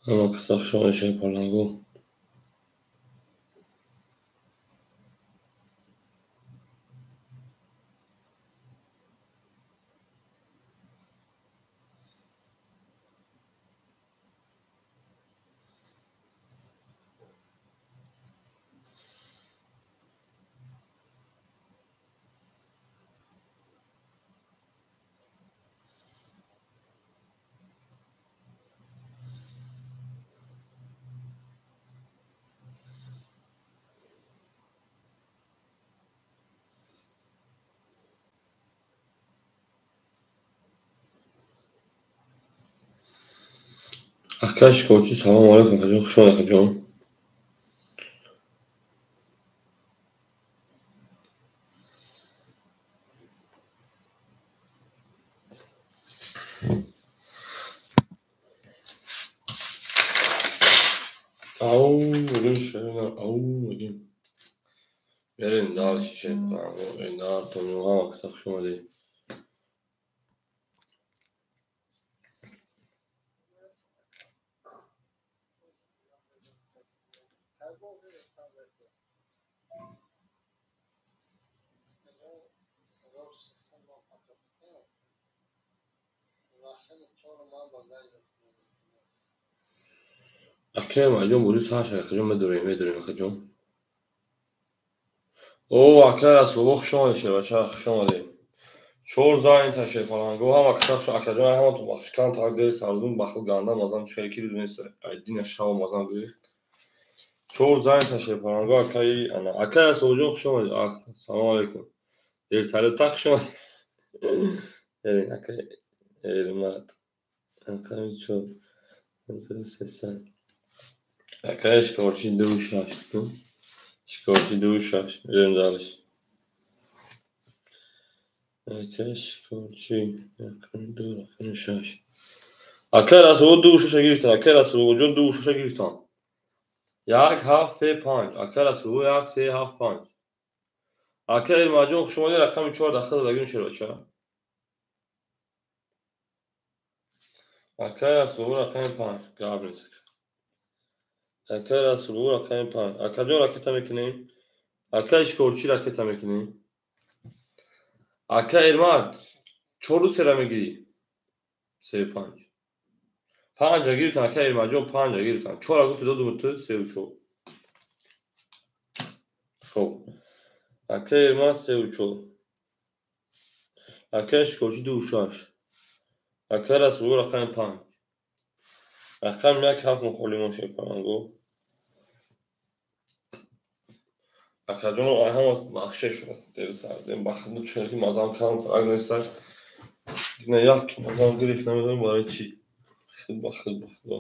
Ҳама каса хуш омадед, шерпалангу. Ака Шикорчӣ, салому алайкум, акаҷон, хуш омадед, акаҷон. Ау, мегӯем шерина, ау, мегӯем. Берем дальше, шерпалангу, Эльдар, Томио, ҳама каса хуш омадед. Ака Эмаҷон, бозӣ сар шуд, акаҷон, медорем, медорем, акаҷон. О, ака Расулбо, хуш омадед, шербача, хуш омадед. Чор занта шерпалангу, ҳама каса хуш, акаҷон, ҳаматон бахшкан, так дер сардун, бахл ганда, мазам чӣ ки рӯз нест, айдина шав мазам гирифт. Чор занта шерпалангу, акаи, ана, ака Расулбоҷон, хуш омадед. Ах, салому алайкум. Вертолёт так хуш омадед. Э, ака Эрмат. Акаи чор. Сесад. Акаи Шикорчӣ ду шаш. Шикорчӣ ду шаш. Берем дальше. Акаи Шикорчӣ рақами ду, рақами шаш. Акаи Расулбо ду шаша гирифтан. Акаи Расулбоҷон ду шаша гирифтан. Як, ҳафт, се, панҷ. Акаи Расулбо як, се, ҳафт, панҷ. Акаи Элмаҷон, хуш омадед, рақами чор дахта додагим, шербача. Акаи Расулбо рақами панҷ. Гап нест. Акаи Расулбо рақами панҷ. Акаҷон, ракета мекунем. Акаи Шикорчӣ ракета мекунем. Ака Эрмат, чору сера мегирӣ? Сею панҷ. Панҷа гирифтан, ака Эрматҷон, панҷа гирифтан. Чора гуфти додум ту, сею чор. Хоб. Ака Эрмат сею чор. Акаи Шикорчӣ ду шаш. Ака Расулбо рақами панҷ. Рақами як ҳафт мухолимон шерпалангу. Акаҷон, ҳама бахшиш дер сардем, бахту чунки мазам кам так нест. Дина як мазам гирифт, намедонам барои чӣ. Худ ба худ ба худо.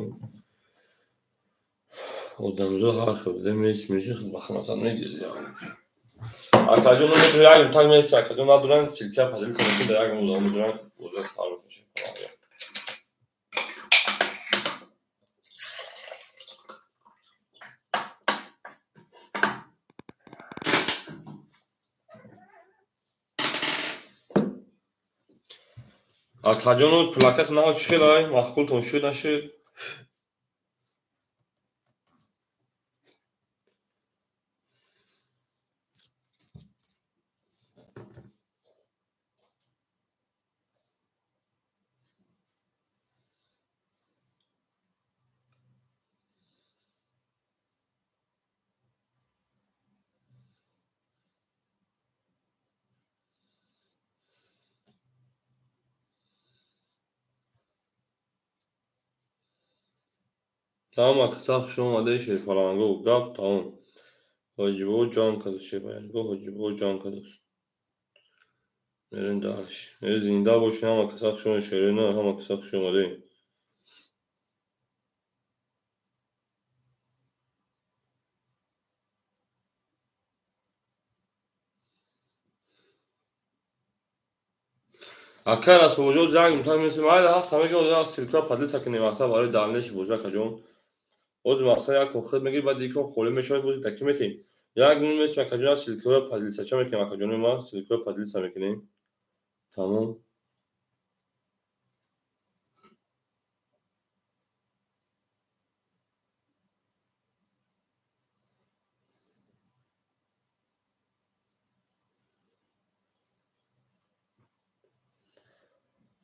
Одамзо ҳар хел мес меши, худ ба худ масалан мегирӣ. Акаҷон, як так мест, акаҷон, надоран ссылка поделиться мекунед, як одам медоран, боза сар мекашад. Акаҷону, плакат нав чӣ хелай? Маъқултон шуд, нашуд? Тамом, акаса хуш омадед, шерпалангу. Гап тамом. Ҳоҷибо ҷон кардост, шерпалангу, ҳоҷибо ҷон кардост. Мерем дальше. Э, зинда бошед, ҳама каса хуш омадед, шерина, ҳама каса хуш омадед. Ака Расулбоҷон, занг мутак месем, майли ҳафт ҳамеги оза ссылка поделиться кунем, мақсад барои дальнейший бозӣ, акаҷон. Ози мақсад як кор худ мегирӣ, баъд дигар кор холӣ мешавад, бози таки метем. Як минут месем, акаҷон, ссылкаро поделиться ча мекунем, акаҷони ман, ссылкаро поделиться мекунем. Тамом.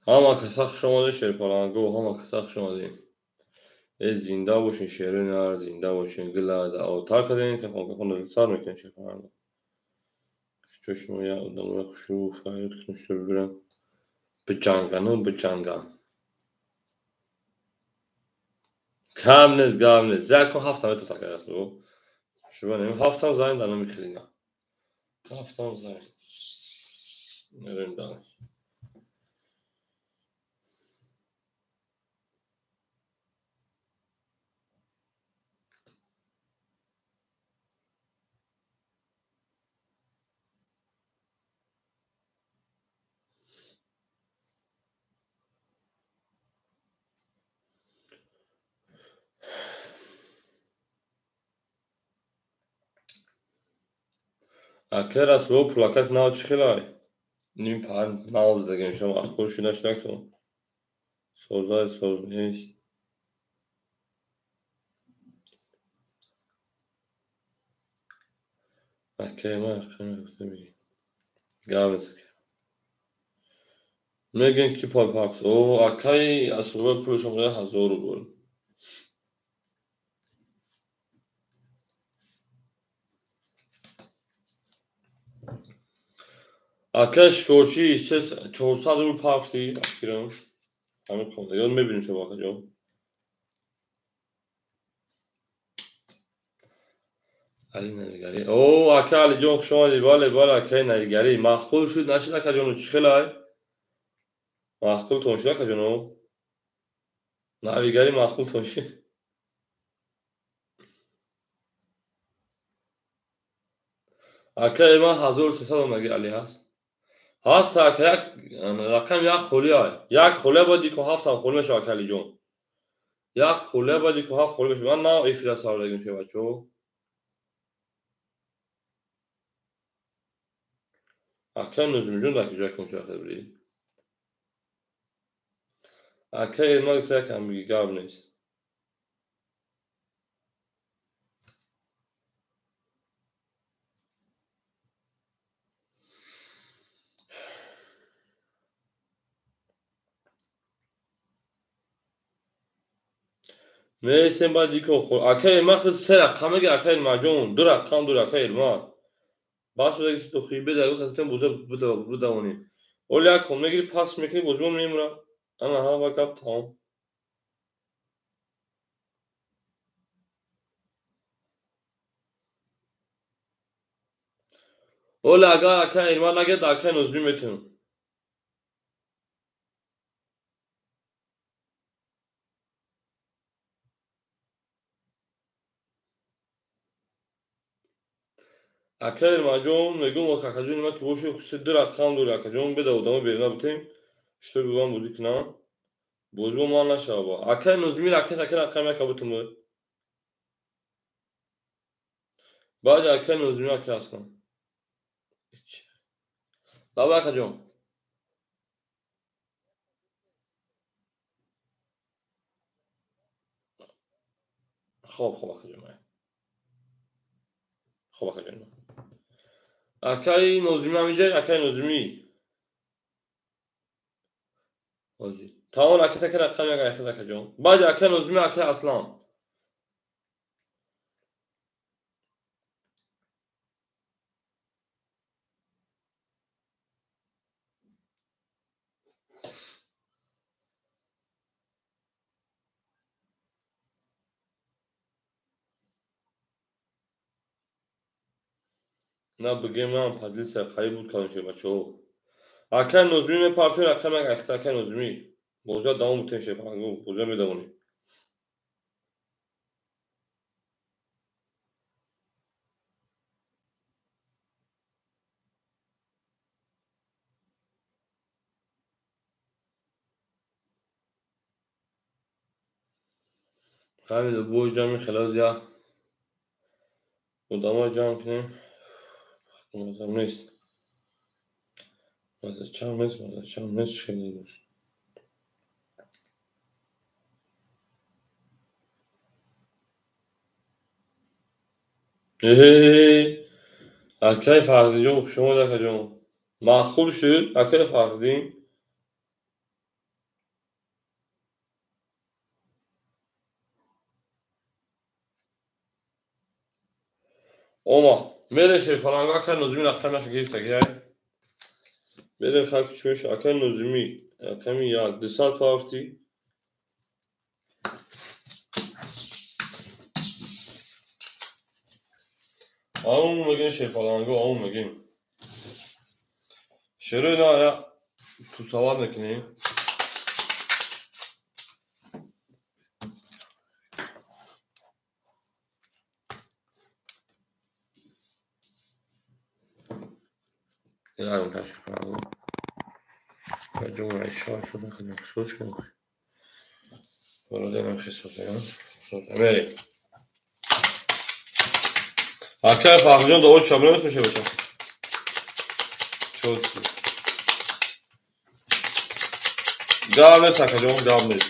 Ҳама каса хуш омадед, шерпаланго, ҳама каса хуш омадед. Э, зинда бошен, шерои нар, зинда бошен, гила тар кардем, кафон кафон сар мекунем, шерпаланго. Чо шумо я одамои хушрӯ фарёд кунем, что бибирам. Биҷангану биҷанган. Кам нест, гап нест. Якон ҳафта метавон такар аст. Шуба нем ҳафтам зайн дар номи хизина. Ҳафтам зайн. Мерем дар. Ака Расулов пулакак нав чӣ хелай? Ним пар нав задагем шумо ахбор шуда шудактон. Созай соз нест. Акай ман ҳақиқат гуфта бигем. Гап нест ака. Мегӯем ки папакс. О, акай Расулов пулашон 1000 рубл. Ака шикорчӣ 400 рубл пафти ахирам. Ҳамин хонда. Ёд мебинем шумо акаҷон. Али Навигарӣ. О, ака Алиҷон, хуш омадӣ. Бале, бале, акаи Навигарӣ. Маъқул шуд, нашуд акаҷону чӣ хелай? Маъқултон шуд акаҷону? Навигарӣ маъқултон шуд? Акаи ман 1300 омаги Али ҳаст. Ҳаст ака, як рақам як холия. Як холия бояд дико ҳафтам холӣ мешавад, ака Алиҷон. Як холия бояд дико ҳафт холӣ мешавад. Ман нав эфира саврагим шуд, бачаҳо. Ака Нузмиҷон дар куҷо кун шахр бирӣ? Ака Эрмак якам биги, гап нест. Мересем баъд дико ака Эрмак худ се рақам меги, ака Эрмакҷон, ду рақам дори, ака Эрмак. Бас буда ки ту хибе дар гуфтем боза бидавонем. Оли як кон мегири, пас мекунӣ, бозимон мемура. Ана ҳама гап тамом. Оли агар ака Эрмак нагирад, ака Нозимӣ метавонем. Ака Эрмакҷон, мегӯм акаҷон ма ки боши се ду рақам дори, акаҷон, беда одамо берина битем, что бигӯям бозӣ кунам. Бозибо ман нашава. Ака Нозимӣ ракет ака рақам яка бутум. Баъди ака Нозимӣ ака ҳастам. Давай акаҷон. Хоб, хоб акаҷон. Хоб акаҷон. Акаи Нозимӣ ҳаминҷа, акаи Нозимӣ. Ҳозир. Тамом ракет ака рақам як айхад акаҷон. Баъди акаи Нозимӣ акаи Аслан. На бигем ман поделиться қариб буд кардем шуд бачаҳо. Акаи Нозимӣ мепартоем рақам як айхад, акаи Нозимӣ. Бозиа давом бутем шефангу, бозиа медавонем. Ҳамин бой ҷамъи хелоз я одамо ҷамъ кунем. Мазам нест. Мазачам нест, мазачам нест, чӣ хеле дӯст. Акаи Фахриддинҷон, хуш омадед, акаҷон. Маъқул шуд, акаи Фахриддин? Ома, мерем шерпаланго, акай Нозими рақами яка гирифтагиай. Мерем хаки чӯш, акай Нозими рақами як, 200 пафти. Аум мегин шерпаланго, аум мегин. Шерои на я тусават мекунем. Ягон шерпаланго. Ҷумъаи шоҳ шуда хеле кунем. Бородем хисозем. Мерем. Акай Фахриҷон довод шаб намес меша бача. Чот. Гап нест акаҷон, гап нест.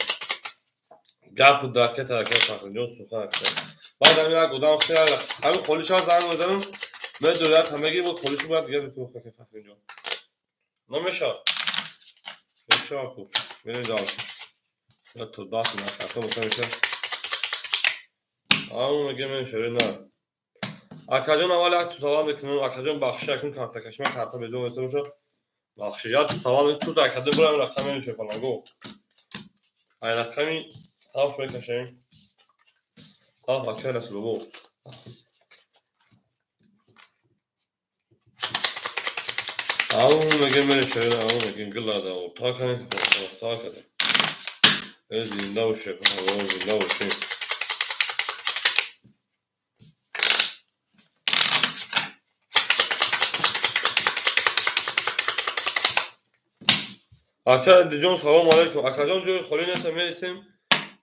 Гап дакета акай Фахриҷон сухан акай. Баъд ҳамин як одам хеле ҳамин холиша занг мезанам, медояд ҳамаги буд холишу бояд дигар битӯх акай Фахриҷон. Намешавад. Мешавад ку. Мерем дальше. Я то даст на акай мешавад. Ам мегем шере на. Акаҷон аввал як тусавал мекунам, акаҷон бахши акун картакаши ман карта безо места боша. Бахши як тусавал туз акаҷон бурам рақами меша фаланго. Ай рақами ҳафт мекашем. Ҳафт акай Расулобо. Ау мегем меша, ау мегем гилада о такай, сакада. Э зинда боше, фаланго зинда боше. Ака Диҷон салом алейкум. Акаҷон ҷои холӣ нест, мересем.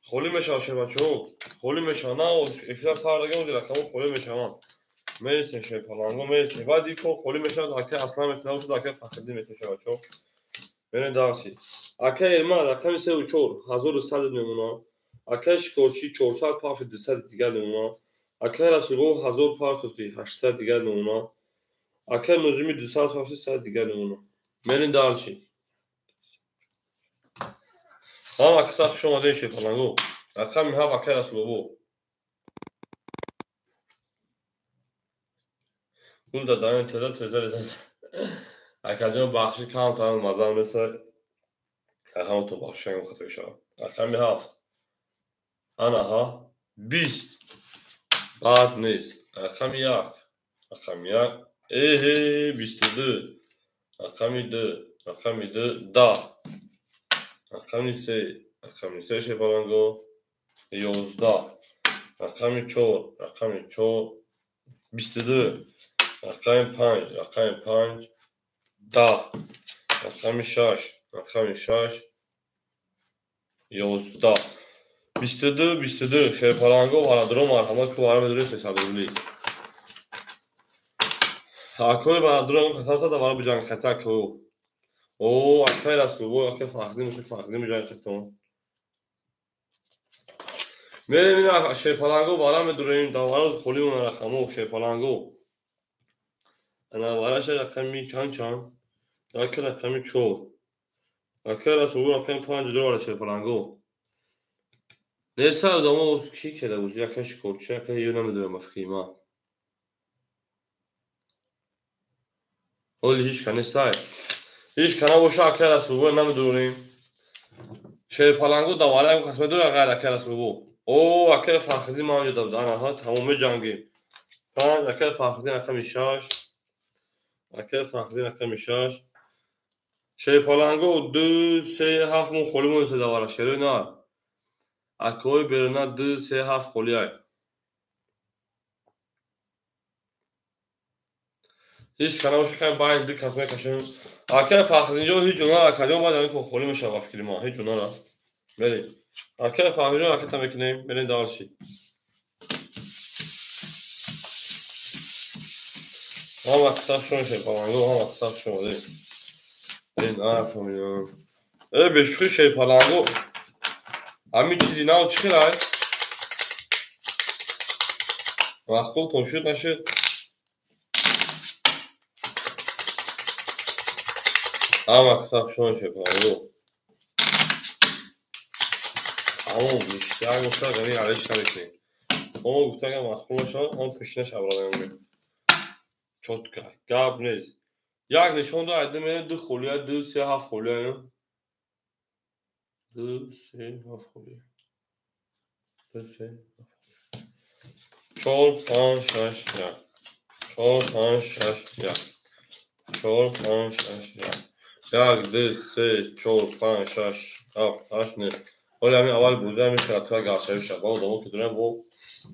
Холӣ мешавад шербачаҳо. Холӣ мешавад. На эфира сар дагем, ози рақамҳо холӣ мешаванд. Мересем шерпаланго, мересем. Баъд ин кор холӣ мешавад, ака Аслан метавонад бошад, ака Фахриддин метавонад шербачаҳо. Мерем дарси. Ака Эрман рақами 34 1100 мемонад. Акаи Шикорчӣ 400 пафи 200 дигар мемонад. Акаи Расулбоб 1000 партофти 800 дигар мемонад. Акаи Нозими 200 пафти 100 дигар мемонад. Мерем дарси. Ҳама каса хуш омадед шерпаланго. Рақами ҳафт акай Расулобо. Гул дадаён теза теза реза. Акаҷон бахши камтар мазам реса. Ҳамато бахшиам хато шавад. Рақами ҳафт. Ана ҳа 20. Бад нест. Рақами як. Рақами як. Эҳе 22. Рақами ду. Рақами ду 10. Рақами се, рақами се шерпаланго 11. Рақами чор, рақами чор 22. Рақами панҷ, рақами панҷ 10. Рақами шаш, рақами шаш 11. 22, 22 шерпаланго барадро марҳамат ку вара медоред 300 рубли. Акои барадро касаса да вара биҷанг хата ку. О, акай Расулбо, акай Фахриддин моши Фахриддин биҷанг хатон. Мерем ина шерпаланго вара медорем, давароз холӣ мона рақамо шерпаланго. Ана вараша рақами чанд чанд? Ака рақами 4. Акай Расулбо рақами 5 дора шерпаланго. Неса одамо ки кеда буд? Яка шикорчи, яка ё намедонам ба фикри ман. Оли ҳеч ка нестай. Ҳеч ка набоша акай Расулбо намедонем. Шерпаланго давара ягон кас медорад ғайр акай Расулбо. О, акай Фахриддин ман ҷо дабуд. Ана ҳа тамом меҷангем. 5 акай Фахриддин рақами 6. Акай Фахриддин рақами 6. Шерпаланго 2 3 7 мо холӣ монеса давара шерои нар. Акои беруна 2 3 7 холӣ ай. Ҳеч ка набоша хай байн ду кас мекашем. Акай Фахриддинҷон ҳеҷ ҷо нара, акаҷон баъд ҳамин кор холӣ мешавад ба фикри ман. Ҳеҷ ҷо нара. Мерем. Акай Фахриддинҷон аката мекунем, мерем дальше. Ҳама каса хуш омадед шерпаланго, ҳама каса хуш омадед. Ин нафаҳмидам. Э бешухи шерпаланго. Ҳамин чизи нав чӣ хел ай? Махқултон шуд нашуд? Ҳама каса хуш омадед шерпаланго. Тамом, ништяк гуфта, гами алиш намекунем. Мо гуфта агар махқул нашавад, ҳам пушинаш абрадаем. Чётко. Гап нест. Як нишон до айда мерем ду холия, 2 3 7 холия. 2 3 7 холия. 2 3 7. 4 5 6 1. 4 5 6 1. 4 5 6 1. 1 2 3 4 5 6 7 8 9. Ҳоло ҳамин аввал бозӣ ҳамин хиратҳоя гарчавӣ шавад. Ба одамо ки дорем бо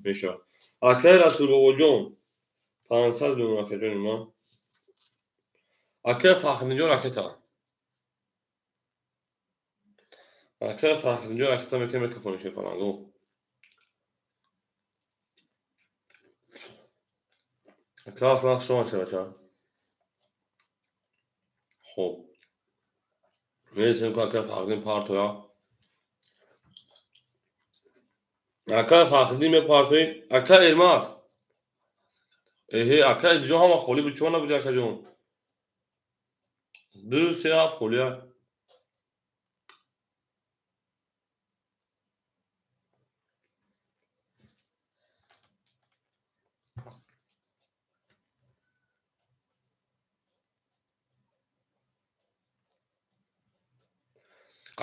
мешавад. Акаи Расулбобоҷон 500 миллион акаҷони ман. Акаи Фахриддинҷон ракета. Акаи Фахриддинҷон ракета мекунем микрофони шерпаланго. Ака Аслан хуш омадед бача. Хуб. Мересем ки акаи Фахриддин партоя. Акаи Фахриддин мепартоӣ. Акаи Эрмат. Эҳе, акаи Эдиҷон ҳама холӣ буд, чӣ набуди акаҷон? 2 3 7 холия.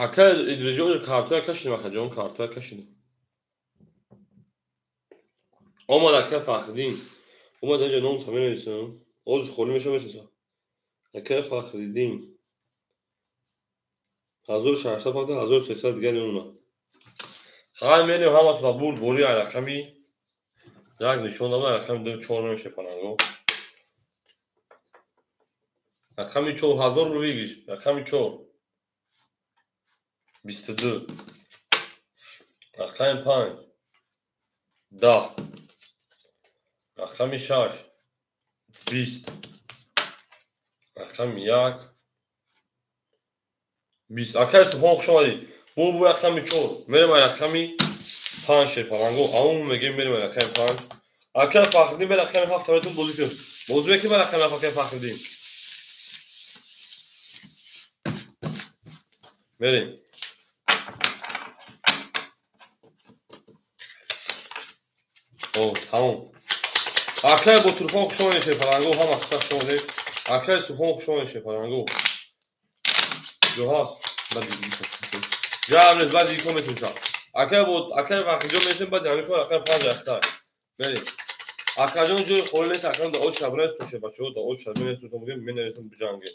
Акаи Идрисҷон картоя кашидем, акаҷон, картоя кашидем. Омад акаи Фахриддин. Омад инҷа номта менависам. Оз холӣ мешавад метависам. Акаи Фахриддин. 1600 пакта 1300 дигар мемонад. Хай мерем ҳаматона бурд бори ай рақами як нишон додам, ай рақами 2 4 мешепананго. Рақами 4000 рубл выигрыш. Рақами 4 22. Рақами 5 10. Рақами 6 20. Рақами 1 20. Акаи Субҳон хуш омадед. Бу рақами 4. Мерем ай рақами 5 шерпаланго. Аум мегем мерем ай рақами 5. Акаи Фахриддин бе рақами 7 метон бозӣ кунем. Бозӣ мекунем ба рақами 7 акаи Фахриддин. Мерем. О, тамом. Акаи Ботурхон хуш омадед шерпаланго, ҳама хуш омадед. Акаи Субҳон хуш омадед шерпаланго. Ҷо ҳаст? Баъд ҷамъ нест, баъд дигар метавонем. Акаи бо акаи Фахриҷон мерасем, баъд ҳамин кор рақами 5 рахта. Мерем. Акаҷон ҷои холӣ нест, акаҷон да оч шаб нест, туше бачаҳо да оч шаб нест, то мегем менависем биҷангем.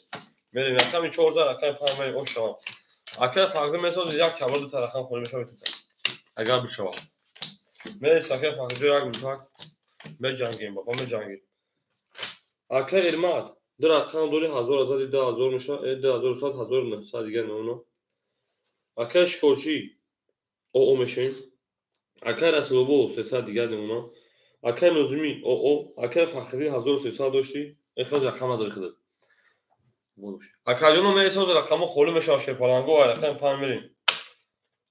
Мерем рақами 14, рақами 5 мерем, оч шавам. Акаи Фахриддин месозад як кабр ду та рақам холӣ мешавад метавонем. Агар бишавад. Мересем акаи Фахриҷон як мушак меҷангем, баба меҷангем. Акаи Эрмат ду рақам дори 1000 зади 2000 мешавад, 2100 1900 дигар мемонад. Акаи Шикорчӣ ОО мешавем. Акаи Расулобо 300 дигар мемонад. Акаи Нозимӣ ОО, акаи Фахриддин 1300 доштӣ, эхоз рақам надори худат. Акаҷоно мересем, рақамҳо холӣ мешавад шерпаланго, ай рақами 5 мерем.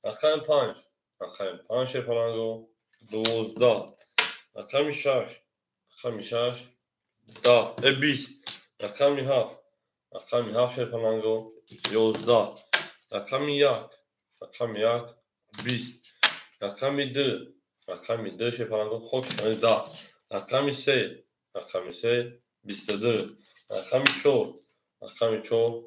Рақами 5, рақами 5 шерпаланго, 12. Рақами 6, рақами 6, 10, 20. Рақами 7, рақами 7 шерпаланго, 11. Рақами 1, рақами 1, 20. Рақами 2, рақами 2 шерпаланго, хоки 10. Рақами 3, рақами 3, 22. Рақами 4, рақами 4,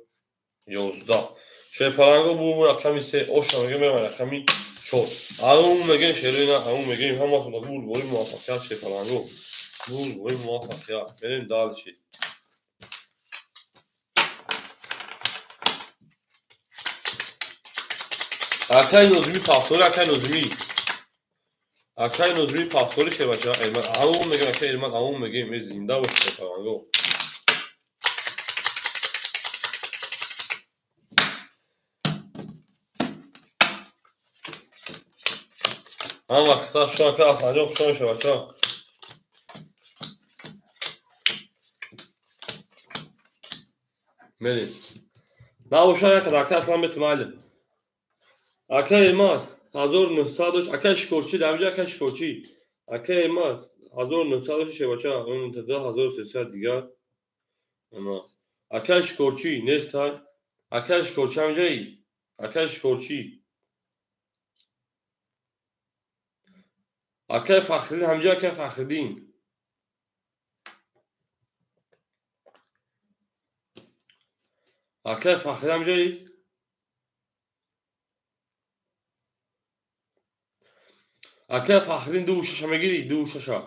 11. Шерпаланго бу рақами 3, оша мегем мерем рақами 4. Аум мегем шерина, аум мегем ҳаматона бурд бори муваффақият шерпаланго. Бурд бори муваффақият. Мерем дальше. Акаи Нозимӣ пафтори, акаи Нозимӣ. Акаи Нозимӣ пафтори шербача. Эрмат, аум мегем, акаи Эрмат, аум мегем, зинда бош шерпаланго. Ҳама қисса хуш омад, акаи Асланҷон хуш омад шербача. Мерем. Набошад як акаи Аслан метавонам майли. Акаи Эрмат 1900 дошт, акаи Шикорчӣ дар инҷа акаи Шикорчӣ. Акаи Эрмат 1900 дошт шербача, 1300 дигар. Акаи Шикорчӣ нест ҳай. Акаи Шикорчӣ ҳаминҷаи. Акаи Шикорчӣ. Акаи Фахриддин ҳаминҷа, акаи Фахриддин. Акай Фахридам ҷои? Акай Фахридин ду шаша мегирӣ? Ду шаша.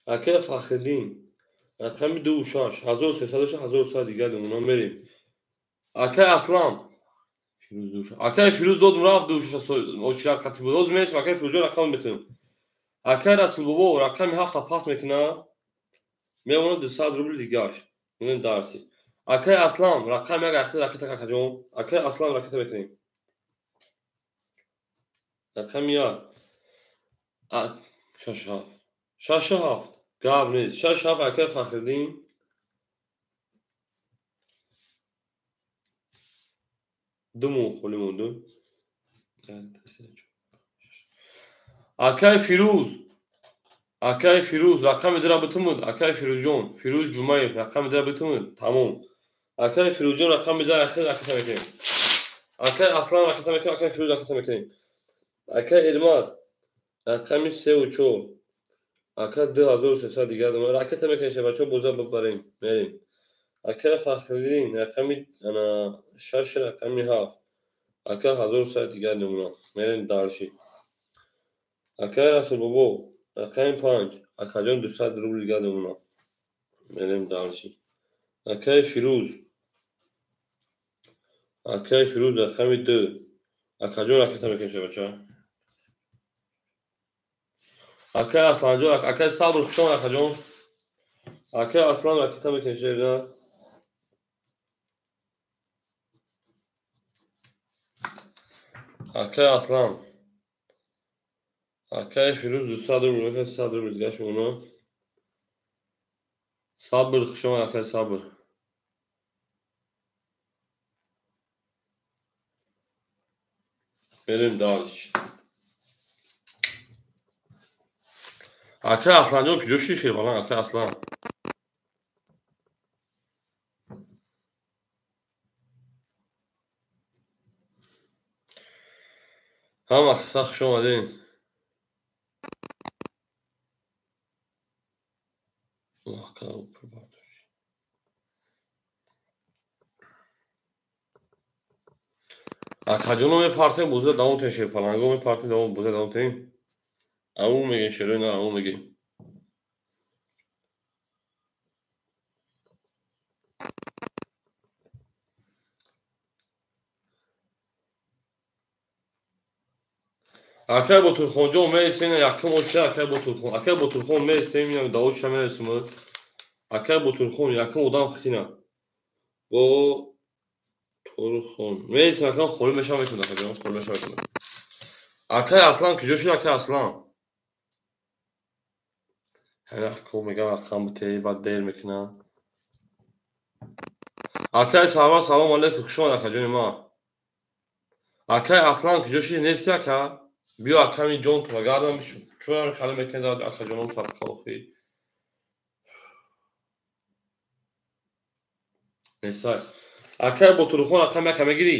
Акай Фахриддин рақами ду шаш 1300 1300 дигар намуна мерем. Акай Аслам Фирӯз ду шаш. Акай Фирӯз додум рафт ду шаша очират хати буд. Ҳозир мересем акай Фирӯзҷон рақам метавонем. Акай Расулбобо рақами ҳафта пас мекунад, мемонад 200 рубли дигарш. Мемонем дарси. Акай Аслам рақами як ахир ракета какаҷон. Акай Аслам ракета мекунем. Рақами як. Шаш ҳафт. Шаш ҳафт. Гап нест. Шаш ҳафт акай Фахриддин. Ду моҳ холӣ монду. Акай Фирӯз. Акай Фирӯз рақами дира битумуд. Акай Фирӯзҷон. Фирӯз Ҷумаев рақами дира битумуд. Тамом. Акай Фирӯзҷон рақами дира ахир ракета мекунем. Акай Аслан ракета мекунем. Акай Фирӯз ракета мекунем. Акай Эрмат рақами севу чор. Ака 2300 дигар ракета мекунем шабачо боза бибарем мерем. Ака Фахриддин рақами шаш рақами ҳафт. Ака 1100 дигар намуна мерем дарши. Ака Расулбобо рақами панҷ. Акаҷон 200 рубл дигар намуна мерем дарши. Акаи Фирӯз. Акаи Фирӯз рақами ду. Акаҷон ракета мекунем шабача. Акай Асланҷон, акай Сабр хушомад акаҷон. Акай Аслан ракета мекунем шерина. Акай Аслан. Акай Фирӯз 200 рубл, акай 100 рубл дигар шумона. Сабр хушомад акай Сабр. Мерем дальше. Акай Асланҷон куҷо шуди шербалан? Акай Аслан. Ҳама каса хуш омадем. Акаҷоно мепартем боза давом тем шерпаланго мепартем давом боза давом тем. Ау мегем шерои на ау мегем. Акай Ботурхонҷон мересем якум оча акай Ботурхон. Акай Ботурхон мересем ина да оча мересем. Акай Ботурхон якум одам хитина. Ботурхон. Мересем акай холӣ мешавам мешавад акаҷон, холӣ мешавам мешавад. Акай Аслан куҷо шуд акай Аслан? Ҳамин ко мегам рақам бите баъд дер мекунам. Акай Сарвар салом алейкум, хуш омад акаҷони ман. Акай Аслан куҷо шуди нести ака? Биё аками ҷон тура гардам чун ҳамин хали мекунед акаҷоном садқа охи. Несай. Акай Ботурхон рақам яка мегирӣ?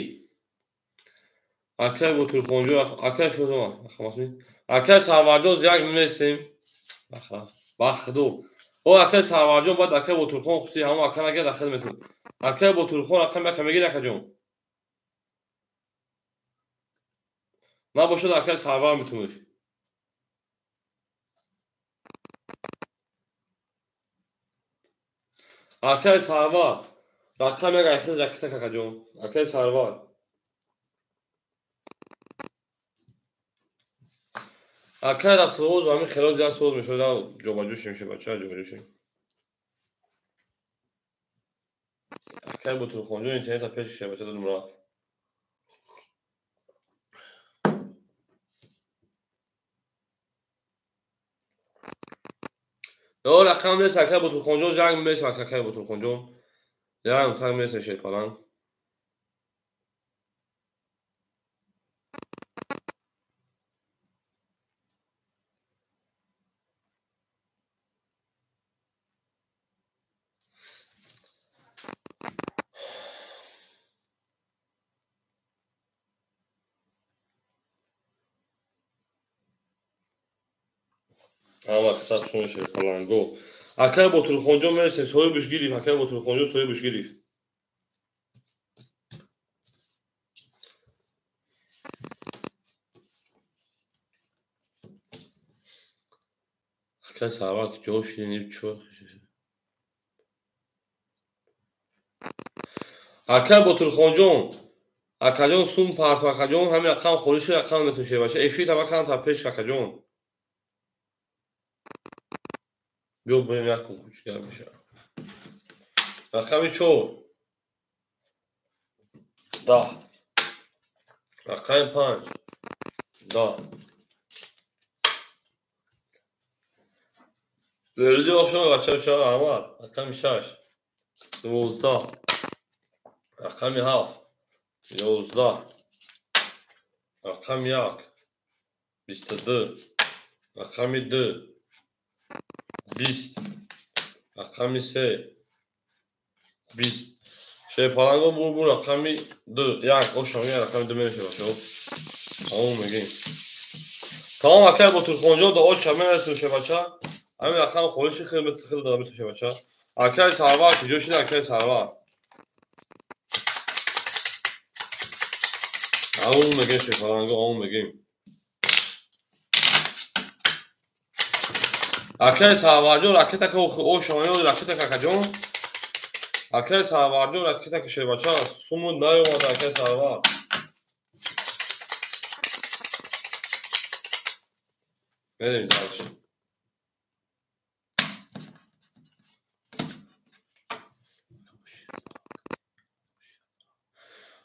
Акай Ботурхонҷон акай Фирӯзома рақам Акай Сарварҷон як мересем. Ба худо. О акай Сарварҷон баъд акай Ботурхон хути ҳамо ака нагирад ахир метавонад. Акай Ботурхон рақам яка мегирӣ акаҷон? Набошад акай Сарвар метавониш. Акай Сарвар рақам як ахир ракета какаҷон. Акай Сарвар. Акай Расуловоз ҳамин хелоз як соз мешавад ҷобаҷӯ шем шебача ҷобаҷӯ шем. Акай Ботурхонҷон интернета пеш шебача додум рафт. О рақам нест акай Ботурхонҷон як мересем акай Ботурхонҷон. Як так мересем шерпаланг. Ҳама каса хушон шерпаланго. Акай Ботурхонҷон мересем, соҳибаш гирифт, акай Ботурхонҷон соҳибаш гирифт. Акай Сарвар ҷо шириниб чо. Акай Ботурхонҷон, акаҷон сум парту, акаҷон ҳамин рақам холӣ шуд, рақам метавон шербача. Эфир таба кан та пеш акаҷон. Биё бурем як кун кучигар мешавад. Рақами 4 10. Рақами 5 10. Бӯриди охшон бача Аҳмад. Рақами 6 12. Рақами 7 11. Рақами 1 22. Рақами 2 20. Рақами 3 20. Шерпаланго бу рақами 2 1 ошам рақами 2 мешавад бачаҳо. Тамом мегӯем. Тамом акай Ботурхонҷон да оча мерасем шебача. Ҳамин рақам холиши хел дада метавон шебача. Акай Сарвар куҷо шуда акай Сарвар? Аун мегӯем шерпаланго, аун мегӯем. Акай Сарварҷон ракетака ошамаё ракетака акаҷон. Акай Сарварҷон ракетака шербача суму наёмада акай Сарвар. Мерем дальше.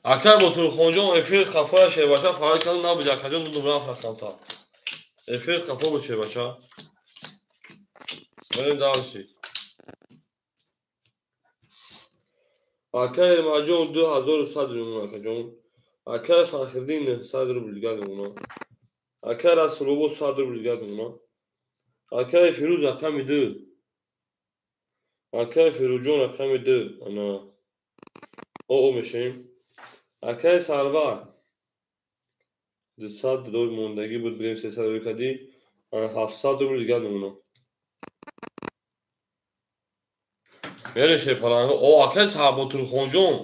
Акай Ботурхонҷон эфир хафоя шербача фарор кардам набуд акаҷон дудум рафт рақамта. Эфир хафо буд шербача. Мерем дальше. Акай Эрмаҷон 2100 рубл акаҷон. Акай Фахриддин 900 рубл дигар мемонад. Акай Расулобод 100 рубл дигар мемонад. Акай Фирӯз рақами 2. Акай Фирӯзҷон рақами 2. Ана. О мешавем. Акай Сарвар 200 рубл мондагӣ буд, бигем 300 рубл кардӣ. 700 рубл дигар мемонад. Мерем шерпаланго. О, акай Ботурхонҷон.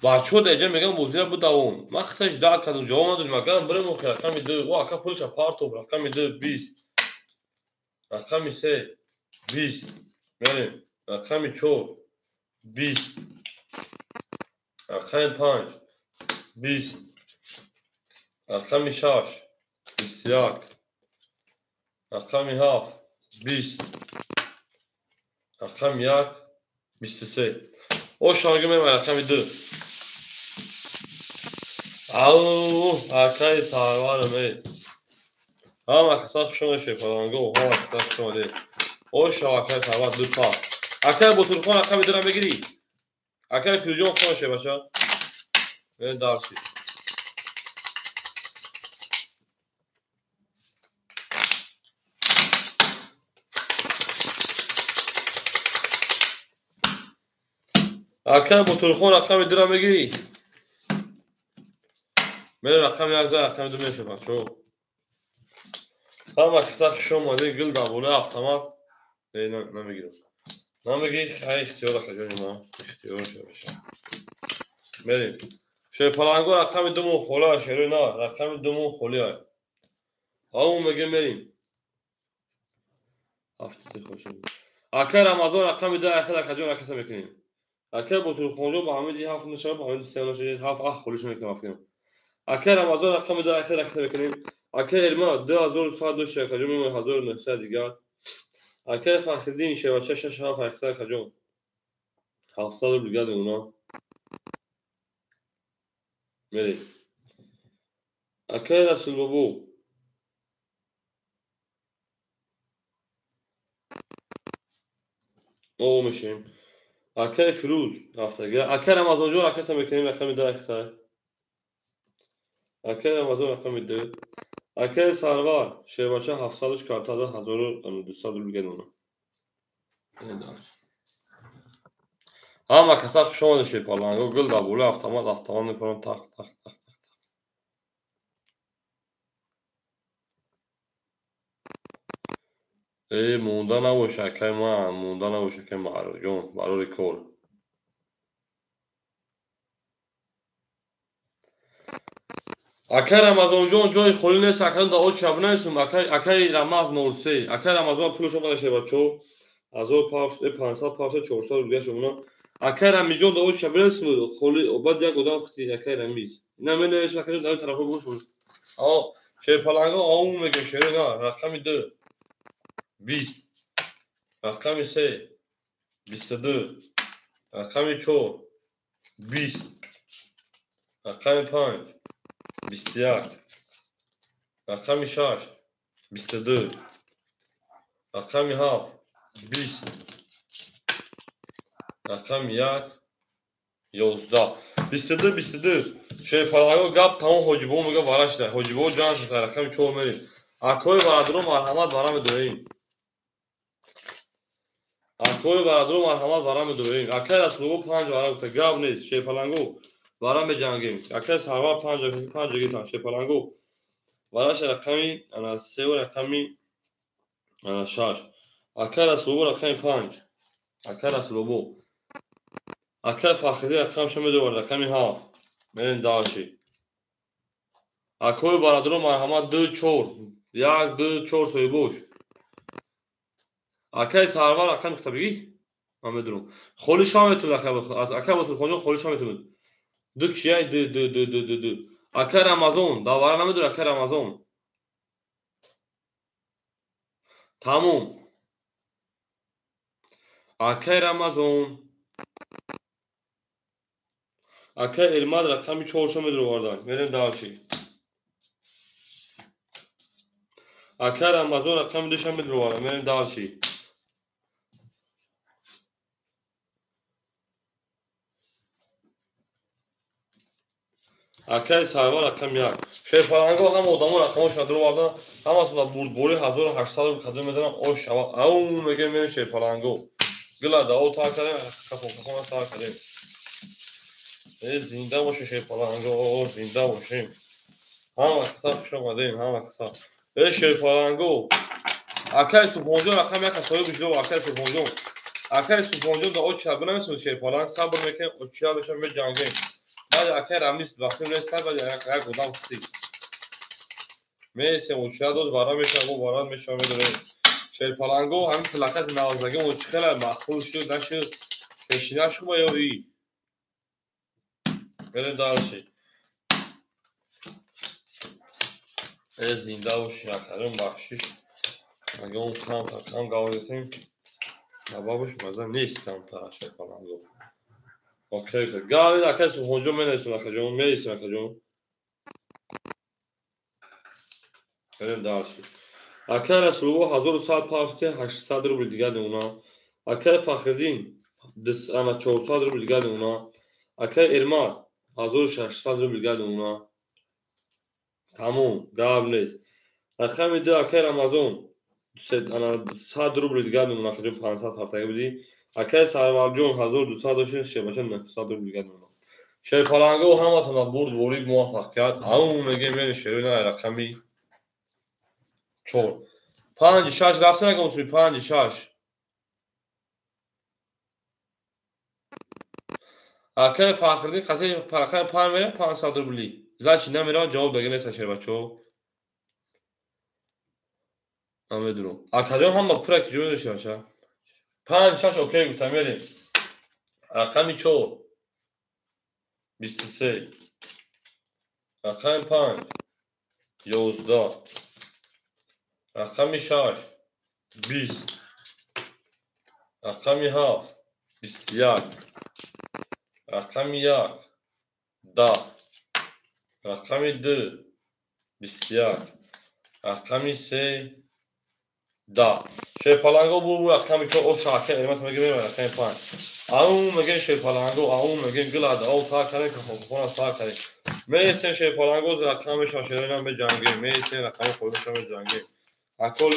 Бачаҳо дар инҷа мегӯянд бозира будавон. Ман хиташ дарк кардам, ҷавоб надодем. Акам бирем охи рақами 2. О, ака пулша партоб, рақами 2 20. Рақами 3 20. Мерем. Рақами 4 20. Рақами 5 20. Рақами 6 21. Рақами 7 20. Рақами 1 23. Ошанги мемай рақами 2. Ау, акай Сарварам эй. Ҳама каса хуш омадед шерпаланго, ҳама каса хуш омадед. Оша акай Сарвар 2 па. Акай Ботурхон рақами 2-ра мегирӣ? Акай Фирӯзҷон хуш омадед шербача. Мерем дарси. Акай Ботурхон рақами 2-ра мегирӣ? Мерем рақами 1 за рақами 2 мешавад бачаҳо. Ҳама каса хуш омадед, гул дар болои автомат. Намегирам. Намегирӣ, хай ихтиёр акаҷони ман, ихтиёр шербача. Мерем. Шерпаланго рақами 2 мон холӣ, шерои на, рақами 2 мон холӣ. Ҳамон мегӯем мерем. Акай Рамазон рақами 2 айхел акаҷон ракета мекунем. Акай Ботурхонҷон ба ҳамиди 7 мешавад, ба ҳамиди 3 мешавад, 7 ах холиш мекунам афкунам. Акай Рамазон рақами 2 айхел ракета мекунем. Акай Эрма 2100 дошт акаҷон мемонад 1900 дигар. Акай Фахриддин шербача 6 7 800 акаҷон. 700 рубл дигар мемонад. Мерем. Акай Расулбобо о мешавем. Акай Фирӯз ҳафтага. Акай Рамазонҷон ракета мекунем рақами 2 айхта. Акай Рамазон рақами 2. Акай Сарвар шербача 700 карта 1200 рубл дигар мемонад. Ҳама каса хуш омадед шерпаланго. Гул дар болои автомат, автомат мепарам тах тах тах. Монда набоша, акай ман, монда набоша, акай Маъруфҷон, барори кор. Акай Рамазонҷон, ҷои холӣ нест, акай да оча бинависем, акай Рамаз 03. Акай Рамазон пулашо бадаше бачо. 1500 пафта 400 рубля шумона. Акай Рамизҷон да оча бинависем, холӣ баъд як одам хити акай Рамиз. Ина менависем, акай дар тарафо бош. А шерпаланго аум мегем шеро на, рақами 2. 20. Рақами 3. 22. Рақами 4. 20. Рақами 5. 21. Рақами 6. 22. Рақами 7. 20. Рақами 1. 11. 22 22. Шерпаланго гап тамом ҳоҷибо мега варашда. Ҳоҷибо ҷанг шуда. Рақами 4 мерем. Акои бародаро марҳамат вара медоем. Акои бародаро марҳамат вара медоем. Акай Расулобо 5 вара гуфта. Гап нест. Шерпаланго вара меҷангем. Акай Сарвар 5 5 гирифтан. Шерпаланго вараша рақами 3 ва рақами 6. Акай Расулобо рақами 5. Акай Расулобо. Акай Фахриддин рақамшо медовард рақами 7. Мерем дальше. Акои бародаро марҳамат 2 4. 1 2 4 соҳибош. Акай Сарвар рақами хита бигӣ? Ман медонам. Холӣ шава метавонад акай Ботурхонҷон холӣ шава метавонад. Ду кияй ду ду ду ду ду ду. Акай Рамазон давара намедонад акай Рамазон. Тамом. Акай Рамазон. Акай Элмад рақами 4 медовардан. Мерем дальше. Акай Рамазон рақами 2 медовардан. Мерем дальше. Акай Сарвар рақами 1. Шерпаланго ҳама одамо рақамошона дуровардан. Ҳаматона бурдбори 1800 рубл қадр мезанам. Ош шава. Ау мегем мерем шерпаланго. Гила дао тар кардем, кафон тар кардем. Зинда бошем шерпаланго, зинда бошем. Ҳама каса хуш омадем, ҳама каса. Шерпаланго. Акай Субҳонҷон рақами 1 соҳиб шудо, акай Субҳонҷон. Акай Субҳонҷон да оча бинависем шерпаланг, сабр мекунем, оча бешам меҷангем. Баъд акай Рамиз вақти нест, баъд як одам хити. Месем оча дод, вара мешава, вара мешава медорем. Шерпаланго ҳамин плакати навзаги мо чӣ хела маъқул шуд, нашуд, пешина шума ё и. Мерем дальше. Зинда боши, акарем бахшиш. Ага он камтар кам гавресем. Сабабаш маза нест камтар шерпаланго. Окей, гавид акай Субҳонҷон менависем акаҷон, менависем акаҷон. Мерем дальше. Акай Расулобо 1100 пафти 800 рубл дигар мемонад. Акай Фахриддин 400 рубл дигар мемонад. Акай Эрмад 1600 рубл дигар мемонад. Тамом, гап нест. Рақами 2 акай Рамазон 100 рубл дигар мемонад, акаҷон 500 ҳафтага будӣ. Акай Сарварҷон 1200 дошт, шебача 900 рубл дигар мемонад. Шерпаланго ҳаматона бурд ворид муваффақият. Ау мегем мерем шерои рақами 4. 5 6 рафта накун суи 5 6. Акай Фахриддин қати рақами 5 мерем 500 рубли. Зачи намерам ҷавоб дага нест шербачо. Намедурам. Акаҷон ҳама пура ки ҷой шербача. 5 6 окей гуфтам мерем. Рақами 4 23. Рақами 5 11. Рақами 6 20. Рақами 7 21. Рақами 1 10. Рақами 2 21. Рақами 3 10. Шерпаланго бу рақами 4 оша акай Эрмат мегем рақами 5. Ау мегем шерпаланго, ау мегем гилад, ау тар кардем, кафон тар кардем. Месем шерпаланго рақами шашерина меҷангем, месем рақами холиша меҷангем. Акол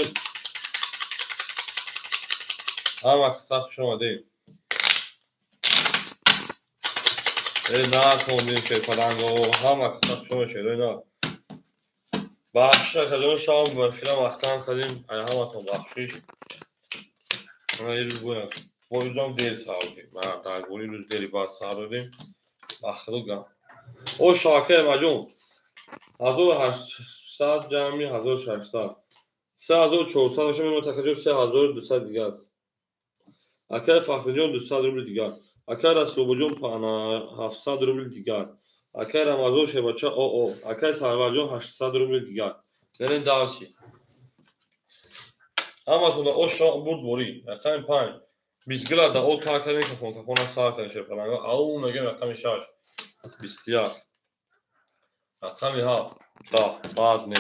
ҳама каса хуш омадем. На кон шерпаланго, ҳама каса хуш омадем шероина. Бахшиш акаҷон, шавам ба филм вақтам кардем, ай ҳаматон бахшиш. Мана ирӯз бояд. Бо ирӯзам дер сар додем. Мана дар бори рӯз дери баъд сар додем. Бахшиду гап. О шавакаи маҷон. 1800 ҷамъи 1600. 3400 меша мемонад акаҷон 3200 дигар. Акаи Фахриҷон 200 рубл дигар. Акаи Расулбоҷон 700 рубл дигар. Акаи Рамазон Шебача ОО. Акаи Сарварҷон 800 рубл дигар. Берем дарси. Ҳаматонда ош бурд борӣ. Рақами 5. 20 гила да о тар кардем, кафон кафона сар кардем шерпаланга. Ау мегем рақами 6. 21. Рақами 7. 10. Баъд не.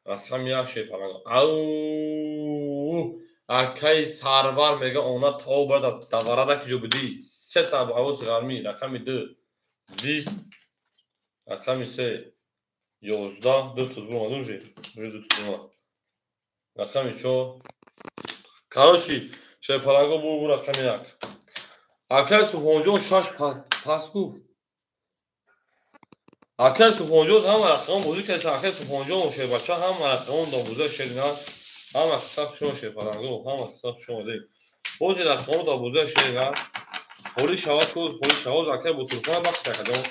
Рақами 1 шерпаланга. Ау! Акаи Сарвар мега она то барда даварада ки ҷо будӣ. Сета авоси ғармӣ. Рақами 2. 20. Рақами 3. 11. Ду туз буромад уже. Уже ду туз буромад. Рақами 4. Короче, шерпаланго бур бур рақами 1. Акаи Субҳонҷон 6 пас гуфт. Акаи Субҳонҷон ҳама рақамон бозӣ кард. Акаи Субҳонҷон шербача ҳама рақамон добуза шерина. Ҳама қисса шумо шерпаланго, ҳама қисса шумо омадем. Бози рақамон добуза шерина. Холӣ шавад ку, холӣ шавад акаи Ботурхона бахш акаҷон.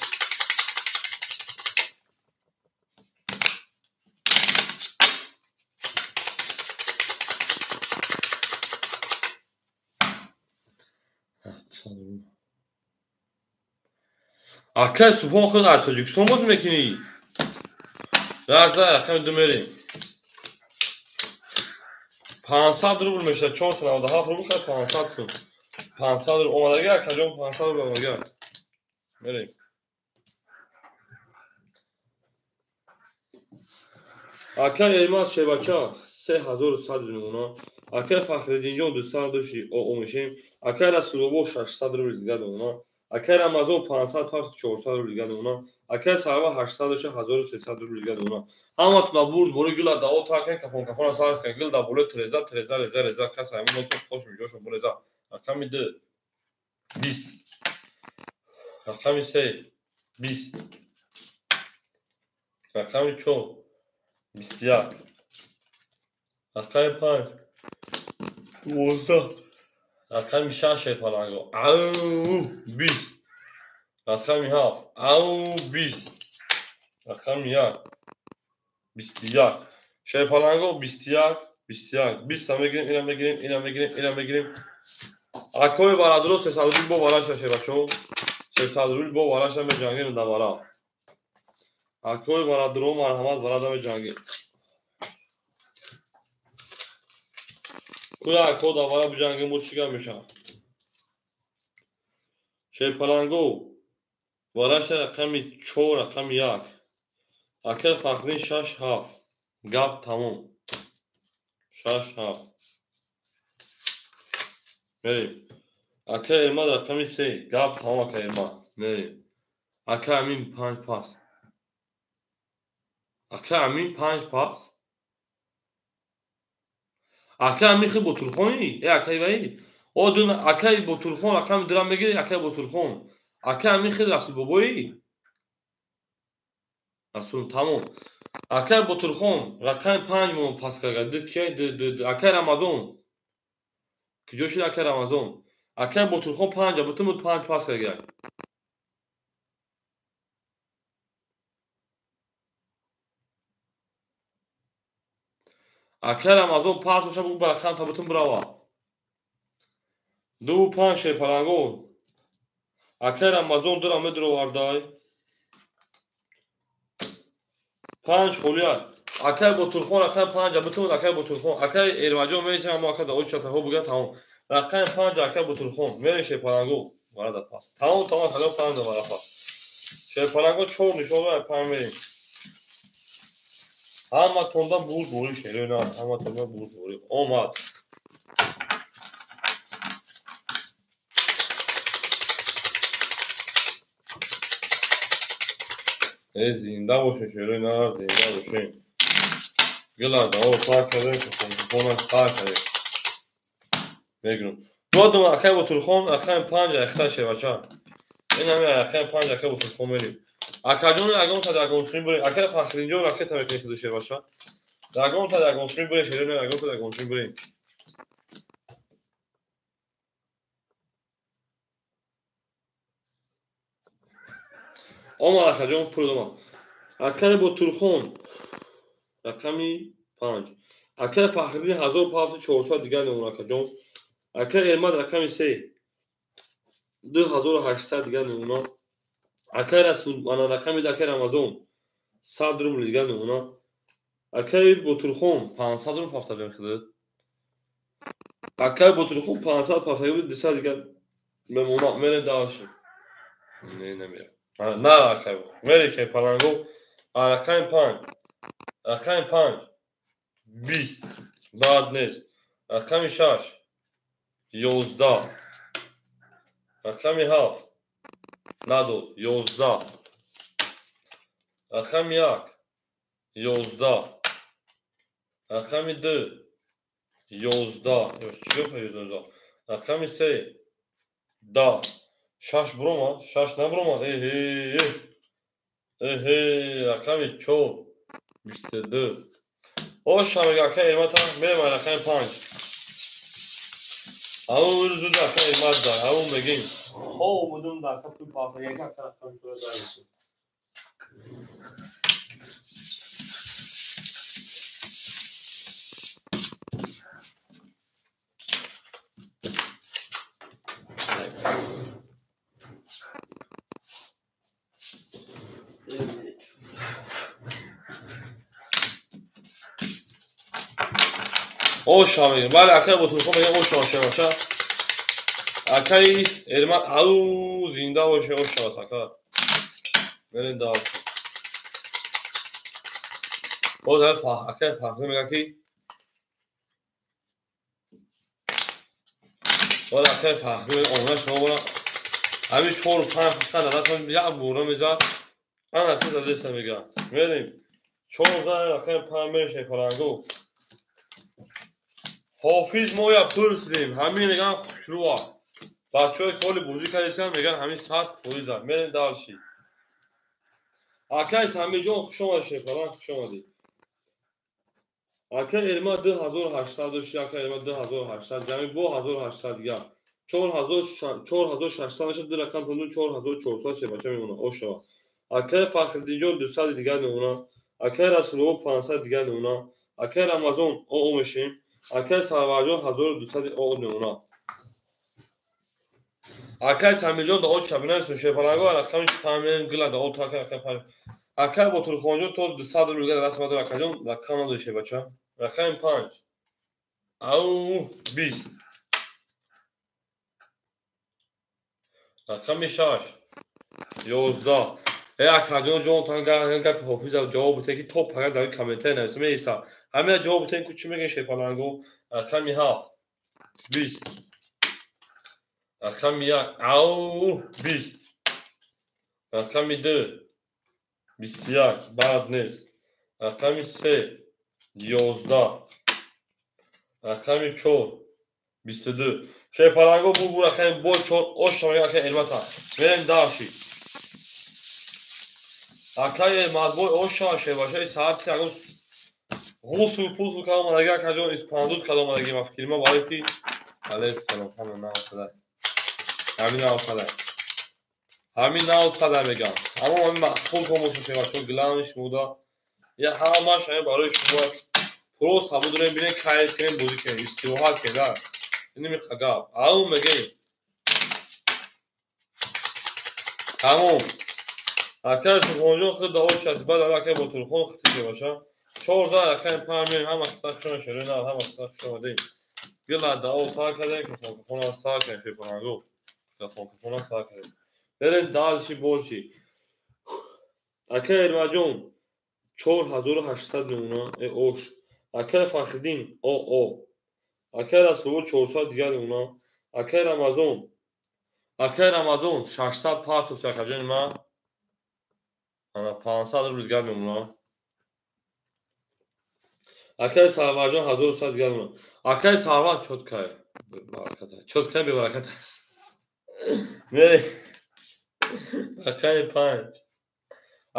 Акаи Субҳон худ аз Тоҷикистон бозӣ мекунӣ? Раза рақами 2 мерем. 500 рубл мешавад, 497 рубл, хай 500 сум. 500 рубл омадагӣ акаҷон, 500 рубл омадагӣ. Мерем. Акаи Элмаз Шебача 3100 мемона. Акаи Фахриддинҷон 200 дошти ОО мешем. Акаи Расулобо 600 рубл дигар мемона. Акаи Рамазон 500 пас 400 рубл дигар мемона. Акаи Сарва 800 дошта 1300 рубл дигар мемона. Ҳаматона бурд бори гила дао тар кунед, кафон кафона сар кунед. Гил да болои треза, треза, реза, реза. Кас ҳамин носо хош миҷошон буреза. Рақами 2 20. Рақами 3 20. Рақами 4 21. Рақами 5 12. Рақами 6 шерпаланго. Ау 20. Рақами 7. Ау 20. Рақами 1. 21. Шерпаланго 21, 21. 20 мегирем, ина мегирем, ина мегирем, ина мегирем. Акои барадро 300 рубл бо вараша шербачо. 300 рубл бо вараша меҷангем да вара. Акои барадро марҳамат варада меҷангем. Куя ако да вара биҷангем, бо чӣ гап мешавад? Шерпаланго вараша рақами 4, рақами 1. Акаи Фахриддин 6 7. Гап тамом. 6 7. Мерем. Акаи Эрмад рақами 3. Гап тамом акаи Эрмад. Мерем. Акаи Амин 5 пас. Акаи Амин 5 пас. Акаи Амин хи Ботурхони? Э акаи ваи? О ду акаи Ботурхон рақами 2 мегири, акаи Ботурхон. Акаи Амин хи Расул бобои? Расул тамом. Акаи Ботурхон рақами 5 мо пас карда. Ду кияй ду ду ду. Акаи Рамазон. Куҷо шуд акаи Рамазон? Акаи Ботурхон 5 бутун буд 5 пас карда. Акаи Рамазон пас боша бугу ба рақам та бутун бирава. 2 5 шерпаланго. Акаи Рамазон 2 медуровардай. 5 холия. Акаи Ботурхон рақами 5 бутун акаи Ботурхон. Акаи Эрмаҷон мересем, аммо ака да оча таҳо буга тамом. Рақами 5 акаи Ботурхон. Мерем шерпаланго. Варада пас. Тамом тамом акаҷон 5 да вара пас. Шерпаланго 4 нишон дорад 5 мерем. Ҳаматонда бурд борӣ шерои на, ҳаматонда бурд борӣ. Омад. Э зинда бошед шерои на, зинда бошед. Гила дао тар кардем, кафона сар кардем. Мегирам. Додум акаи Ботурхон рақами 5 ахта шербача. Ин ҳами рақами 5 акаи Ботурхон мерем. Акаҷон ягон та ягон сум бурем. Ака Фахриддинҷон ракета мекунед худи шербаша. Ягон та ягон сум бурем, шерона ягон та ягон сум бурем. Омад акаҷон пул омад. Акаи Ботурхон рақами 5. Акаи Фахриддин 1400 дигар мемонад акаҷон. Акаи Эрмад рақами 3. 2800 дигар мемонад. Акаи Расул ана рақами акаи Рамазон 100 рубл дигар мемонад. Акаи Ботурхон 500 рубл пафтагӣ худат. Акаи Ботурхон 500 пафтагӣ 200 дигар мемонад. Мерем дальше. Не, намерам. На акаи. Мерем шай паланго. Рақами 5. Рақами 5. 20. Баъд нест. Рақами 6. 11. Рақами 7. Надод. 11. Рақами 1. 11. Рақами 2. 11. 11. Рақами 3. 10. 6 буромад. 6 набуромад. Рақами 4. 22. Оша мега ака Эрмата мерем рақами 5. Ҳамон зуд ака Эрмат да. Ҳамон мегем. Хоб будум да ака пул пафтагӣ ака рақами 4 дар. Оша мегем. Бале акаи Ботурхон мегем оша шаваша. Акаи Эрмат ау зинда боше оша ака. Мерем дальше. Боз акаи Фахри мегӯяд ки боз акаи Фахри омада шумо бора ҳамин 4 5 фақат дар як бура мезад. Ана ки задеса мегӯяд. Мерем 4 зан рақами 5 мерем паланго. Ҳофиз моя пурсидем, ҳамин мегӯянд хушрӯа. Бачаҳое ки ҳоли бозӣ кардесианд мегӯянд ҳамин 100%. Мерем дальше. Акаи Самирҷон хуш омадед, шерпаланг хуш омадед. Акаи Эрмат 2800 дошти, акаи Эрмат 2800, ҷамъи бо 1800 дигар. 4600 мешавад, ду рақам тонду 4400 шербача мемонад. Ошава. Акаи Фахриддинҷон 200 дигар мемонад. Акаи Расулобо 500 дигар мемонад. Акаи Рамазон оо мешем. Акаи Сарварҷон 1200 оо мемонад. Акаи Самирҷон да о чабинамесун шерпаланго рақами 5 мерем гила да о така рақами 5. Акаи Ботурхонҷон то 200 рубл дигар даст мадор акаҷон рақам надори шербача. Рақами 5. Ау 20. Рақами 6. 11. Акаҷон ҷон тан гапи ҳофиза ҷавоб битен ки то пага дар комментарий нависам меистам. Ҳамина ҷавоб битен ку чӣ мегӯян шерпаланго. Рақами 7. 20. Рақами 1. Ау 20. Рақами 2. 21. Баъд нест. Рақами 3. 11. Рақами 4. 22. Шерпаланго бу рақами бо 4 оша мега акаи Эрмата. Мерем дальше. Акаи Эрматбой оша шербашаи саат ки ягон ғусл пусл кардам омадаги акаҷон испандуд кардам омадаги ма фикри ма барои ки алайкум салом ҳама навсадай. Ҳамин навсадай. Ҳамин навсадай мегам. Ҳамон ҳамин маъқул кон боша шербашо главный шумода. Я ҳамаш ҳамин барои шумо просто ҳамо дорем бинем кайф кунем бозӣ кунем истироҳат кунем да. Ин миқа гап. Ҳамон мегем. Тамом. Акаи Субҳонҷон худ да очад баъд акаи Ботурхон худ шебаша. 4 зан рақами 5 мерем ҳама қисса хуш омадед шерона ҳама қисса хуш омадед. Гила да о пар кардем кафонкафона сар кардем шерпаланго. Кафонкафона сар кардем. Берем дальше больше. Акаи Эрмаҷон 4800 мемонад ош. Акаи Фахриддин о. Акаи Расулобо 400 дигар мемонад. Акаи Рамазон. Акаи Рамазон 600 партофт акаҷони ман. Ана 500 рубл дигар мемонад. Акаи Сарварҷон 1100 дигар мемонад. Акаи Сарвар чоткай. Бебараката. Чоткай бебараката. Мерем. Рақами 5.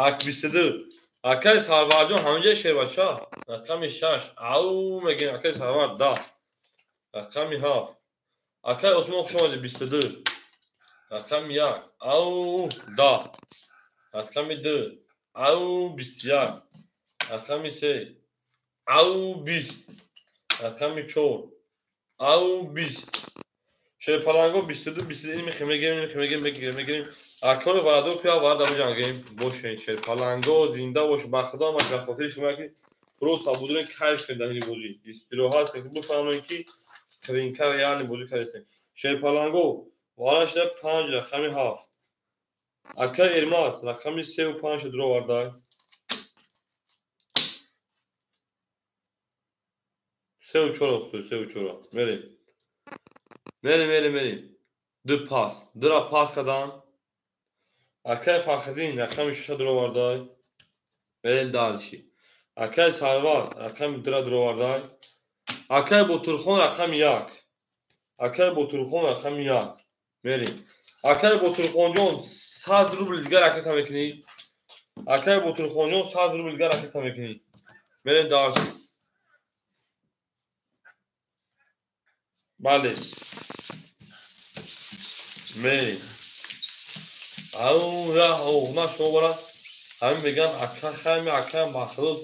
Ак 22. Акай Сарварҷон ҳаминҷа шербача. Рақами 6. Ау мегӯем акай Сарвар 10. Рақами 7. Акай Осмон хуш омадед 22. Рақами 1. Ау 10. Рақами 2. Ау 21. Рақами 3. Ау 20. Рақами 4. Ау 20. Шерпаланго 22 22 ин мехем мегирем мегирем мегирем. Акаро ваъдо куя ваъда биҷангем. Бошен шерпаланго зинда бош. Ба худо ман ба хотири шумо ки просто будурен кайф кунед дар ин бозӣ. Истироҳат кунед, бифаҳмед ки клинка реални бозӣ кардем. Шерпаланго варашда 5 рақами 7. Ака Эрмат рақами 3 ва 5 дуроварда. 3 ва 4 охту 3 ва 4. Мерем. Мерем, мерем, мерем. Ду пас. Дура пас кадан. Акай Фахриддин рақами 6 дуровардай. Мерем дальше. Акай Сарвар рақами 2 дуровардай. Акай Ботурхон рақами 1. Акай Ботурхон рақами 1. Мерем. Акай Ботурхонҷон 100 рубл дигар ракета мекунӣ. Акай Ботурхонҷон 100 рубл дигар ракета мекунӣ. Мерем дальше. Бале. Мерем. Ау ра оғна шобара. Ҳамин меган ака хайми ака махлуқ.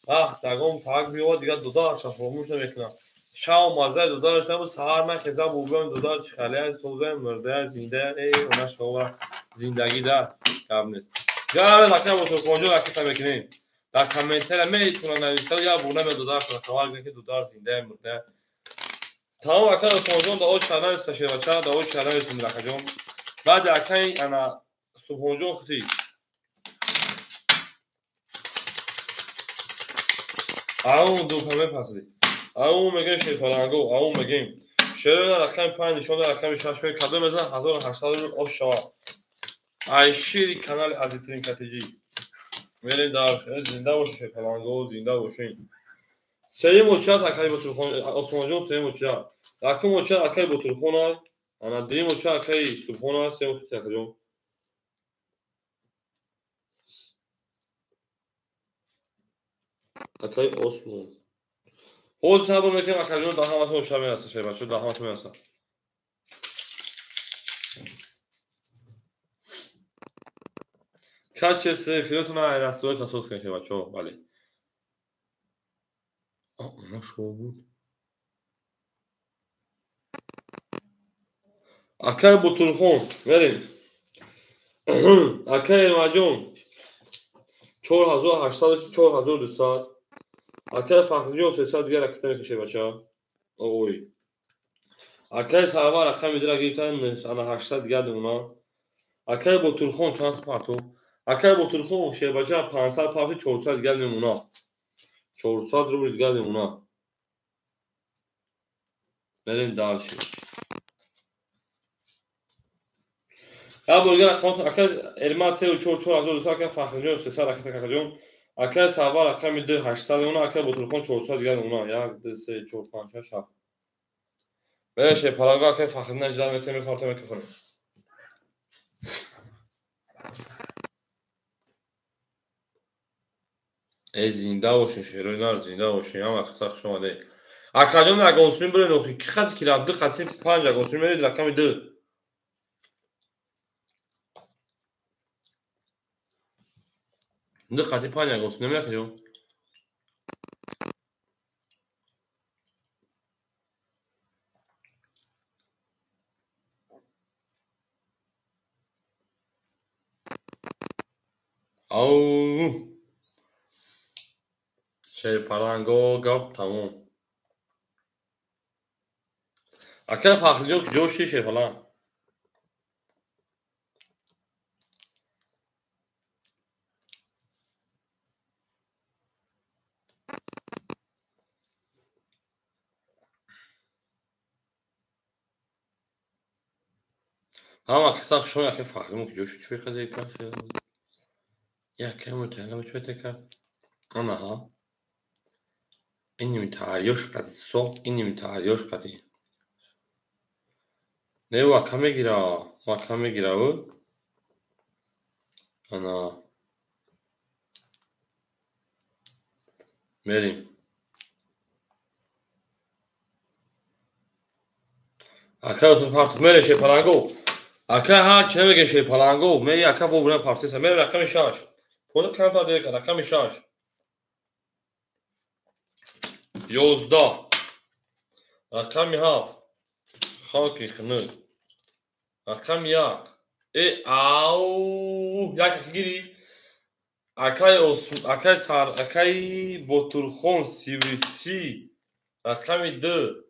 Аҳ, дагом так биёва дигар дударша фаромӯш намекунам. Шав мазаи дудараш набуд, саҳар ман хезам бубиём дудар чихалия созая мурдая зиндая э она шобара зиндагӣ да гап нест. Гап ака Ботурхонҷон ракета мекунем. Дар комментария метавонад нависад я буна ме дударша хабар кунед ки дудар зиндая мурдая. Тамом ака Осмонҷон да оч нависта шербача, да оч навистем акаҷон. Баъд акаи ана Субҳонҷон хути. Ау дупа мепасид. Ау мегем шерпаланго, ау мегем. Шерона рақами 5 нишон рақами 6 мег кадом мезан 1800 рубл ош шавад. Ай шири канали Азитрин КТЖ. Мерем дар зинда бошед шерпаланго, зинда бошед. Сеюм очат акаи Ботурхон Осмонҷон сеюм очат. Якум очат акаи Ботурхон ай. Ана дуюм очат акаи Субҳон ай, сеюм очат акаҷон. Акаи Осмон. Ҳозир сабр мекунем акаҷон да ҳаматон оша мераса шербачо, да ҳаматон мераса. Качестве эфиротон ай настройка соз кунед шербачо, бале. Она шо буд? Акай Ботурхон, мерем. Акай Эрмаҷон 4800 4200. Акай Фахриҷон 300 дигар ракета мекашед бача. Ой. Акай Сарвар рақами дира гирифтан ана 800 дигар мемонад. Акай Ботурхон чанд парту? Акай Ботурхон шербача 500 парту 400 дигар мемонад. 400 рубл дигар мемонад. Мерем дальше. Я бургар рақамот акай Эрмат 3 4 4200 акай Фахриҷон 300 ракета акаҷон. Акай Сарвар рақами 2 800 мемонад, акай Ботурхон 400 дигар мемонад. 1 2 3 4 5 6 7. Мерем шерпаланго акай Фахриддин иҷозат метиҳем мекарта мекунем. Э зинда бошед шерои нар, зинда бошед. Ҳама каса хуш омадед. Акаҷон ягонсуни бирен охи ки хати ки рафт 2 хати 5 ягонсуни меред рақами 2. Ду хати 5 ягонсуни намеред акаҷон. Ау Шерпаланго гап тамом. Акай Фахриҷон куҷо шуди шерпаланг? Ҳама каса хуш омадед акай Фахриҷон куҷо шуд? Чӯй қадар кард? Якай мутаъаллима чӯй кард? Анаҳа. Иними таърёш қади соф, иними таърёш қади. Не, ӯ ака мегира, ӯ ака мегира ӯ. Ана. Мерем. Ака Юсуф партов мерем шерпаланго. Ака ҳар чи намегем шерпаланго. Мери ака вобурем партеса. Мерем рақами 6. Понздаҳ камтар дер кард. Рақами 6. 11. Рақами 7. Хоки хунук. Рақами 1. Э ау як гирифт. Акай акай сар акай Ботурхон 33. Рақами 2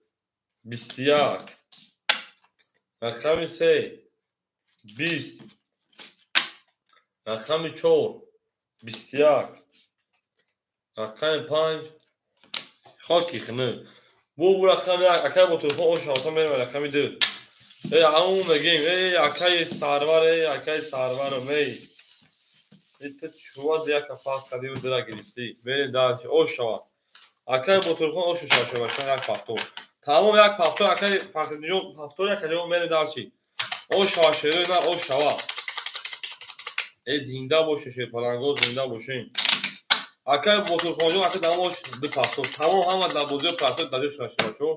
21. Рақами 3 20. Рақами 4 21. Рақами 5 хоки хунук. Бу рақами 1 акай Ботурхон ошавта мерем рақами 2. Эй ау мегем эй акай Сарвар эй акай Сарваром эй. Это чува яка пас кардиу дира гирифтӣ. Мерем дальше ошава. Акай Ботурхон ошушава шава як пафтор. Тамом як пафтор акай Фахриддинҷон пафтор як калима мерем дальше. Ошава шерои на ошава. Э зинда боше шерпаланго зинда бошем. Акай Ботурхонҷон ака дамош ду пафтор. Тамом ҳама дар бозиҳои простой дар ҷо шуна шава.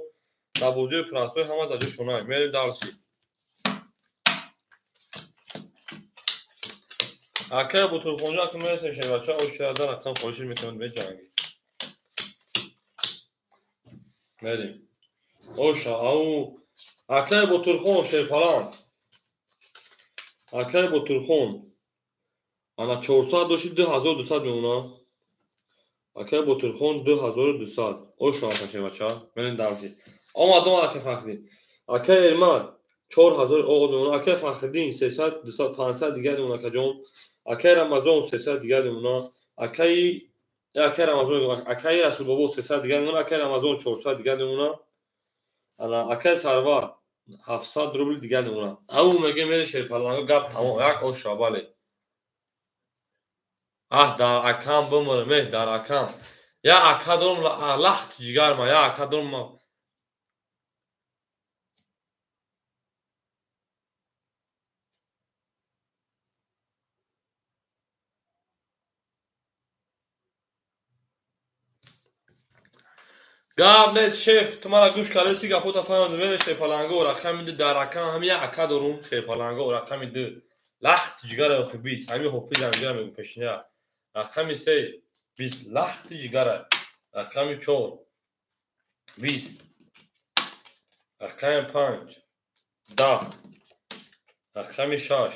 Дар бозиҳои простой ҳама дар ҷо шуна. Мерем дальше. Акай Ботурхонҷон ака мерасем шербача ошадан рақам хоҳиш метавонад меҷангед. Мерем. Оша ау акай Ботурхон шерпаланг. Акай Ботурхон ана 400 дошти 2200 мемона. Акай Ботурхон 2200. Оша ака шербача. Мерем дальше. Омад омад акай Фахриддин. Акай Эрмат 4000 оғоз мемона. Акай Фахриддин 300 200 500 дигар мемона акаҷон. Акай Рамазон 300 дигар мемона. Акай Рамазон акай Расулбобо 300 дигар мемона. Акай Рамазон 400 дигар мемона. Ана акай Сарвар 700 рубл дигар мемона. Ау мегем мере шерпаланго гап тамом як оша бале. Аҳ дар акам бимонам э дар акам. Я ака дорум лахт ҷигарма я ака дорум. Гап нест шеф, ту мара гӯш кардӣ гапота фаҳмидам. Мере шерпаланго рақами 2 дар акам ҳами як ака дорум шерпаланго рақами 2 лахт ҷигара охи 20 ҳами ҳофизам ҷигара мегӯ пешина. Рақами 3 20 лахти ҷигара. Рақами 4 20. Рақами 5 10. Рақами 6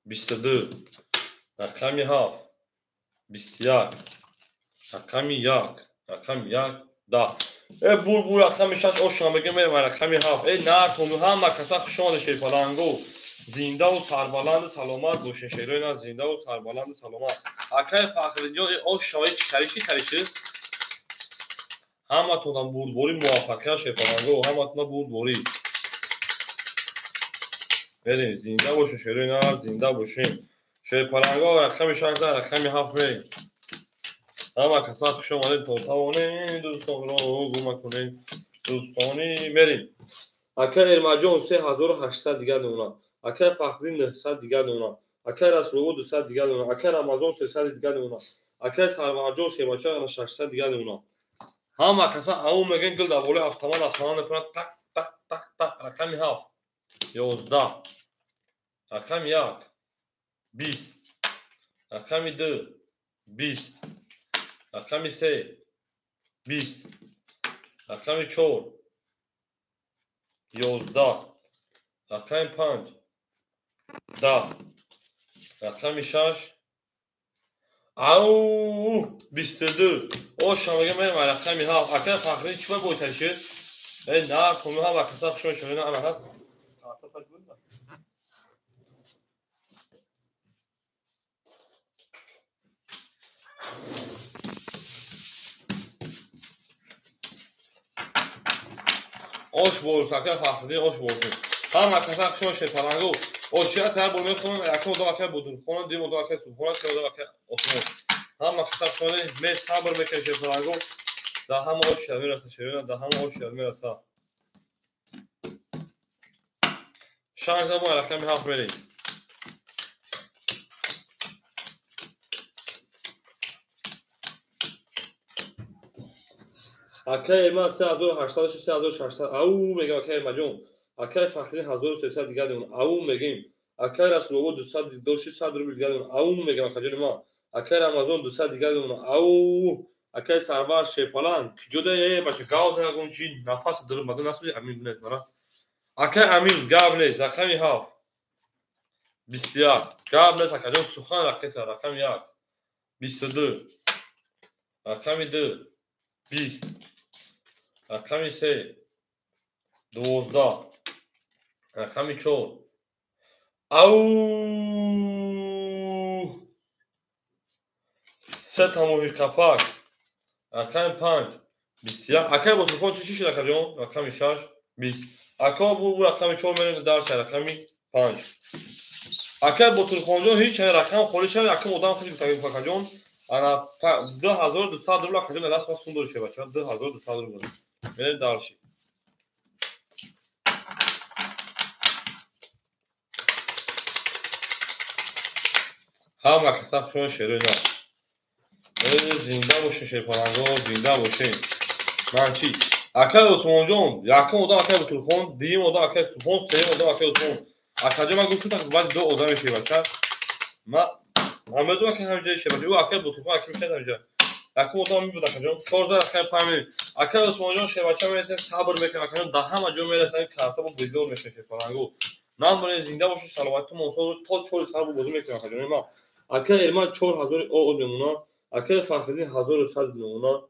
22. Рақами 7 21. Рақами 1 рақами 1 10. Э бур бур рақами 6 ошам мегем мерем рақами 7. Э нартон ҳама каса хуш омада шерпаланго. Зиндаву сарбаланду саломат бошен шерои на зиндаву сарбаланду саломат. Акай Фахриддинҷон э ошава чӣ тариши? Ҳаматонам бурдборӣ муваффақият шерпаланго, ҳаматона бурдборӣ. Мерем зинда бошен шерои на зинда бошен. Шерпаланго рақами 6 рақами 7 мерем. Ҳама каса хуш омадед то тавонем дӯстонро гума кунем. Дӯстони мерем. Акай Эрмаҷон 3800 дигар мемонад. Акай Фахриддин 900 дигар мемонад. Акай Расулобо 200 дигар мемонад. Акай Рамазон 300 дигар мемонад. Акай Сарварҷон шербача 600 дигар мемонад. Ҳама каса ау мегӯянд гул дар болои автомат автомат мекунад так так так так. Рақами 7 11. Рақами 1 20. Рақами 2 20. Рақами 3 20. Рақами 4 11. Рақами 5 10. Рақами 6 ау 22. Оша мегӯям мерем рақами 7. Акай Фахриддин чӣ бойтар шуд? Э на куну ҳама каса хуш омад шуд. Ана ош борус акай Фахриддин ош борус. Ҳама каса хуш омад шерпаланго. Ошия тар бор мехонам якум одам акай Ботурхона, дуюм одам акай Субҳона, сеюм одам акай Осмон. Ҳама каса хуш омадед. Ме сабр мекунем шерпаланго. Дар ҳама ош мераса шерона, дар ҳама ош мераса. 6 забон рақами 7 мерем. Акай Эрман 3800 3600. Ау мегам акай Эрмаҷон. Акай Фахриддин 1300 дигар мемона. Ау мегем. Акай Расулобод 200 доши 100 рубл дигар мемона. Ау мегам акаҷони ман. Акай Рамазон 200 дигар мемона. Ау акай Сарвар Шерпаланг киҷода е бача гав загон чи нафас дурум бада насузи Амин бинед мара. Акай Амин гап нест, рақами 7 21 гап нест акаҷон, сухан ракета рақами 1 22 рақами 2 20 рақами 3 12 рақами 4 ау сета моҳи қапак рақами 5 21 акай Ботурхон чӣ шуд акаҷон? Рақами 6 20 ака бу рақами 4 мерем дарса рақами 5 акай Ботурхонҷон ҳеч рақам холӣ шавад, акам одам хеле гуфт акаҷон. Ана 2200 рубл акаҷон даст ма сум дори шева ча 2200 рубл мерем дарши. Ҳама каса хушон шерои на. Зинда бошен шерпаланго, зинда бошен. Ман чӣ? Акай Усмонҷон, якум одам акай Ботурхон, дуюм одам акай Субҳон, сеюм одам акай Усмон. Акаҷон ман гуфтам баъд ду одам шебача. Ман медонам ки ҳамҷои шебача. Ӯ акай Ботурхон акай мешад ҳамҷа. Якум одам мебуд акаҷон. 14 рақами 5. Акай Усмонҷон шебача мерасад, сабр мекунад акаҷон, дар ҳама ҷо мерасад, ин карта бо безор мешавад шерпаланго. Намбаред, зинда бошед, саломатитон монсо то 4 сар бозӣ мекунам акаҷон. Ман акай Эрман 4000 ОО мемона, акай Фахриддин 1100 мемона,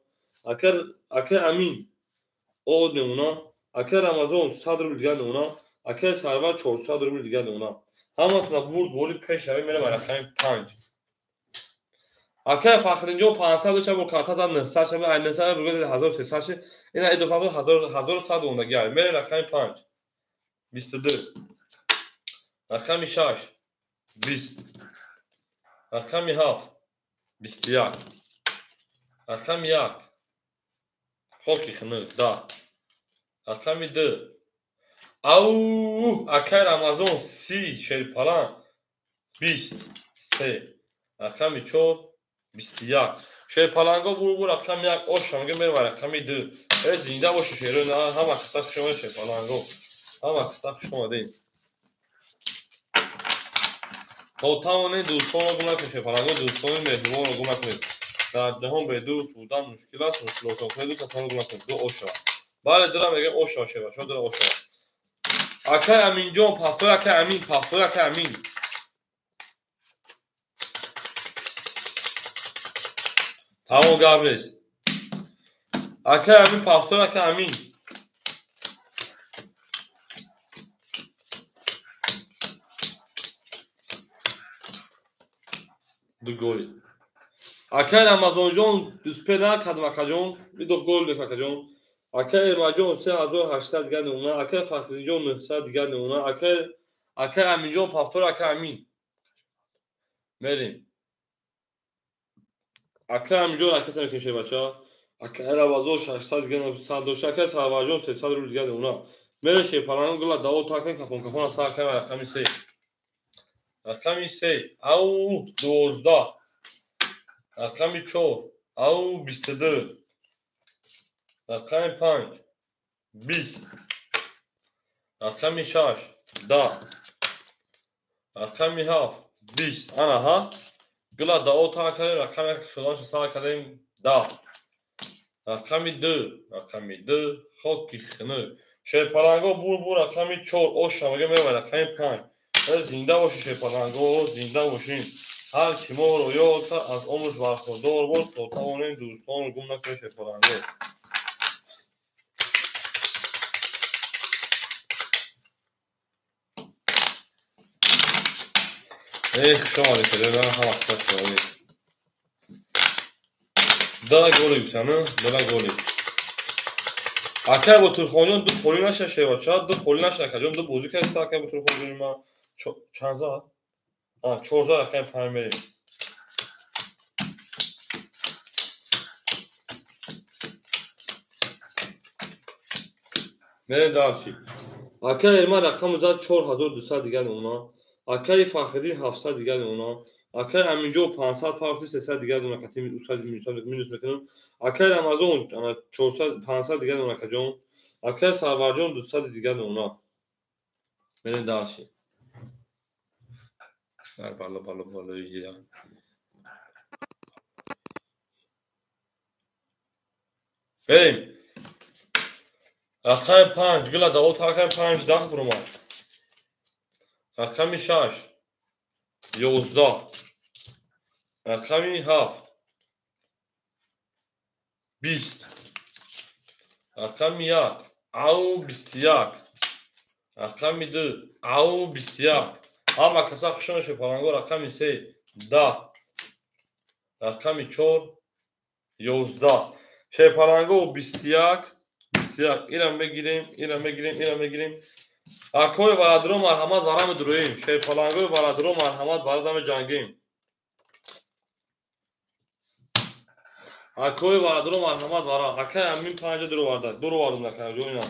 акай Амин ОО мемона, акай Рамазон 100 рубл дигар мемона, акай Сарвар 400 рубл дигар мемона. Ҳаматона бурд боли пеш равем, мерем рақами 5. Акай Фахриддинҷон 500 дошта, бо карта зад 900 шава, ай 900 бургад 1300 ши, ина ай 1100 мондаги. Мерем рақами 5. 22. Рақами 6 20. Рақами 7 21. Рақами 1 хоки хунук 10. Рақами 2 ау акай Рамазон 30 шерпалан 23. Рақами 4 21. Шерпаланго бур рақами 1 оша мега мерем рақами 2. Э зинда бошед шерои на, ҳама каса хуш омадед шерпаланго. Ҳама каса хуш омадед. То тавонед дӯстонро гум накунед шерпаланго, дӯстони меҳрубонро гум накунед. Дар ҷаҳон бедӯст будан мушкил аст, мушкил осон кунед, дӯстатонро гум накунед. Ду оша. Бале, дура мегӯем оша шербачаҳо, дура оша. Акай Аминҷон пафтор, акай Амин пафтор, акай Амин. Тамом гап нест. Акай Амин пафтор, акай Амин. Ду голи. Акай Рамазонҷон успе накардам акаҷон, бидо гол дек акаҷон. Акай Эрмаҷон 3800 дигар мемона, акай Фахриддинҷон 900 дигар мемона, акай Аминҷон пафтор, акай Амин. Мерем. Акай Аминҷон ракета мекунем шербача. Акай Рамазон 600 дигар 100 дошта, акай Сарварҷон 300 рубл дигар мемона. Мерем шерпаланго гула даво такем кафон кафон сар кардем рақами 3. Рақами 3 ау 12. Рақами 4 ау 22. Рақами 5 20. Рақами 6 10. Рақами 7 20. Ана ҳа гула даво тар кардем, рақами шуданашо сар кардем 10. Рақами 2 рақами 2 хоки хунук. Шерпаланго бур рақами 4 оша мега мерем рақами 5. Зинда бошед шерпаланго, зинда бошед. Ҳар ки моро ёд кард, аз омӯш бархӯрдор боз, то тавонем дӯстонро гум накунем шерпаланго. Эх, хуш омадед шерои, ҳама каса хуш омадед. Дара голи гуфтану, дара голи. Акай Ботурхонҷон ду холӣ наша шербача, ду холӣ наша акаҷон, ду бозӣ кардед акай Ботурхонҷони ман. Чанд зад? 14 рақами 5 мерем. Мерем дарси. Акай Эрман рақаму зад 4200 дигар мемона. Акай Фахриддин 700 дигар мемона. Акай Аминҷо 500 пафти 300 дигар дона кати 300 минус мекунам. Акай Рамазон 400 500 дигар дона акаҷон. Акай Сарварҷон 200 дигар дона. Мерем дальше. Бало бало бало я. Мерем. Рақами 5 гила давот рақами 5 10 бурумад. Рақами 6 11. Рақами 7 20. Рақами 1 ау 21. Рақами 2 ау 21. Ҳама каса хуш омадед паланго. Рақами 3 10. Рақами 4 11. Шерпаланго 21 21. Ира мегирем, ира мегирем, ира мегирем. Акои варадро марҳамат варами дуроим. Шерпалангои варадро марҳамат варадами ҷангим. Акои варадро марҳамат вара. Акай амин 5 дуроварда. Дуровардум акай ҷоина.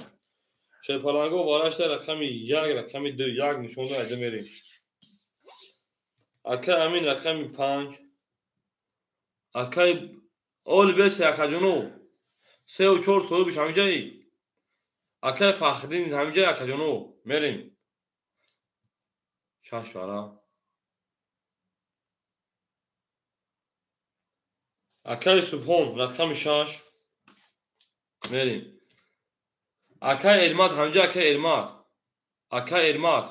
Шерпаланго варашта рақами 1, рақами 2, 1 нишонда айда мерем. Акай амин рақами 5. Акай оли бесе акаҷоно. 3 ва 4 соҳибиш ҳамиҷаи. Акай Фахриддин ҳамиҷаи акаҷоно. Мерем. 6 вара. Акай Субҳон рақами 6. Мерем. Акай Эрмат ҳамиҷа акай Эрмат. Акай Эрмат.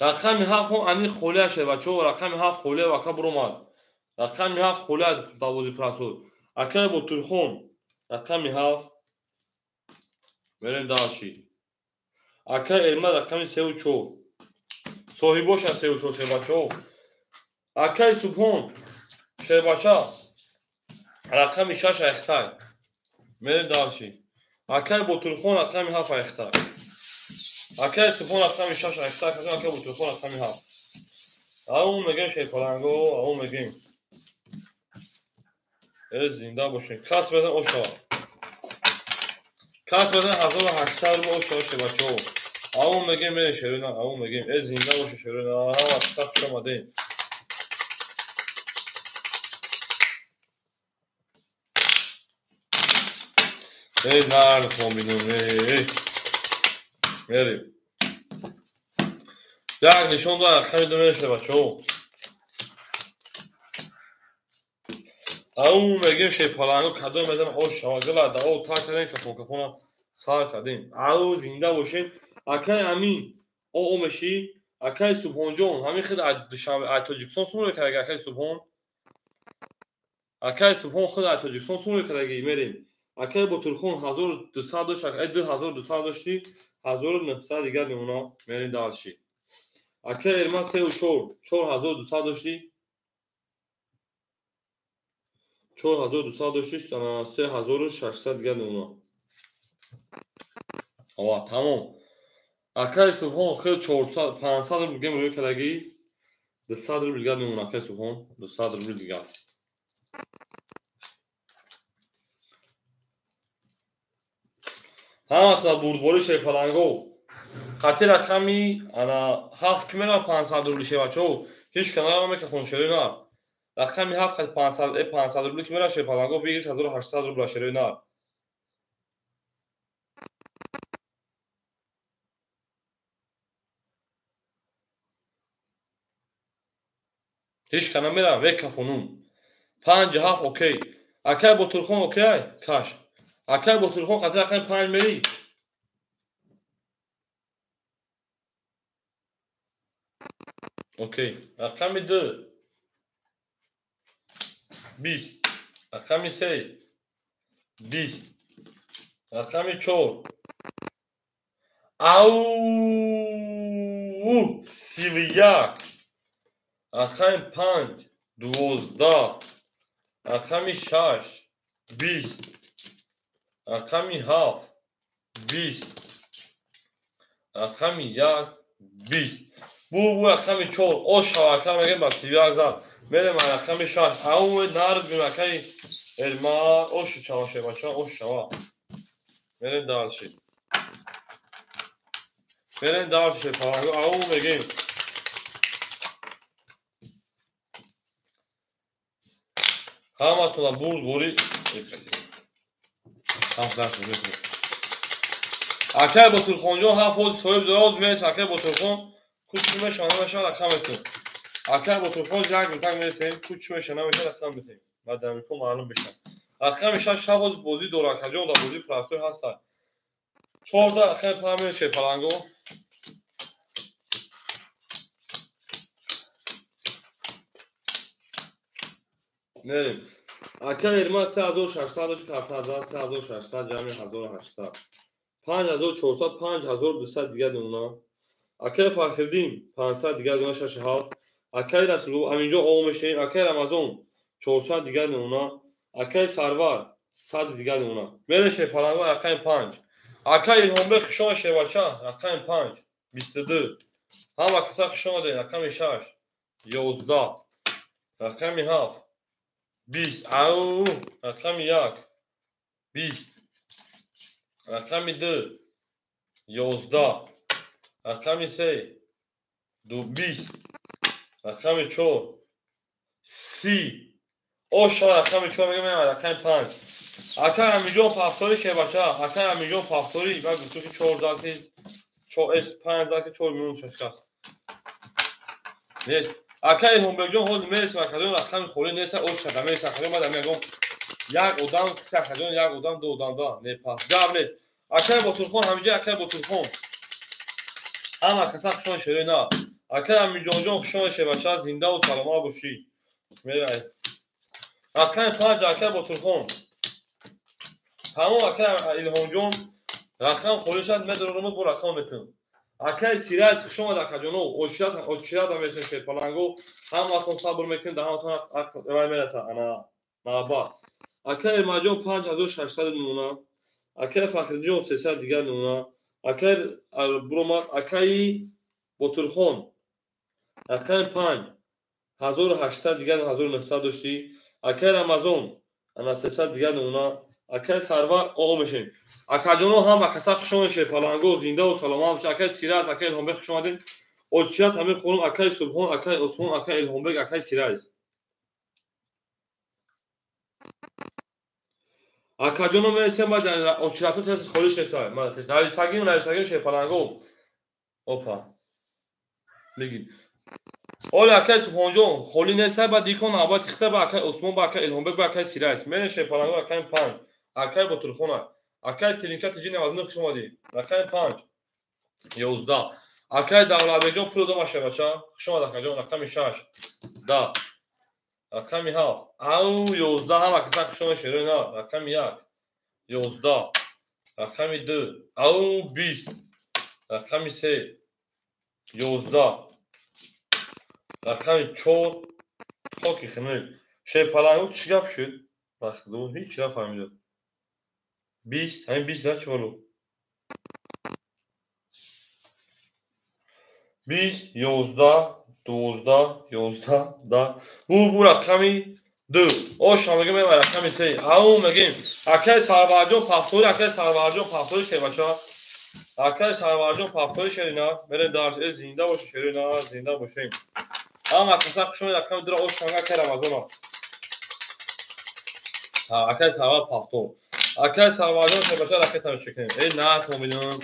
Рақами 7 ани холия шед бачаҳо. Рақами 7 холия ака буромад. Рақами 7 холия давози прасуд. Акай Ботурхон рақами 7. Мерем дальше. Акай Эрмат рақами 3 ва 4. Соҳибоша 3 ва 4 шед бачаҳо. Акай Субҳон шербача рақами 6 айхтай. Мерем дальше. Акай Ботурхон рақами 7 айхтай. Акай Субҳон рақами 6 айхтай. Акай Ботурхон рақами 7. Ау мегем шерпаланго, ау мегем. Зинда бошед. Кас бадан ошава. Кас бадан 1800 рубл ошава шербачаҳо. Ау мегем шерона, ау мегем. Зинда бошед шерона. Ҳама хуш омадед. Эй, нар хоминум, эй. Мерем. Як нишон дар рақами 2 мешавад бачаҳо. Ау мегем шерпаланго кадом медам ош шава. Гила даво так кардем, кафон кафона сар кардем. Ау зинда бошед. Акай Амин о меши. Акай Субҳонҷон ҳамин худ аз Душанбе, аз Тоҷикистон сумро кардаги акай Субҳон. Акай Субҳон худ аз Тоҷикистон сумро кардаги. Мерем. Акай Ботурхон 1200 дошт, акай 2200 дошти, 1900 дигар мемона. Мерем дальше. Акай Эрмат 3 ва 4, 4200 дошти. 4200 дошти, 3600 дигар мемона. Ава, тамом. Акай Субҳон худ 400, 500 рубл гем рӯй кардаги, 200 рубл дигар мемона. Акай Субҳон 200 рубл дигар. Ҳаматона бурдбори шерпаланго. Хати рақами ана 7 ки мерам 500 рубли шербачаҳо. Ҳеҷ канара мекахон шерои нар. Рақами 7 хати 500 рубли ки мерам шерпаланго выигрыш 1800 рубла шерои нар. Ҳеҷ кана мерам векафонум. 5 7 окей. Акай Ботурхон окей? Каш. Акай Ботурхон хати рақами 5 мери. Окей. Рақами 2 20. Рақами 3 20. Рақами 4 ау 31. Рақами 5 12. Рақами 6 20. Рақами 7 20. Рақами 1 20. Бу рақами 4 ош шава мегем ба 31 зад. Мерем рақами 6. Ау нар бимакай Элма ош шава шебача ош шава. Мерем дальше. Мерем дальше. Ау мегем. Ҳаматона бурдборӣ. Акай Ботурхонҷон ҳафт ҳози соҳиб дора, ҳоз мерес акай Ботурхон куч меша намеша рақам метун. Акай Ботурхон як так мересем, куч меша намеша рақам метем. Баъд дамико маълум мешавад. Рақами шаш ҳафт ҳози бозӣ дора, акаҷон дар бозӣ простой ҳастад. 14 рақами панҷ меше паланго. Мерем. Акай Эрмат 3600 дошт, карта 3600 ҷамъи 1800. 5400, 5200 дигар намуна. Акай Фахриддин 500 дигар намуна, 6 7. Акай Расулов аминҷо ов мешавем. Акай Рамазон 400 дигар намуна. Акай Сарвар 100 дигар намуна. Мерем шерпаланго рақами 5. Акай Илҳомбек хушомад шербача, рақами 5, 22. Ҳама каса хуш омадед, рақами 6, 11, рақами 7, 20, ау, рақами 1, 20, рақами 2, 11, рақами 3, 20, рақами 4, 30. Оша рақами 4 мегӯям, рақами 5. Акай Амиҷон пафтори шербача, акай Амиҷон пафтори, ман гуфтам ки 4 заки, 5 заки 4 миллион шашкаст. Нест. Акай Илҳомбекҷон ҳозир мересем, акаҷон рақами холӣ нест, оша мересем, акаҷон ман мегӯям як одам, акаҷон як одам, ду одам да, не пас. Гап нест. Акай Ботурхон ҳамиҷа, акай Ботурхон. Ҳама каса хушон шерои на. Акай Амиҷонҷон хушон шербача, зиндаву саломат бошӣ. Мерай. Рақами 5 акай Ботурхон. Тамом акай Илҳомҷон рақам холӣ шуд, медорам бо рақам метунам. Акай Сираҷ хуш омад акаҷоно, очират очират мешавем шерпаланго, ҳаматон сабр мекунед, да ҳаматон рай мерасад ана навбат. Акай Эрмаҷон 5600 намуна, акай Фахриддинҷон 300 дигар намуна, акай буромад, акаи Ботурхон рақами 5 1800 дигар 1900 доштӣ, акай Рамазон ана 300 дигар намуна, акай Сарвар оғо мешавем. Акаҷоно ҳама каса хуш омадед шерпаланго, зиндаву саломат бошед. Акай Сираҷ, акай Илҳомбек хуш омадед. Очират ҳамин хонум, акай Субҳон, акай Усмон, акай Илҳомбек, акай Сираҷ. Акаҷоно мересем, баъд очиратҳо тез холӣ шеста. Нависагим, нависагим шерпаланго. Опа. Бигид. Оли акай Субҳонҷон холӣ нест, баъд дикон навбат ихта ба акай Усмон, ба акай Илҳомбек, ба акай Сираҷ. Мерем шерпаланго рақами 5. Акай Ботурхона. Акай Телинка тиҷи 99 хуш омадӣ. Рақами 5. 11. Акай Давлатбекҷон пул дод машабача. Хуш омад акаҷон, рақами 6. 10. Рақами 7. Ау 11 ҳама каса хуш омад шерои на. Рақами 1. 11. Рақами 2. Ау 20. Рақами 3. 11. Рақами 4. Хоки хинӯй. Шерпаланго чӣ гап шуд? Вақт ҳеҷ нафаҳмидам. 20, ҳамин 20 за чӣ боло? 20, 11, 12, 11, 10. Бу рақами 2. Оша мегӯем рақами 3. Ау мегӯем. Акай Сарварҷон пафтори, акай Сарварҷон пафтори шербача. Акай Сарварҷон пафтори шерина. Мерем дар зинда бошед шерина, зинда бошем. Ҳама каса хуш омадед рақами 2 оша мегӯем акай Рамазона. Акай Сарвар пафтор. Акай Сарварҷон шербача ракета мешикнем. Эй на томидам.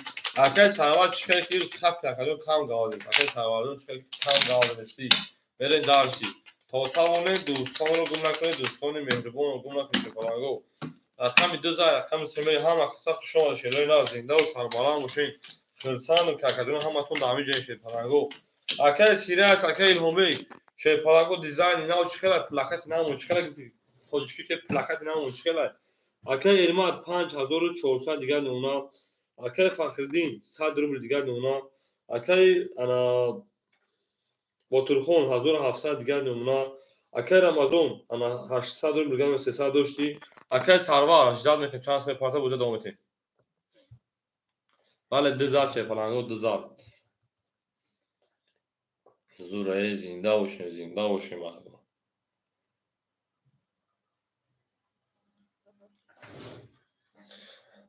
Акай Сарвар чӣ кар ки хап акаҷон кам гавадем. Акай Сарварҷон чӣ кар ки кам гавадем. Мерем дарси. То тавонед дӯстонро гум накунед, дӯстони меҳрубонро гум накунед шерпаланго. Рақами 2 за рақами 3 мерем. Ҳама каса хуш омадед шерои на, зиндаву сарбаланд бошед. Хурсандам ки акаҷон ҳаматон дар ҳамин ҷои шерпаланго. Акай Сираҷ, акай Илҳомбек, шерпаланго дизайни нав чӣ хела, плакати нав чӣ хела, тоҷикӣ ки плакати нав чӣ хела. Акай Эрмат 5400 дигар намуна, акай Фахриддин 100 рубл дигар намуна, акай ана Ботурхон 1700 дигар намуна, акай Рамазон ана 800 рубл дигар 300 доштӣ, акай Сарвар ждать мекунем чанд соат парта боза давом метем. Бале ду зад шерпаланго, ду зад. Зураe зинда бошем, зинда бошем мардум.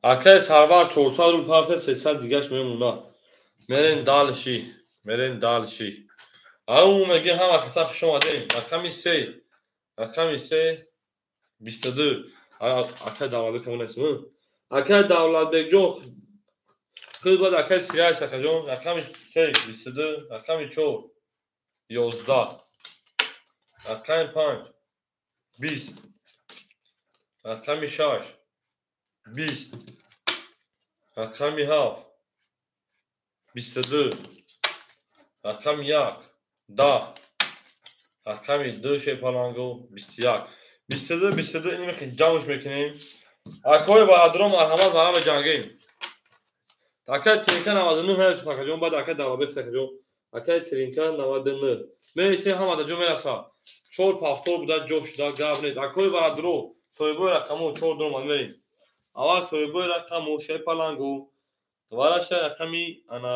Акай Сарвар 400 рубл парта 300 дигаш мемона. Мерем дальше, мерем дальше. Ау мегӯем ҳама каса хуш омадем. Рақами 3. Рақами 3. 22. Акай Давлатбек ҳамон аст. Акай Давлатбекҷон худ баъд акай Сираҷ акаҷон рақами 3 22, рақами 4 11, рақами 5 20, рақами 6 20, рақами 7 22, рақами 1 10, рақами 2 шепаланго 21. 22 22 инро ҷамъш мекунем. Акои бародарон марҳамат ба ҳама ҷангем. Акай Тринка 99 мерасад акаҷон, баъд акай Давлатбек акаҷон. Акай Тринка 99. Мересем ҳама дар ҷо мерасад. 4 повтор буда ҷо шуда гап нест. Акои бародаро соҳибои рақаму 4 дуромад мерем. Аввал соҳибои рақаму шепаланго вараша рақами ана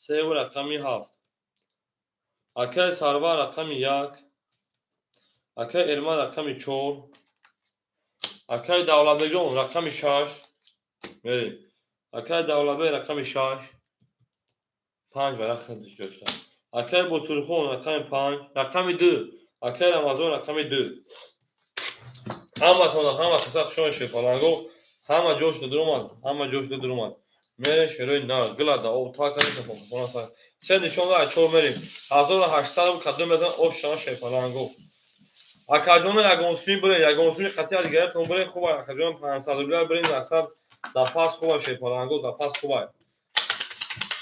3 ва рақами 7. Акай Сарвар рақами 1, акай Эрман рақами 4, акай Давлатбекҷон рақами 6 мерем. Акай Давлатбек рақами 6, 5 варақ ҷо шуда. Акай Ботурхон рақами 5, рақами 2, акай Рамазон рақами 2. Ҳаматон ҳама қисса хушон шепаланго, ҳама ҷо шуда дуромад, ҳама ҷо шуда дуромад. Мерем шерои нар, гилада об та кардем хона сар. Се нишон ва 4 мерем. 1800 кадом мезан ош шава шепаланго. Акаҷон ягон сумӣ бирен, ягон сумӣ қатъи дигаратон бирен, хуб акаҷон 500 рубля бирен, мақсад запас хуба шепаланго, запас хуба.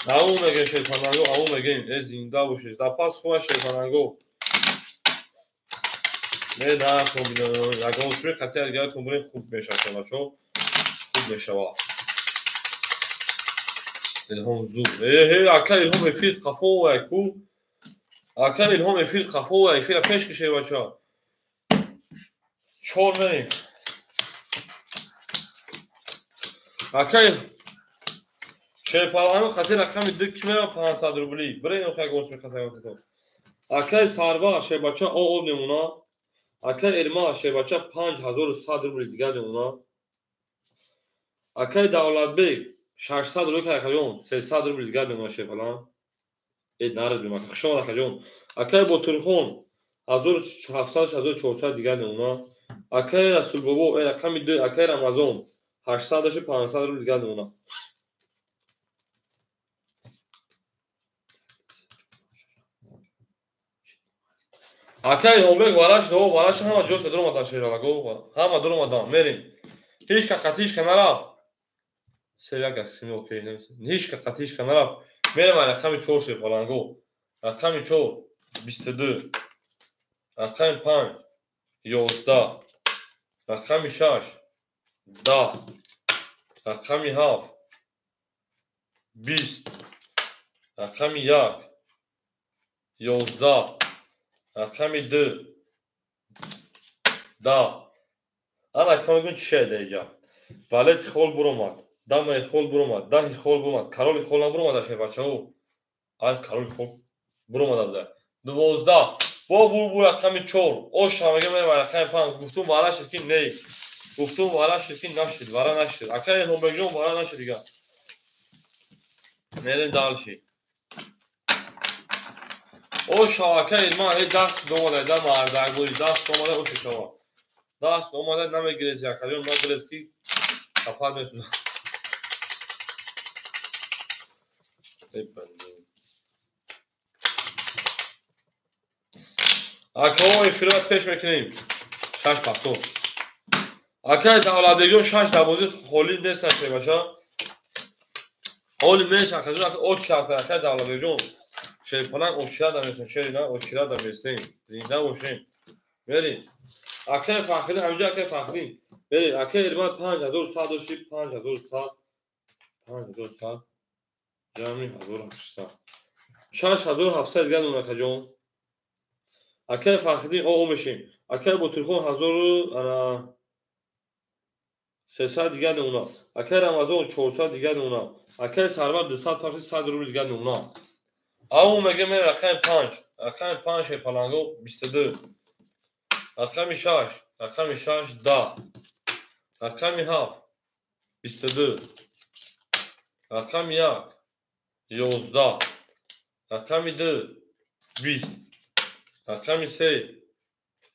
Ау мегем шепаланго, ау мегем, э зинда бошед. Запас хуба шепаланго. Не на ягон сумӣ қатъи дигаратон бирен, хуб мешавад бачо. Хуб мешавад. Илҳом зуд. Э, ака Илҳом эфир қафо вай ку. Ака Илҳом эфир қафо вай, эфира пеш кише бачо. 4 мерем. Акай шепаланго хати рақами 2 ки мера 500 рубли. Бирен охай гос мехатагон. Акай Сарва шебача о мемона. Акай Эрма шебача 5100 рубли дигар мемона. Акай Давлатбек 600 рубли акаҷон, 300 рубли дигар мемона шепалан. Э нарад бимака. Хуш омад акаҷон. Акай Ботурхон 1700 1400 дигар мемона. Акай Расулбобо рақами 2, акай Рамазон 800 500 рубли дигар мемона. Акай Илҳомбек вараш до вараш ҳама ҷоша дуромадан шералаго, ҳама дуромадан мерем. Ҳеҷ ка қатъи ҳеҷ ка нарафт. Се як аз сими окей немисем. Ҳеҷ ка қатъи ҳеҷ ка нарафт. Мерем рақами 4 шепаланго. Рақами 4 22, рақами 5 11, рақами 6 10, рақами 7 20, рақами 1 11, рақами 2 10. Ана камагун чӣ шеда иҷа? Валети хол буромад, дамаи хол буромад, даҳи хол буромад, кароли хол набуромада шебачао. Ай кароли хол буромада буда. 12. Бо бу рақами 4. Ош ҳамага мерем рақами 5. Гуфтум вара шид ки не. Гуфтум вара шид ки нашид, вара нашид. Акай Илҳомбекҷон вара нашид дига. Мерем дальше. Ош акай Илман эй даст омада, да мардак буди, даст омада ош шава. Даст омада намегирез акаҷон, нагирез ки капад месӯзад. Акао эфирро пеш мекунем. 6 повтор. Акай Давлатбекҷон 6 дарбозӣ холӣ нестан шебаша. Холӣ меш акаҷон, ака оч шарта акай Давлатбекҷон. Шерпаланг ошира даместем, шери на ошира даместем. Зинда бошем. Мерем. Акай Фахрӣ, ҳаминҷо акай Фахрӣ. Мерем. Акай Эрман 5100 дошти, 5100. 5100. Ҷамъи 1800. 6700 дигар мемонад акаҷон. Акай Фахриддин о мешем. Акай Ботурхон 1300 дигар мемонад. Акай Рамазон 400 дигар мемонад. Акай Сарвар 200 парси 100 рубли дигар мемонад. Ау мегем рақами 5. Рақами 5 шепаланго 22. Рақами 6, рақами 6 10. Рақами 7 22. Рақами 1 11. Рақами 2 20. Рақами 3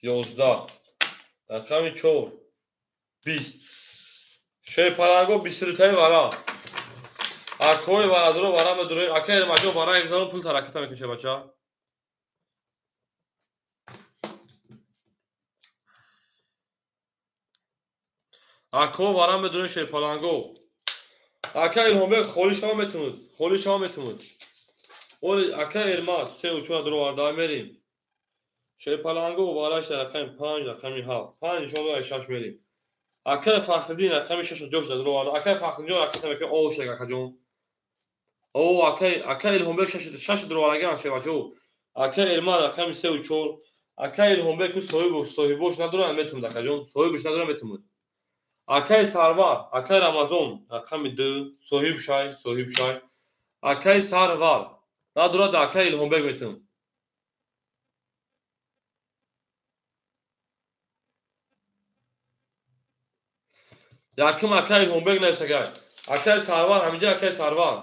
11. Рақами 4 20. Шерпаланго 22 таи вара. Акои варадуро вара медуроем. Ака Эрмаҷон вара ягзарон пул тараката мекунем шербача. Ако вара медуроем шерпаланго. Ака Илҳомбек холӣ шава метунуд. Холӣ шава метунуд. Оли ака Эрмат 3 4 дуроварда мерим. Шерпаланго вараш рақами 5, рақами 7. 5 нишон 6 мерим. Ака Фахриддин рақами 6 ҷош дуроварда. Ака Фахриддин ракета мекунем о шег акаҷон. О ака Илҳомбек 6 дуровардаган шербачо. Ака Эрмат рақами 3 4. Ака Илҳомбек соҳибош надорад метунуд акаҷон. Соҳибош надорад метунуд. Акаи Сарвар, акаи Рамазон рақами 2, соҳиб шай, соҳиб шай. Акаи Сарвар надорад, акаи Илҳомбек метунад. Яким акаи Илҳомбек нависагай. Акаи Сарвар ҳаминҷа акаи Сарвар.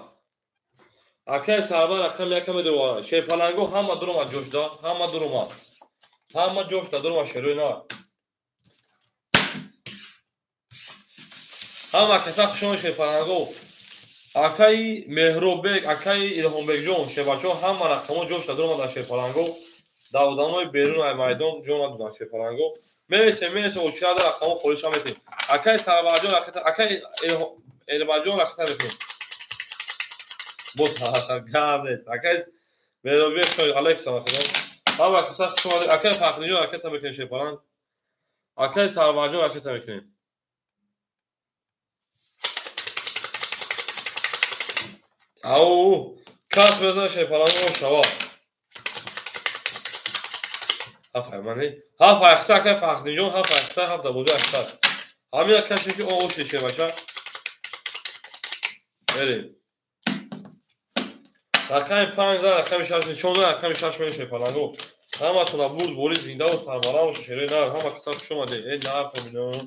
Акаи Сарвар рақами 1 медуроварад. Шерпаланго ҳама дуромад ҷошда, ҳама дуромад. Ҳама ҷошда дуромад шерои нар. Ҳама каса хушон шерпаланго. Акаи Меҳроббек, акаи Илҳомбекҷон, шербачаҳо ҳама рақамҳо ҷошда дуромад дар шерпаланго. Дар одамои берун ай майдон ҷо надоданд шерпаланго. Мересем, мересем, очирада рақамҳо холиша метем. Акаи Сарварҷон ракета, акаи Эрмаҷон ракета мекунем. Боз гап нест. Акаи Меҳроббек, алайкум салом. Ҳама каса хуш омадед. Акаи Фахриҷон ракета мекунем шерпаланг. Акаи Сарварҷон ракета мекунем. Ау, кас мезана шерпаланго шава. Ҳафт мани. Ҳафт айхта акаи Фахриҷон, ҳафт айхта, ҳафт дабоза айхта. Ҳамин акаши ки оғоз шид шербача. Мерем. Рақами 5 за рақами 6 нишон дод, рақами 6 мерем шерпаланго. Ҳаматона бурд бори зиндаву сарбаланд бошед шерои нар. Ҳама каса хуш омадед. Эй нар фамилион.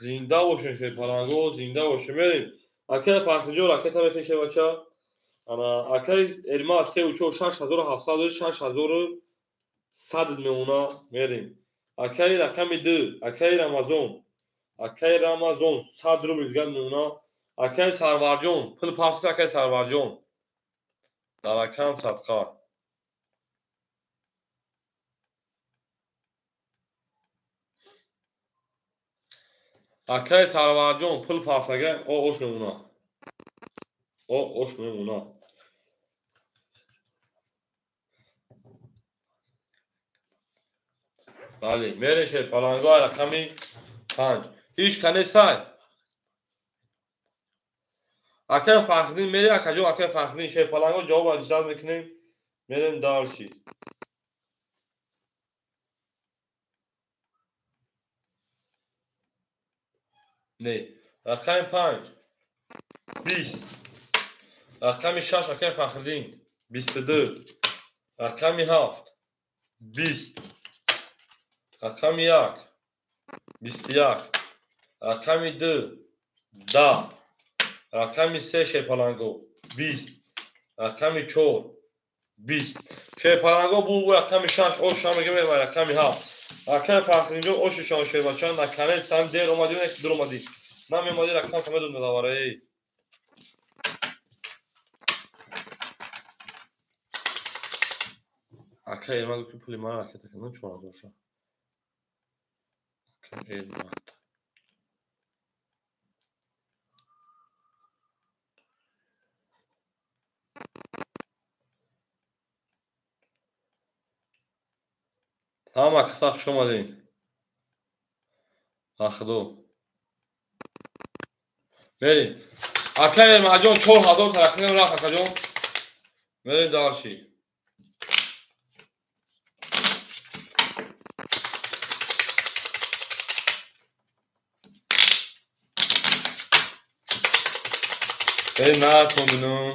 Зинда бошед шерпаланго, зинда бошед. Мерем. Акаи Фахриҷон ракета мекунем шербача. Ана акаи Эрмат 3 4 6700 6100 мемона мерем. Акаи рақами 2, акаи Рамазон. Акаи Рамазон 100 рубл дигар мемона. Акаи Сарварҷон, пул пафт акаи Сарварҷон. Дар рақам садқа. Акаи Сарварҷон пул пафтага о ош мемона. О ош мемона. Бале, мерем шерпаланго рақами 5. Ҳеҷ кане сай. Акаи Фахриддин мерем, акаҷон, акаи Фахриддин шерпаланго ҷавоб аҷдад мекунем. Мерем дарси. Не, рақами 5 20. Рақами 6 акаи Фахриддин 22. Рақами 7 20. Рақами 1 21. Рақами 2 10. Рақами 3 шерпаланго 20. Рақами 4 20. Шерпаланго бу рақами 6 ош мегем ва рақами 7. Акаи Фахриддинҷон ошишон шербача наканед сам дер омадӣ не дур омадӣ. Ман мемодӣ рақам та медонам давараи. Акаи Эрмат гуфт ки пули ман ракета кунам 4000 ша. Акаи Эрмат. Ҳама каса хуш омадед. Ахудо. Мерем. Акаи Эрмаҷон 4000 тараққӣ рафт акаҷон. Мерем дарши. Мерем натон бинам.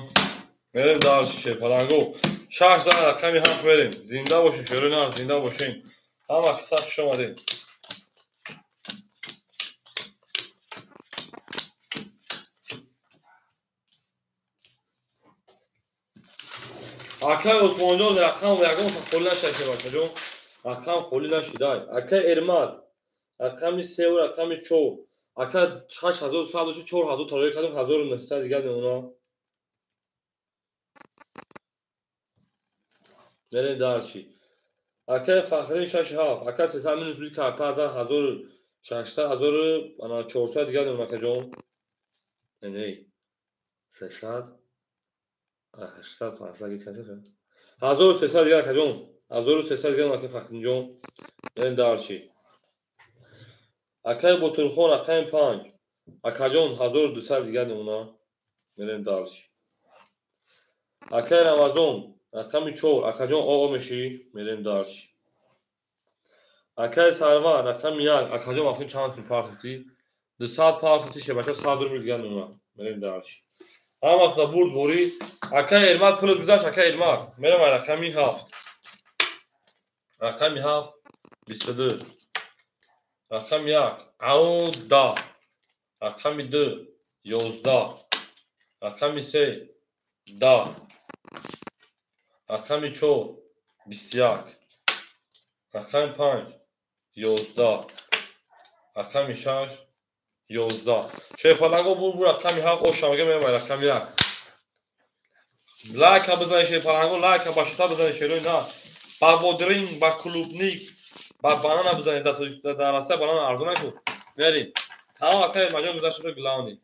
Мерем дарши шерпаланго. 6 за рақами 7 мерем. Зинда бошед шерои нар, зинда бошед. Ҳама каса хуш омадед. Акаи Усмонҷон рақам ягон холӣ нашида шербачаҷон. Рақам холӣ нашидай. Акаи Эрмат Рақами се ва рақами чор. Ака 6100 дошт, 4000 тарои кардем, 1900 дигар мемона. Мерем дальше. Акаи Фахриддин 6 7. Ака 300 минус буди карта аз 1600, 1400 дигар мемона, акаҷон. Не, не. 300 800 500 гирифтан. 1300 дигар, акаҷон. 1300 дигар, акаи Фахриддинҷон. Мерем дальше. Акаи Ботурхон рақами 5. Акаҷон, 1200 дигар мемона. Мерем дальше. Акаи Рамазон рақами 4. Акаҷон, оо мешӣ? Мерем дальше. Акаи Сарвар рақами 1. Акаҷон, мафҳум чанд сум партофтӣ? 200 партофтӣ, шебача 100 рубл дигар мемона. Мерем дальше. Ҳаматона бурд борӣ. Акаи Эрмак, пулат гузашт, акаи Эрмак. Мерем рақами 7. Рақами 7 22. Рақами 1 ау 10. Рақами 2 11. Рақами 3 10. Рақами 4 21. Рақами 5 11. Рақами 6 11. Шерпаланго бур бур рақами 7 ошамага мерем рақами 1. Лайка бизанед, шерпаланго, лайка ба шута бизанед, шерои на. Ба бодринг, ба клубник, ба банана бизанед, дар Россия банана арзон накун. Мерем. Тамом, акаи маҷон гузашт шуд главный.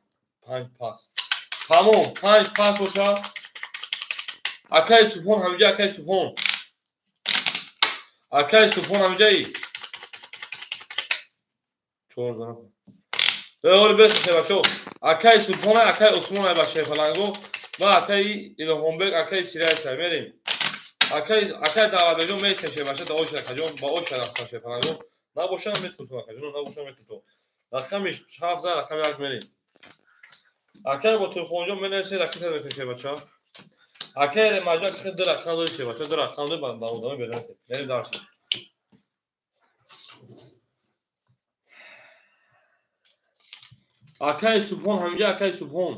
5 пас. Тамом, 5 пас боша. Акаи Субҳон ҳамиҷа, акаи Субҳон. Акаи Субҳон ҳамиҷаи. Чор зана. Оли бес бачо. Акаи Субҳон, акаи Усмон ба шерпаланго ва акаи Илҳомбек, акаи Сирайса мерем. Акаи Давлатбекҷон месем, шербача да ош акаҷон, ба ош рафтан шерпаланго. Набошам метун акаҷон, набошам метун. Рақами 7 за рақами 1 мерем. Акаи Ботурхонҷон менависед, ракета мекунед, шербача. Акаи Ремаҷон ки ду рақам дори, шербача, ду рақам дори ба одама берем. Мерем дальше. Акаи Субҳон ҳамиҷа, акаи Субҳон.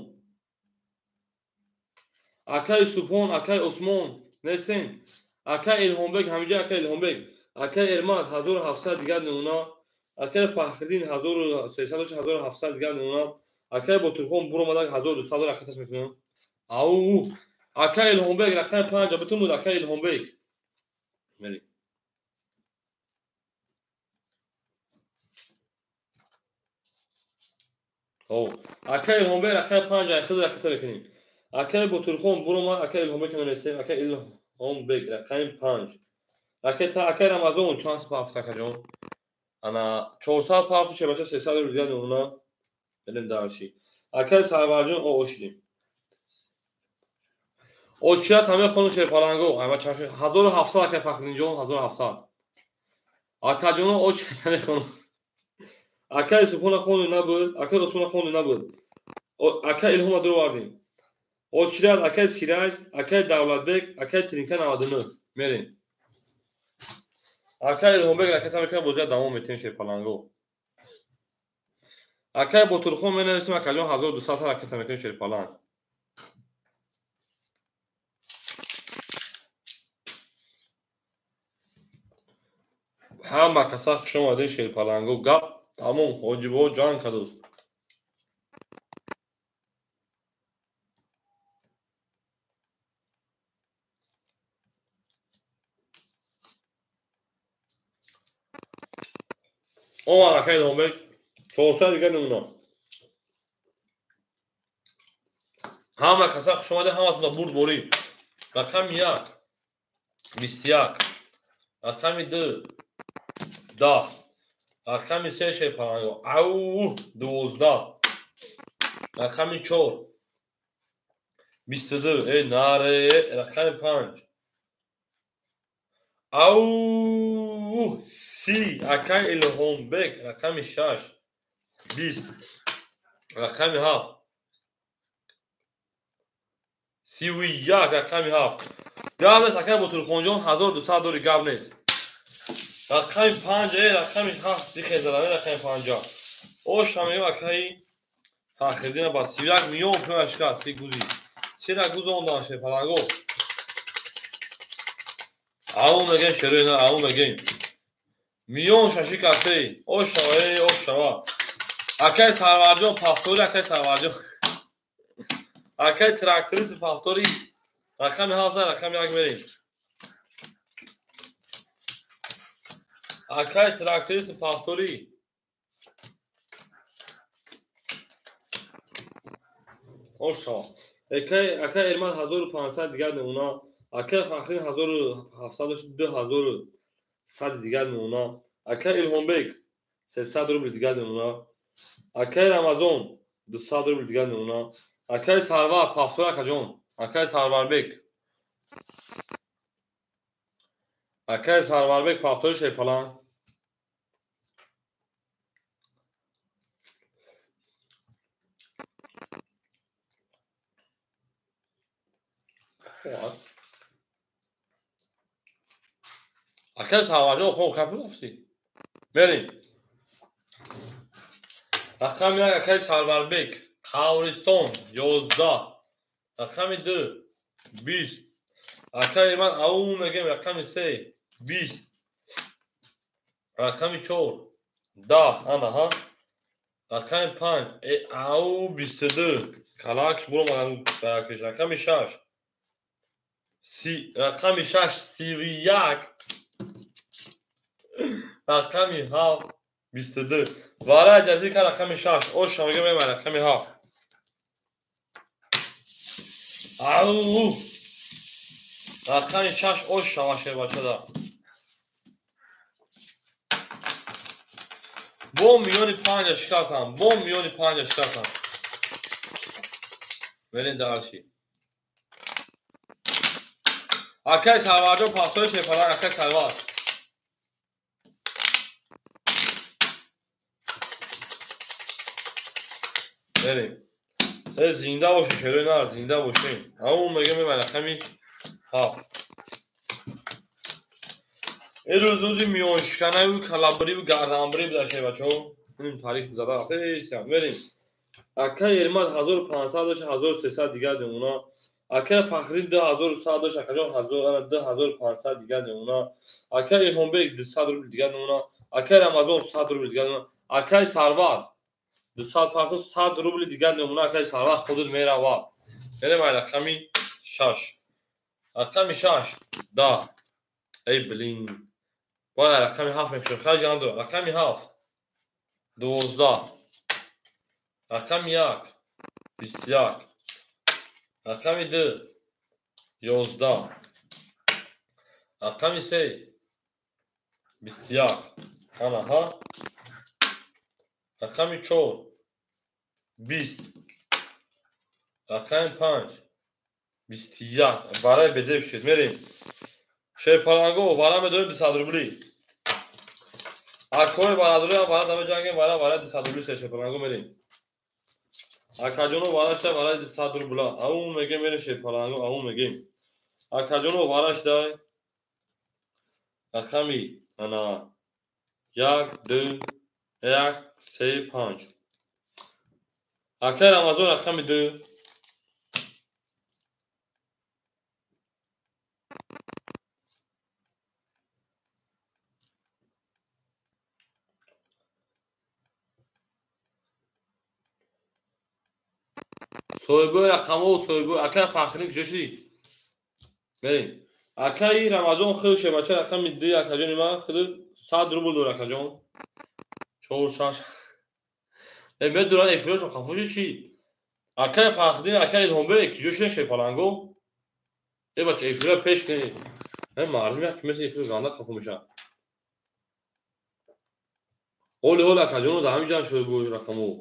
Акаи Субҳон, акаи Усмон нестен. Акаи Илҳомбек ҳамиҷа, акаи Илҳомбек. Акаи Эрмак 1700 дигар намуна. Акаи Фахриддин 1300, 1700 дигар намуна. Акаи Ботурхон буромада 1200 ракаташ мекунам. Ау! Акаи Илҳомбек рақами 5 битун буд, акаи Илҳомбек. Мерем. Акаи Илҳомбек рақами 5 ай худ раката мекунем. Акаи Ботурхон буромад, акаи Илҳомбек менависем, акаи Илҳомбек рақами 5. Ракета акаи Рамазон чанд пафт, акаҷон? Ана 400 пафт, шебача 300 рубл дигар намуна. Мерем дальше. Акаи Сарварҷон о шудем. Очият ҳамаи хону шерпаланго. Айва чанд 1700, акаи Фахриддинҷон 1700. Акаҷоно очият ҳамаи хону. Акаи Субҳона хонду набуд, акаи Усмона хонду набуд. Акаи Илҳома дуровардем. Очират, акаи Сирайс, акаи Давлатбек, акаи Тринка 99. Мерем. Акаи Илҳомбек ракета мекунад, бозия давом метем, шерпаланго. Акаи Ботурхон менависем, акаҷон 1200 ракета мекунем, шерпаланг. Ҳама каса хуш омадед, шерпаланго. Гап тамом, ҳоҷибо ҷанг кардост. Омад акаи Илҳомбек 400 дигар намуна. Ҳама каса хуш омадед, ҳаматона бурд борӣ. Рақами 1 21, рақами 2 10, рақами 3 шерпаланго ау 12, рақами 4 22, э наре, рақами 5 ау 30, акаи Илҳомбек рақами 6 20, рақами 7 31, рақами 7. Гап нест, акаи Ботурхонҷон 1200 дори, гап нест. Рақами 5, рақами 7 дихезадам, рақами 5. Ош ҳамеё акаи Фахриддина ба 31 миллион пӯяш кард, си гузи. Сира гузондан шерпаланго. Ау мегем шерои на, ау мегем. Миён шаши касей. Ошава, эй, ошава. Акай Сарварҷон пафтори, акай Сарварҷон. Акай тракторист пафтори. Рақами 7, рақами 1 мерем. Акай тракторист пафтори. Ошава. Акай Эрмат 1500 дигар мемона. Акай Фахрин 1700, 2100 дигар мемона. Акай Илҳомбек 300 рубл дигар мемона. Акай Рамазон 200 рубл дигар мемона. Акай Сарвар пафтор акаҷон. Акай Сарварбек. Акай Сарварбек пафтори шерпаланг. Акай Сарварҷон хоб капи рафтӣ. Мерем. Рақами 1 акай Сарварбек. Қавристон 11. Рақами 2 20. Акай ман ау мегем рақами 3 20. Рақами 4 10. Ана ҳа. Рақами 5 ау 22. Калак буро ман баракиш. Рақами 6 си, рақами 6 31. Рақами 7 22. Варай ҷазика рақами 6. Оша мегем рақами 7. Ау! Рақами 6 оша ваше бачада. Бо миёни 5 шикастам. Бо миёни 5 шикастам. Мерем дальше. Акай Сарварҷон пафтори шерпаланг, акай Сарвар. Мерем. Зинда боши, шерои нар, зинда бошем. Ау мегем рақами 7. Рӯз рӯзи миёншиканаю калабриву гарданбирӣ буда шербачаҳо. Ин тарих зада рафта. Мерем. Акай Эрмат 1500 дошт, 1300 дигар мемона. Акай Фахрин 2100 дошт, акаҷон 2500 дигар мемона. Акай Илҳомбек 200 рубл дигар мемона. Акай Рамазон 100 рубл дигар мемона. Акай Сарвар 200 партон 100 рубл дигар мемона. Акай Сарвар худат мерава. Мерем ай рақами 6. Рақами 6 10. Эй блин. Бояд рақами 7 мекушем. Хайр ҷан дор. Рақами 7 12. Рақами 1 21. Рақами 2 11. Рақами 3 21. Ана ҳа. Рақами 4 20. Рақами 5 21. Барои безеб шуд. Мерем. Шерпаланго вара медорем 200 рубли. Акои бародарам вара даме ҷангем вара вара 200 рубли шерпаланго мерем. Акаҷоно вара шда вара 200 рубла. Ау мегем мерем шерпаланго, ау мегем. Акаҷоно вара шда рақами ана 1 2 1 3 5. Акай Рамазон рақами 2. Соҳибои рақамҳо, соҳибои акай Фахрин куҷо шудӣ? Мерем. Акаи Рамазон худ шебача рақами 2 акаҷони ман худ 100 рубл дор акаҷон. 4 6. Медурад эфирашо хафо шуд чӣ? Акаи Фахриддин, акаи Илҳомбек куҷо шуден шерпаланго? Э бача эфира пеш кунед. Мардум як мисли эфир ганда хафо мешавад. Ҳоли ҳол акаҷоно дар ҳамин ҷанг шоҳибои рақамҳо.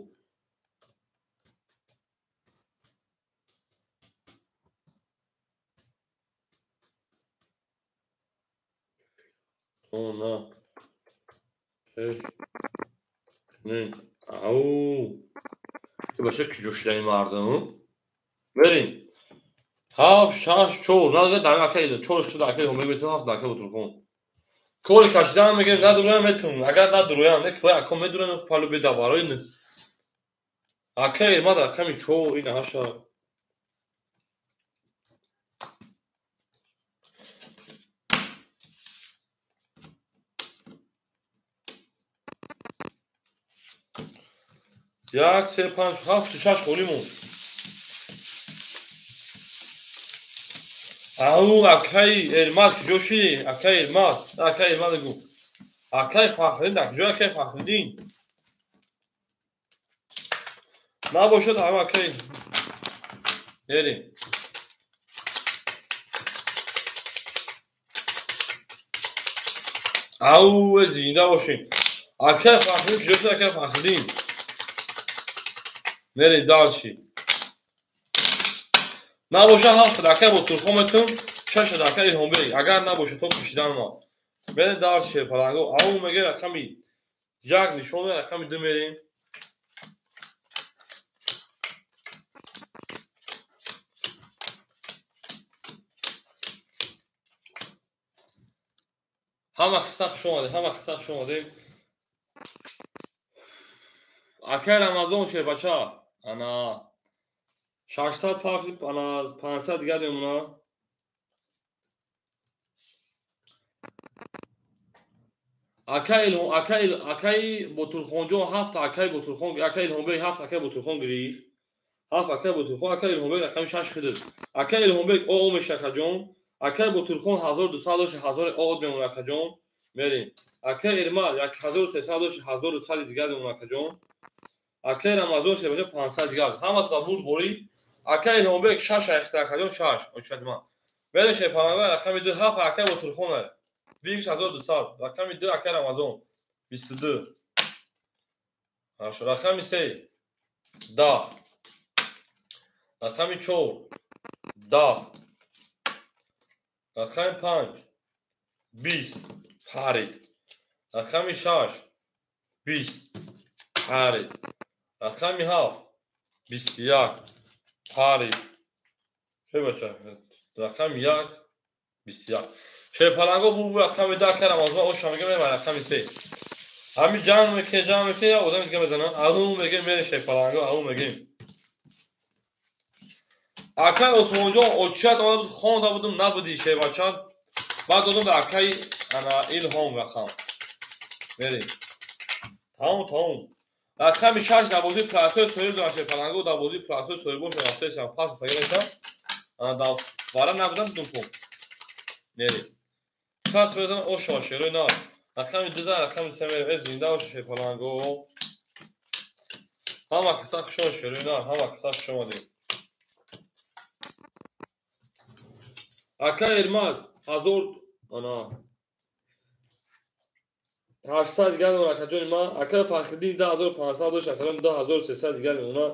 На, шеш, ним. Ау! Бача куҷо шудани мардум? Мерем. 7 6 4. На, дар акай 4 шуд акай Илҳомбек метавон 7 акай Ботурхон. Кори кашидан мегирем, надуроям метавонам. Агар надуроям, не кой ако медуроям палу беда барои. Акай Эрмат рақами 4 ин 8. 1 3 5 7 6 холӣ монд. Ау, акаи Элмат куҷо шидӣ? Акаи Элмат, акаи Элмат гу. Акаи Фахриддин, куҷо акаи Фахриддин? Набошад, ама акаи. Мерем. Ау, зинда бошем. Акаи Фахриддин куҷо шуд, акаи Фахриддин? Мерем дальше. Набошад 7 акаи Ботурхон метун, 6 акаи Илҳомбек. Агар набошад то кушидан ма. Мерем дальше паланго. Ау меге рақами 1 нишон рақами 2 мерем. Ҳама қисса хуш омадед, ҳама қисса хуш омадед. Акаи Рамазон шербача, ана 600 пафт, ана 500 дигар мемона. Акаи Ботурхонҷон 7 акаи Ботурхон, акаи Илҳомбек 7 акаи Ботурхон гирифт. 7 акаи Ботурхон, акаи Илҳомбек рақами 6 хидид. Акаи Илҳомбек оо меша акаҷон. Акаи Ботурхон 1200 дошт, 1000 од мемона акаҷон. Мерем. Акаи Эрмал 1300 дошт, 1100 дигар мемона акаҷон. Акаи Рамазон шебаҷа 500 дигар. Ҳаматон бурд борӣ. Акаи Илҳомбек 6 айхта акаҷон 6. Очадма. Мерем шерпаланга рақами 2 7 акаи Ботурхон 1200. Рақами 2 акаи Рамазон 22. Рақами 3 10. Рақами 4 10. Рақами 5 20 парид. Рақами 6 20 парид. Рақами 7 21 парид. Бача, рақами 1 21. Шерпаланго бу рақами 10 акаи Рамазон оша мега мерем рақами 3. Ҳами ҷанг мекунем, ҷанг мекунем, як одами дига мезанам. Аҳу мегем мерем шерпаланго, аҳу мегем. Акаи Осмонҷон очат омада буд, хонда будум, набудӣ шербача. Баъд додум ба акаи ана Илҳом рақам. Мерем. Тамом, тамом. Рақами 6 дар бозии платои соҳиб дорам шерпаланго, дар бозии платои соҳибошон рафтаистам, пас фагирам. Ана дар вара набудам дум. Мерем. Пас мезанам оша шерои нар. Рақами 2 рақами 3 мерем. Э зинда боша шерпаланго. Ҳама каса хуш омадед шерои нар, ҳама каса хуш омадед. Акаи Эрмат 1000 ана 800 дигар мемона акаҷони ман. Акаи Фахриддин 10500 дошт, акаҷон 2300 дигар мемона.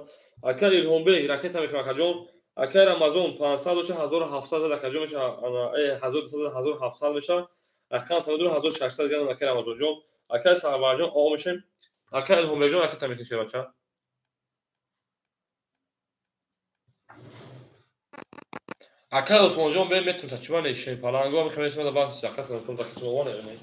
Акаи Илҳомбек ракета мекунам акаҷон. Акаи Рамазон 500 дошт, 1700 акаҷон меша, ана 1200 1700 меша. Рақам тамадур 1600 дигар мемона акаи Рамазонҷон. Акаи Сарварҷон о мешем. Акаи Илҳомбекҷон ракета мекунем бача. Акаи Осмонҷон бе метун та чима не шерпаланго мехоҳем исмада бас сақас натун та қисм овон не.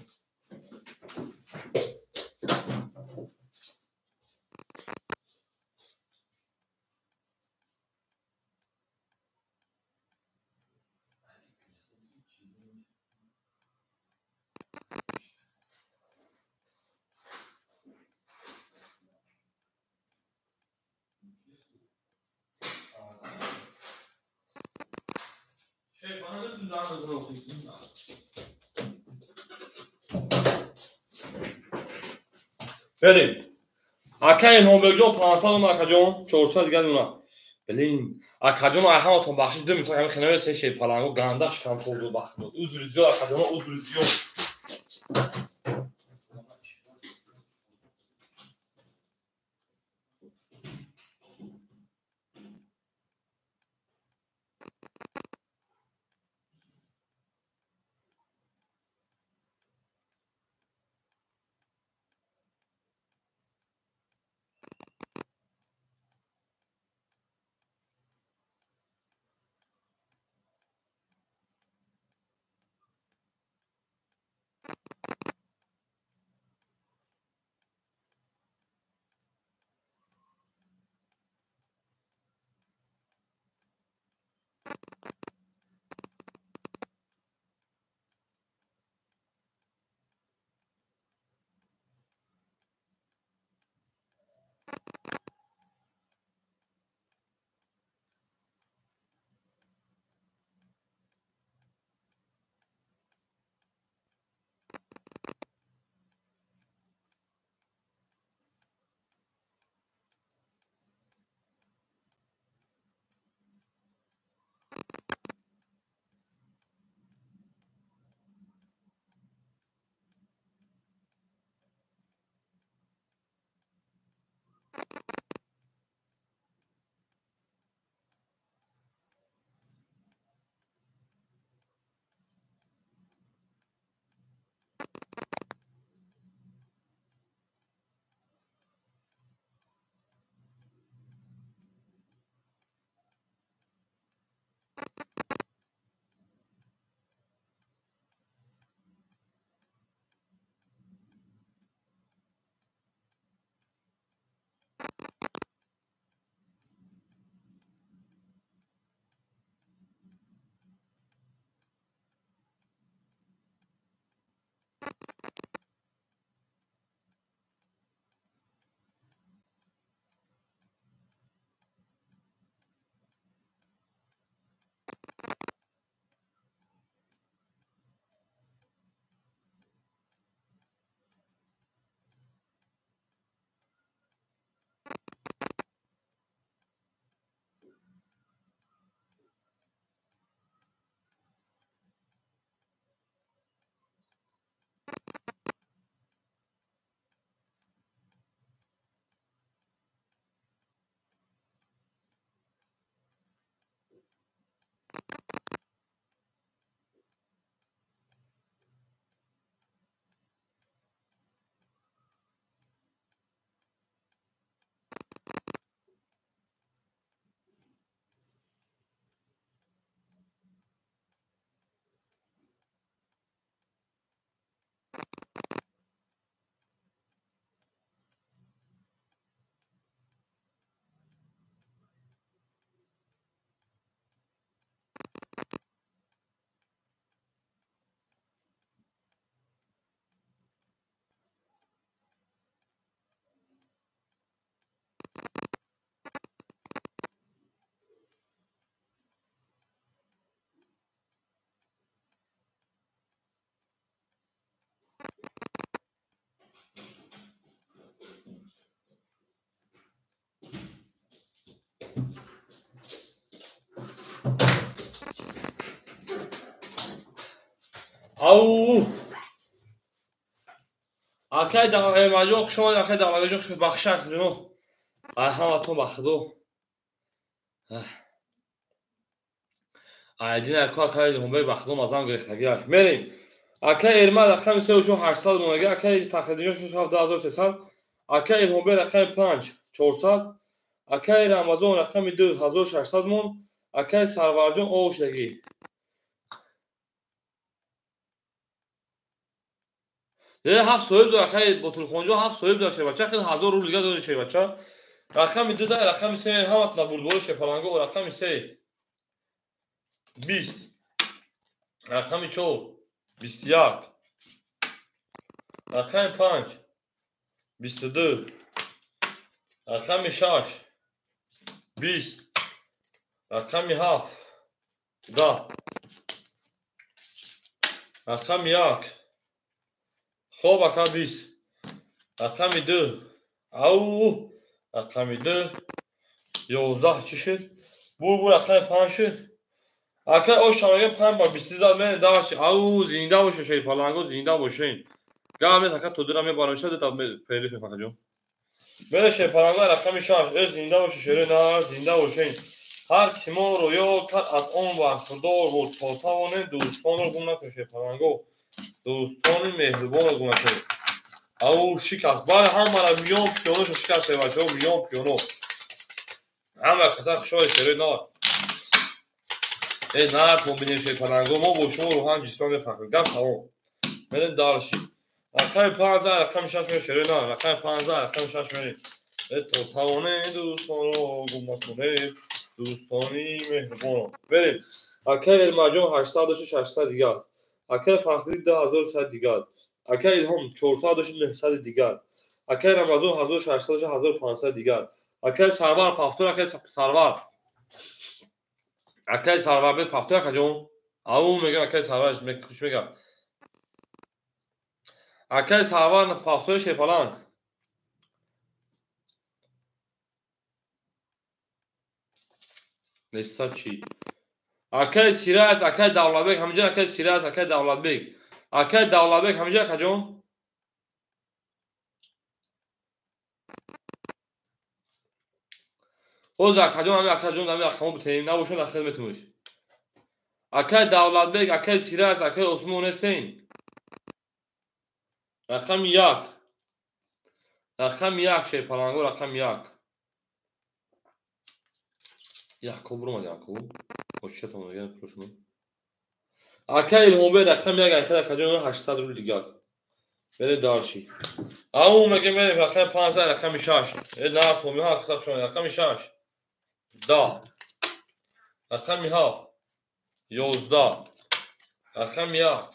Берем. Акаи Илҳомбекҷон 500 омад акаҷон, 400 дигар мемона. Блин, акаҷон ай ҳаматон бахшиш 2 минут ҳами хинаи се шерпаланго ганда шикам хӯрду бахт. Узри зиёд акаҷон, узри зиёд. Ау! Акай Эрмаҷон хуш омадед, акай Давлатҷон хуш бахшак ҷоно. Ай ҳаматон ба худо. Айдин ака акай Ҳумбек ба худо мазам гирифтагӣ. Мерем. Акай Эрмад рақами 3800 монага, акай Фахриддинҷон 67300, акай Илҳомбек рақами 5 400, акай Рамазон рақами 2600 мон, акай Сарварҷон овшдагӣ. Де ҳафт соҳиб дор, акай Ботулхонҷон ҳафт соҳиб дор шебача, хел 1000 рубл дига дори шебача. Рақами 2 рақами 3 ҳаматона бурдбори шепаланго, рақами 3 20, рақами 4 21, рақами 5 22, рақами 6 20, рақами 7 10, рақами 1 хоб ака 20, рақами 2 ау рақами 2 11 чӣ шуд? Бу рақами 5 шуд. Ака ош шамага 5 ба 20 зад мен дарчи. Ау зинда боше шерпаланго, зинда бошен. Гап нест ака, тодира мебарам шуда та перелиф мефака ҷон. Мере шерпаланго рақами 6 э зинда боше шере на зинда бошен. Ҳар ки моро ёд кард аз он бархурдор буд, то тавонем дӯстонро гум накунем шерпаланго. Дӯстони меҳрубонро гум накунем. Ау шикаст. Бале ҳамара миён пиёно шикаст бачаҳо, миён пиёно. Ҳама хата хушҳоли шере на. Э нархо бинем шерпаланго, мо бо шумо рӯҳан ҷисман мефахрем. Гап тамом. Мерем дарши. Рақами 5 рақами 6 мерем шере на, рақами 5 рақами 6 мерем. Э то тавонем дӯстонро гум накунем, дӯстони меҳрубонро. Мерем. Акай Элмаҷон 800 дошт 600 дигар. Акай Фахрӣ 2100 дигар. Акай Илҳом 400 дошт 900 дигар. Акай Рамазон 1600 дошт 1500 дигар. Акай Сарвар Пафтор, акай Сарвар. Акай Сарвар бе Пафтор ака ҷон. Ау мегам акай Сарвар хуш мегам. Акай Сарвар Пафтори шерпаланг. Неста чӣ? Акай Сираз, акай Давлатбек, ҳаминҷа акай Сираз, акай Давлатбек. Акай Давлатбек ҳаминҷа ака ҷон. Ҳозир акаҷон ҳами акаҷон ҳами рақамҳо битенем, набошад ахир метуниш. Акай Давлатбек, акай Сираж, акай Осмон нестен? Рақами 1. Рақами 1 шерпаланго, рақами 1. Якоб буромад, Якоб. Очатон дигар пулшуно. Акай Илҳомбек рақами 1, акай акаҷон 800 рубл дигар. Берем дальше. Ау мегем берем рақами 5, рақами 6. Э нарх томи ҳа касақ шуна рақами 6. 10. Рақами 7. 11. Рақами 1.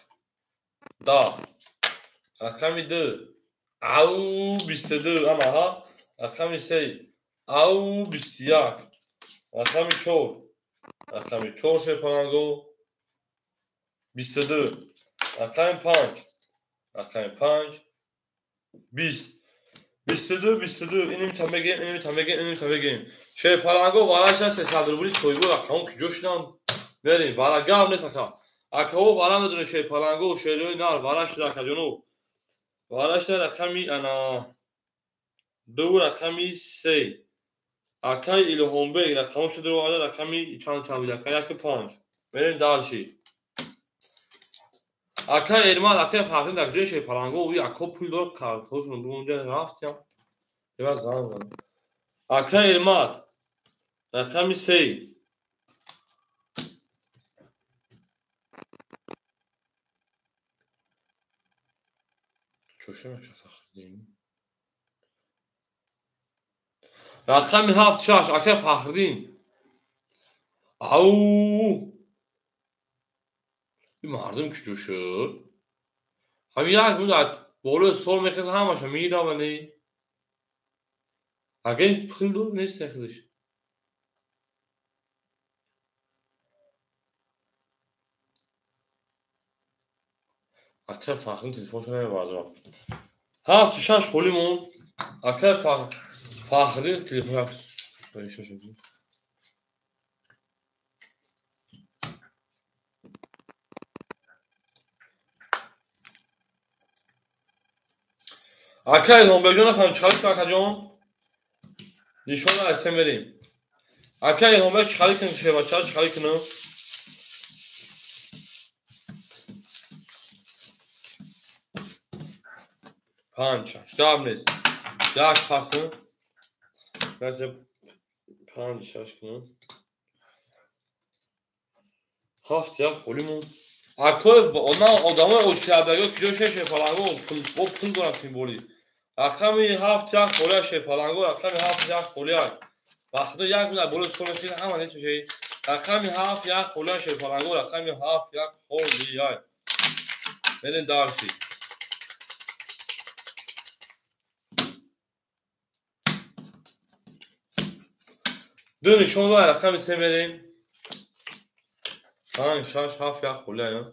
10. Рақами 2. Ау 22 ана ҳа. Рақами 3. Ау 21. Рақами 4. Рақами 4 шерпаланго 22. Рақами 5. Рақами 5. 20. 22, 22. Иним та мегем, иним та мегем, иним та мегем. Шерпаланго вараша 300 рубли соҳибо рақамҳо ки ҷо шуданд. Мерем, вара гап нест ака. Акаҳо вара медонед шерпаланго, шерои нар, вара шуда акаҷоно. Вара шуда рақами ана 2, рақами 3. Акай Илҳомбек рақамҳо шуда вара рақами чанд чанд буд ака? 1 5. Мерем дальше. Акай Эрмат, акай Фахриддин дар куҷои шерпаланго? Ӯ ако пул дорад, картҳошон унҷа рафтям. Иваз занг задам. Акай Эрмат рақами 3. Чӯша ака Фахриддин? Рақами 7 6 акай Фахриддин. Ау! Ин мардум куҷо шуд? Ҳамин як минут болои сол мехезад, ҳамаша мегирад, вале агар пул дор нест худаш. Акай Фахриддин телефоншо намебардорам. 7 6 холӣ монд. Акай Фахриддин телефон 7 6. Акай Илҳомбекҷон хам чиқарик кун акаҷон. Нишона аз се мерем. Акай Илҳомбек чиқарик кун, шербачаро чиқарик кунам. 5 6. Гап нест. Як пасм. 5 6 кунам. 7 1 холӣ монд. Акой она одамои очирадагиҳо куҷо шуд шерпаланго? Бо пул дорад тимболи. Рақами 7 1 холия шерпаланго, рақами 7 1 холия. Вақто як минут болои стол мешинед, ҳама нест мешавед. Рақами 7 1 холия шерпаланго, рақами 7 1 холия. Мерем дальше. Ду нишон дорад, рақами 3 мерем. 5 6 7 1 холия.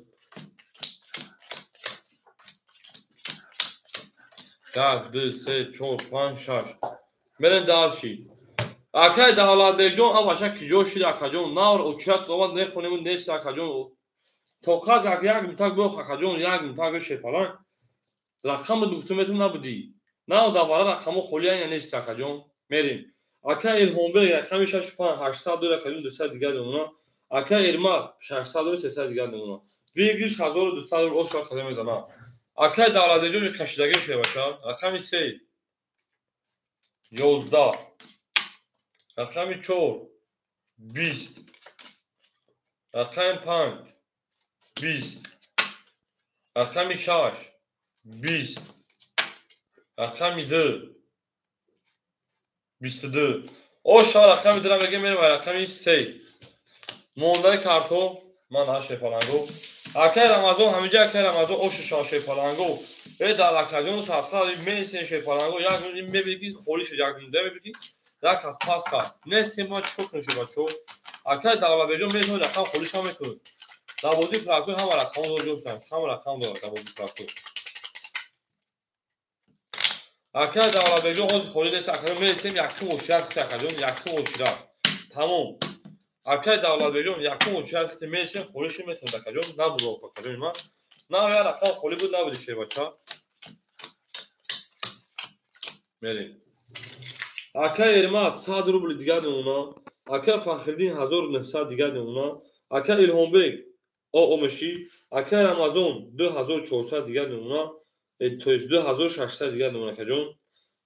1 2 3 4 5 6. Мерем дальше. Акай Давлатбекҷон, а бача киҷо шид акаҷон? Навр очият омад мехонем нест акаҷон. Тоқат як як митак бох акаҷон, як митак шерпаланг. Рақам гуфтум метум набудӣ. Нав давара рақамҳо холия ина нест акаҷон. Мерем. Акай Илҳомбек рақами 6 5 800 дора акаҷон 200 дигар мемонад. Акай Эрмат 600 дора 300 дигар мемонад. Вигиш 1200 рубл ош вақт мезанад. Акай Давлатбекҷон кашидагӣ шербача. Рақами 3 11. Рақами 4 20. Рақами 5 20. Рақами 6 20. Рақами 2 22. Оша рақами 2 мегем, мерем рақами 3. Мондаи картҳо ман ҳа шерпаланго. Акай Рамазон ҳамиҷа акай Рамазон ошу шав шерпаланго. Э дар акаҷон садқа менесен шерпаланго, як минут мебинӣ ки холӣ шуд, як минут мебинӣ ки як ҳафт пас кард. Нестем ма чӣ кунем шербачо? Акай Давлатбекҷон метавонад рақам холӣ шав метавонад. Дар бозии фраксион ҳама рақамҳо ҷо шуданд, ҳама рақам дорад дар бозии фраксион. Акай Давлатбекҷон ҳозир холӣ нест, акаҷон мересем якум ошират хити акаҷон, якум ошират. Тамом. Акай Давлатбекҷон якум ошират хити мересем, холӣ шуд метавонад акаҷон, набуд акаҷони ман. На як рақам холӣ буд, набуди шербача. Мерем. Ака Эрмат 100 рубли дигар мемона. Ака Фахриддин 1900 дигар мемона. Ака Илҳомбек омеши. Ака Рамазон 2400 дигар мемона. То есть 2600 дигар мемона, акаҷон.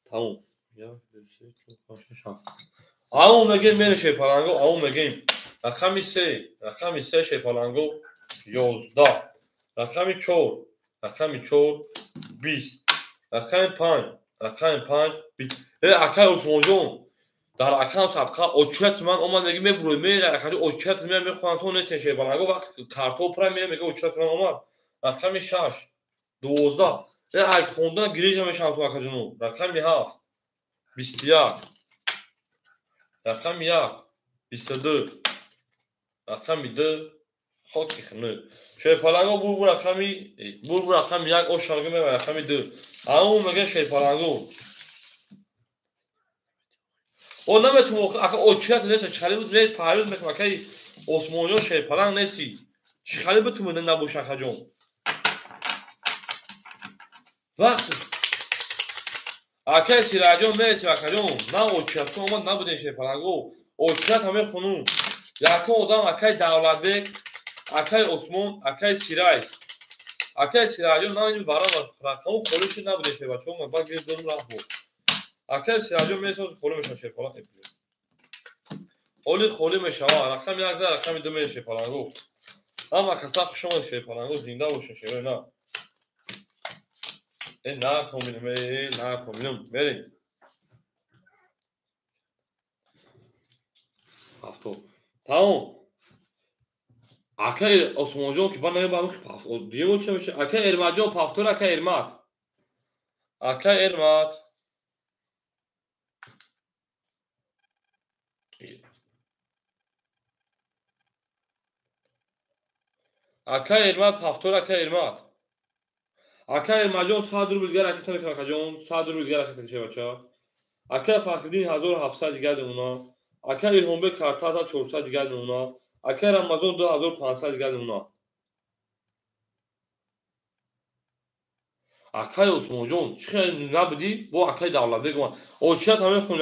Тамом. 1 2 3 4 5 6 7. Ау мегем мере шерпаланго, ау мегем. Рақами 3, рақами 3 шерпаланго 11. Рақами 4, рақами 4 20. Рақами 5, рақами 5 20. Акай Усмонҷон, дар акам садқа очат ман омад меги мебурӯй мера акаҷон очат мея мехоҳам то нестен шерпаланго вақт картопра мея мега очат ман омад. Рақами 6 12. Ак хондан гирижа мешавам ту акаҷону. Рақами 7 21. Рақами 1 22. Рақами 2 хоки хунук. Шерпаланго бурбу рақами бурбу рақами 1 ошанга мева рақами 2. Ау мега шерпаланго. О наметум ака очият нест чали буд ме фарёд мекунам акаи Осмонҷон шерпаланг нести. Чӣ хали битуму набош акаҷон. Вақт акаи Сираҷон мересим акаҷон. На очиятон омад набудем шерпаланго. Очият ҳаме хунум. Якум одам акаи Давлатбек, акаи Осмон, акаи Сирайс. Акаи Сираҷон на ин вара рақаму холӣ шуд набудем шербачаҳо. Ман баъд гирифт додум рафт буд. Акаи Сираҷон мересим холӣ мешавад шерпаланг. Оли холӣ мешавад. Рақами 1 за рақами 2 мере шерпаланго. Ҳама каса хуш омад шерпаланго, зинда бошед шерои на. На комилем, на комилем. Мерем. Ҳафто. Тамом. Акаи Осмонҷон ки бан намебарам ки пафт. Диемо чӣ мешавад? Акаи Эрматҷон пафтор, акаи Эрмат. Акаи Эрмат. Акаи Эрмат пафтор, акаи Эрмат. Акаи Эрматҷон 100 рубл дигар ракета мекунад, акаҷон. 100 рубл дигар ракета мешавад, бача. Акаи Фахриддин 1700 дигар мемона. Акаи Илҳомбек картата 400 дигар мемона. Акаи Рамазон 2500 дигар мемона. Акаи Усмонҷон чӣ хел набудӣ? Бо акаи Давлатбек омад. Очият ҳамаи хун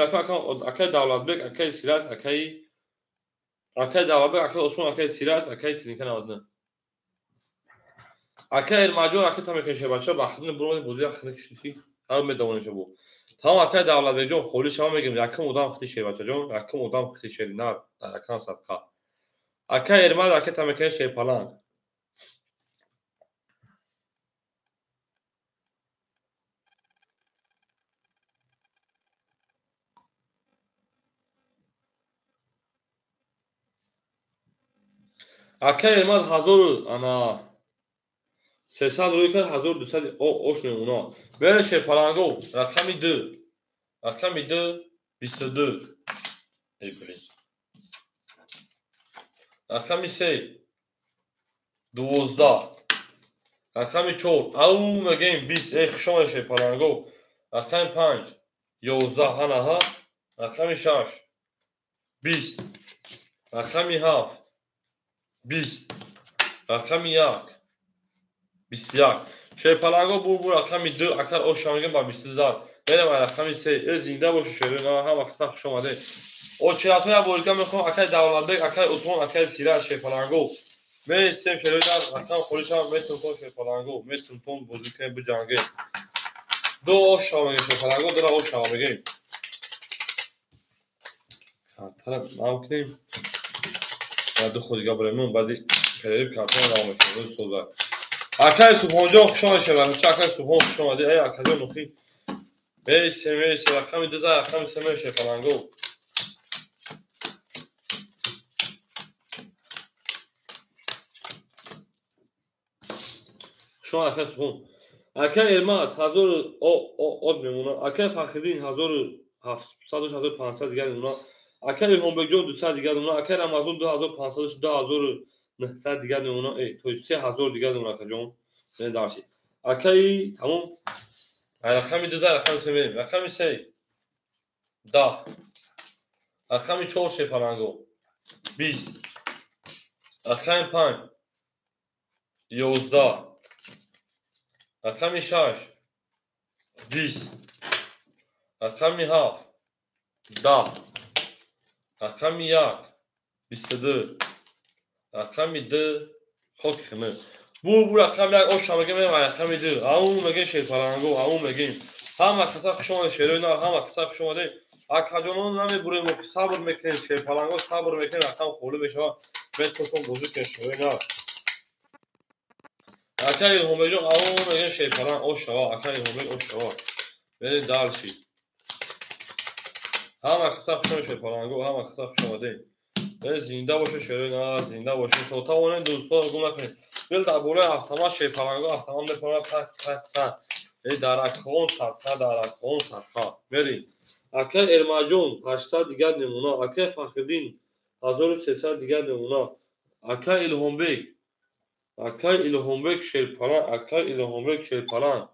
акаи Давлатбек, акаи Сирас, акаи Давлатбек, акаи Усмон, акаи Сирас, акаи Тиника 99. Акаи Эрматҷон ракета мекунед шебача, ба хидмат буромадем бозии хидмат кишти. Ҳама медонем шабо. Тамом акаи Давлатбекҷон холӣ шава мегирем. Якум одам хити шебачаҷон, якум одам хити шери на дар акам садқа. Акаи Эрмат ракета мекунед шерпаланг. Акаи Эрмат 1000 ана 300 рӯй кард, 1200 ош мемона. Бере шерпаланго, рақами 2. Рақами 2 22. Эй блин. Рақами 3 12. Рақами 4 ау мегем 20. Эй хуш омадед шерпаланго. Рақами 5 11 ҳанаҳа. Рақами 6 20. Рақами 7 20. Рақами 1 21. Шерпаланго бурбу рақами 2 акар оша мегем ба 22 зад. Мерем рақами 3. Э зинда бошед шерои ҳама каса хуш омадед. Очиратҳо як борика мехоҳам акаи Давлатбек, акаи Усмон, акаи Сираж шерпаланго. Мересем шерои дар рақам холӣ шава метунтон шерпаланго, метунтон бозӣ кунем биҷангем. Ду оша мегем шерпаланго, дура оша мегем. Картара намкунем. Ду худига барем, баъди перерыв картара нам мекунем. Рӯз соза. Акаи Субҳонҷон хуш омадед шербача, акаи Субҳон хуш омадед. Эй акаҷон нухи. Мересем, мересем рақами 2 за рақами 3 мере шерпаланго. Хуш омад акаи Субҳон. Акаи Эрмат 1000 од мемона. Акаи Фахриддин 1700 1500 дигар мемона. Акаи Илҳомбекҷон 200 дигар мемона. Акаи Рамазон 2500 2900 дигар мемона. То есть 3000 дигар мемона акаҷон. Дарси. Акаи тамом. Рақами 2 за рақами 3 мерем. Рақами 3 10. Рақами 4 шерпаланго 20. Рақами 5 11. Рақами 6 20. Рақами 7 10, рақами 1, 22, рақами 2, хоки хина. Бу рақами 1 оша мегем, рақами 2, ау мегем шерпаланго, ау мегем. Ҳама каса хуш омадед, шерои нар, ҳама каса хуш омадед. Акаҷонон намебурем, сабр мекунем, шерпаланго сабр мекунем, рақам холӣ мешавад, метонтон бозӣ кунем шерои нар. Ака Илҳомбекҷон, ау мегем шерпаланг ош шава, ака Илҳомбек ош шава. Берем дальше. Ҳама каса хуш омадед шерпаланго, ҳама каса хуш омадед. Зинда бошед шерои нар, зинда бошед. То тавонем дӯстон гум накунед. Дил дар болои автомат шерпаланго автомат мепарад тақ тақ тақ. Даракхон садқа, даракхон садқа. Мерем. Ака Эрмаҷон 800 дигар намуна, ака Фахриддин 1300 дигар намуна, ака Илҳомбек, ака Илҳомбек шерпаланг, ака Илҳомбек шерпаланг.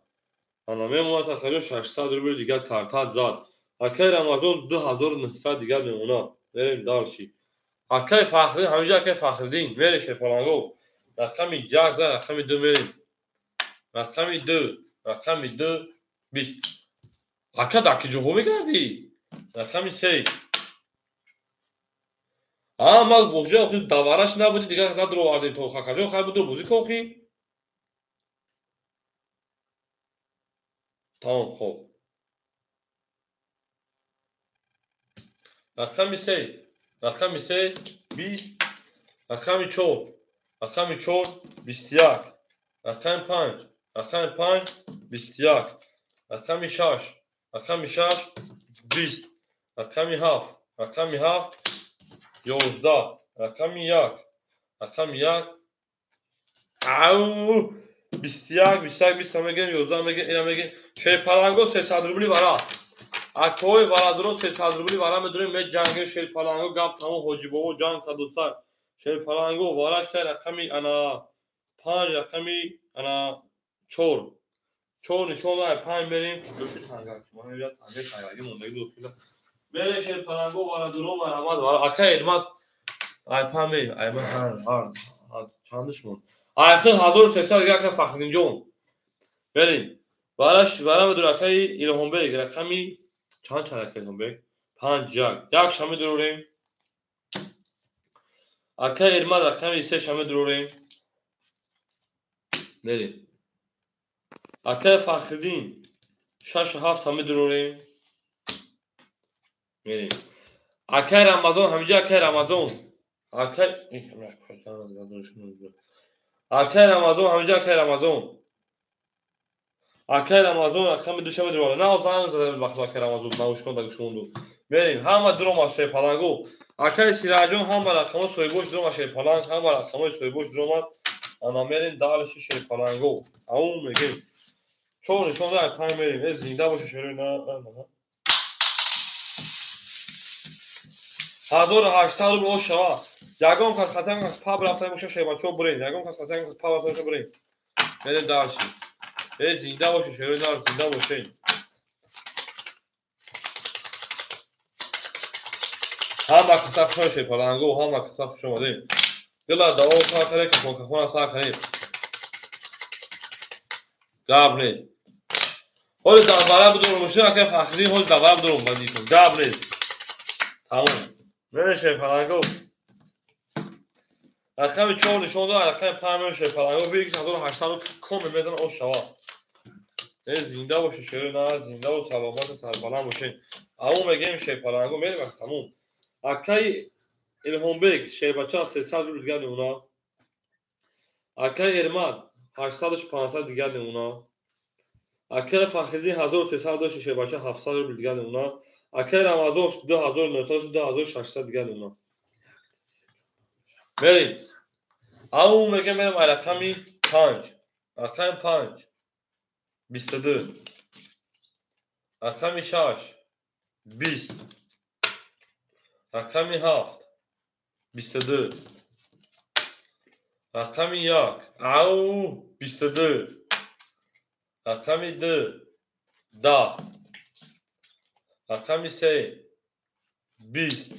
Ана мемонад акаҷон 600 рубл дигар картат зад. Акай Рамазон 2900 дигар намуна. Мерем дальше. Акай Фахриддин, ҳаминҷо акай Фахриддин, мерем шерпаланго. Рақами 1 зад, рақами 2 мерем. Рақами 2, рақами 2, 20. Ака дар киҷоҳо мегардӣ? Рақами 3. А, ман воҷа охи давараш набудӣ, дигар надуровардем то хакаҷон, хай будур бозӣ кохӣ. Тамом, хоб. Рақами 3, рақами 3, 20, рақами 4, рақами 4, 21, рақами 5, рақами 5, 21, рақами 6, рақами 6, 20, рақами 7, рақами 7, 11, рақами 1, рақами 1, ау, 21, 21, 20 мегем, 11 мегем, ина мегем. Шерпаланго 300 рубли вара. Акои варадуро 300 рубли вара медурем, меҷангем шерпаланго, гап тамом, ҳоҷибобо ҷанг ка дӯста. Шерпаланго вараш та рақами ана 5, рақами ана 4. 4 нишон дай 5 мерем, киҷоши тангак. Ман я танга тангаги мондаги дӯстила. Мерем шерпаланго варадуро марҳамат вара. Ака Эрмат ай 5 мерем, ай ман ҳар чандиш мон. Ай хел 1300 дигар ака Фахриддинҷон. Мерем. Вараш вара медур акаи Илҳомбек, рақами чанд чанд ака Илҳомбек? 5 1. Як ша медурорем. Ака Эрмат рақами 3 ша медурорем. Мерем. Ака Фахриддин 6 7 медурорем. Мерем. Ака Рамазон, ҳаминҷо ака Рамазон. Ака Ака Рамазон, ҳаминҷо ака Рамазон. Акай Рамазон рақами 2 медурорем. На занг задем бахт акай Рамазон, наушкон да гӯшонду. Мерем, ҳама дуромад шерпаланго. Акай Сираҷон ҳама рақамҳои соҳибош дуромад шерпаланг, ҳама рақамҳои соҳибош дуромад. Ана мерем дальше шерпаланго. Ау мегем. 4 нишон дай 5 мерем. Э зинда боше шерои на. 1800 рубл ош шава. Ягон кас хатам кас паб рафта боша шербачо бурен. Ягон кас хатам кас паб рафта боша бурен. Мерем дальше. Э зинда боше шерои нар, зинда боше. Ҳама каса хуш омадед шерпаланго, ҳама каса хуш омадед. Дила давом сар кардем, кафон кафона сар кардем. Гап нест. Ҳоли давара бидорум, мушин ака Фахриддин ҳоли давара бидорум бандӣ кун. Гап нест. Тамом. Мерем шерпаланго. Рақами 4 нишон дод, рақами 5 мерем шерпаланго. Бир 1800 коме медан ош шава. Зинда боше шерои нар, зинда ва саломат сарбаланд бошед. Ау мегем шерпаланго мерем тамом. Акай Илҳомбек шербача 300 рубл дигар намуна. Акай Эрмат 800 500 дигар намуна. Акай Фахриддин 1300 дошт шербача 700 рубл дигар намуна. Акай Рамазон 2900 2600 дигар намуна. Мерем. Ау мегем мерем ай рақами 5. Рақами 5 22. Рақами 6 20. Рақами 7 22. Рақами 1 ау 22. Рақами 2 10. Рақами 3 20.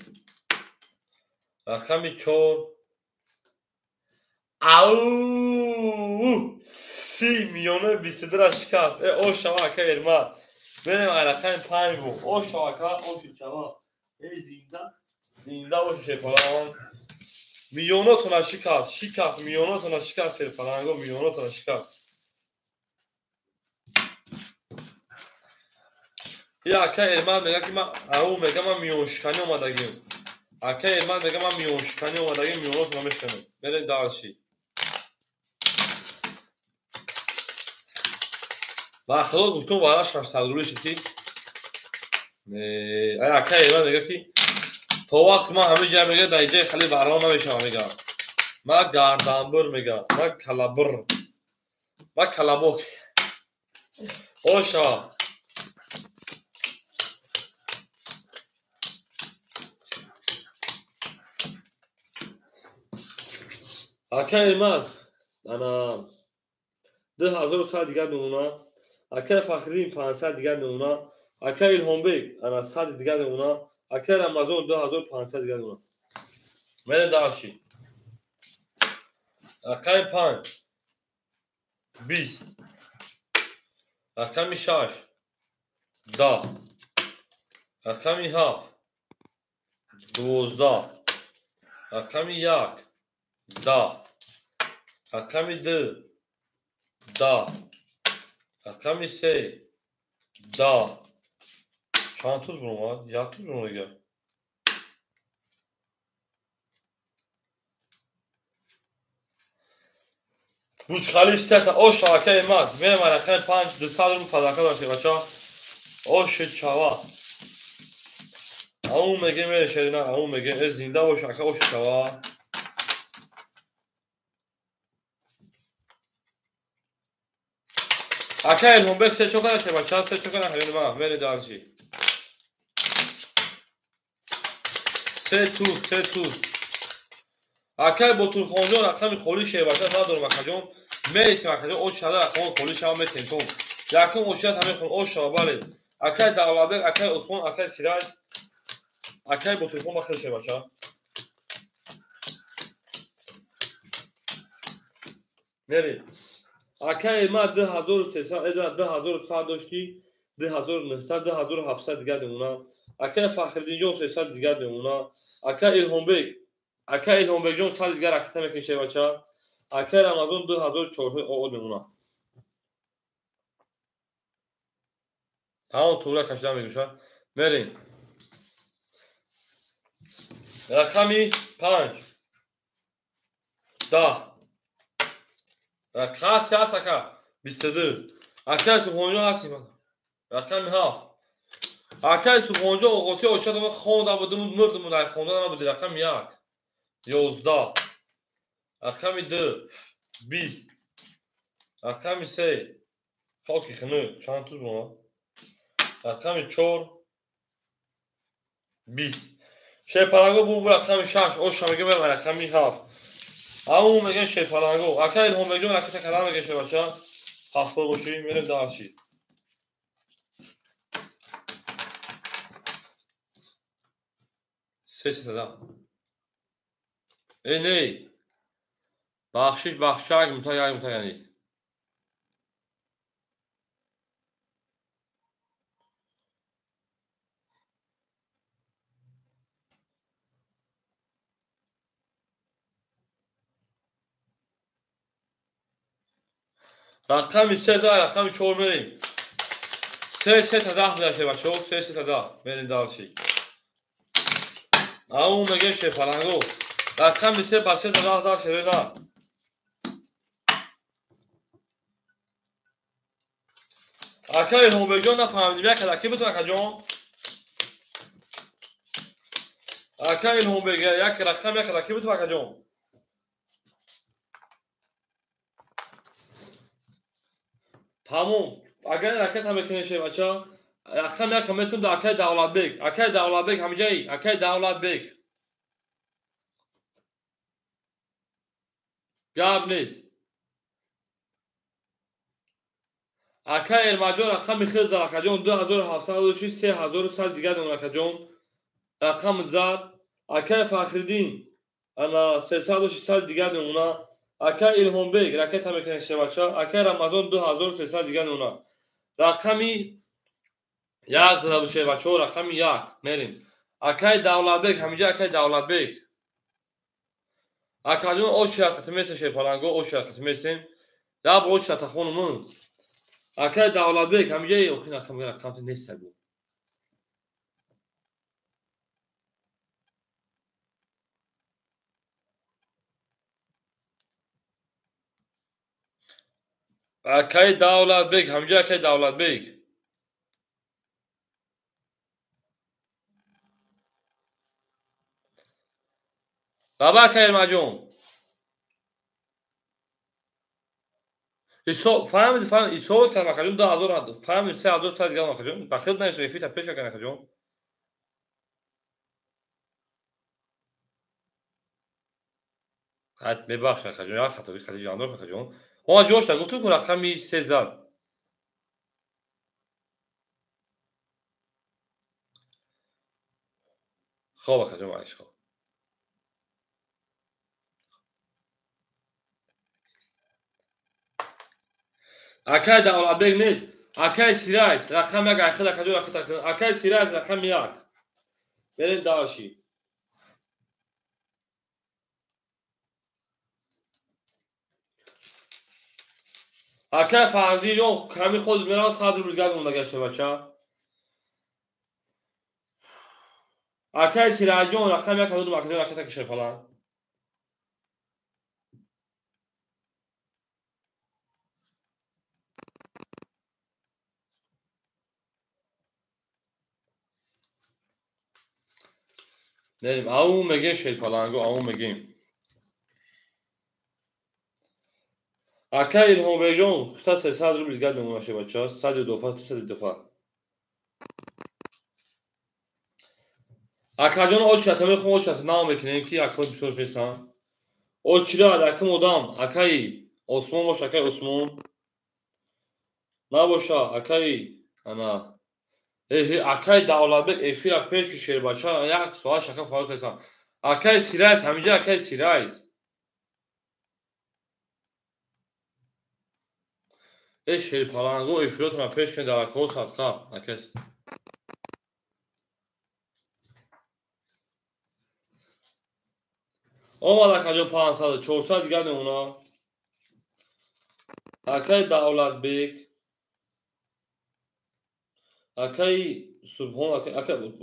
Рақами 4 ау 30 миёна 22 ра шикаст. Э ош шава ака Эрмат. Мерем рақами 5 бу. Ош шавака, оши чава. Эй зинда, зинда боши шерпаланг. Миёнотона шикаст, шикаст, миёнотона шикаст шерпаланго, миёнотона шикаст. Я ака Эрман мега ки ман ау мега ман миёншиканӣ омадагим. Ака Эрман мега ман миёншиканӣ омадагим, миёнотона мешиканем. Мерем дальше. Ва худо гуфтум вара 600 рубли шид ки ай ака Эрман мега ки то вақт ман ҳамин ҷа мега дар ҷои хали барон намешавам мега. Ман гарданбир мега, ман калабир, ман калабок. Оша. Ака Эрман ана 2100 дигар мемона. Ака Фахриддин 500 дигар мемона. Ака Илҳомбек ана 100 дигар мемона. Ака Рамазон 2500 дигар мемона. Мерем дальше. Рақами 5 20, рақами 6 10, рақами 7 12, рақами 1 10, рақами 2 10, рақами 3 10. Чанд туз буромад? Як туз буромад дигар. Бурҷ-Халиф сета. Ош шабакаи ман. Мерем рақами 5 200 рубл падака доште бача. Оши чава. Аун меге мере шерина, аун меге э зинда бош ака оши чава. Ака Илҳомбек се чо кардаше бача, се чо кардаше ма, мере дальше. Се туз, се туз. Акай Ботурхонҷон рақами холи шербача надорам акаҷон. Мересим акаҷон, ош шада рақамон холи шава метем тон. Якум ошият ҳамин хон ош шава бале. Акай Давлатбек, акай Усмон, акай Сираҷ, акай Ботурхон ба хел шербача. Мерем. Акай ма 2300, 2100 дошти, 2900, 2700 дигар мемона. Акай Фахриддинҷон 300 дигар мемона. Акай Илҳомбек, ака Илҳомбекҷон 100 дигар ракета мекашад бача. Акай Рамазон 2400 оод мемона. Тамом тура кашида мегӯшад. Мерем. Рақами 5 10. Рақами ҳаст ака 22. Акай Субҳонҷон ҳастӣ. Рақами 7. Акай Субҳонҷон оғоти оча хонда будим, мурдим, дар хонда набуди. Рақами 1 11, рақами 2 20, рақами 3 хоки хунук чанд туз буромад? Рақами 4 20. Шерпаланго бу рақами 6 оша мега мерам рақами 7. Аун меган шерпаланго. Ака Илҳомбекҷон ракета калам мега шербача. Ҳафтод бошӣ мерем дальше. Се сета. Эй, ней. Бахшиш, бахшак, мута як мута яъне. Рақами 3 да, рақами 4 мерем. 3 3 та 10 меша бачаҳо, 3 3 та 10. Мерем дальше. Аун меге шерпаланго. Рақами 3 ба 3 та 10 да шерена. Ака Илҳомбекҷон нафаҳмидим, як кадаки бутун акаҷон. Ака Илҳомбек як рақам як кадаки бутун акаҷон. Тамом. Агар ракета мекунем шербача, рақам як метун да акай Давлатбек. Акай Давлатбек ҳамиҷаи, акай Давлатбек. Гап нест. Акай Эрмаҷон рақами хел зад акаҷон 2706 3100 дигар дон акаҷон. Рақам зад. Акай Фахриддин ана 300 дигар мемона. Акай Илҳомбек ракета мекунем шербача. Акай Рамазон 2300 дигар мемона. Рақами Як зада буд шербачаҳо, рақами як. Мерем. Акай Давлатбек, ҳаминҷа акай Давлатбек. Акаҷон очи хати месем шерпаланго, очи хати месем. Як очи тахонумун. Акай Давлатбек, ҳаминҷа охин акам рақам нест гу. Акай Давлатбек, ҳаминҷа акай Давлатбек. Баба акай Эрмаҷон. Исо фаҳмид, фаҳмид, исо кардам акаҷон 2000, фаҳмид 3000 сад гам акаҷон. Бахил намешавад, эфир пеш кардам акаҷон. Ҳат мебахш акаҷон, як хатои хати ҷандор акаҷон. Ҳо ҷошта гуфтум ку рақами 3 зад. Хоб акаҷон, майш хоб. Акай Давлатбек нест. Акай Сирайс, рақам як айхил акаҷон рақам. Акай Сирайс рақами як. Берем дальше. Акай Фардиҷон, ками худ меравад 100 рубл гап монда гашта бача. Акай Сираҷон, рақами як ҳазор акаҷон ракета кишер фалан. Мерем, ау мегем шерпаланго, ау мегем. Акай Илҳомбекҷон, хута 300 рубл гап мемонаше бача, 100 дофа, 300 дофа. Акаҷон очата мехоҳам очата нав мекунем ки акаҳо бисёр нестанд. Очира акам одам, акаи Осмон боша, акаи Осмон. Набоша, акаи ана акаи Давлатбек эфира пеш ки шербача як соат шака фаъол кардам. Акаи Сирайс, ҳаминҷа акаи Сирайс. Э шерпаланго эфиротона пеш кунед дар акаҳо садқа. Акаи омад акаҷон 500, 400 дигар мемона. Акаи Давлатбек, акаи Субҳон,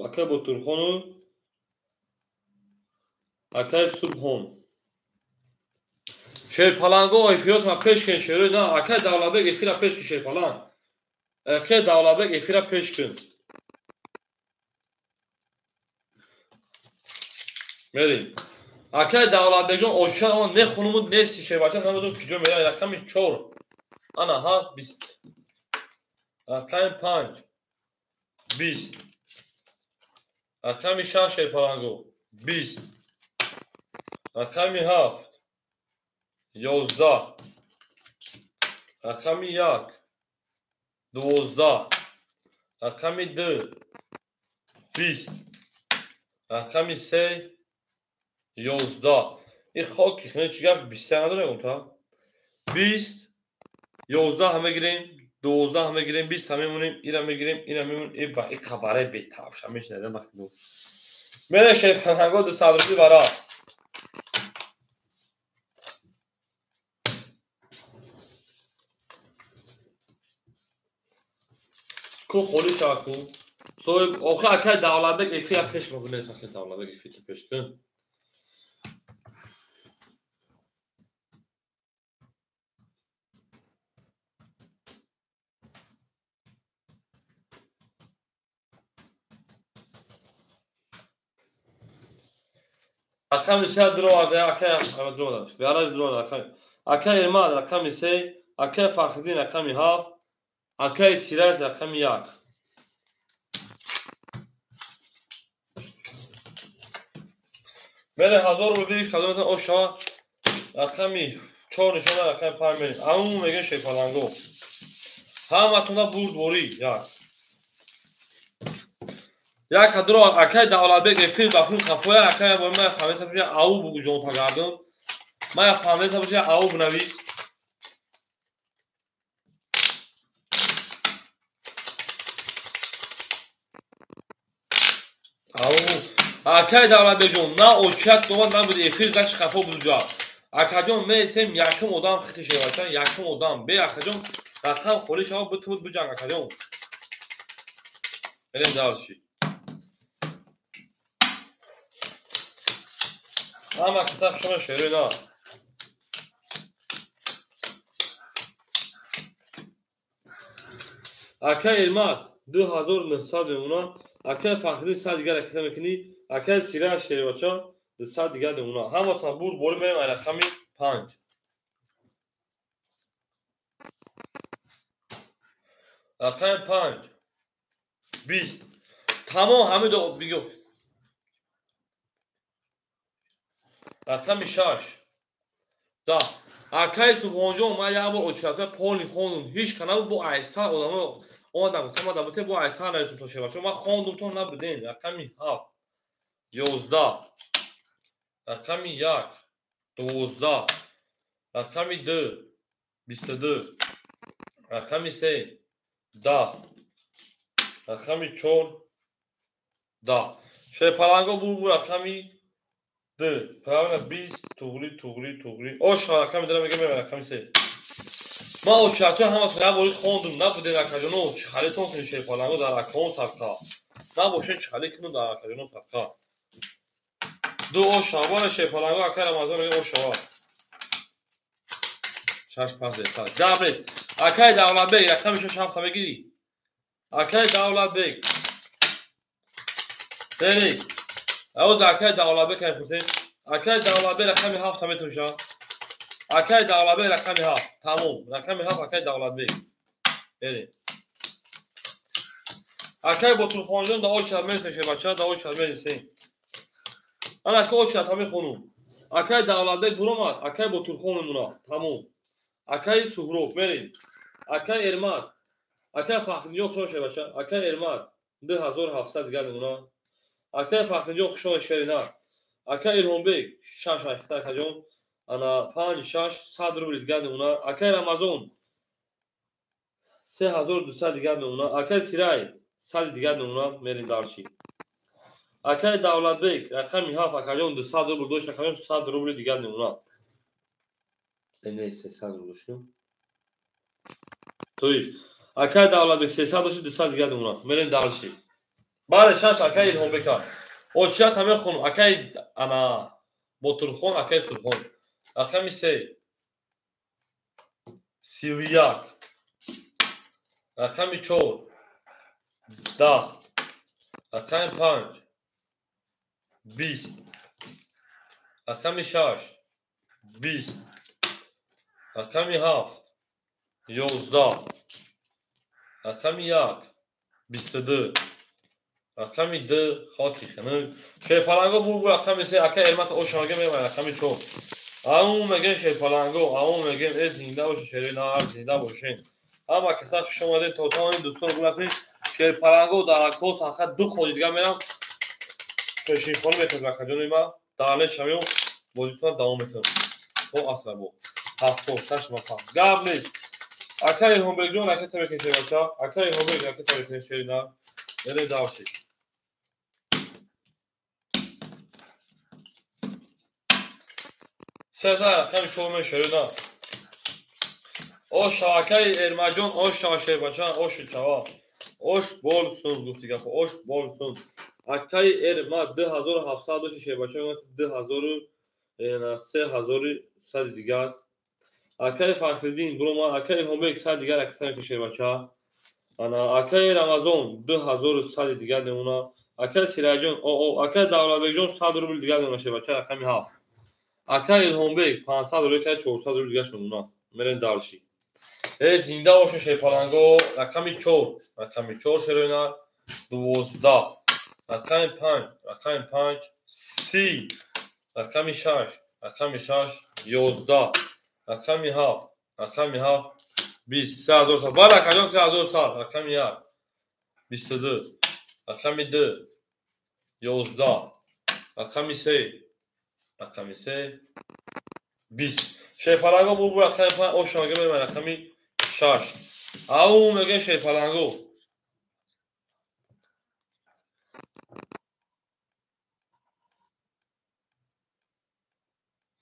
акаи Ботурхону акаи Субҳон. Шерпаланго эфиротона пеш кун шерои на, акаи Давлатбек эфира пеш кун шерпаланг. Акаи Давлатбек эфира пеш кун. Мерем. Акаи Давлатбекҷон оча омад мехонумуд нести шербача намедонам куҷо меравад. Рақами 4. Ана ҳа 20. Рақами 5. 20. Рақами 6 шерпаланго 20. Рақами 7 11. Рақами 1 12. Рақами 2 20. Рақами 3 11. Ин хоки хне чӣ гап 20 надорем та? 20 11 мегирем, 12 мегирем, 20 мемонем, ира мегирем, ира мемонем, и ба и хабаре бетавша мешнадам вақти. Мере шерпаланго 200 рубли бара. Ку холи шава ку. Соҳиб охи акай Давлатбек эфира пеш мекунед, акай Давлатбек эфира пеш кун. Рақами се дуроварда, акай дуроварда. Вара дуроварда акай. Акай Эрмад рақами 3, акай Фахриддин рақами 7, акай Сираҷ рақами 1. Мере 1000 рубл гирифт, кадоматон оша рақами 4 нишона, рақами 5 мерем. Аму мегӯем шерпаланго. Ҳаматонда бурдборӣ як. Як ҳадро акай Давлатбек эфир ба филм хафоя, акай бо ман фаҳмида бошам, ау бугу ҷон пагардон. Ман фаҳмида бошам, ау бинавис. Ау, акай Давлатбекҷон, на очат омад набуд эфир, значит хафо буд ҷа. Акаҷон, мересем якум одам хити шевача, якум одам. Бе акаҷон, рақам холӣ шава, битубуд биҷанг акаҷон. Мерем дальше. Ҳама киса хушона шерои на. Акай Элмат 2900 мемона, акай Фахриддин 100 дигар ракета мекунӣ, акай Сира шербача 200 дигар мемона. Ҳаматон бурд борӣ мерем ай рақами 5. Рақами 5 20. Тамом ҳамин до бигӯ. Рақами 6 10. Акай Субҳонҷон, ман як бор очарата поли хондум, ҳеҷ ка набуд, бо айса одамо омадам, гуфтам ман дабуте бо айса нависум то шербача, ман хондум то набуден. Рақами 7 11, рақами 1 12, рақами 2 22, рақами 3 10, рақами 4 10. Шерпаланго бур рақами 2. Правильно, 20 туғри туғри туғри. Ош рақами дара мегам, рақами 3. Ман очатои ҳаматон як бори хондум, набуден акаҷоно, чӣ халитон кунед шерпаланго дар акаон садқа. Набошед чӣ хали кунед дар акаҷоно садқа. Ду ош шава шерпаланго, акай Рамазон мегам ош шава. 6 5 7. Гап нест. Акай Давлатбек, рақами 6 7 мегирӣ. Акай Давлатбек. Бери. Ауз акай Давлатбек мепурсем. Акай Давлатбек рақами 7 метавоша. Акай Давлатбек рақами 7. Тамом. Рақами 7 акай Давлатбек. Бери. Акай Ботурхонҷон да очар мересем, бача, да очар мересем. Ана ака очар та мехонум. Акай Давлатбек буромад, акай Ботурхон мемонад. Тамом. Акай Суҳроб мерем. Акай Эрмат. Акай Фахриддин хушон шер бача. Акай Эрмат 2700 дигар мемонад. Акай Фахриддин хушон шерина. Акай Илҳомбек 6 8 акаҷон. Ана 5 6 100 рубл дигар мемонад. Акай Рамазон 3200 дигар мемонад. Акай Сирай 100 дигар мемонад. Мерем дарчи. Акай Давлатбек рақами 7 акаҷон 200 рубл дошт, акаҷон 100 рубл дигар мемонад. Не, 300 рубл дошт. То есть акай Давлатбек 300 дошт, 200 дигар мемонад. Мерем дарчи. Бале, 6 акай Илҳомбека. Очият ҳаме хонум, акай ана Ботурхон, акай Сурхон. Рақами 3 31, рақами 4 10, рақами 5 20, рақами 6 20, рақами 7 11, рақами 1 22, рақами 2 хоки хунук. Шерпаланго бур рақами 3 акай Эрмат ошонага мебарад рақами 4. Ау мегем шерпаланго, ау мегем э зинда бошед, шери нар зинда бошед. Ҳама каса хуш омадед, то тамоми дӯстон гулакунед. Шерпаланго дар акос ҳаққат ду ходи дигар мерам. Пешинхона метавонед акаҷони ма, дар шавем, бозитон давом метавонем. То асрабо. 76 мафам. Гап нест. Акай Илҳомбекҷон ракета мекунед шербача. Акай Илҳомбек ракета мекунед шери нар. Мерем давши. Сезар рақами 4 мешерина. Ош акай Эрмаҷон, ош шава шербача, ош чава. Ош болсун гуфти гапо, ош болсун. Акай Эрма 2700 дошт шербача, 2000 3100 дигар. Акай Фахриддин бурома, акай Илҳомбек 100 дигар ракета мекунед шербача. Ана акай Рамазон 2100 дигар мемона. Акай Сираҷон, акай Давлатбекҷон 100 рубл дигар мемона шербача, рақами 7. Акай Илҳомбек 500 рубл, 400 рубл дигар мемона. Мерем дарши. Э зинда бошед шерпаланго, рақами 4, рақами 4 шероина 12, рақами 5, рақами 5 30, рақами 6, рақами 6 11, рақами 7, рақами 7 20, 3100. Бале акаҷон 3100, рақами 1 22, рақами 2 11, рақами 3, рақами 3 20. Шерпаланго бур рақами 5 ошонага мебарад рақами 6. Ау мегем шерпаланго.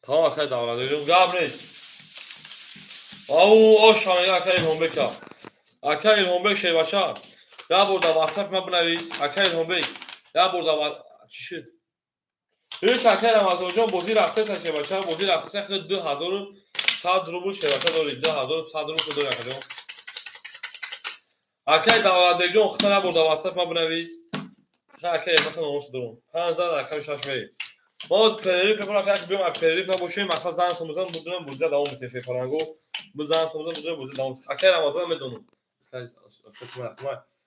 Тамом акай Давлатбекҷон, гап нест. Ау, оша мега акай Илҳомбека. Акай Илҳомбек шербача. Як бор дар WhatsApp ма бинавис. Акай Илҳомбек, як бор дар чӣ шуд? Ҳеч акай Рамазонҷон бозӣ рафтеса шербача, бозӣ рафтеса худ 2100 рубл шербача дорӣ, 2100 рубл дорӣ акаҷон. Акай Давлатбекҷон, худта як бор дар WhatsApp ма бинавис. Акай Илҳомбек номаш дорум. 5 зан рақами 6 мерем. Мо перерыв мекунем, акай биём, аз перерыв набошем, масалан зан томузан будунам бузда давом метем шерпаланго. Бузан томузан будунам бузда давом. Акай Рамазон медонам.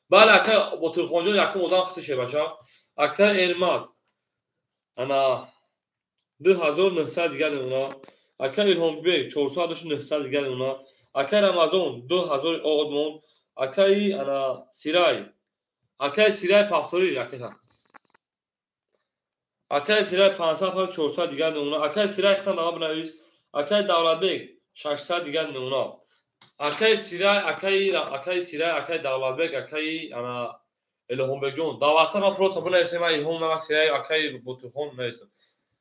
Бале, акай Ботурхонҷон якум одам хити шербача. Акай Элмад. Ана 2900 дигар мемона. Акай Илҳомбек 400 дигар мемона. Акай Рамазон 2000 од монд. Акай ана Сирай. Акай Сирай повтори акай. Акай Сирай 500 400 дигар мемона. Акай Сирай хитан нама бинавис. Акай Давлатбек 600 дигар мемона. Акай Сирай, акай Сирай, акай Давлатбек, акай ана Илҳомбекҷон. Дар WhatsApp ман просто бинависем, ман Илҳом нама Сирай, акай Ботурхон нависам.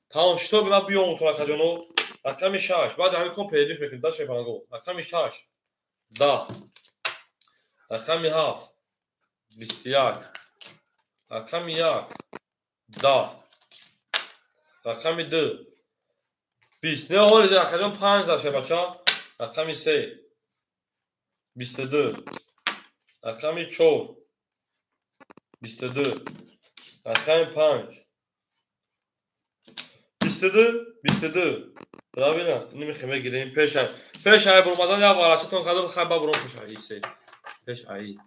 Тамом, шитоб ман биём утон акаҷоно. Рақами 6. Баъд ҳамин кон перерыв мекунем, да шерпаланго. Рақами 6. 10. Рақами 7. 21. Рақами 1. 10. Рақами 2. 20. Не ҳоли акаҷон 5 за шербача. Рақами 3. 22. Рақами 4. 22. Рақами 5. 22. 22. Правильно? Ини мегирем. Пеш ай. Пеш ай бурмадан як варашатон кардам, хай ба буром пеш ай се. Пеш ай.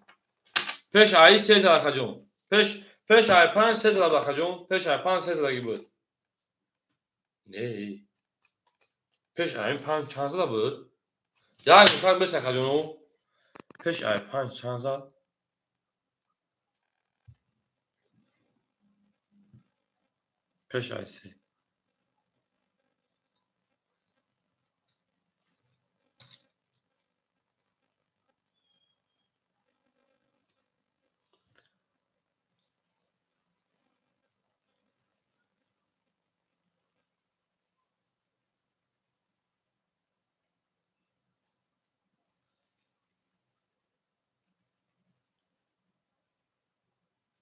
Пеш ай се за акаҷон. Пеш ай 5 се за акаҷон. Пеш ай 5 се задаги буд. Не. Пеш ай 5 чанд зада буд? Як нуқта бес акаҷоно. Пеш ай 5 чанд зад? Пеш ай се.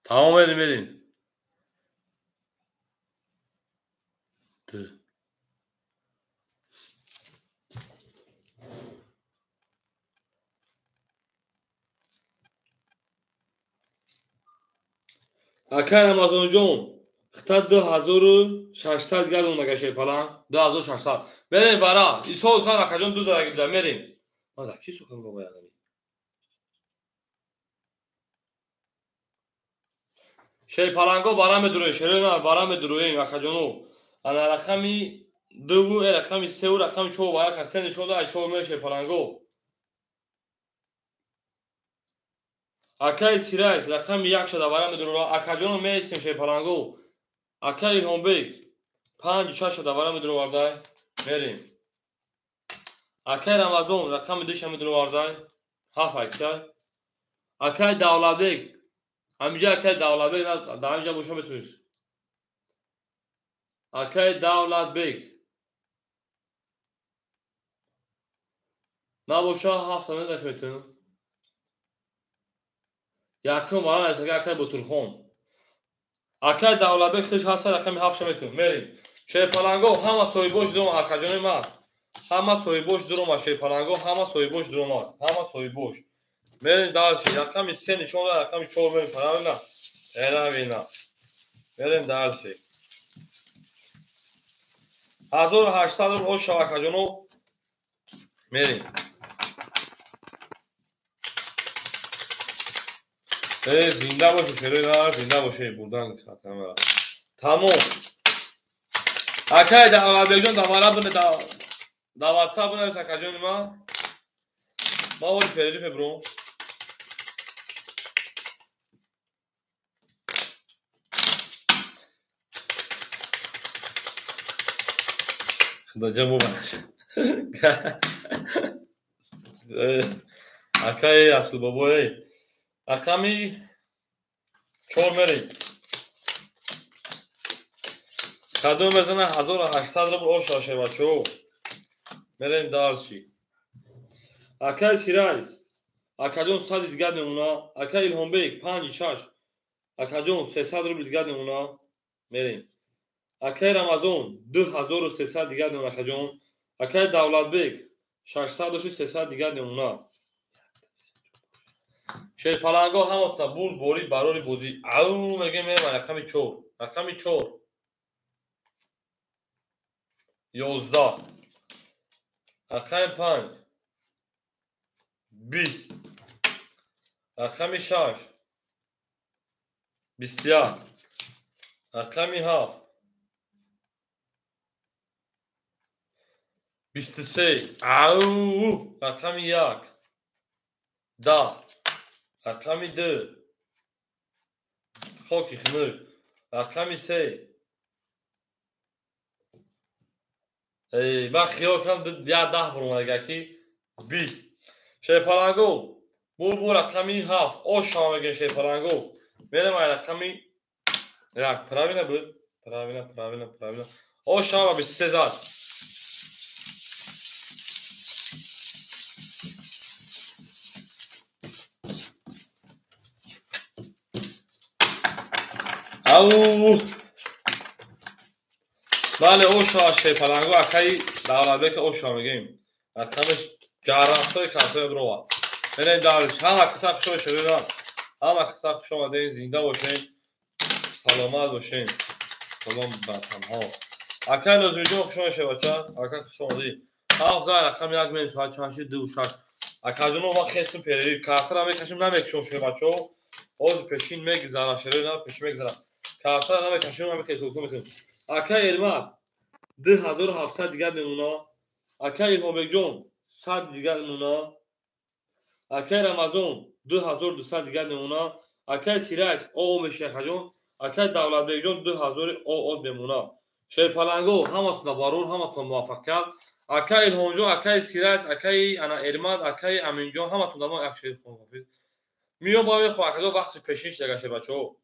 Тамом мерим, мерим. 2. Акай Рамазонҷон, хита 2600 дигар монда шерпалан. 2600. Мерем вара. Исол кан акаҷон ду задаги буда, мерем. Ма да ки сухан бобо ягани? Шерпаланго вара медуроем, шерона вара медуроем акаҷоно. Ана рақами 2 э рақами 3 рақами 4 вара кан се нишон ай 4 ме шерпаланго. Акай Сирайс рақами 1 шада вара медуро. Акаҷоно меистем шерпаланго. Акай Илҳомбек 5 6 шада вара медуро вардай. Мерем. Акай Рамазон рақами 2 ша медуро вардай. 7 акай. Акай Давлатбек ҳаминҷа акай Давлатбек дар ҳаминҷа боша метавониш. Акай Давлатбек набоша 7 метр метавонем. Якум вара нависага акай Ботурхон. Акай Давлатбек худш ҳаста рақами 7 ша метавонем. Мерем. Шерпаланго ҳама соҳибош дурома акаҷони ман. Ҳама соҳибош дурома шерпаланго, ҳама соҳибош дурома. Ҳама соҳибош. Мерем дальше. Рақами 3 нишон дод, рақами 4 мерем. Правильно? Правильно. Мерем дальше. 1800 рубл ош шава акаҷоно. Мерем. Зинда бошед, шерои нар, зинда бошед, бурдан хатамара. Тамом. Акай Давлатбекҷон дар вара бине, дар WhatsApp бинавис акаҷони ман. Ман вори перерыв мебурам. Худоҷон бубахш. Акай Асл бобои. Рақами 4 мерем. Кадом мезана 1800 рубл оша шебачо. Мерем дальше. Акай Сирайс. Акаҷон 100 дигар мемона. Акай Илҳомбек 5 6. Акаҷон 300 рубл дигар мемона. Мерем. Акай Рамазон 2300 дигар мемона акаҷон. Акай Давлатбек 600 300 дигар мемона. Шерпаланго ҳамотна бурд бори барори бозӣ. Ау мегем мерем рақами 4. Рақами 4. 11. Рақами 5. 20. Рақами 6. 21. Рақами 7. 23. Ау! Рақами 1. 10. Рақами 2. Хоки хунук. Рақами 3. Эй, ман хиёл кардам 10 буромад ки 20. Шерпаланго бурбу рақами 7. Оша мегӯем шерпаланго. Мерем ай рақами 1. Правильно буд? Правильно, правильно, правильно. Оша ба 23 зад. Ау! Бале, оша шерпаланго акаи Давлатбек оша мегӯем. Рақамаш ҷаррафтои картои брова. Мерем дальше. Ҳама каса хуш омадед. Ҳама каса хуш омадед, зинда бошед, саломат бошед. Салом бар ҳамҳо. Акай Нозимиҷон хуш омадед бача. Ака хуш омадед. Ҳафт зад рақами 1 мерем соат чанд шуд? 2 6. Акаҷоно ма хестум перерив. Картара мекашем намекушем шуд бачаҳо. Ҳозир пешин мегзара шерои на пешин мегзара. Картара намекашем намекашем мекунем. Акай Эрмак 2700 дигар мемона. Акай Илҳомбекҷон 100 дигар мемона. Акай Рамазон 2200 дигар мемона. Акай Сирайс оо меши акаҷон. Акай Давлатбекҷон 2000 оо мемона. Шерпаланго ҳаматона барор, ҳаматона муваффақият. Акай Илҳомҷон, акай Сирайс, акай ана Эрмат, акай Аминҷон ҳаматон дамо як шер хонфид. Миём ба мехоҳам акаҷон вақти пешин шида гаште бачаҳо.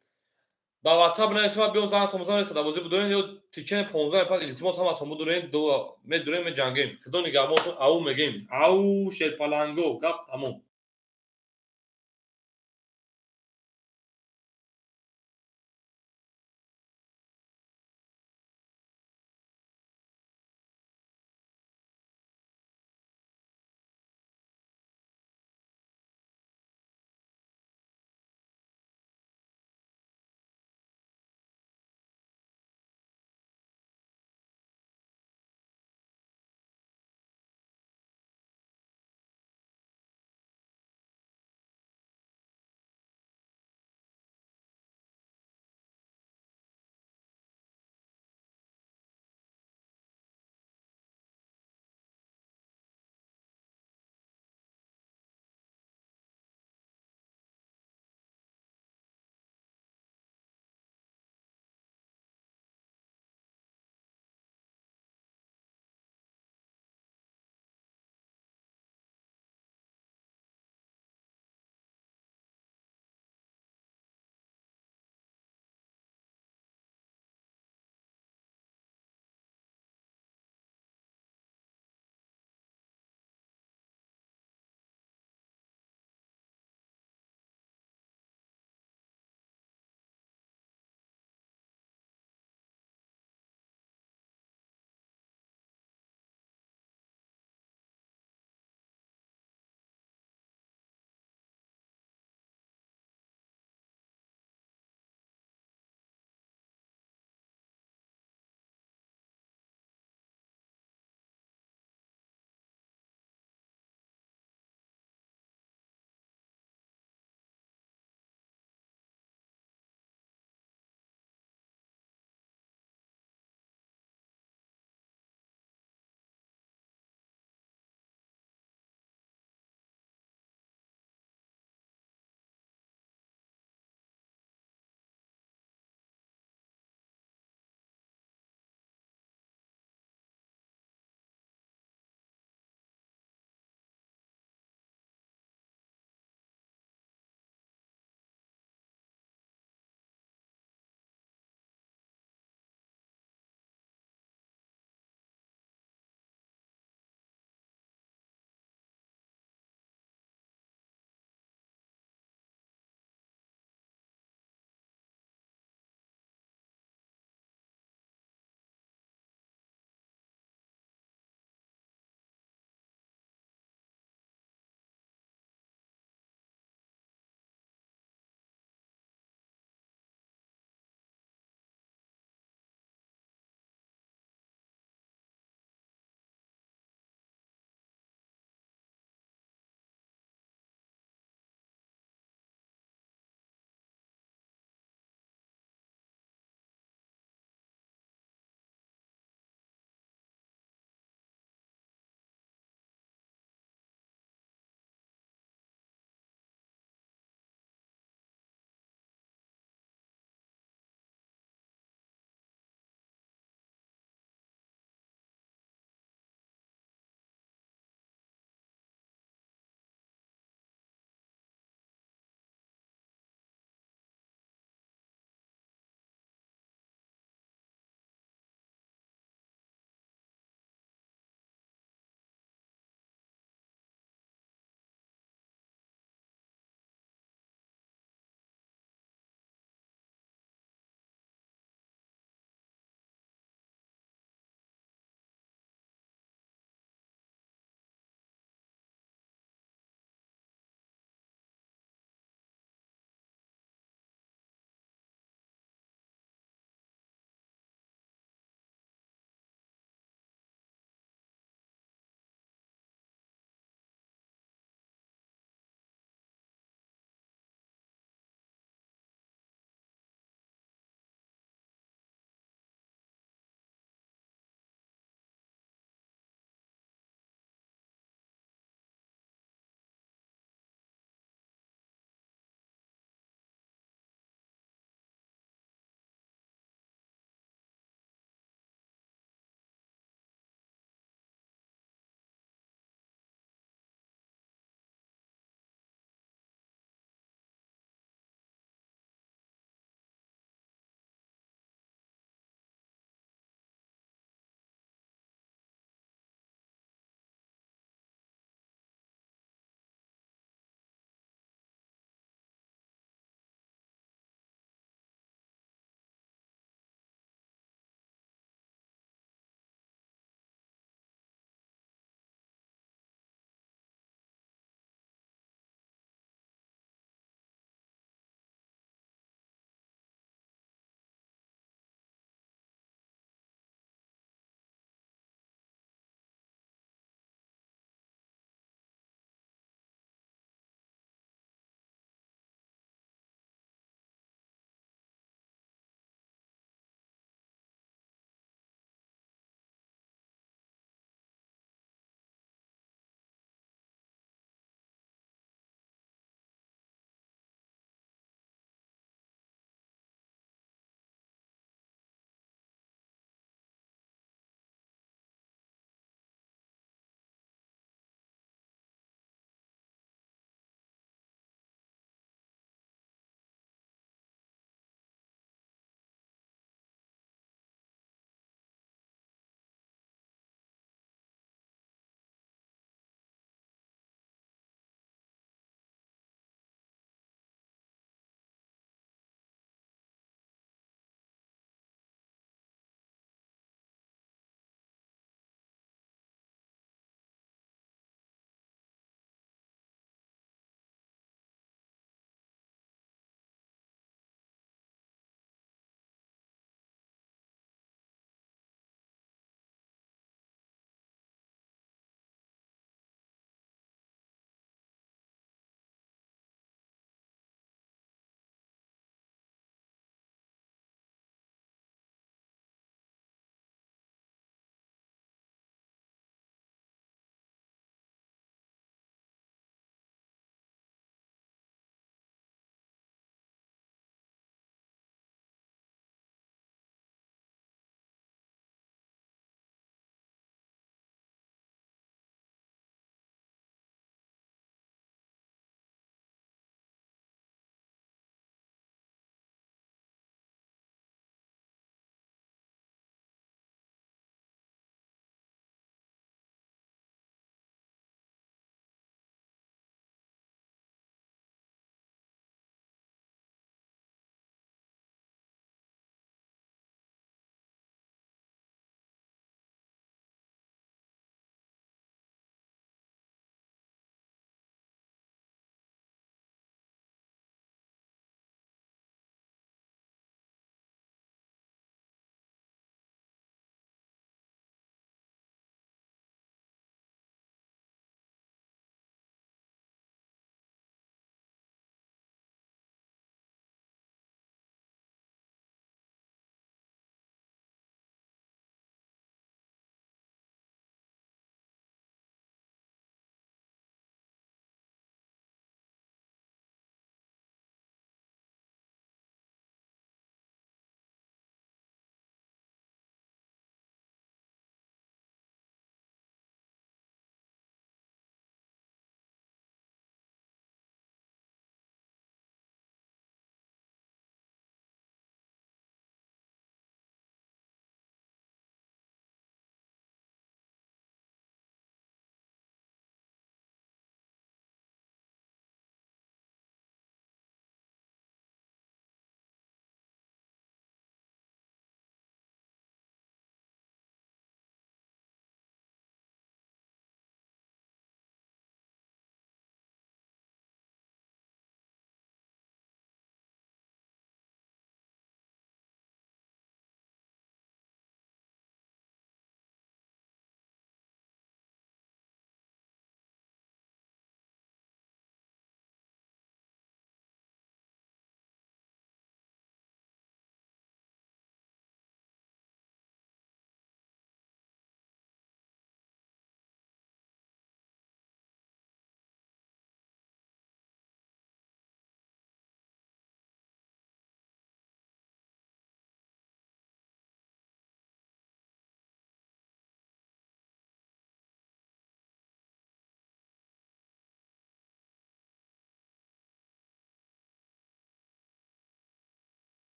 Ба WhatsApp нависем, биём занатон бозам нест, дар бозӣ будорем ё тичени 15 пас илтимос ҳаматон будорем, медурем, меҷангем. Худо нигаҳбонтон, ау мегем. Ау шерпаланго, гап тамом.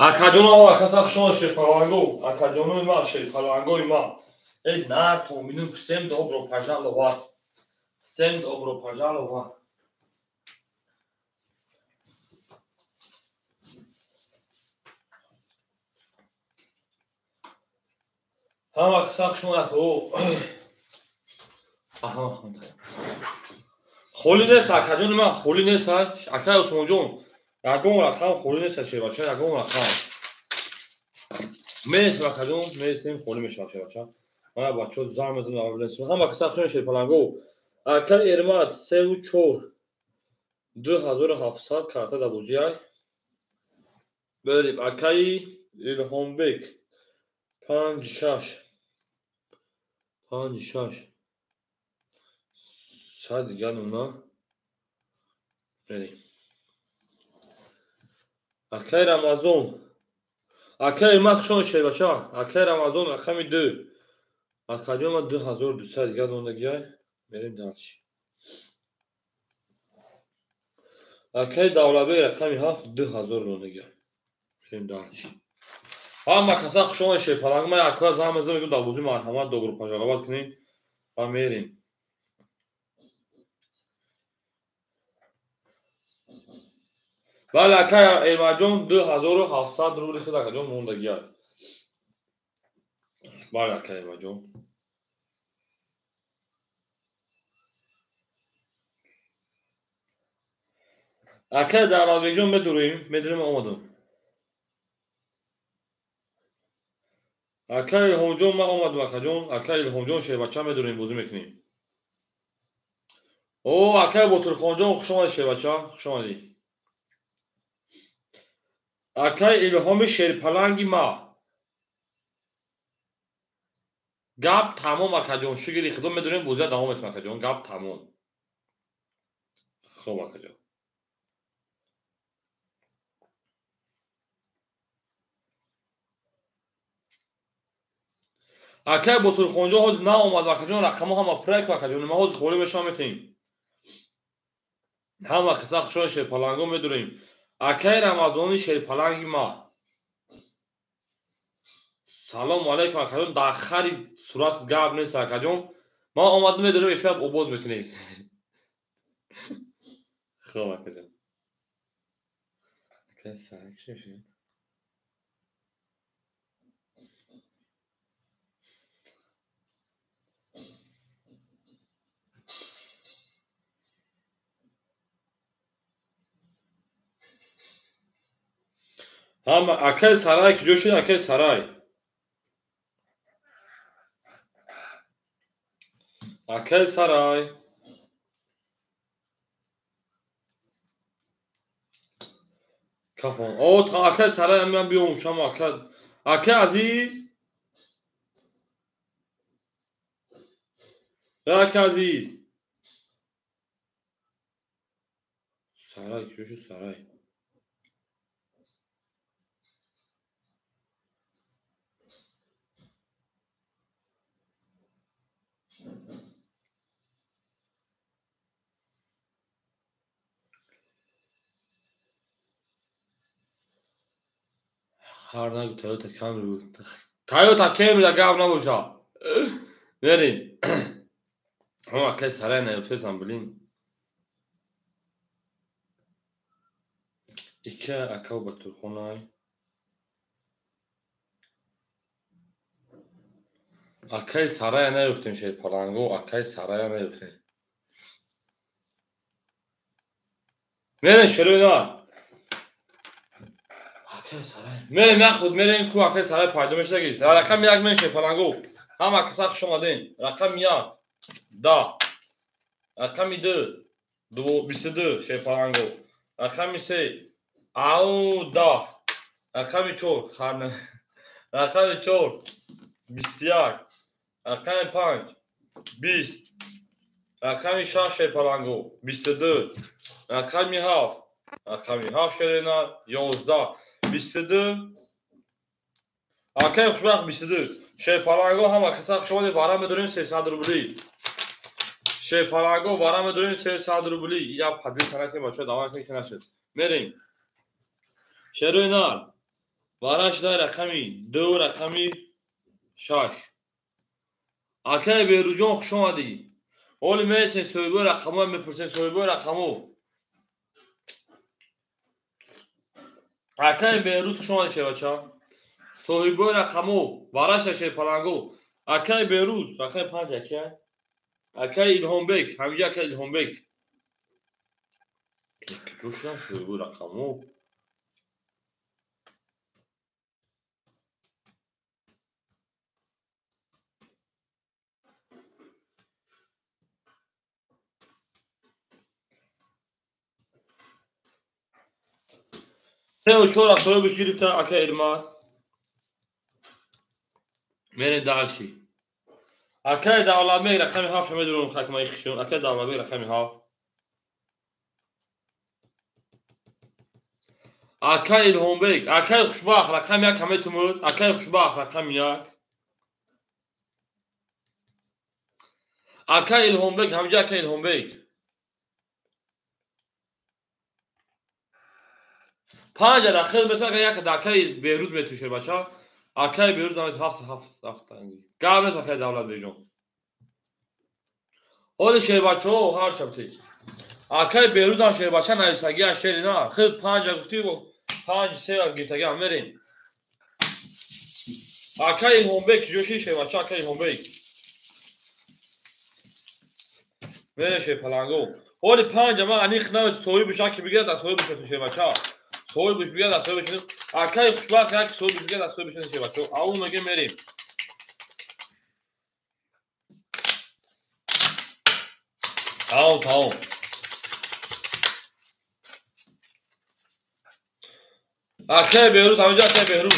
Акаҷоно, акаса хушон шерпаланго, акаҷонои ман, шерпалангои ман. Эй, на, томину, всем добро пожаловать. Всем добро пожаловать. Ҳама каса хушон ако. Аҳа, холӣ нест, акаҷони ман, холӣ нест, акай Усмонҷон. Ягон рақам холӣ нест, шербача, ягон рақам. Мересем, акаҷон, мересем, холӣ мешавад, шербача. Мана бачаҳо занг мезананд, ҳама каса хушон шерпаланго. Акай Эрмат 3 4 2700 карта дар бозиай. Берем, акаи Илҳомбек 5 6 5 6 100 дигар нуна. Берем. Акай Рамазон. Акай Эрмат хушон шербача. Акай Рамазон рақами 2. Акаҷон ман 2200 дигар мондагиай. Мерем дальше. Акай Давлатбек рақами 7 2000 мондагиай. Мерем дальше. Ҳама каса хушомад шерпаланг. Ман аква занг мезанам, мегӯям дар бозӣ марҳамат, добро пожаловать кунем ва мерем. Бале, акай Эрмаҷон, 2700 рубли худ акаҷон мондагиай. Бале, акай Эрмаҷон. Акай Давлатбекҷон, медурем, медурем, омадам. Акай Илҳомҷон, ман омадам, акаҷон. Акай Илҳомҷон, шербача, медурем, бозӣ мекунем. О, акай Ботирхонҷон, хуш омадӣ, шербача, хуш омадӣ. Акай Илҳоми шерпаланги ма. Гап тамом, акаҷон, шукри худо, медурем, бозия давом метем, акаҷон, гап тамом. Хоб, акаҷон. Акай Ботирхонҷон ҳозир наомад, акаҷон, рақамҳо ҳама пурак, акаҷон, ма ҳозир холӣ мешавам, метем. Ҳама каса хушони шерпаланго, медурем. Акай Рамазони шерпаланги ма. Салому алайкум, акаҷон, дар хари сурат гап нест, акаҷон. Ман омадам, медурем, эфир обод мекунем. Хоб, акаҷон. Акай сарак шуд. Ҳама акай Сарай куҷо шуд, акай Сарай? Акай Сарай. Кафон. О, акай Сарай, ман биём шама акай. Акай Азиз. Акай Азиз. Сарай куҷо шуд, Сарай? Хар нагу, Тойота Камри буд. Тойота Камри гап набоша. Мерем. Ҳама акай Сарай наёфтесам, блин. Ика акав Батурхонай. Акай Сарая наёфтем, шерпаланго, акай Сарая наёфтем. Мерем, шерои на. Акай Сарай. Мерем, яхуд мерем, ку акай Сарай пайдо мешуда гирифт. Рақами 1 мен шерпаланго. Ҳама каса хуш омадем. Рақами 1 10. Рақами 2 22 шерпаланго. Рақами 3 ау 10. Рақами 4 харна. Рақами 4 21. Рақами 5 20. Рақами 6 шерпаланго 22. Рақами 7 рақами 7 шерена 11. 22. Акай Хушбахт 22. Шерпаланго, ҳама каса хуш омадед, вара медорем 300 рубли. Шерпаланго, вара медорем 300 рубли. Я падил санаки бача давай ки нашид. Мерем. Шерои нар. Вараш дай рақами 2, рақами 6. Акай Беруҷон, хуш омадӣ. Оли мересем соҳибои рақамҳо, мепурсем соҳибои рақамҳо. Акай Беруз, хуш омадӣ, шербача. Соҳибои рақамҳо, вараша шерпаланго. Акай Беруз, рақами 5 акай. Акай Илҳомбек, ҳамиҷа акай Илҳомбек. Куҷо шудан соҳибои рақамҳо? Сеу чора соҳибаш гирифта, акай Ирмат. Мерем дальше. Акай Давлатбек рақами 7 медурам, хакмаи хишон. Акай Давлатбек рақами 7. Акай Илҳомбек, акай Хушбахт рақами 1 метумуд. Акай Хушбахт рақами 1. Акай Илҳомбек, ҳамҷа акай Илҳомбек. 5 дахил метавон, агар як акай Беҳрӯз метушед, бача. Акай Беҳрӯз ҳам 7 7 7. Гап нест, акай Давлатбекҷон. Ҳоли шербачаҳо ҳар шабти. Акай Беҳрӯз ҳам шербача нависагӣ аз шери на. Хид 5 гуфтӣ, 5 3 гирифтагӣ ҳам мерем. Акай Илҳомбек куҷо шид шербача, акай Илҳомбек. Мерем шерпаланго. Ҳоли 5 ман аниқ намед соҳибаш аки бигирад, аз соҳибаш метун шербача. Соҳибаш бигирад, аз соҳибаш метун. Акай Хушбахт як соҳибаш бигирад, аз соҳибаш метун шербача. Аввал мегем мерем. Тамом, тамом. Акай Беҳрӯз, ҳаминҷо акай Беҳрӯз.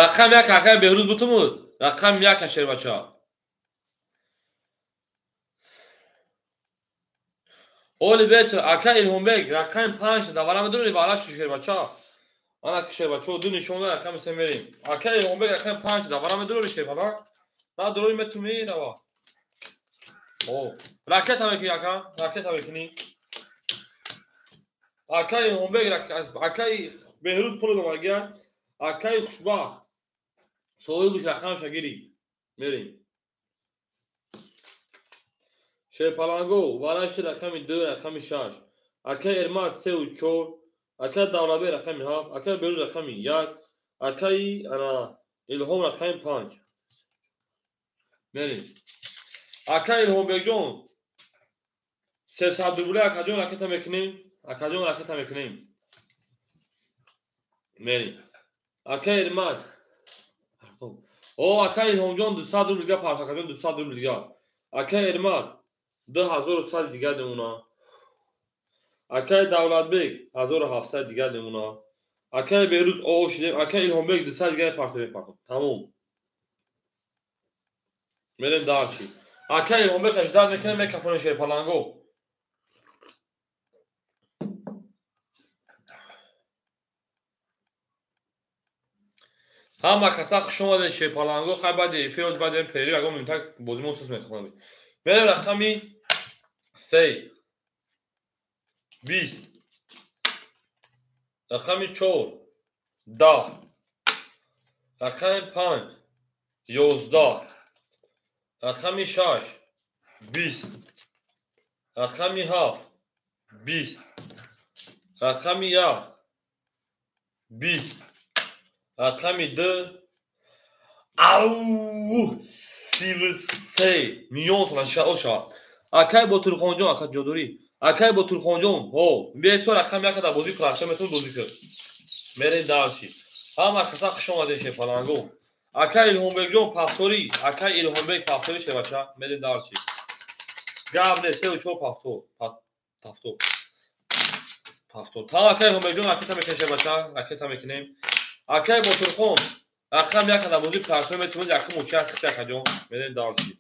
Рақам 1 акай Беҳрӯз бутумуд. Рақам 1 шербача. Оли бес, акай Илҳомбек, рақами 5 давара медуни вараш шербача. Ана шербача, ду нишон дод, рақами 3 мерем. Акай Илҳомбек рақами 5 давара медуни шербача. На дуруи метуми дава. О, ракета мекунӣ ака, ракета мекунӣ. Акай Илҳомбек, акай Беҳрӯз пул домагия. Акай Хушбахт соҳибаш рақамаша гирӣ. Мерем. Шерпаланго варашти рақами 2, рақами 6. Акай Эрмат 3 4, акай Давлатбек рақами 7, акай Беҳрӯз рақами 1, акай ана Илҳом рақами 5. Мерем. Акай Илҳомбекҷон 300 рубля акаҷон ракета мекунем. Акаҷон ракета мекунем. Мерем. Акай Эрмат. О, акай Илҳомҷон 200 рубл дига парт, акаҷон 200 рубл дига. Акай Эрмат 2100 дига демуна. Акай Давлатбек 1700 дига демуна. Акай Беҳрӯз о шидем, акай Илҳомбек 200 дига парт мепартам. Тамом. Мерем дальше. Акай Илҳомбек аждад мекунем, мекафонем шерпаланго. Ҳама каса хуш омадед шерпаланго. Хай баъди эфир, оз баъди пери ягон минутак бозӣ мо сус мехонем. Мерем рақами 3 20, рақами 4 10, рақами 5 11, рақами 6 20, рақами 7 20, рақами 1 20, рақами 2 ау 33 миллион томан шава. Акай Ботурхонҷон, ака ҷодурӣ. Акай Ботурхонҷон, ҳо, бесо рақами 1 дар бозӣ планша метавон бозӣ кунад. Мерем дальше. Ҳама каса хуш омадед шерпаланго. Акай Илҳомбекҷон пафторӣ, акай Илҳомбек пафторӣ шербача. Мерем дальше. Гап не, 3 4 пафтор, пафтор. Пафтор. Та акай Илҳомбекҷон ракета мекунем шербача, ракета мекунем. Акай Ботурхон, рақами 1 дар бозӣ планша метавонад якум учак хит акаҷон. Мерем дальше.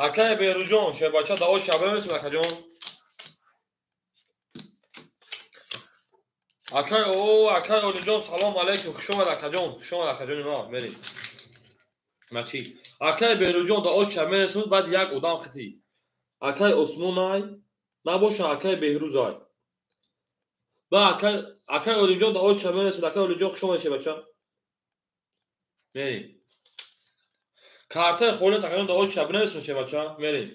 Акай Беҳрӯзҷон, шербача даво шаба месем акаҷон. Акай о, акай Олиҷон, салом алейкум, хуш омад акаҷон, хуш омад акаҷони ман, мерем. Начи. Акай Беҳрӯзҷон да оча мерасонад, баъд як одам хити. Акай Осмонай набоша, акай Беҳрӯзай. Ба акай Олимҷон да оча мерасонад, акай Олимҷон хуш омадед шебача. Мерим. Картаи холӣ акаҷон да оча бинависонад шебача. Мерим.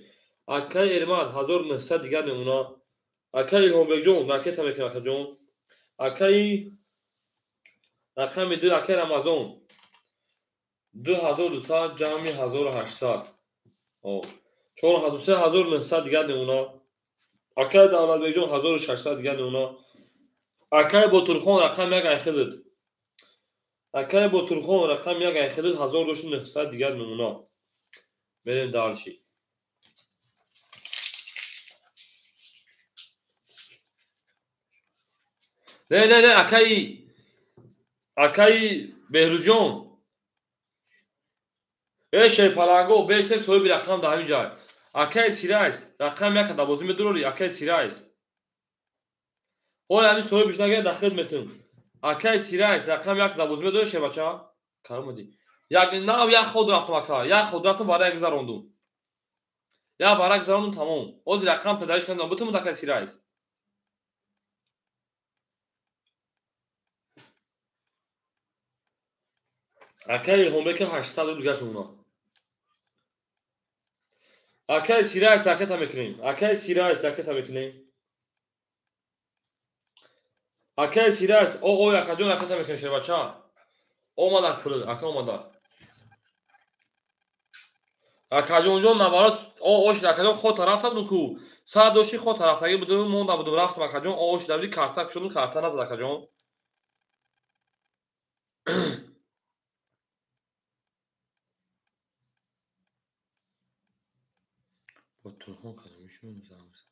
Акай Эрмат 1900 дигар мемона. Акай Илҳомбекҷон ракета мекунад акаҷон. Акаи рақами 2 акай Рамазон 2200 ҷамъи 1800. 3900 дигар мемона. Акай Давлатбекҷон 1600 дигар мемона. Акай Ботурхон рақами 1 айхилид. Акай Ботурхон рақами 1 айхилид 1900 дигар мемона. Мерем дальше. Не, не, не, акаи Беҳрӯзҷон. Э шерпаланго, бесе соҳиби рақам дар ҳамин ҷай. Акаи Сирайс, рақам 1 да бозӣ медурори, акаи Сирайс. Ҳоле ҳамин соҳибиш нагирад, дар хид метун. Акаи Сирайс, рақам 1 да бозӣ медурори, шербача? Каромадӣ. Як нав як ход рафтам ака, як ход рафтам вара гузарондум. Як вара гузарондум тамом. Ҳозир рақам пайдоиш кардам, бутум акаи Сирайс. Акаи Илҳомбек 800 рубл дигар шумона. Акаи Сирайс ракета мекунем. Акаи Сирайс ракета мекунем. Акаи Сирайс, о ой акаҷон ракета мекунем шербача. Омадак пул, ака омадак. Акаҷонҷон наварот о ош акаҷон ход тараф будум ку. Саат дошти ход тарафтагӣ будум, монда будум рафтам акаҷон, о ош давди карта кушодум, карта назад акаҷон. Ботурхон кадомишон занг зад.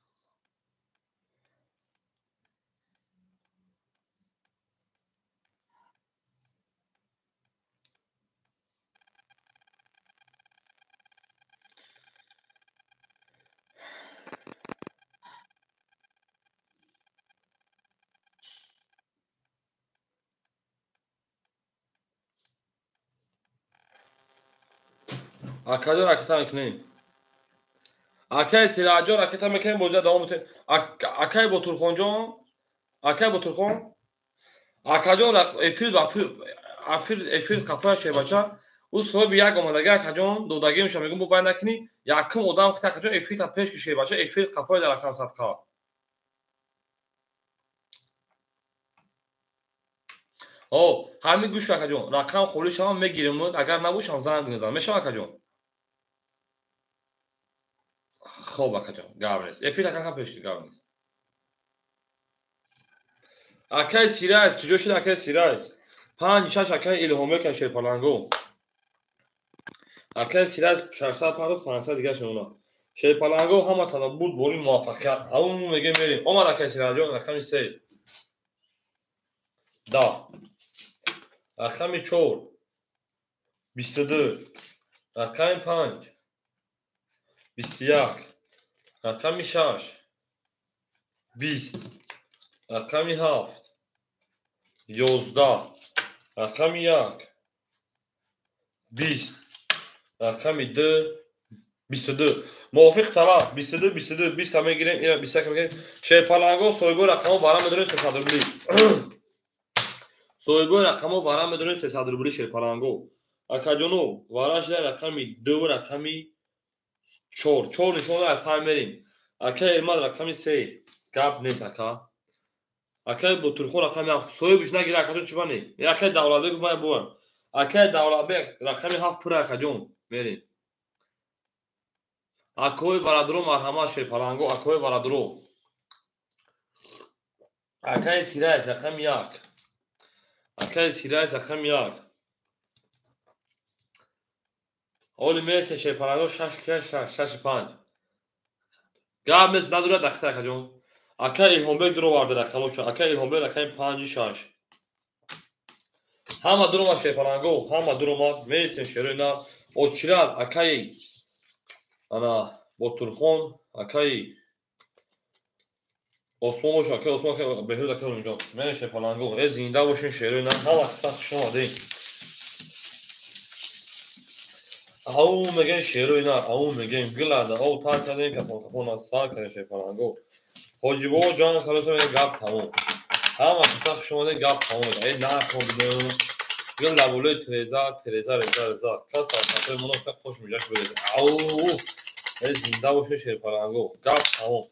Акаҷон ракета мекунем. Акаи Сираҷон ракета мекунем, бозида давом метем. Акаи Ботурхонҷон, акаи Ботурхон, акаҷон эфир қафоя шербача. Ӯ соҳиби як омадаги акаҷон додагиимша мегӯм бо бай накунӣ. Якум одам хит акаҷон эфирта пеш ки шербача, эфир қафоя дар рақам садқа. О, ҳамин гӯш акаҷон, рақам холӣ шавам мегирем, агар набошам занг мезанам. Мешавад акаҷон? Хоб акаҷон, гап нест. Эфир акака пеш ки гап нест. Акаи Сирайс, куҷо шуд акаи Сирайс? 5-6 акаи Илҳомбек шерпаланго. Акаи Сирайс 600 пардохт, 500 дигар шумона. Шерпаланго ҳаматана буд бори муваффақият. Ҳамун мегем мерем. Омад акаи Сираҷон, рақами 3. Да. Рақами 4. 22. Рақами 5. 21. Рақами 6. 20. Рақами 7. 11. Рақами 1. 20. Рақами 2. 22. Мувофиқ талаб 22 22 20 мегирем, ира 21 мегирем. Шерпаланго соҳибои рақамҳо вара медорем 300 рубли. Соҳибои рақамҳо вара медорем 300 рубли шерпаланго. Акаҷоно вара шуда рақами 2 рақами 4. 4 нишона аз 5 мерем. Акаи Эрмат рақами 3. Гап нест ака. Акаи Ботурхон рақами 7. Соҳибиш нагира акаҷон чӣ бане? Акаи Давлатбек ман бувам. Акаи Давлатбек рақами 7 пур акаҷон. Мерем. Акои барадро марҳамат шерпаланго, акои барадро. Акаи Сирайс рақами 1. Акаи Сирайс рақами 1. Оли мерсе шерпаланго 6 6 6 5. Гап нест надорад дахта акаҷон. Акаи Илҳомбек дуроварда рақамоша. Акаи Илҳомбек рақами 5 6. Ҳама дуромад шерпаланго, ҳама дуромад. Мерсем шерои на. Очират акаи ана Ботурхон, акаи Осмон боша, акаи Осмон, акаи Беҳрӯз, акаи Олимҷон. Мерем шерпаланго. Э зинда бошен шерои на. Ҳама каса хуш омадед. Ау мегем шерои на, ау мегем гилада, ау тар кардем, кафон кафон аз сар кардем шерпаланго. Ҳоҷибобо ҷон халоса мегем гап тамом. Ҳама киса хуш омадем гап тамом. Эй нахон бидем. Гил лаболои Тереза, Тереза, Реза, Реза. Кас сархатои моно хуш миҷаш бидед. Ау! Эй зинда боше шерпаланго. Гап тамом.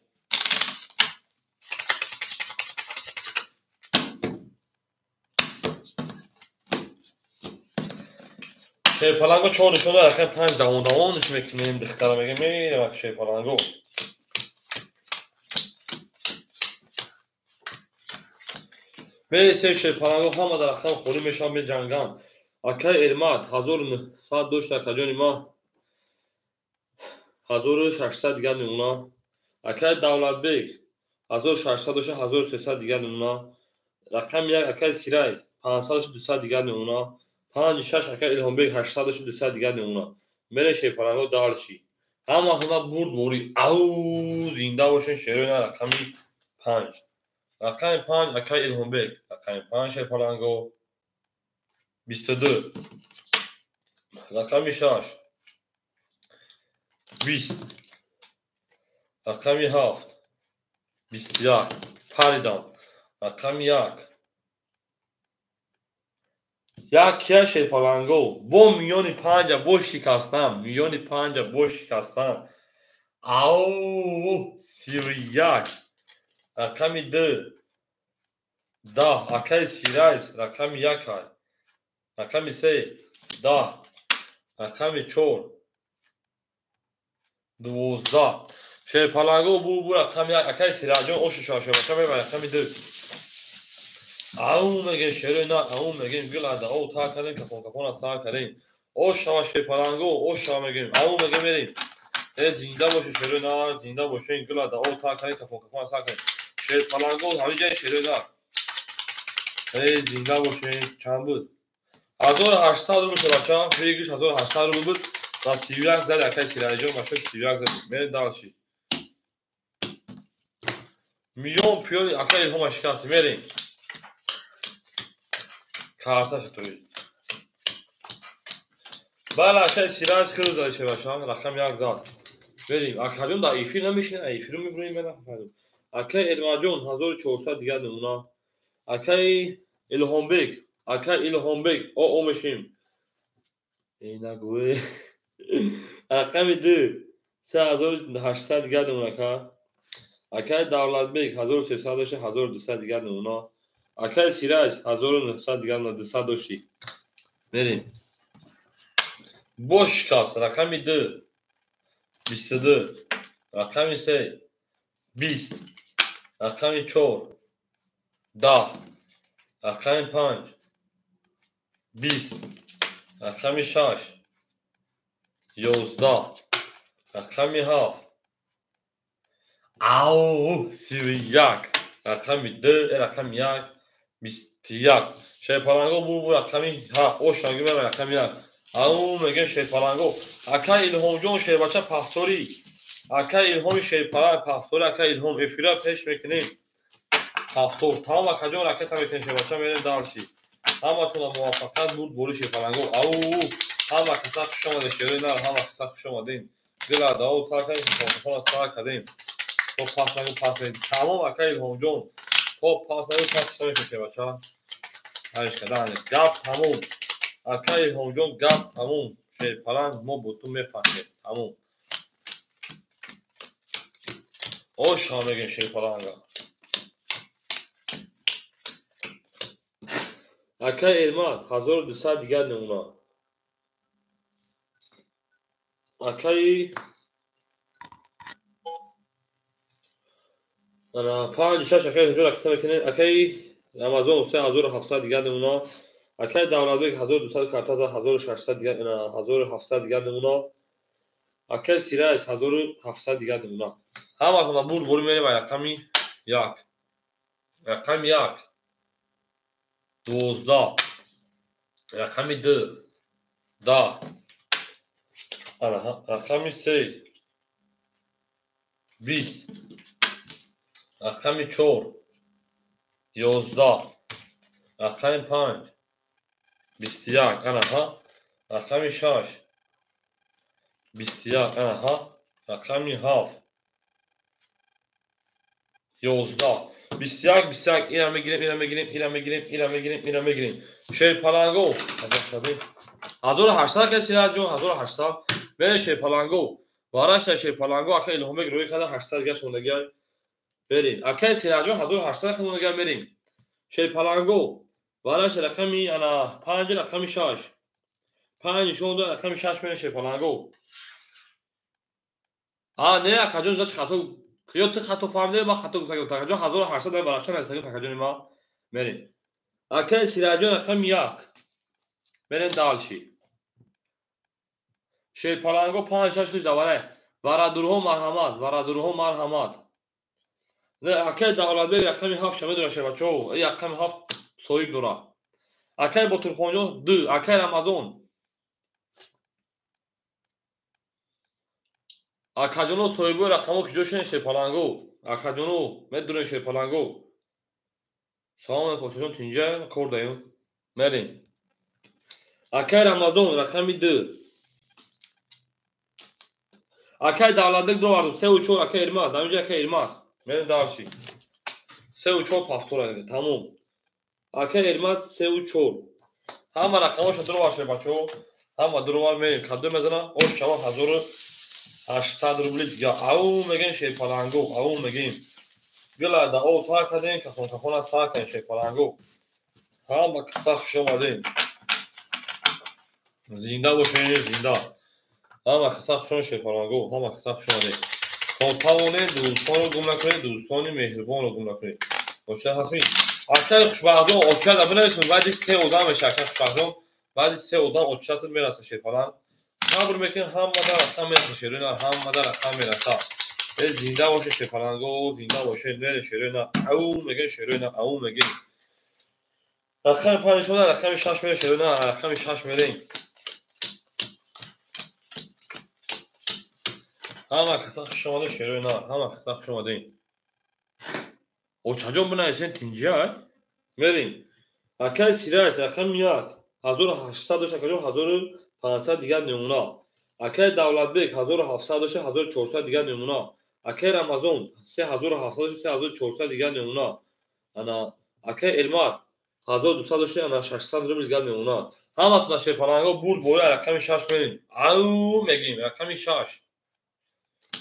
Шерпаланго чор нишон дорад, рақами панҷ давон давонш мекунем, духтара мегем, мерем ак шерпаланго. Мересем шерпаланго, ҳама дар рақам холӣ мешаванд, меҷанганд. Акай Эрмат 1900 дошт, акаҷони ма 1600 дигар намуна. Акай Давлатбек 1600 дошта, 1300 дигар намуна. Рақами як акай Сирайс 500 дошта, 200 дигар намуна. 5 6 акай Илҳомбек 800 дошта, 200 дигар намуна. Мере шерпаланго далши. Ҳама хона бурд борӣ. Ау зинда бошен шерои на рақами 5. Рақами 5 акай Илҳомбек, рақами 5 шерпаланго 22. Рақами 6 20. Рақами 7 21. Паридам. Рақами 1 як шерпаланго бо миёни панҷа бо шикастан, миёни панҷа бо шикастан. Ау 31. Рақами 2 10. Акай Сирайс рақами 1 ай. Рақами 3 10. Рақами 4 12. Шерпаланго бу рақами 1 акай Сираҷон ошу шашабаша мебар рақами 2. Ау мегем шерои на, ау мегем гилада, ау тар кардем, кафон кафон аз тар кардем. Ош шава шерпаланго, ош шава мегем, ау мегем мерем. Э зинда боше шерои на, зинда боше гилада, ау тар кардем, кафон кафон аз тар кардем. Шерпаланго ҳамин ҷои шерои на. Э зинда боше, чанд буд? 1800 рубл шабача, фиригиш 1800 рубл буд. Ва 31 зад акай Сираҷон, машо 31 зад. Мерем далши. Миллион пиёли акай Илҳома шикасти, мерем. Карташа то есть. Бале, акай Сираҷ хеле зад шабача, рақам 1 зад. Мерем. Акаҷон дар эфир намешинад, эфирро мебурем, мерам. Акай Эрмаҷон 1400 дигар намуна. Акай Илҳомбек, акай Илҳомбек, о мешим. Эй нагӯ. Рақами 2 3800 дигар намуна ака. Акай Давлатбек 1300 дошта, 1200 дигар намуна. Акай Сираҷ 1900 дигар намуна, 200 дошти. Мерем. Бош шикаст, рақами 2 22. Рақами 3 20. Рақами 4 10. Рақами 5 20. Рақами 6 11. Рақами 7 ау 31. Рақами 2 рақами 1 21. Шерпаланго бу рақами 7. Ошанги мебар рақами 1. Ау мегем шерпаланго. Акай Илҳомҷон шербача пахторӣ. Акай Илҳоми шерпаланг пахторӣ, акай Илҳом эфира пеш мекунем. Пахтор. Тамом акаҷон ракета мекунем шербача мерем дарши. Ҳаматона муваффақият бурд бори шерпаланго. Ау ҳама каса хуш омадед шерои нар, ҳама каса хуш омадед. Гилада ау тар кардем, кафон кафон сар кардем. То пас нагу пас нагу. Тамом акай Илҳомҷон. То пас нагу пас намекунем шербача. Ҳариш кардан. Гап тамом. Акай Илҳомҷон гап тамом. Шерпаланг мо бо ту мефаҳмем. Тамом. Ош ҳам мегем шерпаланга. Акай Эрмат 1200 дигар намуна. Акай 5 6 акай Илҳомҷон ракета мекунем. Акай Рамазон 3700 дигар намуна. Акай Давлатбек 1200 карта зад, 1600 дигар, 1700 дигар намуна. Акай Сираҷ 1700 дигар намуна. Ҳаматона бурд борӣ мерем рақами 1. Рақами 1 12. Рақами 2 10. Рақами 3 20. Рақами 4 11. Рақами 5 21. Анаҳа. Рақами 6 21, аҳа, рақами 7, 11, 21, 21, ира мегирем, ира мегирем, ира мегирем, ира мегирем, ира мегирем. Шерпаланго, 1800 каси Сираҷон, 1800. Мерем Шерпаланго. Вараша Шерпаланго, ака Илҳомбек рӯи када 800 гаш мондагиай. Берем. Акай Сираҷон 1800 мондагиай мерем. Шерпаланго. Вараша рақами ана 5, рақами 6. 5 нишон дод, рақами 6 мерем Шерпаланго. А, не, акаҷон, за чи хато? Ё ту хато фаҳмидӣ, ман хато гуфтам. Акаҷон 1800 дар Барахшон нависагим, акаҷони ман. Мерем. Акай Сираҷон рақами 1. Мерем дальше. Шерпаланго 5 6 хиш даварай. Варадурҳо марҳамат, варадурҳо марҳамат. Не, акай Давлатбек рақами 7 шамедора шербачаҳо. И рақами 7 соҳиб дора. Акай Ботурхонҷон 2, акай Рамазон. Акаҷоно соҳибои рақамҳо куҷо шуден Шерпаланго? Акаҷоно медурен Шерпаланго. Салом алейкум, подшоҳҷон, тинҷа кор даем. Мерем. Акай Рамазон рақами 2. Акай Давлатбек довардум 3 ва 4, акай Ирмат, дар инҷа акай Ирмат. Мерем дальше. 3 ва 4 повтора, тамом. Акай Ирмат 3 ва 4. Ҳама рақамҳоша дуровар шед бачаҳо. Ҳама дуровар мерем. Кадом мезана? Ош чава 1800 рубли дига. Ау мегем Шерпаланго, ау мегем. Гила да об тар кардем, кафон кафона сар кардем Шерпаланго. Ҳама каса хуш омадем. Зинда бошед, зинда. Ҳама каса хуш омадем Шерпаланго, ҳама каса хуш омадем. То тавонед дӯстонро гум накунед, дӯстони меҳрубонро гум накунед. Оча ҳастед? Акай хушбахтҷон, очада бинависем, баъди 3 одам меша акай хушбахтҷон, баъди 3 одам очатон мераса Шерпаланг. Сабр мекунем, ҳамада рақам мераса шерои нар, ҳамада рақам мераса. Э зинда боше Шерпаланго, зинда боше, мере шерои нар, ау мегем шерои нар, ау мегем. Рақами 5 шуда, рақами 6 мере шерои нар, рақами 6 мерем. Ҳама каса хуш омадед шерои нар, ҳама каса хуш омадед. Очаҷон бинависен тинҷиай? Мерем. Акай Сирайс рақами 1, 1800 дошт акаҷон, 1500 дигар намуна. Акай Давлатбек 1700 дошт, 1400 дигар намуна. Акай Рамазон 3700 дошт, 3400 дигар намуна. Ана акай Элмат 1200 дошт, ана 600 рубл дигар намуна. Ҳаматона Шерпаланго бурд боя рақами 6 мерем. Ау мегим рақами 6.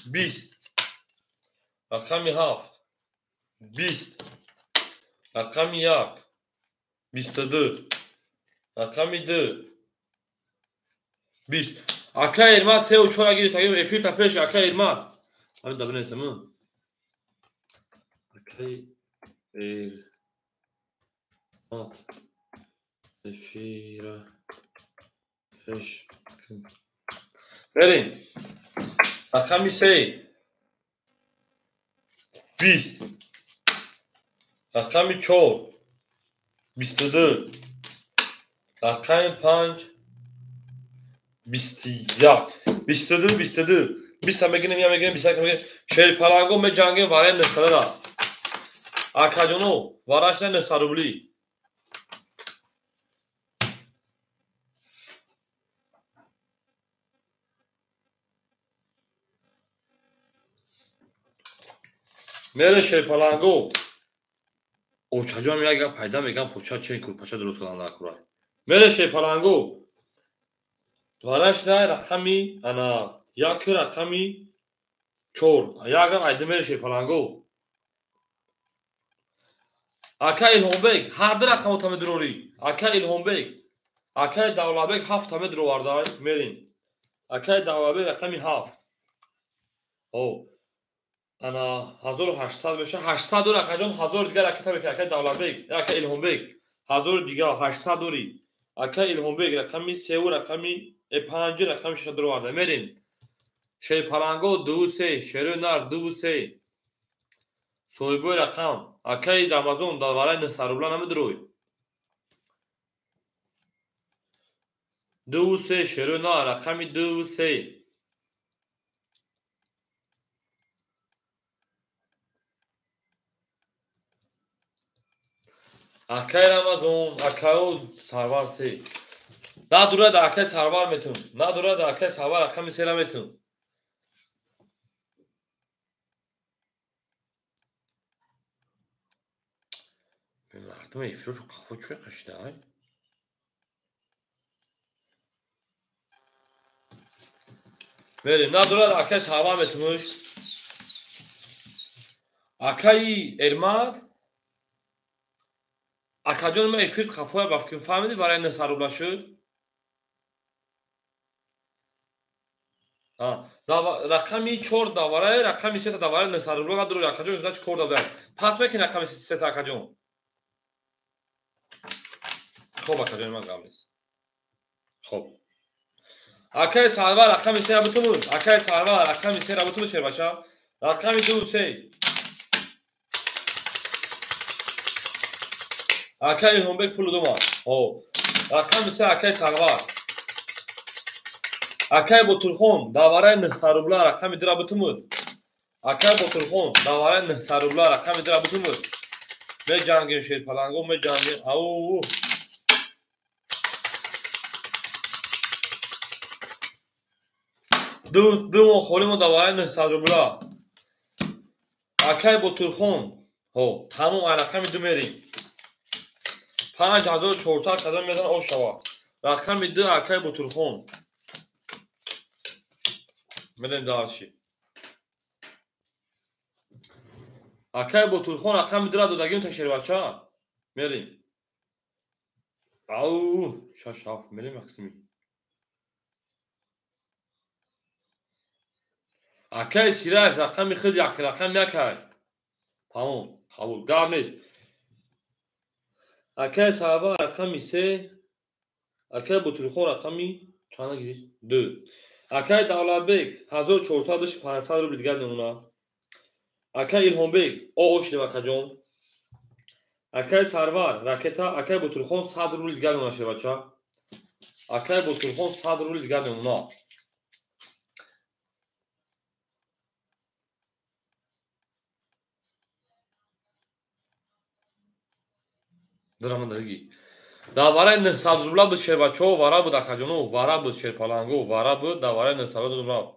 20, рақами 7, 20, рақами 1, 22, рақами 2, 20. Акай Ирмат 3 ва 4 гирифт, агар эфир та пеш акай Ирмат. Ҳамин да бинависам. Акай Ирмат эфира пеш. Мерем. Рақами 3, 20, рақами 4, 22, рақами 5, 21, 22, 22, 20 мегирем, я мегирем, 21 мегирем. Шерпаланго меҷангем вараи 900-ра. Акаҷоно, варашна 900 рубли. Мере Шерпаланго. Очаҷон як гап пайда мегам, поча чен курпача дуруст кардан накурай. Мере Шерпаланго. Варашна рақами ана 1, рақами 4. Як гап айда мере Шерпаланго. Ака Илҳомбек ҳар ду рақамро та медурорӣ. Ака Илҳомбек, акай Давлатбек 7 та медуровардай. Мерем. Акай Давлатбек рақами 7. О. Ана 1800 меша, 800 дори акаҷон, 1000 дигар ракета мекунад акай Давлатбек, акай Илҳомбек, 1000 дигар 800 дори. Акай Илҳомбек рақами 3 ва рақами 5, рақами 6 дуроварда. Мерем. Шерпаланго 2 3, шерои нар 2 3. Соҳибои рақам акай Рамазон дар вараи 900 рубла намедурой. 2 3 шерои нар рақами 2 3. Акай Рамазон, акаю Сарвар 3. Надурад акай Сарвар метун. Надурад акай Сарвар рақами сера метун. Мардум эфиршу қафо чӯй қашида? Мерим. Надурад акай Сарвар метунуш. Акаи Эрмат акаҷон ма эфир қафоя бафкин фаҳмидӣ барои 900 рубла шуд? Рақами 4 даварай, рақами 3 даварай 900 рубла надурад акаҷон, значит 4 даварай. Пас мекин рақами 3 акаҷон. Хоб акаҷон ман гап нест. Хоб. Акаи Сарвар рақами 3 бутумуд. Акаи Сарвар рақами 3 бутумуд шербача. Рақами 2 3. Акаи Илҳомбек пулу дума. Хоб. Рақами 3 акаи Сарвар. Акаи Ботурхон давараи 900 рубла рақами 2 бутумуд. Акаи Ботурхон давараи 900 рубла рақами 2 бутумуд. Меҷангем шерпаланго, меҷангем. Ау. Ду моҳ холӣ мо давараи 900 рубла. Акаи Ботурхон. Ҳо, тамом ай рақами 2 мерим. 5400 қадам мезан ош шава. Рақами 2 акаи Ботурхон. Мерем дарчи. Акаи Ботурхон рақами 2 додагим та шербача. Мерим. Ау, 6 7 мерим аксими. Акаи Сираж рақами худ як рақам якай. Тамом, қабул. Гап нест. Акаи Сарвар рақами 3, акаи Ботурхон рақами чанд гирифт? 2. Акаи Давлатбек 1400 500 рубл дигар намуна. Акаи Илҳомбек оошидем акаҷон. Акаи Сарвар ракета, акаи Ботурхон 100 рубл дигар намуна шербача. Акаи Ботурхон 100 рубл дигар намуна. Драмадаги. Давараи 900 рубла буд шербачо, вара буд акаҷоно, вара буд шерпаланго, вара буд давараи 900 рубла.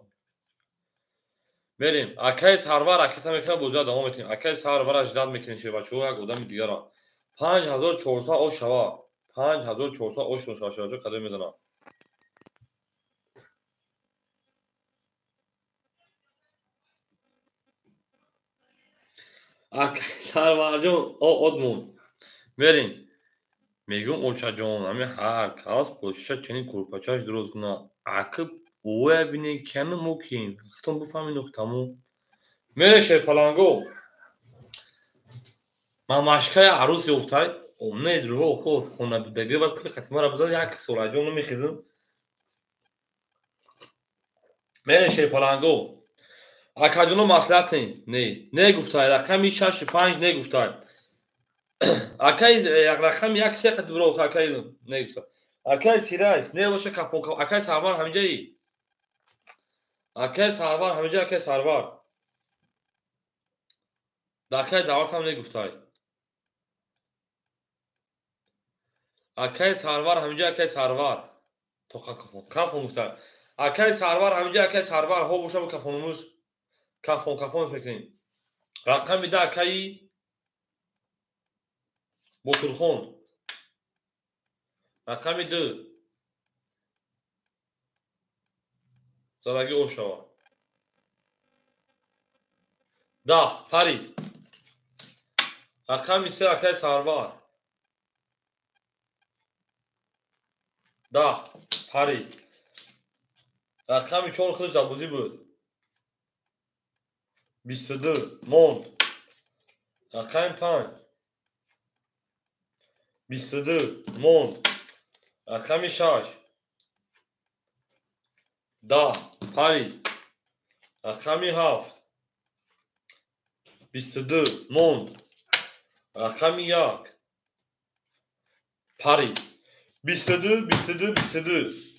Мерим. Акаи Сарвар ракета мекунад, бозиро давом метиҳем. Акаи Сарвара ждат мекунем шербачо, як одами дигара. 5400 ош шава. 5400 ош шава шербачо кадом мезанад. Акаи Сарварҷон одмон. Мерим. Мегӯм очаҷон, ами ҳар кас почиша чунин курпачаш дуруст кунад. Акиб ӯя бинед кияну мо кием. Худтон бифаҳмед нуқтаму. Мерем шерпаланго. Мамашкаи арӯс ёфтай. Не дурӯғ хо хона будагӣ ва пули хатимаро бизад як сол аҷон намехезам. Мерем шерпаланго. Акаҷоно маслиҳат не. Не гуфтай рақами 6 5 не гуфтай. Акаи рақами 1 3 қад бро акаи не гуфта. Акаи Сираж не боша кафон акаи Сарвар ҳаминҷаи. Акаи Сарвар ҳаминҷа акаи Сарвар. Да акаи Давлат ҳам не гуфтай. Акаи Сарвар ҳаминҷа акаи Сарвар. Тоқа кафон. Кафон гуфтай. Акаи Сарвар ҳаминҷа акаи Сарвар ҳо боша бо кафонумуш. Кафон кафонш мекунем. Рақами 10 акаи Ботурхон. Рақами 2. Задагӣ ош шава. 10 парид. Рақами 3 акаи Сарвар. 10 парид. Рақами 4 худаш дар бозӣ буд. 22 монд. Рақами 5 22 монд. Рақами 6 10 парид. Рақами 7 22 монд. Рақами 1 парид. 22 22 22.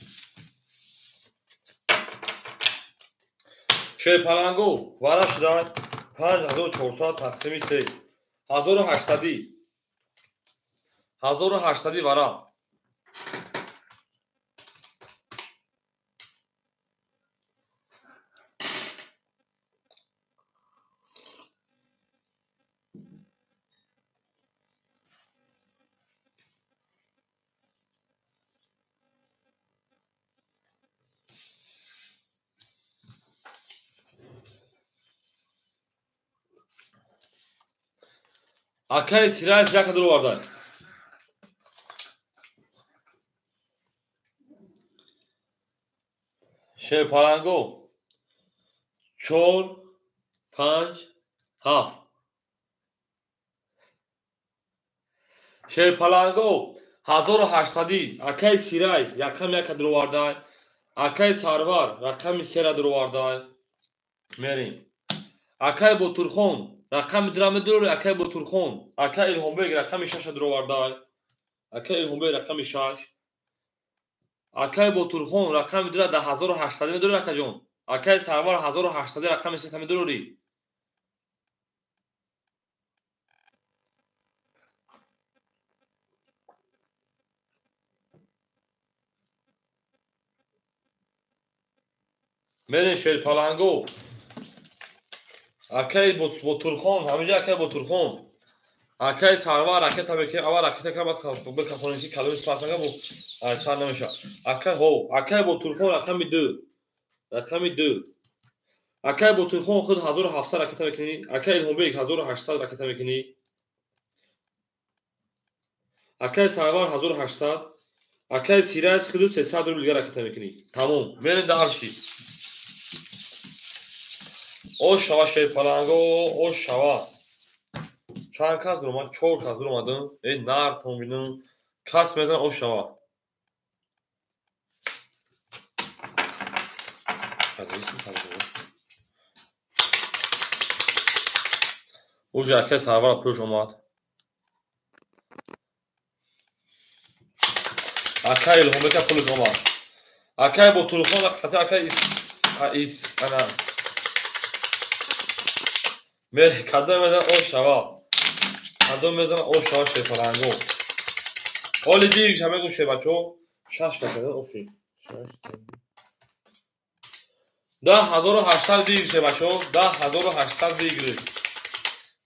Шерпаланго вара шудан 5400 тақсими 3 1800 1800 вара. Акаи Сирайс яка дуровардай. Шерпаланго 4 5 7. Шерпаланго 1800. Акаи Сирайс рақами яка дуровардай. Акаи Сарвар рақами сера дуровардай. Мерем. Акаи Ботурхон рақами дура медурори. Акаи Ботурхон. Акаи Илҳомбек рақами шаша дуровардай. Акаи Илҳомбек рақами 6. Акаи Ботурхон рақами дура да 1800 медурори акаҷон. Акаи Сарвар 1800 рақами сета медурори. Мерем Шерпаланго. Акаи Ботурхон, ҳаминҷа акаи Ботурхон. Акаи Сарвар ракета мекунем, аввал ракета кам бикафонем ки каломи спасага бо сар намеша. Акаи ҳо, акаи Ботурхон рақами 2. Рақами 2. Акаи Ботурхон худ 1700 ракета мекунӣ. Акаи Илҳомбек 1800 ракета мекунӣ. Акаи Сарвар 1800. Акаи Сирайс худ 300 рубл дигар ракета мекунӣ. Тамом. Мерем дальше. Ош шава Шерпаланго, ош шава. Чанд кас дуромад? 4 кас дуромадам. Эй нар томбинам. Кас мезан ош шава. Уже акаи Сарвара пӯш омад. Акаи Илҳомбека пулш омад. Акаи Ботурхон қати акаи ис ана. Мери кадом мезан ош шава. Кадом мезан ош шава Шерпаланго. Оли дигша мегӯ шербачо. 6 каса оши. 10800 диг шербачо. 10800 диг.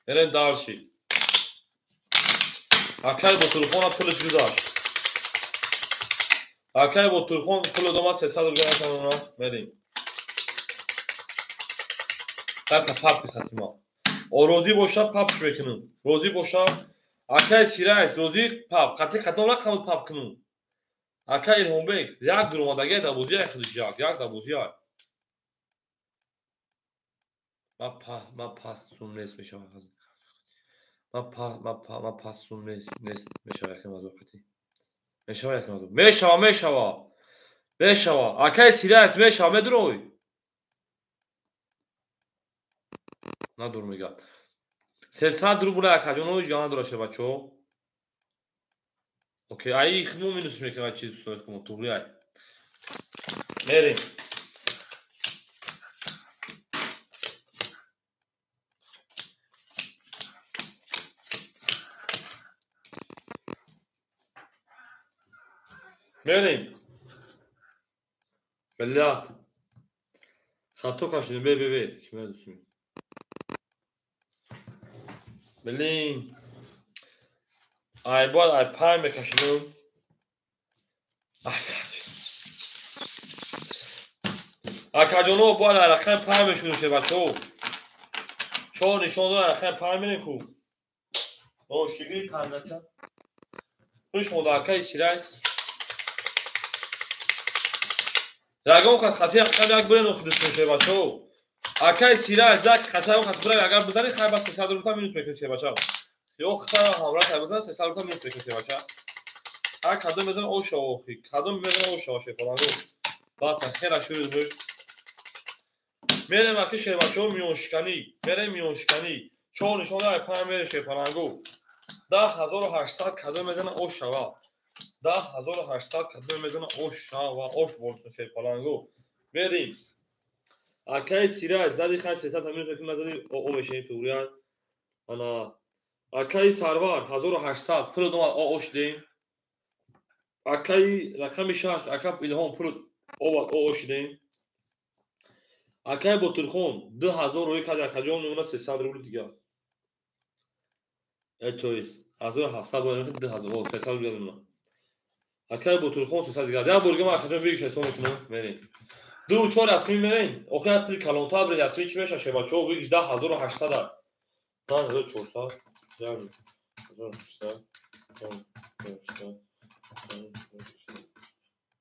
Мерем дальше. Акаи Ботурхона пулш гузашт. Акаи Ботурхон пул домад 300 рубл наканона. Мерем. Така папки хатима. Розӣ боша папш мекунам. Розӣ боша. Акаи Сирайс розӣ пап. Қати кадом рақамро пап кунам? Акаи Илҳомбек як дуромадагия дар бозӣ худиш як, як дар бозӣ. Ма пас сум нест мешава. Ма пас сум нест мешава якам аз вақти. Мешава якам аз. Мешава, мешава. Мешава. Акаи Сирайс мешава, медурой. Надур мега. 300 рубл акаҷоно ҷа надора шебачо. Окей, ай химо минус мекунам чиз химо туғри ай. Мерем. Мерем. Блядь. Хато кашидем, бе бе бе. Киме дусми. Блин. Ай бояд ай пай мекашидам. Акаҷоно бояд ай рақами пай мешуду шебачо. Чор нишон дод ай рақами пай мерем ку. Ошигири тангача. Хуш монда акаи Сирайс. Ягон кас хати рақами як бирен охидустон шебачо. Акаи Сирайс як хати ягон кас бирен агар бизани хай бас 300 рубл минус мекунӣ шебача. Ё хата ҳамра тай бизан 300 рубл минус мекунӣ шебача. Ҳар кадом мезан оша охи, кадом мезан оша шепаланго. Бас хера шурӯз буд. Мерем аки шебачо миёншиканӣ, мерем миёншиканӣ. Чор нишон ай пай мерем шепаланго. 10800 кадом мезана ош шава. 10800 кадом мезана ош шава, ош борсон шепаланго. Мерем. Акаи Сирайс зади хай 300 минус мекунӣ, назади о мешавем туғриян. Ана акаи Сарвар 1800 пул домад о шидем. Акаи рақами 6 ака Илҳом пул овад о шидем. Акаи Ботурхон 2000 рӯй кард акаҷон мемонад 300 рубл дигар. Э то есть 1700 бояд 2000 300 рубл мемонад. Акаи Ботурхон 300 дигар. Як бор дигар ман акаҷон бигиш ҳисоб мекунам. Мерем. 2 4 расмӣ мерем. Охир пул калонтар биред расмӣ чӣ мешавад шебачо? Бигиш 10800. 5400, 1800,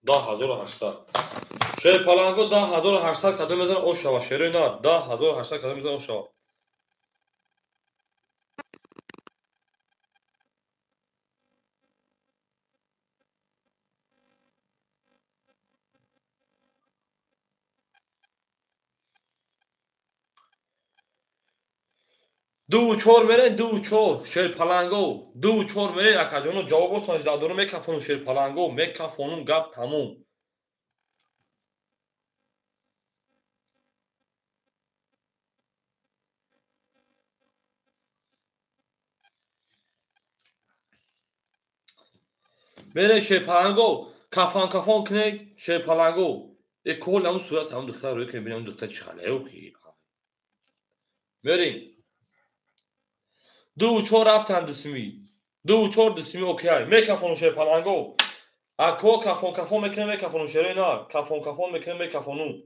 10800. Шерпаланго 10800 кадом мезанад ош шава. Шерои на 10800 кадом мезанад ош шава. Ду чор мерен, ду чор шерпаланго, ду чор мерен акаҷоно ҷавоботон дадору мекафонум шерпаланго, мекафонум гап тамом. Мерен шерпаланго, кафан кафон кунед шерпаланго. Э кол ҳамун сурат ҳамун духтар рӯй кунед, бинем духтар чӣ хале охи. Мерем. Ду чор рафтан дусми. Ду чор дусми окей. Мекафонум шерпаланго. Ако кафон кафон мекунем мекафонум шерои на. Кафон кафон мекунем мекафонум.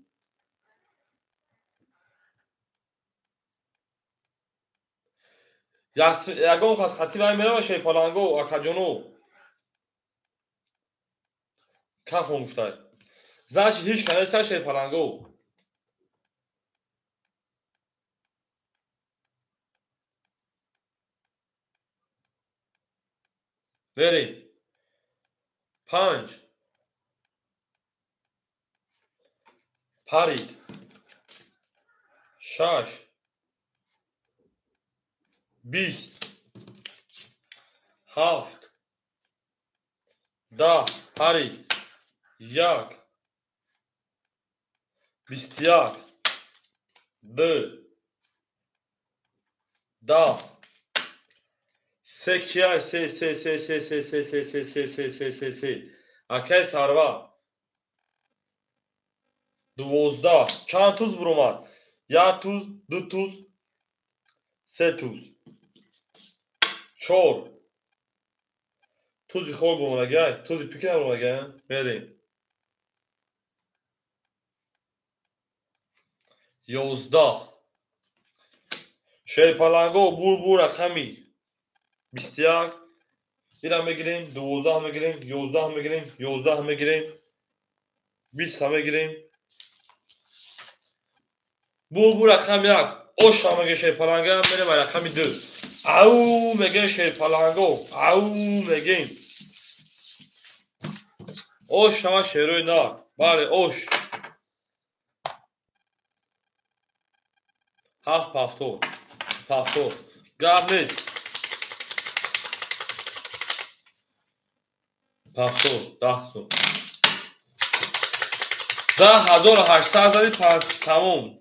Ягон кас хати вай мерава шерпаланго акаҷоно. Кафон гуфтай. Значит ҳеч кас неста шерпаланго. Мерем. 5 парид 6 20 7 10 парид 1 21 2 10 се кия се се се се се се се се се се се се се акай сарва 12 чанд туз буромад? 1 туз, 2 туз, 3 туз, 4 тузи хол буромад. Агай тузи пики набуромад. Агай мерем 11 шерпаланго бур рақами 21 ира мегирем, 12 мегирем, 11 мегирем, 11 мегирем, 20 мегирем. Бу рақами 1 ош меге шерпаланга, мерем рақами 2. Ау меге шерпаланго, ау мегем. Ош шава шерои на. Бале ош. 7 пафтор. Пафтор. Гап нест. Пафтор 10 сум. 10800 зади тамом.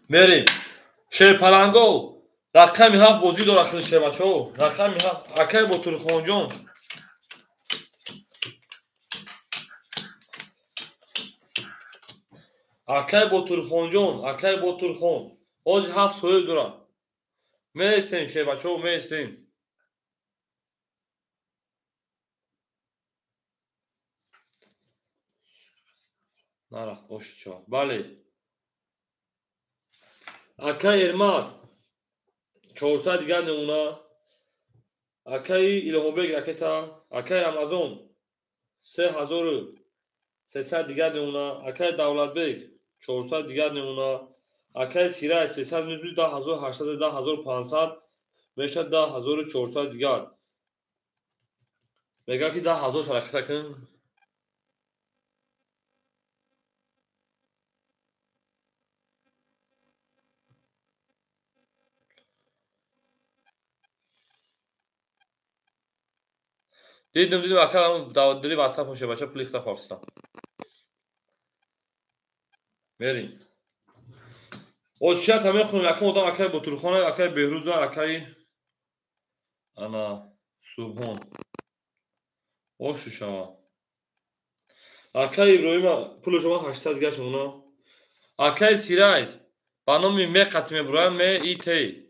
Мерем. Шерпаланго рақами 7 бозӣ дорад хили шербачаҳо. Рақами 7 акай Ботурхонҷон. Акай Ботурхонҷон, акай Ботурхон. Ҳозир 7 соҳиб дорад. Мересем шербачаҳо, мересем. Нарафт ошчо. Бале. Акай Эрмат 400 дигар намуна. Акай Илҳомбек ракета, акай Рамазон 3300 дигар намуна, акай Давлатбек 400 дигар намуна, акай Сирай 300 минус 10800 10500 мешавад 10400 дигар. Мегӯяд ки 10000 ракета кун. Дидим, дидим, ака дили WhatsApp муше бача пули хта форстам. Мерим. Очият мехонем, ака одам акай Ботурхона, акай Беҳруза, акай ана Субҳон. Ошу шава. Акай Иброҳима пули шумо 800 гашт мона. Акай Сирайс ба номи М қати мебуроям, М И Т.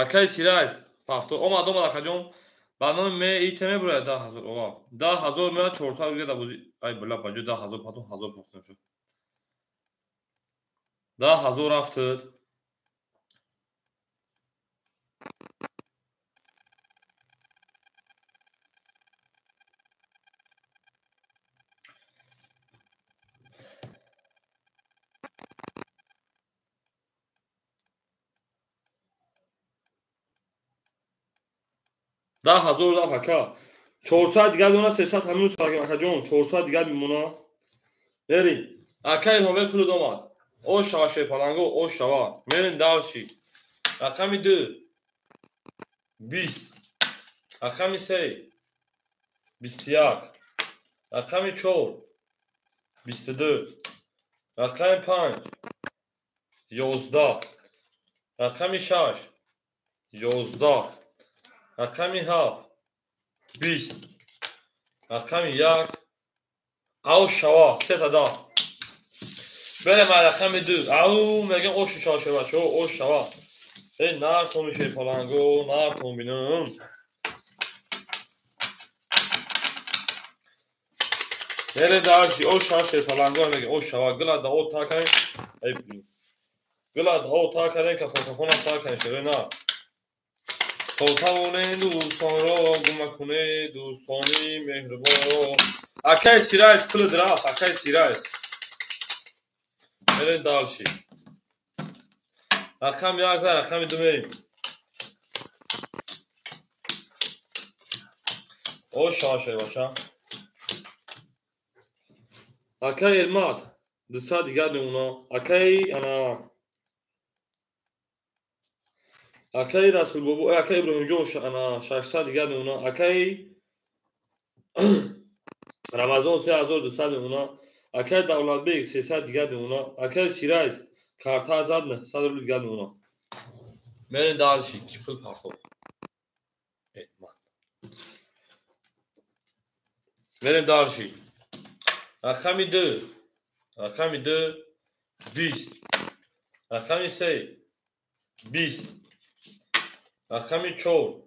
Акай Сирайс пафто омад, омад акаҷон. Ба номи ме ит мебурад 10 000 ова. 10 000 меояд, 400 рубли да бозӣ. Ай била, ба ҷои 10 000 патон ҳазор похтам шуд. 10 000 рафтед. 10 000 рафт, ака. 400 дигар мемона, 300 ҳамин акаҷон, 400 дигар мемона. Мерим. Ака Илҳомбек, пулуд омад. Ош шава, шерпаланго, ош шава. Мерим дальше. Рақами ду 20, рақами се 21, рақами чор 22, рақами панҷ 11, рақами шаш 11, рақами ҳафт 20, рақами як. Ав шава, сета да. Берем ай рақами ду. Ау мегем, ошу шава, шевачо, ош шава. Эй, наркон, шерпаланго, наркон бинам. Мерем дальше. Ош шава, шерпаланго, мегем, ош шава. Гила да о та кардем. Эй, гила да о та кардем, кафон кафонам та кардем, шере на. То тавонем дӯстонро гум накунед, дӯстони меҳрубон. Акай Сирайс, пулд рафт, акай Сирайс. Мерем дальше. Рақами як за рақами ду мерем. Ош шава, шербача. Акай Эрмат, 200 дигар мемона. Акай ана акаи Расулбобо, акаи Иброҳимҷон, ана 600 дигар мемона. Акаи Рамазон, 3200 мемона. Акаи Давлатбек, 300 дигар мемона. Акаи Сирайс карта зад, 900 рубли дигар мемона. Мерем дальше. Ки пул паход? Мерем дальше. Рақами ду, рақами ду 20, рақами се 20, рақами чор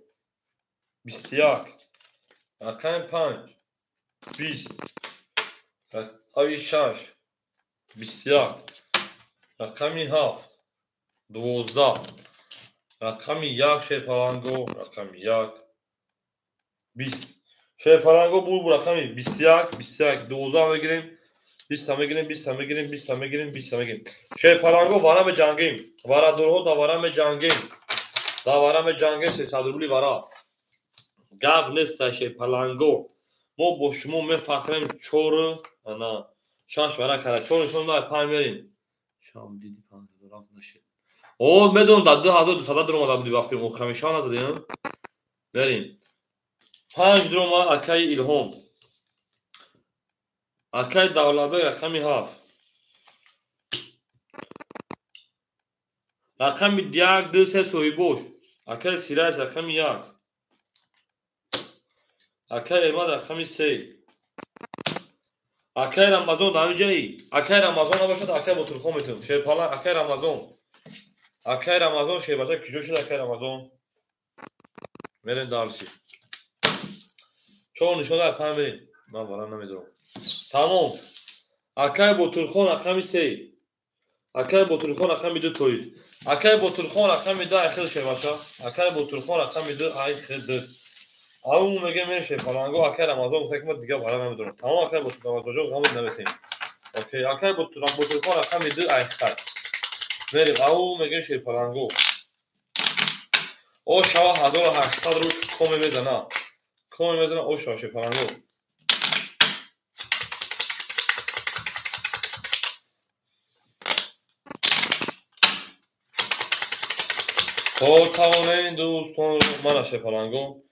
21, рақами панҷ 20, рақами шаш 21, рақами ҳафт 12, рақами як, шерпаланго, рақами як 20. Шерпаланго бур, рақами 21, 21, 12 мегирем, 20-та мегирем, 20-та мегирем, 20-та мегирем, 20-та мегирем. Шерпаланго, вара меҷангем, варадорҳо да вара меҷангем, да вара меҷангем, 300 рубли вара. Гап неста, шерпаланго. Мо бо шумо мефахрем, чор ана шаш вара кара, чор нишон дай, панҷ мерем. Шам диди, 5000 рафт нашид. О, медонам, дар 2200 дуромада буди, вақти охирами шав назадем. Мерем. Панҷ дурома, акаи Илҳом. Акаи Давлатбек, рақами ҳафт. Рақами як, ду, се соҳибош. Акаи Сирайс, рақами як. Акаи Эрмад, рақами се. Акаи Рамазон дар ҳамин ҷаи. Акаи Рамазон набошад, акаи Ботурхон метавонем. Шерпала, акаи Рамазон. Акаи Рамазон, шербача куҷо шуд, акаи Рамазон? Мерем дальше. Чор нишон дар панҷ мерем. Ман вара намедонам. Тамом. Акаи Ботурхон, рақами се. Акаи Ботурхон, рақами ду тоиз. Акаи Ботурхон, рақами ду, айхел шербача. Акаи Ботурхон, рақами ду, айхел ду. Ау мегем, мен шерпаланго, акаи Рамазон гуфта, ки ма дигар вара намедонам. Тамом, акаи Рамазонҷон, ғамот наметем. Окей, акаи Ботурхон, рақами ду, айхел. Мерем, ау мегем, шерпаланго. О шава, 1800 рубл коме мезана. Коме мезана, о шава, шерпаланго. То тавонем дӯстонро мана, шерпаланго.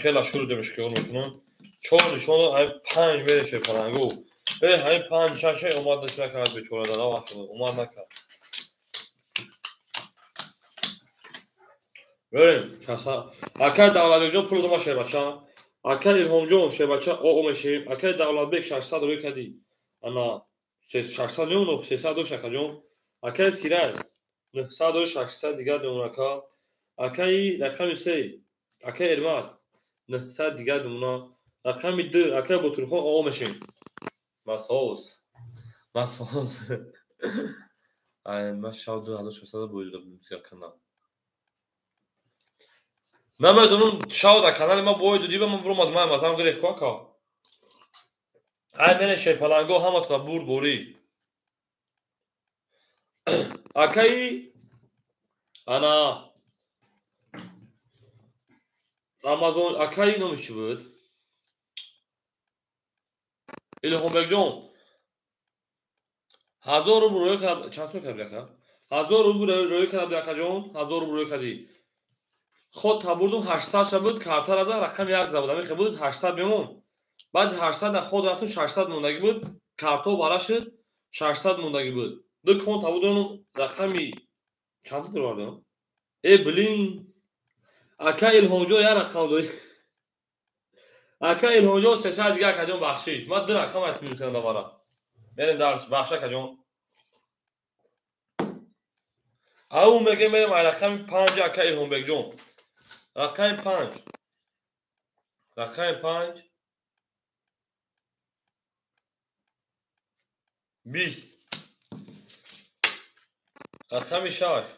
Хела шур демиш хиёл мекунам. Чор нишон ҳамин панҷ мерем, шерпаланго. Э, ҳамин панҷ шаше омад накард, бечора дада вақт омад накард. Берем. Акаи Давлатбекҷон, пул дома, шербача. Акаи Илҳомҷон, шербача, о мешавем. Акаи Давлатбек, 600 рӯй кардӣ. Ана 600 меоно, 300 дошт, акаҷон. Акаи Сирайс, 900 дошт, 600 дигар мемон, ака. Акаи рақами се, акаи Эрмат 900 дигар мемона. Рақами ду, акаи Ботурхон о мешем. Масоз. Масоз. Ай, ман шав 2600 бой дода будем дигар канал. Намедонам, шав дар канали ма бой додиба, ман буромад, ман мазам гирифт ку ака. Ай, мерем шерпаланго, ҳаматона бурд борӣ. Акаи ана Рамазон, акаи номи чӣ буд? Илҳомбекҷон 1000 рубл рӯй кард, чанд сум кард ака? 1000 рубл рӯй кард акаҷон, 1000 рубл рӯй кардӣ. Ход табурдум 800 ша буд, карта раза рақами як зада буд, ҳамин буд 800 мемон. Баъд 800 на ход рафтум 600 мондагӣ буд, карто вара шуд 600 мондагӣ буд. Ду кон табурдум рақами чанд та дорам? Э, блин. Ака Илҳомҷон як рақам дорӣ. Ака Илҳомҷон 300 дигар акаҷон бахшиш. Ман ду рақам айтим мекунам давара. Мерем дарс, бахш акаҷон. Ау мегем мерем ай рақами 5 ака Илҳомбекҷон. Рақами 5. Рақами 5 20. Рақами 6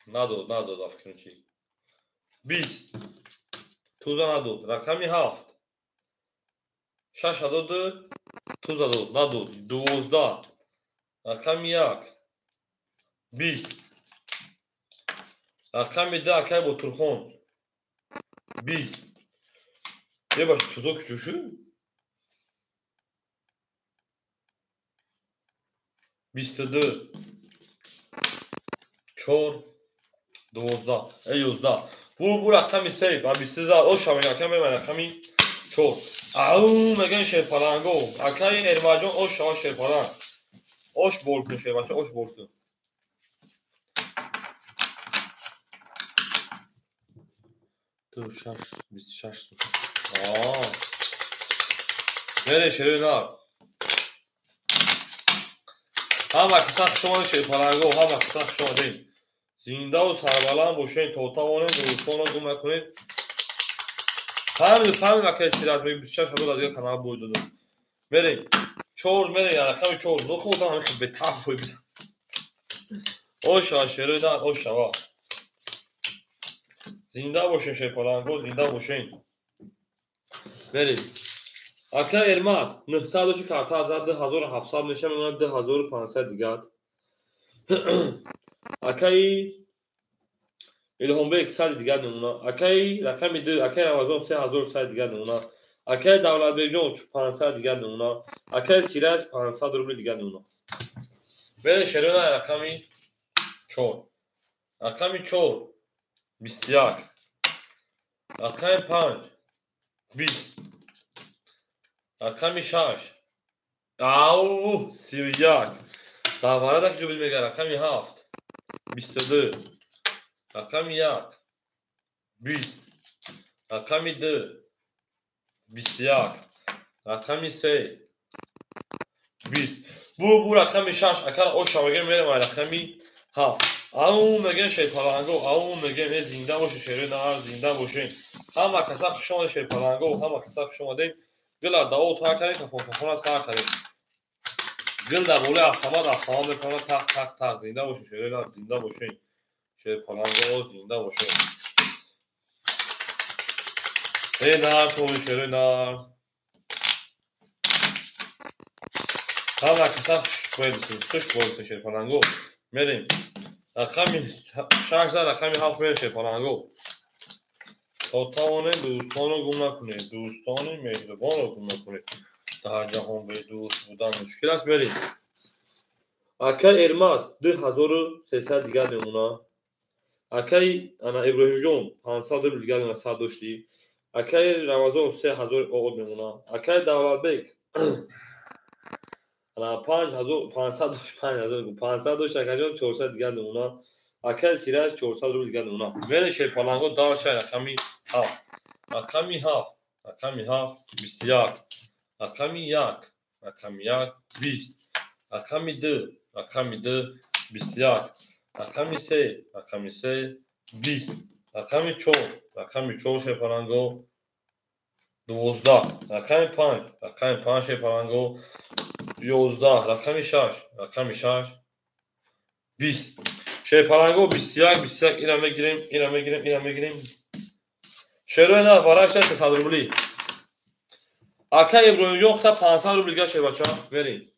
надод, надод, афкрим чӣ. 20. Туза надод. Рақами 7. 6 дод, туза дод, надод. 12. Рақами 1. 20. Рақами 2 акай Ботурхон. 20. Ебаш тузо кучу шуд? 22. 4 12. 11. Бу рақами 3, ба 22 оша мега акай мега рақами 4. Ау меган шерпаланго. Акай Эрмаҷон оша шерпаланг. Ош болсун шербача, ош болсун. Ду шаш, 26. Мере шерои нар. Ҳама каса хуш омадед шерпаланго, ҳама каса хуш омадед. Зиндаву сарбаланд бошед, то тавонед дӯстонро гум накунед. Фаҳмиду фаҳмид акай сират меги 26 ҳазор дигар канал бой додам. Мерем. 4 мерем, рақами 4. Ну худам ҳамин хел бетаф бой бидам. Оша шерои нар, оша ва. Зинда бошед шерпаланго, зинда бошед. Мерем. Ака Эрмат 900 доши карта зад 2700 меша мемонад 2500 дигар. Акаи Илҳомбек 100 дигар мемонад. Акаи рақами 2, акаи Рамазон 3100 дигар мемонад. Акаи Давлатбекҷон 500 дигар мемонад. Акаи Сираҷ 500 рубли дигар мемонад. Мерем шерона рақами 4. Рақами 4 21. Рақами 5 20. Рақами 6 ау 31. Даварадак ҷубил мега рақами 7 22. Рақами 1 20. Рақами 2 21. Рақами 3 20. Бу рақами 6 акар оша мегем мерем ай рақами 7. Ау мегем шерпаланго, ау мегем э зинда бошед шерои нар, зинда бошед. Ҳама каса хуш омадед шерпаланго, ҳама каса хуш омадед. Гул аз даво тар кардем, кафон кафона сар кардем. Гул дар болои автомат автомат мекунад тақ тақ тақ. Зинда бошед шерои нар, зинда бошед. Шерпаланго зинда бошед. Э нар тои шерои нар. Ҳама каса хуш боибсин шерпаланго. Мерем. Рақами 6 за рақами 7 мерем шерпаланго. То тавонед дӯстонро гум накунед, дӯстони меҳрубонро гум накунед. Дар ҷаҳон бе дӯст будан мушкил аст. Мерем. Акаи Эрмат 2300 дигар мемонад. Акаи ана Иброҳимҷон 500 рубл дигар мемонад, 100 доштӣ. Акаи Рамазон 3000 оғоз мемонад. Акаи Давлатбек ана 5500 дошт, 5000 500 дошт, акаҷон 400 дигар мемонад. Акаи Сираҷ 400 рубл дигар мемонад. Мерем шерпаланго дарша рақами 7. Рақами 7, рақами 7 21. Рақами 1, рақами 1 20. Рақами 2, рақами 2 21. Рақами 3, рақами 3 20. Рақами 4, рақами 4 шерпаланго 12, рақами 5, рақами 5 шерпаланго 11, рақами 6, рақами 6 20. Шерпаланго 21, 21 ира мегирем, ира мегирем, ира мегирем. Шерои на варашта 300 рубли. Ака Иброҳимҷон хта 500 рубли га шербача, мерем.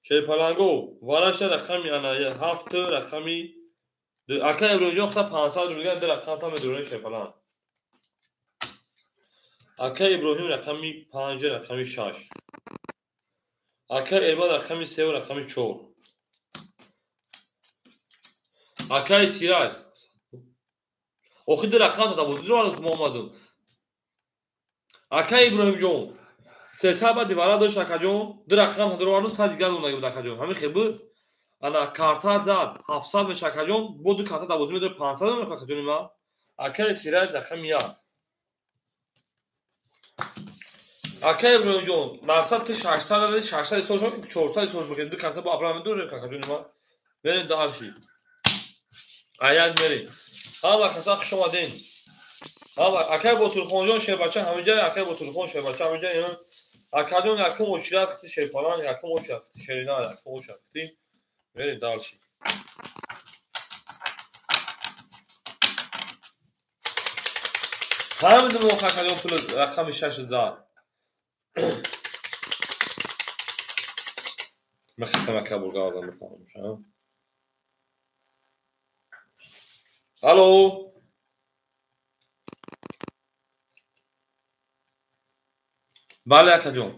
Шерпаланго варашта рақами ана 7 рақами 2. Ака Иброҳимҷон хта 500 рубли га ду рақам та медурем шерпаланг. Ака Иброҳим рақами 5 рақами 6. Ака Эрмад рақами 3 рақами 4. Акаи Сираҷ. Охи ду рақам та бозӣ дурам мо омадум. Ака Иброҳимҷон 300 баъди вара дошт акаҷон, ду рақам та дуроварду 100 дигар мондаги буд акаҷон. Ҳамин хел буд. Ана карта зад 700 меша акаҷон, бо ду карта да бозӣ медорем 500 меша акаҷони ман. Акаи Сираҷ рақами 1. Ака Иброҳимҷон, мақсад ту 600 дади, 600 ҳисоб шуд, 400 ҳисоб шуд, ду карта бо апра медорем акаҷони ман. Мерем дальше. Аяк мерем. Ҳама каса хуш омадем. Ҳама акай Ботурхонҷон шербача ҳаминҷа, акай Ботурхон шербача ҳаминҷа. Акаҷон якум очират шерпалан, якум очират шерина, якум очират. Мерем дальше. Ҳамин мо акаҷон пул рақами 6 зад. Мехостам ака бурга одам бифаҳмам. Алло. Бале акаҷон.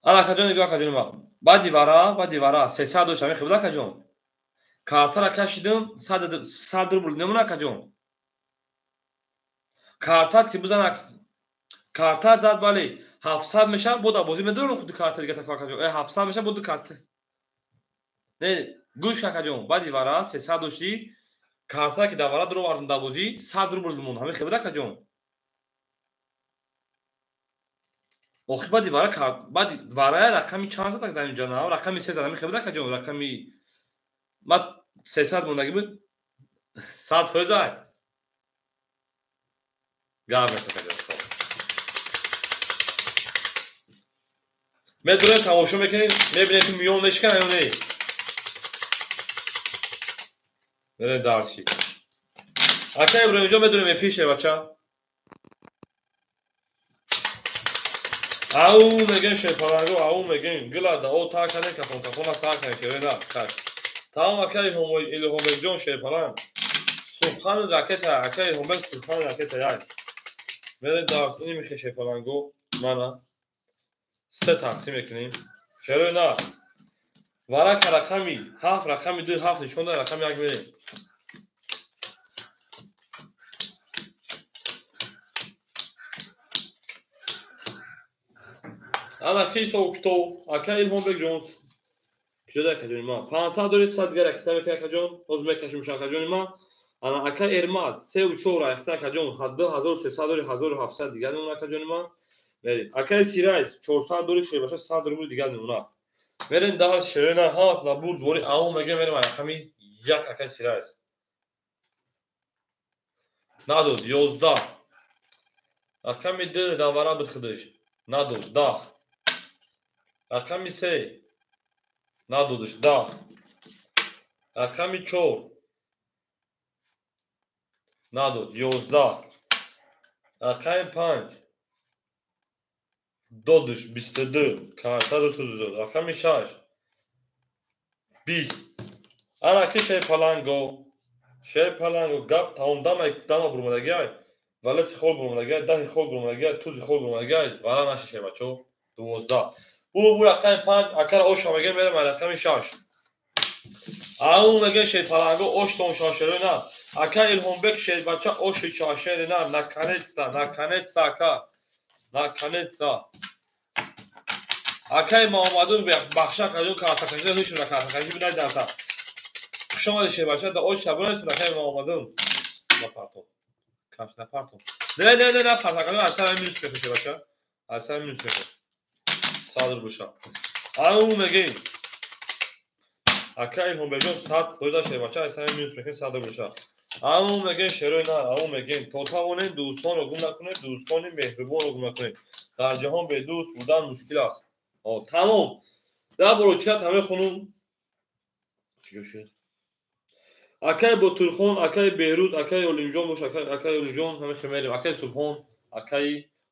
Ала акаҷон нигоҳ акаҷон ма. Баъди вара 300 дошт ҳамин хел акаҷон. Картара кашидам 100 рубл намуна акаҷон. Карта ки бизан карта зад бале 700 мешавад бо да бозӣ медорам худи карта дига тако акаҷон. 700 мешавад бо ду карта. Не, гӯш акаҷон, баъди вара 300 доштӣ карта ки дар вара дуровардам дар бозӣ 100 рубл монд. Ҳамин хел буд акаҷон. Охи баъди вара баъди вара рақами чанд зад дар инҷа на? Рақами 3 зад. Ҳамин хел буд акаҷон. Рақами ма 300 мондагӣ буд. 100% ай. Гап акаҷон. Медурем тамошо мекунем, мебинем ки миён мешиканад ё не. Мерем дарси. Ака Иброҳимҷон медурем эфир шербача. Ау мегем шерпаланго, ау мегем гила да о та кардем кафон кафона сар кардем шерои на хай. Тамом ака Илҳомбекҷон шерпаланг. Субҳани ракета, ака Илҳомбек субҳани ракета яй. Мерем дарс ини михе шерпаланго мана. Се тақсим мекунем. Шерои на. Варака рақами 7, рақами 2, 7 нишон дод, рақами 1 мерем. Ана ки ҳисоб китоб, ака Илҳомбекҷон. Куҷода акаҷони ман? 500 доред, 100 дигар ракета мекунед акаҷон. Ҳозир мекашем акаҷони ман. Ана ака Эрмад 3 ва 4 рахта акаҷон, 2300 доред, 1700 дигар мемонад акаҷони ман. Мерем. Акаи Сирайс 400 доред, шербача 100 рубл дигар мемонад. Мерем дар шерена ҳафт набуд бори ау мегем мерем рақами 1 акаи Сирайс. Надод 11. Рақами 2 дар вара буд худаш. Надод 10. Рақами 3 надодаш 10. Рақами 4 надод 11. Рақами 5 додаш 22. Карта ду тузуд. Рақами 6 20. Ана ки шерпаланго. Шерпаланго гап тамом дама бурмадагиай. Валети хол бурмадагиай, даҳи хол бурмадагиай, тузи хол бурмадагиай. Вара наши шербачо 12. Бу рақами 5 акара оша мегем мерем рақами 6. Ау мегем шерпаланго ош тон шашеро на. Ака Илҳомбек шербача оши чашере на. Наконец-то, наконец-то ака. Наконец-то. Акаи Муҳаммадун бахша акаҷон карта кашида ҳушра карта кашида бидай дарта. Хуш омадед шербача да ош табонед акаи Муҳаммадун. Напартон. Каш напартон. Не не не напарт акаҷон аз сара минус мехӯ шербача. Аз сара минус мехӯ. Садр боша. Ау мегем. Ака Илҳомбекҷон 100% шербача айсами минус мекунем 100 рубл ша. Аммо мегӯем шерои нар, аммо мегӯем то тавонем дӯстонро гум накунед, дӯстони меҳрубонро гум накунед. Дар ҷаҳон бедӯст будан мушкил аст. Тамом. Дар боро чият ҳамаи хонум чиҷо шуд? Акай Ботурхон, акай Беҳрӯз, акай Олимҷон бош, акай Олимҷон, ҳама хемерем, акай Субҳон, акай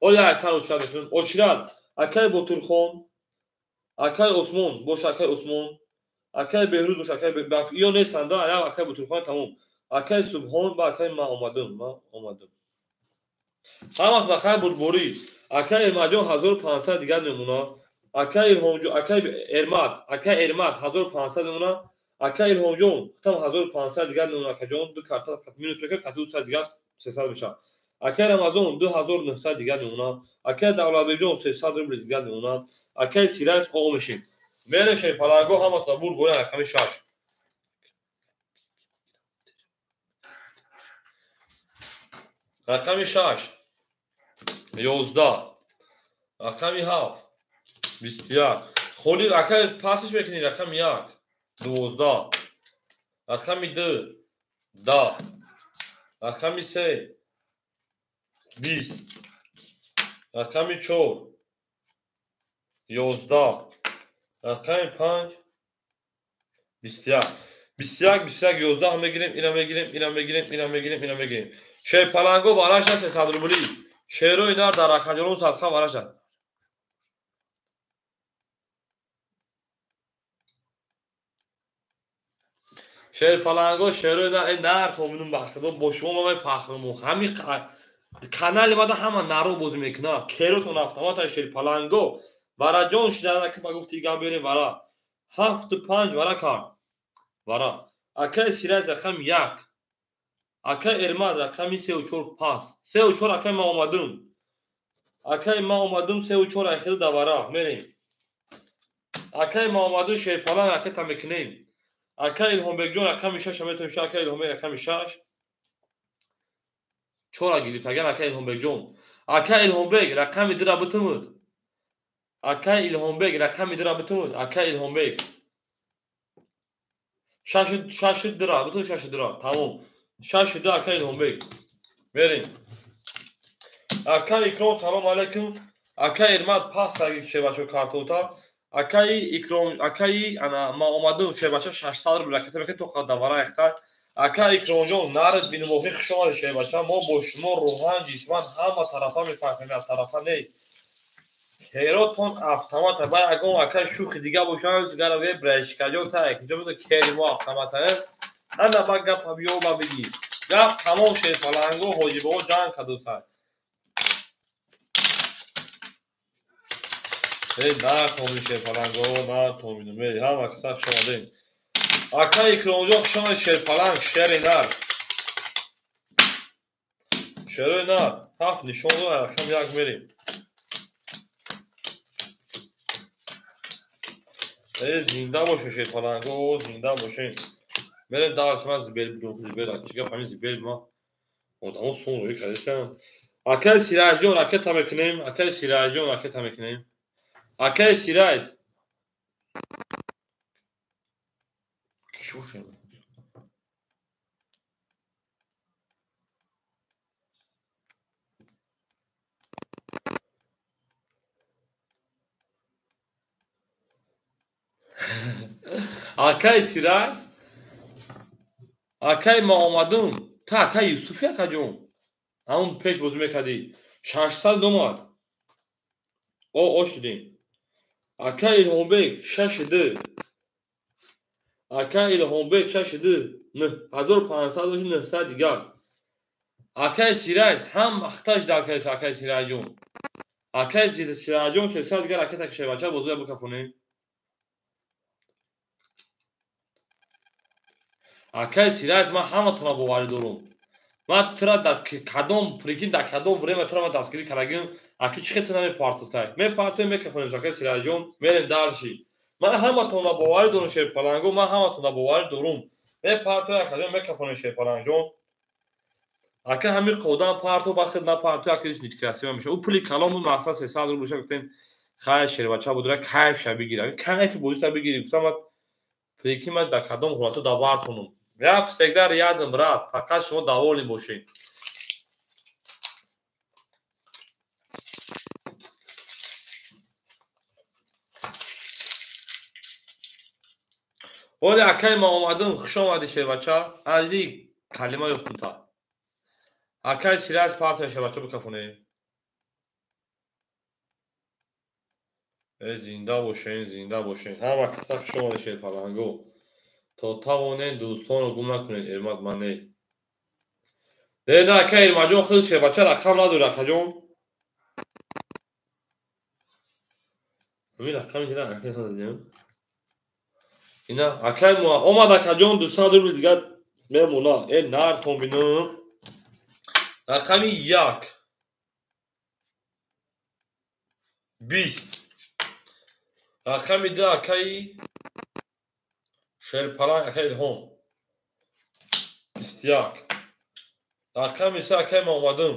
оля айсар очират мекунем. Очират, акай Ботурхон, акай Осмон бош, акай Осмон, акай Беҳрӯз бош, акай ё нестанд, акай Ботурхон тамом. Акай Субҳон ва акай ма омадым, ма омадым. Ҳаматон акай бурдборӣ. Акай Эрмадҷон 1500 дигар мемона. Акай Илҳомҷон, акай Эрмад, акай Эрмад 1500 мемона. Акай Илҳомҷон хутам 1500 дигар мемона акаҷон, ду карта минус мекунад, қати 200 дигар 300 мешавад. Акай Рамазон 2900 дигар мемона. Акай Давлатбекҷон 300 рубл дигар мемона. Акай Сирайс оғо мешем. Мерешем паланго ҳаматон бурдборӣ рақами 6. Рақами 6 11, рақами 7 21. Холӣ акай пасиш мекунӣ рақами 1 12, рақами 2 10, рақами 3 20, рақами 4 11, рақами 5 21. 21 21 11 мегирем, ина мегирем, ина мегирем, ина мегирем, ина мегирем. Шерпаланго вараша 300 рубли. Шерои нар дар акаҷонон садқа вараша. Шерпаланго шерои нар эй нар хоминум ба худо бо шумо ман фахрму. Ҳами канали мада ҳама наро бозӣ мекунад. Керотон автомата шерпаланго. Вараҷон шидан ки ба гуфти гап берем вара. 7 5 вара кард. Вара. Акай Сирайс рақам 1. Акай Эрмад рақами 3 4 пас. 3 4 акай ма омадым. Акай ма омадым 3 4 айхел давара. Мерем. Акай ма омадым шерпалан ракета мекунем. Акай Илҳомбекҷон рақами 6 метавонем, акай Илҳомбек рақами 6. 4 гирифт агар акай Илҳомбекҷон. Акай Илҳомбек рақами 2 ра битумуд. Акай Илҳомбек рақами 2 ра битумуд. Акай Илҳомбек 6 6 2 ра битумуд, 6 2 ра. Тамом. 6 2 акай Илҳомбек. Мерем. Акай Икром салом алейкум. Акай Эрмад пас аги шебачо картота. Акай Икром, акай ана ма омадым шебача 600 рубл ракета мекунем то давара ихтар. Акай Икромҷон нард бинвоҳӣ хуш омадед шебача. Мо бо шумо рӯҳан ҷисман ҳама тарафа мефаҳмем, аз тарафа не. Керотон автомата бай агон акай шӯхи дига бошад, гара ве брешкаҷон та якинҷо буд кери мо автомата. Ана ба гапа биёба бигӣ. Гап тамом шерпаланго ҳоҷибобо ҷанг кадусад. Эй нар томин шерпаланго, нар томин. Мей ҳама каса хуш омадем. Акай Икромҷон хуш омадед шерпаланг, шери нар. Шерои нар 7 нишон дод, рақам 1 мерем. Эй зинда бошед шерпаланго, зинда бошед. Мерем дарс ман зибел будум, зибел чӣ гап ҳамин зибел ма одамо сон рӯй кардистам. Акай Сираҷон ракета мекунем, акай Сираҷон ракета мекунем. Акай Сираҷ кӣ бошем? Акай Сираҷ, акай ма омадум, та акай Юсуфи акаҷон. Ҳамон пеш бозӣ мекардӣ. 600 омад. О, ош дидем. Акай Илҳомбек 6 2. Акай Илҳомбек 6 2. 1500 дошт 900 дигар. Акай Сираҷ ҳам ахташ дар акай Сираҷон. Акай Сираҷон 600 дигар ракета кишай бача бозӣ бикафонем. Акай Сираҷ ман ҳаматонро боварӣ дорум. Ман тура дар кадом прикинь дар кадом время тура ман дастгирӣ кардагим, аки чӣ хел ту намепартофтай? Мепартоем мекафонем акай Сираҷон, мерем дарши. Ман ҳаматонро боварӣ дорум шерпаланго, ман ҳаматонро боварӣ дорум. Мепартоем акаҷон мекафонем шерпалангҷон. Ака ҳамин қодам парто ба худ напарто ака ҳеч некрасиво мешавад. Ӯ пули калон буд мақсад 300 рубл боша гуфтем хай шербача будра кайфша бигир. Кайфи бозита бигирӣ гуфтам ман Прикинь, ман дар кадом ҳолато давартонам. Я всегда рядом, брат. Фақат шумо довольны бошед. Оли акай ма омадам, хуш омадӣ шербача. Ади калима ёфтум та. Акай Сираз партия шербача бикафоне. Э зинда бошен, зинда бошен. Ҳама каса хуш омадӣ шерпаланго. То тавонед дӯстонро гум накунед, Эрмат ман не. Не, на, акай Эрматҷон худ шербача рақам надорӣ, акаҷон. Ҳамин рақами дира акай дидем. Ина акай мо омад акаҷон 200 рубл дигар мемона. Э нартон бинам. Рақами 1 20. Рақами 2 акаи Шерпаланг акаи Илҳом 21. Рақами 3 акаи Муҳаммадум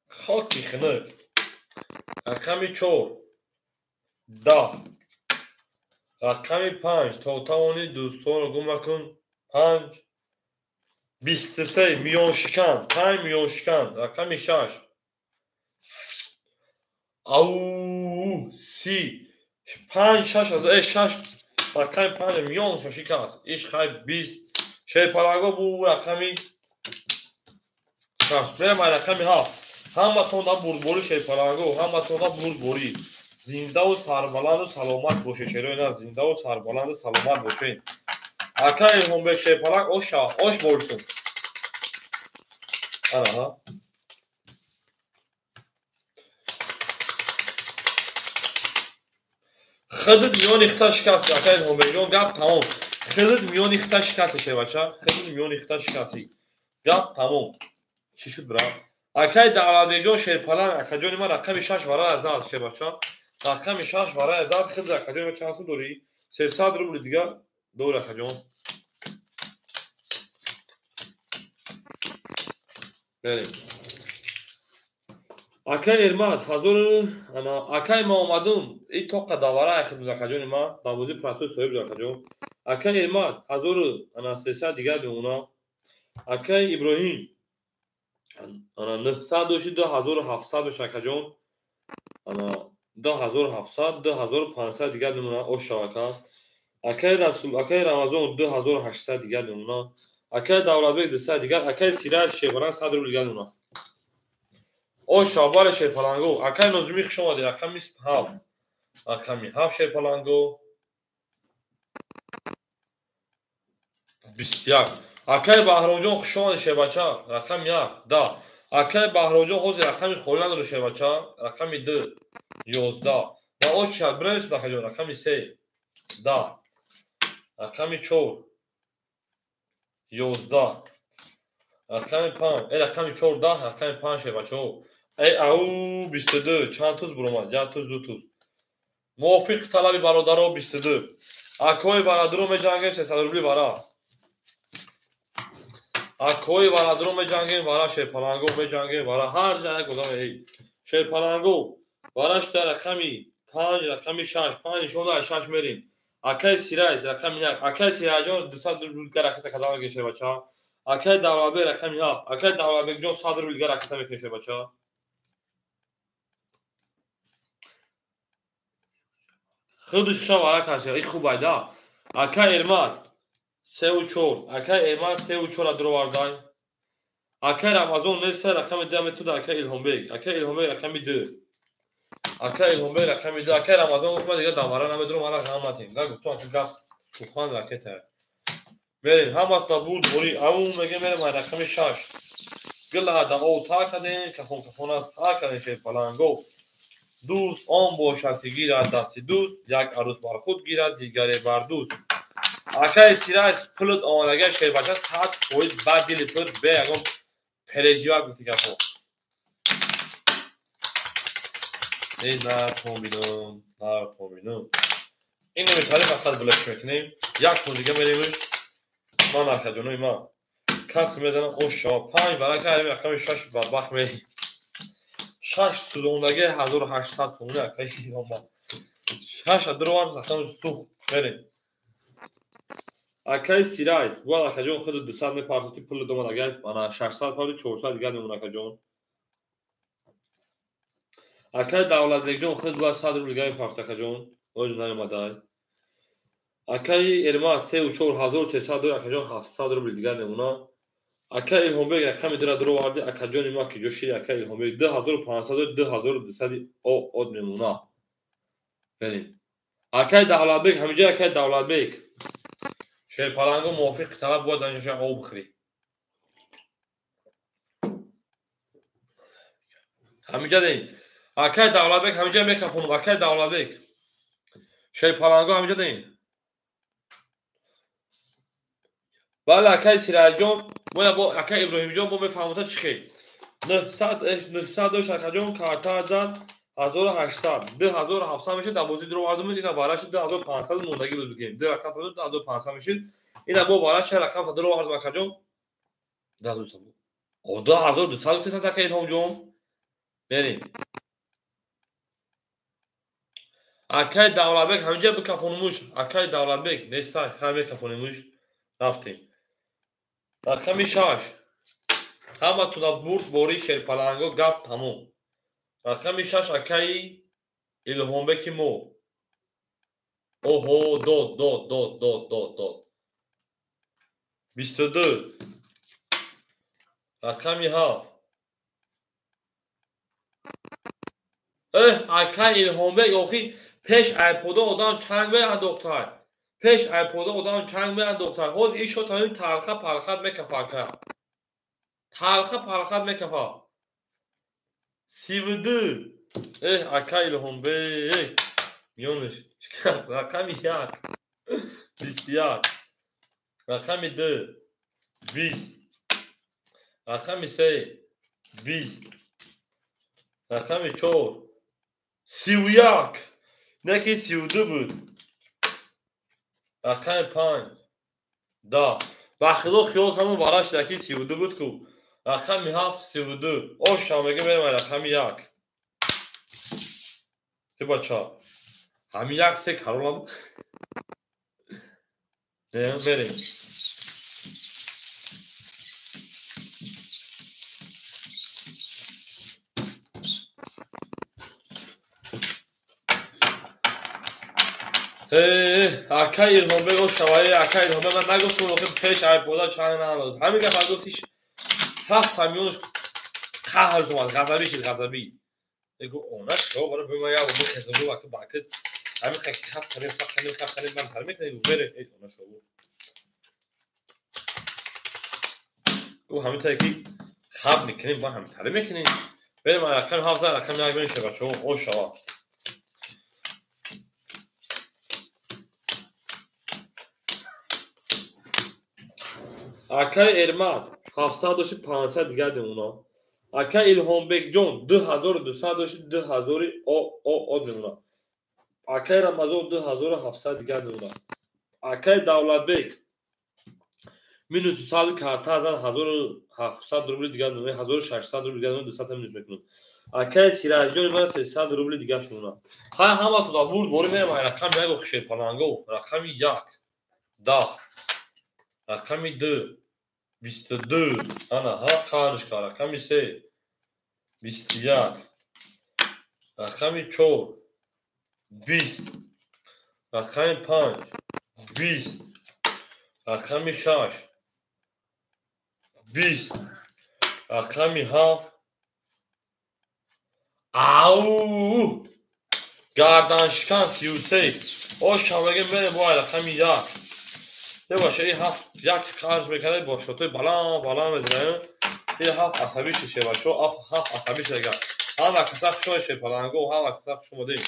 хоки хунук. Рақами 4 10. Рақами 5 то тавонӣ дӯстонро гум накун. 5 23 миёншикан 5 миёншикан. Рақами 6 ау 30 5 6 аз 6 рақами 5 миёнша шикаст. Иш хай 20 шерпаланго бу рақами 6 мерам рақами 7. Ҳаматон да бурдборӣ шерпаланго, ҳаматон да бурдборӣ. Зиндаву сарбаланду саломат бошед шерои на, зиндаву сарбаланду саломат бошед. Ака Илҳомбек шерпаланг ош ош борсун. Ана хидит миёни хита шикасти ака Илҳомбекҷон, гап тамом. Хидит миёни хита шикасти шербача, хидит миёни хита шикасти. Гап тамом. Чӣ шуд брат? Акай Давлатбекҷон шерпаланг акаҷони ман рақами 6 варая зад шербача. Рақами 6 варая зад. Хидр акаҷони ман чанд сум дорӣ? 300 рубли дигар дорӣ акаҷон. Берем. Акай Эрмат ҳазору ана акай ма омадум. И тоқа даварая хидмат акаҷони ман. Давози процесс соҳиб акаҷон. Акай Эрмат ҳазору ана 300 дигар мемона. Акай Иброҳим ана 900 дошти 2700 беш акаҷон. Ана 2700 2500 дигар мемона ош шавака. Акай Расул, акай Рамазон 2800 дигар мемона. Акай Давлатбек 200 дигар, акай Сираж Шерпаланг 100 рубл дигар мемона. Ош шавбаре шерпаланго. Акай Нозумӣ хуш омадед. Рақами 7. Рақами 7 шерпаланго. 21. Акай Баҳромҷон хуш омадед шербача. Рақами 1 10. Акай Баҳромҷон ҳозир рақами холӣ надорад шербача. Рақами 2 11. Ва ош шад бинависед акаҷон. Рақами 3 10. Рақами 4 11. Рақами 5 рақами 4 10, рақами 5 шербачаҳо. Ау 22 чанд туз буромад? 1 туз 2 туз. Мувофиқи талаби бародаро 22. Акои бародаро меҷангем 300 рубли вара. Акои бародаро меҷангем вара шерпаланго меҷангем вара ҳар ҷа як одам эй. Шерпаланго вара шуда рақами 5 рақами 6 5 нишон дод 6 мерем. Акай Сираж рақами 1. Акай Сираҷон 200 рубл дигар ракета кадам мекунед шербача. Акай Давлатбек рақами 7. Акай Давлатбекҷон 100 рубл дигар ракета мекунед шербача. Худиш хушам вара кашед. И хуб айда. Акай Эрмат 3 4. Акай Эрмат 3 4 дуровардай. Акай Рамазон нест рақами 2 метуда акай Илҳомбек. Акай Илҳомбек рақами 2. Акай Илҳомбек рақами 2. Акай Рамазон гуфт ман дигар давара намедурам, ана ғам натем. Да гуфтам ака гап сухан ракета. Мерем ҳаматна буд борӣ. Ау мегем мерем ай рақами 6. Гила да ов та кардем, кафон кафона са кардем шерпаланго. Дӯст он бошад ки гирад дасти дӯст, як арӯс бар худ гирад, дигаре бар дӯст. Акай Сираж пулут омадага шербача 100% ба дили пур бе ягон переживать гуфти гапҳо. Эй нартон бинам, нартон бинам. Ин номи фақат блок мекунем. Як тон дига меремш. Ман акаҷонои ман. Кас мезанам ош шава 5 варака рақами 6 бадбахт мерем. 6 сӯзондаги 1800 сомонӣ акаи Илҳомбек. 6 дуровар рақами сух мерем. Акаи Сирайс, бояд акаҷон худ 200 мепартофти пули домад, агар ана 600 парди 400 дигар мемон акаҷон. Акаи Давлатбекҷон худ бояд 100 рубл дигар мепартофт акаҷон. Оз наомадай. Акаи Эрмат 3 4300 дор акаҷон 700 рубл дигар мемона. Акаи Илҳомбек рақами дира дуроварди акаҷони ма ки ҷо шири акаи Илҳомбек 2500 2200 од мемона. Берем. Акаи Давлатбек ҳамиҷа акаи Давлатбек. Шерпаланго мувофиқи талаб бояд анҷоша об бихӯрӣ. Ҳамиҷа ден. Акаи Давлатбек ҳамиҷа мекафонам. Акаи Давлатбек. Шерпаланго ҳамиҷа ден. Бале акаи Сираҷон, бояд бо акаи Иброҳимҷон бо мефаҳмота чӣ хел. 900 дошт акаҷон карта зад 1800, 2700 мешид, дар бозӣ дуровардум, ина вараши 2500 мондагӣ буд бигем. Ду рақам та 2500 мешид. Ина бо вараши рақам та дуровардум акаҷон. 2200. О 2200 гуфтед ака Илҳомҷон. Берем. Акаи Давлатбек ҳаминҷа бикафонумуш. Акаи Давлатбек нестай, хай мекафонемуш. Рафтем. Рақами 6. Ҳаматона бурд бори шерпаланго гап тамом. Рақами 6 акаи Илҳомбеки мо. Оҳо, дод, дод, дод, дод, дод, дод. 22. Рақами 7. Эҳ, акаи Илҳомбек охи пеш айпода одам чанг меандохтай. Пеш айпода одам чанг меандохтай. Ҳозир ин шот ҳамин талха палхат мекафа ака. Талха палхат мекафа. 32. Эҳ, акаи Илҳомбек. Миёнаш шикаст. Рақами 1. 21. Рақами 2. 20. Рақами 3. 20. Рақами 4. 31. Не ки 32 буд. Рақами 5. 10. Ба хило хиёл кардам вараш яки 32 буд ку. Рақами 7 32. Ош ҳам мега мерем рақами 1. Э бача. Ҳамин як се каролам. Не, мерем. Акаи Илҳомбек о шаваи акаи Илҳомбек ман нагуфтам охи пеш айпода чанг наандохт. Ҳамин гап гуфтиш ҳафт ҳамёнаш қаҳр шумад, ғазабӣ шид, ғазабӣ. Эгу она шо бара бе ман як бихезам гу ака бака ҳамин хаки хафт харем, хафт харем, хафт харем, ман тар мекунем, вереш эй она шо. Гу ҳамин таки хаб мекунем, ба ҳамин таре мекунем. Берем рақами 7 рақами 1 берем шабачо, о шава. Акаи Эрмат 700 дошти 500 дигар демона. Акаи Илҳомбекҷон 2200 дошти 2000 од мемона. Акаи Рамазон 2700 дигар демона. Акаи Давлатбек минус 100 карта зад 1700 рубли дигар мемона, 1600 рубли дигар мемона, 200 минус мекунам. Акаи Сираҷҷон ман 300 рубли дигар шумона. Хай ҳаматона бурд бори мерам рақами 1 охи шерпаланго, рақами 1 10 рақами 2 22 ана ҳа қаршка рақами 3 21 рақами 4 20 рақами 5 20 рақами 6 20 рақами 7 ау гарданшикан 33 ош ҳамаги мерем бо рақами 1 Бебаша ин ҳафт як қарз мекарда бо шотои баланд баланд мезанад. Ин ҳафт асабӣ шид шебачо, ҳафт асабӣ шид агар. Ҳама каса хушои шерпаланго, ҳама каса хуш омадем.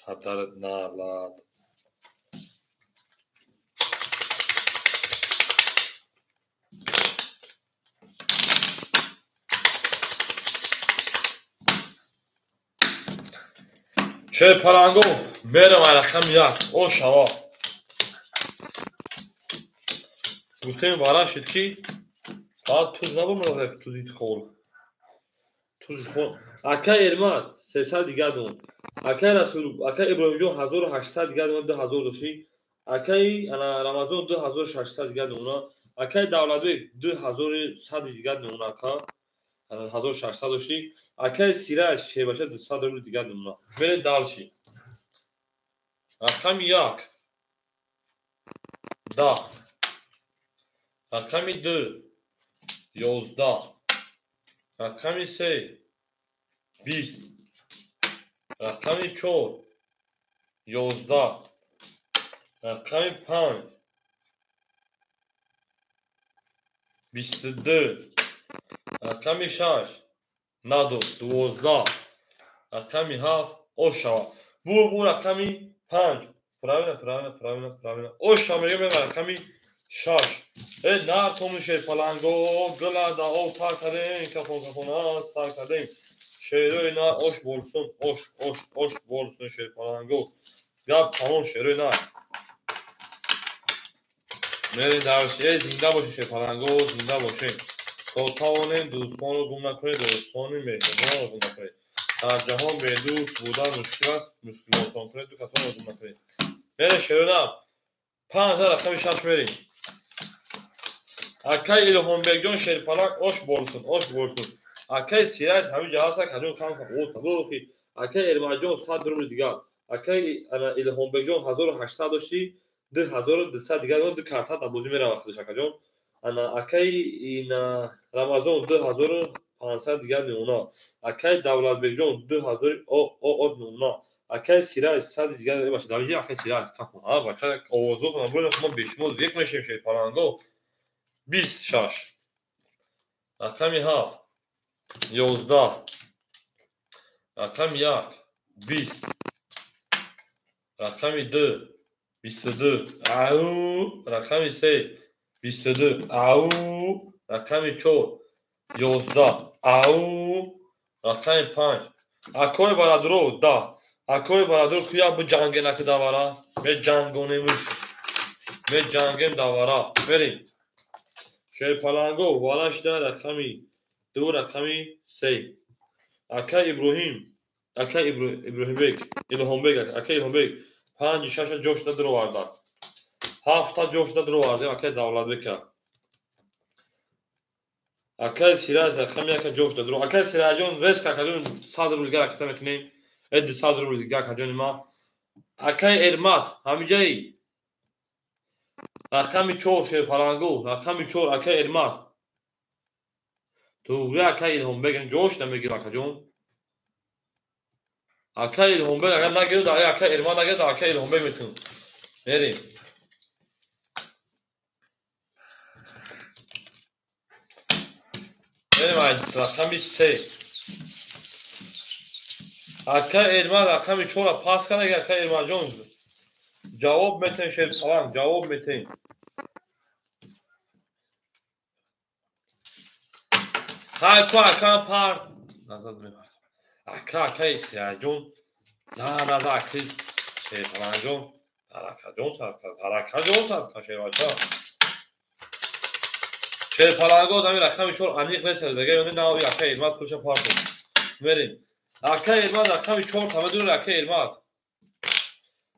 Падарат налад. Шерпаланго мерам рақами 1 о шава. Гуфтем вара шид ки фақат туз набомад тузи хол. Тузи хол. Акаи Эрмат 300 дигар дон. Акай Расул, акай Иброҳимҷон 1800 дигар мемона, 2000 дошти. Акай ана Рамазон 2600 дигар мемона. Акай Давлатбек 2100 дигар мемона, ака. 1600 дошти. Акай Сираж шербача 200 рубл дигар мемона. Мерем дальше. Рақами 1 10, рақами 2 11, рақами 3 20, рақами 4 11, рақами 5 22, рақами 6 надо 12, рақами 7 ошава. Бу рақами 5. Правильно, правильно, правильно, правильно. Оша мегӯям рақами 6. Э нартоми шерпаланго гила да об тар кардем, кафон кафона сар кардем. Шерои нар ош болсун, ош, ош, ош болсун шерпаланго. Гап тамом шерои нар. Мерем дарси. Э зинда бошед шерпаланго, зинда бошед. То тавонем дӯстонро гум накунед, дӯстони меҳрубонро гум накунед. Дар ҷаҳон бедӯст будан мушкил аст, мушкил осон кунед, ду касонро гум накунед. Мерем шерои нар. 5 рақами 6 мерем. Акай Илҳомбекҷон шерпаланг ош болсун, ош болсун. Акай Сираж ҳамин ҷо ҳаст, акаҷон кам кам оз табохи. Акай Эрмаҷон 100 рубл дигар. Акай Илҳомбекҷон 1800 дошти, 2200 дигар, ду карта дар бозӣ меравад худаш акаҷон. Ана акай Рамазон 2500 дигар мемона. Акай Давлатбекҷон 2000 о мемона. Акай Сираж 100 дигар баша. Дар инҷо акай Сираж кафон. А бача овозотон бурем, мо бешумо зек мешем шерпаланго. 26, рақами 7 11, рақами 1 20, рақами 2 22, ау, рақами 3 22, ау, рақами 4 11, ау, рақами 5. Акои барадро 10. Акои барадро куя биҷанге наки давара. Меҷангонемуш. Меҷангем давара. Мерем. Шерпаланго валашда рақами 2, рақами 3. Акай Иброҳим, акай Иброҳимбек, Илҳомбек, акай Илҳомбек 5 6 ҷошда дуроварда. 7 ҷошда дуроварда акай Давлатбека. Акай Сираж рақами 1 ҷошда дуро. Акай Сираҷон резка акаҷон 100 рубл дигар ракета мекунем. Э 200 рубл дигар акаҷони ма. Акай Эрмат ҳамиҷаи рақами 4 шерпаланго, рақами 4 акай Эрмат. Туғри акай Илҳомбек ҷош намегирад акаҷон. Акай Илҳомбек агар нагирад, акай Эрмат нагирад, акай Илҳомбек метавон. Мерем. Мерем рақами 3. Акай Эрмат рақами 4-ро пас кард, акай Эрматҷон ҷавоб метавон шерпаланг, ҷавоб метавон. Хай ку ака пар назар мебар. Ака акай Сираҷон зана за акай шерпалангҷон баракаҷон садқа, баракаҷон садқа шербача. Шерпаланго дами рақами 4 аниқ нест, дигар ёни нави акай Эрмат худша партон. Мерем. Акай Эрмат рақами 4 та медонед акай Эрмат.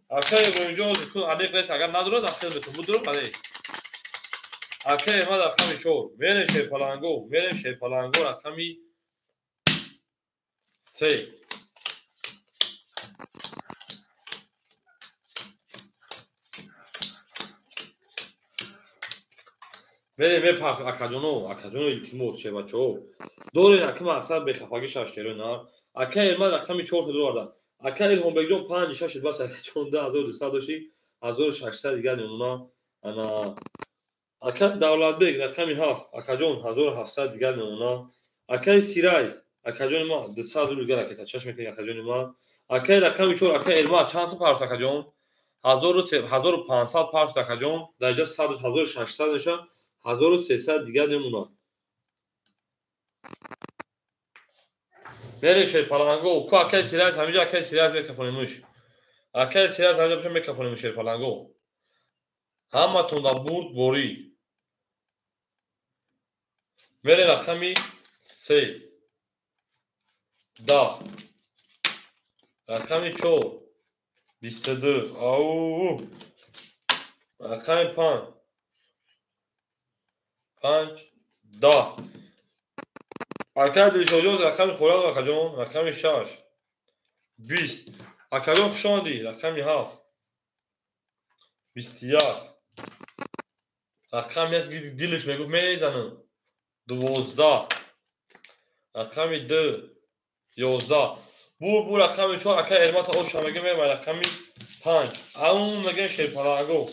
Акай Иброҳимҷон кун аниқ нест, агар надорад ахир метон будур бале. Акай Эрмат рақами 4. Мерем шерпаланго, мерем шерпаланго рақами 3. Мерем мепарх акаҷоно, акаҷоно илтимос шербачаҳо. Дорем ака мақсад бехафагӣ шаш шерои нар. Акай Эрмат рақами 4 дуроварда. Акай Илҳомбекҷон 5 6 бас акаҷон 2200 дошти, 1600 дигар мемона. Ана акай Давлатбек рақами 7, акаҷон 1700 дигар мемона. Акай Сирайз, акаҷони ма 200 рубл дигар ракета чашм мекунӣ акаҷони ма. Акай рақами 4, акай Эрмат чанд сум парс акаҷон? 1500 парс акаҷон. Дар инҷа 1600 мешавад, 1300 дигар мемонад. Мерем шерпаланго, ку акай Сирайз ҳаминҷо акай Сирайз мекафонемуш. Акай Сирайз ҳаминҷо мекафонемуш шерпаланго. Ҳаматон дар бурд борӣ. Мерем рақами 3 10. Рақами 4 22. Ау. Рақами 5 5 10. Акай Дилшодҷон рақами холад акаҷон, рақами 6 20. Акаҷон хуш омадӣ, рақами 7 21. Рақами 1 дилаш мегуфт мезанам 12. Рақами 2 11. Бу рақами 4 акай Эрмата оша мега меба рақами 5. Аун мега шерпалаго.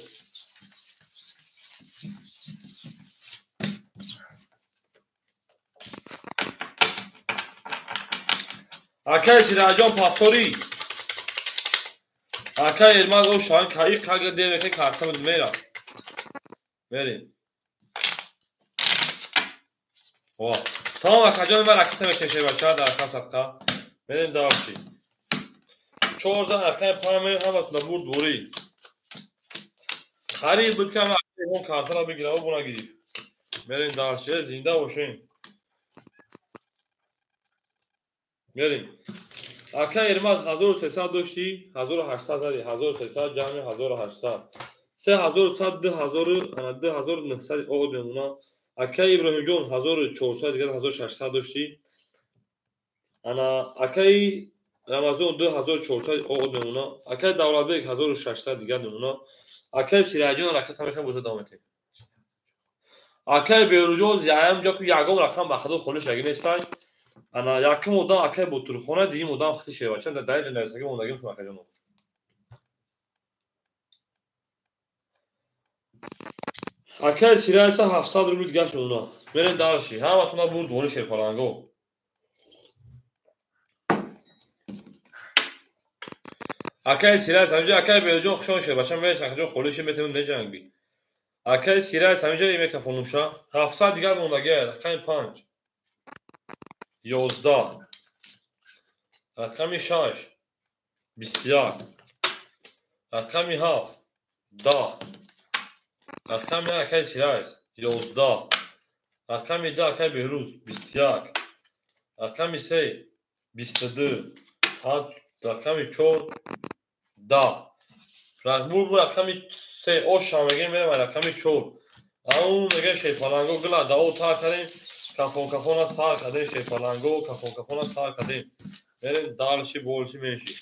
Акай Сираҷон пасторӣ. Акай Эрмат оша каи қага демеке картам мера. Мерим. Ва. Тамом акаҷон ман ракета мекеше бача дар рақам садқа. Мерим дарчи. 14 рақами 5 мерим ҳаматона бурд бурӣ. Харид буд ки ҳама он картаро бигирам, бу нагирифт. Мерим дарчи, зинда бошем. Мерим. Акай Эрмаз 1300 доштӣ, 1800 зади, 1300 ҷамъи 1800. 3100 2000 ана 2900 оғоз мемона. Акай Иброҳимҷон 1400 дигар 1600 доштӣ. Ана акай Рамазон 2400 оғоз мемона. Акай Давлатбек 1600 дигар мемона. Акай Сираҷон ракета мекунам боза давом метем. Акай Беҳрӯҷон зиям ҷо ки ягон рақам ба худо холиш яги нестай. Ана якум одам акай Ботурхона, дуюм одам хити Шербача дар ин нависаги мондагим ту акаҷон. Акай Сираҷа 700 рубл дигар мемона. Мерем дарши. Ҳаматона бурд бори шерпаланго. Акай Сираҷ ҳаминҷо акай Беҳрӯҷон хушон Шербача мерес акаҷон холиши метавонем неҷангӣ. Акай Сираҷ ҳаминҷо имекафонумша 700 дигар мондагия рақами 5 11. Рақами 6 21. Рақами 7 10. Рақами 1 акай Сираҷ 11. Рақами 2 акай Беҳрӯз 21. Рақами 3 22. Рақами 4 10. Рақами 3 оша мегем мерем рақами 4. Аун мегем шерпаланго гила дао тар кардем. Кафон кафона сар кардем шерпаланго, кафон кафона сар кардем. Мерем дарши болши менши.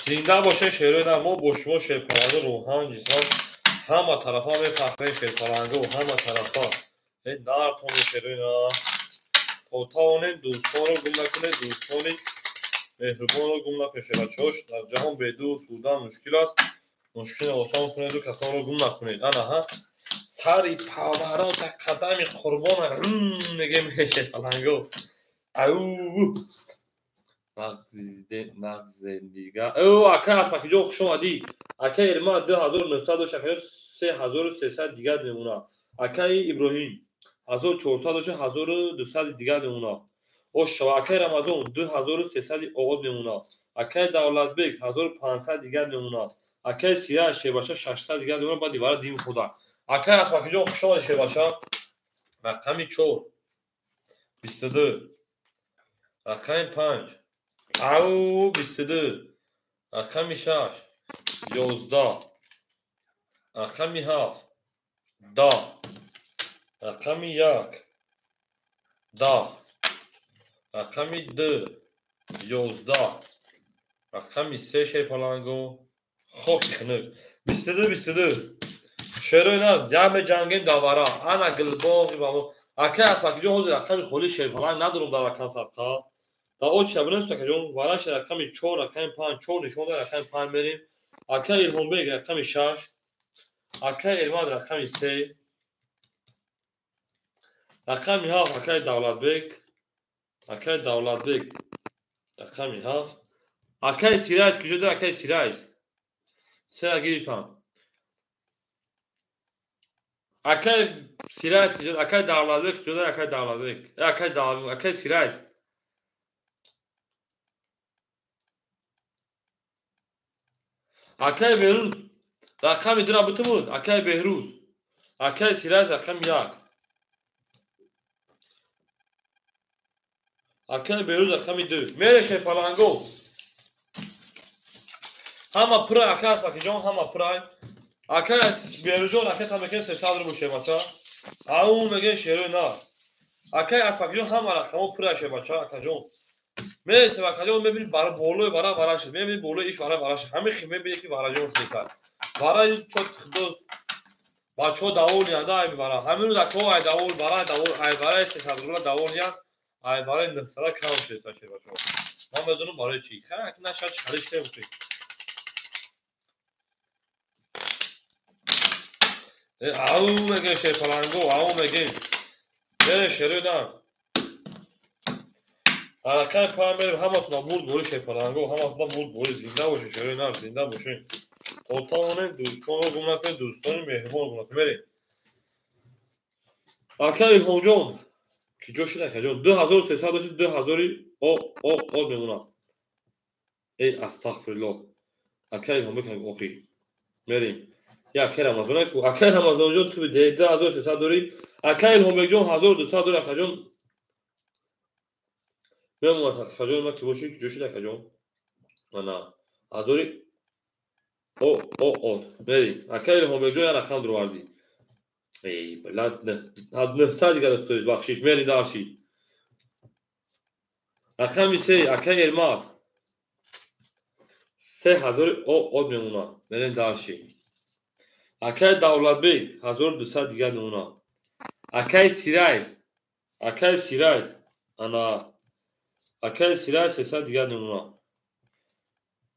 Зинда бошед шерои мо бо шумо шерпаланго рӯҳан ҷисман ҳама тарафа мефахрем шерпаланго ҳама тарафа. Нартони шерои на. То тавонем дӯстонро гум накунед, дӯстони меҳрубонро гум накунед шербачаҳош. Дар ҷаҳон бедӯст будан мушкил аст. Мушкилро осон кунеду касонро гум накунед. Анаҳа сари паварота қадами қурбона мегем шерпаланго. Ау нағзендига. Акай Аспакиҷон хуш омадӣ. Акай Эрмат 2900 дошт, акаҷон 3300 дигар мемона. Акай Иброҳим 1400 дошт, 1200 дигар мемона. Ошава акай Рамазон 2300 оғоз мемона. Акай Давлатбек 1500 дигар мемона. Акай Сираҷ Шербача 600 дигар мемона. Баъд дивара дим худа. Акай Аспакиҷон хуш омадӣ Шербача. Рақами 4 22. Рақами 5 ау 22. Рақами 6 11. Рақами 7 10. Рақами 1 10. Рақами 2 11. Рақами 3 шерпаланго хоки хунук. 22 22. Шерои на ҷамъ ҷангем давара. Ана гилбоғи ба мо. Акай Аспакиҷон ҳозир рақами холи шерпаланг надорам дар рақам садқа. Дар очи абинем акаҷон вараши рақами 4 рақами 5 4 нишон дод рақами 5 мерем. Акай Илҳомбек рақами 6. Акай Эрмат рақами 3. Рақами 7 акай Давлатбек. Акай Давлатбек рақами 7. Акай Сираҷ куҷода акай Сираҷ? Сера гирифтам. Акай Сираҷ куҷода? Акай Давлатбек куҷода? Акай Давлатбек. Акай Давлатбек, акай Сираҷ. Акай Беҳрӯз рақами 2 бутумуд. Акай Беҳрӯз. Акай Сираҷ рақами 1. Акай Берӯз рақами 2. Мере шерпаланго. Ҳама пурай акай Аспакиҷон, ҳама пурай. Акай Берӯзҷон ракета мекунем 300 рубл шербача. Ау мегӯем шерои нар. Акай Аспакиҷон ҳама рақамо пурай шербача, акаҷон. Мересем акаҷон, мебинӣ болои вара вара шуд, мебинӣ болои иш вара вара шуд. Ҳамин хел мебинӣ ки вараҷон шудеса. Вараи чот худо бачаҳо даволиянд ай вара. Ҳамин рӯз акаҳо ай давол, вара давол, ай вараи 300 рубла даволиянд, ай вараи 900 кам шудеса шербачаҳо. Ман медонам барои чӣ. Хай аки нашад чалиш кунем. Ау мегӯем шерпаланго, ау мегӯем. Мерем шерои нар. Рақами 5 мерем, ҳаматона бурд бори шерпаланго, ҳаматона бурд бори. Зинда бошед шерои нар, зинда бошед. То тавонем дӯстонро гум накунем, дӯстони меҳрубонро гум накунем. Мерем. Ака Илҳомҷон, ки ҷо шуд акаҷон? 2300 дошт, 2000 о мемонад. Эй астағфируллоҳ. Ака Илҳомбек охи. Мерем. Я акай Рамазон ку. Акай Рамазонҷон ту 2300 дорӣ. Акай Илҳомбекҷон 1200 дорӣ акаҷон. Мемонад акаҷон ма ки бошӣ, ки ҷо шуд акаҷон? Ана ҳазори о о о. Мерем. Акай Илҳомбекҷон як рақам дуровардӣ. Эй, блядь, 900 дигар дошт, бахшиш. Мерем дарши. Рақами 3 акай Эрмат. 3000 о о мемонад. Мерем дарши. Акай Давлатбек 1200 дигар мемонад. Акай Сирайс, акай Сирайс, ана акай Сирайс 300 дигар мемонад.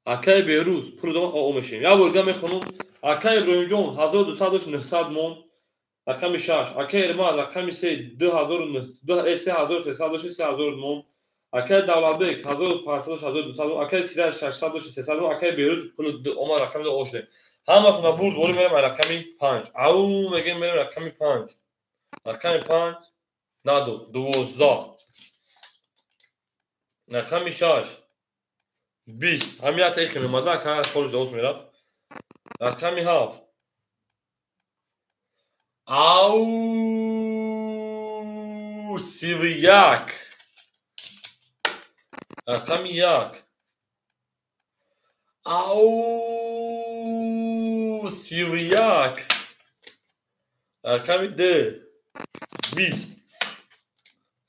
Акай Берӯз пул додам о мешем. Як бор дигар мехонам. Акай Иброҳимҷон 1200 дошт, 900 мон. Рақами 6. Акай Эрмат рақами 3 2300 дошт, 3000 мон. Акай Давлатбек 1500 дошт, 1200 мон. Акай Сирайс 600 дошт, 300 мон. Акай Берӯз пул омад рақами 2 о шудем. Ҳаматона бурд борӣ мерем ай рақами 5. Ау мегӯем мерем рақами 5. Рақами 5 надод 12. Рақами 6 20. Ҳамин як таихе мемада, ака холиш давос мерафт. Рақами 7. Ау 31. Рақами 1. Ау 31. Рақами 2 20.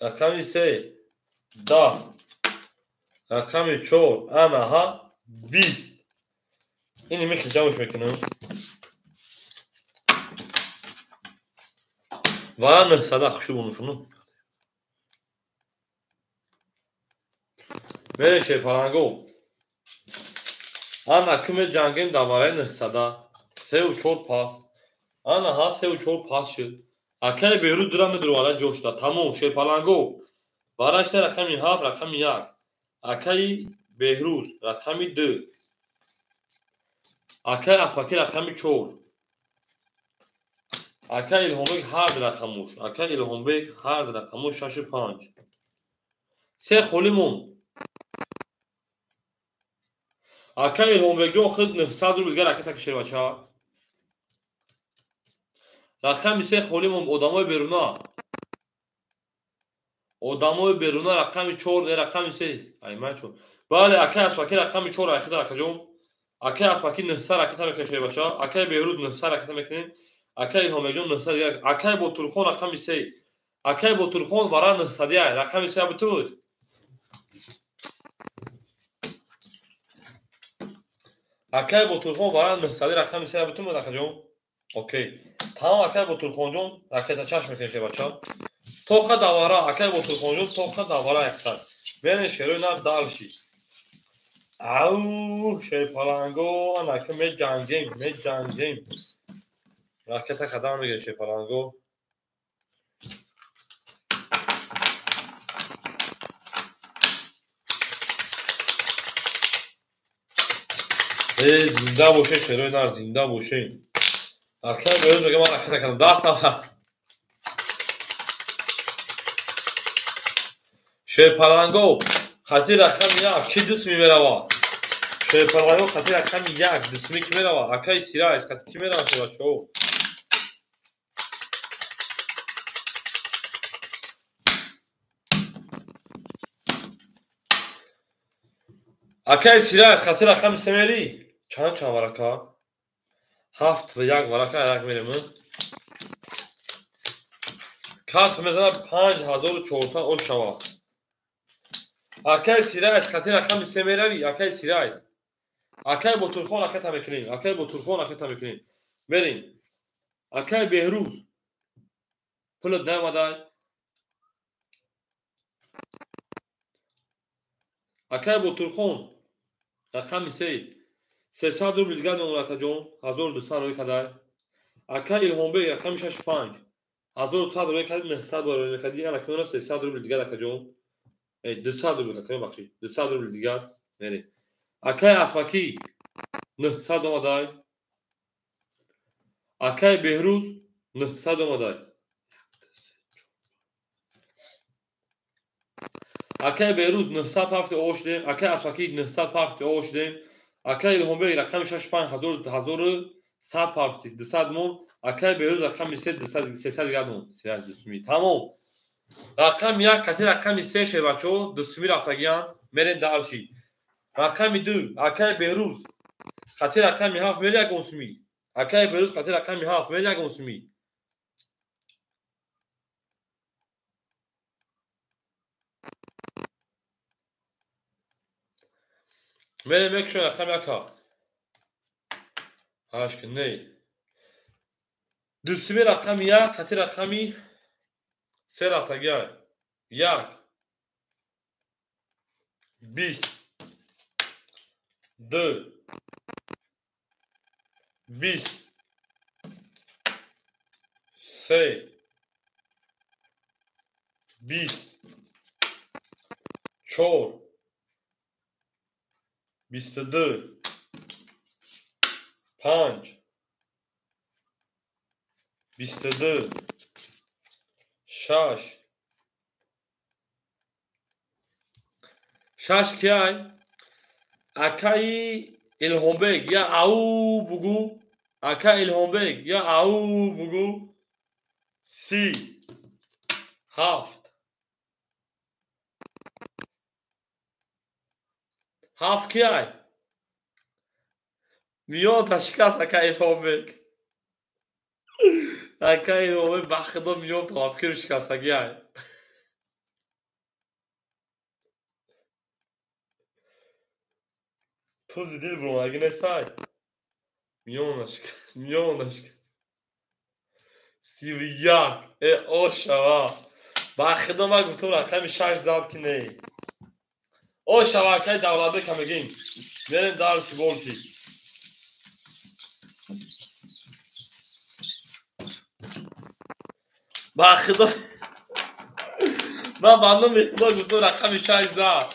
Рақами 3 10. Рақами 4 анаҳа 20. Ини михи ҷамъш мекунам. Вара 900 хушу бонушуну. Мерем шерпаланго. Ана ки меҷангем дар вараи 900. 3 4 пас. Ана ҳа 3 4 пас шуд. Акай Берӯз дура медуроварда ҷо шуда. Тамом шерпаланго. Варашта рақами 7, рақами 1. Акаи Беҳрӯз рақами 2. Акаи Аспакӣ рақами 4. Акаи Илҳомбек ҳар рақамуш. Акаи Илҳомбек ҳар рақамуш 6 5. Се холӣ монд. Акаи Илҳомбекҷон худ 900 рубл дигар ракета кашед бача. Рақами 3 холӣ монд одамои беруна. Одамои беруна рақами 4, рақами 3. Ай ман чор. Бале, акаи Аспакӣ рақами 4 айхида акаҷон. Акаи Аспакӣ 900 ракета мекашед бача. Акаи Беҳрӯз 900 ракета мекунем. Акаи Илҳомбекҷон 900 дигар. Акаи Ботурхон рақами 3. Акаи Ботурхон вара 900 ай. Рақами 3 бутуд. Акаи Ботурхон вара 900 рақами 3 бутуд акаҷон. Окей. Тамом акаи Ботурхонҷон ракета чашм мекунем бача. Тоха давара акаи Ботурхонҷон тоха давара яксад. Мерем шерои нар далши. Ау шерпаланго анака меҷангем, меҷангем. Ракета қадам мегирем шерпаланго. Зинда бошед шерои нар, зинда бошед. Акаи Берӯз мегӯяд ман ракета кардам. Даст навар. Шерпаланго хати рақами 1 ки дусми меравад? Шерпаланго хати рақами 1 дусми ки меравад? Акаи Сирайс хати ки меравад бачаҳо? Акай Сирайс хати рақами се мери? Чанд чанд варака? Ҳафт ва як варака як мерем. Кас мезанад 5400 ош шавад. Акай Сирайс хати рақами се мерави? Акай Сирайс. Акай Ботурхон ракета мекунем. Акай Ботурхон ракета мекунем. Мерем. Акай Беҳрӯз. Пулат наомадай. Акай Ботурхон рақами се 300 рубл дигар мемонад акаҷон, 1200 рӯй кадай. Акай Илҳомбек рақами 65 1100 рӯй кади, 900 бор рӯй кади, ана кунона 300 рубл дигар акаҷон. 200 рубл акаҷон, бахшид, 200 рубл дигар мерем. Акай Асмакӣ 900 омадай. Акай Беҳрӯз 900 омадай. Акай Беҳрӯз 900 парфти оғоз шудем. Акай Асмакӣ 900 парфти оғоз шудем. Акай Илҳомбек рақами 65 1100 парфти 200 мон. Акай Беҳрӯз рақами 3 300 дигар мон. 300 тамом. Рақами 1 қати рақами 3 шербачо 200 рафтагиянд. Мерем дарши. Рақами 2 акай Беҳрӯз қати рақами 7 мери ягон суми. Акай Беҳрӯз қати рақами 7 мери ягон суми. Мерем мекушем рақами 1. Ҳашт не. Дусуми рақами 1 қати рақами 3 рафтагиай. 1 20 2 20 3 20 4 22 5 22 6 6 киай? Акаи Илҳомбек я ау бугу. Акаи Илҳомбек я ау бугу. 37 7 киай? Миён ташкаст акаи Илҳомбек. Акаи Илҳомбек ба худо миён тавафкиру шикастагиай. Тузи дил буромадагӣ нестай? Миёнашка, миёнашка. 31. Ошава. Ба худо ман гуфтам рақами 6 зад ки не. Ошава акаи Давлатбека мегӯем. Мерем дарси болши. Ба худо ман ба номи худо гуфтам рақами 6 зад.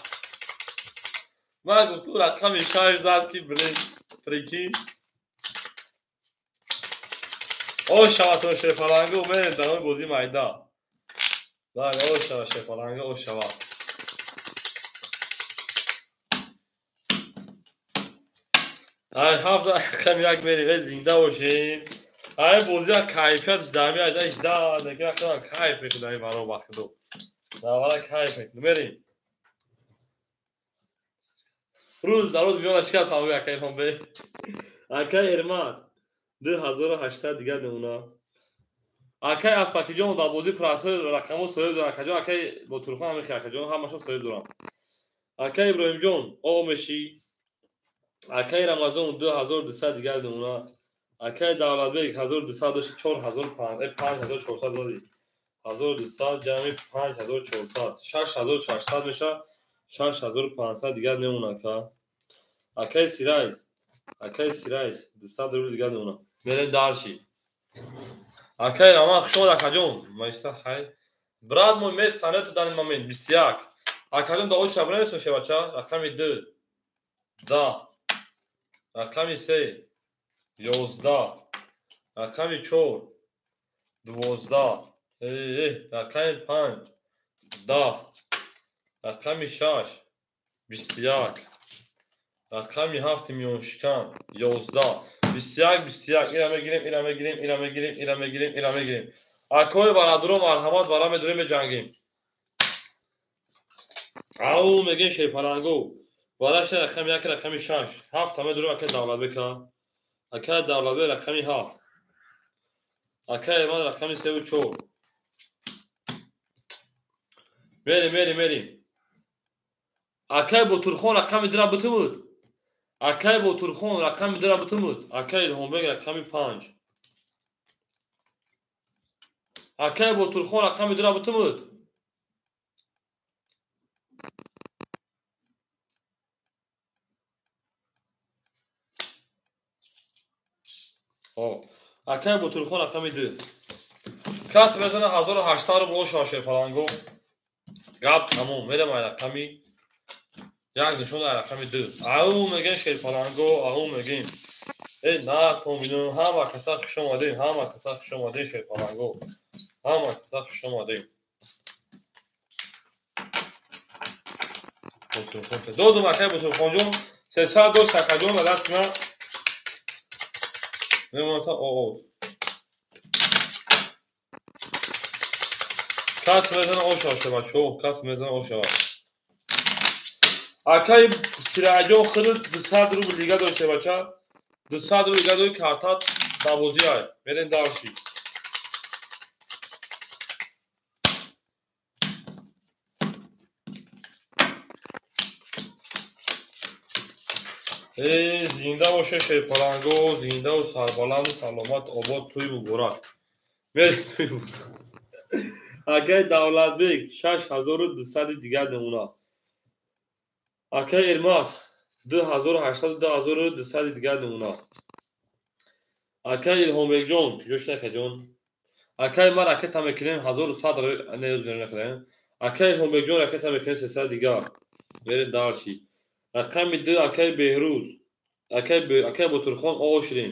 Ман гуфтам рақами 6 зад ки блин, прикинь. Ошава то шерпаланга мерем дар бозии майда. Бале, ошава шерпаланга, ошава. Ай ҳафт рақами 1 мерем, зинда бошед. Ай бозия кайфиятш дар меояд, 18 неки худам кайф мекунам ин баро ба худо. Давара кайф мекунам. Мерем. Рӯз дар рӯз миёна шикаст ҳамои акаи Илҳомбек. Акаи Эрмат 2800 дигар намуна. Акаи Аспакиҷон дар бозии прасои рақамҳо соҳиб доранд. Акаҷон, акаи Ботурхон ҳамихи акаҷон ҳамашон соҳиб доранд. Акаи Иброҳимҷон о мешӣ. Акаи Рамазон 2200 дигар намуна. Акаи Давлатбек 1200 дошт 4500 5400 додӣ. 1200 ҷамъи 5400 6600 мешавад. 6500 дигар намуна ака. Акаи Сирайс, акаи Сирайс 200 рубл дигар намуна. Мерем дарши. Акаи Раман хуш омад акаҷон. Майста хай. Брат мой место нету дар ин момент 21. Акаҷон да оча бинависем шебача. Рақами 2 10 рақами 3 11 рақами 4 12 рақами 5 10 рақами 6 21 рақами 7 миёншикан 11 21 21. Ира мегирем, ира мегирем, ира мегирем, ира мегирем, ира мегирем. Акои бародаро марҳамат бара медорем меҷангем. Ау мегем шерпаланго. Вараша рақами 1, рақами 6. 7 ҳаме дорем акай Давлатбека. Акай Давлатбек рақами 7. Акай ман рақами 3 ва 4. Мерим, мерим, мерим. Акай Ботурхон рақами 2 бутумуд. Акай Ботурхон рақами 2 бутумуд. Акай Илҳомбек рақами 5. Акай Ботурхон рақами 2 бутумуд. Акай Ботурхон рақами 2. Кас мезана 1800 рубл оша шерпаланго. Гап тамом. Мерам ай рақами як нишон ай рақами 2. Ау мегем шерпаланго, ау мегем. Э на комбинон ҳама каса хуш омадем, ҳама каса хуш омадем шерпаланго. Ҳама каса хуш омадем. Додум акай Ботурхонҷон, 300 дошт акаҷон ба дасти ман. Мемонад оғоз. Кас мезана оша шава, чо, кас мезана оша. Акай Сираҷон худат 200 рубл лига дошта бача. 200 рубл лига дори картат давозӣ ай. Мерем дарши. Э, зинда боше шерпаланго, зиндаву сарбаланду саломат обод тӯй муборак. Мерем тӯй муборак. Акай Давлатбек 6200 дигар намуна. Акай Эрмат 2800 2200 дигар намуна. Акай Илҳомбекҷон, куҷо шуд акаҷон? Акай ман ракета мекунем 1100 не накунем. Акай Илҳомбекҷон ракета мекунем 300 дигар. Мерем дарши. Рақами 2 акай Беҳрӯз. Акай Ботурхон оширем.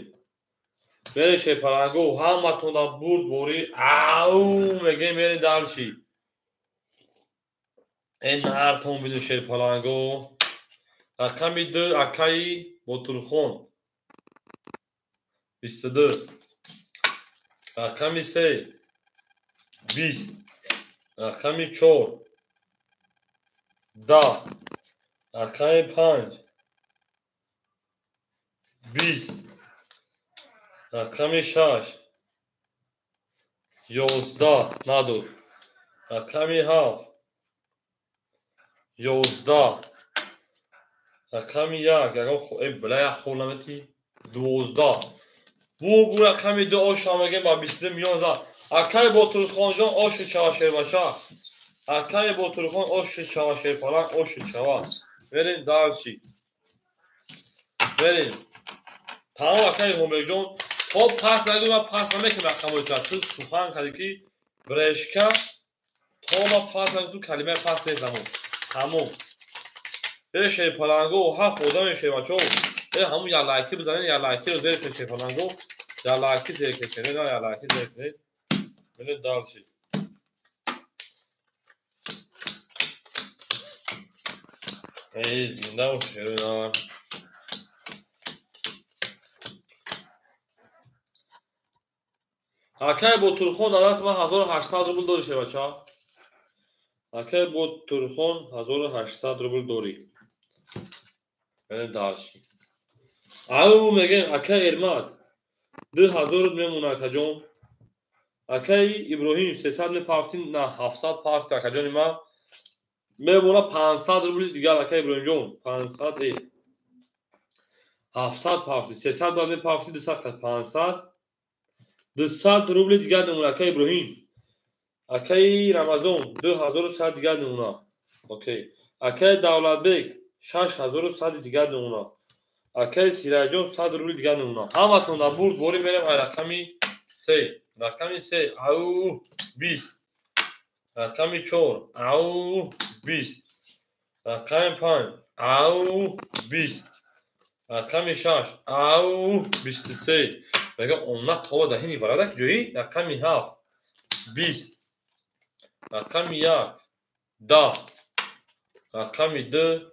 Мерем шерпаланго, ҳаматон дар бурд борӣ ау мегем мерем дарши. Э нартон бину шерпаланго. Рақами 2 акаи Ботурхон. 22. Рақами 3 20. Рақами 4 10. Рақами 5 20. Рақами 6 11 надод. Рақами 7 11. Рақами 1 ягон била як хол наметӣ 12. Бу рақами 2 оша мегем ба 22 миён за. Акай Ботурхонҷон оши чава шербача. Акай Ботурхон оши чава шерпаланг оши чава. Мерем дарши. Мерем. Тамом акай Ҳомбекҷон. Хоб пас нагӯй, ман пас намекунам рақамҳои ту. Ту сухан кардӣ ки брешка то ман пас нагӯ, калимаи пас нест тамом. Тамом. Э шерпаланго ҳафт одаме шербачо. Э ҳамун як лайки бизанед, як лайкиро зер кунед шерпаланго. Як лайки зер кунед, як лайки зер кунед. Мерем дарши. Э зинда бош шерона. Акай Ботурхон дар даст ман 1800 рубл дорӣ шербача. Акай Ботурхон 1800 рубл дорӣ. Мерем дарши. Ау мегем акай Эрмат 2000 мемона акаҷон. Акай Иброҳим 300 мепафтӣ, на 700 пафти акаҷони ман. Мемона 500 рубли дигар акай Иброҳимҷон. 500 700 пафти, 300 баъд мепафти 200 500. 200 рубли дигар намуна акай Иброҳим. Акай Рамазон 2100 дигар намуна. Окей. Акай Давлатбек 6100 дигар намуна. Акай Сираҷон 100 рубли дигар намуна. Ҳаматон дар бурд борӣ мерем ай рақами 3. Рақами 3 ау 20. Рақами 4 ау 20. Рақами 5 ау 20. Рақами 6 ау 23. Мегам онна това даҳини варадак ҷои. Рақами 7 20. Рақами 1 10. Рақами 2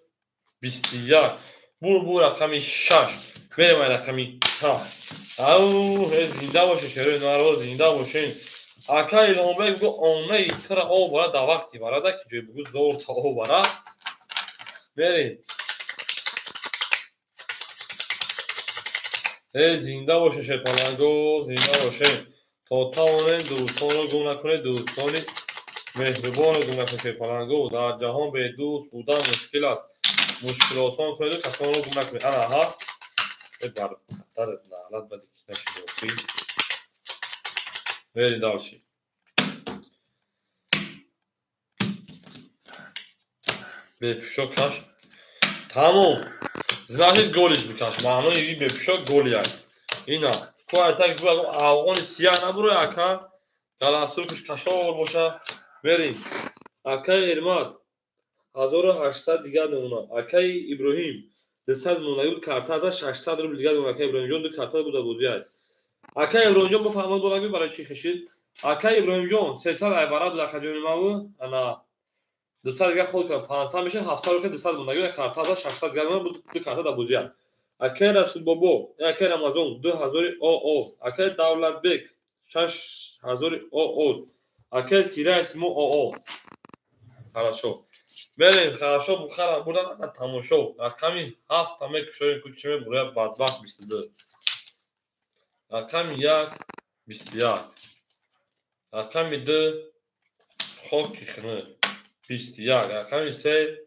21. Бур рақами 6. Мерем ай рақами 7. Ау зинда боше шерои наро, зинда бошен. Ака Илҳомбек гу онаи тира об бара дар вақти варадак ҷои бугу зор та об бара. Мерем. Зинда боше шерпаланго, зинда боше. То тавонем дӯстонро гум накунед, дӯстони меҳрубонро гум накунед шерпаланго. Дар ҷаҳон бедӯст будан мушкил аст. Мушкил осон кунеду касонро гум накунед. Ана ҳафт. Бар дар наълат бади нашидохи. Мерем дальше. Бепушо каш. Тамом. Значит голиш бикаш. Маънои бепушо голияй. Ина. Ку айтак бу афғони сияҳ набуро ака. Галасуркуш кашор боша. Мерем. Акаи Эрмат 1800 дигар намуна. Акаи Иброҳим 200 монда буд карта аз 600 рубл дигар намуна. Акаи Иброҳимҷон ду карта буда бозиай. Акаи Иброҳимҷон бифаҳмад болаги барои чӣ хешид. Акаи Иброҳимҷон 300 айвара буд акаҷони маву. Ана 200 дигар ход кардам 500 меша 700 рубл 200 монда карта аз 600 дигар намуна буд ду карта да бозиай. Акаи Расулбобо, акаи Рамазон 2000 ОО, акаи Давлатбек 6000 ОО, акаи Сирай Симо ОО. Хорошо. Мерем, хорошо, бухара бурдан тамошо. Рақами 7 мекушоем кучиме буроя бадбахт 22. Рақами 1 21. Рақами 2 хоки хинӣ 21. Рақами 3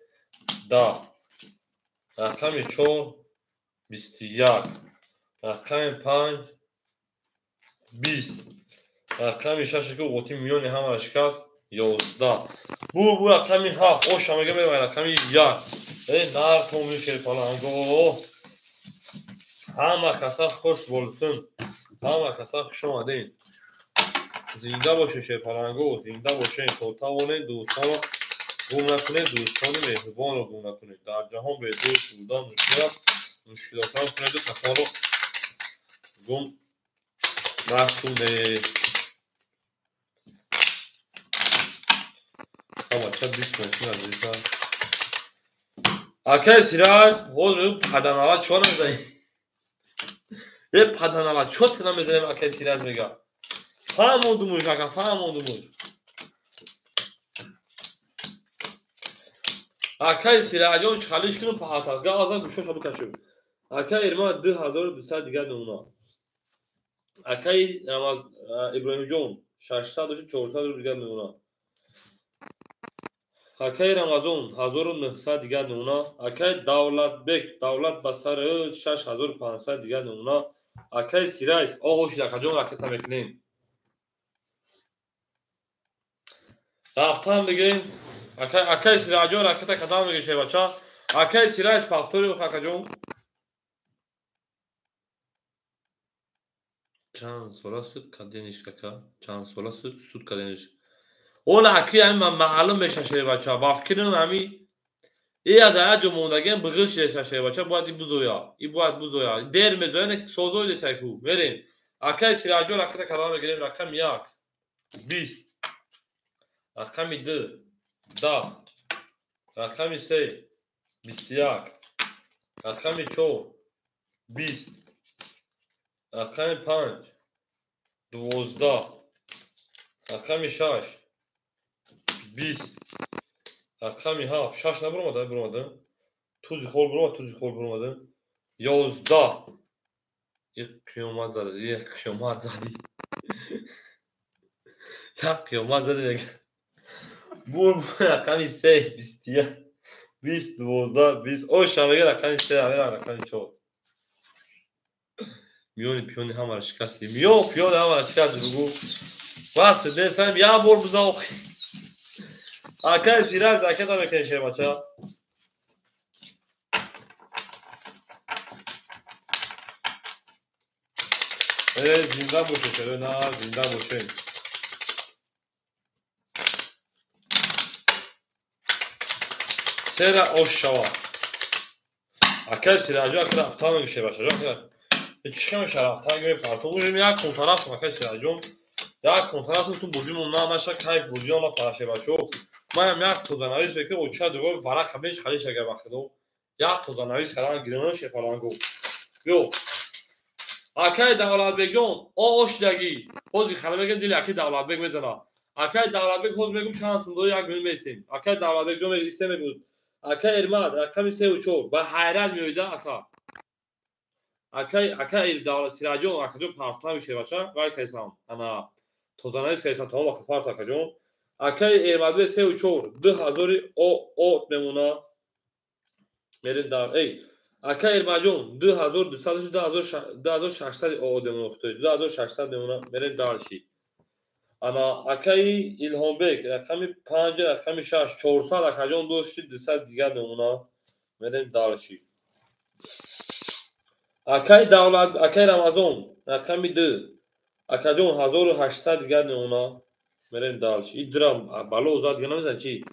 10. Рақами 4 21. Рақами 5 20. Рақами 6 ки оти миёни ҳамаро шикаст 11. Бу рақами 7 оша мега меравад рақами 1. Нар томи шерпаланго. Ҳама каса хуш болтун. Ҳама каса хуш омадед. Зинда бошед шерпаланго, зинда бошед. То тавонед дӯстонро гум накунед, дӯстони меҳрубонро гум накунед. Дар ҷаҳон бедӯст будан мушкил аст. Мушкилотро кунеду касонро гум накунед. Бача 20 мошин аз диса. Акаи Сираҷ, ҳозир мегӯ паданала чо намезанем? Е паданала чо ти намезанем акаи Сираҷ мега. Фаҳмондумуш ака, фаҳмондумуш. Акаи Сираҷон чалиш кунум паҳатас. Га азан гӯшоша бикашум. Акаи Ирма 2200 дигар намуна. Акаи Иброҳимҷон 600 дошт 400 рубл дигар намуна. Акаи Рамазон 1900 дигар намуна. Акаи Давлатбек Давлат ба сари 6500 дигар намуна. Акаи Сирайс оғо шид акаҷон ракета мекунем. Рафтан бигем. Акаи Сираҷон ракета кадам мегӯ шебача. Акаи Сирайс повтори акаҷон. Чанд сола суд кардениш кака? Чанд сола суд кардениш? Ола аки ами маълум меша шебача. Ба фикрим ами аз ая ҷо мондагиам биғил шеша шебача. Бояд и бузоя. И бояд бузоя. Дер мезоя не созой десайку. Мерем. Акаи Сираҷон ракета кадам мегирем. Рақами 1 20. Рақами 2 10. Рақами 3 21. Рақами 4 20. Рақами 5 12. Рақами 6 20. Рақами 7 6 набуромада, буромада. Тузи хол буромад, тузи хол буромада. 11. Як қиёмат зади, як қиёмат зади. Як қиёмат зади мега. Бу рақами 3 21 20 12 20. Оша мега рақами 3, мега рақами 4. Миёни пиёни ҳамаро шикасти. Миён пиёни ҳамаро шикасти бугу. Бас десам як бор буза охи. Акаи Сираҷ ракета мекунем шербача. Зинда бошед, на зинда бошед. Сера ош шава. Акаи Сираҷ ака рафтан мегӯ шербача. Чӣ меша рафтан мепартом. Ужем як контарафтам акаи Сираҷон. Як контарафтам ту бозимон на наша кайф бозиён нафара шербачо. Манам як тозанавис мекунам, оча дугор варақа беш халиш агар вақтидо. Як тозанавис кардан гирёна шепаланго. Ё. Акаи Давлатбекҷон, ошдагӣ. Ҳозир хала мегӯям дили акаи Давлатбек мезана. Акаи Давлатбек ҳозир мегӯм чанд сум дори як миллион местем. Акаи Давлатбекҷон исте мегӯд. Акаи Эрмат рақами 3 ва 4 ба ҳайрат меоида ака. Акай Сираҷон, акаҷон партави шербача, вай кайсам. Ана тозанавис кайсам, тамом вақт парт акаҷон. Акай Эрмадбек 3 4, 2000 ОО мемона. Мерем дар эй акай Эрмаҷон 2200, 2600 ОО мемона, 2600 мемона. Мерем дальше. Ана акаи Илҳомбек рақами 5, рақами 6, 400 акаҷон дошти, 200 дигар мемона. Мерем дальше. Акаи Давлат, акаи Рамазон рақами 2, акаҷон 1800 дигар мемона. Мерем дальше. И дирам бало зад дигар намезан чи.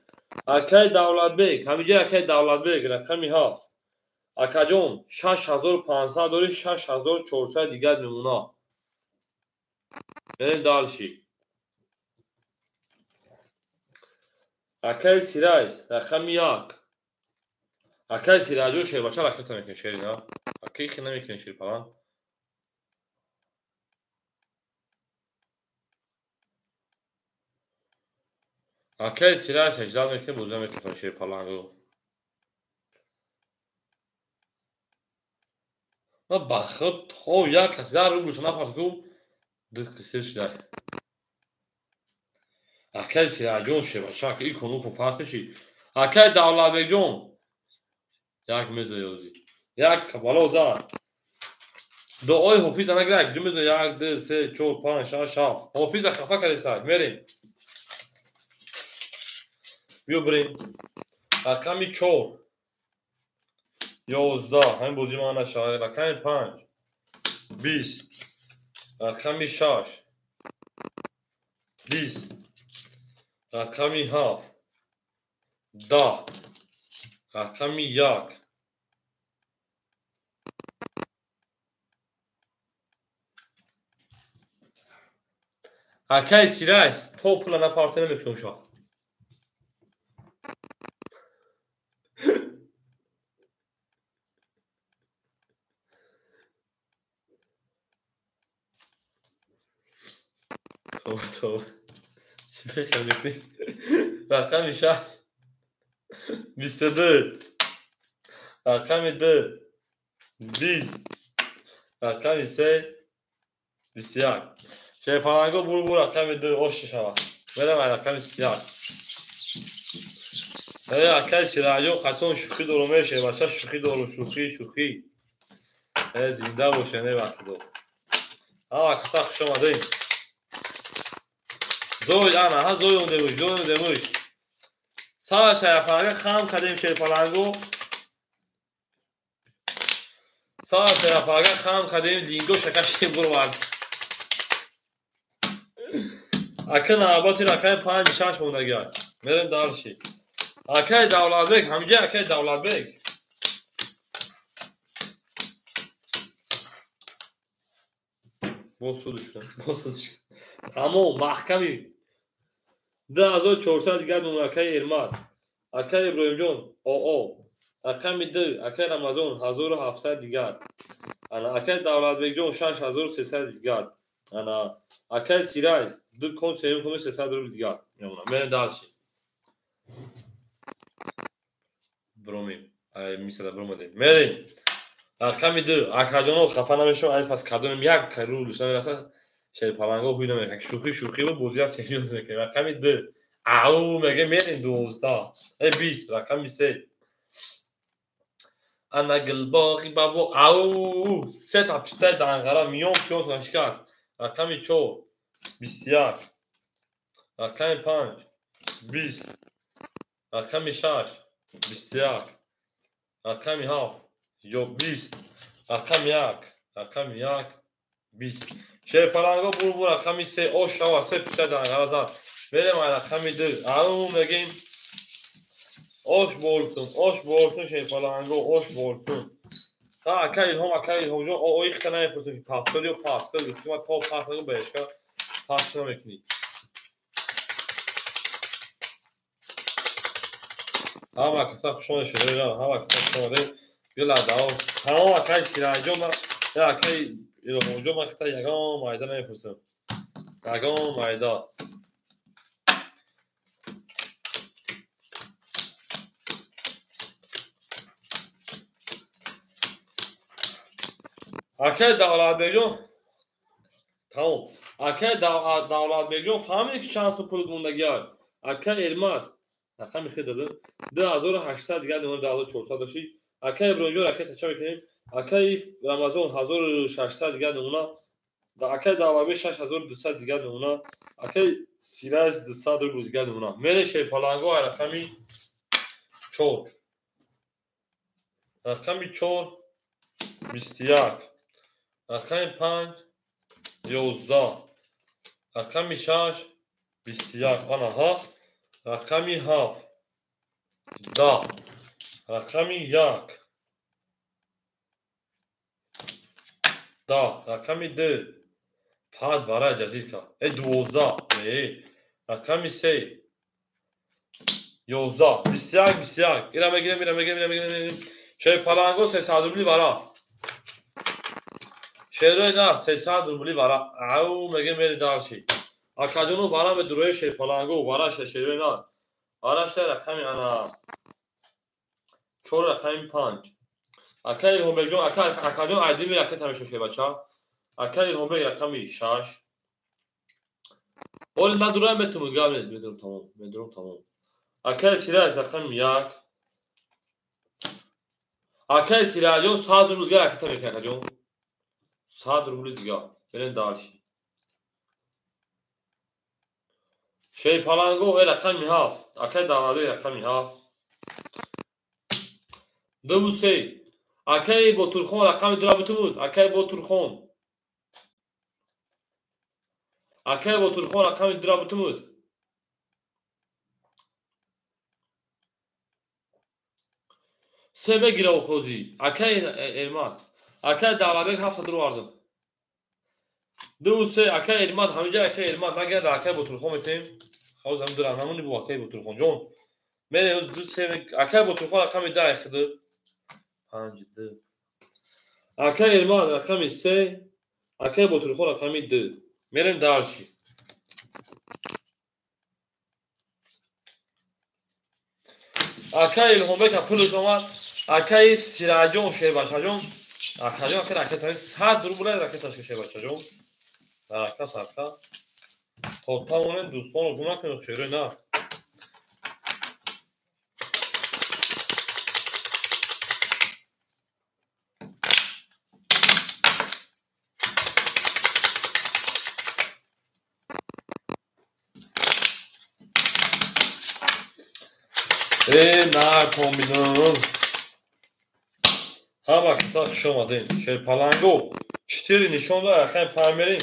Акаи Давлатбек, ҳамиҷа акаи Давлатбек рақами 7, акаҷон 6500 дори, 6400 дигар мемона. Мерем дальше. Акаи Сирайс рақами 1. Акаи Сираҷон шербача ракета мекунӣ шерина. Акаи хи намекунӣ шерпалан. Акаи Сирайс ҳаждат мекунӣ, бозӣ намекунӣ шерпалангу. Ма ба худ то як кас як рублша нафарт ку ду қисир шуда. Акаи Сираҷон шербача икон укон фарқиши. Акаи Давлатбекҷон як мезоёзи. Як бало зад. Дуои Ҳофиза нагира, як ду мезо, як, ду, се, чор, панҷ, шаш, ҳафт. Ҳофиза хафа кардесай. Мерем. Биё бирем. Рақами 4. 11. Ҳамин бозӣ ман нашавад. Рақами 5. 20. Рақами 6. 20. Рақами 7. 10. Рақами 1. Акаи Сирайс то пула напарта намекунам шо. Тоба, тоба. Чӣ фикр мекунӣ? Рақами 6. 22. Рақами 2. 20. Рақами 3. 21. Шерпаланго бур бур рақами 2 ош шавад. Мерам ай рақами 31. Э акаи Сираҷон қатон шӯхӣ дорум, э шербача шӯхӣ дорум, шӯхӣ, шӯхӣ. Э зинда бошен, э вақтидо. Ҳама каса хуш омадем. Зой ана, ҳа зой ондемуш, зой ондемуш. Сава шерпаланга хам кардем шерпаланго. Сава шерпаланга хам кардем, линго шакашем бурвард. Ака навбати рақами 5, 6 мондагӣ аст. Мерем дальше. Акаи Давлатбек, ҳамиҷа акаи Давлатбек. Боз суд шудам, боз суд шудам. Тамом, маҳками. 2400 дигар мемонад акаи Эрмат. Акаи Иброҳимҷон, ОО. Рақами 2, акаи Рамазон 1700 дигар. Ана акаи Давлатбекҷон 6300 дигар. Ана акаи Сирайс ду кон сеюм кон 300 рубл дигар мемонад. Мерем дальше. Бромем. Ай мисала бромадем. Мерем. Рақами 2, акаҷоно хафа намешавам, ай пас кадомем як рубл намерасад, шерпаланго ҳуй намекунад. Шӯхӣ шӯхӣ буд, бозиам серьёз мекунем. Рақами 2. Ау мегем мерем 12. Э 20, рақами 3. Ана гулбоғи бабо ау се та пистаи данғара миён пиёнтон шикаст. Рақами 4. 21. Рақами 5. 20. Рақами 6. 21. Рақами 7. Ё 20. Рақами 1. Рақами 1. 20. Шерпаланго бур бур рақами 3 ош шава се пистаи данғара зад. Мерем ай рақами 2. Ау мегем ош болсун, ош болсун шерпаланго, ош болсун. Ҳа ака Илҳом, ака Илҳомҷон, ои хита намепурсем ки пастор ё пастор, гуфти ма то пас нагу баешка пас намекунӣ. Ҳама каса хуш омадед шерои, ҳама каса хуш омадед. Гуладао. Тамом акаи Сираҷон, я акаи Илҳомҷон, ман хита ягон майда намепурсам. Ягон майда. Акай Давлатбекҷон тамом. Акай Давлатбекҷон фаҳмидӣ ки чанд сум пул мондагиай? Акай Эрмат рақами хел дадам 2800 дигар мемона, 2400 дошти. Акай Иброҳимҷон ракета ча мекунем? Акай Рамазон 1600 дигар мемона. Акай Давлатбек 6200 дигар мемона. Акай Сираҷ 200 рубл дигар мемона. Мере шерпаланго рақами 4. Рақами 4 21. Рақами 5 11. Рақами 6 21. Ана ҳа. Рақами 7 10. Рақами 1 10. Рақами 2 пад вара ҷазирка. 12. Не. Рақами 3 11. 21 21. Ира мегирем, ира мегирем, ира мегирем. Шерпаланго 300 рубли вара. Шерои нар 300 рубли вара. Ау мегем мери дарши. Акаҷону вара медурои шерпаланго вара шерои нар. Вара ша рақами ана 4 рақами 5. Акай Илҳомбекҷон, акаҷон айдими ракета мешавад шербача. Акай Илҳомбек рақами 6. Оли надурай метуму гап нет, медурам тамом, медурам тамом. Акай Сираҷ рақами 1. Акай Сираҷон 100 рубл дигар ракета мекунад, акаҷон. 100 рубли дигар. Берем дальше. Шерпаланго рақами 7. Акай Давлатбек рақами 7. 2 3. Акай Ботурхон рақами 2 бутумуд. Акай Ботурхон. Акай Ботурхон рақами 2 бутумуд. Се мегира охози. Акай Эрмат. Акай Давлатбек 7 овардам. 2 3. Акай Эрмат ҳаминҷа акай Эрмат нагирад, акай Ботурхон метем. Ҳозир ҳам дурам намуни бу акай Ботурхон ҷон. Мерем 2 3. Акай Ботурхон рақами 10 хиди. 5 2. Акай Эрмат рақами 3. Акай Ботурхон рақами 2. Мерем дальше. Акай Илҳомбек пулаш омад. Акай Сираҷон шербачаҷон. Акаҷон ака ракета 100 рубл ракеташ шербачаҷон. Барака сарка. То тавонем дӯстонро гум накунем шерои нар. Нар комбинон. Ҳама киса хуш омадем. Шерпаланго 4 нишон дод, рақами 5 мерем.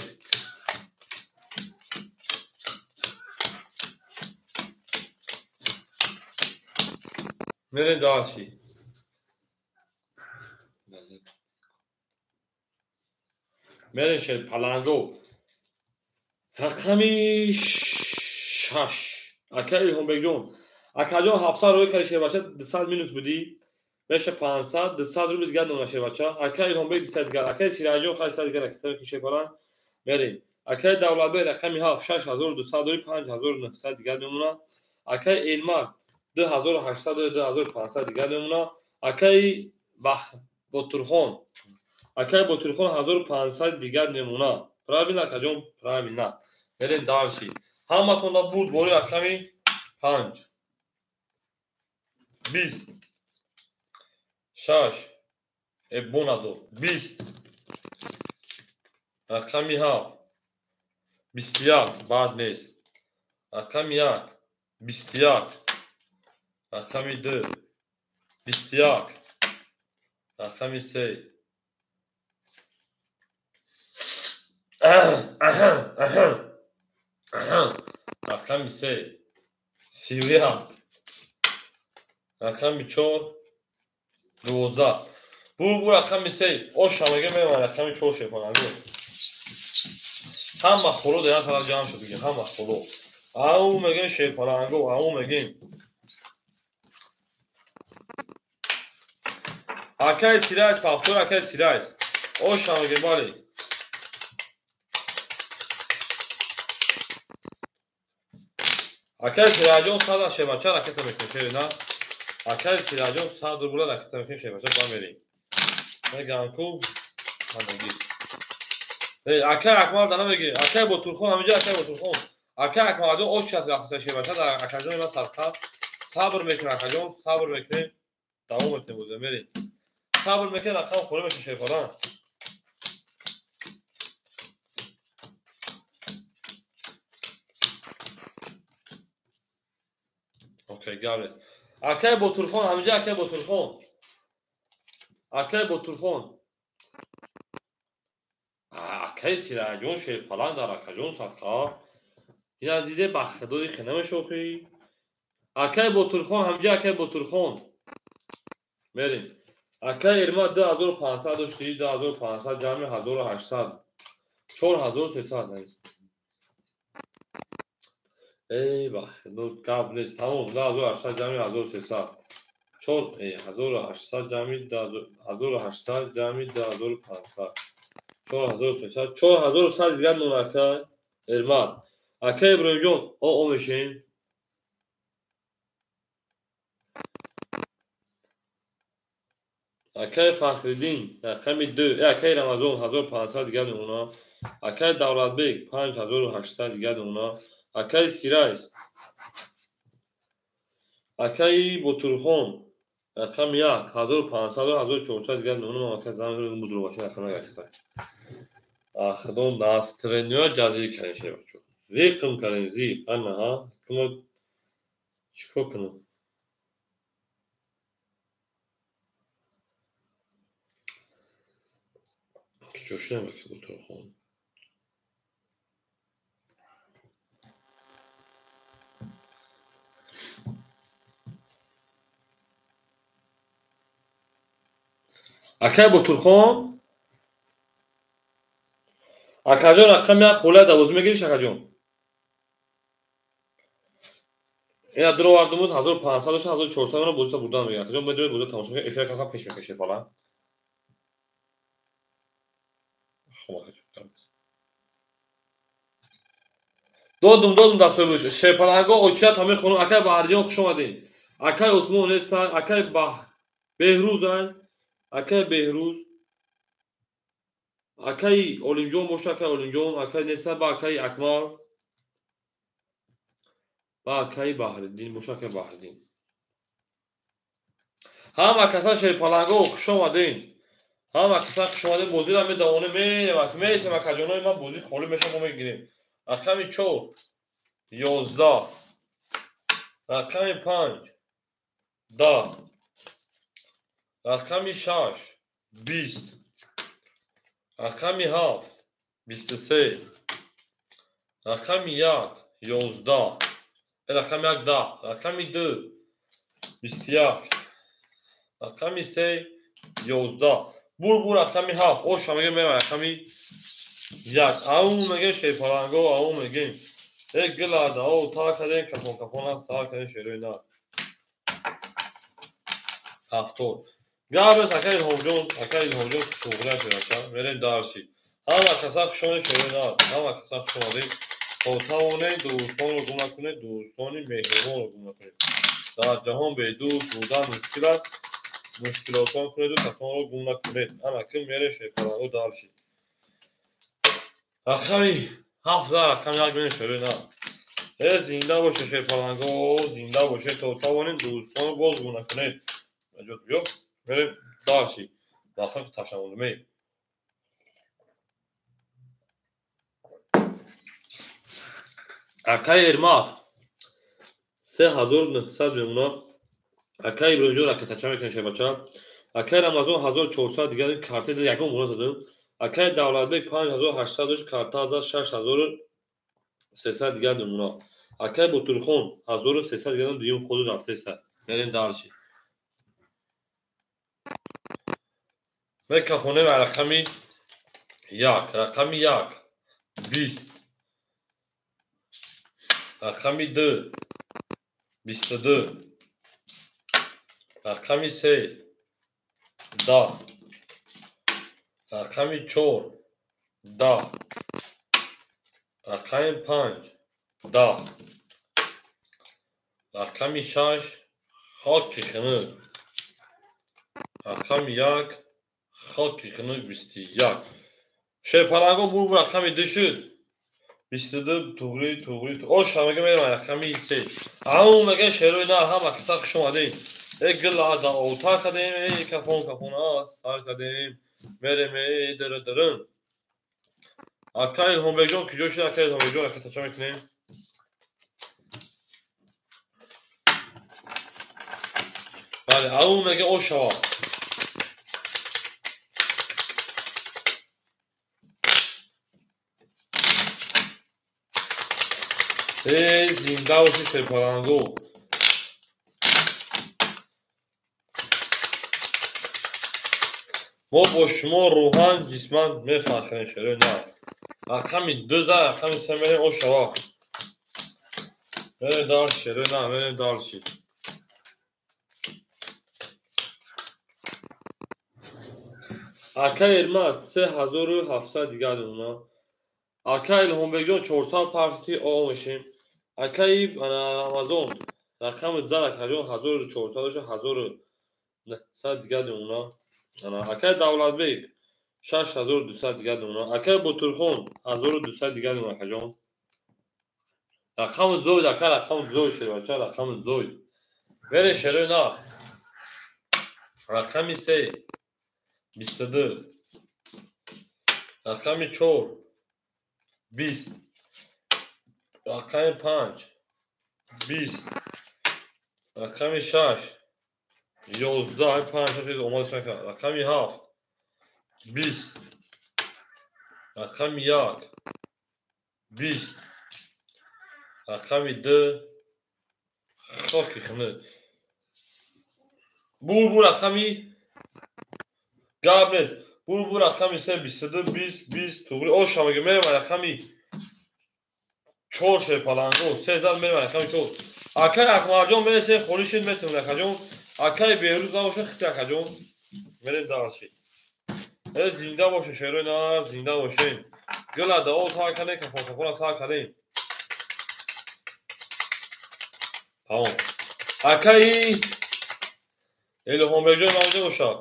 Мерем дальше. Мерем шерпаланго. Рақами 6. Акай Илҳомбекҷон. Акаҷон 700 рӯй карди шербача, 200 минус будӣ. Меша 500, 200 рубл дигар номна шербача. Акай Илҳомбек 200 дигар. Акай Сираҷон 800 дигар ракета мекунем шерпаланг. Мерем. Акай Давлатбек рақами 7 6200 рӯй 5900 дигар мемона. Акай Элмар 2800 рӯй 2500 дигар мемона. Акай Ботурхон. Акай Ботурхон 1500 дигар мемона. Правильно, акаҷон, правильно. Мерем дальше. Ҳаматонда бурд бори рақами 5. 20 6 бонадо 20 рақами 7 21 баъд нест. Рақами 1 21 рақами 2 21 рақами 3 рақами 3 31 рақами 4 12. Бу рақами 3. Оша мега меман рақами 4 шепананго. Ҳама холо дар як тараф ҷамъ шуд дига, ҳама холо. Ау мегем шепананго, ау мегем. Акай Сираҷ, повтор акай Сираҷ. Оша мегем, бале. Акай Сираҷон 100 шебача ракета мекунем, шеви на? Акай Сираҷон 100 рубла ракета мекунем, шебача ба мерем. Мегам ку Акай Акмал да намегирем. Акай Ботурхон, ҳаминҷо акай Ботурхон. Акай Акмалҷон ош чат рафта шебаша дар акаҷони ман садқа. Сабр мекунем акаҷон, сабр мекунем. Давом метем бозӣ, мерем. Сабр мекунем, рақам холӣ меша шерпаланг. Окей, гап нест. Акай Ботурхон, ҳаминҷо акай Ботурхон. Акай Ботурхон. Акай Сираҷон шерпаланг дар акаҷон садқа. Ина диде ба худои хе намешохӣ. Акай Ботурхон, ҳаминҷо акай Ботурхон. Мерем. Акай Эрма 2500 дошти, 2500 ҷамъи 1800. 4300 нест. Эй, ба худо гап нест. Тамом, 2800 ҷамъи 1300. 1800 ҷамъи 1800 ҷамъи 2500. 4300. 4100 дигар мон акай Эрмат. Акай Иброҳимҷон, о мешем. Акай Фахриддин, рақами 2, акай Рамазон 1500 дигар мемона. Акай Давлатбек 5800 дигар мемона. Акай Сирайс, акай Ботурхон, рақами 1, 1500 1400 дигар мемона. Акай зан мудробаша рақами 1. Ахдон настроение ҷазир кардем шебачо. Зиқм кардем, зиқ. Ана ҳа, кума чикор кунам? Киҷо шудам ака Ботурхон? Акай Ботурхон? Акаҷон, рақами як хола давоз мегириш, акаҷон? Ина дуровардум буд 1500 дошт, 1400 мана бозита бурдан мегирам. Акаҷон, медонед бозита тамошо кунед, эфир кам пеш мекашед бала. Хоб, акаҷон. Додум дастҳои буш. Шерпаланго очият ҳамаи хонум. Акай Баҳриддин хуш омадед. Акай Усмон нестан, акай Беҳрӯзан, акай Беҳрӯз. Акай Олимҷон боша, акай Олимҷон, акай нестан, ба акай Акмал. Ба акай Баҳриддин боша, акай Баҳриддин. Ҳама каса шерпаланго хуш омадед. Ҳама каса хуш омадед. Бозиро медавонем, мерем, мересем акаҷонои ман бозӣ холӣ меша, мо мегирем. Рақами 4 11, рақами 5 10, рақами 6 20, рақами 7 23, рақами 1 11, рақами 1 10, рақами 2 21, рақами 3 11. Бур рақами 7. Оша мегем, мерам рақами 1. Ау мегем шерпаланго, ау мегем. Э гилада, ау та кардем, кафон кафон аст, та кардем шерои на. 70. Габес акай Илҳомҷон, акай Илҳомҷон туғра шерака. Мерем дарси. Ҳама каса хуш омадед шерои на. Ҳама каса хуш омадед. То тавонед дӯстонро гум накунед, дӯстони меҳрубонро гум накунед. Дар ҷаҳон бедӯст будан мушкил аст. Мушкилотон кунеду касонро гум накунед. Ана ким мерем шерпаланго дарси. Рақами 7 рақами 1 мерем шерои на. Э зинда боше шерпаланго, зинда боше. То тавонед дӯстонро боз гум накунед. Наҷот биё. Мерем дарси. Нахак ташамонда. Акай Эрмат 3900 мемона. Акай Иброҳимҷон ракетача мекунед шербача. Акай Рамазон 1400 дигар карта ягон мона задам. Акай Давлатбек 5800 дошт, карта зад 6300 дигар мемона. Акай Ботурхон 1300 дигар дуюм ходу рафтеса. Мерем дарси. Мекафонем рақами 1, рақами 1 20, рақами 2 22, рақами 3 10, рақами 4 10, рақами 5 10, рақами 6 хоки хунук, рақами 1 Хоки хунук 21. Шерпаланго бур рақами 2 шуд. 22 туғри туғри. Ош ҳамага мерам рақами 3. Ау мега шерои на ҳама каса хуш омадед. Э гила да ота кадем, э кафон кафон аст, сар кадем. Мерем э дара дарам. Ака Илҳомбекҷон куҷо шуд? Ака Илҳомбекҷон ака тача мекунем. Бале, ау мега ош шава. Э зинда боши шерпаланго. Мо бо шумо рӯҳан ҷисман мефахрем шерои на. Рақами 2 за рақами 3 мерем ош шава. Мерем дальше шерои на, мерем дальше. Ака Эрмат 3700 дигар мемонад. Ака Илҳомбекҷон 400 партити о мешем. Акаи Рамазон рақами 2 акаҷон 1400 доша 1900 дигар мемонад. Акаи Давлатбек 6200 дигар мемонад. Акаи Ботурхон 1200 дигар мемонад акаҷон. Рақами зоид ака рақами зоид шербача рақами зоид. Мере шерои на. Рақами 3 22. Рақами 4 20. Рақами 5 20. Рақами 6 11. 5 6 омода шака. Рақами 7 20. Рақами 1 20. Рақами 2 хоки хунук. Бур бур рақами гап нест. Бур бур рақами 3 22 20 20 туғри. Ош ҳамага мерем рақами 4 шерпаланго 3 зад мерем рақами 4. Акай Акмарҷон мересе холӣ шуд метавонад акаҷон. Акай Беҳрӯз набошад хит акаҷон. Мерем дальше. Э зинда боше шерои на, зинда бошем. Гила дао та кане кафон кафона сар кане. Тамом. Акай Илҳомбекҷон мавҷуд бошад.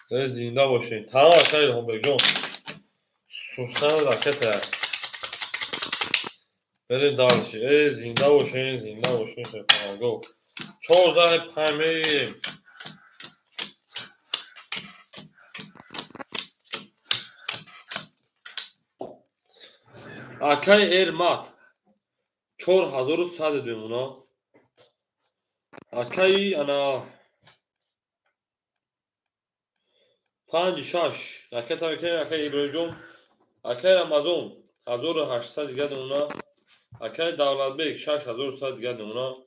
Э зинда бошем. Тамом акай Илҳомбекҷон. Сухан ракета. Мерем дальше. Э зинда бошем, зинда бошем шерпаланго. 4 5 мерем. Акай Эрмат 4100 мемонад. Акай ана 5 6 ракета мекунем акай Иброҳимҷон. Акай Рамазон 1800 дигар мемонад. Акай Давлатбек 6100 дигар мемонад.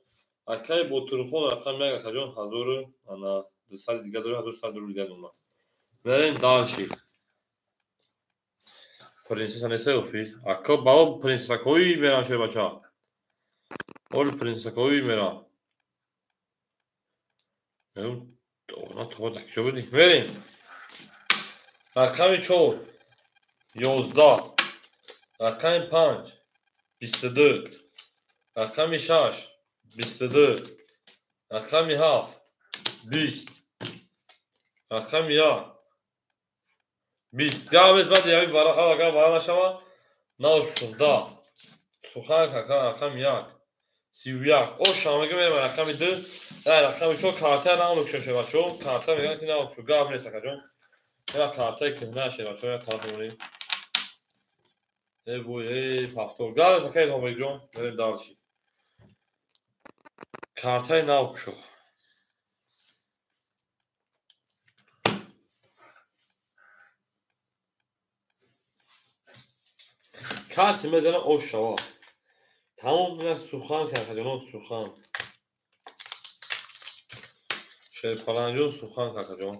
Акай Ботурхон рақами 1 акаҷон 1200 дигар дорад, 1100 рубл дигар мемонад. Мерем дальше. Принцесса нест офис. Ака бао принцессакои мерам шербача. Ол принцессакои мерам. На то так чо буди. Мерем. Рақами 4 11. Рақами 5 22. Рақами 6 22. Рақами 7 20. Рақами 1 20. Гап баъд яви вара агар вара нашава наош пушум. Да. Сухан кака рақами 1 31. Ош ҳамага мерам рақами 2. Рақами 4 карта намекушам шербачо. Карта мегӯянд ки намекушу. Гап нест акаҷон. Я картаи кӯҳна шербачо я тараф мемонем. Э вой э пафтор. Гап нест ака Илҳомбекҷон. Мерем дальше. Картаи нав кушо. Касе мезанад ош шава. Тамом ина сухан какаҷонон сухан. Шерпаланҷон сухан какаҷон.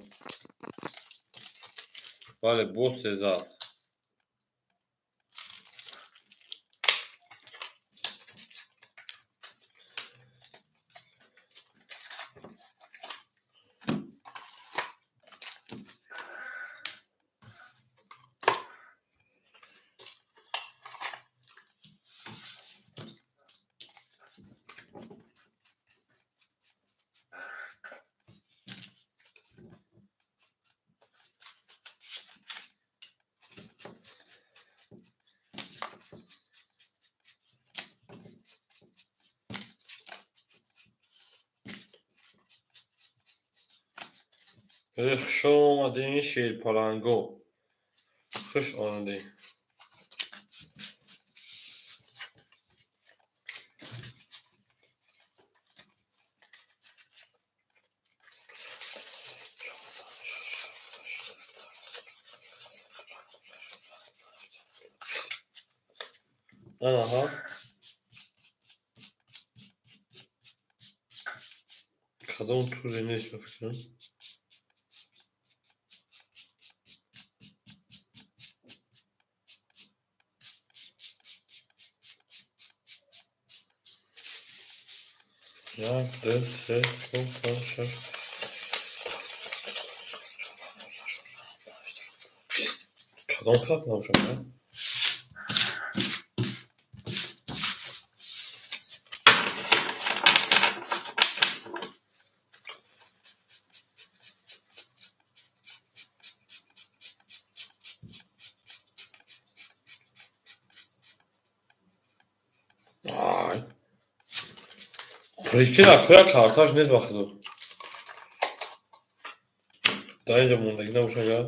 Бале боз сезад. Хуш омадем, шерпаланго. Хуш омадем. Аҳа. Кадом тузе нест ба фикрам? Як, ду, се, чор, панҷ, шаш. Кадом хат набошад? Ай. Прикинь, акоя карташ нест ба худо. Дар инҷа мондагӣ набошад агар.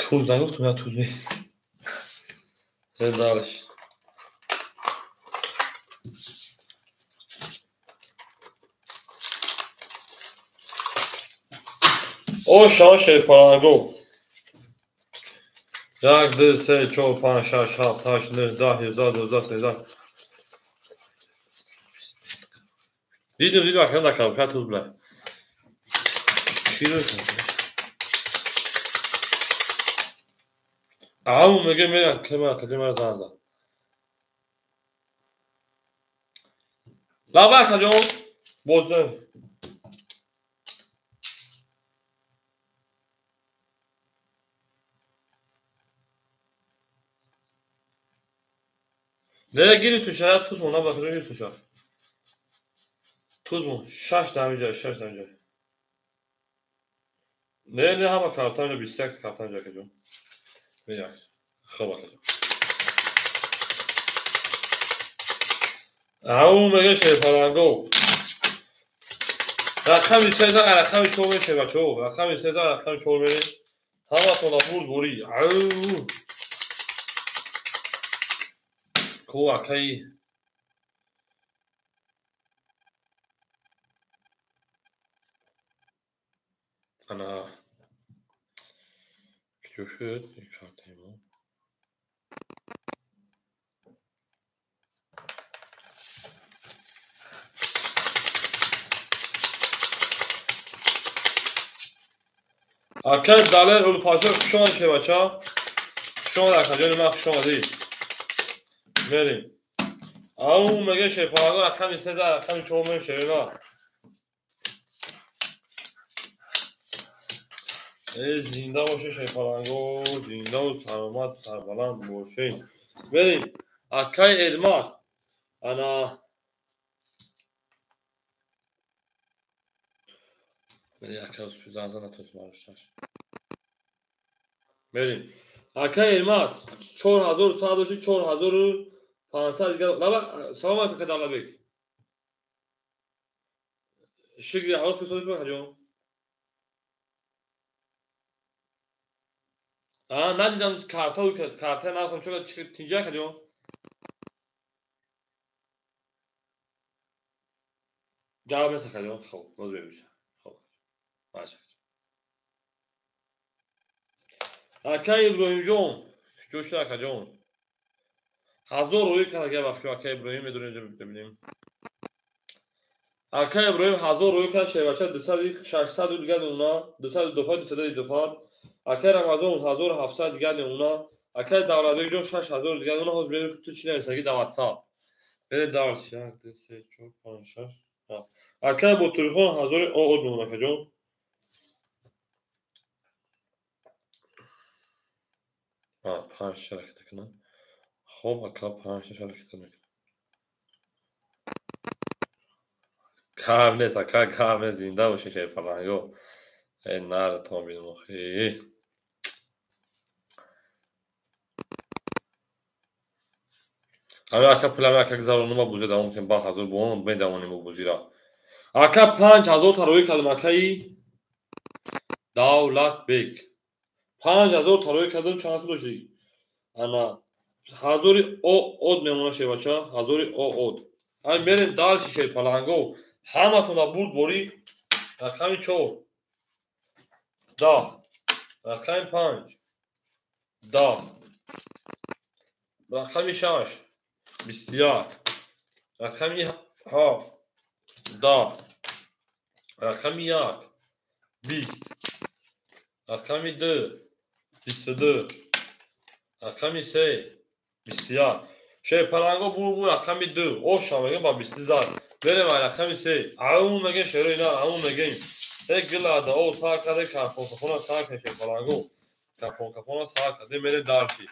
Туз нагуфтум, я туз нест. Дальше. О, шан шерпаланго. Як, ду, се, чор, панҷ, шаш, ҳафт, ҳашт, нӯҳ, даҳ, 11, 12, 13. Дидем, дидем, акам дар коробка туз била. Чӣ дошт? Ау, меге мера, кема, кема зан зад. Лаба акаҷон, боздем. Не гирифту шаят туз монда, ба худо гирифту шаят. Туз мон, шаш дамиҷа, шаш дамиҷа. Не, не, ҳама картам ҷа, 21 картам ҷа, акаҷон. Як. Хоб, акаҷон. Ау, меге шерпаланго. Рақами сеза, рақами чор меше, бачаҳо. Рақами сеза, рақами чор мерем. Ҳаматон бурд бурӣ. Ау. Ко акаи ана киҷо шуд картаи мо? Акаи Далер Улфачо, хуш омадӣ, шебача. Хуш омадӣ, акаҷони ман, хуш омадӣ. Мерем. Ау, меге шерпаланго, рақами сеза, рақами чор мерем, шерина. Э, зинда боше шерпаланго, зиндаву саломат, сарбаланд бошед. Мерем. Акаи Элмар. Ана Ака успи занза натонст марошташ. Мерем. Акаи Элмар 4100 дошти, 4500 дигар. Лаба, салом алейкум, ака Давлатбек. Шукри, ҳавос фирсодӣ акаҷон. А, надидам картау, карта нахом, чо тинҷа акаҷон. Гап нест акаҷон, хоб, боз бебиша. Хоб. Маша. Ака Иброҳимҷон, куҷо шуд акаҷон? 1000 рӯй кард гап вақти ака Иброҳим медонем, инҷо бибинем. Ака Иброҳим 1000 рӯй кард, шербача 200 600 дигар нуна, 200 дуфа, 200 дуфа. Ака Рамазон 1700 дигар нуна, ака Давлатбекҷон 6000 дигар нуна. Ҳозир бибинем ту чӣ нависагӣ дар WhatsApp. Бере давлат 1 2 3 4 5 6 7. Ака Ботурхон 1000 од нуна акаҷон. А, 5 ҳаракат кунам. Хоб, ака 5 ҳаракат мекунам. Гап нест, ака, гап нест, зинда бошед, шерпаланго. Э, наратон бинам охи. Ҳами ака пулами ака гузаронума бузӣ давом кунем, ба 1000 бо медавонем бузира. Ака 5000 та рӯй кардам акаи Давлатбек. 5000 тарои кардам, чанд сум дошти? Ана ҳазори од мемона шербача, ҳазори од. Ҳай мерем дальше шерпаланго. Ҳаматона бурд борӣ. Рақами 4 10, рақами 5 10, рақами 6 21, рақами 7 10, рақами 1 20, рақами 2 22, рақами 3 21. Шерпаланго бур рақами 2 оша мегем ба 20 зад. Мерем ай рақами 3. Аун мегем шерои на, аун мегем. Э гилада о сар карде кафон кафона сар карде шерпаланго. Кафон кафона сар карде мерем дальше.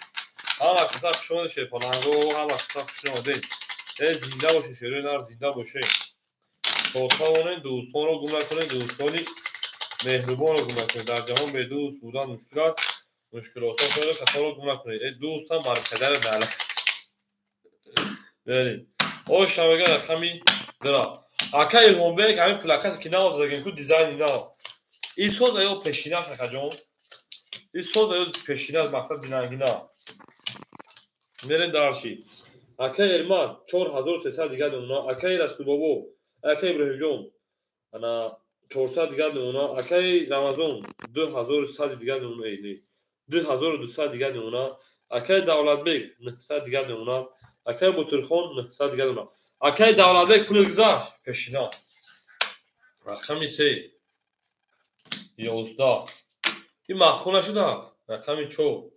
Ҳама каса хуш омадед шерпаланго, ҳама каса хуш омадед. Э зинда бошед шерои нар, зинда бошед. То тавонед дӯстонро гум накунед, дӯстони меҳрубонро гум накунед. Дар ҷаҳон бедӯст будан мушкил аст. Мушкил осон кунед, касонро гум накунед. Э дӯстам бар падари бала. Берем. Оша мега рақами 2. Ака Илҳомбек ҳамин плакате ки нав задагем ку дизайни нав. Ин соза ё пешинаш акаҷон? Ин соза ё пешинаш мақсад динангина. Мерем дальше. Ака Эрмат 4300 дигар мемона. Акаи Расулбобо, акаи Иброҳимҷон ана 400 дигар мемона. Акаи Рамазон 2100 дигар мемона. 2200 дигар мемона. Акаи Давлатбек 900 дигар мемона. Акаи Ботирхон 900 дигар мемона. Акаи Давлатбек пули гузашт пешина. Рақами 3 11. Ин маъқул нашуда? Рақами 4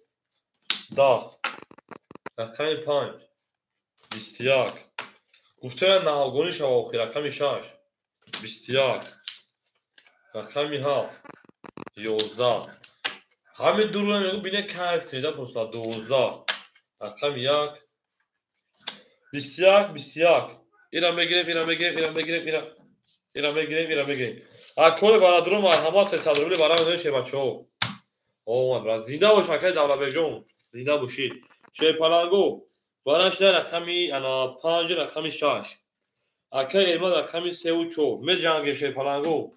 10, рақами 5 21. Гуфтаям навгонӣ шава охир. Рақами 6 21, рақами 7 11. Ҳамин дуро мегӯ бине кайф кунед просто 12, рақами 1 21 21. Ира мегирем, ира мегирем, ира мегирем, ира мегирем, ира мегирем. Аколи бародарон марҳамат 300 рубли барам медонед шербачаҳо. Омад брат. Зинда бош акаи Давлатбекҷон, зинда бошед. Шерпаланго бараш на рақами ана 5 рақами 6. Акаи Эрмат рақами 3 ва 4. Меҷангем шерпаланго.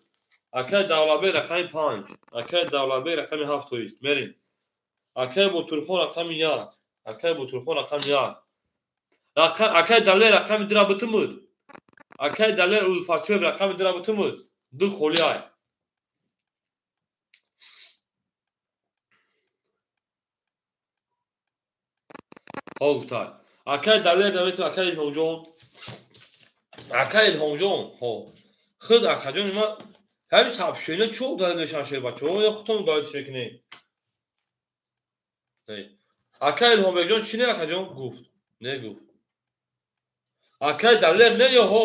Акаи Давлатбек рақами 5. Акаи Давлатбек рақами 7 тоист. Мерем. Акаи Ботурхон рақами 1. Акаи Ботурхон рақами 1. Акаи Далер рақами 2 битумуд. Акаи Далер Улфатчоев рақами 2 битумуд. 2 холи ай. Ҳо гуфтай. Акаи Далер наметун, акаи Илҳомҷон. Акаи Илҳомҷон, ҳо. Худ акаҷон ма ҳамин сообщения чо удалить мешаванд шербачаҳо? Ё худтон удалить мекунед? Акаи Илҳомбекҷон чӣ не акаҷон? Гуфт. Не гуфт. Акаи Далер не ё ҳо?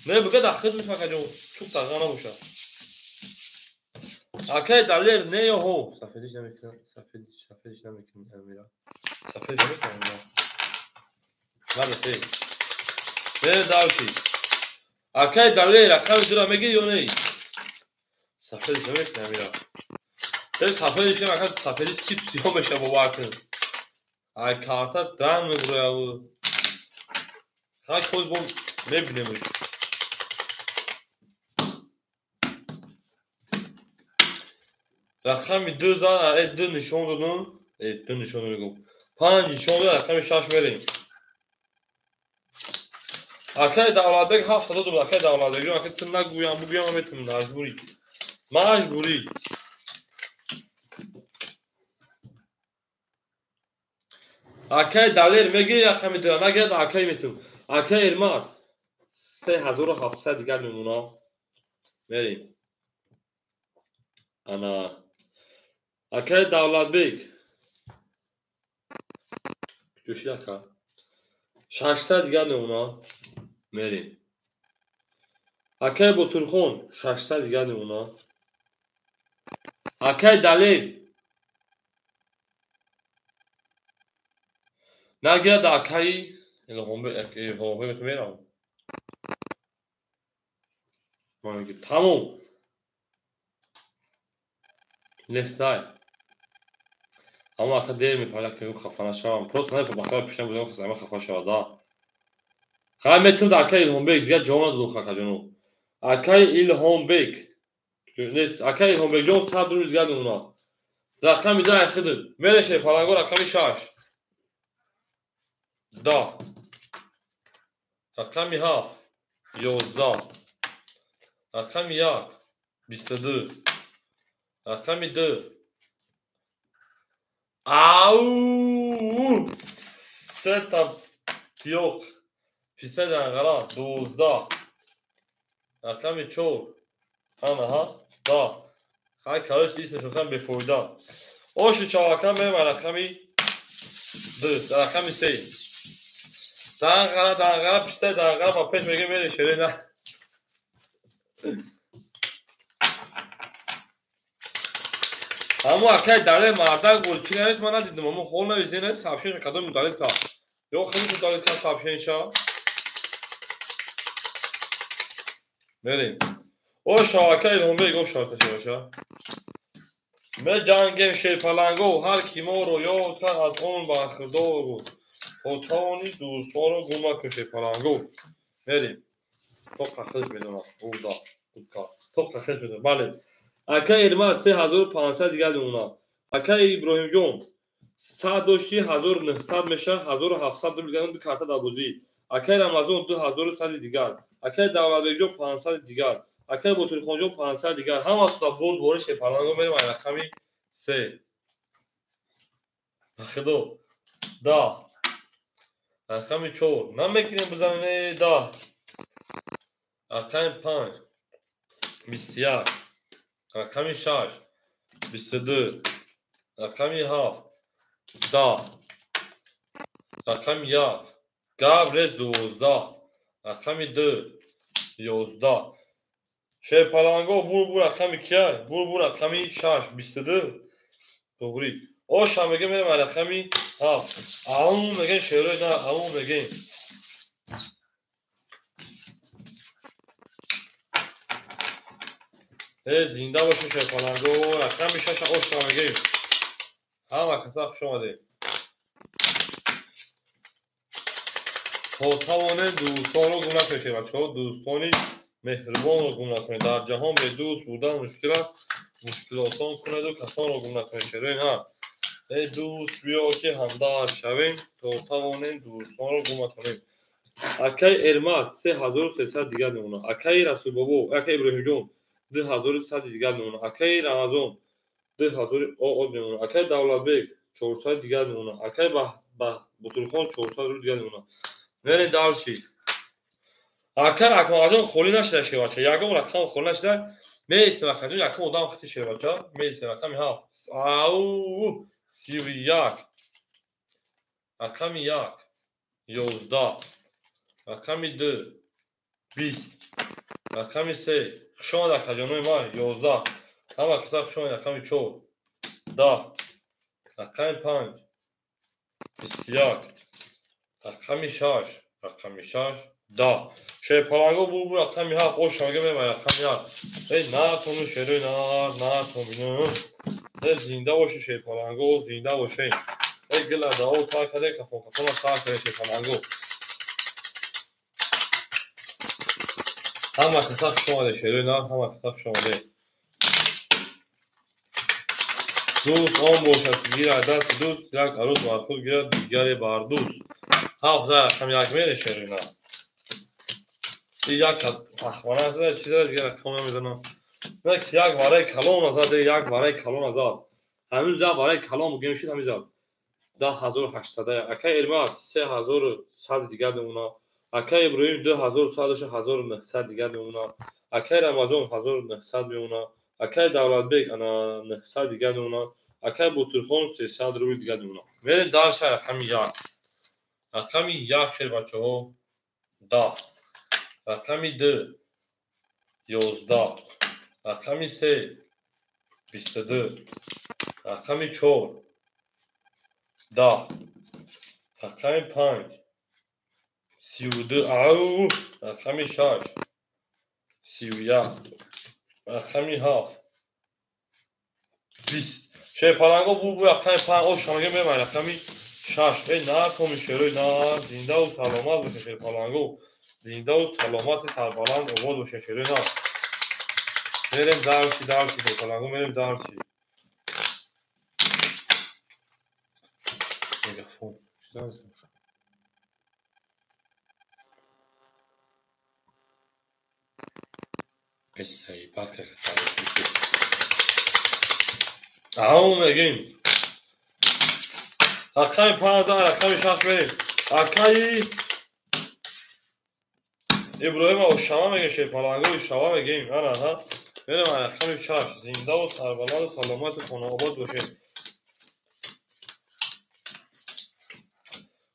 Не бигӯ дар худ мекунам акаҷон. Чуқ тағға набошад. Акаи Далер не ё ҳо? Сафедиш намекунам, сафедиш намекунам Амира. Сафедиш намекунам. Мада фе. Мерем дальше. Акаи Далер рақами 2 мегирӣ ё не? Сафедиш намекунам Амира. Сафедиш кунам ака сафедиш сип сиёҳ мешавад бовар кун. Ай карта ранг мебурояд. Хай хоз бо мебинем. Рақами 2 зан, 2 нишон додум. 2 нишон додум. 5 нишон додум, рақами 6 мерем. Акаи Давлатбек 7 додум, акаи Давлатбек. Ака ту нагӯям, бугӯям метунам, маҷбурӣ. Маҷбурӣ. Акаи Далер мегирӣ рақами 2, нагирад акаи метунам. Акаи Эрмат 3700 дигар мемона. Мерем. Ана акаи Давлатбек ҷӯшид ака 600 дигар мемона. Мерем. Акаи Ботурхон 600 дигар мемона. Акаи Далер нагирад акаи Илҳомбек мерам. Тамом. Нестай. Аммо ака дер мепарад ки хафа нашавам. Просто нафа бахтар пешна будам ки зама хафа шавад. Хай метунад акаи Илҳомбек дигар ҷавоб надод акаҷоно. Акаи Илҳомбек Нест, акай Илҳомбекҷон 100 рубл дигар мемонад. Рақами 10 хидр. Мере шерпаланго рақами 6. 10. Рақами 7 11. Рақами 1 22. Рақами 2 ау сета тиёқ писа данғара 12. Рақами 4 анаҳа 10. Хай короче исмашон бефоида. Оши чавака мерем рақами 2, рақами 3. Данғара данғара писа данғара ба пеш мегем мере шере на. Аммо акай дале мардак буд, чӣ навист ман надидам, аммо хол навист, не навист, сообщение кадом удалит кард. Ё худаш удалит кард сообщениеша. Мерем. О шавака Илҳомбек, о шавака шавака. Меҷангем шерпаланго, ҳар ки моро ёд кард аз он бархӯрдор буд. То тавони дӯстонро гум накун шерпаланго. Мерем. Тоқа худаш медонад. Уда, удка. Тоқа худаш медонад. Бале. Акай Эрмат 3500 дигар мемонад. Акай Иброҳимҷон 100 дошти 1900 мешавад, 1700 рубл дигар ду карта дар бозӣ. Акай Рамазон 2100 дигар. Акай Давлатбекҷон 500 дигар. Акай Ботирхонҷон 500 дигар. Ҳамасуда бурд бори шерпаланго мерем ай рақами 3. Худо. 10. Рақами 4. Намекунем бизанем 10. Рақами 5. 21. Рақами 6 22. Рақами 7 10. Рақами 1 Габрес 12. Рақами 2 11. Шерпаланго бур рақами кия? Бур рақами 6 22. Тоғри. Оша мегем мерем рақами 7. Аум мегем шерои на аум мегем. Зинда бошед шерпаланго. Рақами 6 оша мегем. Ҳама каса хуш омадед. То тавонем дӯстонро гум накунед бачаҳо, дӯстони меҳрубонро гум накунед. Дар ҷаҳон бе дӯст будан мушкил аст, мушкил осон кунеду касонро гум накунед. Шерои на. Эй дӯст биё ки ҳамдард шавем, то тавонем дӯстонро гум накунем. Акай Эрмат 3300 дигар мемонад. Акай Расулбобо, акай Иброҳимҷон 2100 дигар мемонад. Акай Рамазон 2000 од мемонад. Акай Давлатбек 400 дигар мемонад. Акай Ботурхон 400 рубл дигар мемонад. Мерем дальше. Акай Акмалҷон холӣ нашуда шевача. Ягон рақам холӣ нашуда. Меистем акаҷон, якум одам хити шевача. Меистем рақами 7. Ау 31. Рақами 1 11. Рақами 2 20. Рақами 3 хуш омад акаҷонои ман 11. Ҳама каса хуш омад. Рақами 4 10. Рақами 5 21. Рақами 6 рақами 6 10. Шерпаланго бур рақами 7. Оша мегем рақами 1. Эй натону шерои на натон. Эй зинда бошед шерпаланго, зинда бошед. Эй гила дао тар каде кафон кафона сар каде шерпаланго. Ҳама каса хуш омадед шерои на, ҳама каса хуш омадед. Дӯст он бошад ки гирад дасти дӯст, як арӯс бар худ гирад, дигаре бар дӯст. 7 рақами 1 мере шерои на. Як ахвана зада, чӣ зада, дигар рақам намедонам. Як вараи калон назад, як вараи калон назад. Ҳамин зад вараи калон бугем шуд ҳамин зад. 10800. Акай Эрмат 3100 дигар мемонад. Акай Иброҳим 2100 1900 дигар мемонад. Акай Рамазон 1900 мемонад. Акай Давлатбек ана 900 дигар мемонад. Акай Ботирхон 300 рубл дигар мемонад. Мерем дальше рақами 1. Рақами 1 шер бачаҳо 10. Рақами 2 11. Рақами 3 22. Рақами 4 10. Рақами 5 32. Ау рақами 6 31. Рақами 7 20. Шерпаланго бур рақами 5. Оша мегем мерем рақами 6. Эй накоми шерои на, зиндаву саломат бошед шерпаланго. Зиндаву саломати сарбаланд обод бошед шерои на. Мерем дальше, дальше, шерпаланго, мерем дальше. Мегафон. Ау мегим. Рақами 5, рақами 6 мерем. Акаи Иброҳим Ошава мегем, шерпаланго Ошава мегем. Ана ҳа. Мерем рақами 6. Зиндаву сарбаланду саломату хонаобод бошед.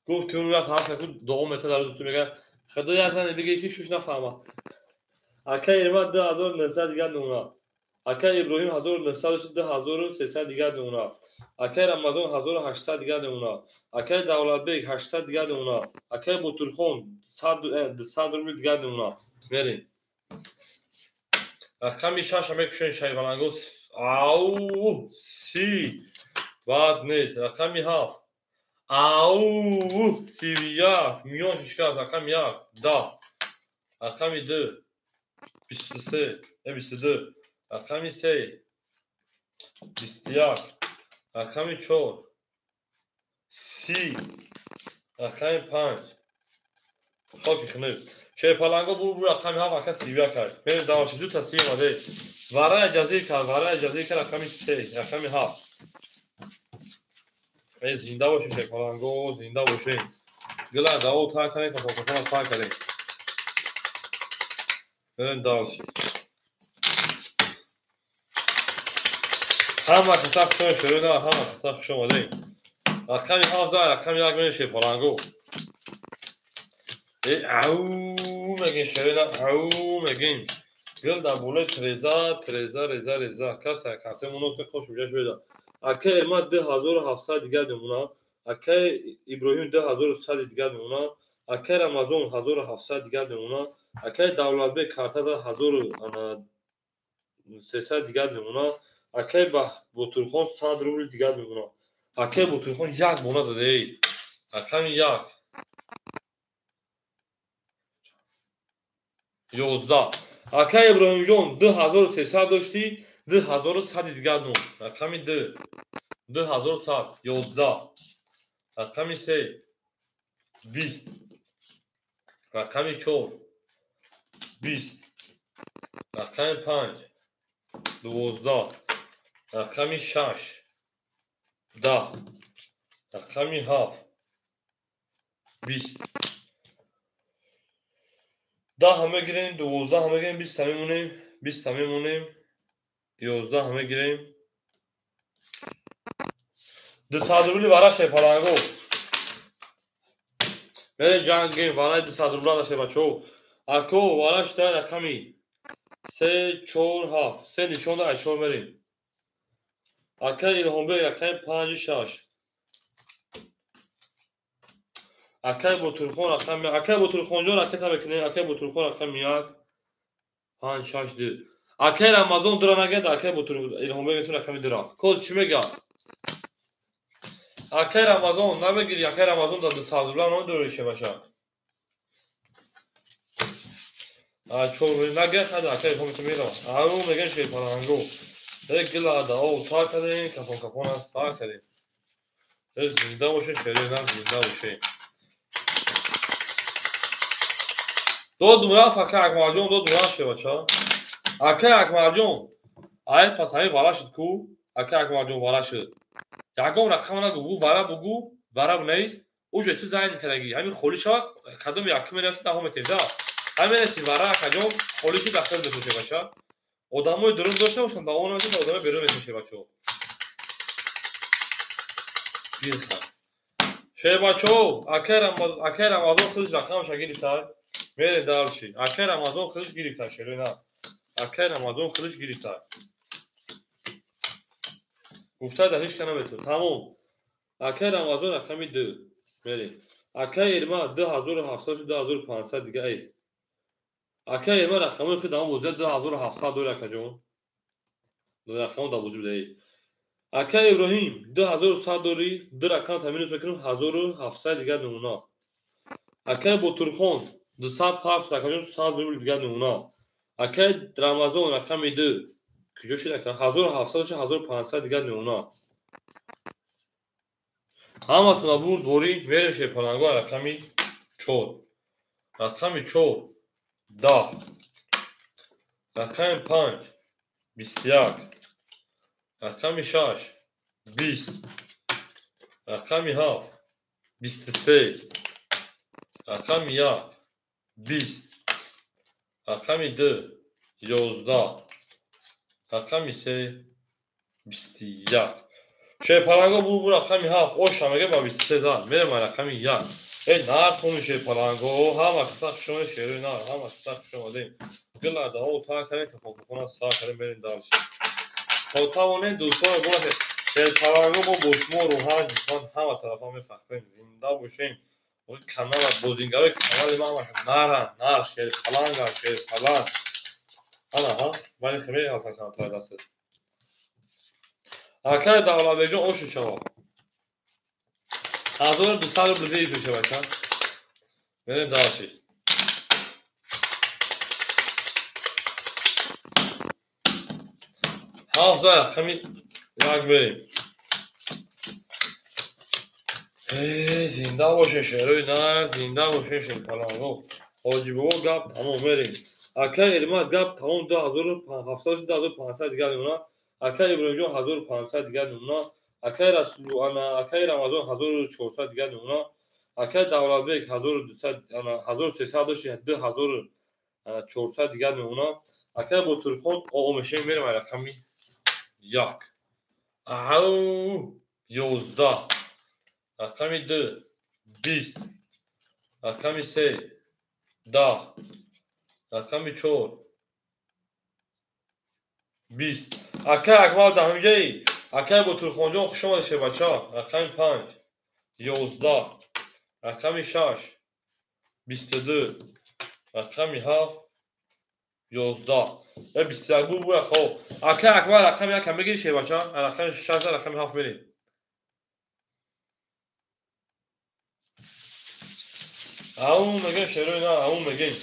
Гуфт ки он як ҳаст ку дуо мета дар рӯзи ту мегӯяд худо як зане бигӯ ки шуш нафаҳмад. Акаи Ирма 2900 дигар намуна. Акаи Иброҳим 1900 2300 дигар намуна. Акаи Рамазон 1800 дигар намуна. Акаи Давлатбек 800 дигар намуна. Акаи Ботурхон 200 рубл дигар намуна. Мерем. Рақами 6 мекушем шайбаланго. Ау, 30. Бад нест. Рақами 7. Ау, 31. Миён шишкаст. Рақами 1. 10. Рақами 2. 23, 22. Рақами 3. 21. Рақами 4. 30. Рақами 5. Хоки хунук. Шерпаланго бур бур рақами 7 ака 31 кард. Мерем давоши ду та 30 омаде. Вараи ҷазир кард, вараи ҷазир кард рақами 3, рақами 7. Э зинда бошед шерпаланго, зинда бошед. Гила даво тар кардем, капон тар кардем. Мерем давоши. Ҳама каса хуш омадед, шерона, ҳама каса хуш омадед. Рақами 7, рақами 1 мерем шерпаланго. Э ау мегем шерона, ау мегем. Гил дар болои треза, треза, реза, реза. Каса карте монос хош уҷа шуда. Акаи Эрма 2700 дигар намуна. Акаи Иброҳим 2100 дигар намуна. Акаи Рамазон 1700 дигар намуна. Акаи Давлатбек карта 1300 дигар намуна. Акаи Ботурхон 100 рубл дигар намуна. Акаи Ботурхон як бона задаед. Рақами 1. 11. Акаи Иброҳимҷон 2300 доштӣ, 2100 дигар нум. Рақами 2. 2100, 11. Рақами 3. 20. Рақами 4. 20. Рақами 5. 12. Рақами 6. 10. Рақами 7. 20. 10 мегирем, 12 мегирем, 20 мемонем, 20 мемонем, 11 мегирем. 200 рубли вара шерпаланго. Мерем ҷанг гирем, вараи 200 рубла даше бачаҳо. Ако вара шида рақами 3, 4, 7. 3 нишон да, 4 мерем. Акаи Илҳомбек рақами 5, 6. Акаи Ботурхон рақами, акаи Ботурхонҷон ракета мекунем, акаи Ботурхон рақами 1, 5, 6, 2. Акаи Рамазон дура нагед, акаи Ботур Илҳомбек метун рақами 2. Код чӣ мегӯяд? Акаи Рамазон намегири, акаи Рамазон дар 200 рубла намедори шебаша. А чор нагед, хада акаи Илҳом метун мерава. Ау мегӯян шерпаланго. Э гила да о тар кардем, капон капон аст тар кардем. Э зинда бошед, шерена зинда бошед. Додум рафт акаи Акмалҷон, додум рафт шебача. Акаи Акмалҷон, ай пас ҳамин вара шуд ку, акаи Акмалҷон вара шуд. Ягон рақам нагу, гу вара бугу, вара нест, уже ту зайн кардагӣ. Ҳамин холӣ шавад, кадом якум менависӣ, даҳо метем, да. Ҳамин менависӣ вара акаҷон, холӣ шуд, ахир бешо шебача. Одамои дурун дошта бошанд, даҳо нависед, одамои берун метем шебачо. Бирха. Шебачо, акаи Рамазон худаш рақамаша гирифта. Мерем дальше. Акаи Рамазон худаш гирифта, шерена. Акаи Рамазон худаш гирифта. Гуфта да ҳеч ка наметавон. Тамом. Акаи Рамазон рақами 2. Мерем. Акаи Эрма 2700 2500 дига эй. Акаи Эрма рақамои худ ҳам бозия 2700 дори акаҷон. Рақамо да бозӣ буда эй. Акаи Иброҳим 2100 дори, 2 рақам та минус мекунем 1700 дигар намуна. Акаи Ботурхон 200 пафт акаҷон 100 рубл дигар намуна. Акай Рамазон рақами 2 куҷо шуд ака? 1700 1500 дигар мемона. Ҳаматона бурд борӣ мерем шерпаланго рақами 4. Рақами 4 10. Рақами 5 21. Рақами 6 20. Рақами 7 23. Рақами 1 20. Рақами 2 11. Рақами 3 21. Шерпаланго бу рақами 7 оша мега ба 23 зад. Мерем рақами 1. Эй нархони шерпаланго ҳама каса хушомадед шерои нар, ҳама каса хушомадед. Гилардаҳо тар кардем, кафокуфона сар кардем, мерем дальше. То тавонем дӯстон бошед. Шерпаланго мо бо шумо рӯҳан ҷисман ҳама тарафа мефахрем. Зинда бошем. Канала бозингарои канали ма ҳамашон наранд, нар шерпаланга, шерпаланг. Ана ҳа, вале хеле ҳалтан камтар дастед. Акай Давлатбекҷон ошу шава. 1200 рубл зиёд шава ка. Мерем дальше. Ҳафт за рақами 1 мерем. Зинда бошед шерои нар, зинда бошед шерпаланго. Ҳоҷи бобо гап тамом мерем. Акай Эрмат гап тамом 2700 2500 дигар мемонад. Акай Иброҳимҷон 1500 дигар мемонад. Акай Расул ана акай Рамазон 1400 дигар мемонад. Акай Давлатбек 1200 ана 1300 дошт 2400 дигар мемонад. Акай Ботурхон омешем мерем рақами 1. Ау 11. Рақами 2 20. Рақами 3 10. Рақами 4 20. Акай Акмал даҳамҷаи. Акай Ботурхонҷон хуш омадед шербача. Рақами 5 11. Рақами 6 22. Рақами 7 11. 21 бу бура хоб. Акай Акмал рақами 1 мегири шербача. Рақами 6 рақами 7 мерем. Аун мегем шерои на, аун мегем.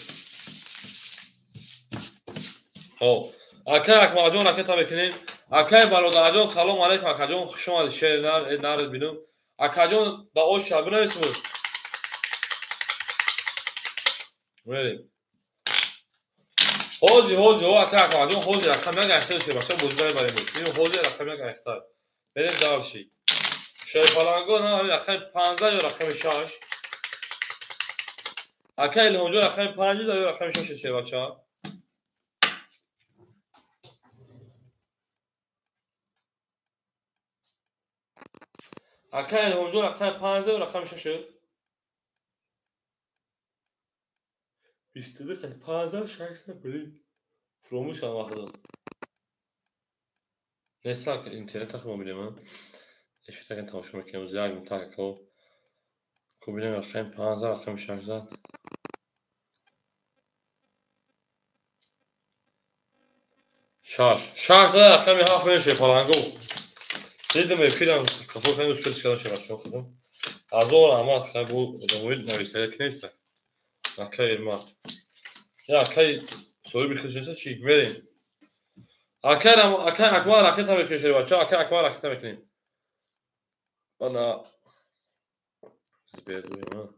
Хоб. Акай Акмалҷон ракета мекунем. Акай бародарҷон салом алейкум акаҷон, хуш омадед шери нар, наред бинум. Акаҷон ба оша бинависед. Мерем. Ҳози ҳози ҳо акай Акмалҷон ҳози рақам 1 айхтар шербача бозӣ мебарем. Ин ҳози рақам 1 айхтар. Мерем дальше. Шерпаланго на рақами 15 ё рақами 6. Акай Илҳомҷон рақами 5 ё рақами 6 шербача. Акай Илҳомҷон рақами 5 ё рақами 6? 22 5 6 блин. Фуромӯш кардам вақтро. Неста интернет ахи мобилем. Эфиртакен тамошо мекунем. Як минут ако. Кубинем рақами 5 рақами 6. 6. 6 рақами 7 мерем шерпаланго. Дидам эфирам кафо кардем успел шудам шербачаҳо худам. Ҳазор раҳмат хай бу одамои нависага ки неста. Акай Эрмат. Я акай соҳиби худш неста чӣ? Мерем. Акай Акмал ракета мекунем шербачаҳо, акай Акмал ракета мекунем. Ана сбердуем.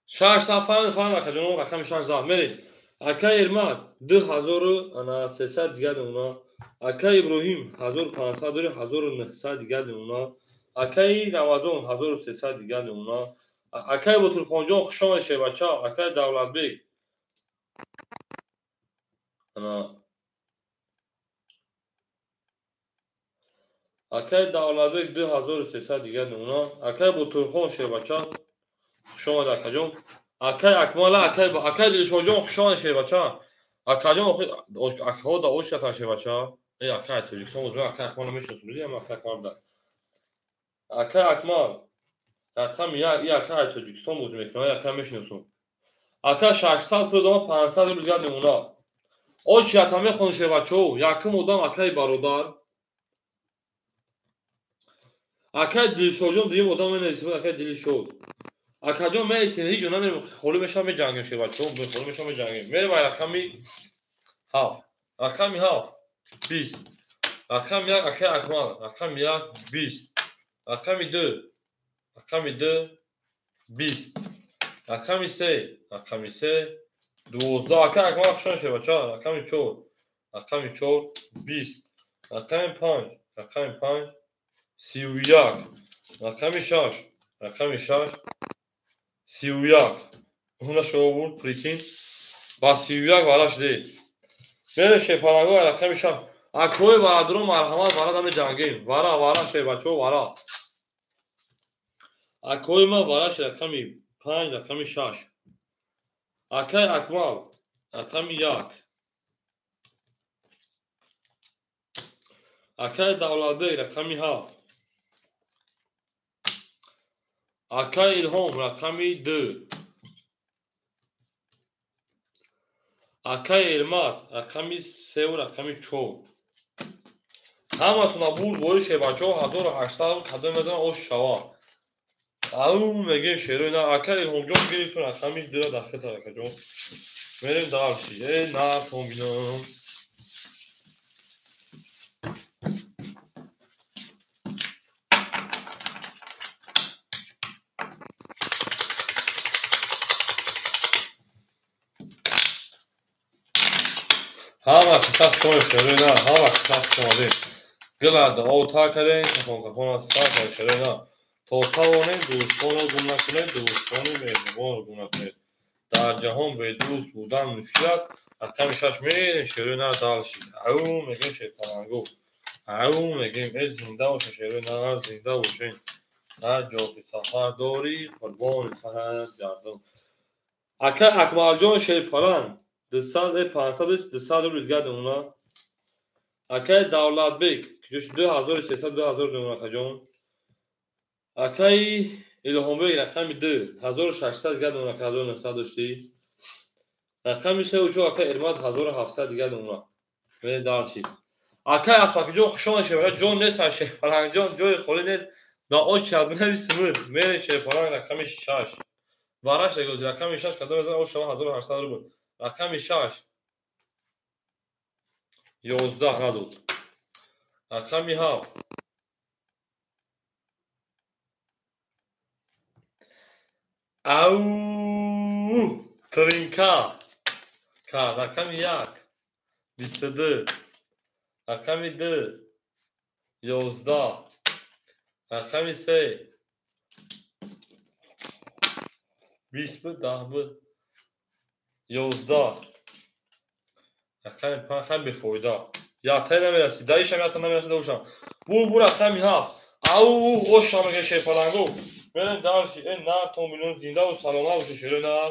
6 фаҳм фаҳм акаҷон рақами 6 зад мерем. Акай Эрмат 2300 дигар мемонад. Акай Иброҳим 1500 дори 1900 дигар мемонад. Акай Рамазон 1300 дигар мемонад. Акай Ботурхонҷон хуш омадед шербача. Акай Давлатбек ана акай Давлатбек 2300 дигар мемонад. Акай Ботурхон шербача хуш омадед акаҷон. Акай Акмала акай Дилшодҷон хуш омадед шербача. Акаҷон акаҳо да ош шатан шербача. Эй акай Тоҷикистон боз акай Акмалро мешиносам. Дидӣ акай Акмал буда. Акай Акмал рақами 1 и акай Тоҷикистон бозӣ мекунад, акай мешиносам. Ака 600 пул додам, 500 рубл дигар мемонад. Очията мехонӣ шербачаҳо, якум одам акаи бародар. Акаи Дилшодҷон дуюм одам менависад, акаи Дилшод. Акаҷон меистем, ҳеҷ ҷо намерем, холӣ мешавам, меҷангем шербачаҳо, холӣ мешавам, меҷангем. Мерем ай рақами 7. Рақами 7 20. Рақами 1 акай Акмал, рақами 1 20. Рақами 2, рақами 2 20. Рақами 3, рақами 3 12. Акай Акмал хушон шербачаҳо, рақами 4, рақами 4 20. Рақами 5, рақами 5 31. Рақами 6, рақами 6 31. Уна шумо бурд, прикинь. Ба 31 вара шудед. Мерем шерпаланго рақами 6. Акои варадуро марҳамат, вара намеҷангем. Вара, вара шербачаҳо, вара. Акои ман вараш рақами 5, рақами 6. Акай Акмал рақами 1. Акай Давлатбек рақами 7. Акай Илҳом рақами 2. Акай Эрмат рақами 3 рақами 4. Ҳаматона бурд бори шербачаҳо 1800 кадом медонам ош шава. Ау мегем шерои на. Акай Илҳомҷон гирифтон рақами 2 дар хита акаҷон. Мерем дарши. Э нартон бинам. Ҳама хитах шумо шерои на, ҳама хитах шумо. Гила дуо та кардем, кафон кафон аз сар кард шерои на. То тавонем дӯстонро гум накунед, дӯстони меҳрубонро гум накунед. Дар ҷаҳон бедӯст будан мушкил аст. Рақами 6 мерем шерои на далши. Ау мегем шерпаланго. Ау мегем э зинда боша шерои на, зинда бошем. Ҳар ҷо ки сафар дорӣ, қурбони сарат гардон. Ака Акмалҷон шерпаланг 200 500 200 рубл дигар намуна. Акай Давлатбек 2300 2000 намуна акаҷон. Акай Илҳомбек рақами 2 1600 дигар намуна, 1900 доштӣ. Рақами 3 4 акай Эрмат 1700 дигар намуна. Мерем дарси. Акай Аспакиҷон хушон шерпаланг ҷон нест, шерпалангҷон ҷои холӣ нест. Да очад бинависимуд. Мерем шерпаланг рақами 6. Вараш регози рақами 6 кадом мезанад о шава 1800 рубл. Рақами 6 11 надод. Рақами 7 ау тринка ка рақами 1 22 рақами 2 11 рақами 3 20 10 буд 11 рақами 5 хай бефоида. Яктае намерасид, даишам якта намерасид, даушам. Бур бур рақами 7. Ау ошам мега шерпаланго. Мерем дарси. Э на то миллион зинда ва саломат бошед шерои на.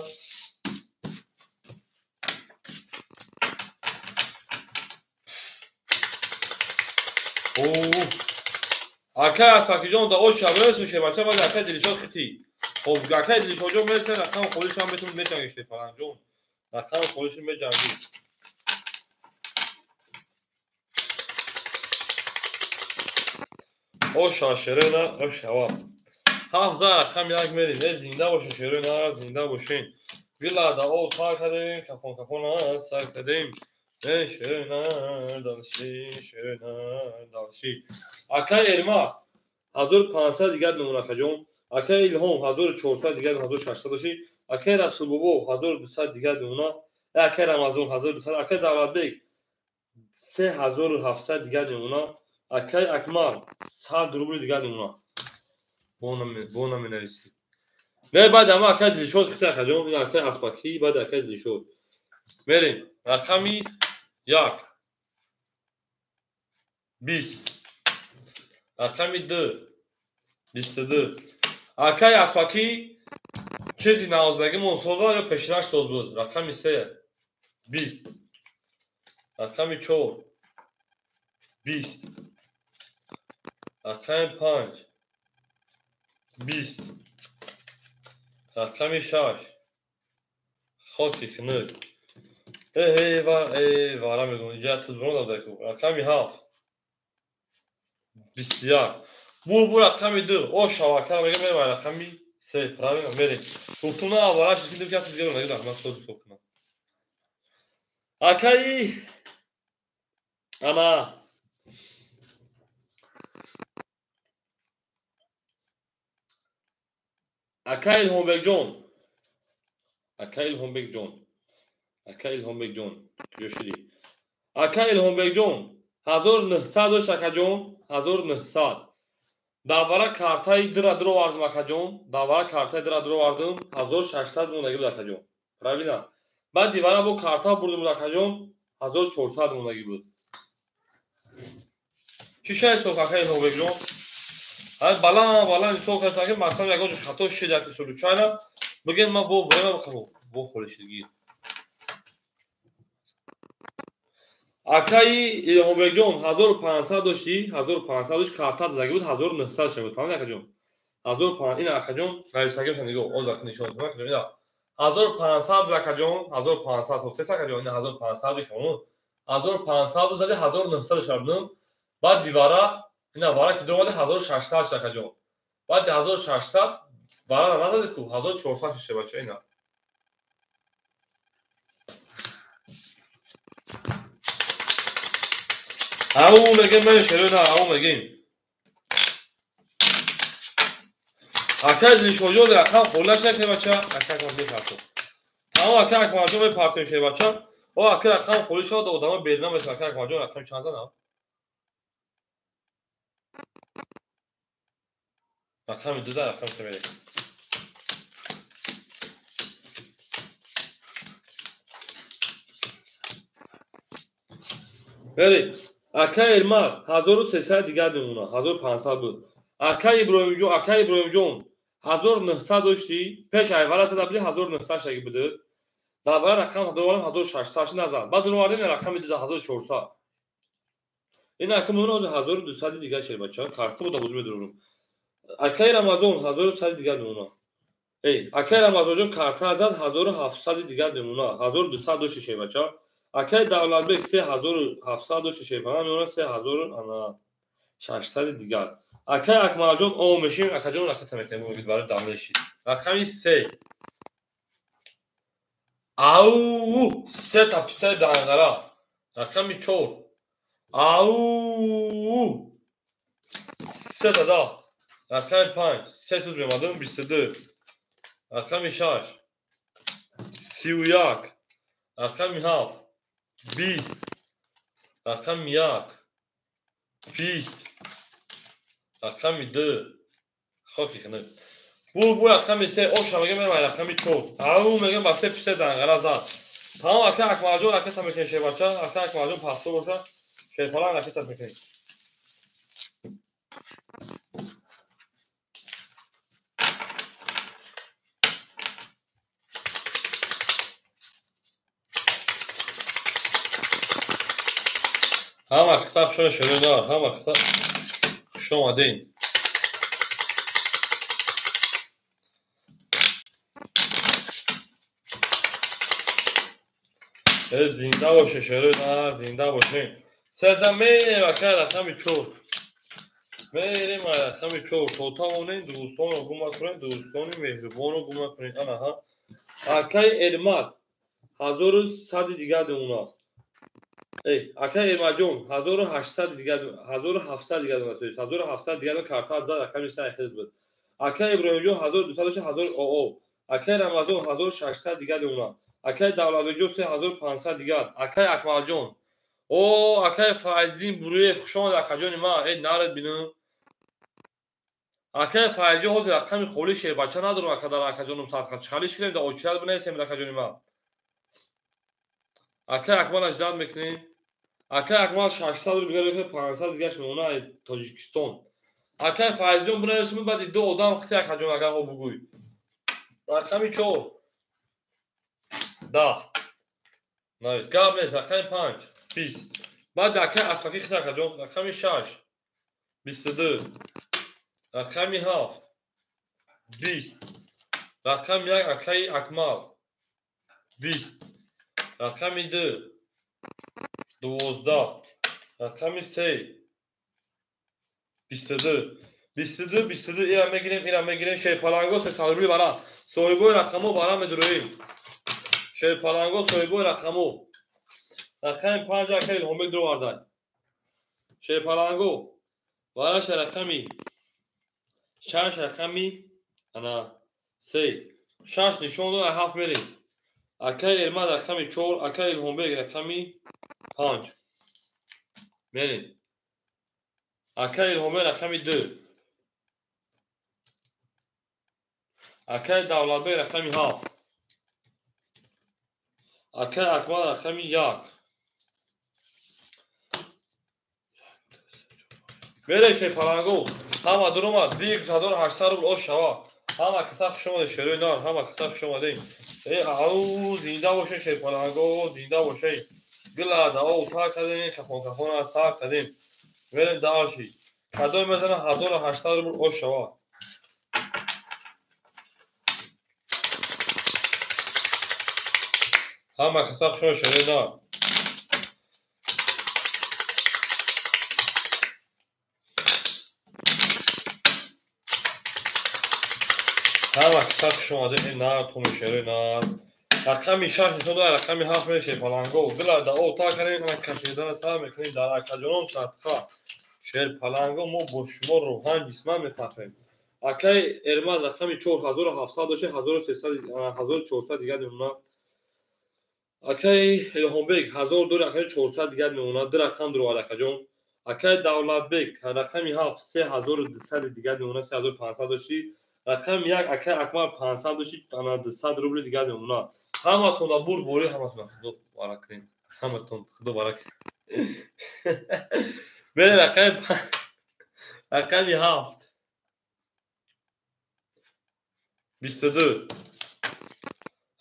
Акай Аспакиҷон да оча мерасем шербача, баъд акай Дилшод хити. Хоб акай Дилшодҷон мерасем, рақами холишам метавонед меҷангед шерпалангҷон. Рақами холишро меҷангед. Оша шерои на, ошава. 7 за рақами 1 мерем. Э зинда бошед шерои на, зинда бошед. Гила да о сар кардем, кафон кафон сар кардем. Э шерои на, далши, шерои на, далши. Акай Эрмат 1500 дигар намуна акаҷон. Акай Илҳом 1400 дигар 1600 дошӣ. Акай Расулбобо 1200 дигар намуна. Акай Рамазон 1200, акай Давлатбек 3700 дигар намуна. Акай Акмал 100 рубл дигар намуна. Бо наменависӣ. Не баъд ама акай Дилшод хита акаҷон, ин акай Аспакӣ, баъд акай Дилшод. Мерем рақами 1 20 рақами 2 22. Акай Аспакӣ чизи навозагимон соза ё пешинаш соз буд. Рақами 3 20 рақами 4 20 рақами 5 20 рақами 6 хоки хунук. Э вара мегӯм инҷа тузбурон дабдаку. Рақами 7 21 бур бур рақами 2 о шавакара мегӯм мерем рақами Се, правильно, мерем. Гуфтум на аввалаш ки дим ки дигар нагирам, ман соз ҳисоб кунам. Акаи ана ака Илҳомбекҷон. Ака Илҳомбекҷон. Ака Илҳомбекҷон. Куҷо шудӣ? Ака Илҳомбекҷон, 1900 дошт акаҷон, 1900. Давара картаи дира дуровардум акаҷон, давара картаи дира дуровардум, 1600 мондагӣ буд акаҷон. Правильно? Баъд дивара бо карта бурдум акаҷон, 1400 мондагӣ буд. Чӣ шай ҳисоб ака Илҳомбекҷон? Ҳай баланд баланд ҳисоб кардам ки мақсад ягон ҷош хато шид яки случайно. Бигӯед ман во время бихӯрам, во холишидгӣ. Акаи Илҳомбекҷон 1500 доштӣ, 1500 дошт, карта задагӣ буд, 1900 шуда буд. Фаҳмидӣ акаҷон? 1500 ин акаҷон нависагӣ бутан нигоҳ, он закни нишон додам акаҷон, ина 1500 буд акаҷон, 1500 ҳофтес акаҷон, ина 1500 бихонун. 1500 буд зади 1900 шуда буд. Баъд дивара ина вара ки дуромади 1600 шуд акаҷон. Баъд 1600 вара назади ку 1400 шуд бача ина. Ау мегем мен шерона, ау мегем. Ака Зилшоҷон рақам холаш накунед бача, ака акмал бепартов. Тамом ака Акмалҷон бепартов шед бача. О ака рақам холӣ шавад, одамо берна мешавад. Ака Акмалҷон рақам чанд занам? Рақами ду зан, рақами се мерем. Бери. Ака Эрмат 1300 дигар мемонад, 1500 буд. Ака Иброҳимҷон, ака Иброҳимҷон 1900 доштӣ, пеш айвала зада будӣ 1900 шаги буд. Давра рақам дорам 1600 ши назад. Баъд дурвардем рақами 1400. Ин ака мемонад 1200 дигар шер бача, карта буда ҳузур медорам. Акаи Рамазон 1100 дигар мемонад. Эй, акаи Рамазонҷон карта зад 1700 дигар мемонад, 1200 дошти шер бача. Акаи Давлатбек 3700 дошти шерпана меонад 3600 дигар. Акаи Акмалҷон о мешим, акаҷон ракета мекунем бигӯед барои дамлеши. Рақами 3. Ау, се та писари данғара. Рақами 4. Ау, се та да. Рақами 5. Се туз мемадум 22. Рақами 6. 31. Рақами 7. 20. Рақами 1. 20. Рақами 2. Хоки хинак. Бу рақами 3. Оша мегем мерам рақами 4. Ау мегем ба се писа данғара зад. Тамом ака Акмалҷон ракета мекунем шербача. Ака Акмалҷон пахто боша. Шерпалан ракета мекунем. Ҳама қисса хушон шеродар, ҳама қисса хуш омадем. Зинда боше шеродар, зинда бошем. Сеза мерем ака рақами 4. Мерем рақами 4. То тавонем дӯстонро гум накунем, дӯстони меҳрубонро гум накунем. Ана ҳа. Акаи Эрмат 1100 дигар мемонад. Эй, ака Эрматҷон 1800 дигар, 1700 дигар мемонад, то есть 1700 дигар карта зад рақами 3 хеле буд. Ака Иброҳимҷон 1200 дошт, 1000 оо. Акаи Рамазон 1600 дигар мемонад. Акаи Давлатбекҷон 3500 дигар. Акаи Акмалҷон. О, акаи Файздин Буруев хуш омад акаҷони ман. Эй, наред бинам. Акаи Файзҷон ҳозир рақами холӣ шербача надорам ака дар акаҷонум садқа. Чӣ шудем дар очират бинависем акаҷони ман. Акаи Акмал аждад мекунем. Акаи Акмал 600 рубл дигар 500 дигарш мемонад Тоҷикистон. Акаи Файзҷон бинависем баъди ду одам хити акаҷон агар ҳо бугӯй. Рақами 4. 10. Навис. Гап нест. Рақами 5. 20. Баъд акаи Аспакӣ хити акаҷон. Рақами 6. 22. Рақами 7. 20. Рақами 1 акаи Акмал. 20. Рақами 2. 12. Рақами 3. 22. 22 22 ира мегирем, ира мегирем. Шерпаланго 300 рубли вара. Соҳибои рақамо вара медуроем. Шерпаланго соҳибои рақамо. Рақами 5 ака Илҳомбек дуровардай. Шерпаланго вараша рақами 6 рақами ана 3. 6 нишон дод, 7 мерем. Акаи Эрмад рақами 4, акаи Илҳомбек рақами 5. Мерем. Акаи Илҳомбек рақами 2. Акаи Давлатбек рақами 7. Акаи Акмал рақами 1. Мерем шерпаланго. Ҳама дуромад. 1800 рубл ош шава. Ҳама каса хуш омадед шерои нар, ҳама каса хуш омадед. Ау, зинда бошед шерпаланго, зинда бошед. Гила дао тар кардем, кафон кафона сар кардем. Мерем дальше. Кадои мезана 1800 рубл ош шава. Ҳама каса хуш омадед шерои нар. Ҳама каса хуш омадед нар, туми шерои нар. Рақами 6 нишон дод, рақами 7 мерем шерпаланго. Гила дао тар кардем, ана кашидана сар мекунем дар акаҷонон садқа. Шерпаланго мо бо шумо рӯҳан ҷисман мефахрем. Акаи Эрмад рақами 4700 дошт, 1300 1400 дигар мемонад. Акаи Илҳомбек 1000 дори, рақами 400 дигар мемонад. Ду рақам дуровард акаҷон. Акаи Давлатбек рақами 7 3200 дигар мемонад, 3500 дошти. Рақами 1 акаи Акмал 500 дошти, 200 рубли дигар мемонад. Ҳаматон да бур бори, ҳаматон худо барак кунед. Ҳаматон худо барак. Мерем рақами 7. 22.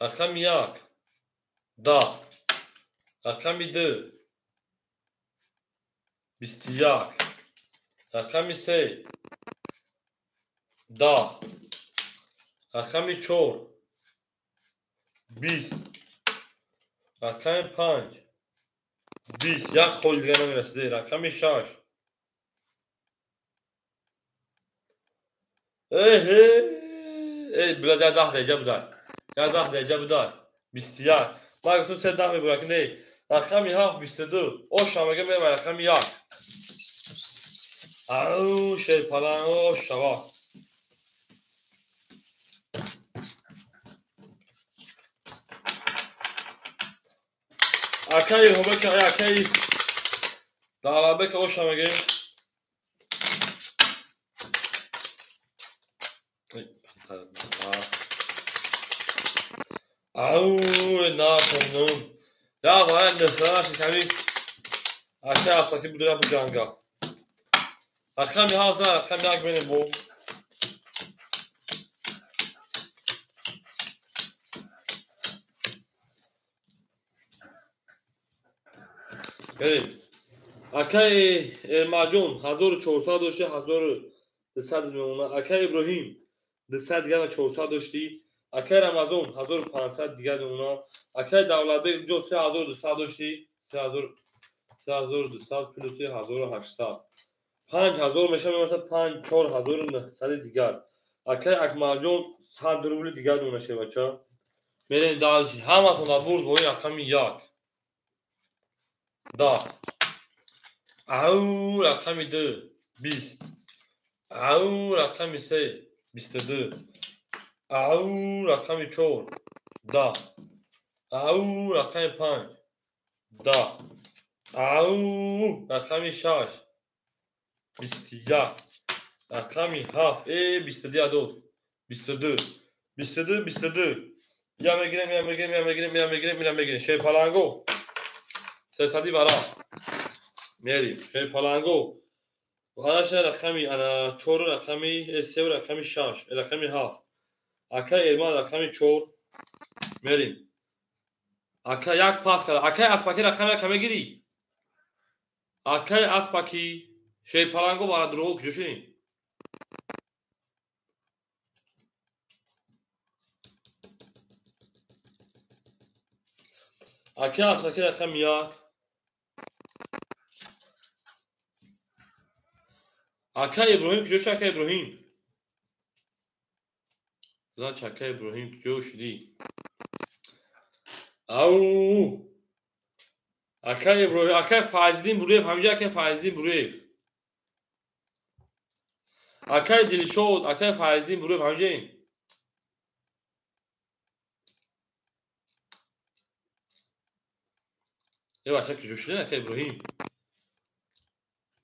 Рақами 1. 10. Рақами 2. 21. Рақами 3. 10. Рақами 4. 20. Рақами 5. 20. Як хол дига намерасиде. Рақами 6. Эҳе, эй, била 10 дараҷа будай. 10 дараҷа будай. 21. Ман гуфтам 3 10 мебурад, не. Рақами 7 22. Оша мега мева рақами 1. Ау, шерпаланг, ош шава. Акаи Илҳомбек, акаи Давлатбек оша мегем. Ау, на, я вай несанаш ками. Акаи Аспаки будра бу ҷанга. Рақами 7 рақами 1 менем бо. Берем. Акаи Эрмаҷон 1400 дошти, 1200 мемонад. Акаи Иброҳим 200 дигар 400 дошти. Акаи Рамазон 1500 дигар мемонад. Акаи Давлатбек ҷо 3200 дошти, 3200 плюс 1800. 5000 мешавад, мемонад 5 4900 дигар. Акаи Акмалҷон 100 рубли дигар мемонад шербача. Мерем дальше. Ҳаматон дар бурд вои рақами 1. 10. Ау, рақами 2. 20. Ау, рақами 3. 22. Ау, рақами 4. 10. Ау, рақами 5. 10. Ау, рақами 6. 21. Рақами 7. 22 дод. 22. 22 22. Я мегирем, я мегирем, я мегирем, я мегирем, я мегирем. Шерпаланго. 300 вара. Мерим. Шерпаланго. Вараша рақами ана 4 рақами 3 рақами 6 рақами 7. Акаи Эрман рақами 4. Мерим. Ака як пас кард. Акаи Аспаки рақами 1 мегирӣ. Акаи Аспаки шерпаланго вара дурӯғ куҷо шудем? Акаи Аспаки рақами 1. Ака Иброҳим куҷо шуд, ака Иброҳим? Зач, ака Иброҳим куҷо шудӣ? Ау! Ака Иброҳим, ака Файзиддин Буруев, ҳаминҷо ака Файзиддин Буруев. Акаи Дилшод, акаи Файзиддин Буруев ҳаминҷоем? Е бача куҷо шуден, ака Иброҳим?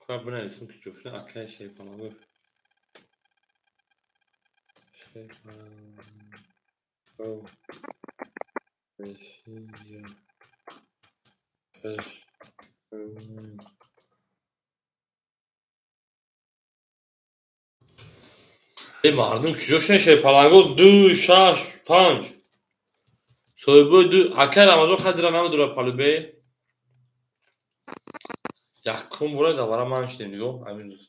Куя бинависем куҷо шуден, акаи Шерпалангов. Шерпалангов. Е мардум куҷо шуден Шерпалангов? 2, 6, 5. Соҳибои 2. Акаи Рамазон хадира намедорад палубе. Якум бора давара ман шудем нигоҳ ҳамин рӯз.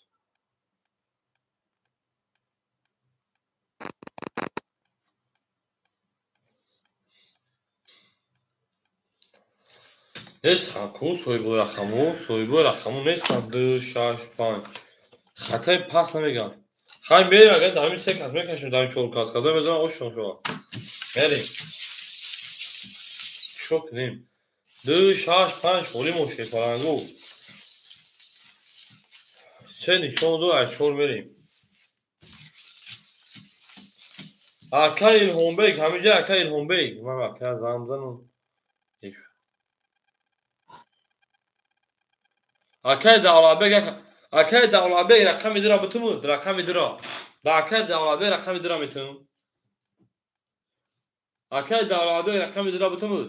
Нестанд ку соҳибои рақаму, соҳибои рақаму нестанд 2, 6, 5. Хатаи пас намегӯям. Хай мерем, агар дар ҳамин се кас мекашем, дар ҳамин чор кас, кадом мезанам ошон шава. Мерем. Чо кунем? 2, 6, 5 холӣ мо Шерпалангов. Се нишон ду, аз чор мерем. Ака Илҳомбек, ҳаминҷа ака Илҳомбек. Ман ака занг бизанам. Акаи Давлатбек, акаи Давлатбек рақами дура битумуд, рақами дура. Да акаи Давлатбек рақами дура метум. Акаи Давлатбек рақами дура битумуд.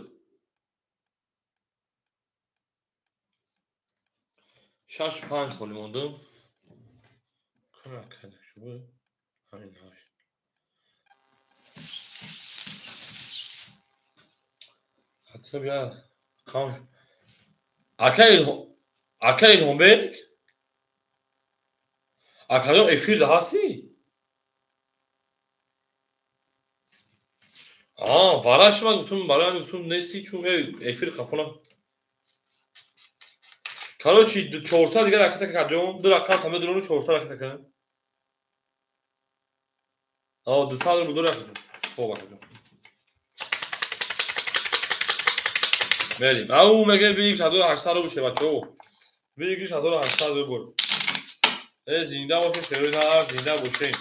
6 5 холӣ мондум. Кун акаи шубу ҳамин 8. Ҳатто бия қам. Ака Илҳомбек? Акаҷон эфирда ҳастӣ? Вараш ман гуфтум, барои ҳамин гуфтум нестӣ, чун эфир қафона. Короче, 400 дигар ракета акаҷон, ду рақам та медурону 400 ракета кунем. 200 рубл ду ракета. Хоб акаҷон. Мерим. Ау мегӯем вигиш 1800 рубл шуд бачаҳо. Вигиш 1800 рубл. Э зинда бошед, шерои нар, зинда бошед.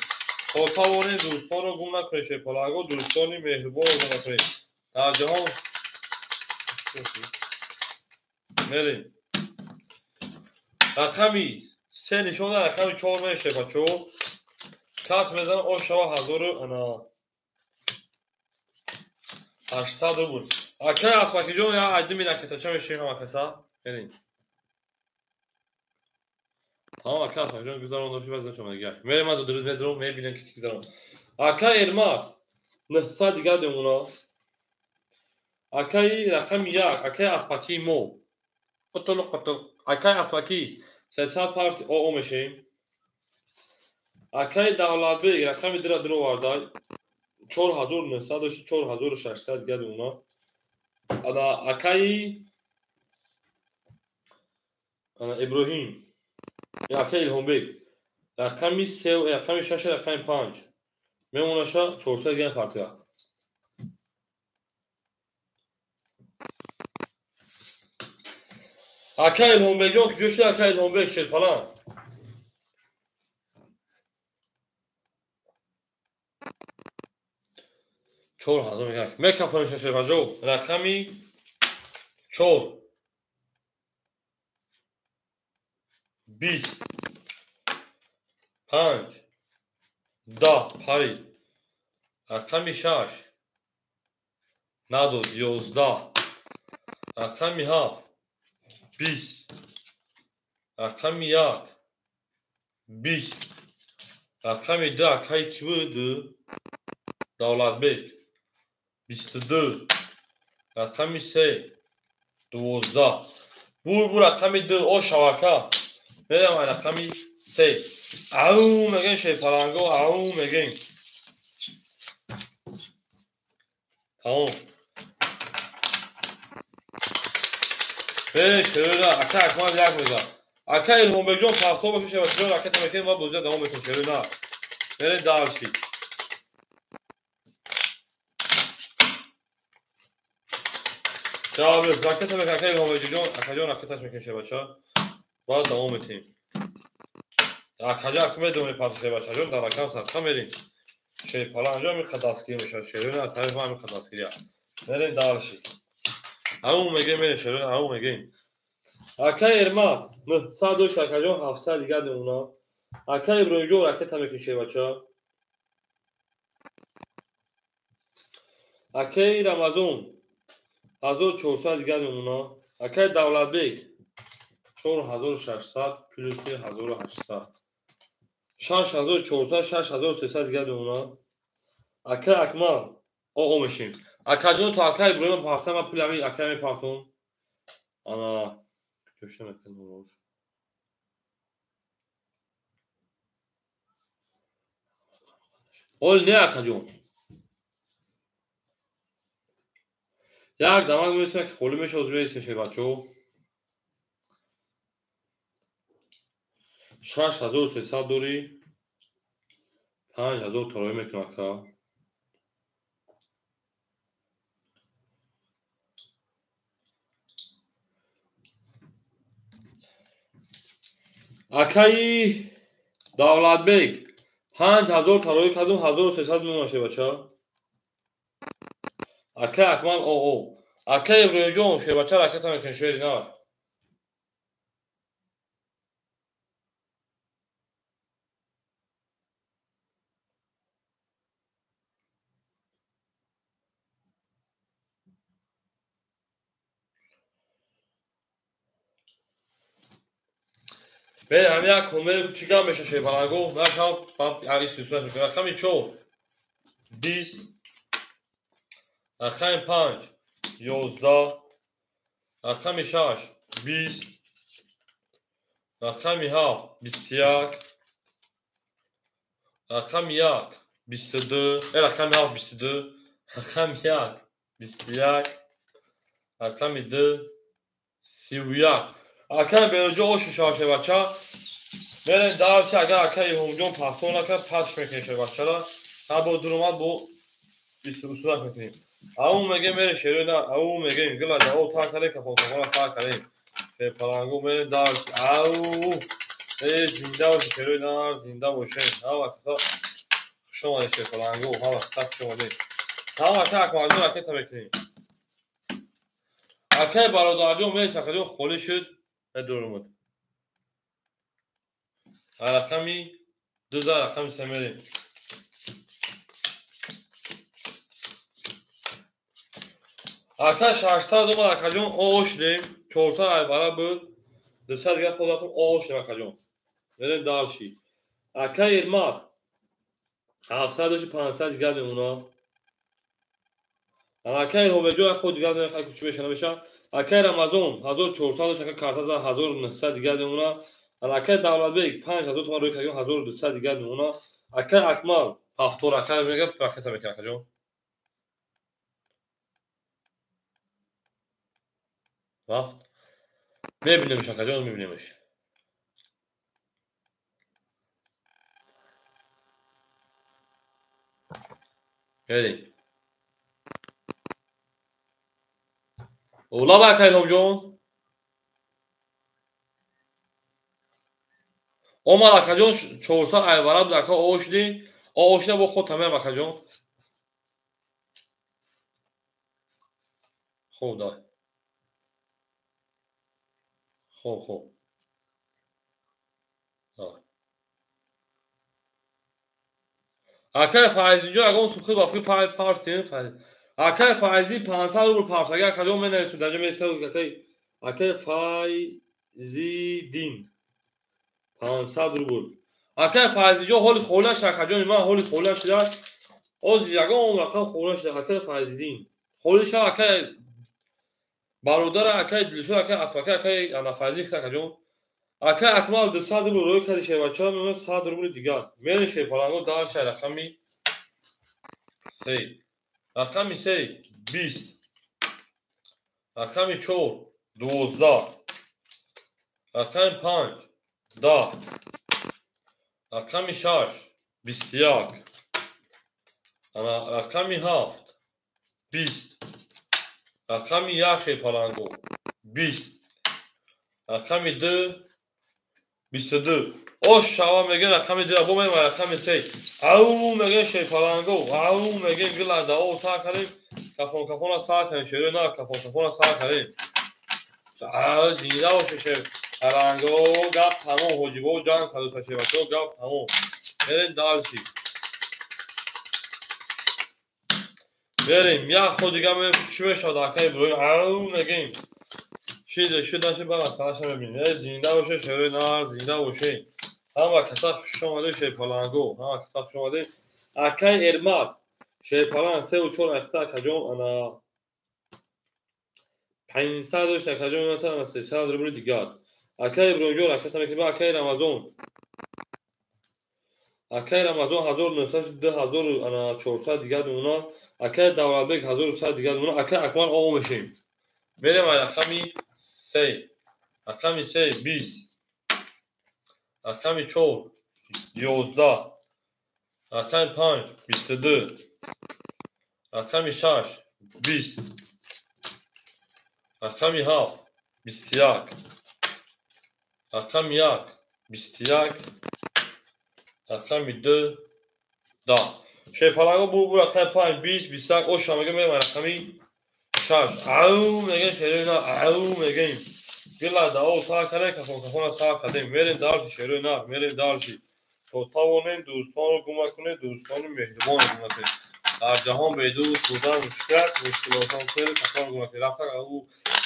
То тавонед дӯстонро гум накунед, Шерпалангов, дӯстони меҳрубонро гум накунед. Дар ҷаҳон мерем. Рақами 3 нишон дар рақами 4 мешавад бачаҳо. Кас мезанад ош шава 1800 рубл. Акаи Аспакиҷон, я айдими ракетача мешавем ҳама каса. Мерем. Тамом, ака Аспакиҷон гузарон дошти баз зачом дигар. Мерем, ман дуруст медурам, мебинем ки гузарон. Ака Эрмак 900 дигар демона. Акаи рақами 1, акаи Аспакии мо. Қутул қутул. Акаи Аспакӣ 300 парти ОО мешавем. Акаи Давлатбек рақами 2-ра дур оварда. 4900 дошти 4600 дигар демона. Ана акаи Иброҳим, акаи Илҳомбек рақами 3, рақами 6, рақами 5 мемонаша 400 дигар партия. Акаи Илҳомбекҷон куҷо шуд? Акаи Илҳомбек Шерпаланг. 4000 мегӯяд. Мекафонем Шерпаланг. Рақами 4 20 5 10 парид. Рақами 6 надод 11. Рақами 7 20. Рақами 1 20. Рақами 2 акаи ки буд? Давлатбек 22. Рақами 3 12. Бур рақами 2 о шавака. Мерам рақами 3. Ау мегӯем Шерпаланго, ау мегӯем. Тамом. Шерои ака Акмал як мезад. Ака Илҳомбекҷон пахто бошед шербачаҷон, ракета мекунем ва бозида давом мекунем шерои нар. Мерем дальше. Ҷавоб ракета мекунем ака Илҳомбекҷон, акаҷон ракеташ мекунем шербача. Баъд давом метем. Акаҷон ака медонем пас шербачаҷон дар ракам садқа мерем. Шерпаланҷо ҳамин қад дастгирӣ мешавад. Шерои нар тариф ҳамин қад дастгирӣ. Мерем дальше. Ау мегем мерем шерои ау мегем. Ака Эрмат 900 дошт акаҷон 700 дигар мемонад. Ака Иброҳимҷон ракета мекунем шербача. Акаи Рамазон 1400 дигар мемонад. Акаи Давлатбек 4600 плюси 1800. 6400 6300 дигар мемонад. Акаи Акмал оғо мешем. Акаҷон то акаи Иброҳим пахтам ма пули ҳамин акаи мепахтум. Ана кӯшта мекунам. Ҳол не акаҷон. Як дамак месем ки холӣ мешавад мересем шербачо. 6300 дорӣ. 5000 тароӣ мекунам ака. Акаи Давлатбек 5000 тароӣ кардум 1300 мемонад шербача. Акаи Акмал оо. Акаи Иброҳимҷон шербача ракета мекунем шери нар. Берем ҳамин як ҳомери чӣ гап меша шерпаланго? Нашав ари сюсунаш мекунем. Рақами 4 20, рақами 5 11, рақами 6 20, рақами 7 21, рақами 1 22, рақами 7 22, рақами 1 21, рақами 2 31. Акаи Бероҷон ош шава шербача. Мерем дальше агар акаи Илҳомҷон пахто накард пасш мекунем шербачара. Ҳа бо дуромад бо усулаш мекунем. Ау мегем мерем шерои нар, ау мегем гила ҷавоб тар кардем, кафонкафона тар кардем. Шерпалангу мерем дальше. Ау зинда бошед шерои нар, зинда бошед. Ҳама каса хуш омадед шерпалангу, ҳама каса хуш омадед. Ҳама каса Акмалҷон ракета мекунем. Акаи бародарҷон мерес акаҷон холӣ шуд. Медорумад. Рақами 2 за рақами 3 мерем. Ака 600 омад акаҷон оо шудем. 400 айбара буд. 200 дигар ход рафтем оо шудем акаҷон. Мерем дальше. Ака Эрмат 700 дошт 500 дигар мемонад. Ака Илҳомбекҷон як ход дигар мехоҳад ки чӣ меша намеша. Акаи Рамазон 1400 дошт ака карта за 1900 дигар мемонад. Акаи Давлатбек 5000 томан рӯй кардем 1200 дигар мемонад. Акаи Акмал 70 ака мега ракета мекунад акаҷон. Рафт. Мебинемш акаҷон, мебинемш. Мерем. Лаба ака Илҳомҷон. Омад акаҷон 400 айвара буд ака оо шудӣ. Оо шуда бо худ тамерам акаҷон. Хуб дай. Хуб хуб. Акаи Файзинҷон ягон сухи ба фикр партин. Акаи Файзин 500 рубл парт. Агар акаҷон менависед даҷа месед акаи Файзидин 500 рубл. Акаи Файзинҷон ҳоли холаш акаҷони ман ҳоли холаш шуда. Оз ягон рақам холаш шуда акаи Файзидин. Холӣ шава акаи бародара акаи Дилшод акаи Аспака акаи ана Файзин акаҷон. Акаи Акмал 200 рубл рӯй карди шербача мемонад 100 рубли дигар. Мерем шерпаланго дальше рақами 3. Рақами 3 20. Рақами 4 12. Рақами 5 10. Рақами 6 21. Ана рақами 7 20. Рақами 1 шерпаланго 20. Рақами 2 22. Ош шава мегӯем рақами 2 бо мегӯем рақами 3. Ау мегӯем шерпаланго, ау мегӯем гила дао сар кардем, кафон кафона сар кардем, шерои нар кафон кафона сар кардем. Зинда боше шерпаланго, гап тамом, ҳоҷибо ҷанг карду шербачаҳо, гап тамом. Мерем дальше. Мерем, як ход дига мегӯем чӣ мешавад акаи Иброҳим, ау мегӯем. Чизе шуд нашуд ба масъалаша мебинем. Зинда боше шерои нар, зинда боше. Ҳама каса хуш омадед шерпаланго, ҳама каса хуш омадед. Акаи Эрмак, шерпаланг 3 4 ахта акаҷон, ана 500 дошт акаҷон, ана 300 рубли дигар. Акаи Иброҳимҷон ракета мекунем, акаи Рамазон. Акаи Рамазон 1900 2400 дигар мемонад. Акаи Давлатбек 1100 дигар мемонад. Акаи Акмал оғо мешем. Мерем рақами 3. Рақами 3 20. Рақами 4 11. Рақами 5 22. Рақами 6 20. Рақами 7 21. Рақами 1 21. Рақами 2 10. Шерпаланго бу рақами 5 20 21. Оша мегӯем мерем рақами 6. Ау мегӯем шерои нар, ау мегӯем. Гила дао сар кардем, кафон кафона сар кардем. Мерем дальше шерои нар, мерем дальше. То тавонем дӯстонро гум накунед, дӯстони меҳрибонро гум накунед. Дар ҷаҳон бедӯст будан мушкил аст, мушкилотон сер кафонро гум накунед. Рафта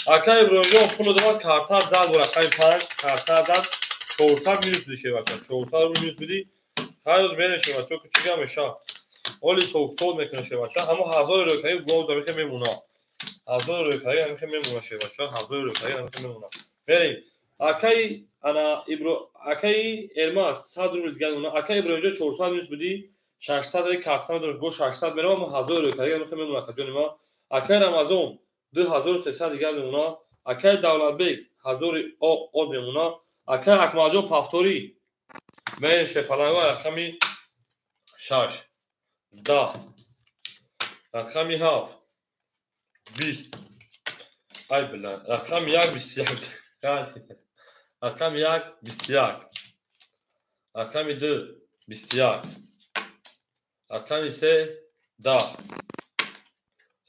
акаи Иброҳимҷон пуло дорад, карта зад бо рақами 5, карта зад 400 минус бидӣ шербача, 400 рубл минус бидӣ. Ҳар рӯз мерем шербача, кучига мешавад. Оли софтод мекунад шербача, ҳамон 1000 рӯкаи гом замихе мемонад. 1000 рӯкаи ҳамихе мемонад шербача, 1000 рӯкаи ҳамихе мемонад. Мерем. Акаи ана Ибро, акаи Эрмаз 100 рубл дигар мемонад. Акаи Иброҳимҷон 400 минус бидӣ, 600 рӯи карта медошт, бо 600 меравад, ҳамон 1000 рӯкаи ҳамихе мемонад акаҷони ман. Акаи Рамазон 2300 дигар мемонад. Акаи Давлатбек 1000 од мемонад. Акаи Акмалҷон Пафторӣ мерем шерпаланго рақами 6 10. Рақами 7 20. Ай била, рақами 1 21. Рақами 1 21. Рақами 2 21. Рақами 3 10.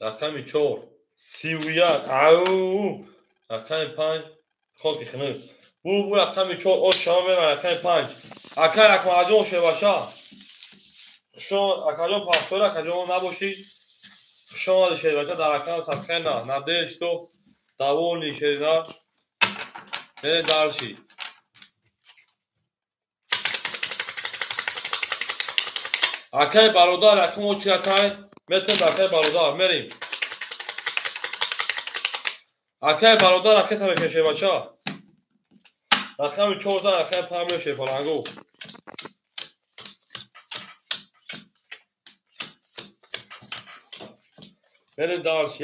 Рақами 4 31. Ау! Рақами 5 хоки хунук. Бу рақами 4 ош шама мерам рақами 5. Акаи Акмалҷон шербача. Шумо акаҷон Пафтор, акаҷон набошед. Хуш омадед шербача дар рақами садхена. Надеюсь, что довольны шерина. Мерем дальше. Акаи бародар, рақами очи акай. Метем акаи бародар, мерем. Акаи бародар ракета мекунем шербача. Рақами 4 рақами 5 меояд шерпаланго. Мерем дальше.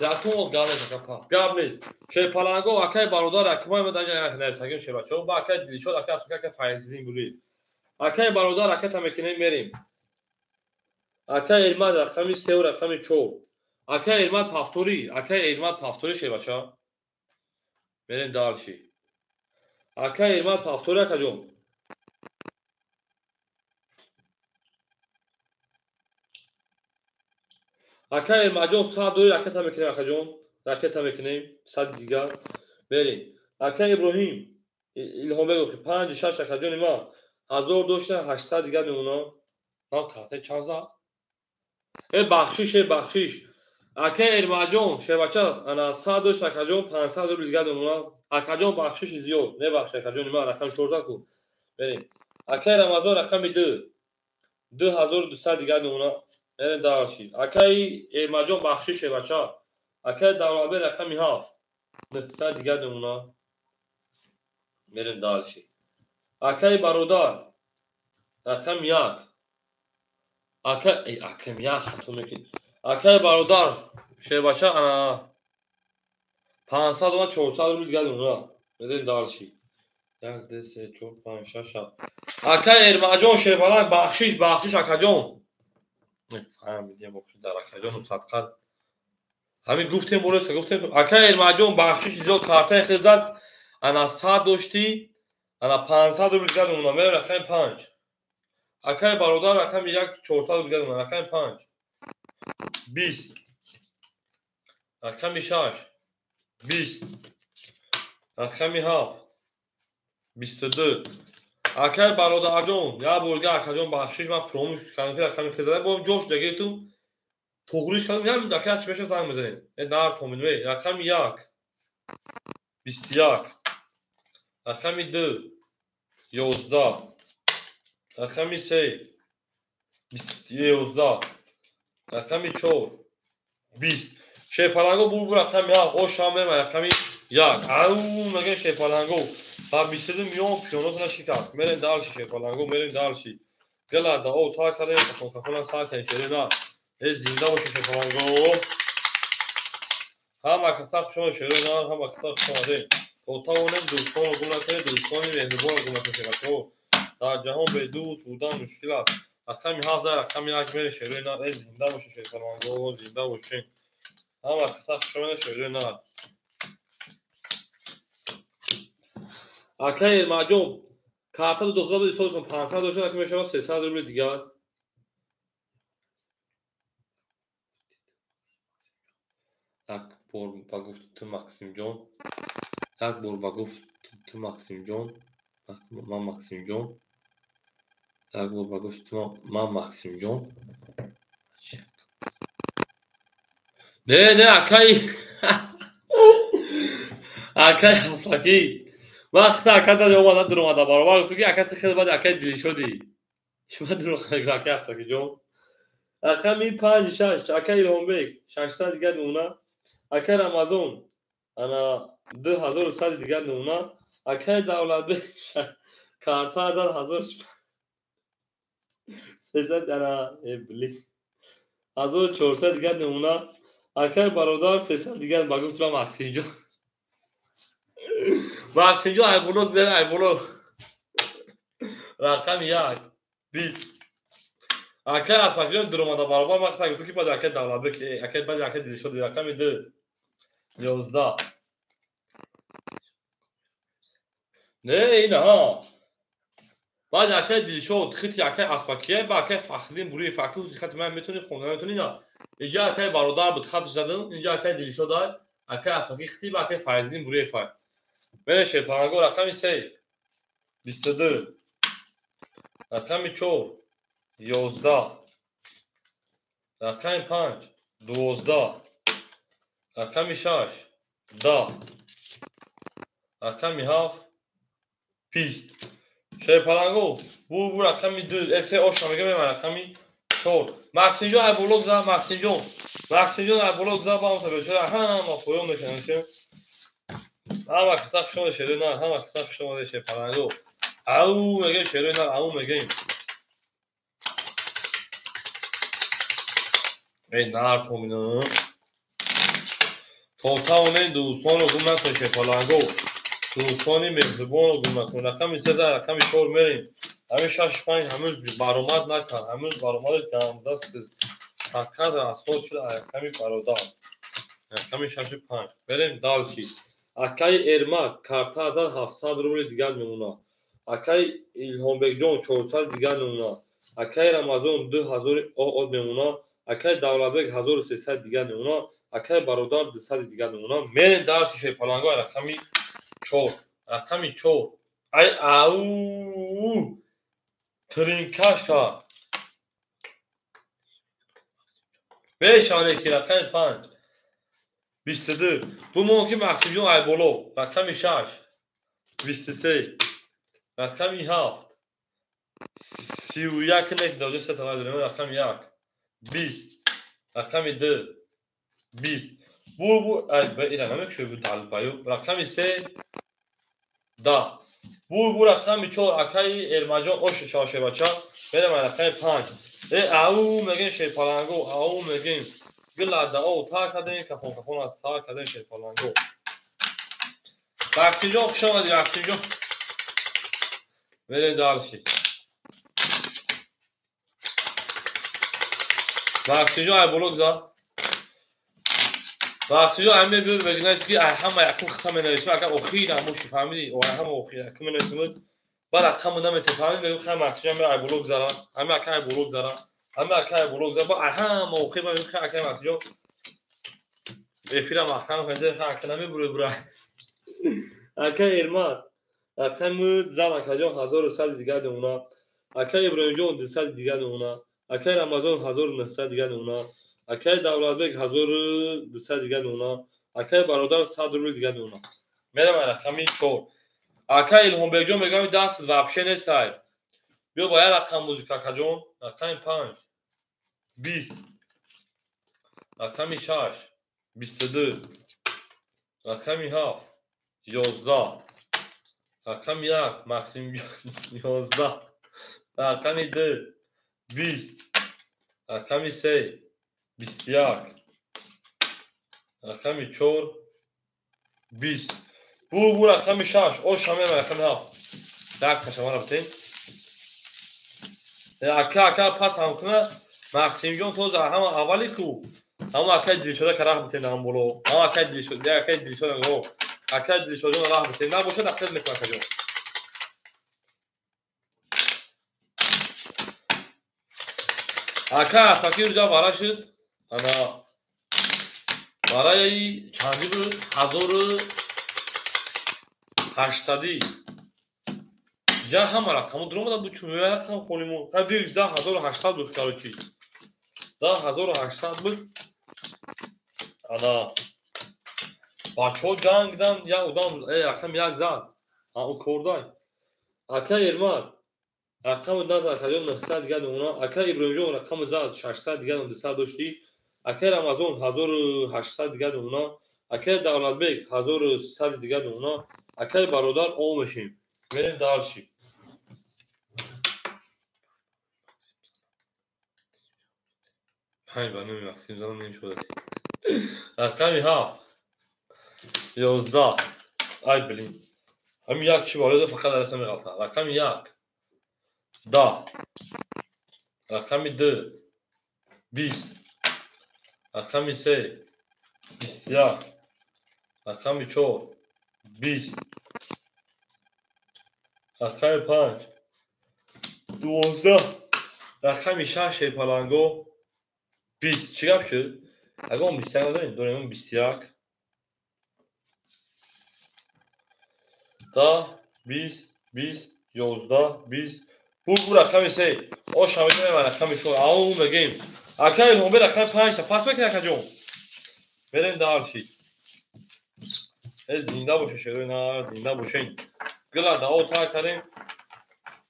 Якум гап нест, ака пас. Гап нест. Шерпаланго акаи бародар рақамай ма даҷа як нависагим шербачаҳо. Ба акаи Дилшод, акаи Асмак, акаи Файзиддин Гулиев. Акаи бародар ракета мекунем, мерем. Акаи Эрмад рақами 3 рақами 4. Акаи Эрмад Пафторӣ, акаи Эрмад Пафторӣ шербача. Мерем дальше. Акаи Эрмад Пафторӣ акаҷон. Акаи Эрмадҷон 100 дори ракета мекунем акаҷон. Ракета мекунем 100 дигар. Мерем. Акаи Иброҳим Илҳомбек 5 6 акаҷони ман 1000 дошта 800 дигар мемонад. На карта чанд зад? Бахшиш, бахшиш. Акаи Эрмадҷон шербача ана 100 дошт акаҷон 500 рубл дигар мемонад. Акаҷон бахшиши зиёд. Мебахши акаҷони ман рақами 14 ку. Мерем. Акаи Рамазон рақами 2 2200 дигар мемонад. Мерем дальше. Акаи Эрмадҷон бахшиш шербача. Акаи Давлатбек рақами 7 900 дигар мемонад. Мерем дальше. Акаи бародар рақами 1. Акаи як хато мекунед. Акаи бародар шербача ана 500 ва 400 рубл дигар мемонад. Медем дальше. 1, 2, 3, 4, 5, 6, 7. Акай Эрмаҷон шерпаланг бахшиш, бахшиш акаҷон. Фаҳмидем охи дар акаҷону садқа. Ҳамин гуфтем бореска гуфтем акай Эрмаҷон бахшиш зиёд картаи хел зад. Ана 100 доштӣ, ана 500 рубл дигар мемонад. Мерем рақами 5. Акай бародар рақами 1 400 рубл дигар мемонад. Рақами 5. 20. Рақами 6. 20. Рақами 7. 22. Акай бародарҷон, як бор дигар акаҷон бахшиш, ман фуромӯш кардам ки рақами хел зада, бо ҷош шуда гирифтум, туғриш кардам, ям ака чӣ мешавад занг мезанем. Э нар томин, вей, рақами 1. 21. Рақами 2. 11. Рақами 3. 11. Рақами 4. 20. Шерпаланго бур рақами 7. О шам мерем рақами 1. Ау мегӯем шерпаланго. Ба 22 миллион пиёнотона шикаст. Мерем дальше шерпаланго, мерем дальше. Гела да о сар кардем, кафон сар кардем, шере на. Э зинда боше шерпаланго. Ҳама каса хуш омадед шере на, ҳама каса хуш омадед. То тавонем дӯстонро гум накунем, дӯстони меҳрубонро гум накунем шербачаҳо. Дар ҷаҳон бедӯст будан мушкил аст. Рақами 7 зад, рақами 1 мерем шере на. Э зинда боше шерпаланго, зинда бошем. Ҳама каса хуш омадед шере на. Акай Эрмаҷон, карта дохта буд, ҳисоб кун 500 дошт, ака мешавад 300 рубли дигар. Як бор ба гуфти ту Максимҷон, як бор ба гуфти ту Максимҷон, ман Максимҷон, як бор ба гуфти ту ман Максимҷон. Не, не, акай акай Ҳасакӣ. Вақте ака дар омада дуромада баробар гуфту ки ака ту хеле баъд акай дилшодӣ. Чима дурӯғ мегӯ акай Ҳасакиҷон? Рақами 5 6 акай Илҳомбек 600 дигар мемона. Акай Рамазон ана 2100 дигар мемона. Акай Давлатбек карта зад 1300 ана бли 1400 дигар мемона. Акай бародар 300 дигар ба гуфт Максимҷон. Максимҷон айболо гузар айболо. Рақами 1 20. Акай Аспакиҷон дуромада баробар вақт гуфт ки баъд акай Давлатбек, акай баъд акай Дилшод рақами 2 11. Не, ина ҳа. Баъд акай Дилшод хити акай Аспакия ба акай Фахриддин Буриев ака ҳузи хати ман метавонӣ хонда метавонӣ на. Инҷа акай бародар буд хатш задам, инҷа акай Дилшод ай, акай Аспаки хити ба акай Файзиддин Буриев ай. Мерем шерпаланго рақами 3 22. Рақами 4 11. Рақами 5 12. Рақами 6 10. Рақами 7 20. Шерпаланго бу рақами 2 эсе оша мегӯем рақами 4. Максимҷон ай боло гузар, Максимҷон. Максимҷон ай боло гузар ба ҳам бечора ҳама поён мекунем. Ҳама каса хуш омадед шерои нар, ҳама каса хуш омадед шерпаланго. Ау мегӯем шерои нар, ау мегӯем. Эй нар томина. То тавонем дӯстонро гум накунем шерпаланго. Дӯстони меҳрубонро гум накунем. Рақами 3 зад, рақами 4 мерем. Ҳамин 6 5 ҳанӯз баромад накард, ҳанӯз баромадаш ганда фақат расход шуд рақами бародар. Рақами 6 5. Мерем дальше. Акай Эрмак карта зад 700 рубли дигар мемонад. Акай Илҳомбекҷон 400 дигар мемонад. Акай Рамазон 2000 од мемонад. Акай Давлатбек 1300 дигар мемонад. Акай бародар 200 дигар мемонад. Мерем дальше шерпаланго рақами 4. Рақами 4. Ай ау тринкаш кард. Бешавад ки рақами 5 22. Бумон ки Максимҷон ай боло. Рақами 6 23. Рақами 7 31 не даҷа се та дорем. Рақами 1 20. Рақами 2 20. Бу ай ба ира намекушо бу далбаю. Рақами 3 10. Бу рақами 4 акай Эрмаҷон ош шошебача. Мерем рақами 5. Э ау мегӯем шерпаланго, ау мегӯем. Гила да о та кардем, кафон кафон аз сар кардем шерпаланго. Максимҷон, хуш омадӣ, Максимҷон. Мерем дальше. Максимҷон, ай боло гузар. Максимҷон, ай мебиёр мегӯяд, ки ай ҳама якум хата менависем, агар охир ҳамоши фаҳмидӣ, ай ҳама охир якум менависем, баъд рақаму наметавонӣ фаҳмидӣ, мегӯям хай Максимҷон, ай боло гузара, ҳама ака ай боло гузара, ҳама ака ай боло гузара, баъд ай ҳама охир мегӯям хай ака Максимҷон эфира маҳкам кунед, хай ака намебурӣ бура. Ака Эрмат, рақами зан акаҷон 1100 дигар намуна, ака Иброҳимҷон 200 дигар намуна, акаи Рамазон 1900 дигар намуна, акаи Давлатбек 1200 дигар намуна, акаи Бародар 100 рубл дигар намуна. Мерам рақами 4. Акаи Илҳомбекҷон мегӯям даст вообще нестай. Биё ба як рақам музика акаҷон, рақами 5 20, рақами 6 22, рақами 7 11, рақами 1 Максимҷон 11, рақами 2 20, рақами 3 21, рақами 4 20. Бу рақами 6, оша мера рақами 7. Так ташавара битем. Ака ака пас ҳам куна Максимҷон тоза ҳама аввали ку. Ҳама акаи Дилшода ка раҳ битем ҳам боло. Ҳама акаи Дилшода, акаи Дилшода го. Акаи Дилшода раҳ битем. Набошад ақл мекунад акаҷон. Ака Афаки рӯза вара шуд. Ана барои чанди буд? 1800. Ҷа ҳама рақаму дуромада буд, чун рақам холиму. Ха вирш 10800 буд, короче. 10800 буд. Ана бачаҳо ҷанг дидан, як одам рақам як зад. Ӯ кордай. Ака Эрмат рақами зад акаҷон 900 дигар намуна, ака Иброҳимҷон рақами зад 600 дигар 200 доштӣ, акаи Рамазон 1800 дигар намуна, акаи Давлатбек 1300 дигар намуна, акаи Бародар ов мешем. Мерем дальше. Панҷ ба номи Максим занам намешудад. Рақами 7 11. Ай блин. Ҳамин як чи барои фақат дарса меғалта. Рақами 1 10, рақами 2 20, рақами 3 21, рақами 4 20, рақами 5 12, рақами 6 шерпаланго 20. Чӣ гап шуд? Агар 21 надорем, дорем 21. 10, 20, 20, 11, 20. Бу рақами 3. Оша мегӯем рақами 4. Ау мегӯем. Ака Илҳомбек рақами 5 пас мекунад акаҷон. Мерем дальше. Зинда боше шерои на, зинда бошен. Гила дао та кардем.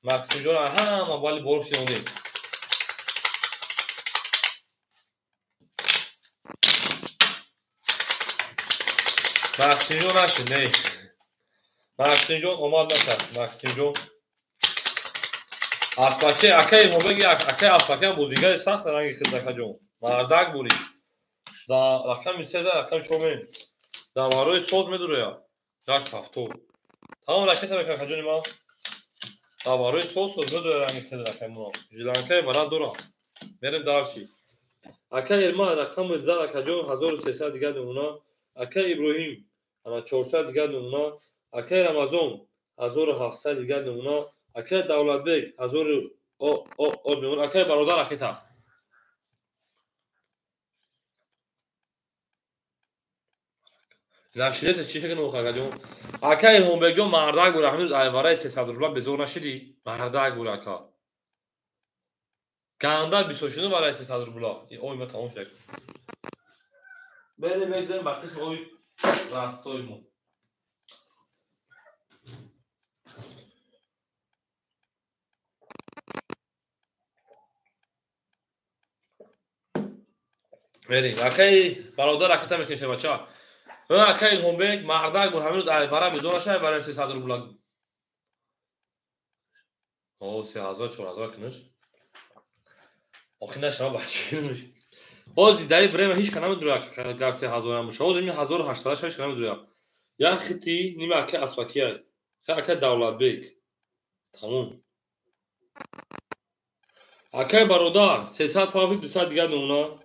Максимҷон ҳама вали бор шунидем. Максимҷон нашуд, не. Максимҷон омад накард. Максимҷон Аспаке, акаи Илҳомбек, акаи Аспаке ҳам бозигари сахт ранги хид акаҷон. Мардак бурид. Дар рақами 3 да рақами 4 мерем. Дар барои соз медурояд. 870. Тамом ракета мекунад акаҷони ман. Дар барои соз соз медурояд ранги хид рақами мо. Жиланкаи барад дорад. Мерем дальше. Акаи Эрман рақами зад акаҷон 1300 дигар намуна. Акаи Иброҳим ана 400 дигар намуна. Акаи Рамазон 1700 дигар намуна. Акаи Давлатбек 1000 о акаи Бародар ракета. Нашидеса чӣ шакл акаҷон? Акаи Илҳомбекҷон мардак буд, ҳанӯз айвараи 300 рубла безор нашидӣ? Мардак буд ака. Ганда бисёр шуду вараи 300 рубла. Ой ма тамом шуд. Берем бегзарем ба қисми ой растои мо. Мерем. Акаи Бародар ракета мекунем бача. Акаи Илҳомбек мардак буд, ҳанӯз айвара безор нашад, айвараи 300 рубла. О, 3000, 4000 кунаш. Охи нашава бача. Ҳозир дар ин время ҳеч ка намедурад гар 3000 ам бошад. Ҳозир ин 1800 ҳеч ка намедурад. Як хити нима акай Аспакия. Хай акай Давлатбек. Тамом. Акай бародар, 300 пафи 200 дигар мемона.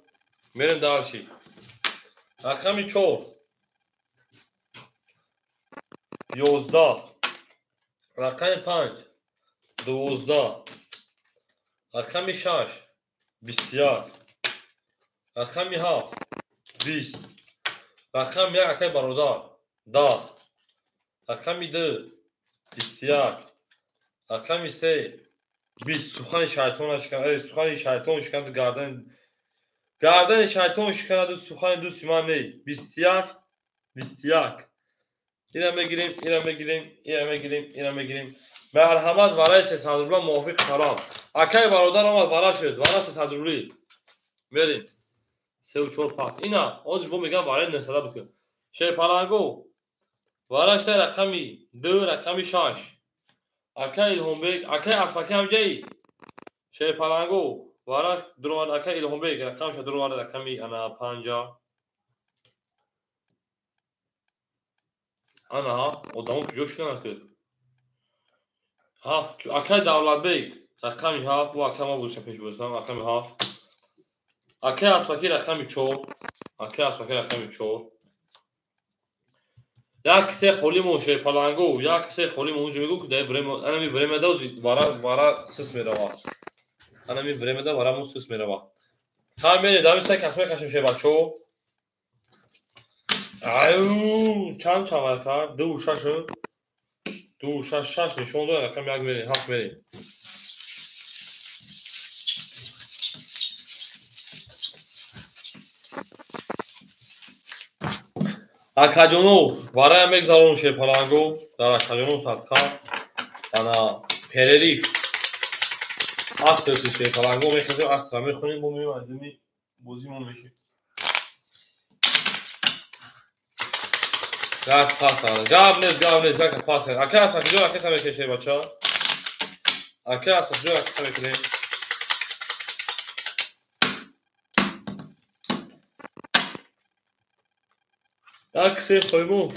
Мерем дальше. Рақами 4. 11. Рақами 5. 12. Рақами 6. 21. Рақами 7. 20. Рақами 1 акай бародар. 10. Рақами 2. 21. Рақами 3. 20. Сухани шайтон шиканад, сухани шайтон шиканад, гардани шайтон шиканад, сухани дӯсти ман не. 21. 21. Ина мегирем, ина мегирем, ина мегирем, ина мегирем. Марҳамат, вараи 300 рубла мувофиқ талаб. Акай бародар омад, вара шуд, вара 300 рубли. Мерем. 3 4 5. Ина, ҳозир бо мегам вараи 900 бикун. Шерпаланго. Вара шуда рақами 2, рақами 6. Акай Илҳомбек, акай Аспаки ҳамҷаи. Шерпаланго. Вара дуровард акай Илҳомбек, рақамша дуровард рақами ана 5. Ана ҳа, одамо куҷо шуданд ки? 7. Акай Давлатбек, рақами 7, бо акай ма гузоштам пеш бозам, рақами 7. Акай Аспаки рақами 4. Акай Аспаки рақами 4. Як се холӣ мо Шерпаланго, як се холӣ мо унҷо мегӯ ки дар время, анами время да вара вара сис мерава. Анами время да вара мо сис мерава. Ха мере, дами се кас мекашем шербачо. Аю, чанд чавар кард? 2 6. 2 6 6 нишон дод, рақами 1 мерем, 7 мерем. Акаҷонов, вараям мегзарон Шерпаланго, дар Акаҷонов садқа, ана перериф. Астрши Шерпаланго мехезем, астра мехонем, мо меоем айдами бозимон мешем. Як пас ана. Гап нест, гап нест, як пас. Акай Аспакиҷон, акай та мекунем шербача. Акай Аспакиҷон, акай та мекунем. Як се хойму.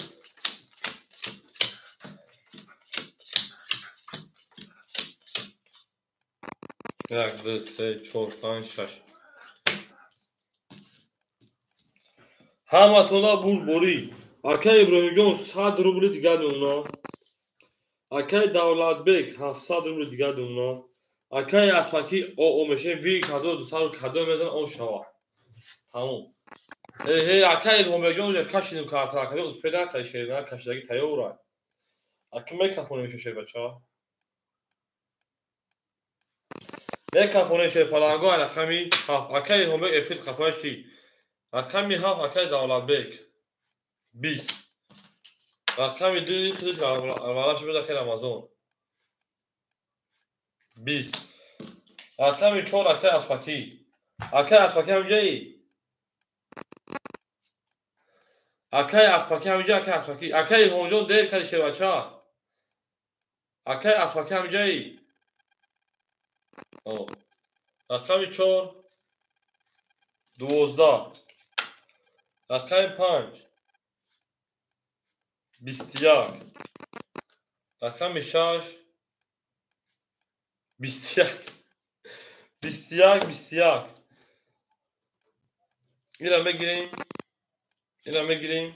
Як, ду, се, чор, панҷ, шаш. Ҳаматона бурдборӣ. Акай Иброҳимҷон 100 рубли дигар мемона. Акай Давлатбек 700 рубли дигар мемона. Акай Аспаки ОО мешавем, вик 1200 кадом мезанад, он шава. Тамом. Э, акай Илҳомбекҷон уже кашидим карта, акай успеда акай шерина кашидаги тайёра. Ака мекафонем шербача. Мекафонем Шерпаланго рақами 7. Акай Илҳомбек эфир қафояш чи? Рақами 7 акай Давлатбек. 20. Рақами 2 худаш вараш буд акай Рамазон. 20. Рақами 4 акай Аспаки. Акай Аспаки ҳамҷаи? Акай Аспаки ҳамҷа, акай Аспаки. Акай Илҳомҷон дер кади шербача. Акай Аспаки ҳамҷаи? Рақами 4 12. Рақами 5 21. Рақами 6 21. 21 21. Ира мегирем. Ира мегирем.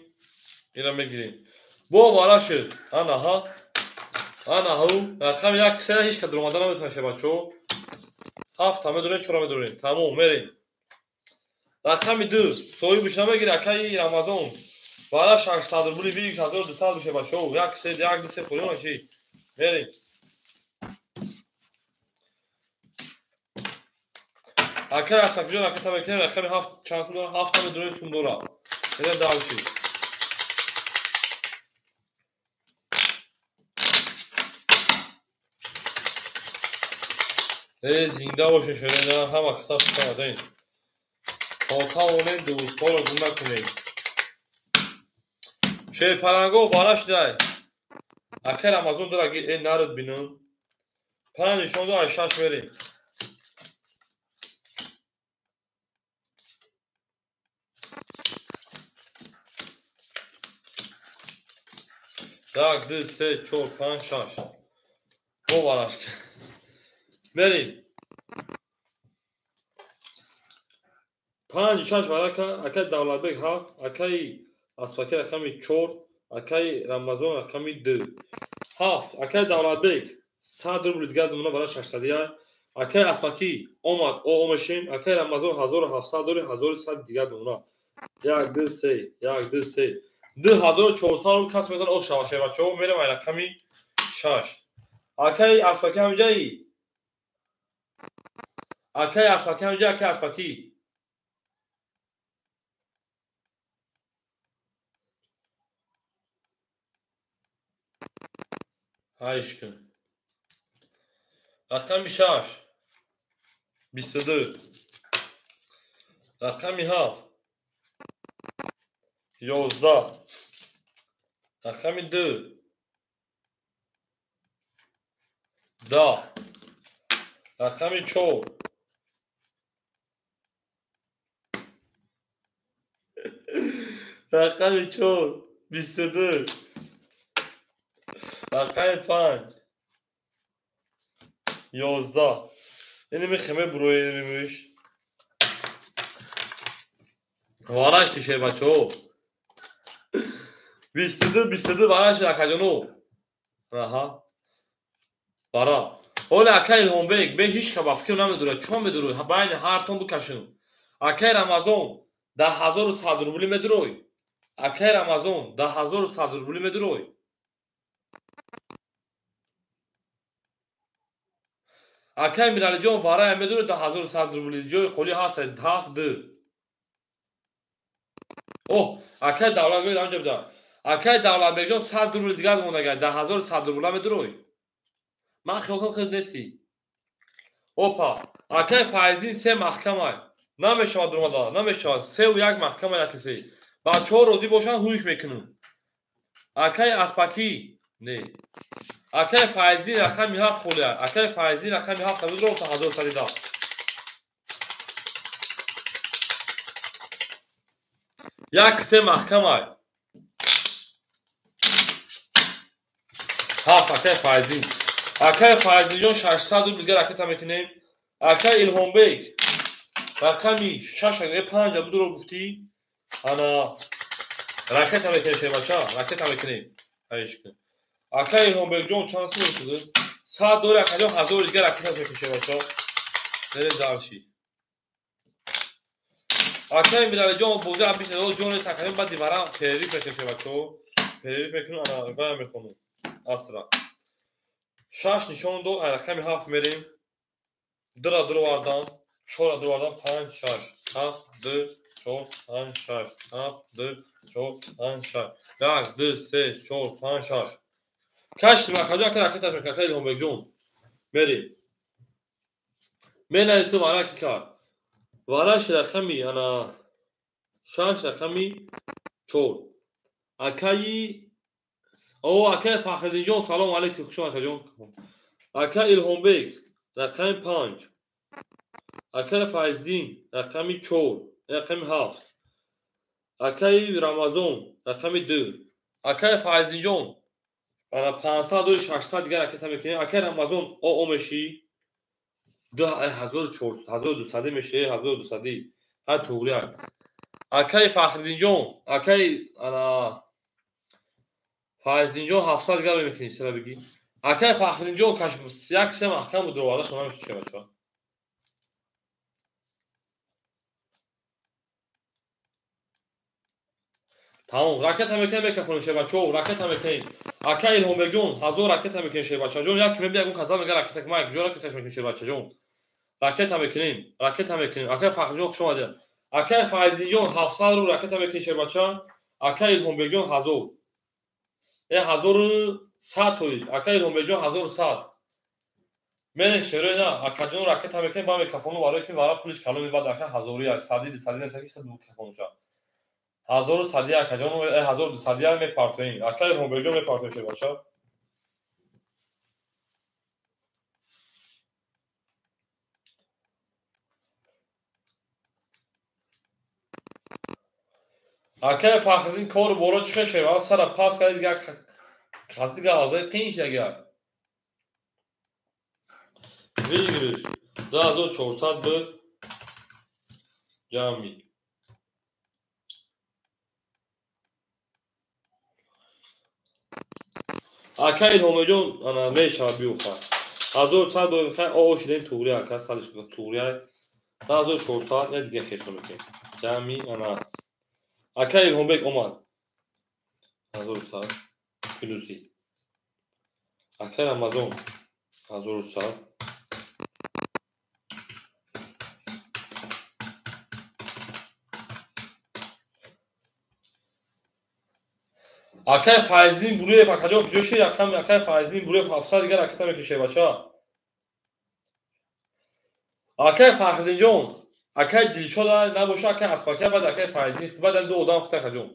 Ира мегирем. Бо вара шуд. Ана ҳа. Ана ҳу. Рақами 1 се ҳеч кад омада наметавонад шербачо. 7 медонем, 4 медонем. Тамом, мерем. Рақами 2 соҳибаш намегири акаи Рамазон. Вара 600 рубли вик 1200 шербачо. 1 3 1 2 3 хӯрем чи. Мерем. Акай Аспакиҷон, акай та мекунем, рақами 7 чанд сум дора? 7 медонем сум дора. Мерем дальше. Э, зинда бошед шерина, ҳама каса хуш омадед. То тавонем дӯстҳоро гум накунем. Шерпаланго вара шудай. Акай Рамазон дора ги, э народ бинам. 5 нишон дод, 6 мерем. 1, 2, 3, 4, 5, 6. Бо вараш. Мерим. 5, 6 варака, акай Давлатбек 7, акай Аспаки рақами 4, акай Рамазон рақами 2. 7, акай Давлатбек 100 рубл дигар мона барои 600. Акай Аспаки омад, омешем, акай Рамазон 1700 дори, 1100 дигар мона. 1, 2, 3, 1, 2, 3. 2400 рубл кас метавон о шава шевачо, мерем ай рақами 6. Акай Аспаки ҳамҷаи? Акай Аспаки ҳамҷа, акай Аспаки. Айшкин. Рақами 6 22. Рақами 7 11. Рақами 2 10. Рақами 4 рақами 4 22. Рақами 5 11. Иними хеме бурои инимиш. Вараш тише бачо. 22 22 вараш акаҷоно. Аҳа. Бара. Ола акай Илҳомбек бе ҳеч ка ба фикр намедурад. Чон медурад? Байни ҳартон бикашем. Акай Рамазон 10100 рубли медурой. Акай Рамазон 10100 рубли медурой. Акай Миралиҷон варая медурад 10100 рубли. Ҷои холӣ ҳаст 7 2. Оҳ, акай Давлатбек ҳамҷа буда. Акай Давлатбекҷон 100 рубли дигар мондага 10100 рубла медурой. Ман хиёл кардам хел нестӣ. Опа, акай Файздин 3 маҳкамай. Намешавад дуромада, намешавад. 3 ва 1 маҳкама яки се. Бачаҳо розӣ бошанд ҳуиш мекунам. Акай Аспакӣ не. Акай Файздин рақами 7 холия. Акай Файздин рақами 7 сабудро 1110. Як се маҳкамай. 7 акай Файздин. Акай Файздинҷон 600 рубл дигар ракета мекунем. Акай Илҳомбек рақами 6 5 будро гуфтӣ. Ана ракета мекунем шебача, ракета мекунем. Ҳайш кун. Акай Илҳомбекҷон чанд сум шуд? 100 дори акаҷон 1000 дигар ракета мекунем шебача. Мерем дарши. Акай Миралиҷон бозӣ абиш надод ҷон нест акаҷон баъди варам перерив мекунем шебачо. Перерив мекунем ана вая мехонам. Асра. 6 нишон дод, ай рақами 7 мерем. 2-ра дуровардан, 4-ра дуровардан, 5, 6, 7, 2, 4, 5, 6, 7, 2, 4, 5, 6. 1, 2, 3, 4, 5, 6. Каштим акаҷон, ака ракета мекунем, ака Илҳомбекҷон. Мерем. Менависем вараки кард. Вараш рақами ана 6 рақами 4. Акаи О, акай Фахриддинҷон, салом алейкум, хуш омад акаҷон. Акай Илҳомбек рақами 5. Акай Файздин рақами 4, рақами 7. Акай Рамазон рақами 2. Акай Файздинҷон ана 500 дори 600 дигар ракета мекунем. Акай Рамазон о мешӣ 2400, 1200 мешӣ, 1200. Ҳа туғри. Акай Фахриддинҷон, акай ана Файздинҷон 700 дигар мекунӣ, сара бигӣ. Акай Фахриддинҷон каш як се маҳкам буд дуроварда шумо намешавад бачаҳо. Тамом, ракета мекунем микрофон шебачо, ракета мекунем. Акай Илҳомбекҷон 1000 ракета мекунем шебачаҷон. Як мебия ягон каса мега ракета ма куҷо ракеташ мекунем шебачаҷон. Ракета мекунем, ракета мекунем. Акай Фахриддинҷон хуш омадед. Акай Файздинҷон 700 рубл ракета мекунем шебача. Акай Илҳомбекҷон 1000. 1100 тоиз. Акай Илҳомбекҷон 1100. Мене шерои на, акаҷон ракета мекунем ба микрофону барои ки вара пулиш каломи баъд ака ҳазори аст. Сади дусади нест ки хел микрофонуша. 1100 акаҷон, 1200 мепартоем. Акай Илҳомбекҷон мепартоем шебача. Акай Фахриддин кору боро чӣ хел шева? Сара пас кардид як Хатига авзаи қиин шагар. Выигрыш 2400 буд ҷамъи. Ака Илҳомиҷон ана мешавад биёхад. 1100 бо хай о шудем туғри ака салиш туғри 2400 я дига хешо мекунем. Ҷамъи ана ака Илҳомбек омад. 1100 плюси. Ака Рамазон 1100. Акай Файздин Буруев акаҷон куҷо шид? Акай Файздин Буруев 700 дигар ракета мекушед бача. Акай Фахриддинҷон, акай Дилшод набоша, акай Аспакия, баъд акай Файздин, баъд ду одам хита акаҷон.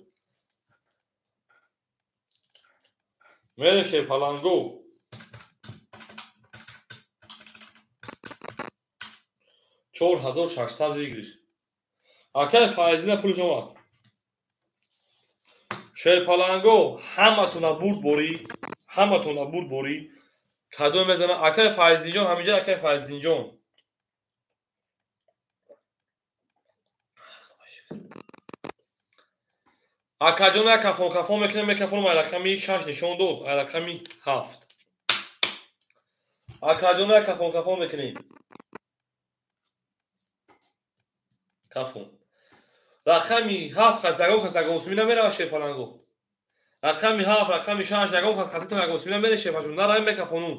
Мерем Шерпаланго. 4600 выигрыш. Акай Файздина пулш омад. Шерпаланго ҳаматона бурд борӣ, ҳаматона бурд борӣ. Кадом мезана? Акай Файздинҷон ҳаминҷа, акай Файздинҷон. Акаҷон як кафон кафон мекунем, мекафонам ай рақами 6 нишон дод, ай рақами 7. Акаҷон як кафон кафон мекунем. Кафон. Рақами 7 қас ягон кас ягон сумӣ намеравад Шерпаланго. Рақами 7, рақами 6 ягон кас хатитон ягон сумӣ намеравад Шерпаланго. Наравем мекафону.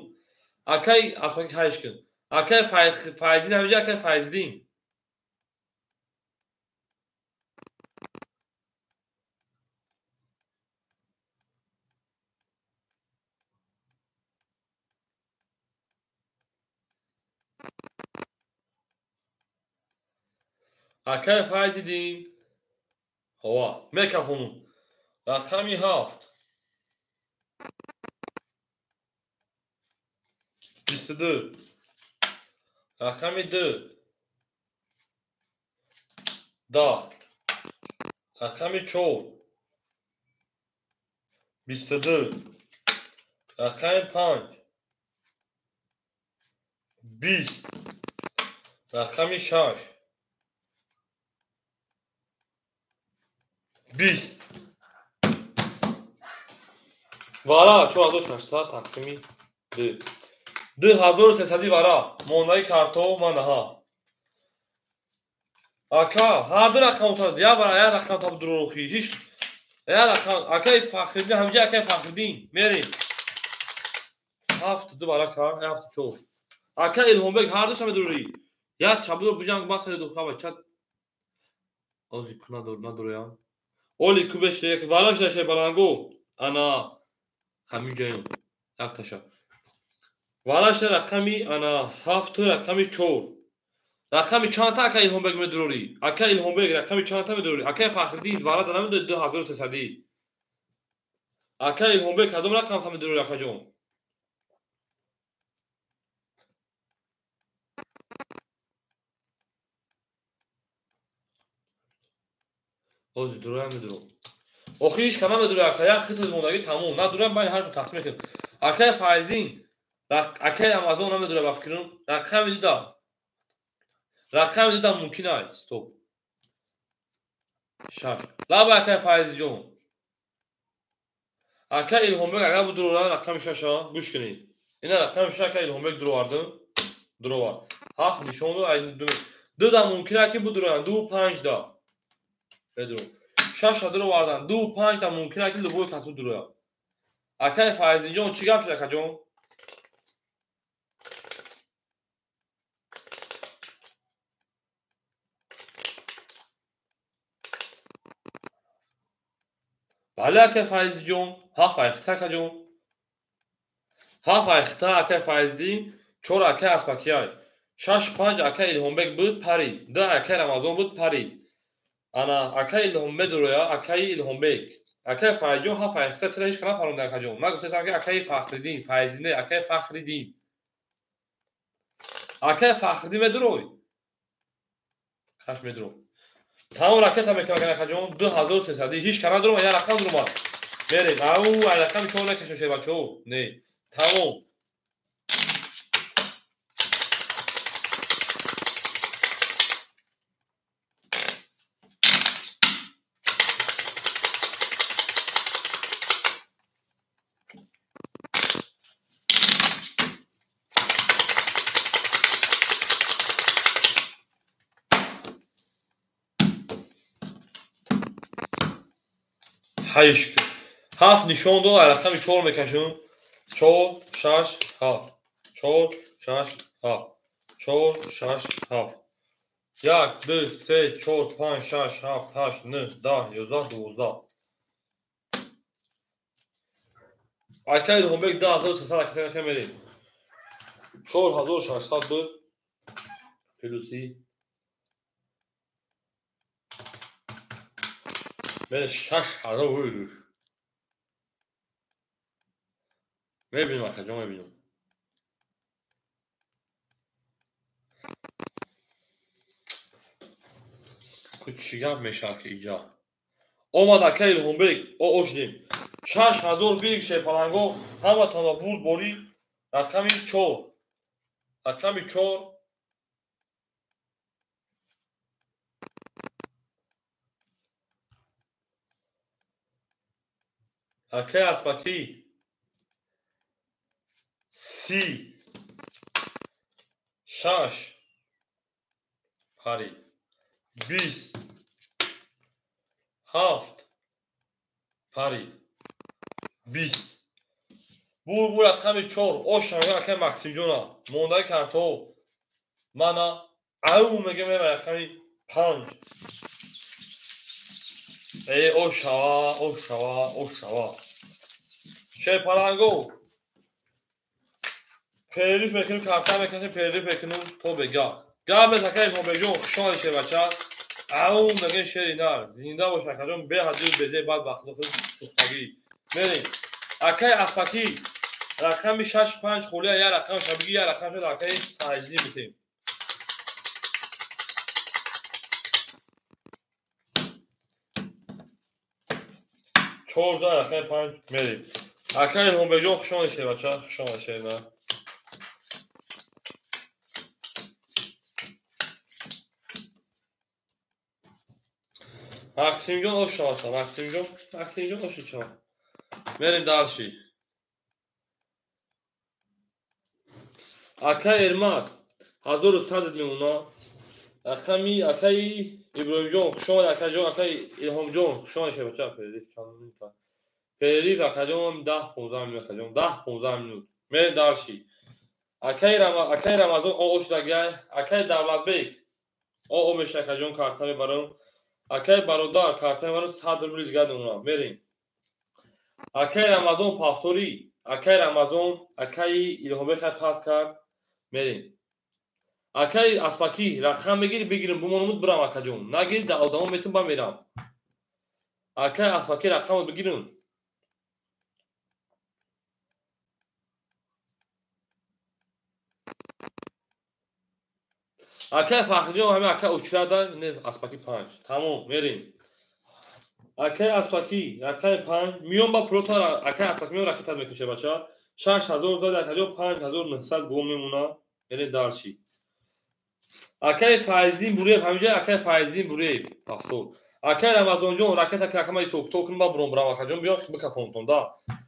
Акай Аспаки ҳайш кун. Акай Файздин ҳаминҷа, акай Файздин. Акай Файзиддин ҳова мекафону. Рақами 7. 22. Рақами 2. 10. Рақами 4. 22. Рақами 5. 20. Рақами 6. 20. Вара 4600 тақсими 2. 2300 вара. Мондаи карто манаҳа. Ака, ҳар ду рақам та я вара я рақам та дурӯхи. Ҳич я рақам акай Фахриддин ҳамҷа акай Фахриддин мерем. 7 ду вара кар 7 4. Ака Илҳомбек ҳар ду шаба дурӯхи. Як шабудо буҷанг басари ду хаба чат. Ози куна дор надурям. Оли кубеш як вара шаша баланго. Ана ҳамин ҷаён як таша. Вараша рақами ана 7 рақами 4. Рақами чандта ака Илҳомбек медурорӣ? Ака Илҳомбек рақами чандта медурорӣ? Ака Фахриддин вара да намедурӣ 2300. Ака Илҳомбек кадом рақамта медурорӣ акаҷон? Ози дуроям медуром. Охи ҳеч кана медурӣ ака, як хитр мондагӣ тамом. Надурам байни ҳаршон тақсим мекунем. Акай Файздин, акай Амазон намедурам ба фикрам. Рақами дуда. Рақами дуда мумкин ай. Стоп. 6. Лаба акай Файздинҷон. Акай Илҳомбек агар будурора рақами 6-а гӯш кунед. Ина рақами 6 акай Илҳомбек дуровардым. Дуровард. 7 нишон дод, ай дуда мумкин ай ки будуранд. 2 5 да. Медурам. 6 дуровардан. 2 5 да мумкин ай ки любой кас будурояд. Акай Файздинҷон чӣ гап шуд акаҷон? Бале акай Файздинҷон, 7 айхта акаҷон. 7 айхта акай Файздин, 4 акай Аспакияй. 6 5 акай Илҳомбек буд парид. 2 акай Рамазон буд парид. Ана акай Илҳомбек дуроя, акай Илҳомбек. Акай Файзҷон 7 айхта тира ҳеч кана паронда акаҷон. Ман гуфтам ки акай Фахриддин, Файздин, акай Фахриддин. Акай Фахриддин медурой. Каш медурой. Тамом ракета мекунам акаҷон 2300 ҳеч кана дуромад, як рақам дуромад. Мерем. Ау, ай рақами 4 накашем шербачаҳо. Не. Тамом. Ҳашт. 7 нишон дод, ай рақами 4 мекашем. 4 6 7. 4 6 7. 4 6 7. 1 2 3 4 5 6 7 8 9 10 11 12. Акай Илҳомбек 10300 ракета мерем. 4600 буд. Плюси Мен 6000 выигрыш. Мебинам, акаҷон, мебинам. Чӣ гап мешавад ки иҷа? Омад ака Илҳомбек, ошдем. 6000 выигрыш шерпаланго, ҳаматонро бурд бори рақами 4. Рақами 4. Акай Аспакӣ 30 6 парид 20 7 парид 20. Бур бур рақами 4. Ошам акай Максимҷона. Мондаи картҳо мана ау мегем рақами 5. Э, ошава, ошава, ошава. Шерпаланго. Перериф мекунем, карта мекашем, перериф мекунем то бега. Гап без акай Илҳомбекҷон, хуш омадӣ шербача. Ау мегем шери нар. Зинда бош акаҷон, беҳадию безе бадбахтофи сухтагӣ. Мерем. Акай Аспакӣ рақами 6 5 холия, я рақам шабиги, я рақам шуд акай Файзӣ битем. 4 рақами 5 мерем. Акай Илҳомбекҷон, хуш омадӣ шербача, хуш омадӣ шерна. Максимҷон ош шаваса, Максимҷон, Максимҷон ош шава. Мерем дальше. Акай Эрмак 1100 мемона. Рақами акай Иброҳимҷон, хуш омадӣ акаҷон, акай Илҳомҷон, хуш омадӣ шербача. Перериф чанд минута? Перериф акаҷон 10-15 минут акаҷон, 10-15 минут. Мерем дальше. Акай Рамазон ош дагай, акай Давлатбек о меша акаҷон карта мебарам. Акай бародар карта мебарам 100 рубли дигар мемонам. Мерем. Акай Рамазон пафторӣ, акай Рамазон, акай Илҳомбек пас кард. Мерем. Акай Аспакӣ рақам мегири, бигирим, бумонумуд бирам акаҷон. Нагири, да одамо метун ба мерам. Акай Аспакӣ рақамро бигирим. Акай Фахриҷон ҳамин акай учрада, не Аспакӣ 5. Тамом, мерем. Акай Аспакӣ рақами 5 миён ба пулота акай Аспакӣ миён ракетат мекуша бача. 6000 зад акаҷон 5900 гом мемона. Мерем дальше. Акай Файздин Буриев ҳаминҷа акай Файздин Буриев 70. Акай Рамазонҷон ракета рақама ҳисоб китоб кунем ба буром бурам акаҷон биё бикафонтон да.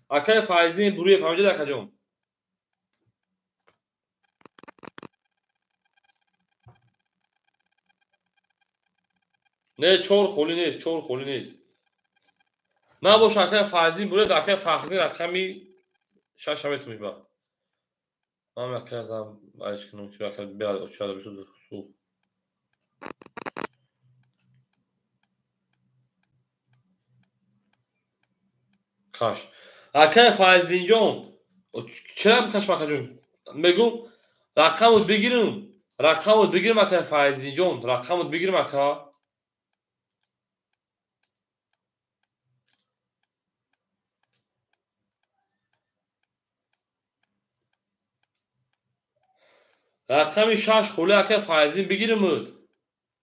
Акай Файздин Буриев ҳаминҷа акаҷон. Не 4 холӣ нест, 4 холӣ нест. Набош акай Файздин Буриев акай Фахриддин рақами 6 метуниш ба. Ман акай зам айш кунам ки акай биёд очада бисуд сух. Каш. Акай Файздинҷон, чера каш акаҷон? Мегум рақамот бигирим. Рақамот бигирим акай Файздинҷон, рақамот бигирим ака. Рақами 6 холӣ акай Файздин бигиримуд.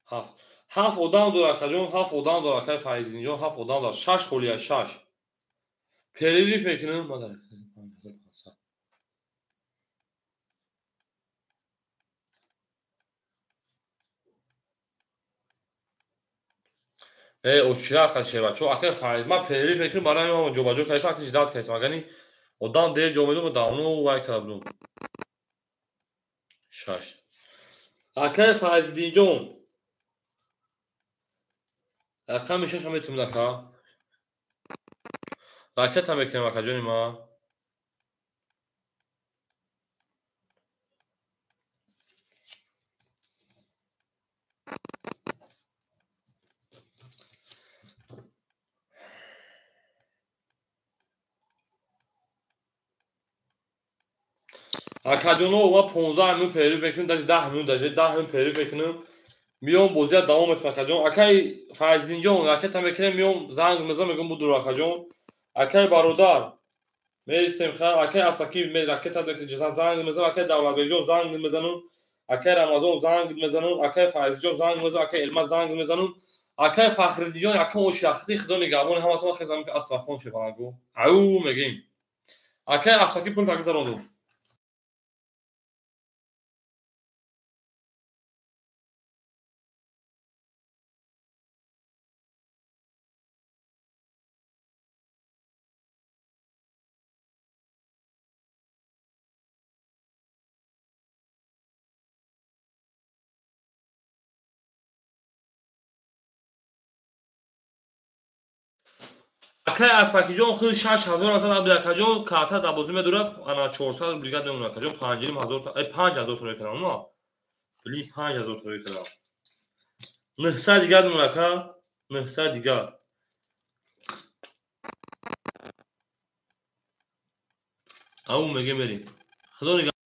7. 7 одам дорад акаҷон, 7 одам дорад акай Файздинҷон, 7 одам дорад. 6 холия, 6. Перерыв мекунам. Э, очирақа шевачо, ака файз, ман перерыв мекунам, барои ман ҷобаҷо кардам, ака ждать кардам. Агани одам дер ҷо медум, давно вай карда будум. Шаш. Акай Файзиддинҷон. Рақами шаша метунам ака. Ракета мекунем акаҷони ман. Акаҷоно, ма 15 минут перерыв мекунем, даже 10 минут, даже 10 минут перерыв мекунем. Миём бозия давом мекунем, акаҷон. Акай Файзиддинҷон, ракета мекунем, миём занг мезанам, мегӯям будур акаҷон. Акай бародар, меистем хайр, акай Асаки ракета занг мезанам, акай Давлатбекҷон занг мезанам, акай Рамазон занг мезанам, акай Файзиҷон занг мезанам, акай Элмаз занг мезанам, акай Фахриддинҷон, акай Ошахти, Худо нигаҳбони ҳаматон, хезам Астрахон шефанагу. Ау мегим. Акай Асаки пул тагзарондум. Акай Аспакиҷон худ 6000 асан Абдулакаҷон карта дар бозӣ медорад, ана 400 бригад мемонад акаҷон, 5500 5000 торе кардам, ма. Блин, 5000 торе кардам. 900 дигар мемонад ака, 900 дигар. Ау меге мерим. Худо нигоҳ.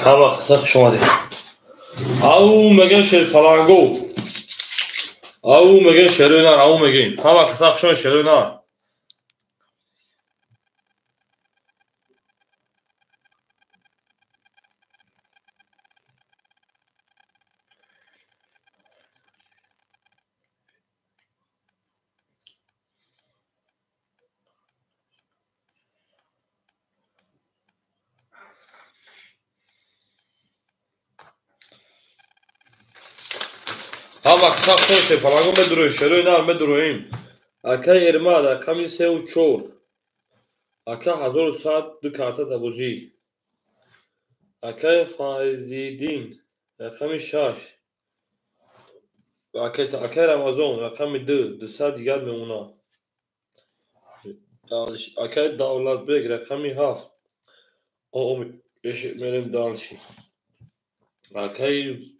Ҳама каса хуш омадед. Ау мегӯем шерпаланго. Ау мегӯем шерои нар, ау мегӯем. Ҳама каса хуш омадед шерои нар. Ҳама каса хуш омадед шерпаланго медуроем, шерои нар медуроем. Акаи Эрмад рақами 3 4. Ака 1100 ду карта дабозӣ. Акаи Файзиддин рақами 6. Акаи Рамазон рақами 2, 200 дигар мемонад. Акаи Давлатбек рақами 7. Мерем дальше. Акаи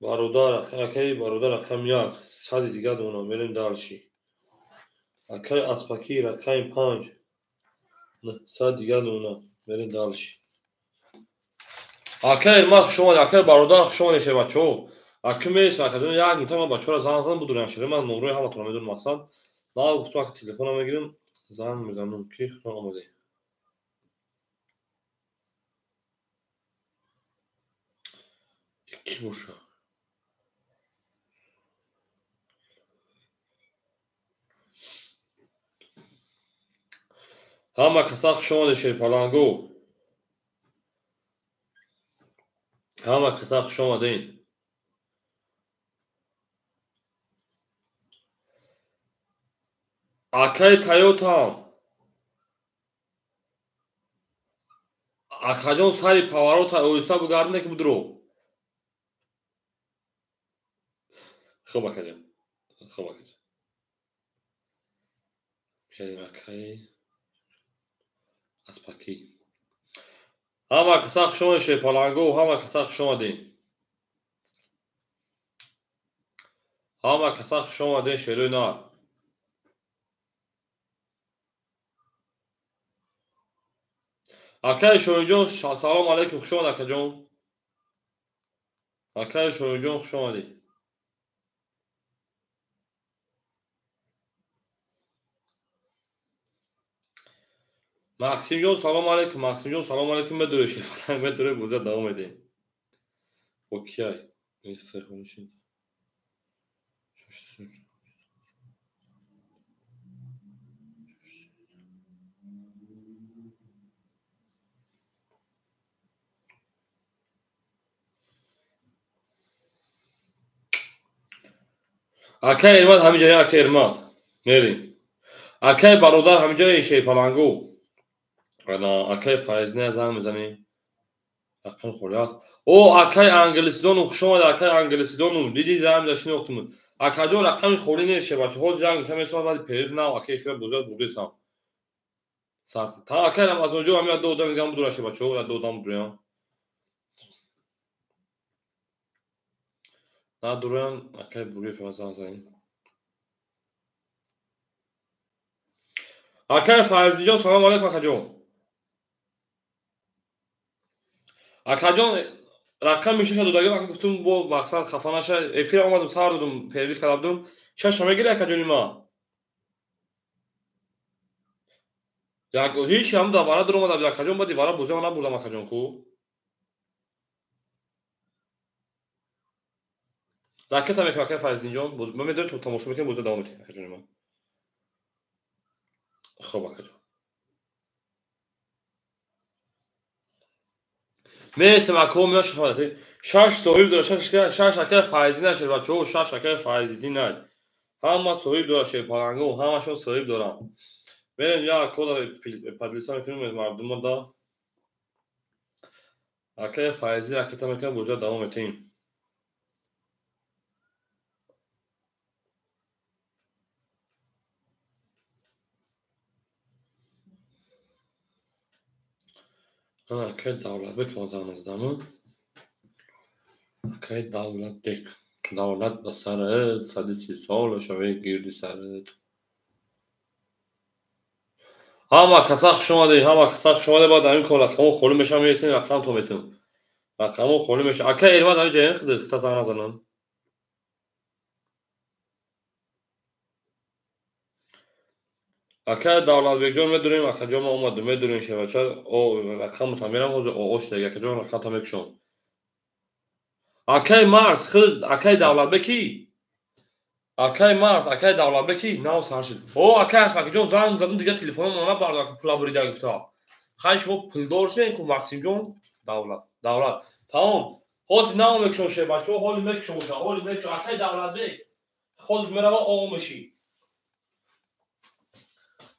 бародар рақами 1, 100-и дигар мемонад. Мерем дальше. Акаи Аспакӣ рақами 5, 900 дигар мемонад. Мерем дальше. Акаи Эрмад хуш омадед, акаи бародар хуш омадед, шербачаҳо. Аки мест, акаҷон, як минута ман бачаҳоро занг задам, будурам шеро, ман номрои ҳаматонро медонам, мақсад. На гуфтам, ака телефонам мегирам, занг мезанам, ки худтон омадед. Кӣ боша? Ҳама каса хуш омадед, шерпаланго. Ҳама каса хуш омадед. Акаи Тойотам. Акаҷон, сари поворота оҳиста бигардине, ки будуро. Хуб, акаҷон. Хуб, акаҷон. Мерем акаи Аспакӣ. Ҳама каса хуш омадед, шерпаланго, ҳама каса хуш омадед. Ҳама каса хуш омадед, шерои нар. Акаи Шоҳинҷон, салом алайкум, хуш омад, акаҷон. Акаи Шоҳинҷон, хуш омадед. Максимҷон, салом алайкум, Максимҷон, салом алайкум, медуред, шерпаланг медуред, бозия давом медиҳем. Бо кияй? Хонишин. Акаи Эрмад ҳамиҷоя, акаи Эрмад. Мерем. Акаи бародар ҳамиҷои шерпалангу. Ана акаи Файзния занг мезанем. Рақами холӣ аст. О, акаи Англисидону хуш омадед, акаи Англисидону. Диди ҳамиҷа шинохтум. Акаҷон, рақами холӣ нест, шербача. Ҳозир як минута месомад, баъди перерыв нав акаи эфира бозият бурдестам. Сарт. Та акаи Рамазонҷон ҳам як ду одам дигар будура, шербачаҳо, як ду одам будурям. Надурам, акаи Буриев занг занем. Акаи Файзиддинҷон, салом алайкум, акаҷон. Акаҷон, рақами шаша додагим, ака, гуфтум, бо мақсад хафа наша. Эфир омадам, сар додум, перерыв карда будум. Шаша мегири, акаҷони ма? Як ҳеч ҳам дар вара дуромада буд, акаҷон, баъди вара бозиама набурдам, акаҷон, ку. Ракета мекунам, акаи Файзиддинҷон, ма медонем, то тамошо мекунем, бозиро давом медиҳем, акаҷони ман. Хуб, акаҷон. Мересем, акаҳо меояд, шаш соҳиб дорад, шаш акаи Файзӣ нашед, бачаҳо, шаш акаи Файзиддин най. Ҳама соҳиб дорад, шерпаланго, ҳамашон соҳиб доранд. Мерем як акода поделиться мекунем мардумо да. Акаи Файзӣ ракета мекунем, бозиро давом медиҳем. Акаи Давлатбек ма занг назадам. Акаи Давлатбек. Давлат ба сарат, сади си сола шавӣ гирди сарат. Ҳама каса хуш омадед, ҳама каса хуш омадед. Баъд ҳамин кор рақамҳо холӣ мешавад, меистем, рақамто метавонам. Рақамҳо холӣ мешавад. Ака Эрмад ҳамин ҷоян худат хита занг назанам. Ака Давлатбекҷон медурем, акаҷон ман омадам, медурем шевача. О рақамта мерам ҳозир оош дега, акаҷон рақамта мекушам. Акай Марс, худ акай Давлатбеки? Акай Марс, акай Давлатбеки нав сар шуд. О акай Аспакиҷон занг задам, дигар телефонам набардошт, пула бурида гуфта. Хай шумо пулдор шудем ку Максимҷон? Давлат, Давлат. Тамом. Ҳозир нав мекушам шевачо, ҳозир мекушам, ҳозир мекушам. Акай Давлатбек, ҳозир мерава оо меши.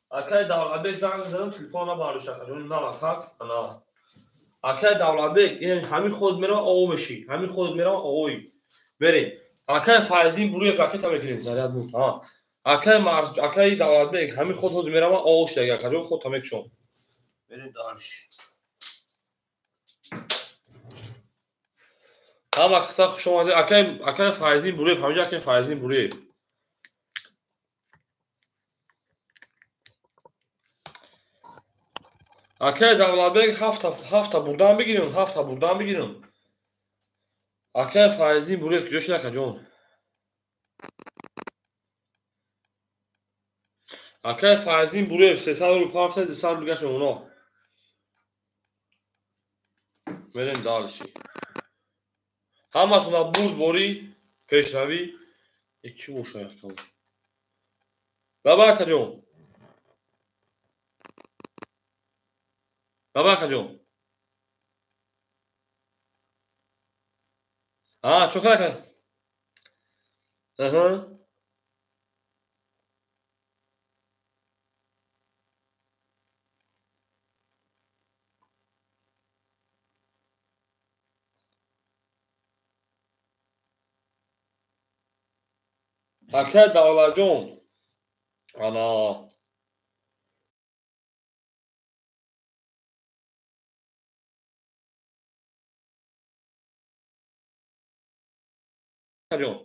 Акай Давлатбек занг задам, телефон набардошт, акаҷон навахак. Ана. Акай Давлатбек, ҳамин худ мерава оо меши. Ҳамин худ мерава ой. Берем. Акай Файзин Буруев ракета мекунем, заряд буд. Ҳа. Акай Марс, акай Давлатбек ҳамин худ ҳозир мерава оо шудаги, акаҷон худ та мекушам. Берем дальше. Ҳама каса хуш омадед. Акай, акай Файзин Буруев, ҳаминҷо акай Файзин Буруев. Акай Давлатбек ҳафта бурдан бигирем, ҳафта бурдан бигирем. Акай Файзин Буруев куҷо шуд, акаҷон? Акай Файзин Буруев 300 рубл пафта, 200 рубл гашт мемона. Мерем дальше. Ҳаматона бурд борӣ, пешравӣ. Чӣ боша якам? Баба акаҷон. Баба акаҷон. А, чӣ кар ака? Аҳа. Акай Давлатҷон. Ана. Акаҷон.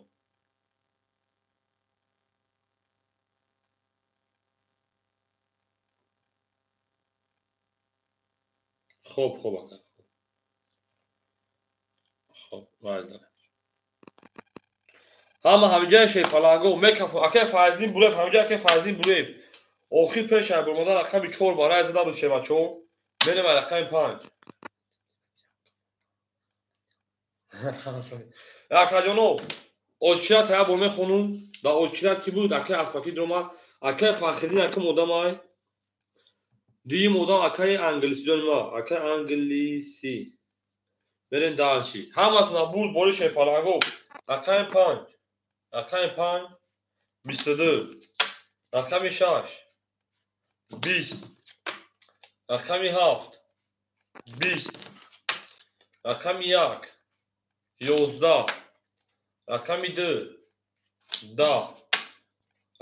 Хуб, хуб ака. Хуб, майли. Ҳама ҳамиҷоя шерпаланго мекафо. Акай Файзин Буруев, ҳамиҷоя акай Файзин Буруев. Охир пеш ай бурмодан рақами 4 барай зада буд шевачо. Мерем ай рақами 5. Акаҷоно, очират ая бор мехонум. Да очират ки буд, акай Аспаки дуромад. Акай Фахриддин акам одам ай. Дуюм одам акай англисиҷони ма, акай англисӣ. Мерем дальше. Ҳаматона бурд бори шерпаланго. Рақами 5. Рақами 5 22. Рақами 6 20. Рақами 7 20. Рақами 1 11. Рақами 2 10.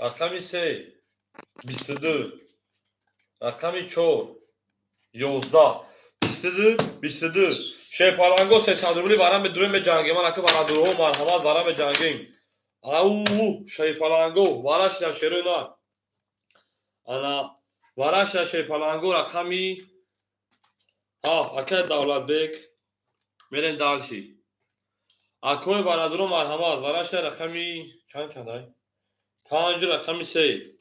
Рақами 3 22. Рақами 4 11. 22 22. Шерпаланго 300 рубли варам медурем меҷангем. Ман ака варадурҳо марҳамат варам меҷангем. Ау, шерпаланго варашда шерои на. Ана варашда шерпаланго рақами 7 акай Давлатбек. Мерем дальше. Акои варадурҳо марҳамат варашда рақами чанд чандай? 5 рақами 3.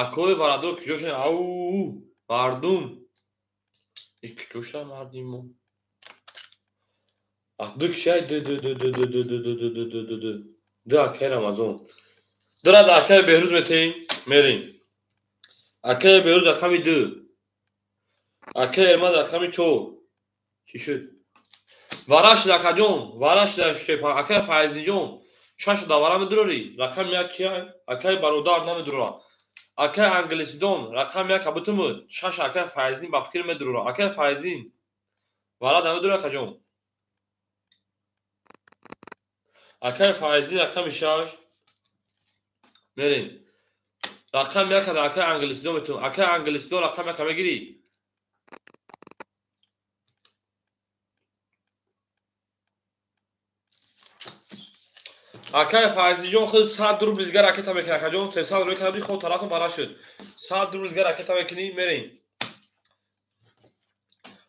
Акои варадур куҷо шуд? Ау, мардум. Куҷо шуд мардим мо? Ду кишай ду ду ду ду ду ду ду ду ду ду ду ду ду. Ду акай Рамазон. Дура да акай Беҳрӯз метаем, мерем. Акай Беҳрӯз рақами 2. Акай Эрмад рақами 4. Чӣ шуд? Вара шуд акаҷон, вара шуд шепа, акай Файзинҷон. 6 да вара медурорӣ? Рақами 1 кия? Акай бародар намедурора. Акай англисидон рақами 1 абутумуд. 6 акай Файзин ба фикр медурора. Акай Файзин вара намедурора акаҷон. Акай Файзин рақами 6. Мерем. Рақами 1 да акай англисидон метавон. Акай англисидон рақами 1 мегирӣ? Акай Файзиҷон худ 100 рубл дигар ракета мекунад, акаҷон 300 рубл кардӣ, ход тарафам бара шуд. 100 рубл дигар ракета мекунӣ, мерем.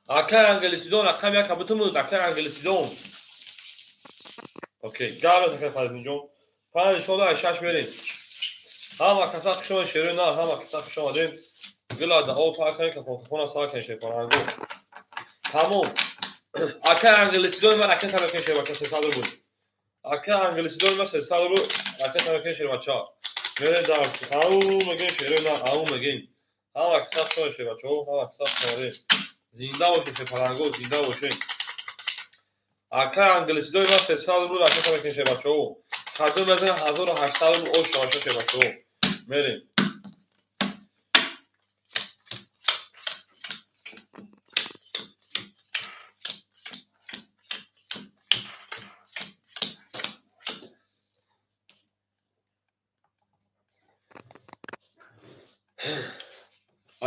Акай англисидон рақам як бутумуд, акай англисидон. Окей, гап акай Файзиҷон. 5 шода 6 мерем. Ҳама каса хуш омадед, шерои нар, ҳама каса хуш омадед. Гила да о та акай кафон сар кан шепаранго. Тамом. Акай англисидон ман ракета мекунад шербача 300 рубл. Ака англисидон ма 300 рубл ракета мекунад шербача. Мерем дарс. Ау мегем шерои нар, ау мегем. Ҳама каса хуш омадед шербачаҳо, ҳама каса хуш омадед. Зинда бошед шерпаланго, зинда бошед. Ака англисидон ма 300 рубл ракета мекунад шербачаҳо. Қадр мезанад 1800 рубл ош шаваша шербачаҳо. Мерем.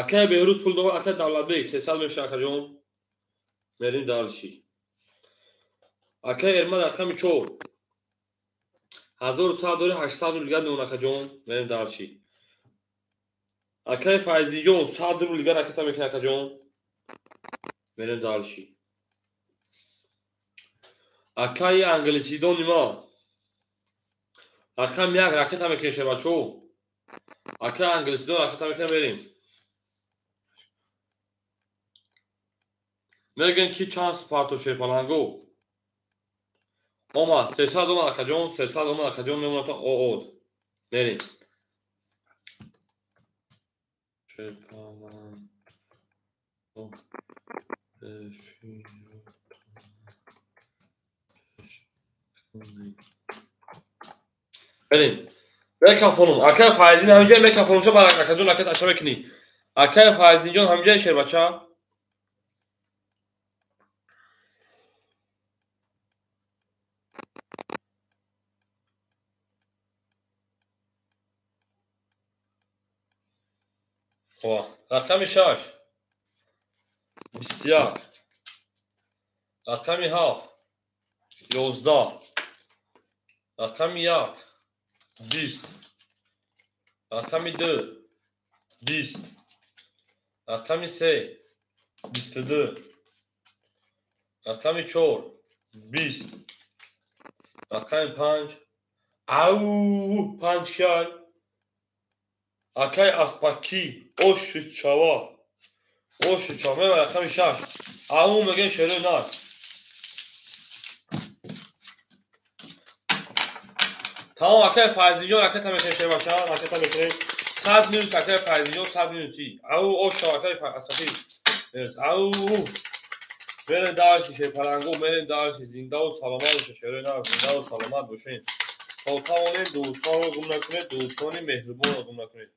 Акай Беҳрӯз пул дорад, акай Давлатбек 300 меша акаҷон. Мерем дальше. Акай Эрмад рақами 4. 1100 дори 800 рубл дигар мемонад акаҷон. Мерем дальше. Акай Файзиҷон 100 рубл дигар ракета мекунад акаҷон. Мерем дальше. Акай англисидони ма рақами 1 ракета мекунад шербачо. Акай англисидон ракета мекунад, мерем. Мегӯянд ки чанд парто шерпаланго. Омад 300 омад акаҷон, 300 омад акаҷон, мемонад оод. Мерем. Шерпаланго. Мерем. Мекафонум. Акай Файзин ҳамҷа мекафонум ша бар акаҷон ракет аша мекунӣ. Акай Файзинҷон ҳамҷа шербача. Рақами 6 21, рақами 7 11, рақами 1 20, рақами 2 20, рақами 3 22, рақами 4 20, рақами 5 ау 5 кай. Акай аспакӣ оши чава, оши чава мева рақами 6 ау мегӯем шерои нар. Тамом акай Файзиҷон ракета мекунем шербача, ракета мекунем 100 минус акай Файзиҷон 100 минуси. Ау ош шава акай аспакӣ. Ау мерем дальше шерпаланго, мерем дальше. Зиндаву саломат бошед шерои нар, зиндаву саломат бошед. То тавонед дӯстонро гум накунед, дӯстони меҳрубонро гум накунед.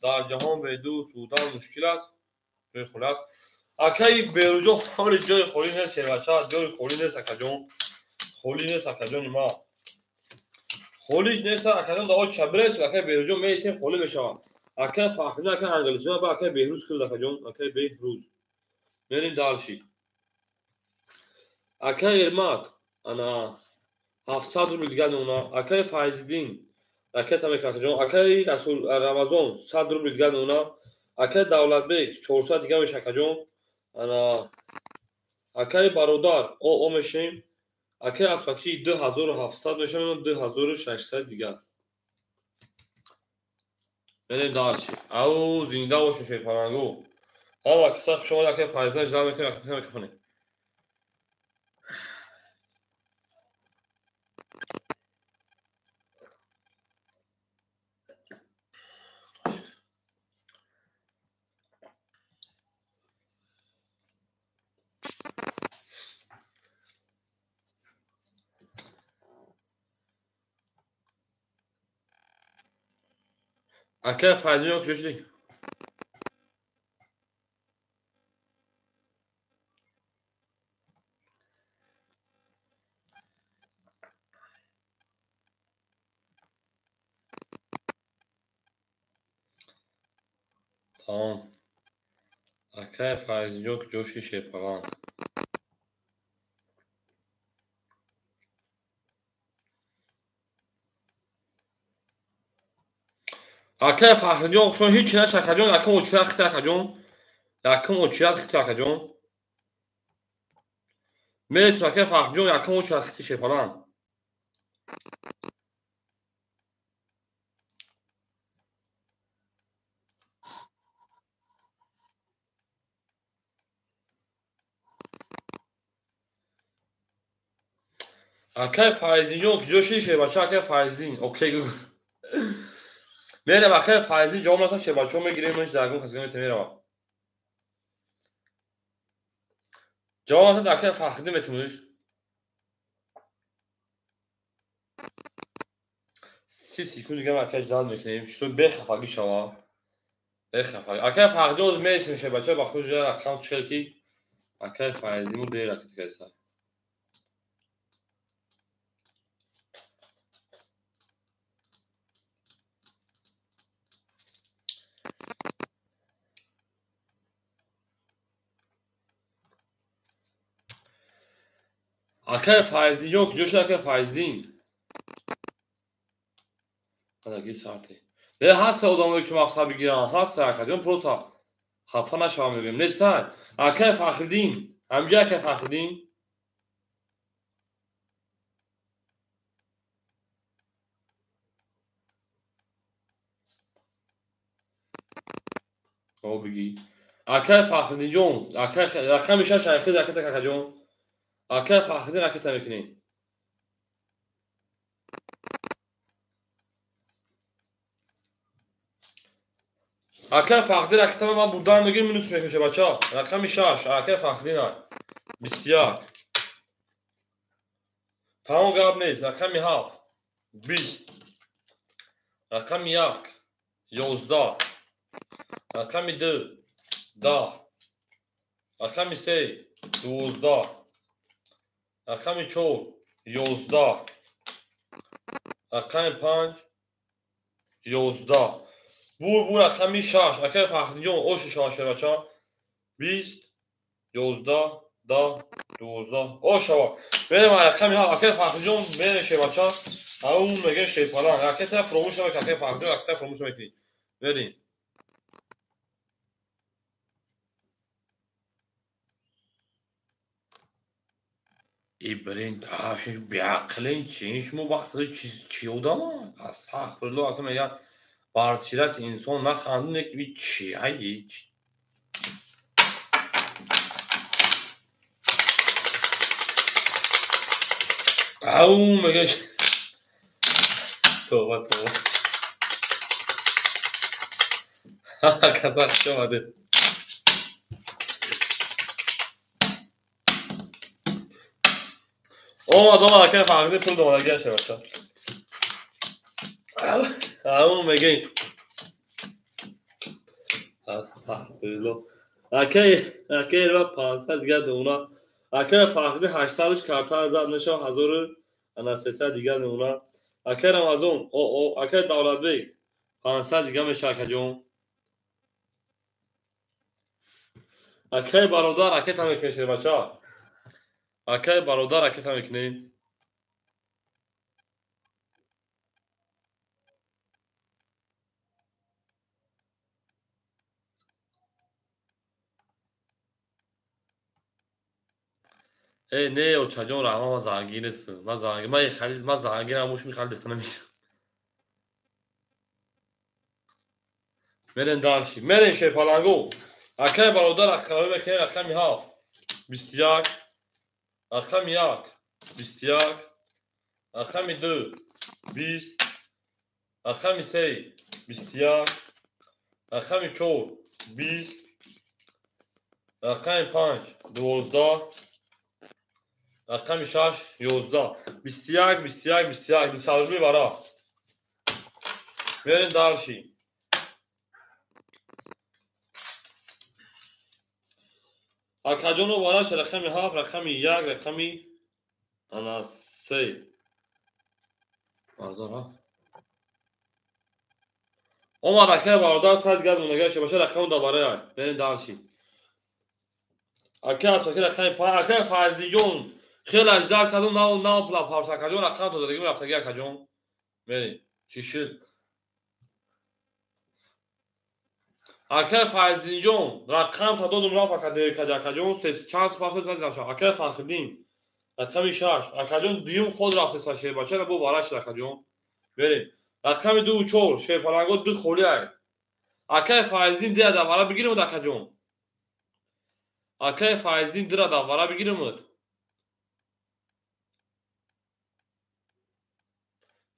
Дар ҷаҳон бе дӯст будан мушкил аст, ҷои холӣ аст. Акаи Беҳрӯзҷон ҳоли ҷои холӣ нест шербача, ҷои холӣ нест акаҷон. Холӣ нест акаҷони ма. Холӣ нест акаҷон, да оча бирес, акаи Беҳрӯзҷон меисем холӣ мешавад. Акаи Фахриддин, акаи Англисиён, ба акаи Беҳрӯз кирд акаҷон, акаи Беҳрӯз. Мерем дальше. Акаи Эрмат, ана 700 рубл дигар мемонад. Акаи Файзиддин ракета мекунад акаҷон. Акаи Расул Рамазон 100 рубл дигар мемонад. Акаи Давлатбек 400 дигар мешавад акаҷон. Ана акаи Бародар о мешем. Акаи Аспакӣ 2700 мешавад, 2600 дигар. Мерем дальше. Ау зинда бошед шерпаланго. Ҳама каса хуш омадед, акаи Файзиддин ждал мекунем, ракета мекунем. Акай Файзиҷон куҷо шудӣ? Тамом. Акай Файзиҷон куҷо шудӣ шерпаған? Акай Фахриҷон хушон ҳеч наша акаҷон, якум очират хити акаҷон. Якум очират хити акаҷон. Мересим акай Фахриҷон, якум очират хити шепалан. Акай Файздинҷон куҷо шиди шербача? Акай Файздин, окей гу. Мерам акай Файздин ҷавоб натон шербачаҳо мегирем, дар кас мета мерава. Ҷавоб натон акай Фахриддин метимуш. 30 секунд дига акай ждал мекунем, что бехафагӣ шава. Бехафагӣ. Акай Фахриддин оз мересим шербача, ба худ ҷа рақам чиқел ки акай Файздинму дер ракет кардаса. Акай Файздинҷон куҷо шуд акай Файздин? Адаги сарте. Не ҳаста одамое ки мақсад бигиранд, ҳаста акаҷон, просто хафа нашавам мегӯем. Нестай. Акай Фахриддин, ҳамҷа акай Фахриддин. О бигӣ. Акай Фахриддинҷон, акай рақами 6 айхид ракета акаҷон. Акай Фахриддин ракета мекунем. Акай Фахриддин ракета ман бурдан мегирам, минус мекунем бача. Рақами 6 акай Фахриддин 21. Тамом гап нест. Рақами 7 20. Рақами 1 11. Рақами 2 10. Рақами 3 12. Рақами 4 11. Рақами 5 11. Бур рақами 6 акай Фахриддинҷон оши шава шербача. 20 11 10 12 ош шава. Мерем рақами 7 акай Фахриддинҷон мерем шербача. Ау мегем шерпалан. Ракета фаромӯш намекунӣ акай Фахриддин, ракета фаромӯш намекунӣ. Мерем. Блин, беақлин чи? Шумо вақти чи одама? Астағфируллоҳ, ака мегӯяд бар сирати инсон нахандуне ки чи ай чи? Ау мегӯяд тавба тавба. Каса хуш омадед. Омад, омад, акай Фахриддин пул домадагиаш бача. Ау мегӯем. Астағфируллоҳ. Акай, акай ра 500 дигар намуна. Акай Фахриддин 800 карта зад мешава 1300 дигар намуна. Акай Рамазон, о, акай Давлатбек 500 дигар мешава акаҷон. Акай бародар ракета мекунем бача. Акай бародар ракета мекунем. Э, не, очаҷон, раҳмат, ман зангир нестам. Ман зангир, ман халид, ман зангирам, муш михалид дастана мешам. Мерем дарши. Мерем шерпаланго. Акай бародар рақами мекунем рақами 7 21. Рақами 1 21. Рақами 2 20. Рақами 3 21. Рақами 4 20. Рақами 5 12. Рақами 6 11. 21 21 21 дусаржуи бара. Мерем дарши. Акаҷоно бараш рақами 7, рақами 1, рақами ана 3. Бародар 7. Омад акай бародар сад дигар мондагаша баша рақам да барай. Мерем дарши. Акай аспаки рақами 5, акай Файздинҷон хеле аждар кардум, нав нав пла парс акаҷон рақам то дадагим рафтаги акаҷон. Мерем. Чӣ шуд? Акай Файздинҷон, рақам та додум рафт ака деркади акаҷон, чанд пафт задам. Акай Фахриддин, рақами 6. Акаҷон дуюм ход рафтеса шербача, бо вара шид акаҷон. Берем. Рақами 2 4, шерпаланго 2 холи ай. Акай Файздин дира давара бигиримуд акаҷон. Акай Файздин дира давара бигиримуд.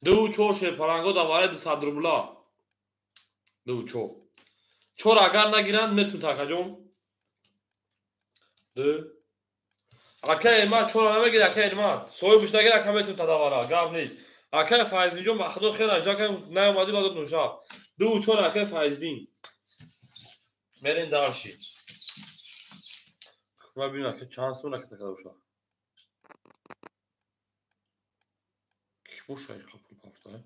2 4 шерпаланго давара 200 рубла. 2 4. 4 агар нагиранд метунад акаҷон. 2. Акай Эрмат 4 намегирад, акай Эрмат. Соҳибаш нагирад, ака метунад давара, гап нест. Акай Файздинҷон ба худо хел аҷа кардем, наомадӣ бадод нуша. 2 4 акай Файздин. Мерем дарши. Ма бинам ака чанд сум ракета карда боша. Ки боша ин пул пафта?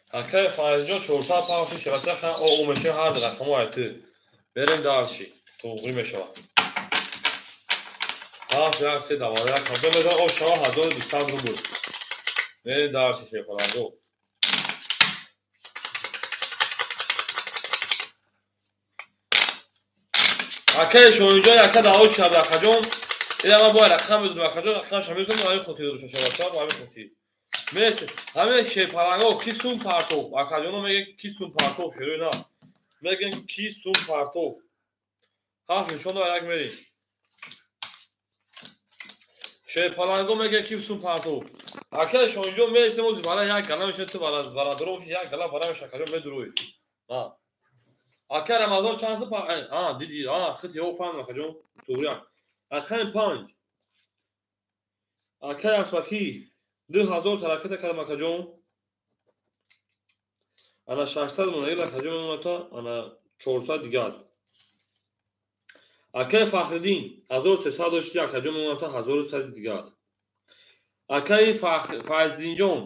Акай Файздинҷон 400 пафти шабака хан о меша ҳар рақамо айти. Мерем дарши. Туғри мешава. 7 1 3 давара 1 ҳазор мезан о шава 1200 рубл. Мерем дарши шефаланго. Акай Шоҳинҷон яка даъво шуд акаҷон. Ина ман бояд рақам медодам акаҷон, рақамша мезодам, ҳамин хотир дошта шавад, ба ҳамин хотир. Мерси, ҳамин шерпаланго ки сум партов, акаҷоно мегӯянд ки сум партов, шерои на. Мегӯянд ки сум партов. Ҳафт нишон як мерим. Шерпаланго мегӯянд ки сум партов. Акай Шоҳинҷон мерсем ози бара як гала мешавад, ту барадоро боши, як гала бара мешавад, акаҷон медурӯй. Акай Рамазон чанд сум диди, хит ё фаҳмам акаҷон, туғриян. Рақами 5. Акай Аспакӣ 2000 тараката кардам акаҷон. Ана 600 монагир акаҷон мемоната, ана 400 дигар. Акай Фахриддин 1300 дошти акаҷон мемоната, 1100 дигар. Акай Файздинҷон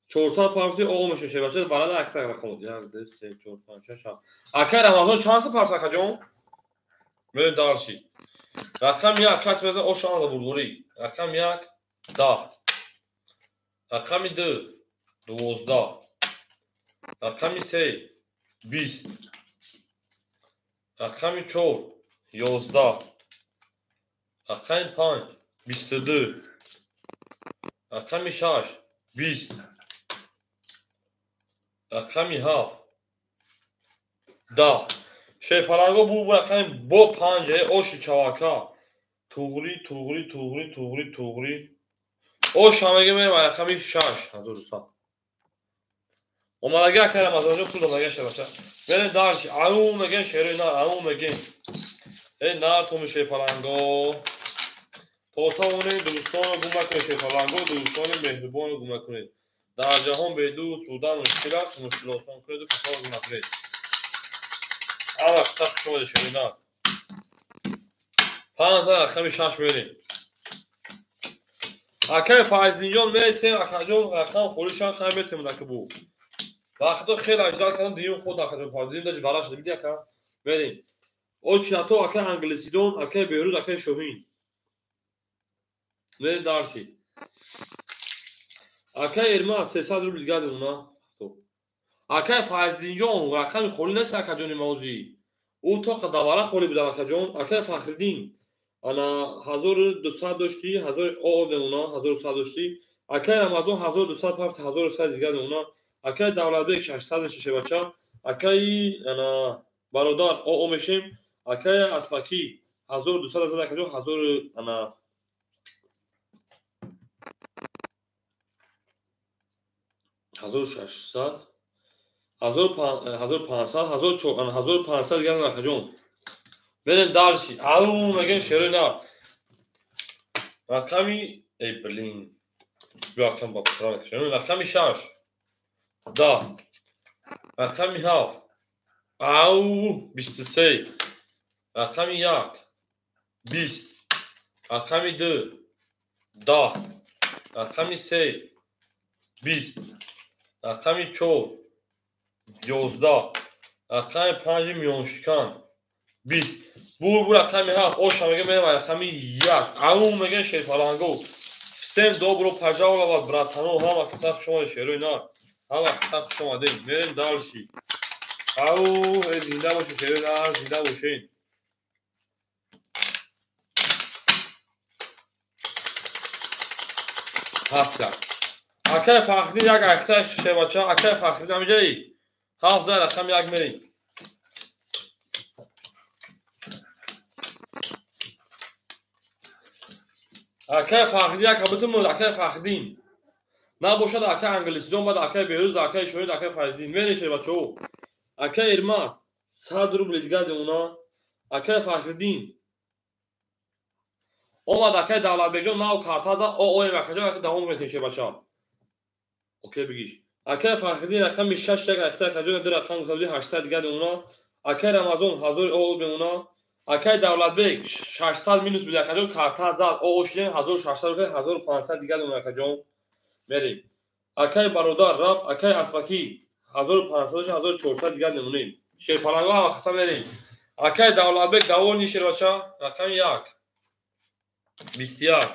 400 парфти оғо мешавад шебача барада аксар рақам 1 2 3 4 5 6 7. Акай Рамазон чанд сум парфт акаҷон? Мерем дарши. Рақами 1 кас мезан ош анда бурдорӣ. Рақами 1 10. Рақами 2 12. Рақами 3 20. Рақами 4 11. Рақами 5 22. Рақами 6 20. Рақами 7 10. Шерпаланго бу рақами бо 5 оши чавака. Туғри, туғри, туғри, туғри, туғри. Ош ҳамаги мерем рақами 6 1200. Омадаги акай Рамазонҷон пул додага шабаша. Мерем дарши. Ау мегӯем шерои нар, ау мегӯем. Эй нар туми шерпаланго. То тавонед дӯстонро гум накунед шерпаланго, дӯстони меҳрубонро гум накунед. Дар ҷаҳон бедӯст будан мушкил аст, мушкил осон кунеду касоро гум накунед. Ава қисса хуш омадед шерои нар. 5 рақами 6 мерем. Акай Файздинҷон мересем, акаҷон рақам холишан хай метемон ака бу. Вақто хеле аждал кардам, дуюм ход акаҷон Файздин даҷ вара шуда биди ака. Мерем. Очато акай англисидон, акай Беҳрӯз, акай Шоҳин. Мерем дарши. Акай Эрмат 300 рубл дигар мемона. Акай Файздинҷон рақами холӣ нест акаҷони мавзӯӣ. Ӯ тоқа давара холӣ будам акаҷон. Акай Фахриддин ана 1200 дошти, 1000 о мемона, 1100 дошти. Акай Рамазон 1200 пафт, 1100 дигар мемона. Акай Давлатбек 600 меша шебача. Акай ана бародар о мешем. Акай Аспакӣ 1200 акаҷон, 1000 ана 1600 1500 1500 дигар акаҷон. Мерем дарши. Ау мегӯем шерои нар. Рақами эй блин. Биё акам ба рақами 6 10. Рақами 7 ау 23. Рақами 1 20. Рақами 2 10. Рақами 3 20. Рақами 4 11. Рақами 5 миёншикан 20. Бу рақами 7 оша мегӯем мерем рақами 1. Ау мегӯем шерпаланго. Всем добро пожаловать, братано, ҳама каса хуш омадед шерои нар. Ҳама каса хуш омадем. Мерем дальше. Ау, зинда бошед, шерои нар, зинда бошед. Ҳаст як. Акай Фахриддин як айхта шербача, акай Фахриддин ҳамиҷаи? Ҳафт зан рақами як мерем. Акай Фахриддин як ҳабитум, акай Фахриддин. Набошад акай Англисидон, баъд акай Беҳрӯз, акай Шоҳид, акай Файздин. Мерем шербачаҳо. Акай Эрмат 100 рубли дигар демона. Акай Фахриддин. Омад акай Давлатбекҷон нав карта зад, оем акаҷон, ака давом метем шербача. Окей бигиш. Акай Фахриддин рақами 6 як айхта акаҷон ду рақам гуфта будӣ 800 дигар демона. Акай Рамазон 1000 о бемона. Акай Давлатбек 600 минус буд акаҷон карта зад, о шидем 1600 рубли 1500 дигар демона акаҷон. Мерем. Акай бародар рафт, акай Аспакӣ 1500 1400 дигар намонем. Шерпаланго ҳама қаса мерем. Акай Давлатбек давони шербача рақами 1 21,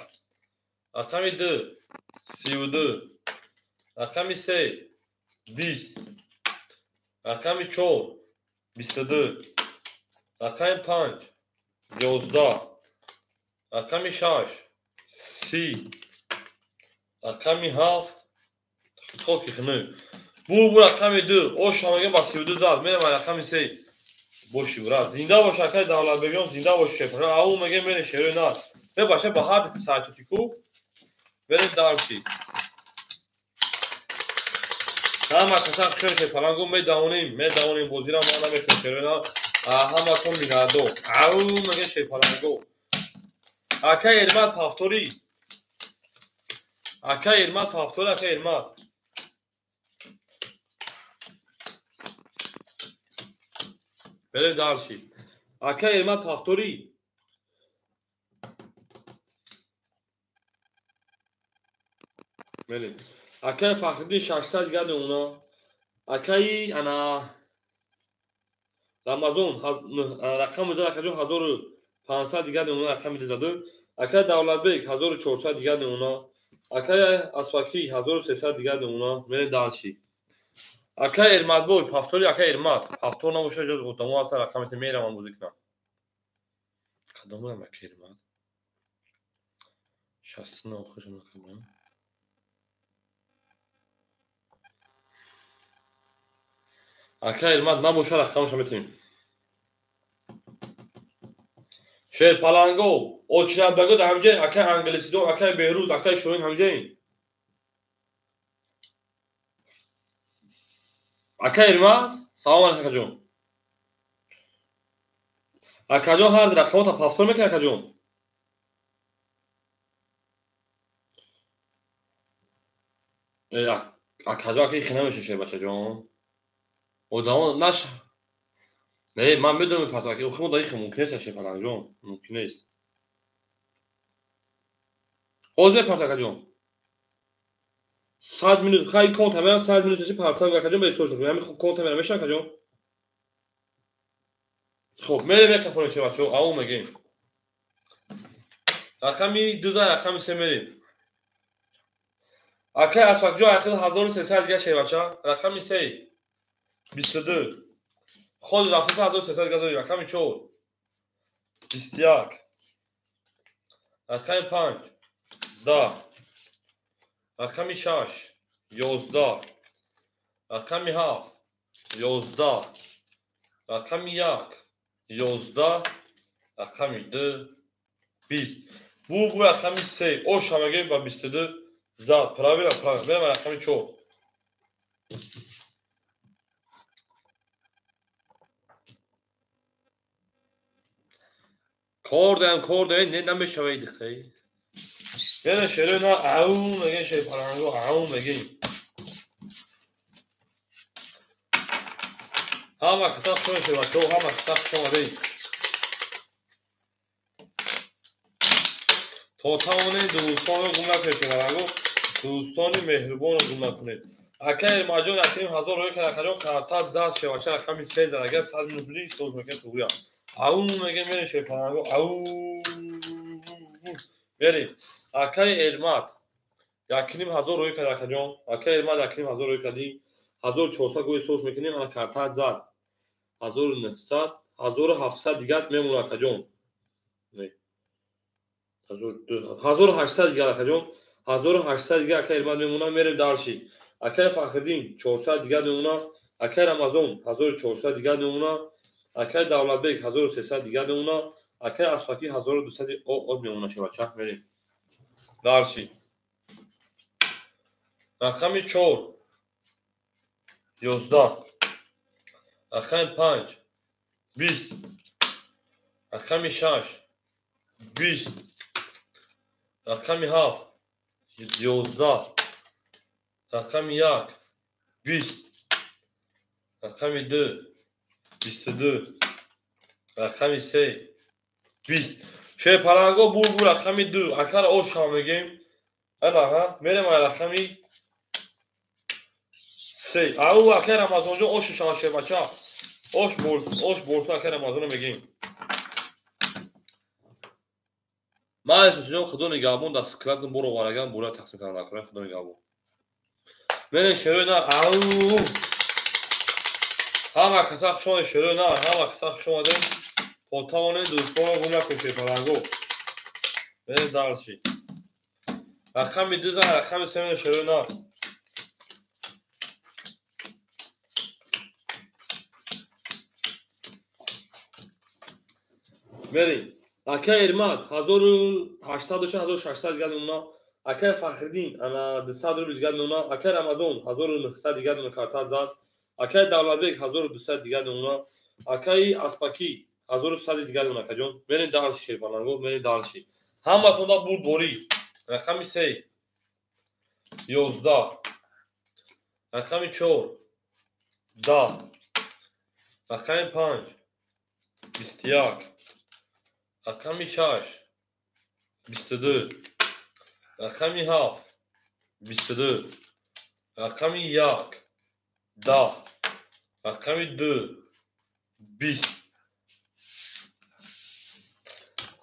рақами 2 32, рақами 3 20, рақами 4 22, рақами 5 11, рақами 6 30, рақами 7 хоки хунук. Бу рақами 2 ош ҳамага ба 32 зад. Мерам рақами 3. Боши брат, зинда бош акай Давлатбекҷон, зинда бош шеф. Ау меге мере шерои нар. Ме баша ба ҳар сайтоти ку. Мерем дальше. Ҳама каса хушон шефалангу медавоним бозира ма наметонем шерои нар. Ҳаматон минадо. Ау меге шефалангу. Акай Эрмат повтори. Акай Эрмат повтори, акай Эрмат. Берем дальше. Акай Эрмат повтори. Мерем. Акай Фахриддин 600 дигар демона. Акай ана Рамазон рақами зад акаҷон 1500 дигар демона рақами заду. Акай Давлатбек 1400 дигар демона. Акай Аспакӣ 1300 дигар демона. Мерем дальше. Акай Эрматбой повтори, акай Эрмат. Повтор набошад ҷоз одамо ҳастан рақамите меравам бозӣ кунам. Кадом будам акай Эрмат? 69 охиршон рақам. Акай Эрмат набошад рақамашо метавонем. Шерпаланго, очинабаго дар ҳамҷои акай Англисидон, акай Беҳрӯз, акай Шоҳин ҳамҷои. Акай Эрмат, салом алейкум акаҷон. Акаҷон ҳар рақамота повтор мекунад акаҷон. Акаҷон ака ихе намеша шербачаҷон. Одамо наш. Не, ман медонам пас ака, охи мо дар ихе мумкин нест шерпалангҷон, мумкин нест. Ҳозир мепарт акаҷон. 100 минут, хай конта мерам 100 минут ши партам акаҷон ба ҳисоб шуд. Ҳамин конта мерам меша акаҷон. Хоб, мерем як кафони шербачаҳо, ау мегем. Рақами 2 зан, рақами 3 мерем. Акай Аспакҷон ахир 1300 дигар шербача, рақами 3 22. Худ рафтаса 1300 дигар дорем, рақами 4 21, рақами 5 10, рақами 6 11, рақами 7 11, рақами 1 11, рақами 2 20. Бу рақами 3 ош ҳамаге ба 22 зад. Правильно, правильно. Мерам рақами 4. Кор даем, кор даем, не намешавад дихтаи. Яна шерои на ау мегем шерпаланго, ау мегем. Ҳама каса хуш омадед шербачаҳо, ҳама каса хуш омадед. То тавонед дӯстонро гум накунед шерпаланго, дӯстони меҳрубонро гум накунед. Акай Эрматҷон акним 1000 рӯй кард акаҷон карта зад шербача рақами 3 зад. Агар 100 минус будӣ ҳисоб мекунед туғрия. Ау мегем мерем шерпаланго, ау мерем. Акай Эрмат 1500 рӯй кард акаҷон. Акай Эрмат 1500 рӯй кардӣ. 1400 гои сош мекунем, ана картат зад. 1900, 1700 дигар мемонад акаҷон. 1800 дигар акаҷон. 1800 дигар акай Эрмат мемонад, мерем дарши. Акай Фахриддин 400 дигар мемонад, акай Рамазон 1400 дигар мемонад, акай Давлатбек 1300 дигар мемонад, акай Аспакӣ 1200 од мемонад шевача. Мерем дарши. Рақами 4 11, рақами 5 20, рақами 6 20, рақами 7 11, рақами 1 20, рақами 2 22, рақами 3 20. Шерпаланго бурбур рақами 2. Акара ош шава мегем. Анаға мерем ай рақами 3. Ау акай Рамазонҷон ош шава шербача. Ош борс акай Рамазонро мегем. Ман ҷон худо нигаҳбон дар склад боро вараган бура тақсим кардан накунай худо нигаҳбон. Мерем шерои на. Ау ҳама каса хуш омадед шерои на, ҳама каса хуш омадед. То тавонед дӯстонро гум накунед шерпаланго. Мерем дарши. Рақами 2 зан, рақами 3 мерем шерои на. Мерем. Акай Эрмат 1800 дошта, 1600 дигар мемонад. Акай Фахриддин ана 200 рубл дигар мемонад. Акай Рамазон 1900 дигар мемонад, картат зад. Акай Давлатбек 1200 дигар мемонад. Акай Аспакӣ 1100 дигар мемонад акаҷон. Мерем дарши шерпаланго, мерем дарши. Ҳаматонда бурдборӣ. Рақами 3 11, рақами 4 10, рақами 5 21, рақами 6 22, рақами 7 22, рақами 1 10, рақами 2 20.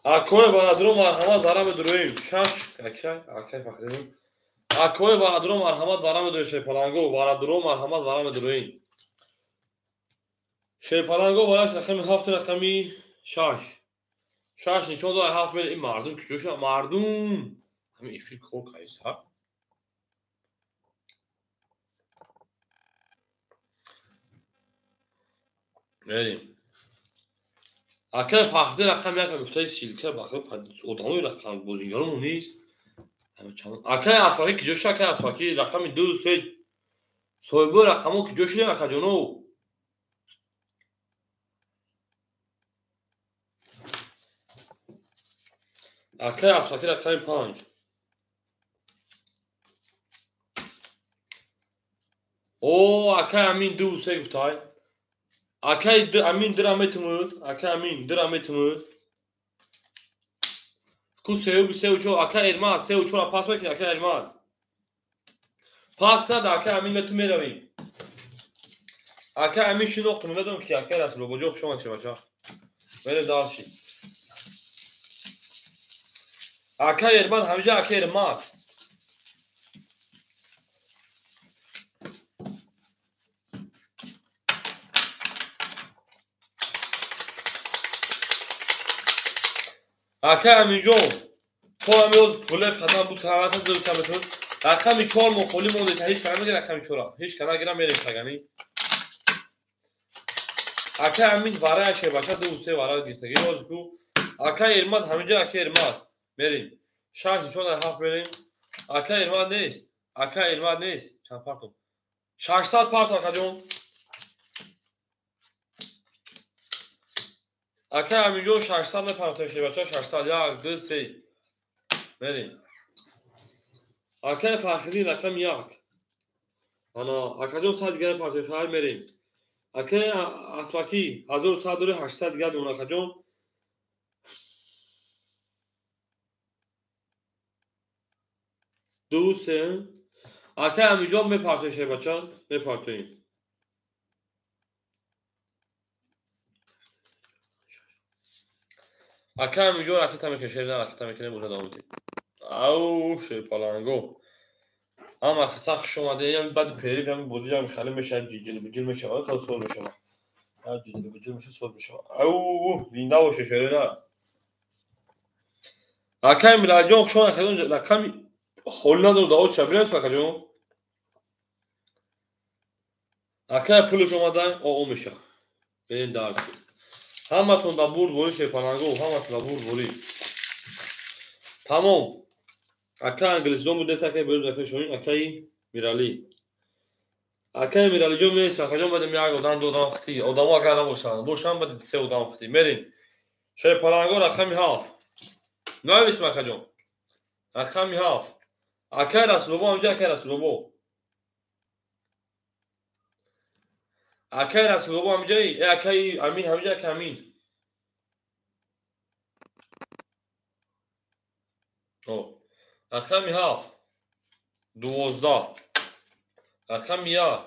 Акои барадуро марҳамат вара медуроем. 6 акай акай Фахриддин. Акои барадуро марҳамат вара медуроем шерпаланго, барадуро марҳамат вара медуроем. Шерпаланго бараш рақами 7 рақами 6. 6 нишон дод 7 мер ин мардум куҷо шуд? Мардум ҳамин эфир кор кайса. Мерем. Акай Фахриддин рақами 1 гуфтаи силка бахир одамои рақам бозингаромо нест. Акай Аспакӣ куҷо шуд? Акай Аспакӣ рақами 2 3 соҳибои рақамҳо куҷо шудем акаҷоно? Акай Аспакӣ рақами 5. О, акай Амин 2 3 гуфтай. Акай Амин дира метумуд, акай Амин дира метумуд. Ку 3 3 4 акай Эрмат 3 4 пас мекунӣ акай Эрмат. Пас кунад акай Амин мету меравем. Акай Амин шинохтум, медонам ки акай Расул бобоҷон хуш омадед бача. Мерем дарши. Акай Эрмат ҳамиҷа акай Эрмат. Акай Аминҷон, то ҳамиёз гулеф хатам буд карата дӯстам метун. Рақами 4 мо холӣ монда, ҳеҷ кана мегира рақами 4-а. Ҳеҷ кана гира мерем шагани. Акай Амин варая шебаша 2 3 вара гирифтагӣ ёз ку. Акай Эрмат ҳамиҷа акай Эрмат. Мерем. 6 нишон 7 мерем. Акай Эрмат нест. Акай Эрмат нест. Чанд партом? 600 парт акаҷон. Акай Аминҷон 600 мепартоем шебача 600 1 2 3. Мерем. Акай Фахриддин рақами 1. Ана акаҷон 100 дигар партоем шаҳр мерем. Акай Аспакӣ 1100 дори 800 дигар мемонад акаҷон. 2 3. Акай Аминҷон мепартоем шебача, мепартоем. Акай Аминҷон ракета мекунем, шер на ракета мекунем, боза давом медиҳем. Ау шерпаланго. Ҳама каса хуш омадед. Баъди перерыв ҳами бозӣ ҳами хеле мешавад, ҷиҷил-биҷил мешавад, хеле соз мешавад. Ҷиҷил-биҷил мешавад, соз мешавад. Ау, зинда бошед, шерина. Акай Миладҷон, хуш омадед, акаҷон, рақами холӣ надорам, даво ча бинавис, акаҷон. Акай пулаш омада, о мешавад. Берем дарси. Ҳаматон да бурд борӣ, шерпаланго, ҳаматон да бурд борӣ. Тамом. Акай англисдон будест, акай Берӯз, акай Шоҳин, акай Миралӣ. Акай Миралиҷон мест, акаҷон, баъдем як одам, ду одам хитӣ. Одамо агар набошанд, бошанд, баъд се одам хитӣ. Мерем. Шерпаланго рақами 7. Нависм, акаҷон. Рақами 7. Акай Расулобо, ҳамҷа акай Расулобо. Акай Расулобо ҳамҷаи, акай Амин ҳамҷа, акай Амин. Рақами 7, 12, рақами 1,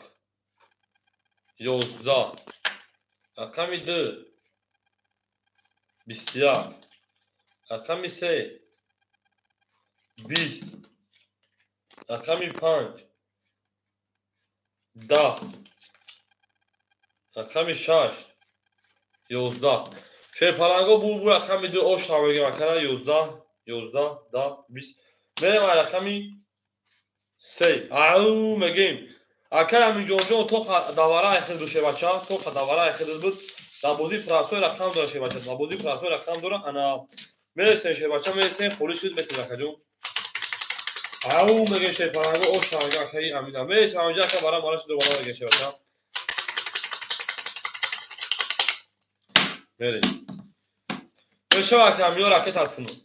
11, рақами 2, 21, рақами 3, 20, рақами 5, 10, рақами 6, 11. Шерпаланго бу рақами 2 ош мегем, акара 11, 11, 10, 20. Мерем рақами 3. Ау мегем. Акай Аминҷонҷон то давара айхир ду шебача, то давара айхир буд. Дар бозии прасой рақам дора шебача, дар бозии прасой рақам дора. Ана мересем шебача, мересем, холӣ шуд метем акаҷон. Ау мегем шерпаланго ош мегем акаи Амина. Мересем аминҷа ака бара мара шуд бара мегем шебача. Мерем. Мешава ака Амиё ракета кунам.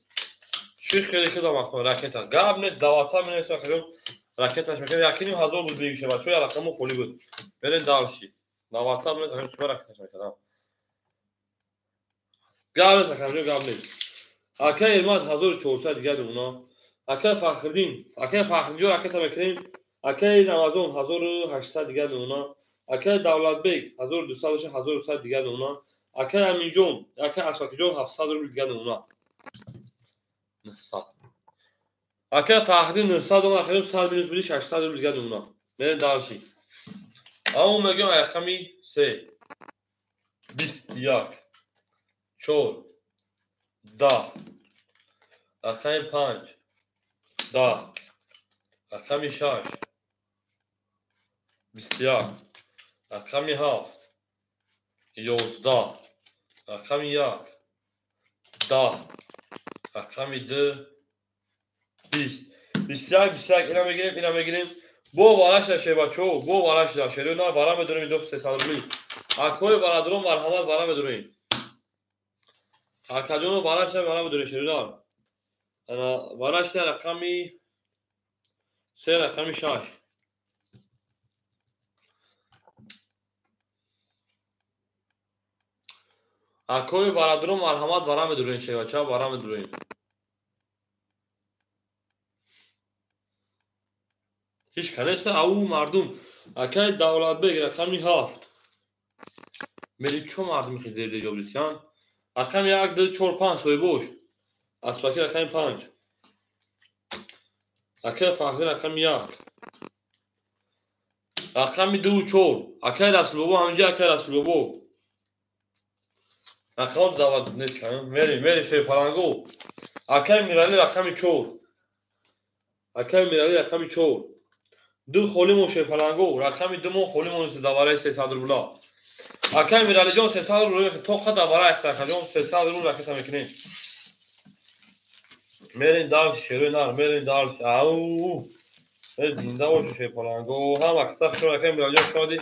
Шиш хеле худам ахо ракета. Гап нест, даватса менависам акаҷон. Ракеташ мекунем. 1500 буд бигӣ шебачо, я рақаму холӣ буд. Мерем дальше. Даватса менависам акаҷон, чӣ ракеташ мекардам. Гап нест акаҷон, гап нест. Акай Эрмат 1400 дигар дуна. Акай Фахриддин, акай Фахриддин ракета мекунем. Акай Рамазон 1800 дигар дуна. Акай Давлатбек 1200 1100 дигар дуна. Акай Аминҷон, акай Асфакиҷон 700 рубл дигар дуна. 900. Акай Фахриддин 900 дона, акаҷон 100 минус буди 600 рубл дигар дуна. Мерем дальше. Ау мегем рақами 3, 21, 4, 10, рақами 5, 10, рақами 6, 21, рақами 7, 11, рақами 1, 10, рақами 2, 20. 21, 21, ина мегирем, ина мегирем. Бо вара шуда шебачо, бо вара шуда шеро на вара медорем ду 300 рубли. Акои барадрон марҳамат вара медорем. Акаҷоно вара шуда вара медорем шеро на. Ана вара шуда рақами 3, рақами 6. Акои барадрон марҳамат вара медорем шебача, вара медорем. Ҳеч канеста ау мардум. Акай Давлатбек рақами 7. Мери чо мардум хи дер дер ёбдисян? Рақами 1, 2, 4, 5 соҳибош. Аспаки рақами 5. Акай Фахри рақами 1. Рақами 2 4. Акай Расулобо ҳаминҷа, акай Расулобо. Рақам дават нест. Мери, мери шерпаланго. Акай Мирали рақами 4. Акай Мирали рақами 4. Ду холимон шерпаланго, рақами 2 мон холимон давараи 300 рубла. Акай Миралиҷон 300 рубл тоқа давара акаҷон 300 рубл ракета мекунем. Мерем дальше, шерои нар, мерем дальше. Ау! Зинда бошед шерпаланго. Ҳама каса хуш акай Миралиҷон шоди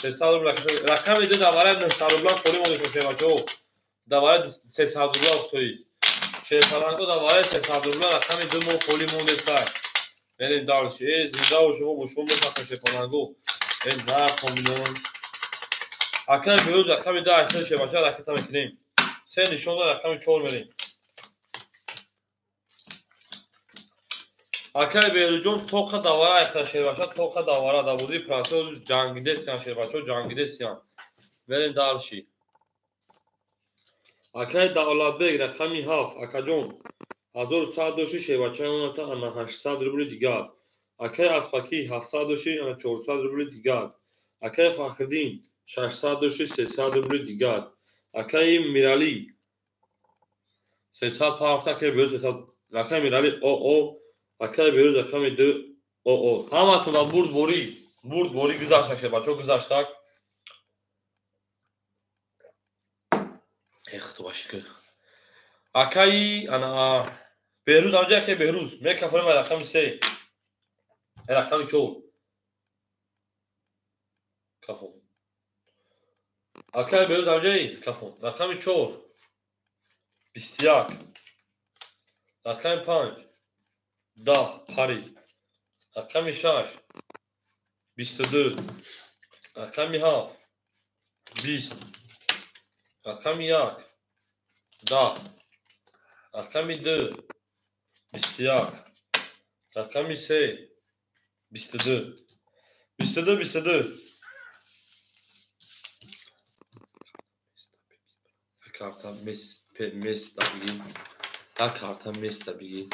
300 рубл ракета. Рақами 2 давараи 900 рубла холимон шербачо. Давараи 300 рубла уфтоист. Шерпаланго давараи 300 рубла рақами 2 мон холимон десай. Мерем дальше. Зинда бошед, мо бо шумо мефахрем шерпаланго. На комбинон. Акай Берӯз рақами 10 8 шербача ракета мекунем. 3 нишон да рақами 4 мерем. Акай Берӯзҷон тоқа давара айхта шербача, тоқа давара дар бозии прасо ҷангидесиян шербачо, ҷангидесиян. Мерем дальше. Акай Давлатбек рақами 7 акаҷон 1100 дошти шербачаи оната ана 800 рубли дигар. Акаи Аспакӣ 700 дошти, 400 рубли дигар. Акаи Фахриддин 600 дошти, 300 рубли дигар. Акаи Миралӣ 300 пафта, акаи Берӯз 300, акаи Миралӣ ОО, акаи Берӯз рақами 2 ОО. Ҳаматон бурдборӣ, бурдборӣ гузаштак, шербачаҳо гузаштак. Эх, ту башкир. Акаи ана Беҳрӯз амҷа, акаи Беҳрӯз мекафонем рақами 3, рақами 4. Кафон. Акаи Беҳрӯз амҷаи кафон. Рақами 4 21. Рақами 5 10 пари. Рақами 6 22. Рақами 7 20. Рақами 1 10. Рақами 2 21. Рақами 3 22. 22 22. Карта места бигин. Та карта места бигин.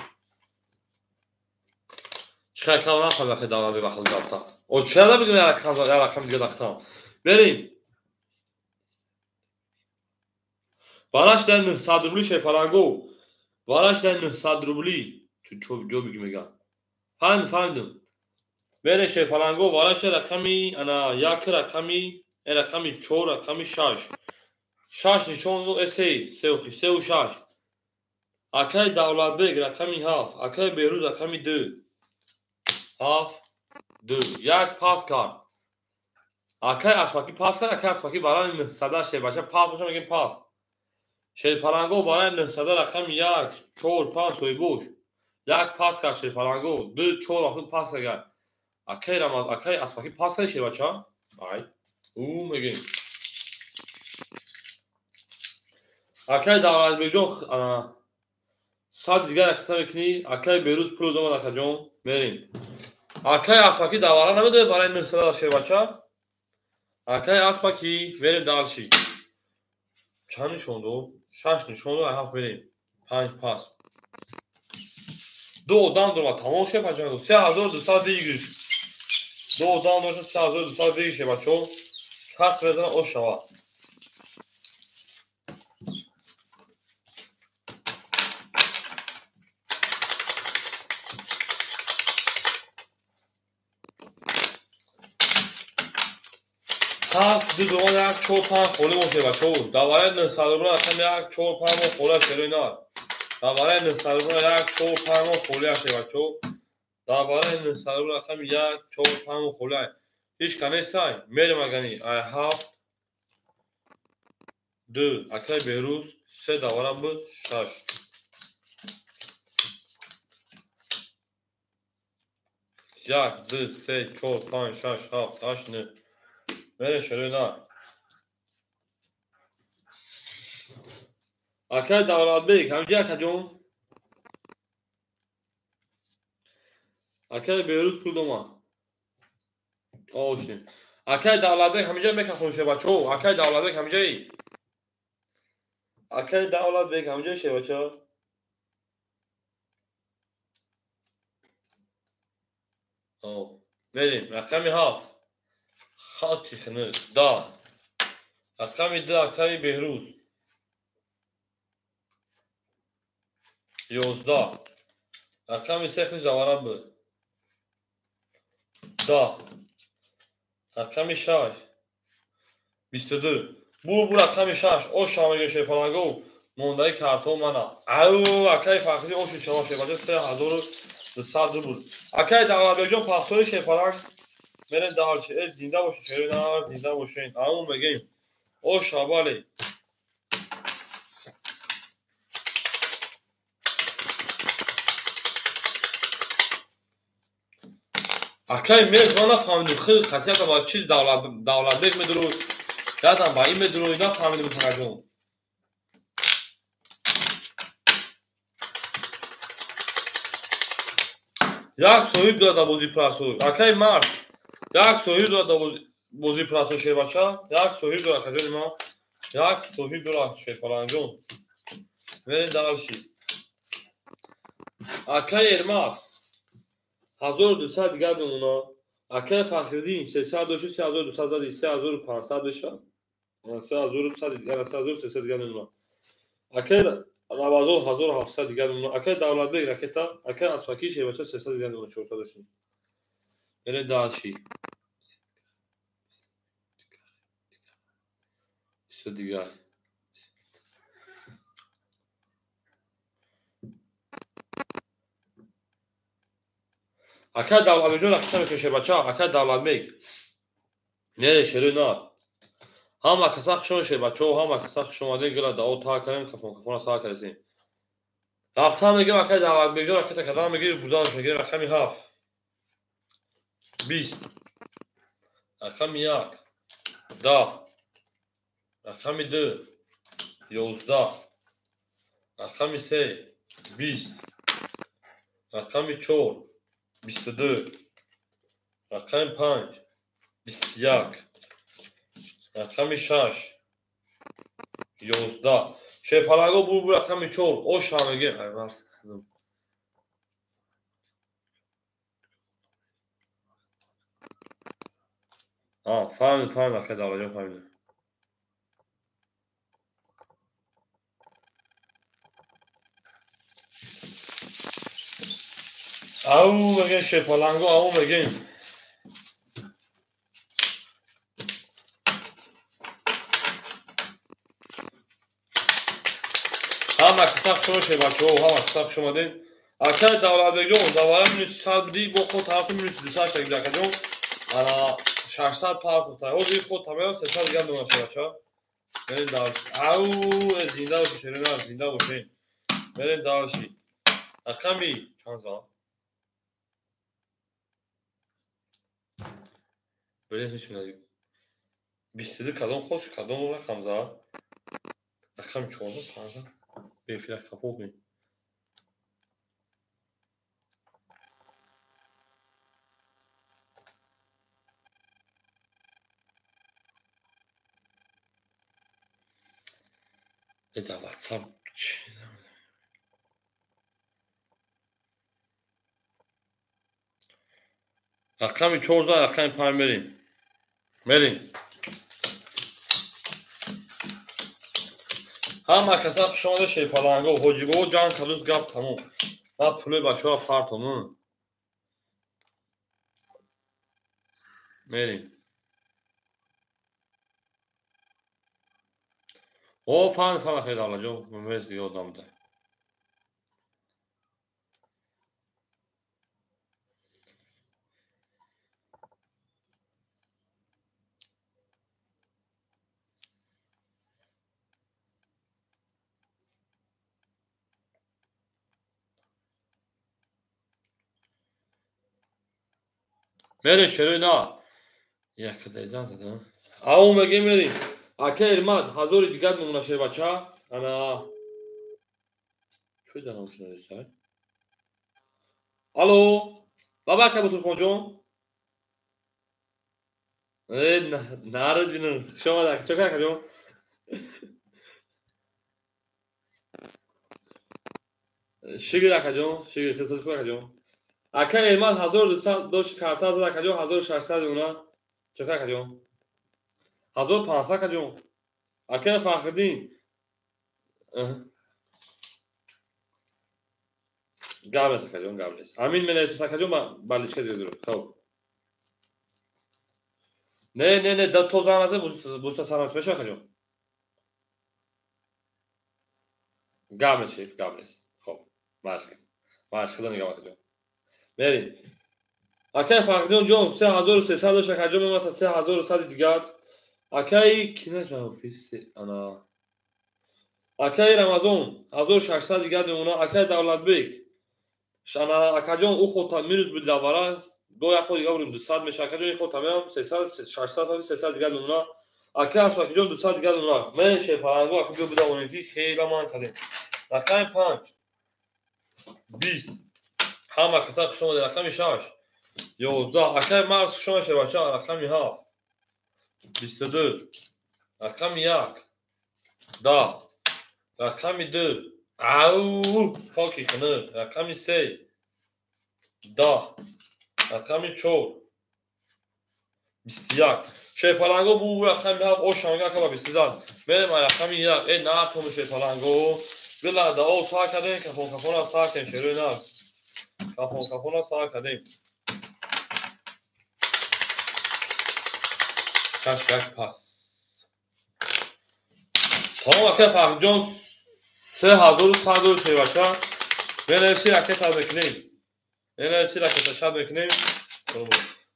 Чӣ кам нахоҳам ахи давлат бевахл гапта. О чара бигим я рақам дига дахтам. Берим. Вараш дар 900 рубли шерпаланго. Вараш дар 900 рубли. Чо бигим мегам. Фаҳмидам. Бере шерпаланго вараш рақами ана 1 рақами рақами 4 рақами 6. 6 нишон дод 3 3 3 6. Акаи Давлатбек рақами 7, акаи Беҳрӯз рақами 2. 7 2 1 пас кард. Акаи Аспакӣ пас кард, акаи Аспакӣ барои 900 шербача пас боша мегем пас. Шерпаланго барои 900 рақами 1 4 5 соҳибош. 1 пас кард шерпаланго, 2 4 вақт пас кард. Акаи Рамаз, акаи Аспакӣ пас кард шербача? Ай. У мегем. Акаи Давлатбекҷон 100 дигар ракета мекунӣ, акаи Беҳрӯз пул домад акаҷон, мерем. Акаи Аспакӣ давара намедояд барои 900 шербача? Акаи Аспакӣ мерем дальше. Чанд нишон дод? 6 нишон дод, 7 мерем. 5 пас. Ду одам дорад, тамом шербача. 3200 выигрыш. Ду одам дорад, 3200 выигрыш шербачо. Кас мезанад ош шавад. 7 2 1 4 5 холӣ бошед бачаҳо. Давараи 900 рубла рақами 1 4 5 мо холӣ шерои нар. Давараи 900 рубла 1 4 5 мо холӣ шед бачаҳо. Давараи 900 рубла рақами 1 4 5 мо холӣ. Ҳеч ка нестай. Мерем агани. Ай 7 2 акаи Беҳрӯз 3 давара буд 6. 1 2 3 4 5 6 7 8 9. Мере шерои нар. Акаи Давлатбек, ҳамҷи акаҷон? Акаи Беҳрӯз пул домад. Ошнем. Акаи Давлатбек ҳамиҷа мекафон шербачо. Акаи Давлатбек ҳамиҷаи? Акаи Давлатбек ҳамиҷаи шербача? Мерем. Рақами 7. Хати хинук. Да. Рақами 2 акаи Беҳрӯз. 11. Рақами 3 хис давара буд. 10. Рақами 6. 22. Бу рақами 6. Ош шамага шерпаланго. Мондаи картон мана. Ау, акаи Фахриддин оши шама шербача 3200 рубл. Акаи Давлатбекҷон пахтои шерпаланг. Мерем дальше. Э, зинда бошед, шерои нар, зинда бошед. Ау мегем. Ош шабале. Акаи Мез ман нафаҳмидим. Хел қатъиятан ба чиз Давлатбек медуруд, ядам ба ин медуруд, нафаҳмидим акаҷон. Як соҳиб дорад дар бозии прасо. Акаи Мард, як соҳиб дорад дар бозии прасо шербача, як соҳиб дорад акаҷони ман, як соҳиб дорад шерпаланҷон. Мерем дальше. Акаи Эрмак 1200 дигар мемона. Акай Фахриддин 300 дошти, 3200 зади, 3500 мешавад. 3100 дигар, 3300 дигар мемона. Акай Рамазон 1700 дигар мемона. Акай Давлатбек ракета, акай Аспаки шербача 300 дигар мемона, 400 дошти. Мерем дальше. Всё дигар. Акай Давлатбекҷон ракета мекунем шербача, акай Давлатбек. Не, шерои на. Ҳама каса хуш омадед шербачаҳо, ҳама каса хуш омадед, гила дао та кардем, кафон кафона сар кардем. Рафтан мегирем акай Давлатбекҷон ракета кардан мегирем, бурданаш мегирем рақами 7. 20. Рақами 1. 10. Рақами 2. 11. Рақами 3. 20. Рақами 4. 22. Рақами 5. 21. Рақами 6. 11. Шерпаланго бур рақами 4. Ош ҳам мегирем. Фаҳмид, фаҳмид, акай Давлатҷон фаҳмид. Ау мегем шерпаланго, ау мегем. Ҳама каса хуш омадед шербачаҳо, ҳама каса хуш омадед. Акай Давлатбекҷон, завара минус 100 бидӣ, бо худ тарафи минус 200 шагид акаҷон. Ана 600 партофта. Ҳозир худ тамоми 300 дигар мемонад шербача. Мерем дальше. Ау, зинда бошед, шерона, зинда бошед. Мерем дальше. Рақами чанд зан? Блин, ҳеч нади. 22 кадом хош, кадом рақам зад? Рақами 14, 15. Бефирак қафо кунед. Это WhatsApp. Рақами 14, рақами 5 мерем. Мерем. Ҳама каса хуш омадед шерпаланго, ҳоҷибобо ҷанг кардус гап тамом. Баъд пулои бачаҳоро партом. Мерем. О, фаҳмид, фаҳмид, акай Давлатҷон, мерси дига одам буда. Мерем шерои на. Якадай зан зада. Ау мегем мерем. Акай Эрмат, 1000 дигар мемона шербача. Ана чӯй данам шунависай? Алло, баба ака Ботурхонҷон? Народ бинам. Хуш омад, чо кар акаҷон? Шукр акаҷон, шукр, хеле хуб акаҷон. Акай Эрмат 1200 дошт карта зад акаҷон, 1600 мемона. Чо кар акаҷон? 1500 акаҷон. Акай Фахриддин. Гап нест акаҷон, гап нест. Амин менависад акаҷон, бале чӣ дурӯст. Хоб. Не, не, не, то зан назад, буста саломат мешавад акаҷон. Гап нест, гап нест. Хоб, машқ. Машқ, худо нигаҳбон акаҷон. Мерем. Акай Фахриддин ҷон, 3300 дошт акаҷон, мемонад 3100 дигар. Акай кинаш офис ана. Акай Рамазон 1600 дигар мемонад. Акай Давлатбек. Ана акаҷон, ӯ худ минус буд давара, до як ход дигар бурем 200 мешавад. Акаҷон, ин худ тамом 300, 600, 300 дигар мемонад. Акай Аспакиҷон 200 дигар мемонад. Мен шерпаланго ака биё бидавонем ки хела ман кардем. Рақами 5. 20. Ҳама каса хуш омадед. Рақами 6. 11. Акай Марс хуш омадед шербача. Рақами 7. 22. Рақами 1. 10. Рақами 2. Ау, хоки хунук. Рақами 3. 10. Рақами 4 21. Шерпаланго бу рақами 7 ош ҳамга ака ба 20 мерем рақами 1. Э натону шерпаланго. Билада о сар кардем, кафон кафона сар кардем, шерои нар. Кафон кафона сар кардем. Шаш як пас. Тамом ака Фахриҷон 3100 дор шербача. Менависи ракета мекунем. Менависи ракета шад мекунем.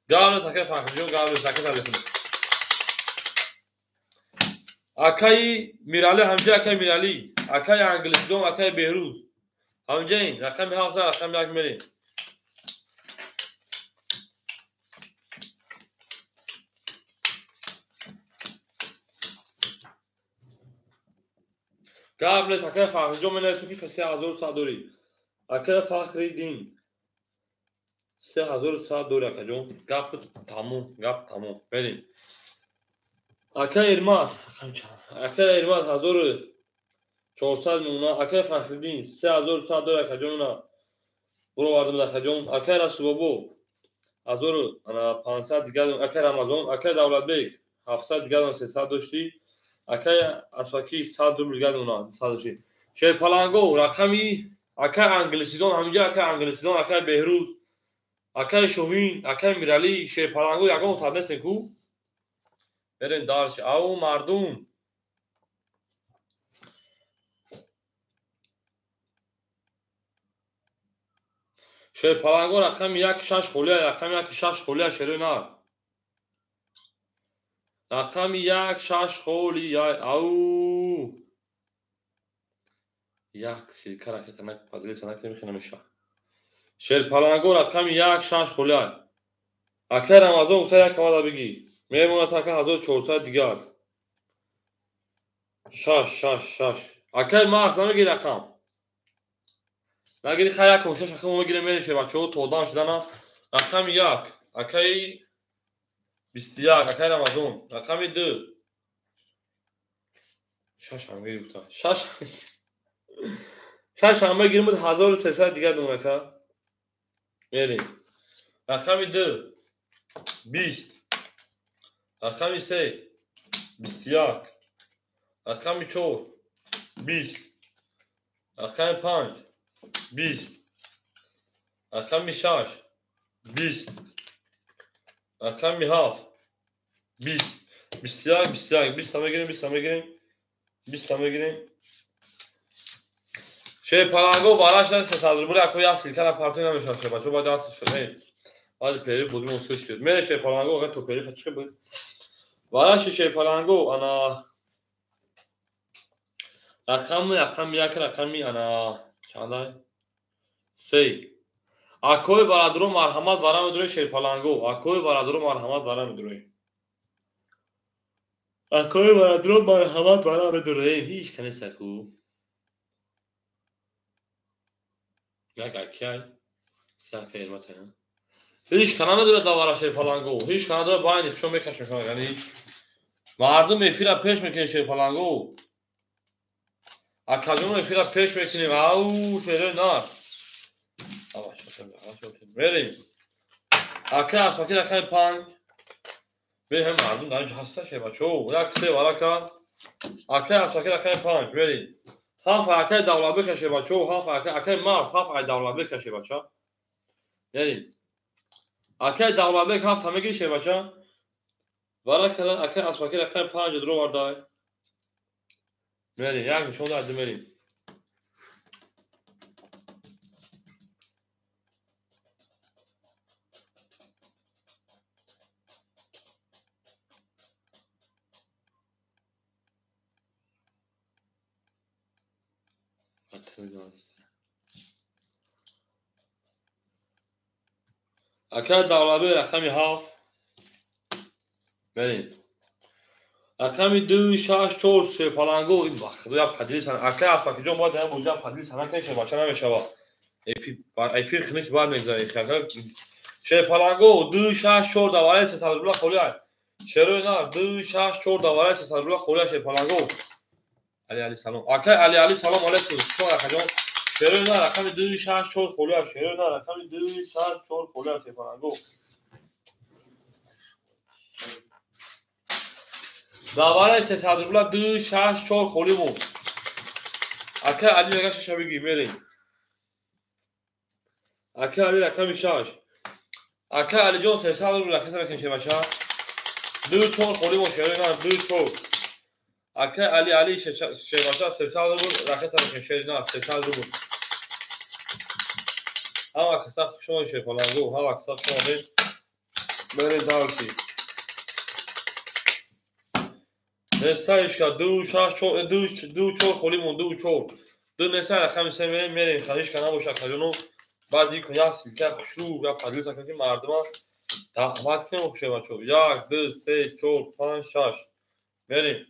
Гавнес ака Фахриҷон, гавнес ракета мекунем. Акаи Мирали ҳамҷа, акаи Мирали, акаи Англисдон, акаи Беҳрӯз. Ҳамҷаин, рақами 7 рақами 1 мерем. Гап нест, акаи Фахриҷон менависем ки 3100 дорӣ. Акаи Фахриддин 3100 дорӣ акаҷон. Гап тамом, гап тамом. Мерем. Акаи Эрмат, акаи Эрмат 1400 мемона. Акаи Фахриддин 3100 дорӣ акаҷон. Буровардем акаҷон. Акаи Расулбобо 1500 дигар. Акаи Рамазон, акаи Давлатбек 700 дигар 300 доштӣ. Акаи Аспаки 100 рубл дигар 100 доштӣ. Шерпаланго рақами акаи Англисидон ҳаминҷа, акаи Англисидон, акаи Беҳрӯз, акаи Шоҳин, акаи Миралӣ. Шерпаланго ягон тад нестем ку? Мерем дарш. Ау мардум. Шерпаланго рақами 1 6 холия, рақами 1 6 холия шерои нар. Рақами 1 6 холия. Ау. Як силка ракета нак поделиться накунем, хе намеша. Шерпаланго рақами 1 6 холия. Акаи Рамазон гуфта як аввала бигӣ. Мемонад ака 1400 дигар. 6 6 6. Акаи Марс намегири рақам. Нагири хай як шаш рақам мегирем мерем шербачаҳо то одам шудана. Рақами 1 акаи 21 акаи Рамазон. Рақами 2 6 ҳам гирифта. 6 6 ҳам гирим 1300 дигар дон ака. Мерем. Рақами 2 20. Рақами 3 21. Рақами 4 20. Рақами 5 20. Рақами 6 20. Рақами 7 20. 21 21 20 мегирем, 20 мегирем, 20 мегирем. Шерпаланго вараш 300 рубл ако як силка на партия намешавад шербачо бояд даст шуд. Баъд пери бузим усул шуд. Мере шерпаланго агар то пери фачка буд. Вараши шерпаланго ана рақами рақами 1 рақами ана чандай 3. Акои варадро марҳамат вара медурем шерпаланго. Акои варадро марҳамат вара медурем. Акои варадро марҳамат вара медурем. Ҳеҷ канест аку. Як акай се акай Эрмат. Ҳеҷ кана медурад вара шерпаланго. Ҳеҷ кана дора байни фишо мекашем шумо яъне мардум эфира пеш мекунем шерпаланго. Акаҷон эфира пеш мекунем. Ау шерои нар. Мерем. Акаи Аспаки рақами 5. Мерем мардум дар инҷо ҳаста шербачо. 1 3 варака. Акаи Аспаки рақами 5 мерем. 7 акаи Давлатбек шербачо, 7 акаи акаи Марс, 7 акаи Давлатбек шербача. Мерем. Акаи Давлатбек 7 мегири шербача. Варака акаи Аспаки рақами 5 дро вардай. Мерем, як нишон дар мерем. Акаи Давлатбек рақами 7. Мерем. Рақами 2 6 4 шерпаланго. Ин вақт як поделиться. Акаи Аспакиҷон бояд ҳам бозӣ поделиться накунем шербача намешавад. Эфир хунук баъд мегзарем. Шерпаланго 2 6 4 давараи 300 рубла холия. Шерои нар 2 6 4 давараи 300 рубла холия шерпаланго. Али Али салом. Акаи Али Али салом алейкум. Шумо акаҷон. Шерои на рақами 2 6 4 холия. Шерои на рақами 2 6 4 холия шерпаланго. Давараи 300 рубла 2 6 4 холӣ монд. Акай Али мега шаша бигӣ, мерем. Акай Али рақами 6. Акай Алиҷон 300 рубл ракета мекунем шербача. 2 4 холӣ монд шерои на 2 4. Акай Али Али шербача 300 рубл ракета мекунем шери на 300 рубл. Ҳама каса хуш омадед шерпаланго, ҳама каса хуш омадед. Мерем дальше. Несаишка 2 6 4 2 2 4 холӣ монд 2 4. 2 неса рақами 3 мерем, мерем ханишка набоша акаҷоно. Баъд икун як силка хушрӯ як поделиться кунем ки мардума даъват кунем хушебачо. 1 2 3 4 5 6. Мерем.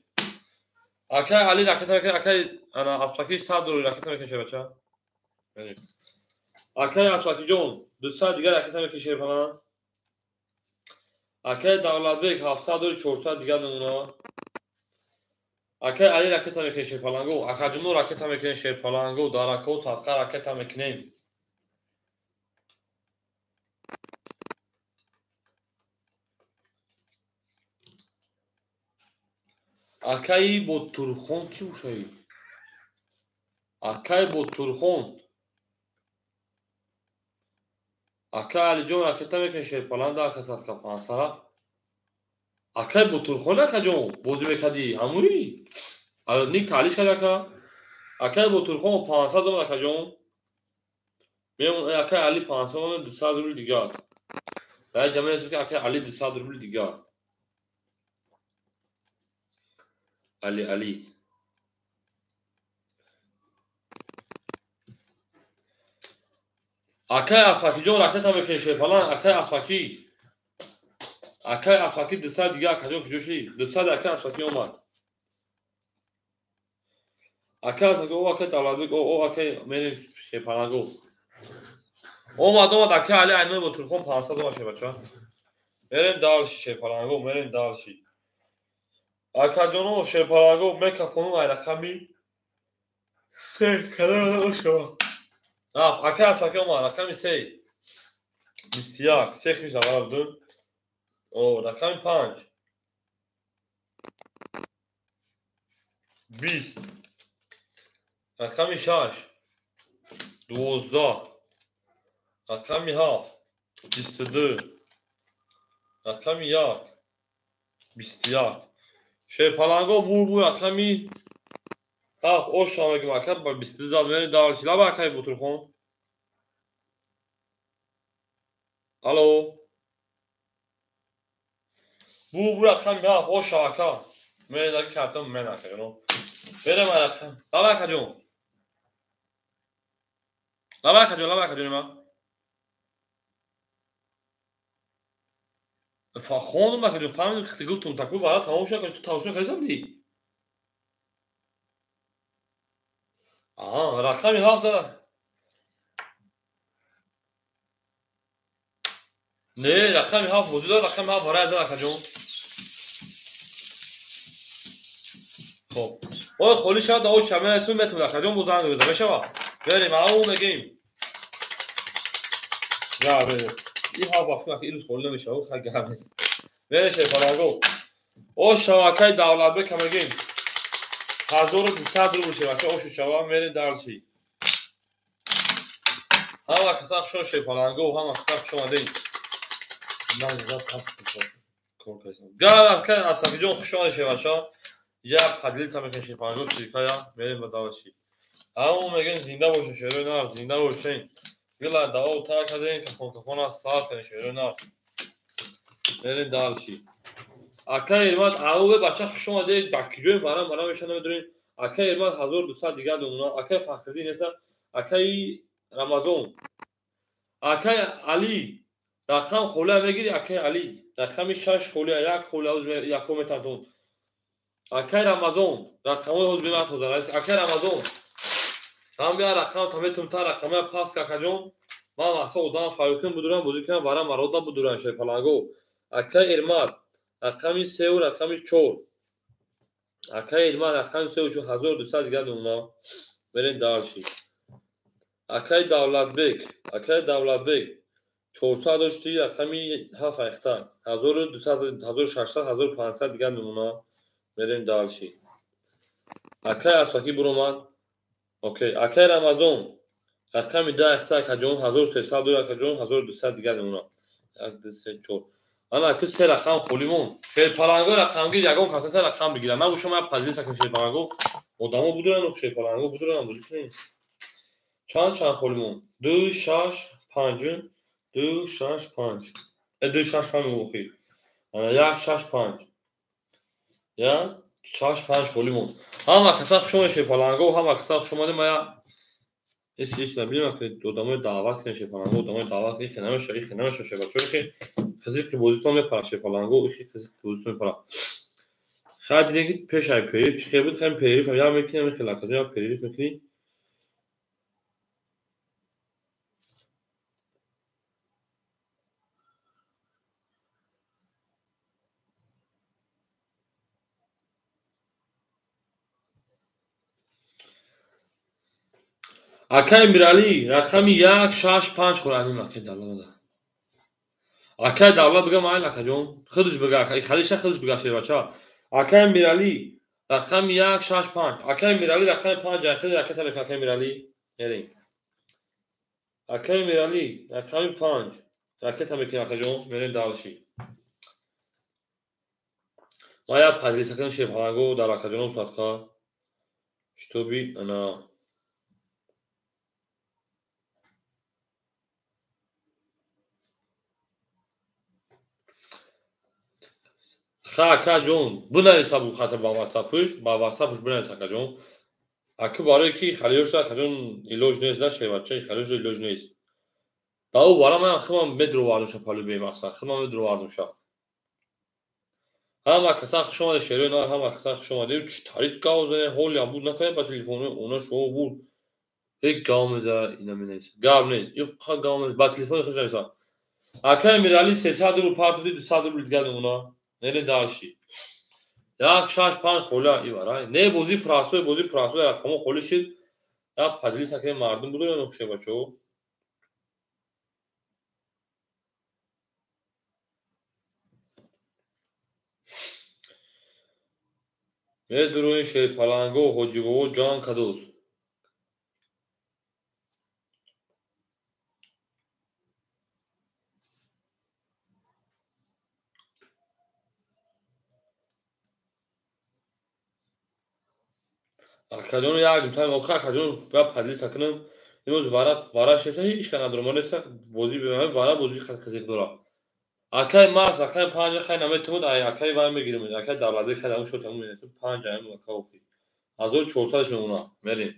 Акай Али ракета мекунем, акай ана аспаки 100 доллар ракета мекунем шербача. Мерем. Акай Аспакиҷон 200 дигар ракета мекунем шерпана. Акай Давлатбек 700 доллар 400 дигар намуна. Акай Али ракета мекунем шерпаланго, акаҷоно ракета мекунем шерпаланго, дарако садқа ракета мекунем. Акаи Ботурхон кӣ бошаи? Акаи Ботурхон. Акай Алиҷон ракета мекунем шерпаланг даҳ садқа панҷ тараф. Акай Ботурхон акаҷон бозӣ мекардӣ ҳамуи? Ник таълиш кард ака. Акай Ботурхон 500 омад акаҷон. Акай Али 500 омад 200 рубл дигар. Дар ҷамъ ки акай Али 200 рубл дигар. Али Али. Акай Аспакиҷон ракета мекунем шерпаланг, акай Аспакӣ. Акай Аспакӣ 200 дигар акаҷон куҷо ши? 200 акай Аспакӣ омад. Акай Аспакӣ, о акай Давлатбек, о акай мерем шерпаланго. Омад, омад акай Али Айнои Ботурхон 500 омад шербача. Мерем дальше шерпаланго, мерем дальше. Акаҷоно шерпаланго мекафону ай рақами 3 кадом ошава. Акай Аспакӣ омад рақами 3. 21 се хиш давара будем. О, рақами 5. 20. Рақами 6. 12. Рақами 7. 22. Рақами 1. 21. Шерпаланго бур рақами 7 оша мегим ака ба 22 зад мерем дальше. Лаба акай Ботурхон. Алло. Бур рақами 7 оша ака. Мерем даки картам мен ака ҷоно. Мерем рақам. Лаба ака ҷон. Лаба ака ҷон, лаба ака ҷон ма. Хондум ака ҷон, фаҳмидум ки гуфтум таку бара тамом шуд, ту тамошо кардӣ будӣ? Аҳа, рақами 7 зада. Не, рақами 7 вуҷуд дорад, рақами 7 барои зад ака ҷон. Хоб. Ой, холӣ шавад, ой чамена метавонад ака ҷон, боз занг бизан, мешавад? Берем, ау мегӯем. Я, берем. Ин ҳафт вақт ки ирӯз холӣ намешавад, хай гап нест. Берем шерпаланго. О шавакаи Давлатбек мегӯем. 1200 рубл шербача ошу шава, мерем дальше. Ҳама каса хуш омадед шерпаланго, ҳама каса хуш омадед. Ман зад пас кор кардам. Гап акай Асафиҷон хуш омадед шербача. Я поделиться мекунем шерпаланго силкая, мерем ба дальше. Ҳамон мегӯем зинда бошед шерои нар, зинда бошед. Гила даво та кардем, кафон кафона сар кардем шерои нар. Мерем дальше. Акай Эрмат ауве бача хуш омадед, дар куҷоем барам барам меша намедонем. Акай Эрмат 1200 дигар домуна, акай Фахриддин неста, акай Рамазон. Акай Али рақам холия мегири, акай Али рақами 6 холия, 1 холия ҳоз яком метантон. Акай Рамазон рақамҳои ҳоз бематоза. Акай Рамазон ҳам я рақам та метум та рақамҳоя пас какаҷон. Ман мақсад одам фарёд будурам, бозӣ кунам, барам марода будурам шерпаланго. Акай Эрмат рақами 3 ва рақами 4. Акай Эрмат рақами 3 ва 4 1200 дигар домуна. Мерем дальше. Акай Давлатбек, акай Давлатбек 400 дошти, рақами 7 айхта. 1200, 1600, 1500 дигар мемона. Мерем дальше. Акай Асфаки буромад. Окей, акай Рамазон рақами 10 айхта акаҷон, 1300 дор акаҷон, 1200 дигар мемона. 1 2 3 4. Ана аки се рақам холӣ мон. Шерпаланго рақамгир ягон каса се рақам бигирад. Ман бошам як поделиться кунам шерпаланго. Одамо будуранд, шерпаланго будуранд, бозӣ кунем. Чанд холӣ мон? 2 6 5 2 6 5. 2 6 5 охи. Ана 1 6 5. 1 6 5 холӣ мон. Ҳама каса хуш омадед шерпаланго, ҳама каса хуш омадед. Ман я ис набинам ки одамои даъват кунем шерпаланго, одамои даъват кунем, намеша, ихе намеша шербачо, ихе қизиқи бозитон мепарад шерпаланго, ихе қизиқи бозитон мепарад. Хай дидем ки пеш ай перерив чӣ хел буд, хай перерив ям мекунем, ихе лакаҷон як перерив мекунӣ. Акай Миралӣ рақами 1 6 5 хӯрад акай Давлат. Акай Давлат бигам ай акаҷон, худаш бига, акай халиша худаш бига шербача. Акай Миралӣ рақами 1 6 5. Акай Миралӣ рақами 5 ай худ ракета мекунад акай Миралӣ. Мерем. Акай Миралӣ рақами 5 ракета мекунад акаҷон, мерем дальше. Ма як поделиться кунем шерпаланго дар акаҷоном садқа. Чтобы ана ха акаҷон бинавис абу хата ба ватсапш, ба ватсапш бинавис акаҷон. Аки барое ки халиёшда акаҷон илоҷ нест да шербача, халиёшда илоҷ нест. Да ӯ бара ман химам медровардумша палӯ бемақсад, химам медровардумша. Ҳама каса хуш омадед шерои нар, ҳама каса хуш омадед. Чӣ тариф гав зане, ҳоли ам буд накунед ба телефони, она шумо буд. Ҳеҷ гав меза, ина менависад. Гав нест, иқа гав меза, ба телефони хуш нависад. Акай Миралӣ 300 рубл партоди, 200 рубл дигар мемона. Мерем дальше. 1 6 5 хола ивара. Не бозӣ простой, бозӣ простой, рақамо холӣ шид. Як поделиться кунем мардум будуранд хуше бачо. Медуроин шерпаланго Ҳоҷибобо ҷанг кадост. Акаҷон як митам охир акаҷон ба поделиться кунам. Имрӯз вара шеса ҳеҷ ка надорам. Ма бозӣ вара бозӣ қизиқ дорад. Акай Марс акай 5 хай наметавонад, ай акай вай мегирем. Акай Давлатбек хай дамун шуд тамом менасем 5 ай ака охир. 1400 мемона. Мерем.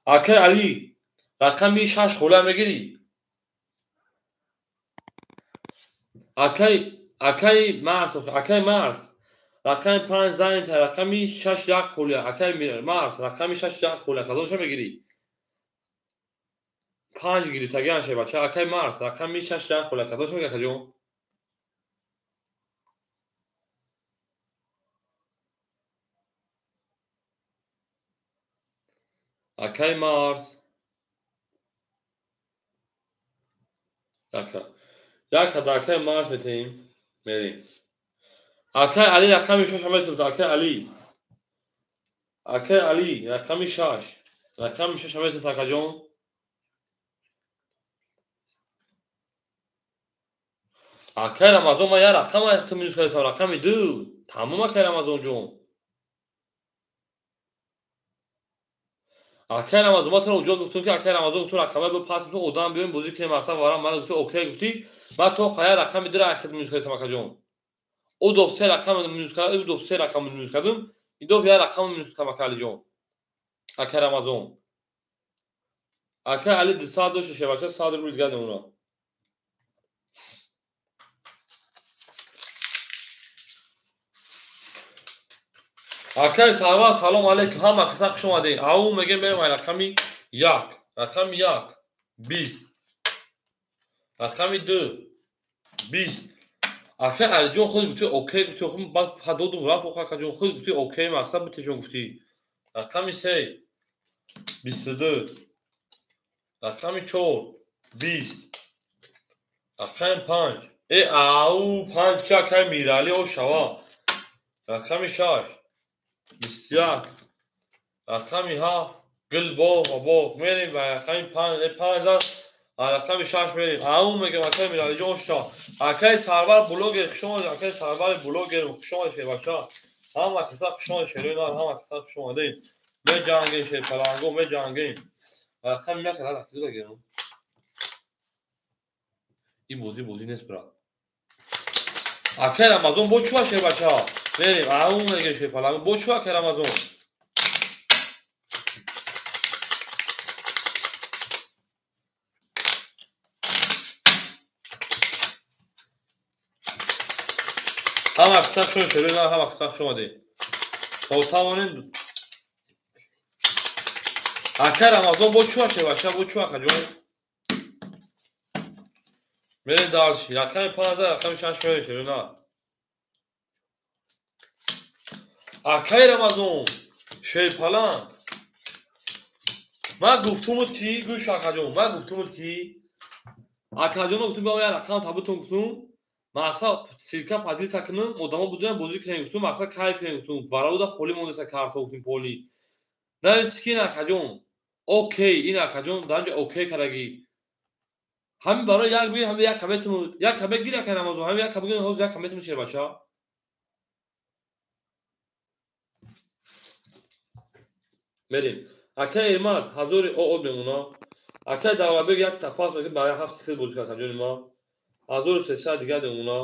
Акай Али рақами 6 хола мегирӣ? Акай Марс, акай Марс рақами 5 занта, рақами 6 1 хола, акай Марс рақами 6 1 хола, кадомша мегирӣ? 5 гирифтагиан шебача, акай Марс рақами 6 1 хола, кадомша мегирӣ акаҷон? Акай Марс ака як да акай Марс метаҳем, мерем. Акай Али рақами 6 метавонад, акай Али. Акай Али рақами 6. Рақами 6 метавонад акаҷон. Акай Рамазон ман як рақам аз минус кардам, рақами 2. Тамом акай Рамазон ҷон. Акай Рамазон ман туро уҷо гуфтам ки акай Рамазон гуфту рақамай бо пас биту одам биёем бозӣ кунем, мақсад варам ман гуфту окей гуфтӣ, ман то хая рақами 2 ра минус кардам акаҷон. Ӯ доф се рақам минус кардам, ӯ доф се рақам минус кардам, ин доф як рақам минус кардам акай Алиҷон. Акай Рамазон. Акай Али 200 дошта шебача 100 рубл дигар мемона. Акай Сарвар салом алейкум, ҳама каса хуш омадед. Ау мегем берем ай рақами 1, рақами 1 20, рақами 2 20. Акай Алиҷон худ гуфти окей гуфти, охир ман додум рафт охир акаҷон худ гуфти окей мақсад битешон гуфти. Рақами 3 22, Рақами 4 20. Рақами 5. Ау 5 ки акай Мирали ошава. Рақами 6 21. Рақами 7 гул боғ ва боғ. Мерем ба рақами 5 5 рақами 6 мерем. Ау мегем акай Миралиҷон ошава. Акай Сарвар блогер хуш омадед. Акай Сарвар блогер хуш омадед шербача. Ҳама каса хуш омадед шерои нар, ҳама каса хуш омадед. Меҷангем шерпаланго, меҷангем. Рақами 1 рақами 2 гирам. Ин бозӣ бозӣ нест, брат. Акай Рамазон бо чӯ шербача? Мерем. Ау мегем шерпаланго. Бо чӯ акай Рамазон? Ҳама каса хуш шерои нар, ҳама каса хуш омадед. То тавонем. Акай Рамазон бо чӯ шербача? Бо чӯ акаҷон? Мерем дальше. Рақами 5 рақами 6 мерем шерои нар. Акай Рамазон шерпаланг. Ман гуфтумуд ки гӯш акаҷон, ман гуфтумуд ки акаҷон гуфтум ба як рақам табутон гуфтум. Мақсад ссылка поделиться кунам, одамо будуян бозӣ кунем гуфтум, мақсад кайф кунем гуфтум. Барода холӣ мондеса карто гуфтум поли. Нависи ки ин акаҷон окей, ин акаҷон дар инҷа окей кардаги. Ҳамин барои як бигир, ҳамин як кабетумуд, як кабет гир акай Рамазон, ҳамин як кабет гир, ҳозир як кабетумуд шербача. Мерем. Акай Эрмат ҳазори оод мемона. Акай Давлатбек як тапас мекунад барои ҳафти хел бозӣ кард акаҷони ман. 1300 дигар мемона.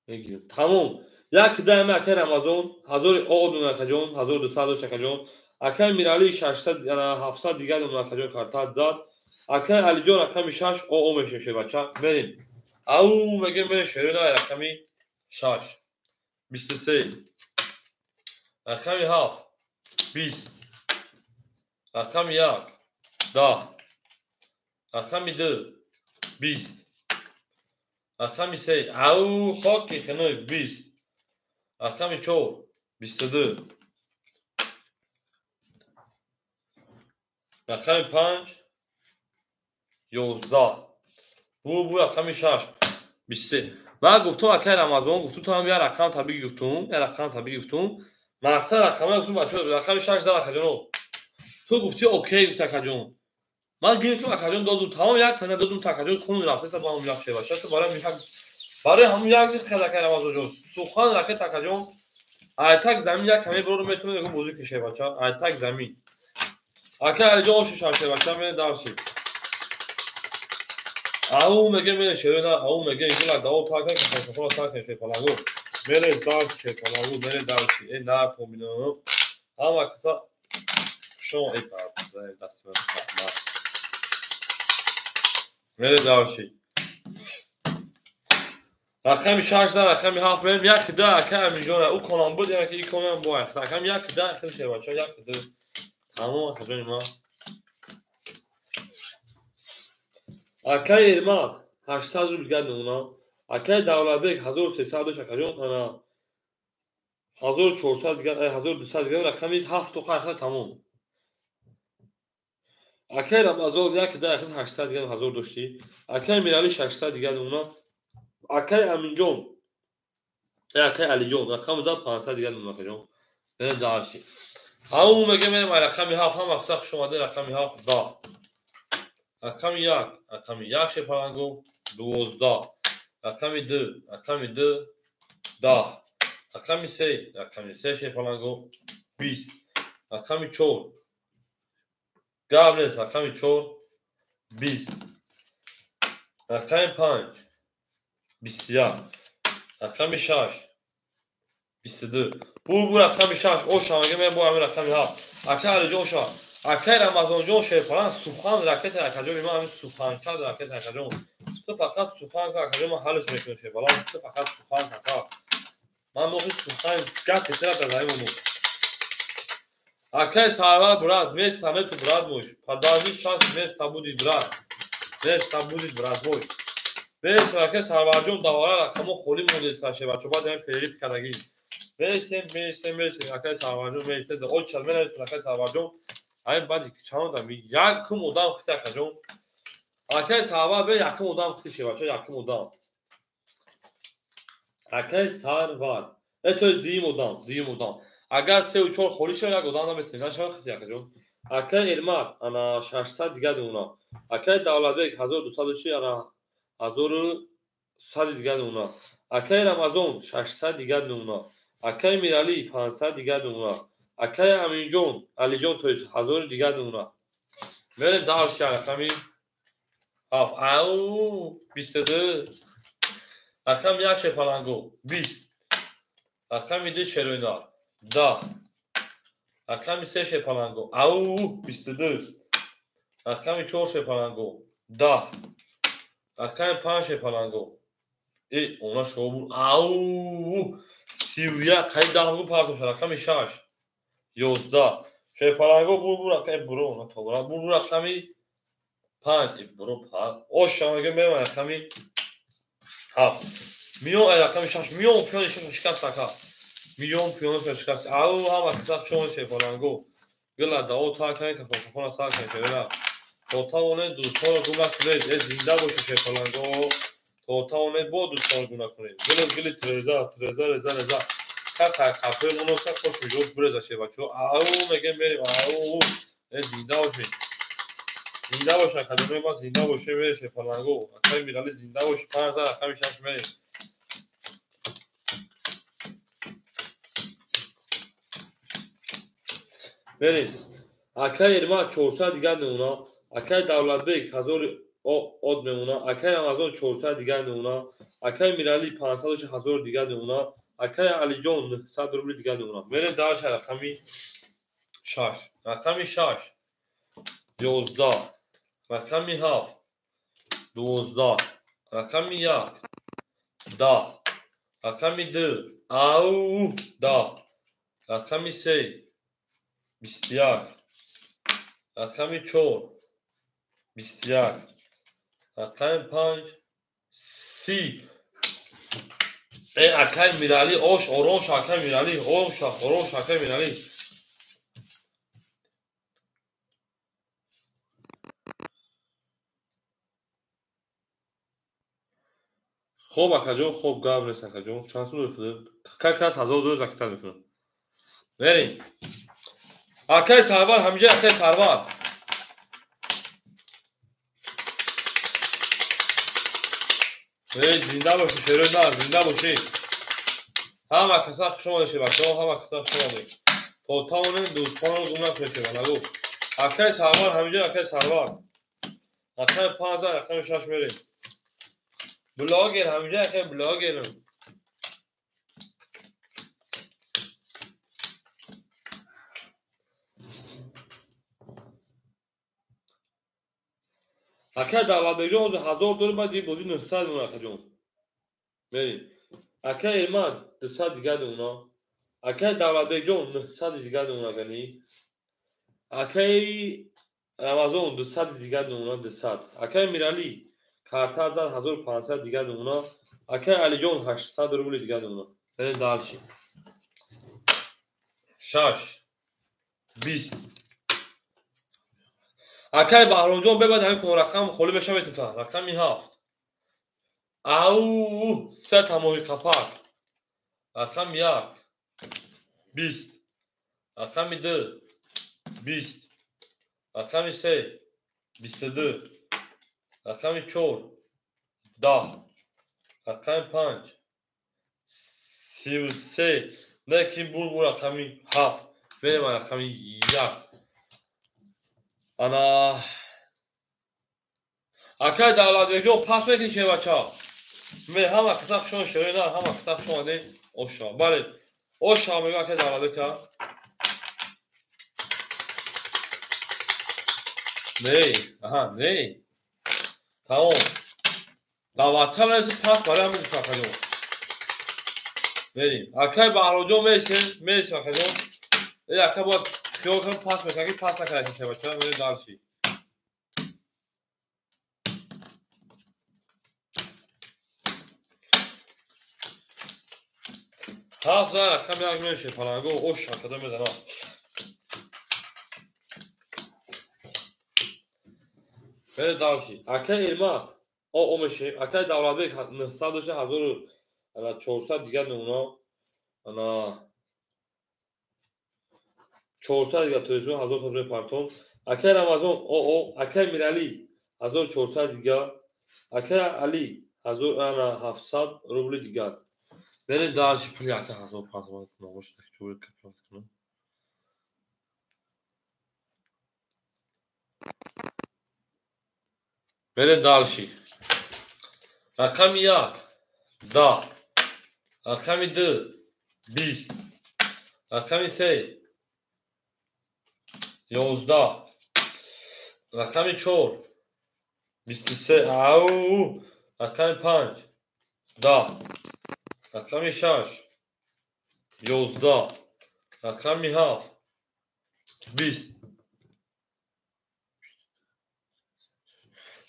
Мегирем. Тамом. Як дайма акай Рамазон ҳазори оод мемона акаҷон, 1200 дошт акаҷон. Акай Мирали 600 700 дигар мемона акаҷон картат зад. Акай Алиҷон рақами 6 оо мешем шербача. Мерем. Ау мегем мерем шерои на рақами 6 23. Рақами 7 20. Рақами 1 10. Рақами 2 20. Рақами 3 ау хоки хиной 20. Рақами 4 22. Рақами 5 11. Бу рақами 6 23. Ман гуфтум акай Рамазон, гуфтум ту ҳам як рақам табиги гуфтум, як рақам табиги гуфтум. Мақсад рақама гуфтум бачаҳо, рақами 6 зад акаҷоно. Ту гуфти окей гуфт акаҷон. Ман гирифтум акаҷон додум, тамом як тана додум та акаҷон хун рафтеса ба ҳамун як шербача. Ту барои як барои ҳамун як зиқ кард акай Рамазонҷон. Сухан ракет акаҷон. Айтак замин як каме бирор метавонед ягон бозӣ кунед шербача. Айтак замин. Акай Алиҷон оши шербача мерем дарси. Ау мегем мерем шерои на, ау мегем гула даво такан ки такан шерпаланго. Мерем дарси шерпаланго, мерем дарси. Нар комбино. Ҳама каса шон даст мерем дарси. Рақами 6 рақами 7 мерем як да акай Аминҷон ӯ конам буд, яке ин конам бо рақами 1 да хел шербача 1 2. Тамом акаҷони ман. Акай Эрмат 800 рубл дигар мемона. Акай Давлатбек 1300 дошт акаҷон, ана 1400 дигар, 1200 дигар рақами 7 то хайр тамом. Акай Рамазон як да 800 дигар 1000 доштӣ. Акай Мирали 600 дигар мемона. Акай Аминҷон, акай Алиҷон рақами 500 дигар мемона акаҷон. Мерем дальше. Ау мегем мерем рақами 7 ҳама каса хуш омадед рақами 7 10. Рақами 1, рақами 1 шерпаланго 12. Рақами 2, рақами 2 10. Рақами 3, рақами 3 шерпаланго 20. Рақами 4 гап нест, рақами 4 20. Рақами 5 21. Рақами 6 22. Бу рақами 6 оша мегем бу ҳамин рақами 7. Акай Алиҷон оша. Акай Рамазонҷон шерпаланг сухан ракета акаҷони ман ҳамин суханча ракета акаҷон. Ту фақат сухан ка акаҷон ман ҳаллш мекунам шерпаланг. Ту фақат сухан кака. Ман мохи сухан гап тетера дар замин мондум. Акай Сарвар брат, места нету брат мой. Подожди, сейчас место будет брат. Место будет брат мой. Мересем акай Сарварҷон давара рақамо холӣ мондеста шербачо баъд ҳамин перерыв кардагӣ. Мересем, мересем, мересем акай Сарварҷон мересем. Очад менависем акай Сарварҷон. Ай баъди чанд одам якум одам хити акаҷон. Акай Сарвар бе якум одам хити шевача, якум одам. Акай Сарвар. То есть дуюм одам, дуюм одам. Агар 3 4 холӣ шавад, як одам наметавонад. Нашавад хити акаҷон. Акай Эрмак ана 600 дигар дуна. Акай Давлатбек 1200 ана 1100 дигар дуна. Акай Рамазон 600 дигар дуна. Акай Мирали 500 дигар дуна. Акай Аминҷон, Алиҷон то есть 1000 дигар дуна. Мерем дальше рақами 7. Ау 22. Рақами 1 Шерпаланго 20. Рақами 2 Шеройнар 10. Рақами 3 Шерпаланго ау 22. Рақами 4 Шерпаланго 10. Рақами 5 Шерпаланго она шобур ау 31 қайд 10 гу партоша. Рақами 6 11. Шерпаланго бур рақами буро на тобра бур рақами 5 буро 5. Ош шамага мема рақами 7. Миён ай рақами 6 миён пиёни шикаст ака. Миён пиёни шикаст. Ау ҳама кисақ шон Шерпаланго. Гила дао та кай ка хона са кай шера. То тавонед дӯстонро гум накунед. Зинда бошед Шерпаланго. То тавонед бо дӯстонро гум накунед. Гила гили треза треза реза реза. Кас хафе муноса хош мижоз буреза шевачо. Ау мегем мерим ау. Зинда бошед. Зинда бош академия ма зинда боше мере Шерпаланго. Акай Мирали зинда бош 5 рақами 6 мерем. Мерем. Акай Эрмак 400 дигар мемона. Акай Давлатбек 1000 од мемона. Акай Рамазон 400 дигар мемона. Акай Мирали 500 1000 дигар мемона. Акай Алиҷон 900 рубли дигар мемона. Мерем дальше рақами 6. Рақами 6 11. Рақами 7 12. Рақами 1 10. Рақами 2 ау 10. Рақами 3 21. Рақами 4 21. Рақами 5 30. Акай Мирали ош орош акай Мирали ош орош акай Мирали. Хоб акаҷон, хоб гап нест акаҷон. Чанд сум доред? Как раз 1000 доллар закита мекунам. Мерем. Акай Сарвар ҳамиҷа акай Сарвар. Зинда бошед шерои нар, зинда бошед. Ҳама каса хуш омадед шебачаҳо, ҳама каса хуш омадед. То тавонед дӯстонро гум накунед шебанагу. Акай Сарвар ҳамиҷа акай Сарвар. Рақами 5 рақами 6 мерем. Блогер ҳамиҷа акай блогерам. Акай Давлатбекҷон ҳозир 1000 доллар баъд бозӣ 900 мемона акаҷон. Мерем. Акай Эрмак 200 дигар мемона. Акай Давлатбекҷон 900 дигар мемона гани. Акай Рамазон 200 дигар мемона 200. Акай Мирали карта зад 1500 дигар мемона. Акай Алиҷон 800 рубли дигар мемона. Мерем дальше. 6 20. Акай Баҳромҷон бебад ҳамин кун рақам холӣ меша метута. Рақами 7. Ау се тамоҳи қапак. Рақами 1 20. Рақами 2 20. Рақами 3 22. Рақами 4 10. Рақами 5 33. Лекин бур рақами 7. Мерем рақами 1. Ана акай Давлатбекҷон пас мекунӣ шербача. Ме ҳама каса хушон шерои нар, ҳама каса хуш омадед. Оша. Бале. Оша мегӯ акай Давлатбека. Не, аҳа, не. Тамом. Дар WhatsApp нависи пас барои ҳамин гуфт акаҷон. Мерем. Акай Баҳромҷон мересем, мересем акаҷон. Ака бояд хиёл кунам пас мекунам, ки пас накарда шебача. Мерем дальше. Ҳафт рақами як мешед паланго ош акада медана. Мерем дальше. Акай Эрмат о мешем. Акай Давлатбек 900 доша 1400 дигар мемона. Ана 400 дигар тоизм 1000 сомон партон. Акай Рамазон о Акай Мирали 1400 дигар. Акай Али 1700 рубли дигар. Мерем дальше пули акай 1000 партон. Ногош так чур капитал кунам. Мерем дальше. Рақами 1 10, рақами 2 20, рақами 3 11, рақами 4 23, ау, рақами 5 10, рақами 6 11, рақами 7 20.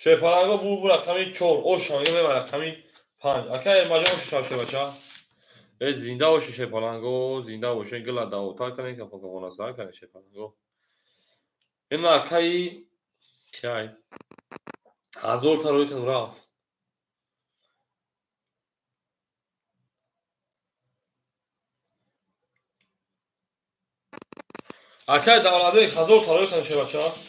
Шерпаланго бу рақами 4, ош шамага меба рақами 5. Ака Эрмаҷон ош шав шебача. Э зинда боши шерпаланго, зинда боши, гила даота кане, кафокафонаса кане шерпаланго. Ин акаи кай 1000 та рӯи кан рафт. Акаи Давлатбек 1000 та рӯи кан шебача.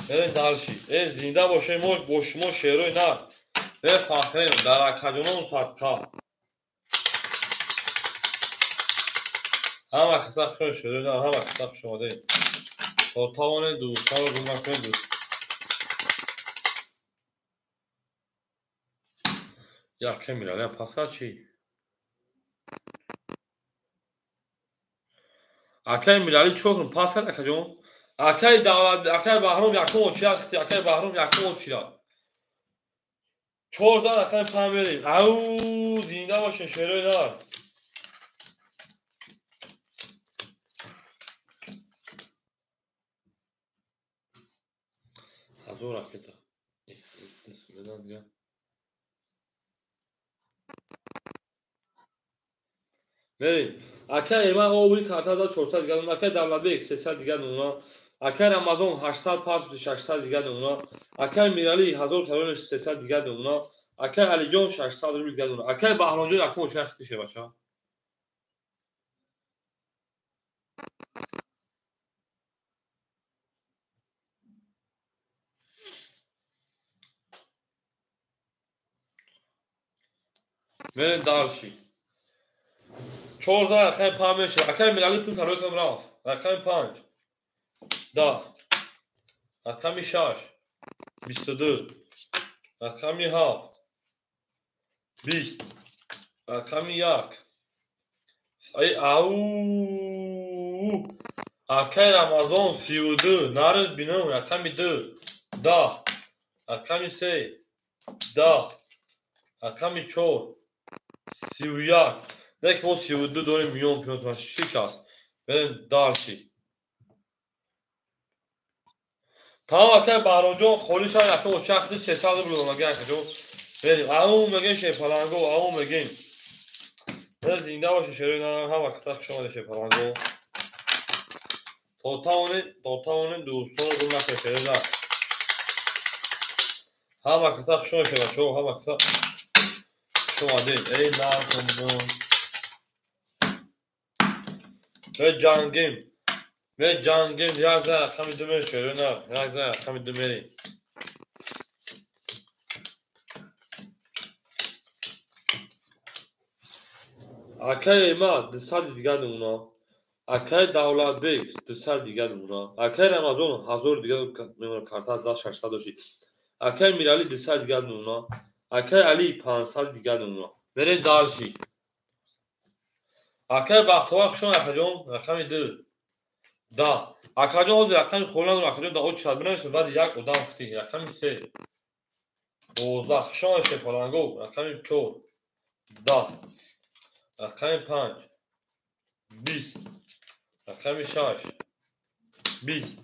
Мерем дальше. Э зинда бошем мо бо шумо шерои нар. Э фахрем дар акаҷонон садқа. Ҳама каса хуш шерои нар, ҳама каса хуш омадед. То тавонед дӯстонро гум накунед дӯст. Яке Миралиам паса чӣ? Акаи Мирали чӣ кун пас кард акаҷон? Акаи Давлат, акаи Баҳром якум очират хити, акаи Баҳром якум очират. 4 зан рақами 5 мерем. Ау, зинда бошен шерои нар. Ҳазор ракета. Мерем. Акаи Эрмат обуи карта дод 400 дигар мемона. Акаи Давлатбек 300 дигар мемона. Акаи Рамазон 800 партофти 600 дигар мемона. Акаи Мирали 1000 тарон 300 дигар мемона. Акаи Алиҷон 600 рубл дигар мемона. Акаи Баҳромҷон якум оча хити шебача. Мерем дальше. 4 зан рақами 5 мешавад. Акаи Мирали пул тарои рафт. Рақами 5 10, рақами 6 22, рақами 7 20, рақами 1. Ай ау! Акаи Рамазон 32, нарид бинам, рақами 2 10, рақами 3 10, рақами 4 31. Нек мо 32 дорем миён пиён шик аст. Мерем дальше. Тамом акаи Баҳромҷон холӣ шав якум очахти 300 рубл додам акаҷон. Мерем. Ау мегем шерпаланго, ау мегем. Зинда бошед шерои нар, ҳама каса хуш омадед шерпаланго. То тавонед дӯстонро гум накунед шерои нар. Ҳама каса хуш омадед бачаҳо, ҳама каса хуш омадед. Эй нархонон. Меҷангем. Меҷангем, як зан рақами 2 мерем шерои нар, як зан рақами 2 мерем. Акаи Эрмат 200 дигар мемона. Акаи Давлатбек 200 дигар мемона. Акаи Рамазон 1000 дигар мемона, карта за 600 дошт. Акаи Мирали 200 дигар мемона. Акаи Али 500 дигар мемона. Мерем дальше. Акаи Бахтовар хуш омад акаҷон, рақами 2 10. Акаҷон ҳозир рақами холӣ надорам, акаҷон да очират бинависед, баъд як одам хити. Рақами 3 12. Хуш омадед шерпаланго, рақами 4 10, рақами 5 20, рақами 6 20,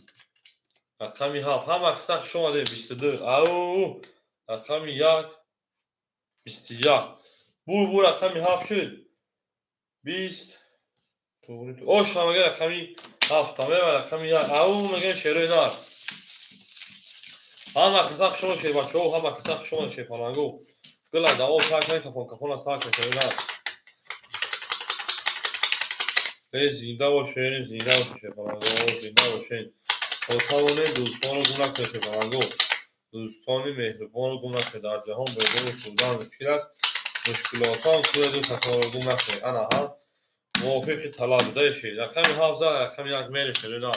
рақами 7. Ҳама каса хуш омадед 22. Ау, рақами 1 21. Бур рақами 7 шуд 20. Ош ҳамага рақами 7 меба рақами 1. Ау мегӯем шерои нар. Ҳама киса хушон шербачаҳо, ҳама киса хушон шерпаланго. Гила давом сар кафон кафона сар кашона. Зинда бошед, зинда бошед шерпаланго, зинда бошед. То тавонед дӯстонро гум накунед шерпаланго. Дӯстони меҳрубонро гум накунед. Дар ҷаҳон бедору хӯрдан мушкил аст. Мушкилосон кунеду касонро гум накунед. Ана ҳам мувофиқи талаб додаи шед. Рақами 7 за рақами 1 мерешед. На.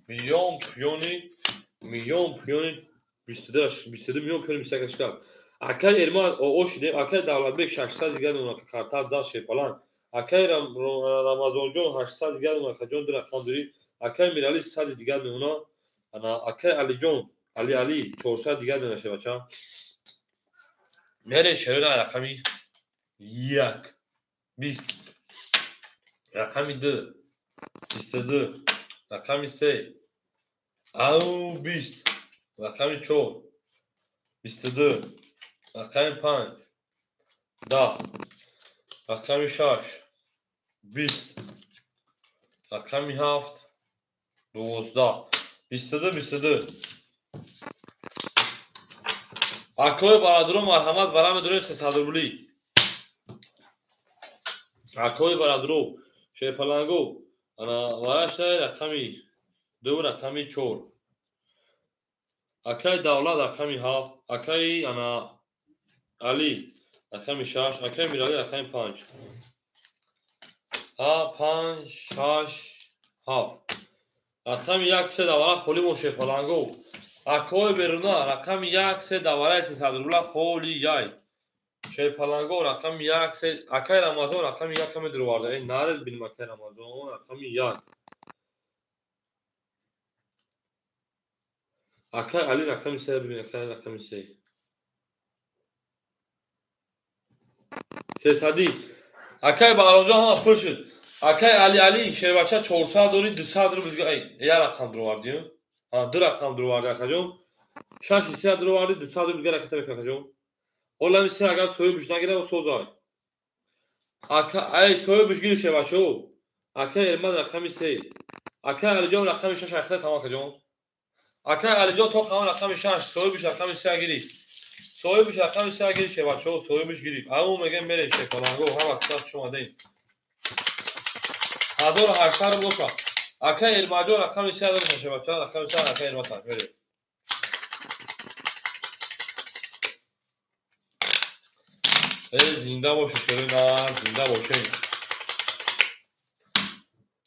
Миллион пиёни 22 миллион пиёни 21 шкаф. Акай Эрман ошидем, акай Давлатбек 600 дигар мемона картат зад шерпаланг. Акай Рамазонҷон 800 дигар мемона акаҷон ду рақам дорӣ. Акай Мирали 100 дигар мемона. Ана акай Алиҷон, Али Али 400 дигар мемона шебача. Мере шерона рақами 1 20, рақами 2 22, рақами 3 ау 20, рақами 4 22, рақами 5 10, рақами 6 20, рақами 7 12, 22 22. Акои бародаро марҳамат бараме дорем 300 рубли. Акои бародаро шерпаланго ана вараштай рақами 2 рақами 4. Акай Давлат рақами 7, акай ана Али рақами 6, акай Мирали рақами 5. 5 6 7. Рақами 1 3 давара холӣ бо шерпаланго. Акои беруна рақами 1 3 давараи 300 рубла холӣ яй. Шерпаланго рақами 1 3, акай Рамазон рақами 1 каме дуроварда. Эй нарел бинем акай Рамазон рақами 1. Акай Али рақами 3 бибин, акай рақами 3. 300. Акай Баҳромҷон ҳама пур шуд. Акай Али Али шербача 400 дорӣ, 200 рубл дига. Эй, як рақам дуровардӣ. Ҳа, ду рақам дуровардӣ акаҷон. 6 3 дуровардӣ, 200 рубл дига ракета мекунӣ акаҷон. Ҳолами се агар соҳибш нагирад, созай. Ака, ай соҳибш гирифт шербачао. Акай Эрмад рақами 3. Акай Алиҷон рақами 6 ракета тамом акаҷон. Акай Алиҷон то қамон рақами 6, соҳибш рақами 3 гирифт. Соҳибш рақами 3 гирифт шербачао, соҳибш гирифт. Ау мегем мерем шерпаланго, ҳама киса хуш омадем. 1800 рубл боша. Акай Эрмаҷон рақами 3 дорад шербачао, рақами 3 акай Эрмад мерем. Эй зинда бошед шерина, зинда бошед.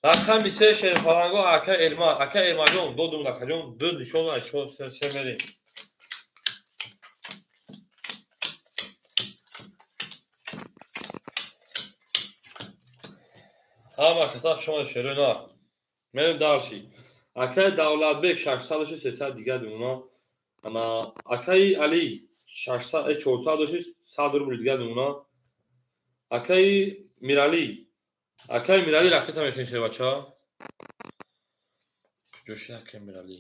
Рақами 3 шерпаланго акай Эрмад, акай Эрмаҷон додум акаҷон, ду нишон 4 3 мерем. Ҳама киса хуш омадед шерина. Мерем дарси. Акай Давлатбек 600 300 дигар мемона. Ана акай Али 600 400 100 рубл дигар мемона. Акай Мирали, акай Мирали ракета мекунем шербача. Куҷо шуд акай Мирали?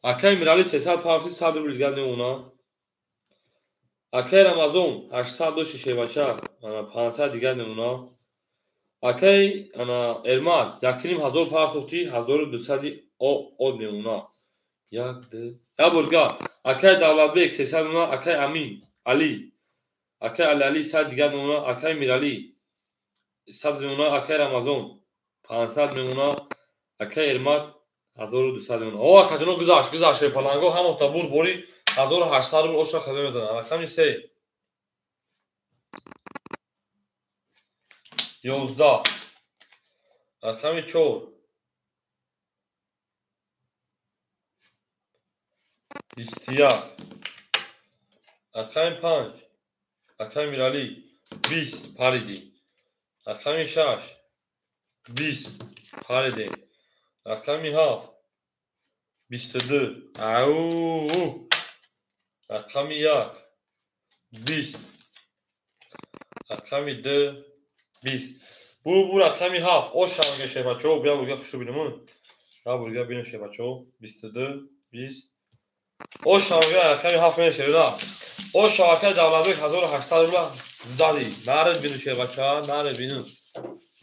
Акай Мирали 300 парти 100 рубл дигар мемона. Акай Рамазон 800 доши шербача, ана 500 дигар мемона. Акай ана Эрмад 1500 партохти 1200 од мемона. 1 2 як бурга. Акай Давлатбек 300 мемона, акай Амин Али, акай Али Али 100 дигар мемона, акай Мирали 100 мемона, акай Рамазон 500 мемона, акай Эрмад 1200 мемона. О акаҷоно гузашт, гузашт шерпаланго ҳамон та бур бори 1800 рубл оша хаза мезанад. Рақами 3 11, рақами 4 21, рақами 5 акай Мирали 20 паридӣ, рақами 6 20 паридем, рақами 7 22, ау рақами 1 20, рақами 2 20. Бу рақами 7 ош шаванга шербачао, бия бурга хушу бинем. Я бурга бинем шербачао 22 20. Ош шаванга рақами 7 мерем шербача. Ош шавака Давлатбек 1800 рубл зади. Наред бину шербача, наред бину.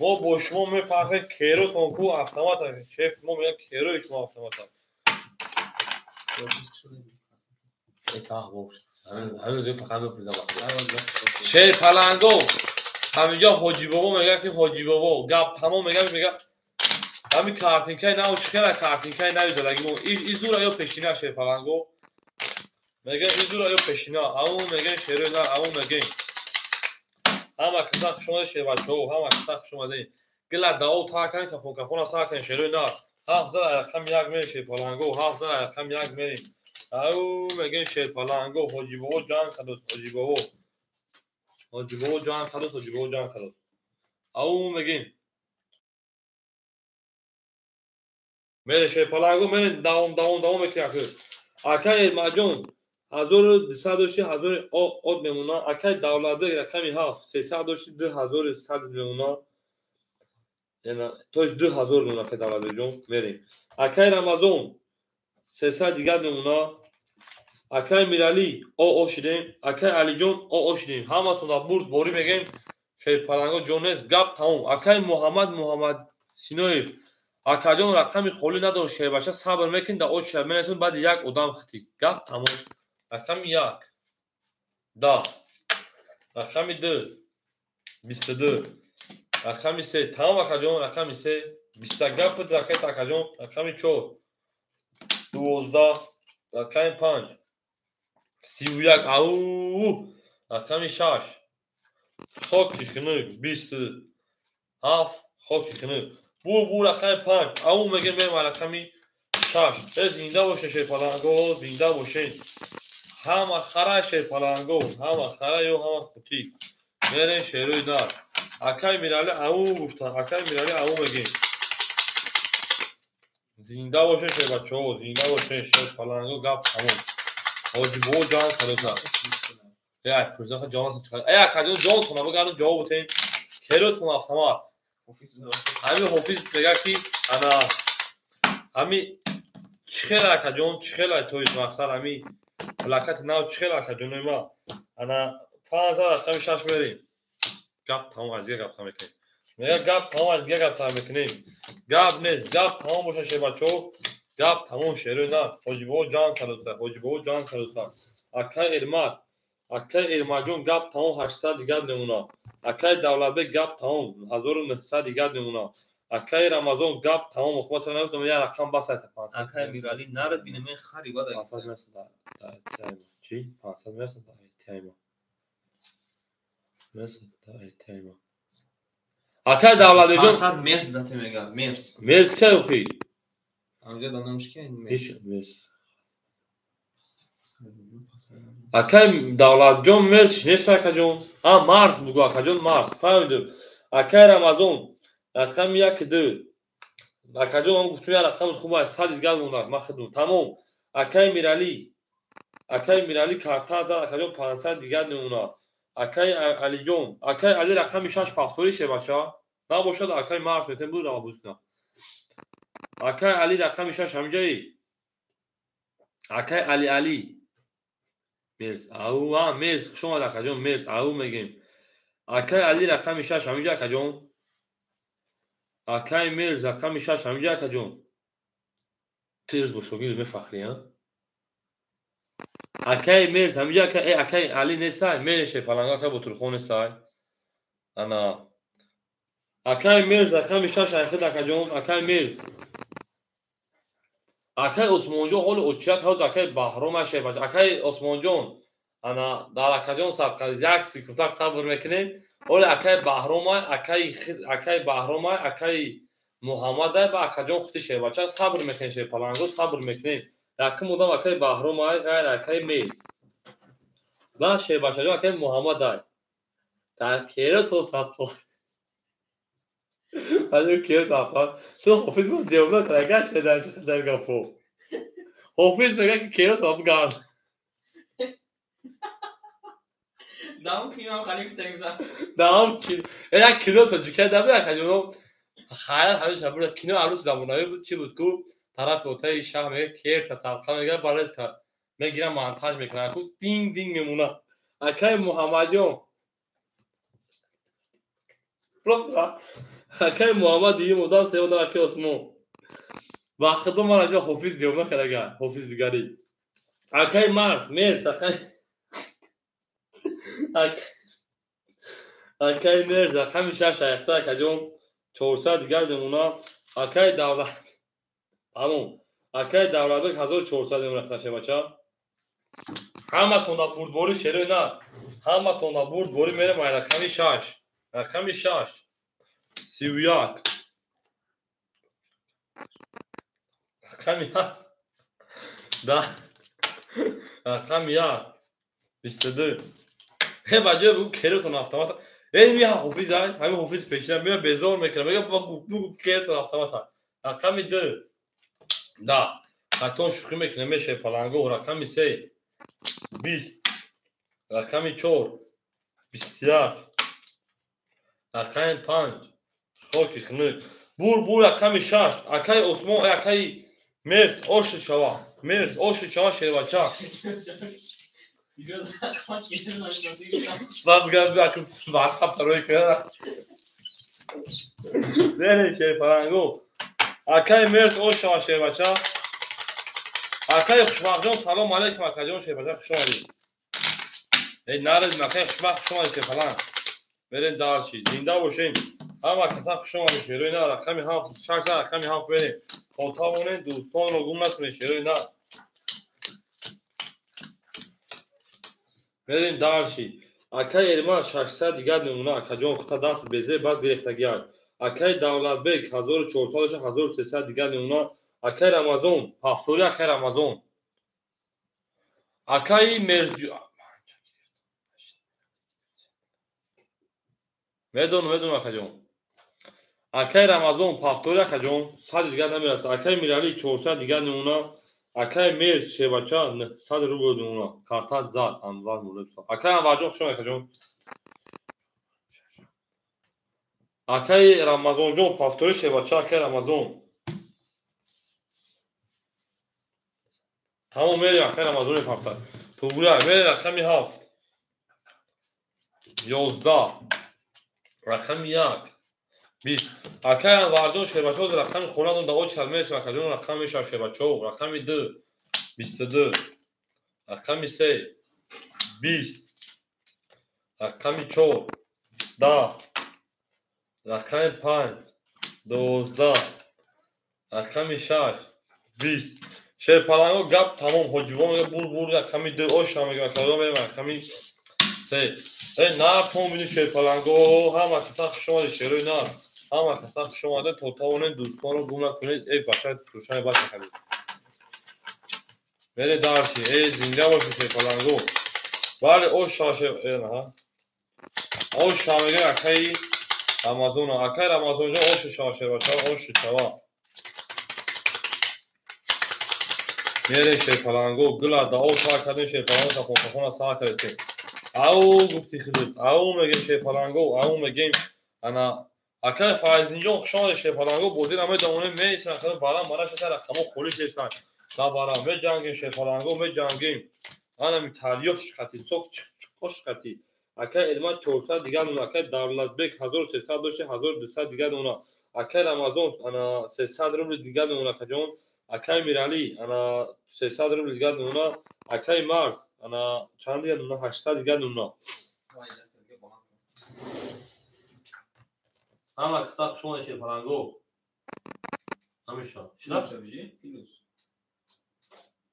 Мо бо шумо мефархем, керотон ку автомат. Шеф мо мегӯяд, керои шумо автомат. Шер паланго ҳаминҷо Ҳоҷибобо мегӯяд, ки Ҳоҷибобо гап тамом мегӯяд, мегӯяд ҳамин картинкаи нав хела, картинкаи нави задаги мо изура ё пешина. Шер паланго мегӯяд, изура ё пешина. Ау мегӯем, шерои нар, ау мегӯем. Ҳама каса хуш омадед, шербачаҳо, ҳама каса хуш омадед. Гила дао та кунед, кафон кафона сар кунед, шерои нар. Ҳафт зад рақами як мерем, шерпаланго, ҳафт зад рақами як мерем. Ау мегӯем, шерпаланго. Ҳоҷибобо ҷанг кардост, Ҳоҷибобо, Ҳоҷибобо ҷанг кардост, Ҳоҷибобо ҷанг кардост. Ау мегӯем, мерем, шерпаланго, мерем, давом, давом, давом мекунем. Акай Эрмаҷон 1200 дошти, ҳазори од мемона. Акай Давлатбек рақами ҳафт 300 дошти, 2100 мемона, то есть 2000 мемона. Акай Давлатбекҷон, мерем. Акай Рамазон 300 дигар мемона. Акай Миралӣ, о шидем. Акай Алиҷон, о шидем. Ҳаматон бурд борӣ мегӯем, шерпаланго, ҷон нест, гап тамом. Акай Муҳаммад, Муҳаммад Синоев, акаҷон, рақами холӣ надор, шербача, сабр мекунед, дар очера менасем, баъди як одам хитӣ. Гап тамом. Рақами як 10, рақами ду 22, рақами се тамом. Акаҷон, рақами се биста гапит ракет. Акаҷон, рақами чор 12, рақами панҷ 31, ау, рақами шаш хоки хунук 27, хоки хунук бу рақами панҷ, ау мегем, мерем рақами шаш. Э, зинда бошед, шерпаланго, зинда бошед. Ҳама хара, шерпаланго, ҳама хара ё ҳама хутӣ. Мерем, шерои нар. Акай Миралӣ ау гуфтан, акай Миралӣ, ау мегем. Зинда бошед, шербачаҳо, зинда бошед, шерпаланго, гап тамом. Ҳоҷибобо ҷанг кардоса. Э, пурзаха ҷонатон чиқар. Э, акаҷон, ҷонтона бигардон, ҷавоб бутен. Керотон автомат. Ҳамин ҳофиз мегӯяд, ки ана ҳами чӣ хела, акаҷон, чӣ хела, то есть мақсад ҳами плакати нав чӣ хела, акаҷонои ма. Ана панҷ рақами шаш мерем. Гап тамом, аз дигар гап тамом мекунем. Мегӯяд, гап тамом, аз дигар гап тамом мекунем. Гап нест, гап тамом бошад, шербачаҳо, гап тамом, шерои нар. Ҳоҷибобо ҷанг кардоста, Ҳоҷибобо ҷанг кардоста. Акай Эрмат, акай Эрматҷон, гап тамом, 800 дигар мемона. Акай Давлатбек, гап тамом, 1900 дигар мемона. Акай Рамазон, гап тамом. Охматро намедонам, як рақам бас айта. Акай Миралӣ нарад бинаме хари бада. 500 мерасад чӣ? 500 мерасад тайма, мерасад тайма. Акай Давлатбекҷон. 500 мерс дате мега, мерс. Мерс кай охи? Амҷа данамш ки мерс. Мерс. Акай Давлатҷон, мерс нест, акаҷон. А, марс бугу, акаҷон, марс, фаҳмидум. Акай Рамазон, рақами як ду. Акаҷон, ман гуфтум, як рақами хуб аст, 100 дигар монда, ман хидм тамом. Акай Миралӣ, акай Миралӣ карта зад, акаҷон, 500 дигар мемона. Акай Алиҷон, акай Али, рақами шаш повтори, шебача набошад, акай марс метем, буд рава бузкунам. Акай Али, рақами шаш, ҳамиҷаи акай Али, Али мерс, ау, а мерс, хуш омад, акаҷон, мерс, ау мегем. Акай Али, рақами шаш, ҳамиҷа, акаҷон. Акай мерс, рақами шаш, ҳамиҷа, акаҷон. Ту ирӯз бо шогирд мефахрӣ, а? Акай мерс ҳамиҷа, акай, э, акай Али нестай, мереше паланга, акай Ботурхон нестай. Ана акай мерс, рақами шаш, айхид, акаҷон, акай мерс. Акай Усмонҷон ҳоли очият ҳоз, акай Баҳром ашебач. Акай Осмонҷон, ана дар акаҷон сабқа як секундак сабр мекунем. Ҳоли акай Баҳромай, акай Баҳромай, акай Муҳаммадай ба акаҷон хути шебача, сабр мекунем, шерпаланго, сабр мекунем. Якум одам акай Баҳромай, ғайр акай мерс. Баъд шербачаҷон акай Муҳаммадай. Дар керо то садхо. Аҷо керо садхо. Ту ҳофиз ма девона тарагаш дар дар гапо. Ҳофиз мегӯяд, ки керо то бигар. Даҳум кино халиф гуфта. Даҳум кино. Як кино тоҷика даб акаҷоно. Хайрат ҳамеша бурда кино арӯси замонавӣ буд, чӣ буд ку, тарафи отаи шаҳр мега, керта садқа мега, барез кард. Мегирам, монтаж мекунам ку, динг динг мемона. Акай Муҳаммадҷон. Акай Муҳаммад дуюм одам, сеюм одам акай Осмон. Ба худо ман аҷо ҳофиз диём накардага, ҳофиз дигари. Акай Марс, Мерс, акай акай Мерс, рақами шаш айхта акаҷон, 400 дигар мемона. Акай Давлат, тамом. Акай Давлатбек 1400 мемона шебача. Ҳаматон да бурдборӣ шерои на. Ҳаматон да бурдборӣ мерем ай рақами шаш. Рақами шаш. 31. Рақами як. Да. Рақами як. 22. Э ба ҷои бугу керотон автомат. Эй ми ҳофиз ай, ҳамин ҳофиз пешина мея безор мекунам. Мега бугу керотон автомат. Рақами ду. Да. Хатон шӯхӣ мекунем мешаве паланго. Рақами се. 20. Рақами чор. 21. Рақами панҷ. Хоки хунук. Бур бур рақами шаш. Акай Осмон, акай Мерс оши шава. Мерс оши шава шербача. Баъд мегӯям акм WhatsApp тарои кара. Бере шерпаланго. Акай Мерс ош шава шербача. Акай Хушбахтҷон салом алейкум акаҷон шербача хуш омадед. Эй нарез акай Хушбахт хуш омадед шерпаланг. Берем дарши. Зинда бошем. Ҳама каса хуш омадед шерои на рақами ҳафт шаш рақами ҳафт берем. То тавонед дӯстонро гум накунед шерои на. Берем дарши. Акай Эрман 600 дигар мемона. Акаҷон хута даст безе баъд гирехтагиак. Акай Давлатбек 1400 1300 дигар мемона. Акай Рамазон ҳафтори акай Рамазон. Акай Мерҷ медонам медонам акаҷон. Акай Рамазон ҳафтори акаҷон 100 дигар намерасад. Акай Мирали 400 дигар мемона. Акай Мерз шебача 900 рубл мемона. Карта зад Анвар Муллоев. Акай Анварҷон хуш омадед акаҷон. Акай Рамазонҷон ҳафтори шебача акай Рамазон. Тамом мерем акай Рамазони ҳафта. Тугура мерем рақами ҳафт. 11. Рақами як. 20. Акай Анварҷон шербачо рақами хонадон да очад мересем акаҷон рақам мешавад шербачо. Рақами ду. 22. Рақами се. 20. Рақами чор. 10. Рақами панҷ. 12. Рақами шаш. 20. Шерпаланго гап тамом ҳоҷибон мега бур бур рақами ду оша мега акаҷон мерем рақами се. Э нарфон бини шерпаланго ҳама каса хуш омадед шерои нар. Ҳама каса хуш омадед то тавонед дӯстонро гум накунед. Эй бача рӯшани бача кардед. Мере дарши. Эй зинда бошед шерпаланго. Бале оша шер аҳа. Оша мега акаи Рамазон. Акаи Рамазонҷон оши шава шербача оши шава. Мере шерпаланго гула дао сар кардем шерпаланго сафонсафона сар кардем. Ау гуфти худут. Ау мегем шерпаланго, ау мегем ана акай Файзинҷон хуш омадед шерпаланго бозира медонем меистанд худо барам бара шата рақамо холӣ шестанд. Да барам меҷангем шерпаланго меҷангем. Ана миталиёш қати сох чиқош қати. Акай Элман 400 дигар мемона. Акай Давлатбек 1300 дошти 1200 дигар мемона. Акай Рамазон ана 300 рубл дигар мемона акаҷон. Акай Мирали ана 300 рубл дигар мемона. Акай Марс ана чанд дигар мемона? 800 дигар мемона. Ҳама каса хуш омадед шерпаланго. Ҳамеша. Шина? Плюс.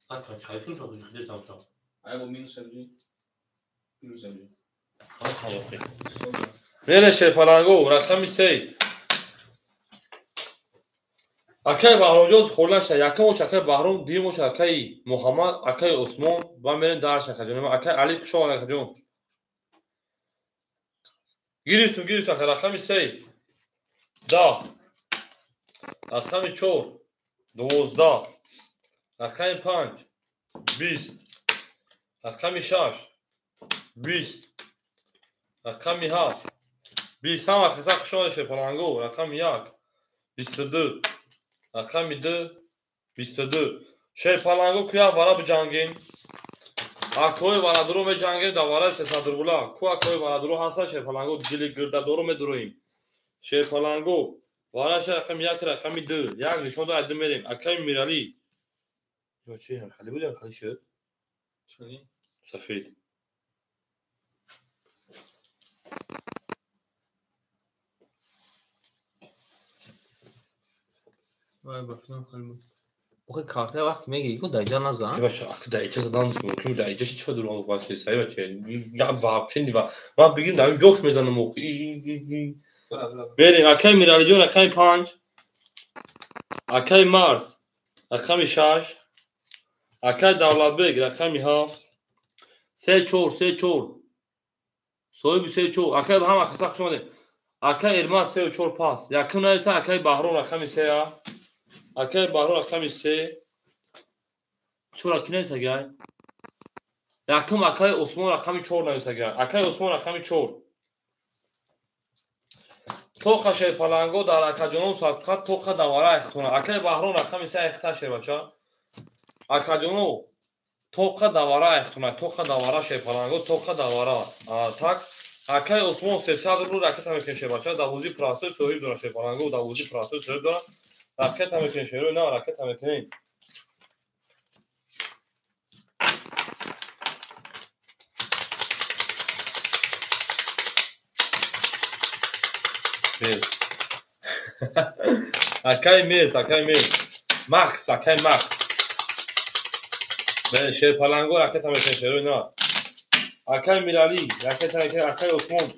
Ака чайкун шо хидесам шо. Ай бо минус абҷи. Плюс абҷи. Мере шерпаланго рақами се. Акай Баҳромҷон холаша, якум ош акай Баҳром, дуюм ош акай Муҳаммад, акай Осмон ва мерем дарш акаҷон. Акай Али хуш омадед акаҷон. Гирифтум, гирифтум ака рақами се. 10. Рақами чор. 12. Рақами панҷ. 20. Рақами шаш. 20. Рақами ҳафт. 20. Ҳама каса хуш омадед шерпаланго. Рақами як. 22. Рақами ду. 22. Шерпаланго куя вара биҷангем. Акои варадуро меҷангем дар вараи 300 рубла. Ку акои варадуро ҳастанд шерпаланго дили гирдадоро медуроем. Шерпаланго. Вараша рақами 1, рақами 2. Як нишон дод, ду мерем. Акай Мирали. Ё чи хали буд, хали шуд? Чӣ? Сафед. Вай ба филм хали буд. Охи карта вақт мегири ку даиҷа назан. Баша, аки даиҷа задан нест мумкин, даиҷа чи чӣ дурӯғ баша, сай бача. Я вообще не ва. Ман бигим дар ҷош мезанам охи. Мерем, акай Миралиҷон рақами 5. Акай Марс рақами 6. Акай Давлатбек рақами 7. 3 4 3 4. Соҳиби 3 4. Акай ҳама каса хуш омадед. Акай Эрмат 3 4 пас. Якум нависа акай Баҳром рақами 3. Акай Баҳром рақами 3. Чора ки нависагай? Якум акай Осмон рақами 4 нависагай. Акай Осмон рақами 4. Тоқа шерпаланго дар акаҷонон садқа тоқа давара айхтона. Акай Баҳром рақами 3 айхта шербача. Акаҷоно тоқа давара айхтона. Тоқа давара шерпаланго тоқа давара. Так. Акай Осмон 300 рубл ракета мекунем шербача. Давузи простой соҳиб дора шерпаланго, давузи простой соҳиб дора. Ракета мекунем шерои на ракета мекунем. Мез. Акай мез, акай мез. Макс, акай Макс. Шерпаланго ракета мекунем шерои на. Акай Мирали, ракета мекунем, акай Осмон.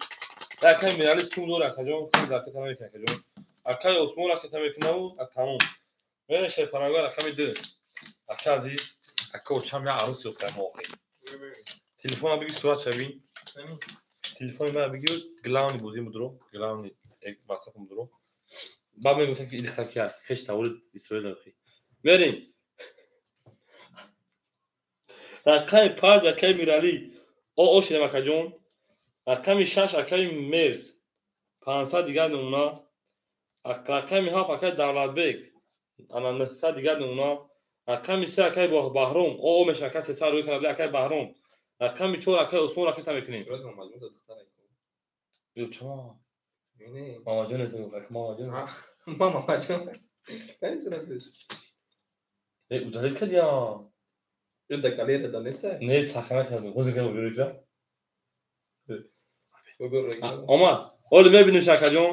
Акай Мирали сум дора, акаҷон, сум ракета мекунем, акаҷон. Акай Осмон ракета мекунаву, тамом. Мерем шерпаланго рақами 2. Ака азиз, ака очам я арӯс ёфтам охи. Телефона биги сурат шавин. Телефони мана биги главни бозӣ будро, главни WhatsApp будро. Баъд мегуфтам ки илхакия, хеш тавлид Исроил охи. Мерем. Рақами 5 акай Мирали. О шидам акаҷон. Рақами 6 акай Мерс. 500 дигар намуна. Рақами 7 акай Давлатбек. Ана 900 дигар намуна. Рақами 3 акай Баҳром. О меша акай 300 рӯй карда акай Баҳром. Рақами 4 акай Осмон ракета мекунем. Ё ча? Мамаҷон эсен гуфт, Мамаҷон. Мамаҷон. Кани сураташ? Э, удалить кардиям. Ё да галерея да неста? Не, сахна кардам. Ҳозир кардам, рӯй кардам. Омад. Ҳоло мебинем акаҷон.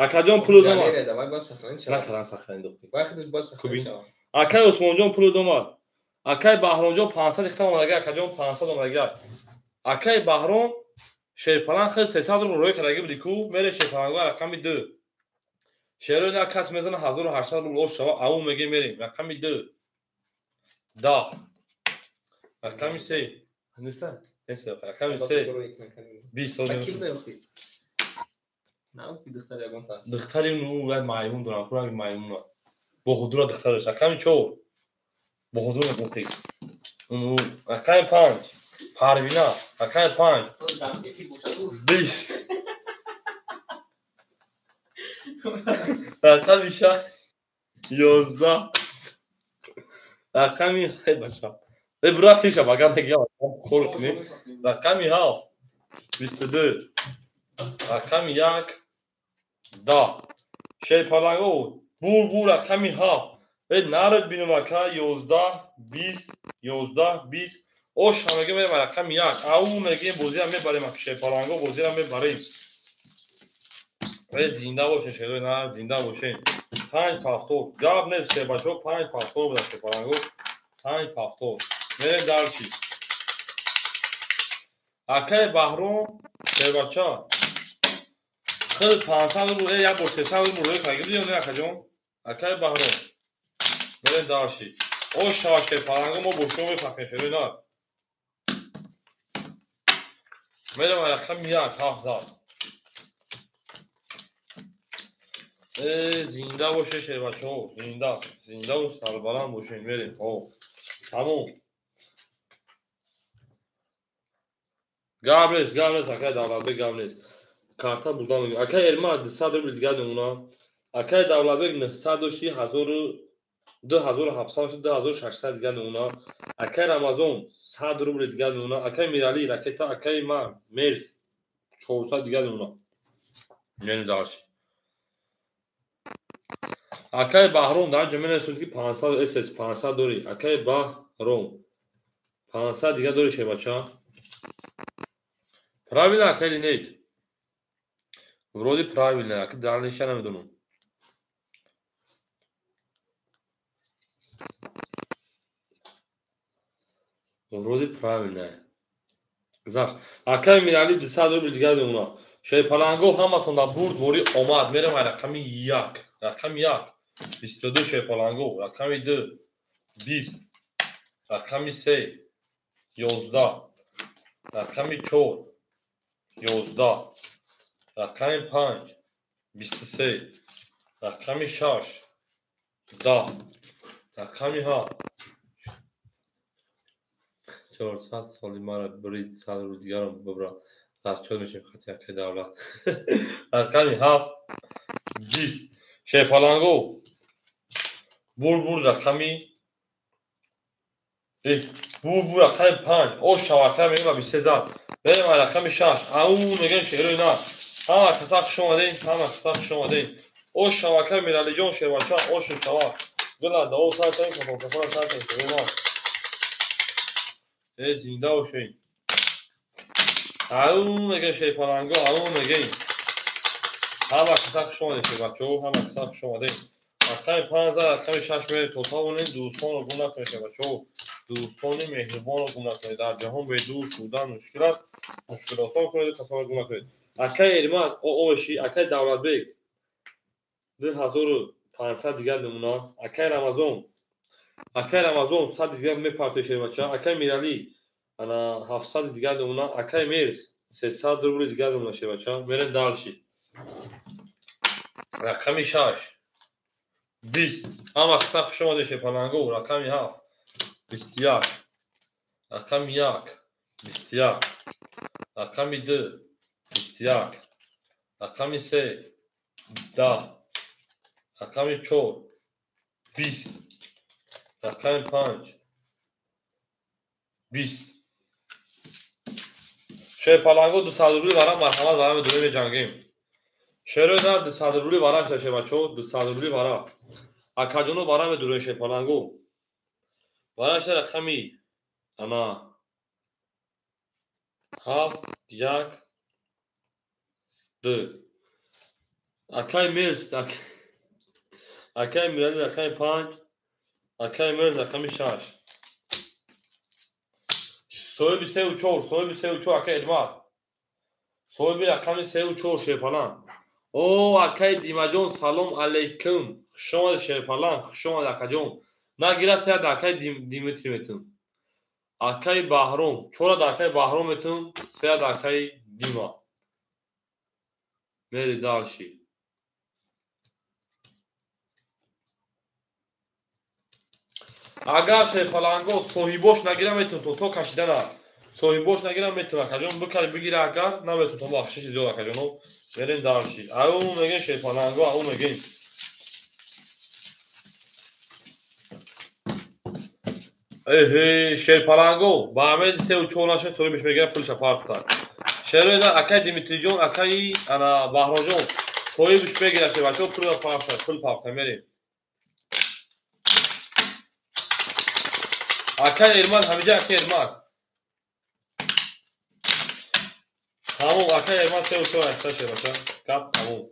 Акаҷон пул омад. Галерея да вай бояд сахранӣ шавад. Накардам сахранӣ дохти. Вай худаш бояд сахранӣ шавад. Акай Осмонҷон пул омад. Акай Баҳромҷон 500 ихта омадага, акаҷон 500 омадага. Акай Баҳром шерпаланг хел 300 рубл рӯй кардаги буди ку, мере шерпаланго рақами 2. Шерои на кас мезана 1800 рубл ош шава, аву меге мерем. Рақами 2. 10. Рақами 3. Неста? Неста, рақами 3. 20. Духтари ну як маймун дорам, хуранги маймуна. Боҳудура духтараш. Рақами 4. Боҳудура гуфти. Ну, рақами 5. Парвина, рақами 5. 20. Рақами 6. 11. Рақами эй бача. Эй бура хиша багар нагия кор кунӣ. Рақами 7. 22. Рақами 1. 10. Шерпаланго бур бур рақами 7. Эй нарад бинам ака 11 20 11 20. Ош ҳамаги мерем рақами 1. Ау мегем бозиро мебарем ака шерпаланго бозиро мебарем. Эй зинда бошен шерои на зинда бошен. 5 повтор. Гап нест шербачо 5 повтор буда шерпаланго 5 повтор. Мерем дарши. Акай Баҳром шербача. Хел 500 рубл, як бор 300 рубл рӯй карда ё не акаҷон? Акай Баҳром. Мерем дарши. Ош шава шерпаланго мо бо шумо мефахрем шерои на. Мерем рақами 1 7 зад. Э, зинда боше шербачаҳо, зинда, зиндаву сарбаланд бошем, мерем. О, тамом. Гап нест, гап нест, акай Давлатбек гап нест. Карта бурдан мегӯям. Акай Эрмат 200 рубл дигар намуна. Акай Давлатбек 900 дошти, 2700 2600 дигар намуна. Акай Рамазон 100 рубл дигар намуна. Акай Мирали ракета, акай Мерс 400 дигар намуна. Мерем дальше. Акай Баҳром дар ҷо менависад, ки 500 СС 500 дорӣ. Акай Баҳром 500 дига дорӣ, шербача. Правильно, акай или нет? Вроде правильно, ака дальше намедонам. Вроде правильно. Гузашт. Акай Мирали 200 рубл дигар мемонад. Шерпаланго ҳаматон дар бурд морӣ омад. Мерем ай рақами 1. Рақами 1. 22 шерпаланго. Рақами 2. 20. Рақами 3. 11. Рақами 4. 11. Рақами 5. 23. Рақами 6. 10. Рақами 7. 400 соли маро бурид, 100 рӯз дигарро бибра. Расчёт мешем хати акай давлат. Рақами 7. 20. Шерпаланго. Бур рақами бур рақами 5. О шавака мегӯем ба 23 зад. Мерем ай рақами 6. Ау мегӯем шерои на. Ҳама каса хуш омадем, ҳама каса хуш омадем. О шавака Миралиҷон шербача, о шавак. Гула даво сар кунем, кафон сар кунем, шерои на. Э зинда бошед. Ау мегӯем шерпаланго, ау мегӯем. Ҳама каса хуш омадем шербачаҳо, ҳама каса хуш омадем. Рақами 5 зад, рақами 6 мерем то тавонем дӯстонро гум накунед шербачаҳо. Дӯстони меҳрубонро гум накунед. Дар ҷаҳон бе дӯст будан мушкил аст. Мушкил осон кунед, касонро гум накунед. Акай Эрмат, оши, акай Давлатбек 2500 дигар намуна. Акай Рамазон, акай Рамазон 100 дигар мепартои шербача. Акай Мирали ана 700 дигар намуна. Акай Мерс 300 рубли дигар намуна шербача. Мерем дальше. Рақами 6. 20. Ҳама каса хуш омадед шерпаланго. Рақами 7. 21. Рақами 1. 21. Рақами 2. 21. Рақами 3. 10. Рақами 4. 20. Рақами 5. 20. Шерпаланго 200 рубли вара марҳамат вара медурем меҷангем. Шерои нар 200 рубли вара шуда шербачаҳо, 200 рубли вара. Акаҷоно вара медурем шерпаланго. Вара шуда рақами ана 7 1 2. Акай Мерс, акай Мирали рақами 5, акай Мерс рақами 6. Соҳиби 3 4, соҳиби 3 4 акай Эдмар. Соҳиби рақами 3 4 шерпаланг. О, акай Димаҷон, салом алейкум. Хуш омадед шерпаланг, хуш омадед акаҷон. Нагира сеяд акай Димитри метум. Акай Баҳром, чора да акай Баҳром метум, сеяд акай Дима. Мери дальше. Агар шерпаланго соҳибош нагира метум, то кашидана. Соҳибош нагира метум, акаҷон, бикар бигира агар наметум, то бахшиши зиёд акаҷоно. Мерем дальше. Ау мегем шерпаланго, ау мегем. Эҳе, шерпаланго, ба ҳамаи 3 4 наша соҳибаш мегира пулша партар. Шерои на акай Димитриҷон, акай ана Баҳроҷон соҳибаш мегира шербачаҳо пулша партар, пул партар мерем. Акай Эрмат, ҳамиҷа акай Эрмат. Тамом, акай Эрмат 3 4 8 шербача. Гап тамом.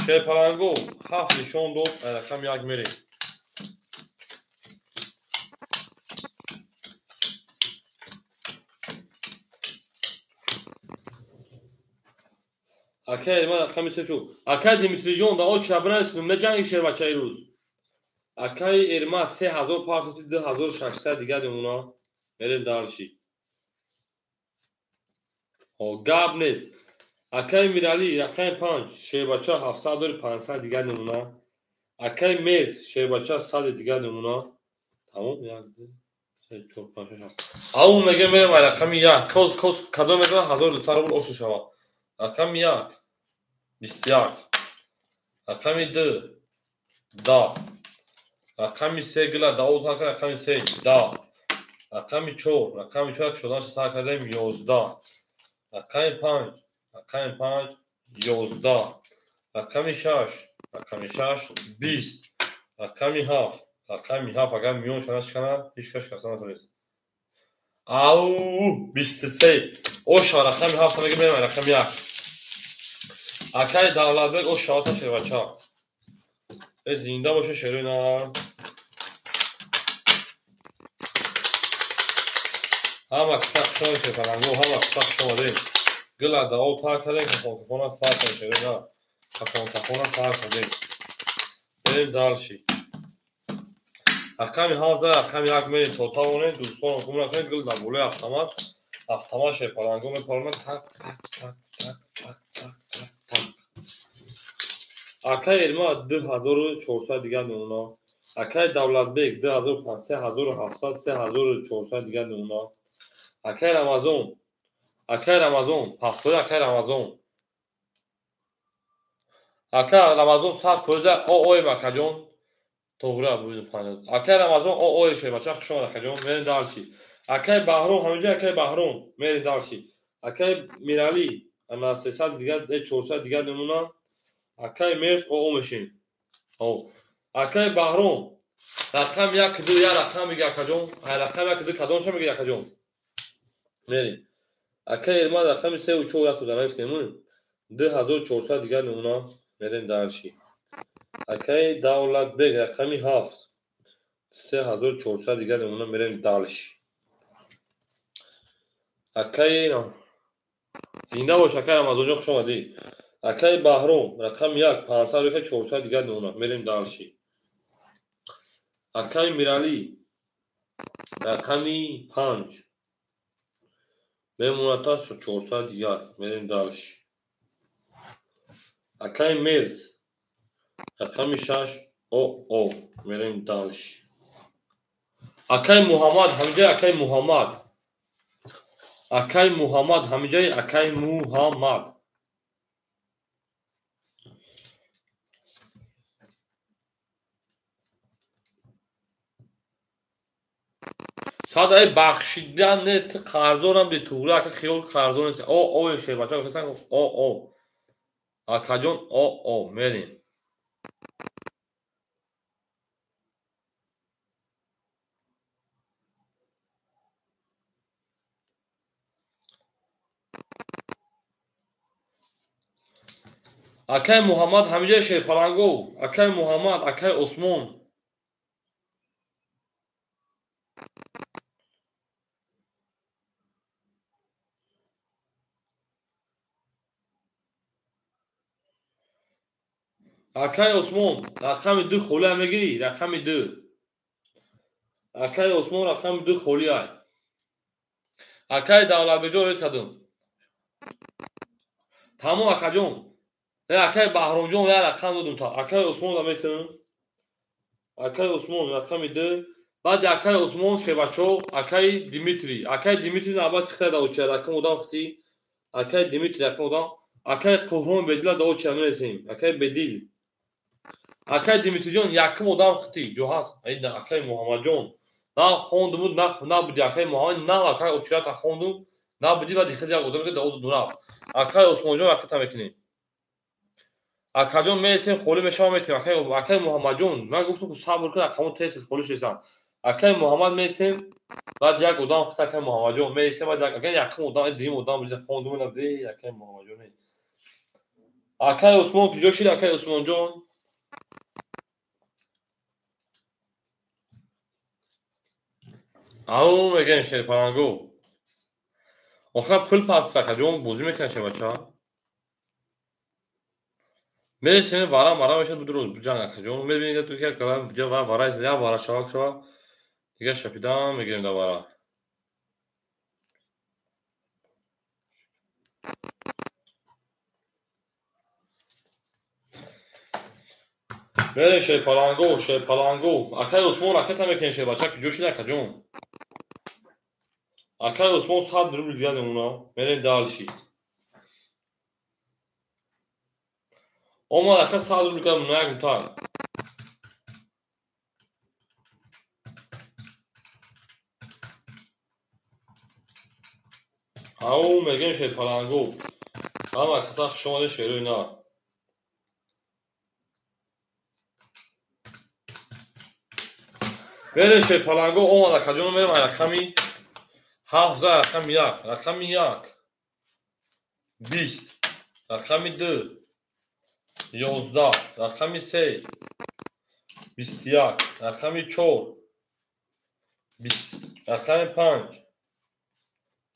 Шерпаланго 7 нишон дод, рақам 1 мерем. Акай Эрмат рақами 3 4. Акай Димитриҷон, да о чабранас меҷанги шербача ирӯз. Акай Эрмат 3000 партоти 2600 дигар мемона. Мерем дальше. Гап нест. Акай Мирали рақами 5 шербача 700 дори 500 дигар мемона. Акай Мерс шербача 100 дигар мемона. Тамом 1 2 3 4 5 6 7. Ау мегем мерем рақами 1. Кос кадом мегӯяд 1200 рубл ошу шавад. Рақами 1 21. Рақами 2 10. Рақами 3 гила давод ҳакар рақами 3 10. Рақами 4, рақами 4 шуданаш сар кардем 11. Рақами 5, рақами 5 11. Рақами 6, рақами 6, 20, рақами 7, рақами 7 агар миёнша нашиканад, ҳеҷ кас шикаста натавонист. Ау, 23. Оша рақами 7 мега мерам рақами 1. Акай Давлатбек ош шавата шербача. Э зинда боша шерои на. Ҳама киса хушомадед шерпаланго, ҳама киса хушомадед. Гила дао тар кардем, кафон-кафона сар кардем шерои на. Кафон-кафона сар кардем. Берем дальше. Рақами 7 за рақами 1 мерем то тавонем, дӯстон гум накунед, гил дар болои автомат, автомат шерпаланго мепаронад так так так так так так так так. Акай Элма 2400 дигар намуна. Акай Давлатбек 2500, 3700, 3400 дигар намуна. Акай Рамазон, Акай Рамазон, пахтои Акай Рамазон. Акай Рамазон 100% ОО акаҷон. Тоғри абуид панҷ. Акай Рамазон ОО шербача хуш омад акаҷон. Мерем дальше. Акай Баҳром ҳаминҷо Акай Баҳром мерем дальше. Акай Мирали ана 300 дигар 400 дигар намуна. Акай Мерс ОО мешем. Акай Баҳром рақам 1 2 я рақам мега акаҷон. Ай рақам 1 2 кадомша мега акаҷон. Мерем. Акай Эрмад рақами 3 ва 4 аст дар навиштем. 2400 дигар намуна. Мерем дальше. Акай Давлатбек рақами 7 3400 дигар намуна. Мерем дальше. Акай зинда бош Акай Рамазонҷон хуш омадӣ. Акай Баҳром рақами 1 500 рӯка 400 дигар намуна. Мерем дальше. Акай Мирали рақами 5 мемонад 400 дигар. Мерем дальше. Акай Мерз рақами 6 ОО. Мерем дальше. Акай Муҳаммад ҳамиҷаи Акай Муҳаммад. Акай Муҳаммад ҳамиҷаи Акай Муҳаммад. Садай бахшидан не ту қарздорам би туғри ака хиёл қарздор нест. О О шербача гуфтан О О. Акаҷон О О мерем. Акай Муҳаммад ҳамиҷаи шерпаланго. Акай Муҳаммад, Акай Осмон. Акай Осмон, рақами 2 холӣ мегирӣ? Рақами 2. Акай Осмон рақами 2 холӣ ай. Акай Давлатбеҷон ред кардум. Тамом акаҷон. Не Акай Баҳромҷон я рақам додум та. Акай Осмон да метавонам. Акай Осмон рақами 2. Баъд Акай Осмон шебачо, Акай Димитрий. Акай Димитрий навбати хитай да оча рақам одам хити. Акай Димитрий рақам одам. Акай Қуҳрон Бедила да оча мерасем. Акай Бедил. Акай Димитриҷон якум одам хити ҷо ҳаст. Акай Муҳаммадҷон. На хондум, на буди Акай Муҳаммад, на Акай очирата хондум, на буди баъд хити як одам да оз дураф. Акай Осмонҷон ракета мекунем. Акаҷон мерасем холӣ мешава метем. Акай Муҳаммадҷон, ман гуфтам ку сабр кун, акамон тез холӣ шудасан. Акай Муҳаммад мерасем, баъд як одам хит Акай Муҳаммадҷон мерасем, баъд акай якум одам, дуюм одам буди хондум, на буди Акай Муҳаммадҷон. Акай Осмон куҷо шид Акай Осмонҷон? Ау мегӯем шерпаланго. Охир пул паст акаҷон бозӣ мекунад шербача. Мерасем вара мара мешад буд рӯз ҷанг акаҷон. Мебинед ки як калам ҷа ва вара я вара шавак шава. Дигар шапидан мегирем да вара. Мерем шерпаланго, шерпаланго. Акай Осмон ракета мекунем шербача куҷо шид акаҷон? Акай Осмон 100 рубл дигар намуна. Мерем дальше. Омад ака 100 рубл дигар намуна як мутар. Ау мегӯем шерпаланго. Ҳама каса хуш омадед шерои на. Мерем шерпаланго омад акаҷон, мерем рақами 7 за рақами 1, рақами 1 20, рақами 2 11, рақами 3 21, рақами 4 20, рақами 5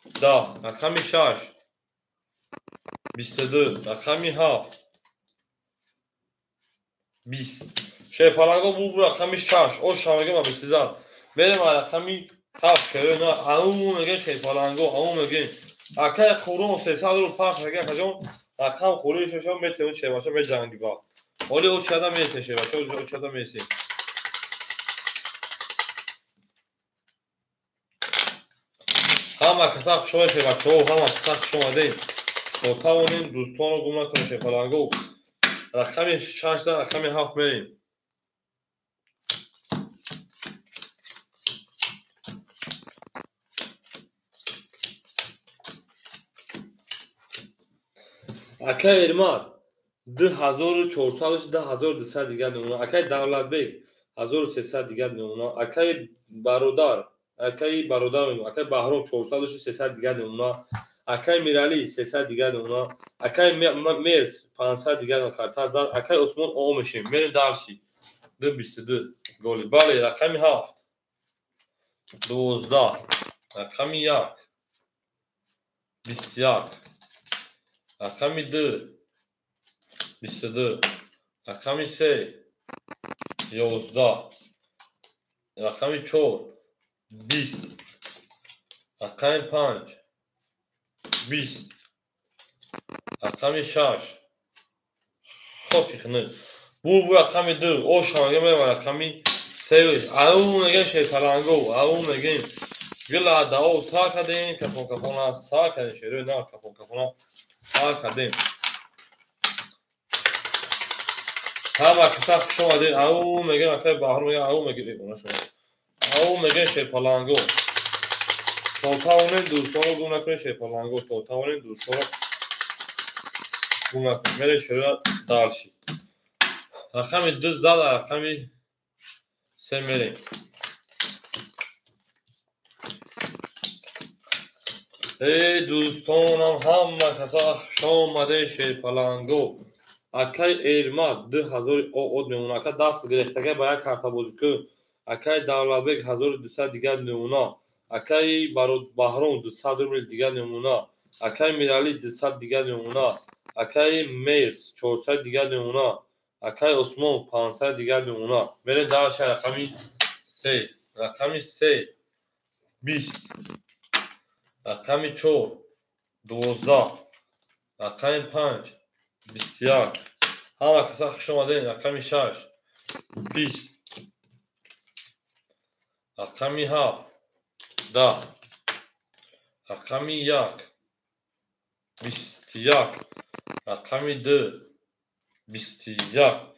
10, рақами 6 22, рақами 7 20. Шерпаланго бу рақами 6, оша мегем ба 20. Мерем рақами 7 шерона, ау мегем шерпаланго, ау мегем. Акай Қурон 300 рубл фарқ мегем акаҷон, рақам хӯрӣ шашо метавон шербача меҷанги ба. Оли очада месем шербача, очада месем. Ҳама каса хуш омадед шербачаҳо, ҳама каса хуш омадед. То тавонем дӯстонро гум накунем шерпаланго. Рақами 6 за рақами 7 мерем. Акай Эрмат 2400 2200 дигар намуна. Акай Давлатбек 1300 дигар намуна. Акай Бародар, акай Бародар мегӯям, акай Баҳром 400 300 дигар намуна. Акай Мирали 300 дигар намуна. Акай Мерс 500 дигар намуна карта зад. Акай Усмон о мешем. Мерем дарси 222 голи. Бале, рақами 7 12, рақами 1 21, рақами 2 22, рақами 3 11, рақами 4 20, рақами 5 20, рақами 6 хоки хунук. Бу рақами 2 оша мегем, мерем рақами 3. Ау мегем шерпаланго, ау мегем. Гила дао та кардем, кафон кафона са кардем, шерои на кафон кафона са кардем. Ҳама каса хуш омадед. Ау мегем акай Баҳром мегем, ау мегем она шумо. Ау мегем шерпаланго. То тавонем дӯстонро гум накунем шерпаланго, то тавонем дӯстонро гум накунем. Мерем шерои дарши. Рақами 2 зад, рақами 3 мерем. Эй дӯстонам, ҳама каса хуш омадед шерпаланго. Акай Эрмат 2000 од мемона. Ака даст гирехтага ба як карта бозӣ кун. Акай Давлатбек 1200 дигар намуна. Акай Баҳром 200 рубл дигар намуна. Акай Мирали 200 дигар намуна. Акай Мерс 400 дигар намуна. Акай Усмон 500 дигар намуна. Мерем дарша рақами 3, рақами 3 20, рақами 4 12, рақами 5 21. Ҳама каса хуш омадед. Рақами 6 20, рақами 7 10, рақами 1 21, рақами 2 21,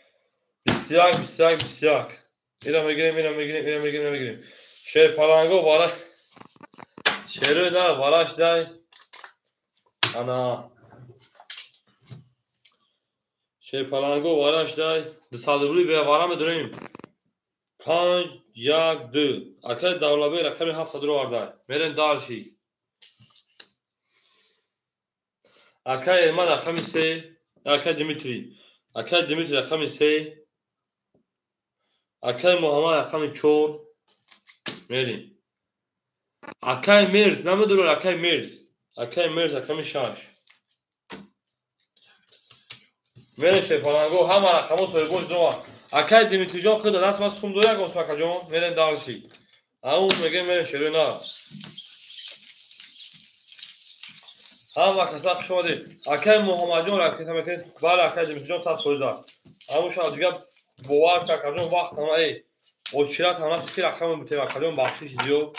21, 21, 21. Ира мегирем, ира мегирем, ира мегирем, ира мегирем. Шерпаланго бара шерои на бараш дай. Ана шерпаланго бараш дай. 200 рубли вара медорем. 5 1 2. Акай Давлатбек рақами 700 ро овардай. Мерем дарши. Акай Эрмат рақами 3, акай Дмитрий. Акай Дмитрий рақами 3, акай Муҳаммад рақами 4. Мерем. Акай Мерс, намедорад акай Мерс. Акай Мерс рақами 6. Мерем шерпаланго, ҳама рақамҳо соҳибон шуданд. Акай Дмитриҷон худ даст ман сум дорад, гуфт акаҷон, мерем дарши. Ау мегем мерем шерои на. Ҳама каса хуш омадед. Акай Муҳаммадҷон ракета мекунед. Бале, акай Дмитриҷон 100% аст. Ау шаб дигар бовар кар акаҷон, вақт ҳама очират ҳама ки рақам битем акаҷон, бахшиш зиёд.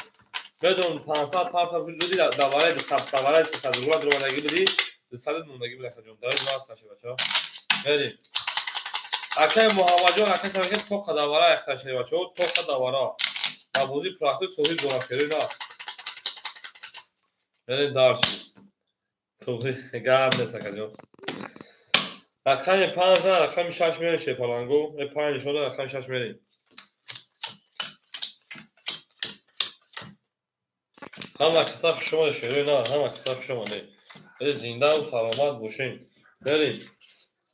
Медонам 500 500 пул додӣ, давараи 200 давараи 300 рубла дуромадагӣ будӣ, 200 мондагӣ буд акаҷон. Давай нас наша бачаҳо. Мерем. Акай Муҳаммадҷон акай мекунед тоқа давара яхта шерои бачаҳо, тоқа давара. Дар бозии пурахти соҳиб дорад шерои на. Мерем дарши. Туғри гап нест акаҷон. Рақами 5 рақами 6 мерем шерпаланго. 5 нишон дод, рақами 6 мерем. Ҳама каса хуш омадед, шерои нар, ҳама каса хуш омадед. Зиндаву саломат бошем. Берем.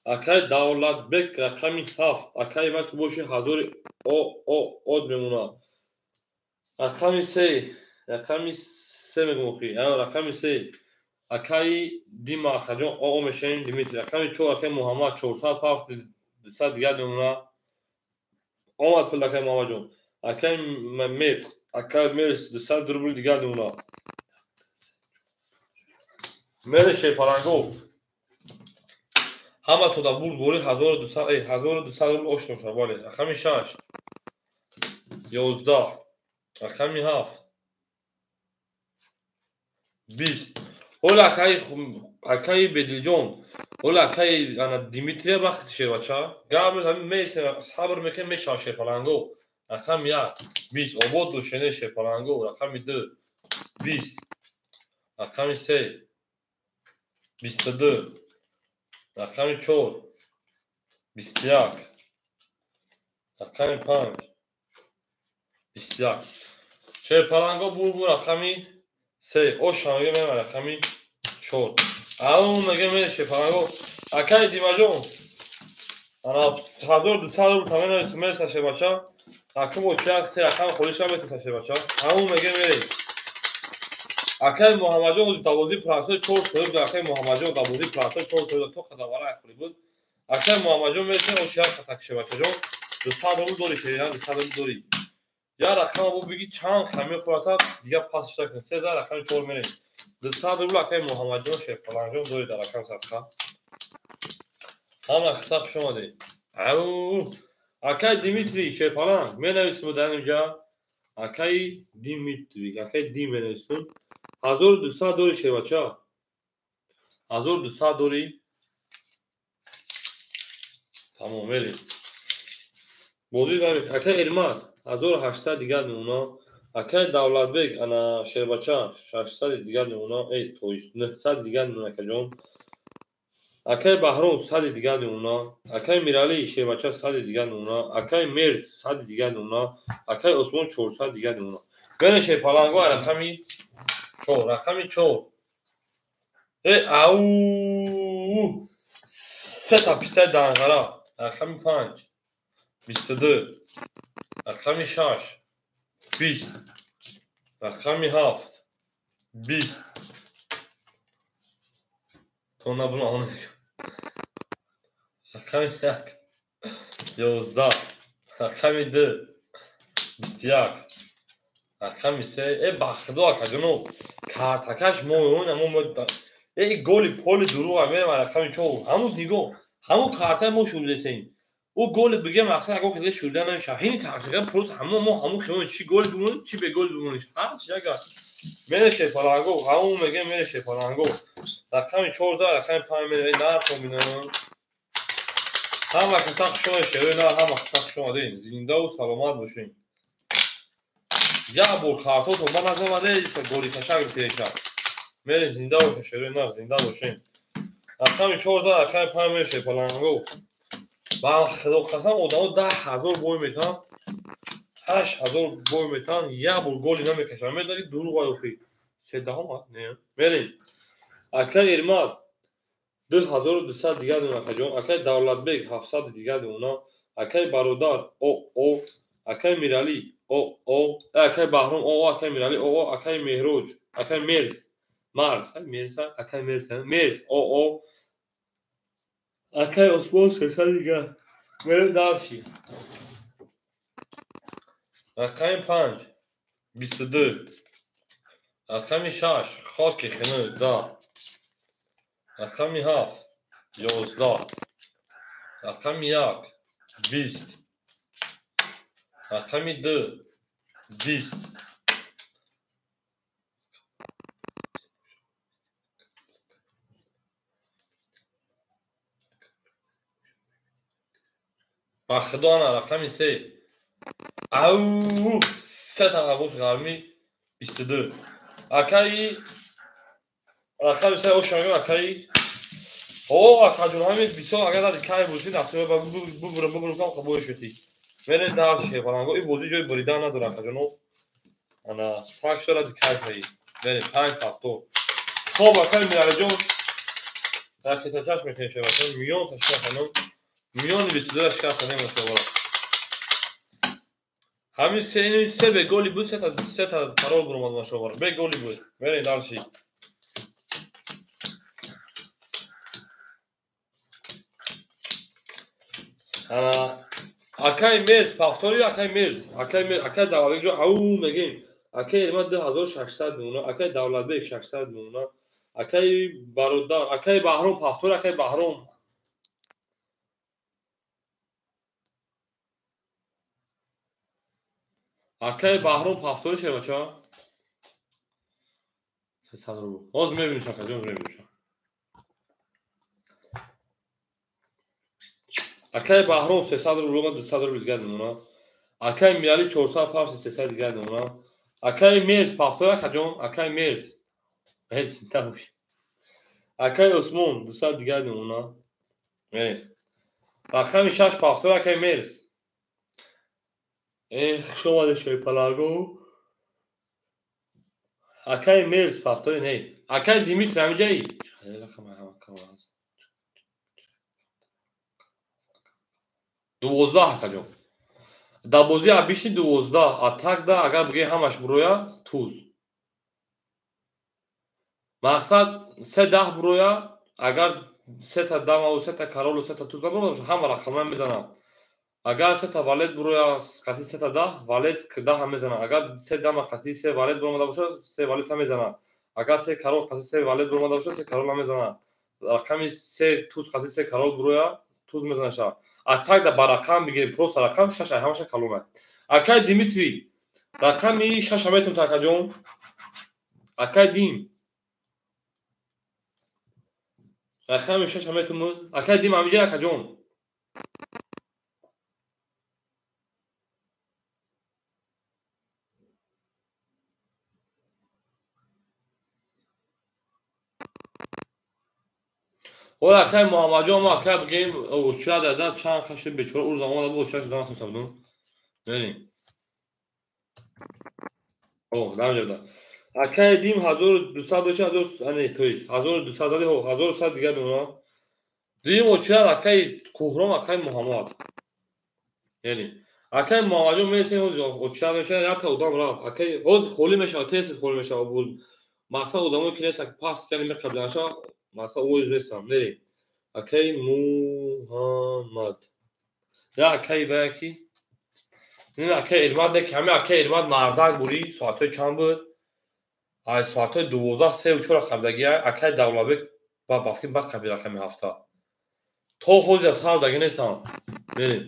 Акай Давлатбек рақами 7. Акай ман ту боши ҳазори од мемонад. Рақами 3, рақами 3 мегӯм охи. Рақами 3. Акаи Дима Акаҷон о мешавем Димитрий. Рақами 4 акаи Муҳаммад 407 200 дигар мемонад. Омад пул акаи Муҳаммадҷон. Акаи Мерс, акаи Мерс 200 рубл дигар мемонад. Мере Шерпалангов. Ҳама то да бурд бори 1200, 1200 рубл ошно шуд. Бале. Рақами 6 11, рақами 7 20. Ҳола акаи Бедилҷон, ҳола акаи ана Димитрия вақти шербача. Гап ҳамин месем, сабр мекунем, мешавад Шерпалангов. Рақами 1 20. Обод бошене Шерпалангов. Рақами 2 20. Рақами 3 22. Рақами 4 21. Рақами 5 21. Шерпалангов бурбур рақами 3. Оша мега мега рақами 4. Ау мега мега Шерпалангов. Акаи Димаҷон. Ана 1200 рубл тамена мерса шербача. Акум очак те рақам холиша метута шербача. Ау мега мере. Акаи Муҳаммадҷон давози плато 4 соҳиб буд. Акаи Муҳаммадҷон давози плато 4 соҳиб то хадавара хӯри буд. Акаи Муҳаммадҷон мерса очак хатак шербачаҷон. 200 рубл дори шерина, 200 рубл дори. Я рақама бу биги чанд хами хӯрата дигар пас шуда кун. 3 рақами 4 мерем. 200 рубл акаи Муҳаммадҷон Шерпалангҷон дори дар рақам садқа. Ҳама каса хуш омадед. Ау акаи Димитрий Шерпаланг менависем дар инҷа. Акаи Димитрий, акаи Дим менависем. 1200 дори шербача. 1200 дори. Тамом мерем. Бозӣ акаи Эрмат 1800 дигар мемона. Акаи Давлатбек ана шербача 600 дигар мемона. То есть 900 дигар мемона акаҷон. Акаи Баҳром 100 дигар мемона. Акаи Мирали шербача 100 дигар мемона. Акаи Мерз 100 дигар мемона. Акаи Осмон 400 дигар мемона. Бере Шерпаланго рақами 4, рақами 4. Ау! Сета пистай данғара. Рақами 5 22. Рақами 6 20. Рақами 7 20. То набуна он. Рақами 1 11. Рақами 2 21. Рақами 3 ба худо акаҷоно картакаш мо мо голи поли дурӯға мерем. Рақами 4 ҳамун нигоҳ ҳамун картаи мо шурдесем. Ӯ голи бигем мақсад ягон хеле шурда намешавад. Ҳини тақриба просто ҳамон мо ҳамун хиён чи голи бимонем, чи бегол бимонем. Ҳар чи агар мере Шерпалангов, ҳамун мегем мере Шерпалангов. Рақами 14, рақами 5 мере нархо бинам. Ҳама каса хуш омадед шерои нар, ҳама каса хуш омадед. Зиндаву саломат бошед. Як бор картотон ба назамаде голи кашак битеша. Мере зинда бошед шерои нар, зинда бошед. Рақами 14, рақами 5 мере Шерпалангов. Ба худо қасам одамо 10,000 бой метаванд, 8,000 бой метаванд, як бор голи намекашанд. Медари дурӯға ёфи. Седаҳум не. Мерем. Акаи Эрмат 2200 дигар мемона акаҷон. Акаи Давлатбек 700 дигар мемона. Акаи Бародар о, акаи Мирали о, акаи Баҳром о, акаи Мирали о, акаи Меҳроҷ, акаи Мерз, Марс, Мерз, акаи Мерз, Мерз о, акаи Осмон 300 дигар. Мерем дарси. Рақами 5 22. Рақами 6 хоки хинӯ 10. Рақами 7 11. Рақами 1 20. Рақами 2 20. Ба худо ана рақами 3. Ау! Сета қабуш ғармӣ 22. Акаи рақами 3 оша мегӯям акаи. О, акаҷон ҳамин бисёр агар дади кай бошӣ нафтиро бубурам бубурам кам қабул шудӣ. Мерем дар Шерпаланго. Ин бозӣ ҷои буридан надорад акаҷоно. Ана так шуда ради кай шавӣ. Мерем 5 повтор. Хоб акай Миралиҷон ракетачаш мекунем шебача. Миён ташкил миёни 22 шикаста немошавад. Ҳамин се бе голи буд, сета парол буромад машовар. Бе голи буд. Мерем дальше. Акай Мерс повтори, акай Мерс, акай Мерс, акай Давлатбек ау мегем. Акай Эрмат 2600 мемона, акай Давлатбек 600 мемона, акай Бародар, акай Баҳром повтори, акай Баҳром. Акай Баҳром повтори ше бача. 300 рубл. Ҳозир мебиниш акаҷон, мебиниш. Акай Баҳром 300 рубл, 200 рубл дигар мемона. Акай Мирали 400 парси 300 дигар мемона. Акай Мерс повтори акаҷон, акай Мерс. Ҳеҷ табуш. Акай Усмон 200 дигар мемона. Мерем. Рақами 6 повтори акай Мерс. Хуш омадед шои палаго. Акай Мерс повтори не. Акай Димитри ҳамиҷаи? Хеле рақам ҳама кам аст. 12 акаҷон. Дар бозии абишни 12 атак да агар бигӯем ҳамаш буроя туз. Мақсад се даҳ буроя, агар сета дамаву сета королу сета туз набурода бошад, ҳама рақамҳоя мезанам. Агар сета валет буроя қатъи сета даҳ, валет даҳа мезанам. Агар се дама қатъи се валет буромада бошад, се валета мезанам. Агар се корол қатъи се валет буромада бошад, се корола мезанам. Рақами се туз қатъи се корол буроя, туз мезанаша. Атак да ба рақам бигирем, просто рақам шаш ай ҳамаша калона. Акай Димитрий, рақами шаша метавонед акаҷон. Акай Дим. Рақами шаша метавонед. Акай Дим ҳамиҷа акаҷон. Ола акай Муҳаммадҷон, мо акай бигем очира дада чанд хаши бечора ур замон бо очира шуда натонистам будум. Мерем. О, дамҷа. Акай Дим 1200 дошт, 1000, не, то есть 1200 зади, 1100 дигар мемона. Дим очира акай Куҳром, акай Муҳаммад. Мерем. Акай Муҳаммадҷон мересем, ҳозир очира мешавад, якта одам рафт. Акай ҳозир холӣ мешавад, тез холӣ мешавад. Мақсад одамое ки нестанд, паст яъне меқабиланд шавад. Мақсад овоз нестам. Мерем. Акай Муҳаммад. Я акай баяки. Не акай Эрмат не, ҳами акай Эрмат мардак бурӣ, соатҳои чанд буд? Ай соатҳои 12 3 4 қаблаги акай Давлатбек ба бафки ба қабил рақами ҳафта. То ҳозир аз ҳар даги нестам. Мерем.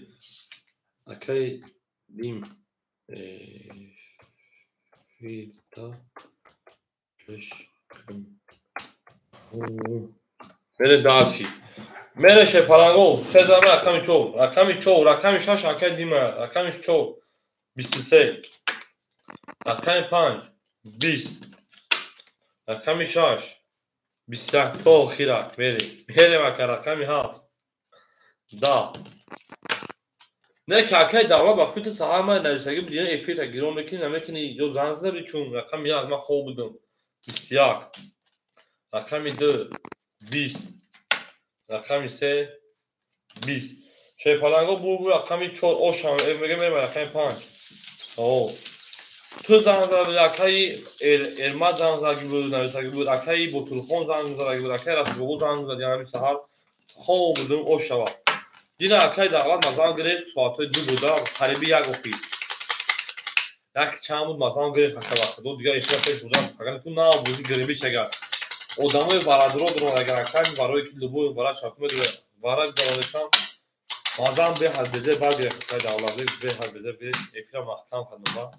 Акай Дим фита пеш мерем дальше. Мере шепаланго, се зама рақами 4, рақами 4, рақами 6 акай Дима, рақами 4 23, рақами 5 20, рақами 6 21 то охира. Мерем. Мерем ака рақами 7 10. Не ки акай Давлат ба фикри ту саҳар ман нависагӣ буд, эфирта гирон мекунӣ, намекунӣ, ё занг зада будӣ, чун рақами 1 ман хоб будам. 21, рақами 2 20, рақами 3 20. Шепаланго бу рақами 4 ошам, мегем мерем рақами 5. О. Ту занг зада буд, акаи Эрмат занг задаги буд, нависагӣ буд, акаи Ботурхон занг задаги буд, акаи Расулбобо занг зад, яъне саҳар хоб будам, ош шавад. Дина акаи Давлат мазан гирифт, соатҳои 2 буда, қариби як охир. Як чанд буд мазан гирифт ака вақт. Ду дигар эфира пеш будам. Агар ку на бузи гирибиш агар. Одамои варадро дорон агар акай барои ки любой вара шакуме дора. Вара гузаронистам. Мазан беҳад безе бад гирифт акаи Давлат, беҳад безе гирифт, эфира маҳкам кардам ба.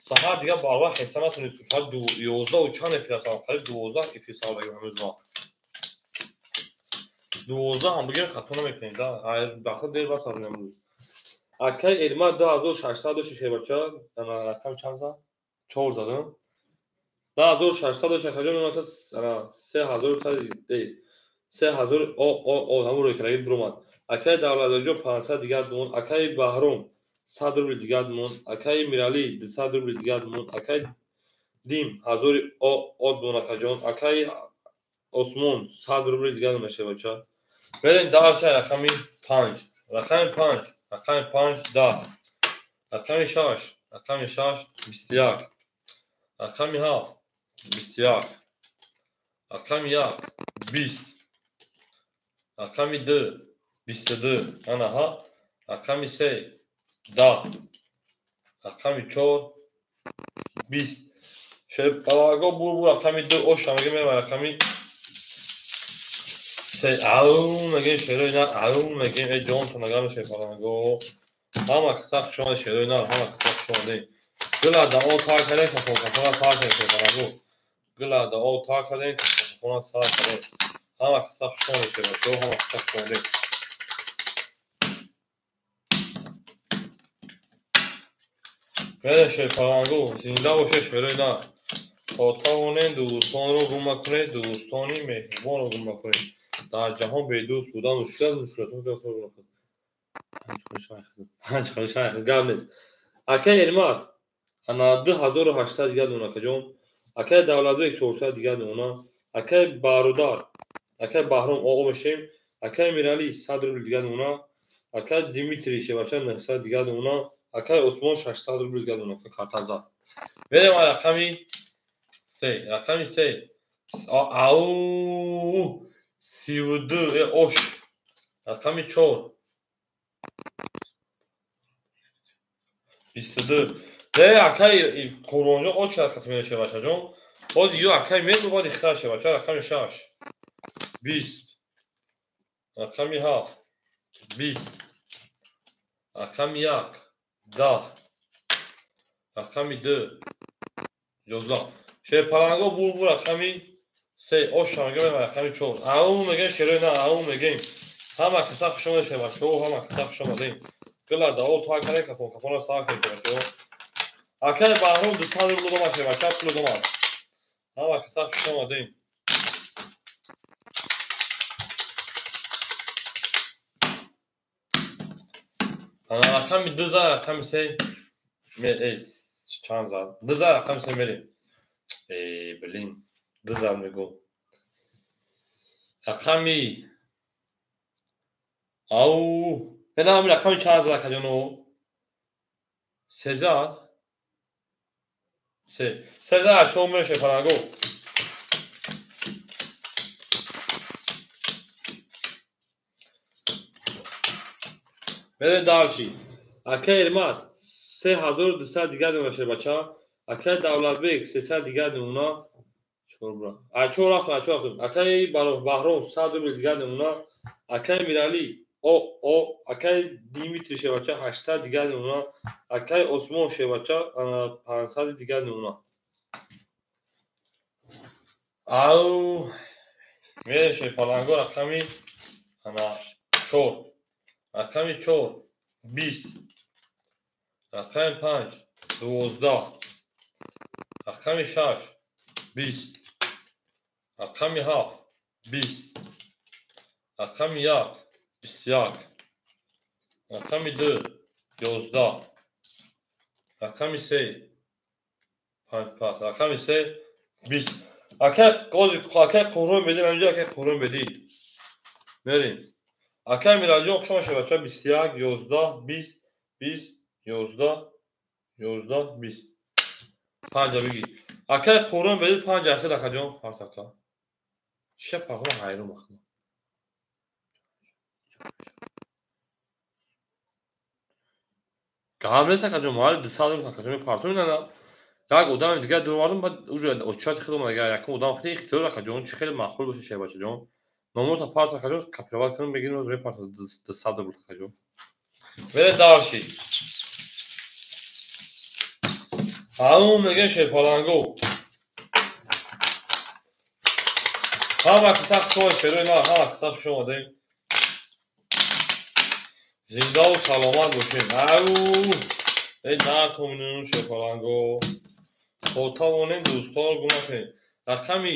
Саҳар дигар барвақт хеста натонистам. Соат 11 у чанд эфир ҳастам, қариб 12 эфир саҳар дагим ҳанӯз ма. 12 ҳам бигирем хато намекунем да. Дахл дер бас ҳарӯям рӯз. Акай Эрмат 2600 дошт шебача, ана рақам чанд зад? 4 задам. 2600 дошт акаҷон, ман ана 3100 3000 о о о ҳамон рӯй кардаги буромад. Акай Давлатҷон 500 дигар монд, акай Баҳром 100 рубл дигар монд, акай Мирали 200 рубл дигар монд, акай дим ҳазори од дона акаҷон. Акаи Осмон 100 рубли дигар дона шербача. Берем дальше рақами 5. Рақами 5, рақами 5 10. Рақами 6, рақами 6 21. Рақами 7 21. Рақами 1 20. Рақами 2 22. Анаҳа. Рақами 3 10. Рақами 4 20. Шерпалаго бур рақами 2 оша мегем рақами 3 ау мегем шерои нар ау мегем э ҷонтон агар шерпалаго. Ҳама каса хуш омадед шерои нар, ҳама каса хуш омадед. Гила дао тар кардем, кафон-кафона сар кардем шерпалаго. Гила дао тар кардем, кафон-кафона сар кардем. Ҳама каса хуш омадед шербачаҳо, ҳама каса хуш омадед. Берем шерпаланго, зинда бошед шерои нар. То тавонем дӯстонро гум накунед, дӯстони меҳрубонро гум накунед. Дар ҷаҳон бедӯст будан мушкил аст, мушкилотро панҷ хонишай гап нест. Акаи Элмат ана 2800 дигар дона акаҷон. Акаи Давлатбек 400 дигар дона. Акаи Бародар, акаи Баҳром оғо мешем. Акаи Миралӣ 100 рубл дигар дона. Акаи Димитрий шебача 900 дигар дона. Акаи Осмон 600 рубл дигар дона карта зад. Берем рақами 3, рақами 3. Ау 32 ош. Рақами 4 22. Не акаи Қурбонҷон оч рақам мешавад бачаҷон. Ҳозир ё акаи мер бояд ихтар шавад бача. Рақами 6 20. Рақами 7 20. Рақами 1 10. Рақами 2 11. Шерпаланго бур рақами 3 оша мегем рақами 4. Ау мегем шерои на ау мегем. Ҳама каса хуш омадед шербачаҳо, ҳама каса хуш омадед. Гила дао тар кардем, кафон кафонро сар кардем шербачаҳо. Акаи Баҳром 200 рубл додам шербача, пул додам. Ҳама каса хуш омадед. Ана рақами 2 зад, рақами 3 чанд зад? 2 зад, рақами 3 мерем. Э, блин, 2 зад мегӯ. Рақами ау, ина ҳамин рақами чанд зад акаҷоно? 3 зад? 3. 3 зад чор мешавад фаранго. Берем дальше. Акаи Эрмат 3200 дигар дона шербача. Акаи Давлатбек 300 дигар дона. Чор бра. А чор рафтам, а чор рафтам. Акаи Баҳром 100 рубл дигар дона. Акаи Миралӣ о акаи Димитрий шербача 800 дигар дона. Акаи Осмон шербача 500 дигар дона. Ау мерем шерпаланго рақами ана 4. Рақами 4 20. Рақами 5 12. Рақами 6 20. Рақами 7 20. Рақами 1 21. Рақами 2 11. Рақами 3 5 5. Рақами 3 20. Акаи акаи Қурбон бедил ҳаминҷо акаи Қурбон бедил. Мерем. Акаи Миралиҷон хуш омадед бача 21 11 20 20 11 11 20. 5 бигир. Акаи Қурбон бедил 5 ахир акаҷон парт ака. Чиша партам ҳайрон махна. Гап нест акаҷон, майли 200 рубл акаҷон мепартом ина. Як одами дигар дуровардам, баъд уже очати худам агар якум одам хеле ихтиёр акаҷон, чӣ хеле маъқул бошад шербачаҷон. Номота парт акаҷон, копировать кунам, мегирем, ҳозир мепартам 200 рубл акаҷон. Берем дальше. Ау мегем шерпаланго. Ҳама каса хуш омадед шерои нар, ҳама каса хуш омадед. Зиндаву саломат бошед. Ау эй нартонем шерпаланго. То тавонем дӯстонро гум накунем. Рақами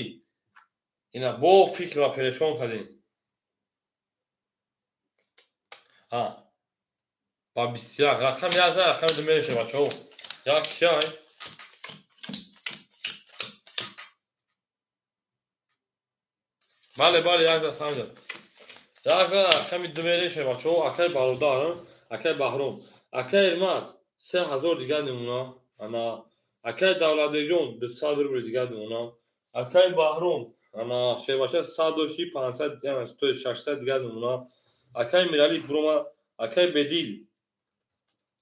ина бо фикр ва перешон кардем. Ба 21 рақами 1 зад, рақами 2 мерешем бачаҳо. Як кияй? Бале, бале, як за фаҳмидам. Як за рақами 2 мерем шербачаҳо, акай бародар, акай Баҳром, акай Эрмат 3000 дигар намуна, ана акай Давлатбекҷон 200 рубли дигар намуна, акай Баҳром, ана шербача 100 дошти 500, то 600 дигар намуна, акай Мирали бурома, акай Бедил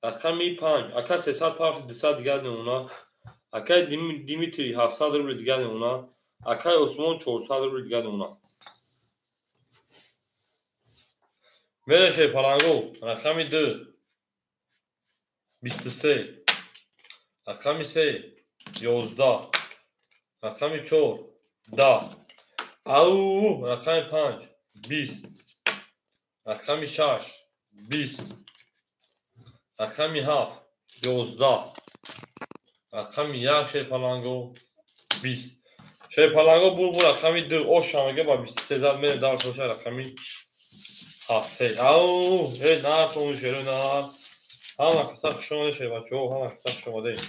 рақами 5, акай 300 пафт 200 дигар намуна, акай Димитрий 700 рубли дигар намуна, акай Усмон 400 рубли дигар намуна. Мереше паланго рақами 2 23, рақами 3 11, рақами 4 10, ау рақами 5 20, рақами 6 20, рақами 7 11, рақами 1 шерпаланго 20. Шерпаланго бур рақами 2 оша мега ба 23 зад мерем дар шоша рақами 7. Ау, э на тон шеро на. Ҳама каса хуш омадед шербачаҳо, ҳама каса хуш омадед.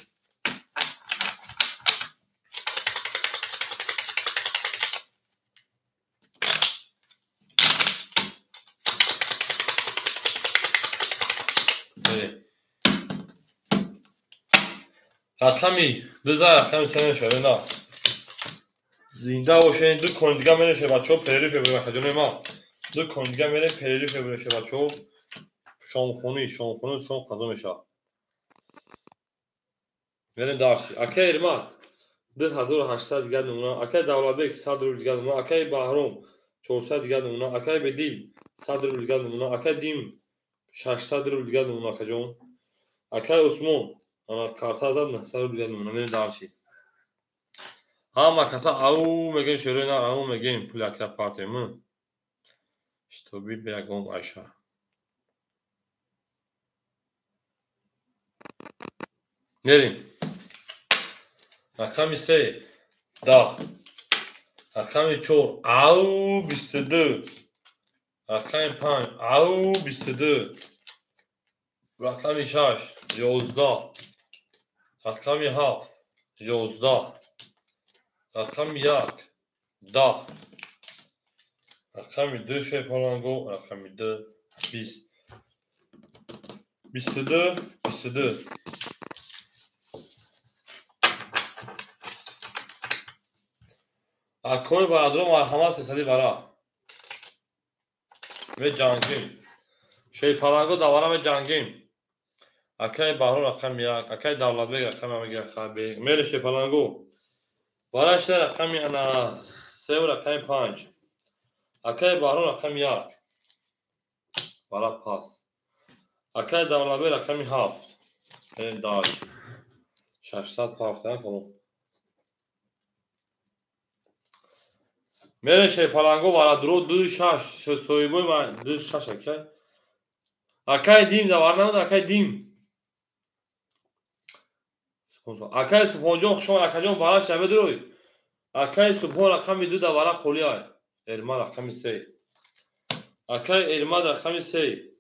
Рақами 2 за рақами 3 мешавад на. Зинда бошед, ду кон дига мерем шербачаҳо, перериф мебарем акаҷонои ман. Ду кон дига мерем перериф мебарем шербачаҳо. Шомхонӣ, шомхонӣ, шом қазо мешавад. Мерем дарси. Акай Эрмат 2800 дигар намуна, акай Давлатбек 100 рубл дигар намуна, акай Баҳром 400 дигар намуна, акай Бедил 100 рубл дигар намуна, акай Дим 600 рубл дигар намуна, акаҷон. Акай Усмон ана карта зад 900 рубл дигар намуна. Мерем дарси. Ҳама каса ау мегӯем шерои нар, ау мегӯем пули ака партем. Шитоби беягон айша. Мерем. Рақами 3 10, рақами 4 ау 22, рақами 5 ау 22, рақами 6 11, рақами 7 11, рақами 1 10, рақами 2 шерпаланго, рақами 2 20, 22 22. Акои барадро марҳамат сесади вара. Меҷангем. Шерпаланго давара меҷангем. Акай Баҳром рақами 1, акай Давлатбек рақами 1, мере шерпаланго. Вара шуда рақами ана 3 рақами 5. Акай Баҳром рақами 1. Вара пас. Акай Давлатбек рақами 7. Мерем дач. 600 пафтан тамом. Мере шерпаланго варадро 2 6 соҳибои ман 2 6 акай. Акай Дим давар намуд, акай Дим. Акай Субҳонҷон хуш омад, акаҷон вара шаве дурой. Акай Субҳон рақами 2 давара холӣ ай. Эрмат рақами 3. Акай Эрмат рақами 3.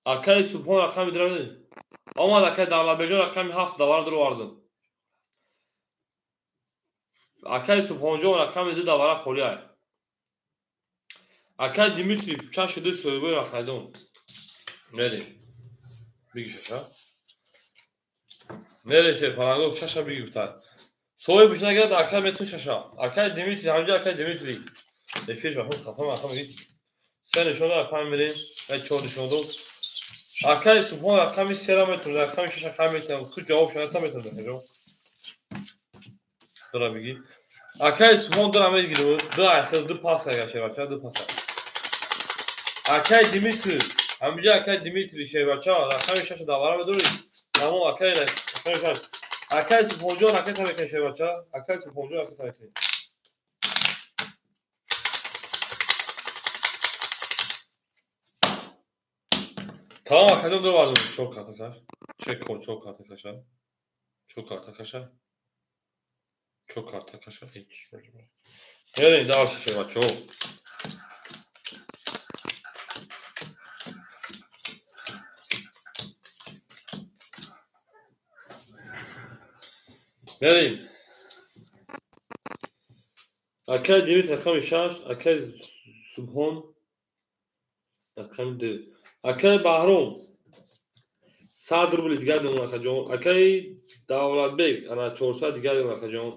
Акай Субҳон рақами 2. Омад акай Давлатбекҷон рақами 7 давара дуровардам. Акай Субҳонҷон рақами 2 давара холӣ ай. Акай Димитрий 6 2 соҳибои рақайдон. Мерем. Биги шаша. Мерем шерпаланго шаша биги гуфтад. Соҳиб нагирад акай метун шаша. Акай Димитрий ҳамҷа акай Димитрий. Эфир бахун хафа маха меги. 3 нишон дод, 5 мерем. 4 нишон дод. Акай Субҳон рақами 3 метун, рақами 6 рақами метун. Ту ҷавоб шуната метун акаҷон. Дора биги. Акай Субҳон дора мегирем. 2 айхил 2 пас кага шербача, 2 пас. Акай Димитрий, ҳамҷа акай Димитрий шербача рақами 6 давара медорӣ. Тамом акай рақами 6. Акай Субҳонҷон ракета мекунӣ шербача. Акай Субҳонҷон ракета мекунӣ. Тамом акаҷон дор бардор. 4 карта каш. Че кор 4 карта каша. 4 карта каша. 4 карта каша. Ҳеч. Мерем дарси шербачаҳо. Мерем. Акай Димитр рақами 6, акай Субҳон рақами 2. Акай Баҳром 100 рубли дигар мемонад, акаҷон. Акай Давлатбек ана 400 дигар мемонад, акаҷон.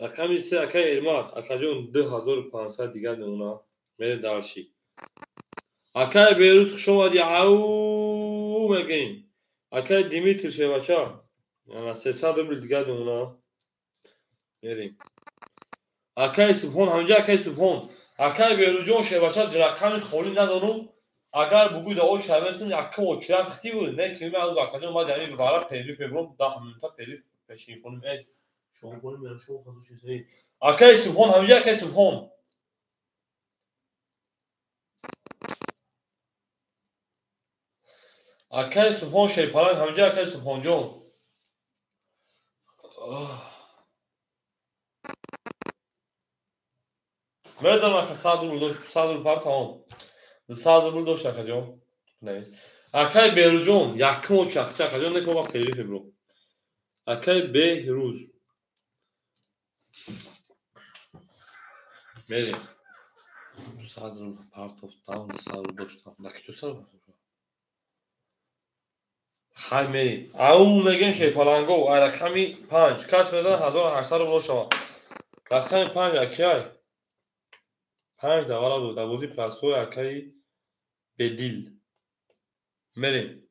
Рақами 3 акай Эрмат, акаҷон 2500 дигар мемонад. Мерем дарши. Акай Берӯз хуш омадӣ, ау мегӯем. Акай Димитр Шевача ана 300 рубли дигар мемонад. Мерем. Акай Субҳон ҳаминҷа, акай Субҳон. Акай Берӯзҷон Шевача рақами холӣ надонум. Агар бугӯй да очра метун якум очра хти буд, не ки ман аз акаҷон ман ҷами вара периф мебурам 10 минута периф пешин хоним. Э, шом хоним, ман шом хоним ши. Акай Субҳон ҳаминҷа, акай Субҳон. Акай Субҳон Шерпаланг ҳаминҷа, акай Субҳонҷон. Медонам ака 100 рубл дошт, 100 рубл пар тамом. 100 рубл дошт акаҷон. Навис. Акай Берӯзҷон якум очахта акаҷон, не ки вақт периф мебурам. Акай Беҳрӯз. Мерем. 100 рубл партофтам, 100 рубл доштам. Наки чу 100 рубл? Хай мерем. Ау мегем Шерпаланго, ай рақами 5. Кас медонад 1800 рубл шавад. Рақами 5 акай. 5 давара буд. Дар бозии простой акаи Бедил. Мерем.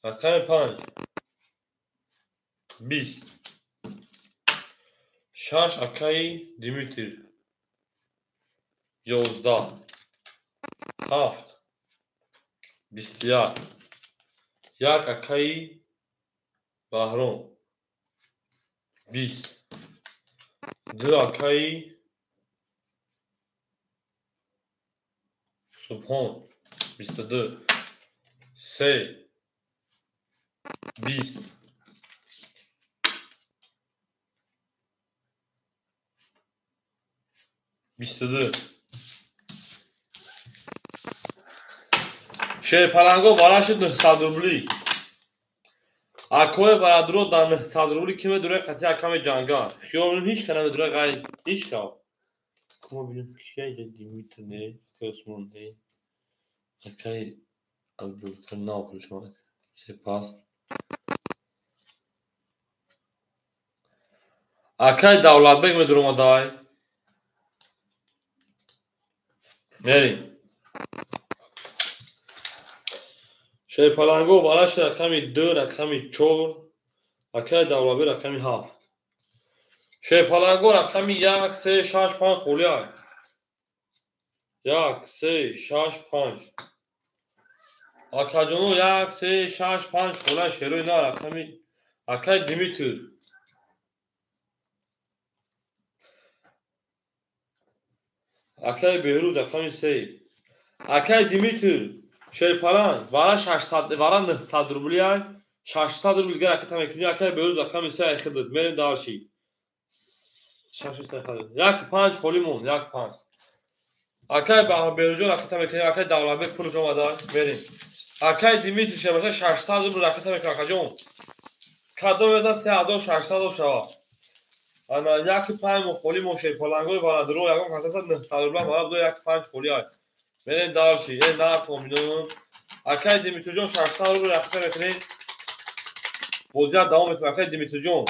Рақами 5. 20. 6 акаи Димитр. 11. 7. 21. 1 акаи Баҳром. 20. 2 акаи Субҳон. 22. 3. 20. 22. Шерпаланго вараши 900 рубли. Акои барадуро дар 900 рубли ки медуре қати акаме ҷангар. Хиёл менам ҳеч ка намедуре ғайр ҳеч ка. Кума бинем кия инҷа Димитр не, акай Усмон не, акай Абдулкарим наохиршон сепас. Акай Давлатбек медуромадай. Мерем. Шерпаланго вараши рақами 2, рақами 4, акай Давлатбек рақами 7. Шерпаланго рақами 1, 3, 6, 5 холиай. 1, 3, 6, 5. Акаҷоно 1, 3, 6, 5 холиай шерои на рақами акай Димитр. Акай Беҳрӯз рақами 3. Акай Димитр Шерпаланг вара 600, вара 900 рублиай, 600 рубл дигар ракета мекунӣ. Акай Беҳрӯз рақами 3 айхидд. Мерем дарши. 6 1 5 холӣ монд, 1 5. Акай Беҳрӯзҷон ракета мекунӣ, акай Давлатбек пулаш омада, мерем. Акай Димитр Шербаша 600 рубл ракета мекунӣ, акаҷон. Кадом медан 3600 шава. Ана 1 5 мо холӣ мо Шерпалангои варадуро ягон касаса 900 рубла мара бидо 1 5 холӣ ай. Мерем дарши. Э натоминам. Акай Димитрҷон 600 рубл ракета мекунӣ. Бозият давом метавад акай Димитрҷон.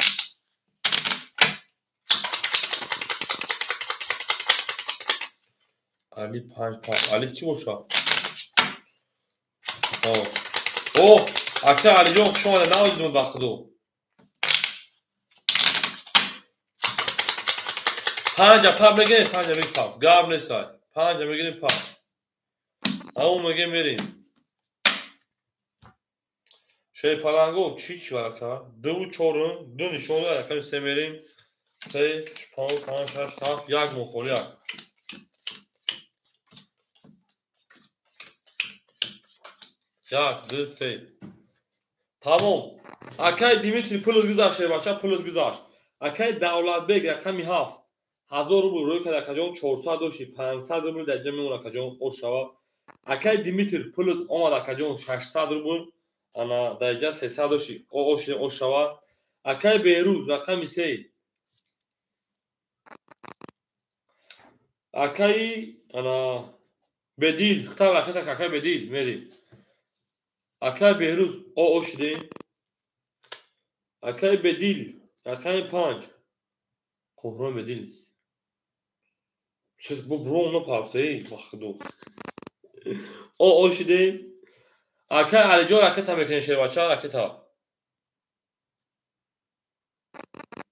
Али 5 5. Али ки боша? О, акай Алиҷон хуш омадед, наводидум ба худо. 5 пап мегирем, 5 мегирем пап. Гап нестай. 5 мегирем пап. Ау мегем мерем. Шерпаланго чӣ чӣ варака? 2 4 2 нишон дорад, рақами 3 мерем. 3 5 5 6 7 1 мо холӣ як. 1 2 3. Тамом. Акай Димитри пулот гузашт, шербача пулот гузашт. Акай Давлатбек рақами 7. 1000 рубл рӯй кард акаҷон, 400 дошти, 500 рубл дар ҷа мемонад акаҷон, ош шава. Акай Димитр пулот омад акаҷон, 600 рубл, ана дар ҷа 300 дошти, ош шава. Акай Беҳрӯз рақами 3. Акаи ана Бедил, хитав ракета акаи Бедил мерем. Акаи Беҳрӯз о шудем. Акаи Бедил рақами 5. Қоҳрон Бедил. Чиз бу бром напафтаи бахудо. О шудем. Акаи Алиҷон ракета мекунем шербача ракета.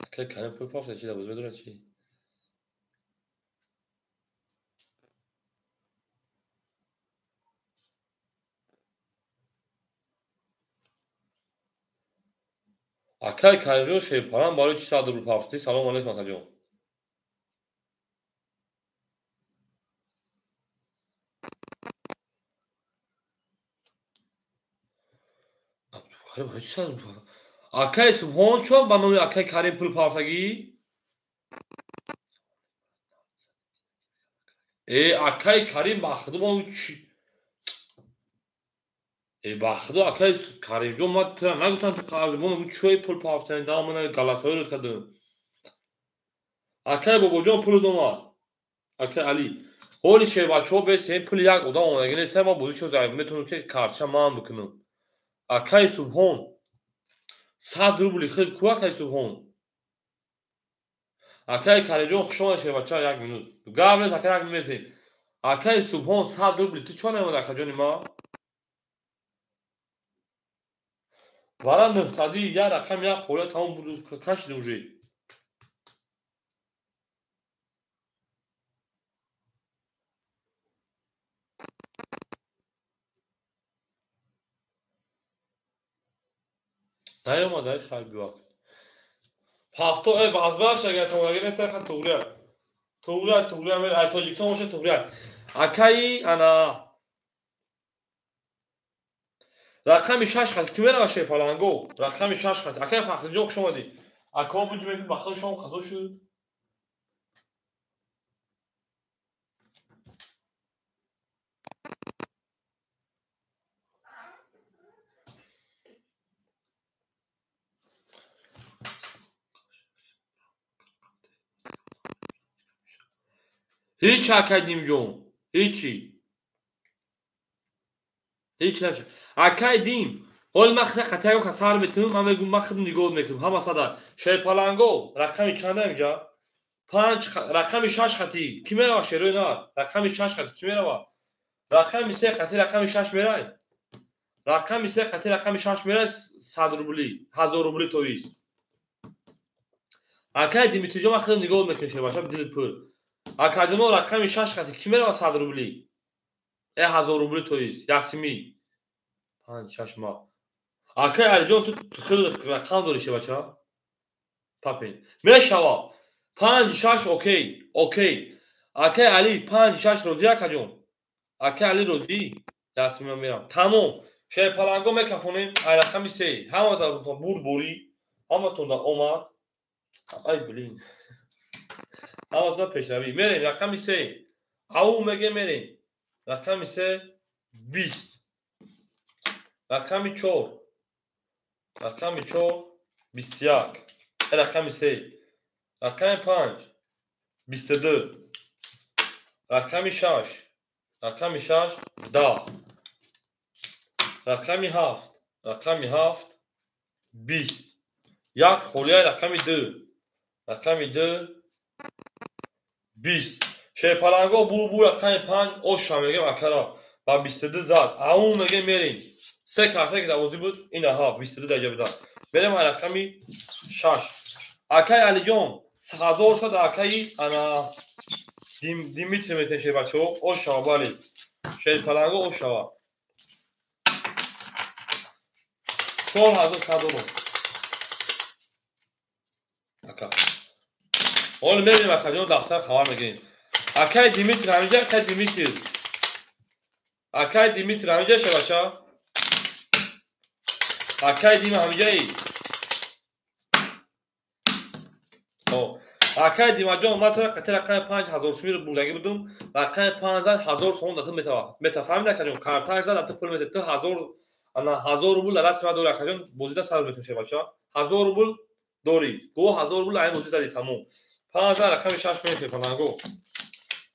Акаи Карим пул пафта чи да боз медонад чи? Акаи Каримҷон шерпарам барои чи 100 рубл пафтӣ? Салом алейкум акаҷон. Акаи Субҳон чон ба номи акаи Карим пул пафтагӣ? Э, акаи Карим ба худо ма чи? Э, ба худо акаи Каримҷон ма тира нагуфтам ту қарз бо мегӯ чӯи пул пафтани да мана галасҳои рӯз кардам. Акаи Бобоҷон пул домад. Акаи Али. Ҳоли шербачаҳо бесем пули як одам омадагӣ нест, ман бозӣ чоз метавонам ки карча ман бикунам. Акаи Субҳон 100 рубли худ ку акаи Субҳон? Акаи Каримҷон хуш омадед шербача, як минут. Гап нест ака, як минут месем. Акаи Субҳон 100 рубли ту чо наомад акаҷони ма? Вара 900 як рақам як холия тамом буд кашидем уже. Наёмад ай хай бивақт. Пафто э вазваш агар тамогаги нест ха туғрия. Туғрия, туғрия мер ай Тоҷикистон боша туғрия. Акаи ана рақами 6 хат ки мерава шерпаланго? Рақами 6 хат. Акаи Фахриҷон хуш омадӣ. Акао буҷ мекун ба худ шом қазо шуд. Ҳеч акай Димҷон, ҳечи. Ҳеч намешавад. Акай Дим, ҳоли ман хита қатъия ка сар метунам, ман мегӯм ман худам нигоҳ мекунам, ҳама сада. Шерпаланго рақами чанда инҷа? 5 рақами 6 хати ки мерава шерои нар? Рақами 6 хати ки мерава? Рақами 3 хати рақами 6 мерай? Рақами 3 хати рақами 6 мерай 100 рубли, 1000 рубли тоист. Акай Димитриҷон ман худам нигоҳ мекунам шербача дили пур. Акаҷоно рақами 6 хати ки мерава 100 рубли? Э 1000 рубли тоист. Ясми. 5 6 ма. Акай Алиҷон ту хеле рақам дорӣ шебача? Папин. Мешава. 5 6 окей, окей. Акай Али 5 6 розӣ акаҷон? Акай Али розӣ? Ясми мерам. Тамом. Шерпаланго мекафонем ай рақами 3. Ҳама да бурд борӣ, ҳаматон да омад. Ай блин. Ҳаматон пешравӣ. Мерем рақами 3. Ау меге мерем. Рақами 3 20. Рақами 4. Рақами 4 21. Рақами 3. Рақами 5 22. Рақами 6. Рақами 6 10. Рақами 7. Рақами 7 20. Як холия рақами 2. Рақами 2 20. Шерпаланго бу рақами 5 оша мегем акара. Ба 22 зад. Ау мегем мерем. Се карта ки дар бозӣ буд, ин аҳа 22 даҷа буда. Мерем ай рақами 6. Акаи Алиҷон 1000 шуд акаи ана Димитри метен шербачаҳо ошава бале. Шерпаланго ошава. 4100 рубл. Ака. Ҳоло мебинем акаҷон дафтар хабар мегирем. Акаи Димитри ҳаминҷа, акаи Димитри. Акаи Димитри ҳаминҷа шербача? Акаи Дим ҳаминҷаи? Хоб. Акаи Димаҷон, ман тура қатъи рақами 5000 сумиро бурдагӣ будум. Рақами 5 зад 1000 сомон дар ту метавад. Метафаҳмид акаҷон? Картааш зад дар ту пул метавад. Ту 1000 ана 1000 рубл дар дасти ман дорӣ акаҷон, бозида сар метавон шербача. 1000 рубл дорӣ. Го 1000 рубл айн бозӣ задӣ тамом. 5 зад рақами 6 мешавад паланго.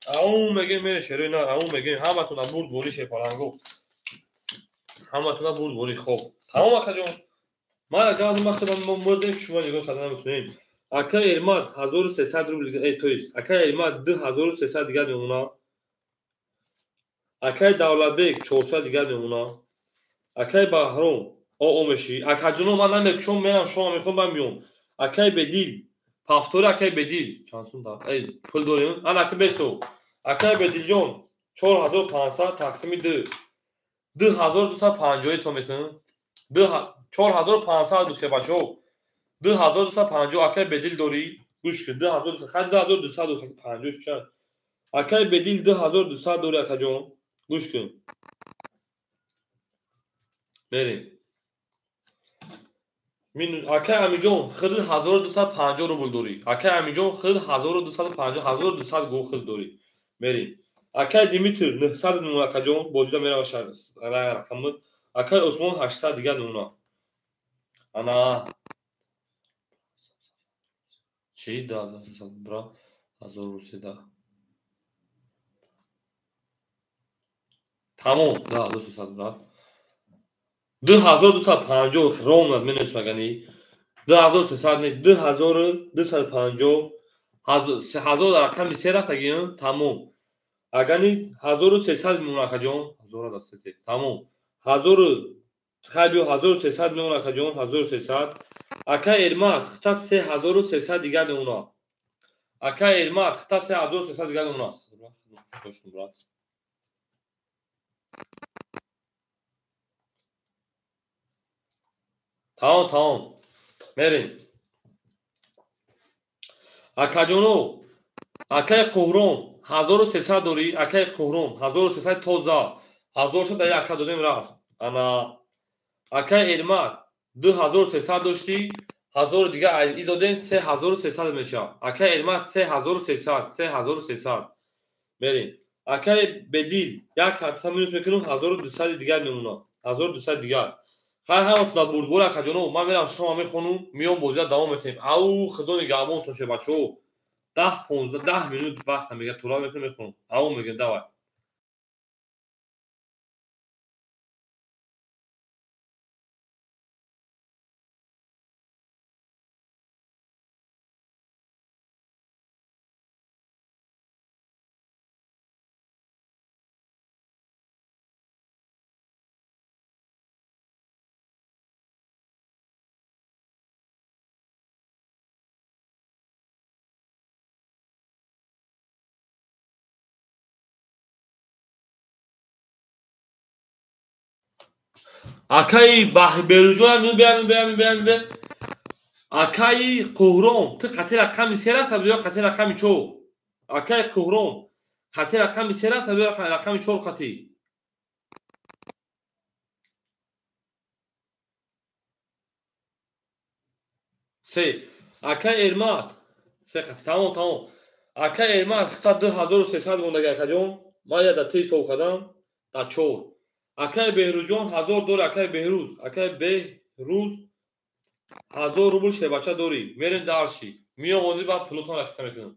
Аум мегем мере шерои на, аум мегем ҳаматона бурд бори шерпаланго. Ҳаматона бурд бори хоб. Тамом акаҷон. Ман акаҷон мақсадам мо мурдем шумо нигоҳ карда наметунем. Акай Эрмат 1300 рубл, то есть акай Эрмат 2300 дигар мемона. Акай Давлатбек 400 дигар мемона. Акай Баҳром о мешӣ. Акаҷоно ман намекушом, мерам шома мехом ба миём. Акай Бедил, пафтори акай Бедил. Чанд сум да? Эй, пул дорем? Ана ака бесо. Акай Бедилҷон 4500 тақсими 2. 2250 то метун. 4500 буд шебачо. 2250 акай Бедил дорӣ? Гӯш кун 2200, хай 2250 чанд. Акай Бедил 2200 дорӣ акаҷон. Гӯш кун. Мерем. Минус акай Амиҷон худ 1250 рубл дорӣ. Акай Амиҷон худ 1250, 1200 го худ дорӣ. Мерем. Акай Димитр 900 мемона акаҷон, бозида мерава рақамы. Акай Усмон 800 дигар мемона. Ана чӣ 2300 бра 1300. Тамом, 2300 брат. 2250 ровно менависам агани. 2300 не, 2250. 1000 рақами се раст аги, тамом. Агани 1300 мемона акаҷон, 1300. Тамом. 1000 хай биё 1300 мемона акаҷон, 1300. Акай Эрмат хита 3300 дигар мемона. Акай Эрмат хита 3300 дигар мемона. Тамом, тамом. Мерем. Акаҷоно, акай Қуҳром 1300 дорӣ, акай Қуҳром 1300 тоза. 1000 шуд, дар ака додем рафт. Ана акай Эрмат 2300 доштӣ, 1000 дигар аз и додем 3300 мешавад. Акай Эрмат 3300, 3300. Мерем. Акай Бедил як карта минус мекунем, 1200 дигар мемонад. 1200 дигар. Хай ҳаматона бурдбор акаҷоно, ман мерам шома мехонум, миём бозия давом метем. Ау худо нигаҳбонтон ше бачаҳо. 10 15 10 минут вақт мега тура мекунем мехонум. Ау мегем давай. Акаи Баҳберӯҷон бия бия бия бия. Акаи Қуҳром, ту қати рақами се рафта ё қати рақами чор? Акаи Қуҳром, қати рақами се рафта ё рақами чор қати? Се. Акаи Эрмат, се қати. Тамом, тамом. Акаи Эрмат хита 2300 мондаги акаҷон. Ман я да ти ҳисоб кардам, да чор. Акай Беҳрӯзҷон 1000 дорӣ, акай Беҳрӯз, акай Беҳрӯз 1000 рубл шебача дорӣ. Мерем дарши. Миём озӣ баъд пулотон рахита мекунам.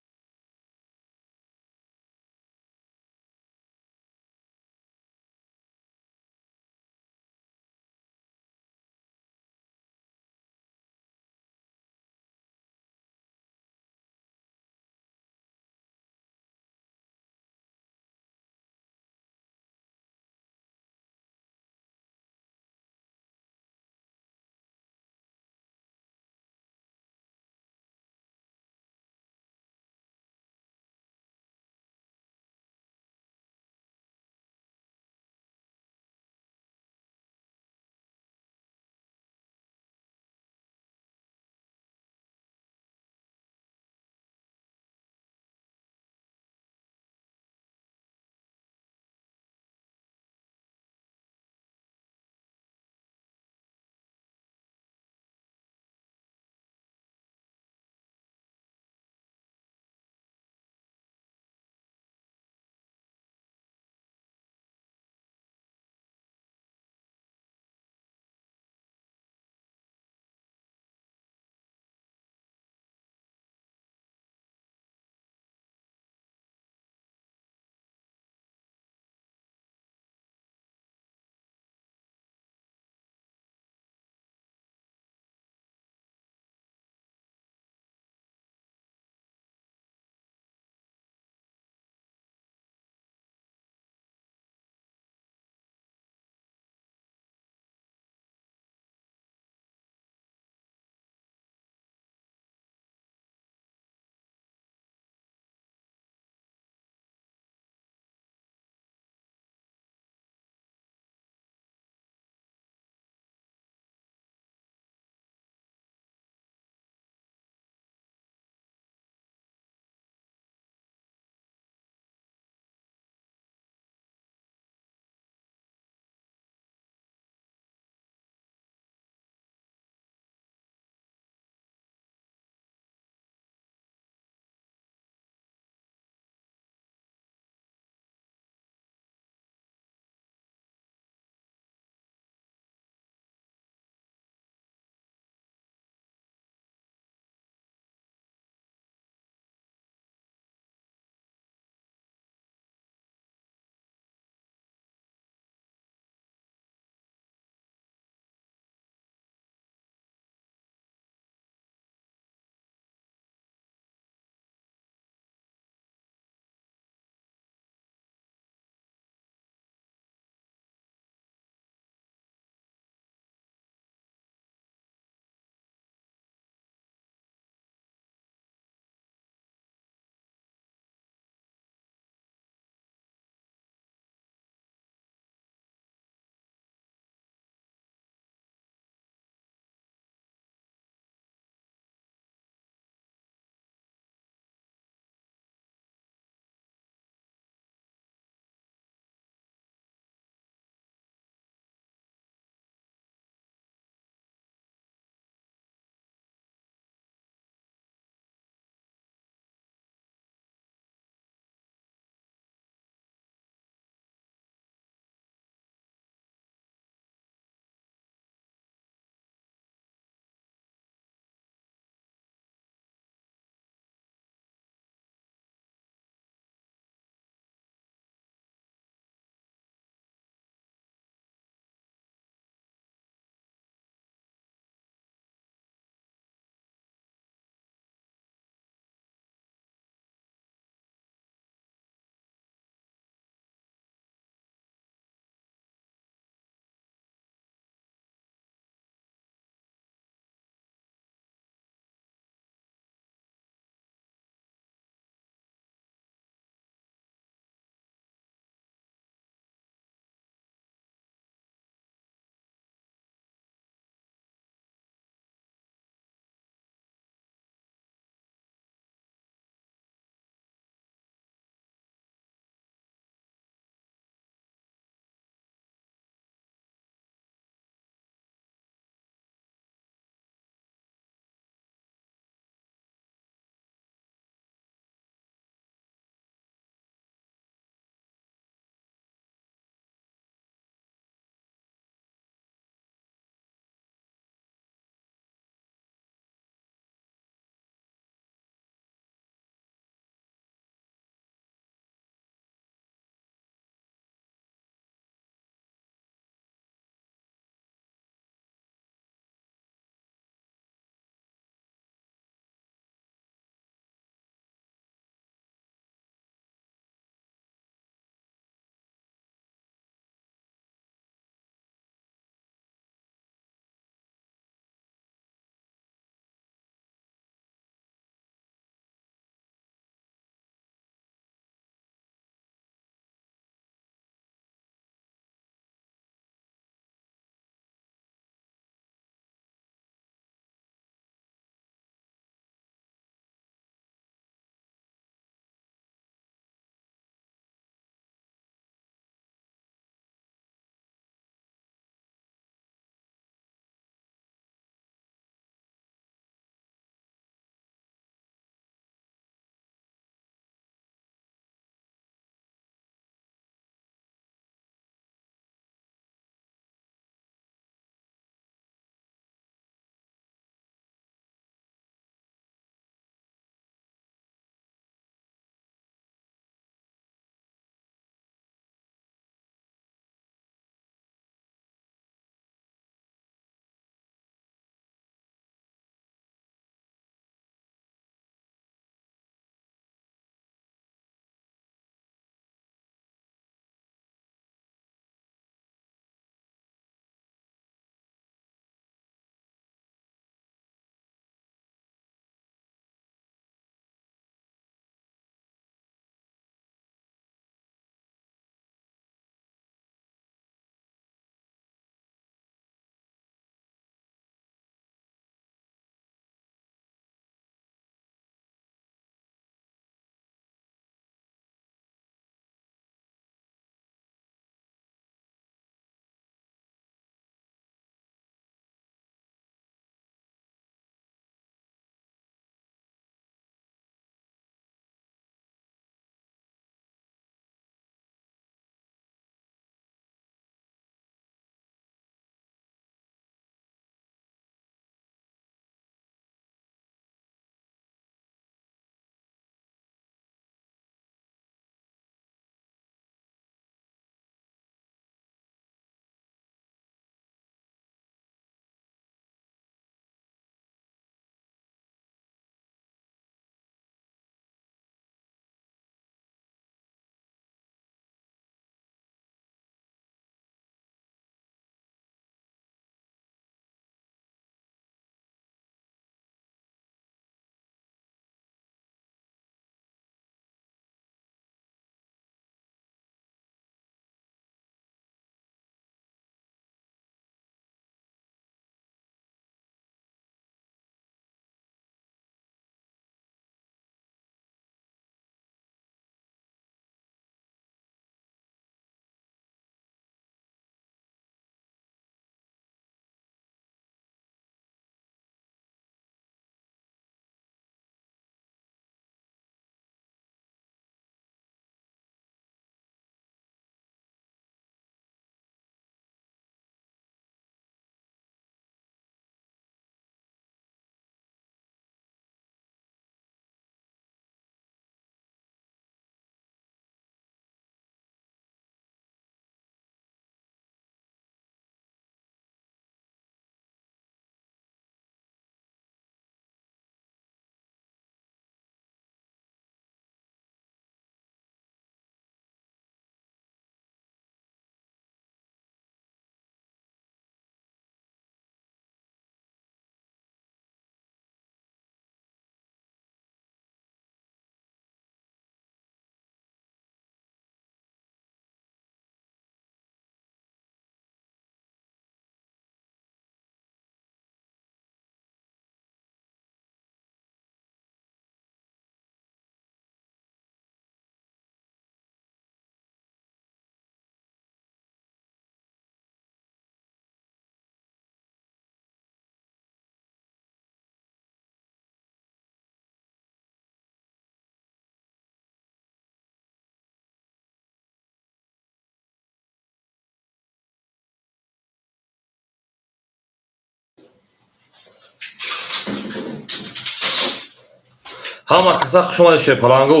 Ҳама каса хуш омадед шерпаланго.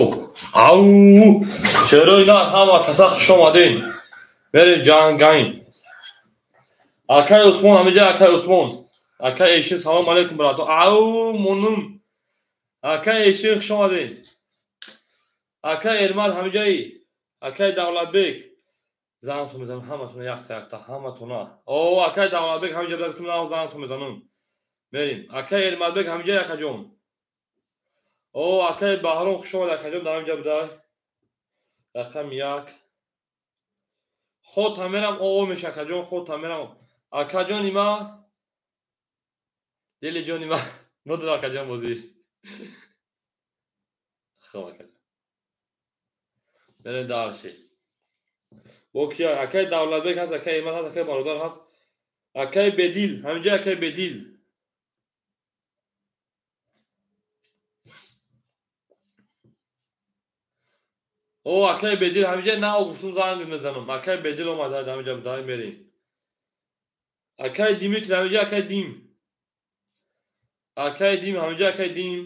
Ау! Шерои нар ҳама каса хуш омадед. Мерем ҷангаем. Акай Усмон ҳамиҷа акай Усмон. Акай Эшин салом алейкум брато. Ау монум. Акай Эшин хуш омадед. Акай Эрмат ҳамиҷаи. Акай Давлатбек. Занатон мезанам ҳаматона якта якта ҳаматона. О акай Давлатбек ҳамиҷа буда гуфтам занатон мезанам. Мерем. Акай Эрматбек ҳамиҷа акаҷон. О акай Баҳром хуш омад акаҷон дар ҳамиҷа буда. Рақами 1. Хотам мерам о меша акаҷон хотам мерам. Акаҷони ма дили ҷони ма надор акаҷон бозӣ. Хоб акаҷон. Мерем дарси. Бо кия акай Давлатбек ҳаст, акай Эрмат ҳаст, акай бародар ҳаст. Акай Бедил, ҳамиҷа акай Бедил. О акай Бедил ҳамиҷа на гуфтум занг мезанам. Акай Бедил омада ҳамиҷа буда мерем. Акай Димитр ҳамиҷа акай Дим. Акай Дим ҳамиҷа акай Дим.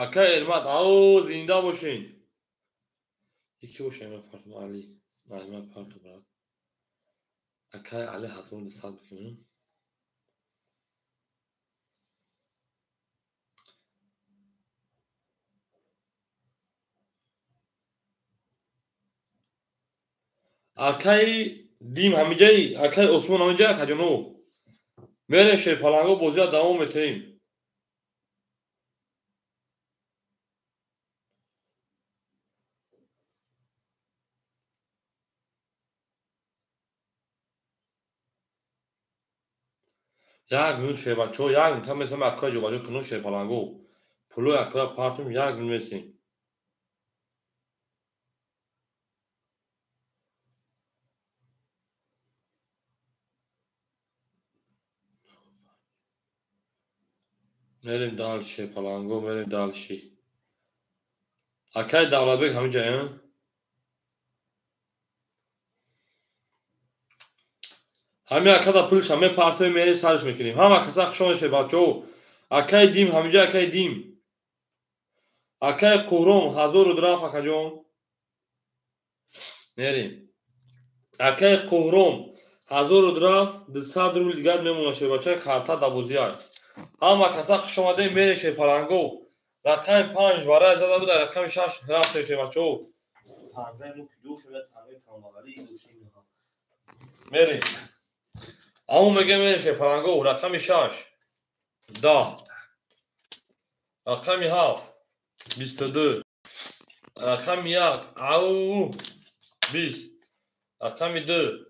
Акай Эрмат, ау зинда бошен. Яки боша ма партум Али. Ма партум брат. Акай Али 1200 бикунем. Акай Дим ҳамиҷаи, акай Осмон ҳамиҷаи акаҷоно. Мерем шерпаланго бозиро давом метаҳем. Як минут шербачо, як минут месам акай ҷобаҷо кунам шерпаланго. Пулои акая партум як минут месем. Мерем дальше паланго, мерем дальше. Акай Давлатбек ҳамиҷа, ҳами акада пулша мепартоем мерем сарш мекунем. Ҳама каса хуш омадед бачаҳо. Акай Дим ҳамиҷа акай Дим. Акай Қуҳром 1000 рафт акаҷон. Мерем. Акай Қуҳром 1000 рафт 200 рубл дигар мемонад шербачаи карта дабозиай. Ҳама каса хуш омадед мерем шерпаланго. Рақами 5 варай зада буда, рақами 6 рафтем шербачаҳо. Тангаи мо куҷо шуда? Тангаи камбағалӣ дошем. Мерем. Аму мегем мерем шерпаланго. Рақами 6 10, рақами 7 22, рақами 1 ау 20, рақами 2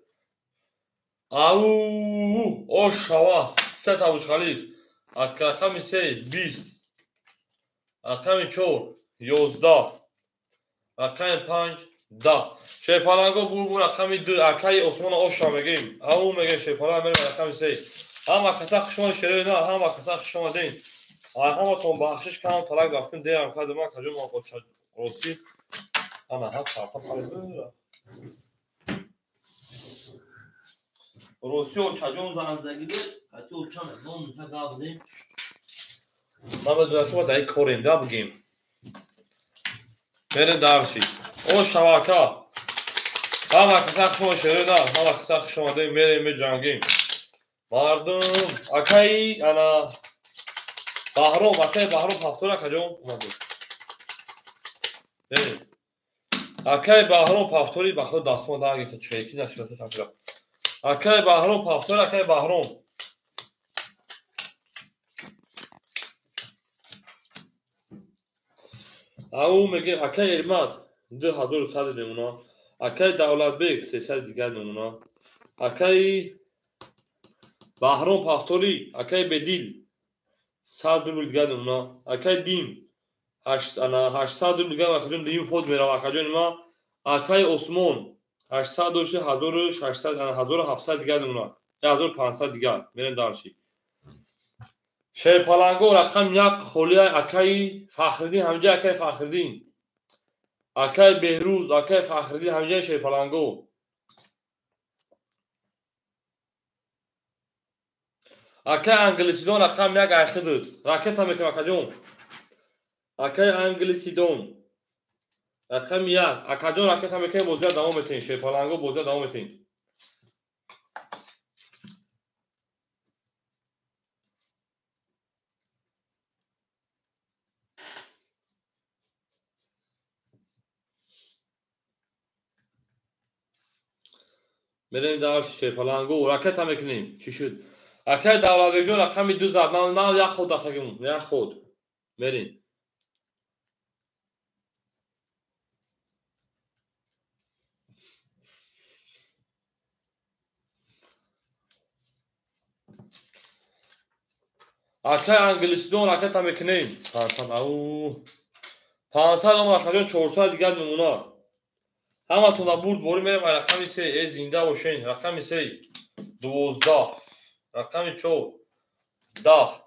ау ошава се табучқалиф, рақами 3 20, рақами 4 11, рақами 5 10. Шерпаланго бурбу рақами 2 акаи Осмона оша мегем. Ау мегем шерпаланго мерем рақами 3. Ҳама каса хуш омадед шерои на, ҳама каса хуш омадед. Ҳаматон бахшиш кам талак рафтем дерам кардем акаҷон ман ростӣ. Ана ҳам карта парид. Ростӣ очаҷон занг буд, ҳатто очам ягон минта гап задем. Ман медонам ки ма дар ин корем да бигем. Мерем дарши. О шавака. Ҳама каса хуш омадед шерои на, ҳама каса хуш омадед мерем меҷангем. Мардум, акаи ана Баҳром, акаи Баҳром пафтор акаҷон омадед. Мерем. Акаи Баҳром пафтори ба худ дастон дар гирифта чеки нашуда тафира. Акаи Баҳром пафтор, акаи Баҳром. Ау мегем акаи Эрмат 2100 мемона. Акаи Давлатбек 300 дигар мемона. Акаи Баҳром пафтори, акаи Бедил 100 рубл дигар мемона. Акаи Дим 800 рубл дигар акаҷон дим фод мерава акаҷони ма. Акаи Осмон 800 дошти 1600 1700 дигар мемона. 1500 дигар мерем дарши. Шерпаланго рақам 1 холия акаи Фахриддин ҳамиҷа акаи Фахриддин. Акаи Беҳрӯз, акаи Фахриддин ҳамиҷа шерпаланго. Акай англисидон рақами 1 айхидуд. Ракета мекунем акаҷон. Акай англисидон рақами 1. Акаҷон ракета мекунем, бозия давом метиҳем. Шерпаланго бозия давом метиҳем. Мерем дар шерпаланго ракета мекунем. Чӣ шуд? Акай Давлатбекҷон рақами 2 зад. На як ход дастагимон, як ход. Мерем. Акай англисидон ракета мекунем. 500 ау. 500 ом акаҷон 400 дигар мемонад. Ҳаматон бурд борӣ мерем рақами 3. Э зинда бошен. Рақами 3 12. Рақами 4 10.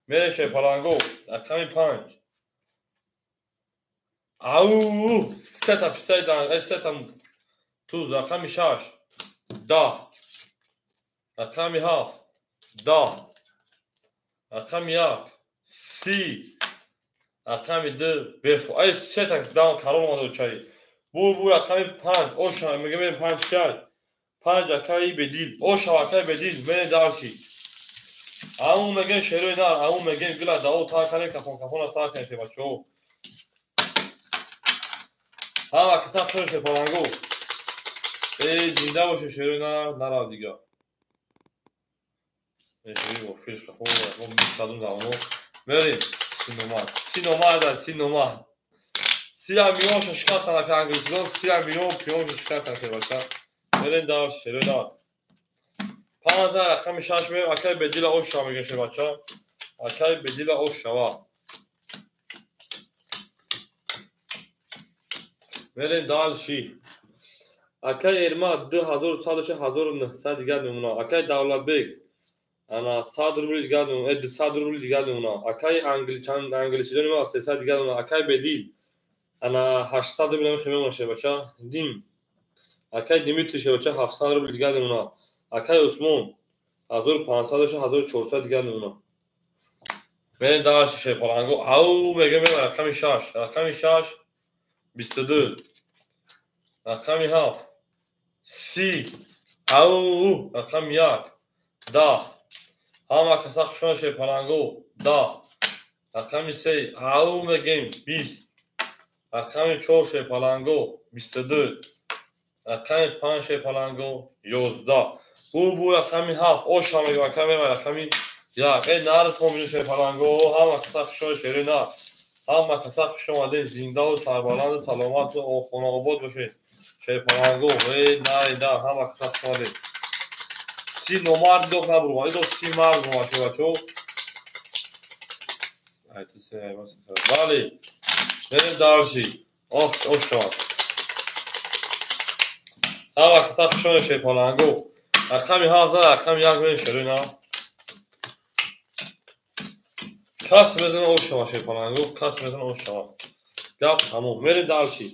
Мерем шерпаланго. Рақами 5. Ау, сета пистаи дан, сета туз. Рақами 6 10. Рақами 7 10. Рақами 1 30. Рақами 2 беф. Ай сета дан карол омада чай. Бур бур рақами 5. Оша мегем мерем 5 чай. 5 акаи бедил. Оша акаи бедил. Мерем дарчи. Ау мегем шерои нар, ау мегем гила дао та кане кафон кафона сар кане бачо. Ҳама киса шош паланго. Э зинда боше шерои нар, нарав дига. Э шерои вофиш кафон, мо бисадум давно. Мерем синома. Синома да синома. Сия миллион шашкатан ака англисидон, сия миллион пион шашкатан бача. Мерем дар шерои нар. 5 рақами 6 мерем, акай бедила оша мегеше бача. Акай бедила ошава. Мерем дальше. Акай Эрма 2100 1900 дигар мемонад. Акай Давлатбек ана 100 рубли дигар мемонад, 200 рубли дигар мемонад. Акай англичан англисидон ма 300 дигар мемонад. Акай Бедил ана 800 рубли мемонад бача. Дим. Акай Димитрий бача 700 рубли дигар мемонад. Акай Усмон 1500 1400 дигар мемонад. Мерем дальше шерпаланго. Ау мегем рақами 6. Рақами 6 22. Рақами 7 30. Ау рақами 1 10. Ҳама каса хушон шерпаланго 10. Рақами 3 ау мегем 20. Рақами 4 шерпаланго 22. Рақами 5 шерпаланго 11. Бу рақами 7 оша мегем ака мерем рақами 1. Э нар комбино шерпаланго ҳама каса хушон шери нар. Ҳама каса хуш омадед, зиндаву сарбаланду саломату хонаобод бошед. Шерпаланго э нари дар ҳама каса хуш омадед. 30 номард дох набурма, идо 30 мард бумаше бачо. Бале. Мерем дальше. Ох, оша. Ҳама каса хуш омадед шерпаланго. Рақами 7 рақами 1 мерем шери нар. Кас мезана ошава шерпаланго, кас мезана ошава. Гап тамом. Мерем дальше.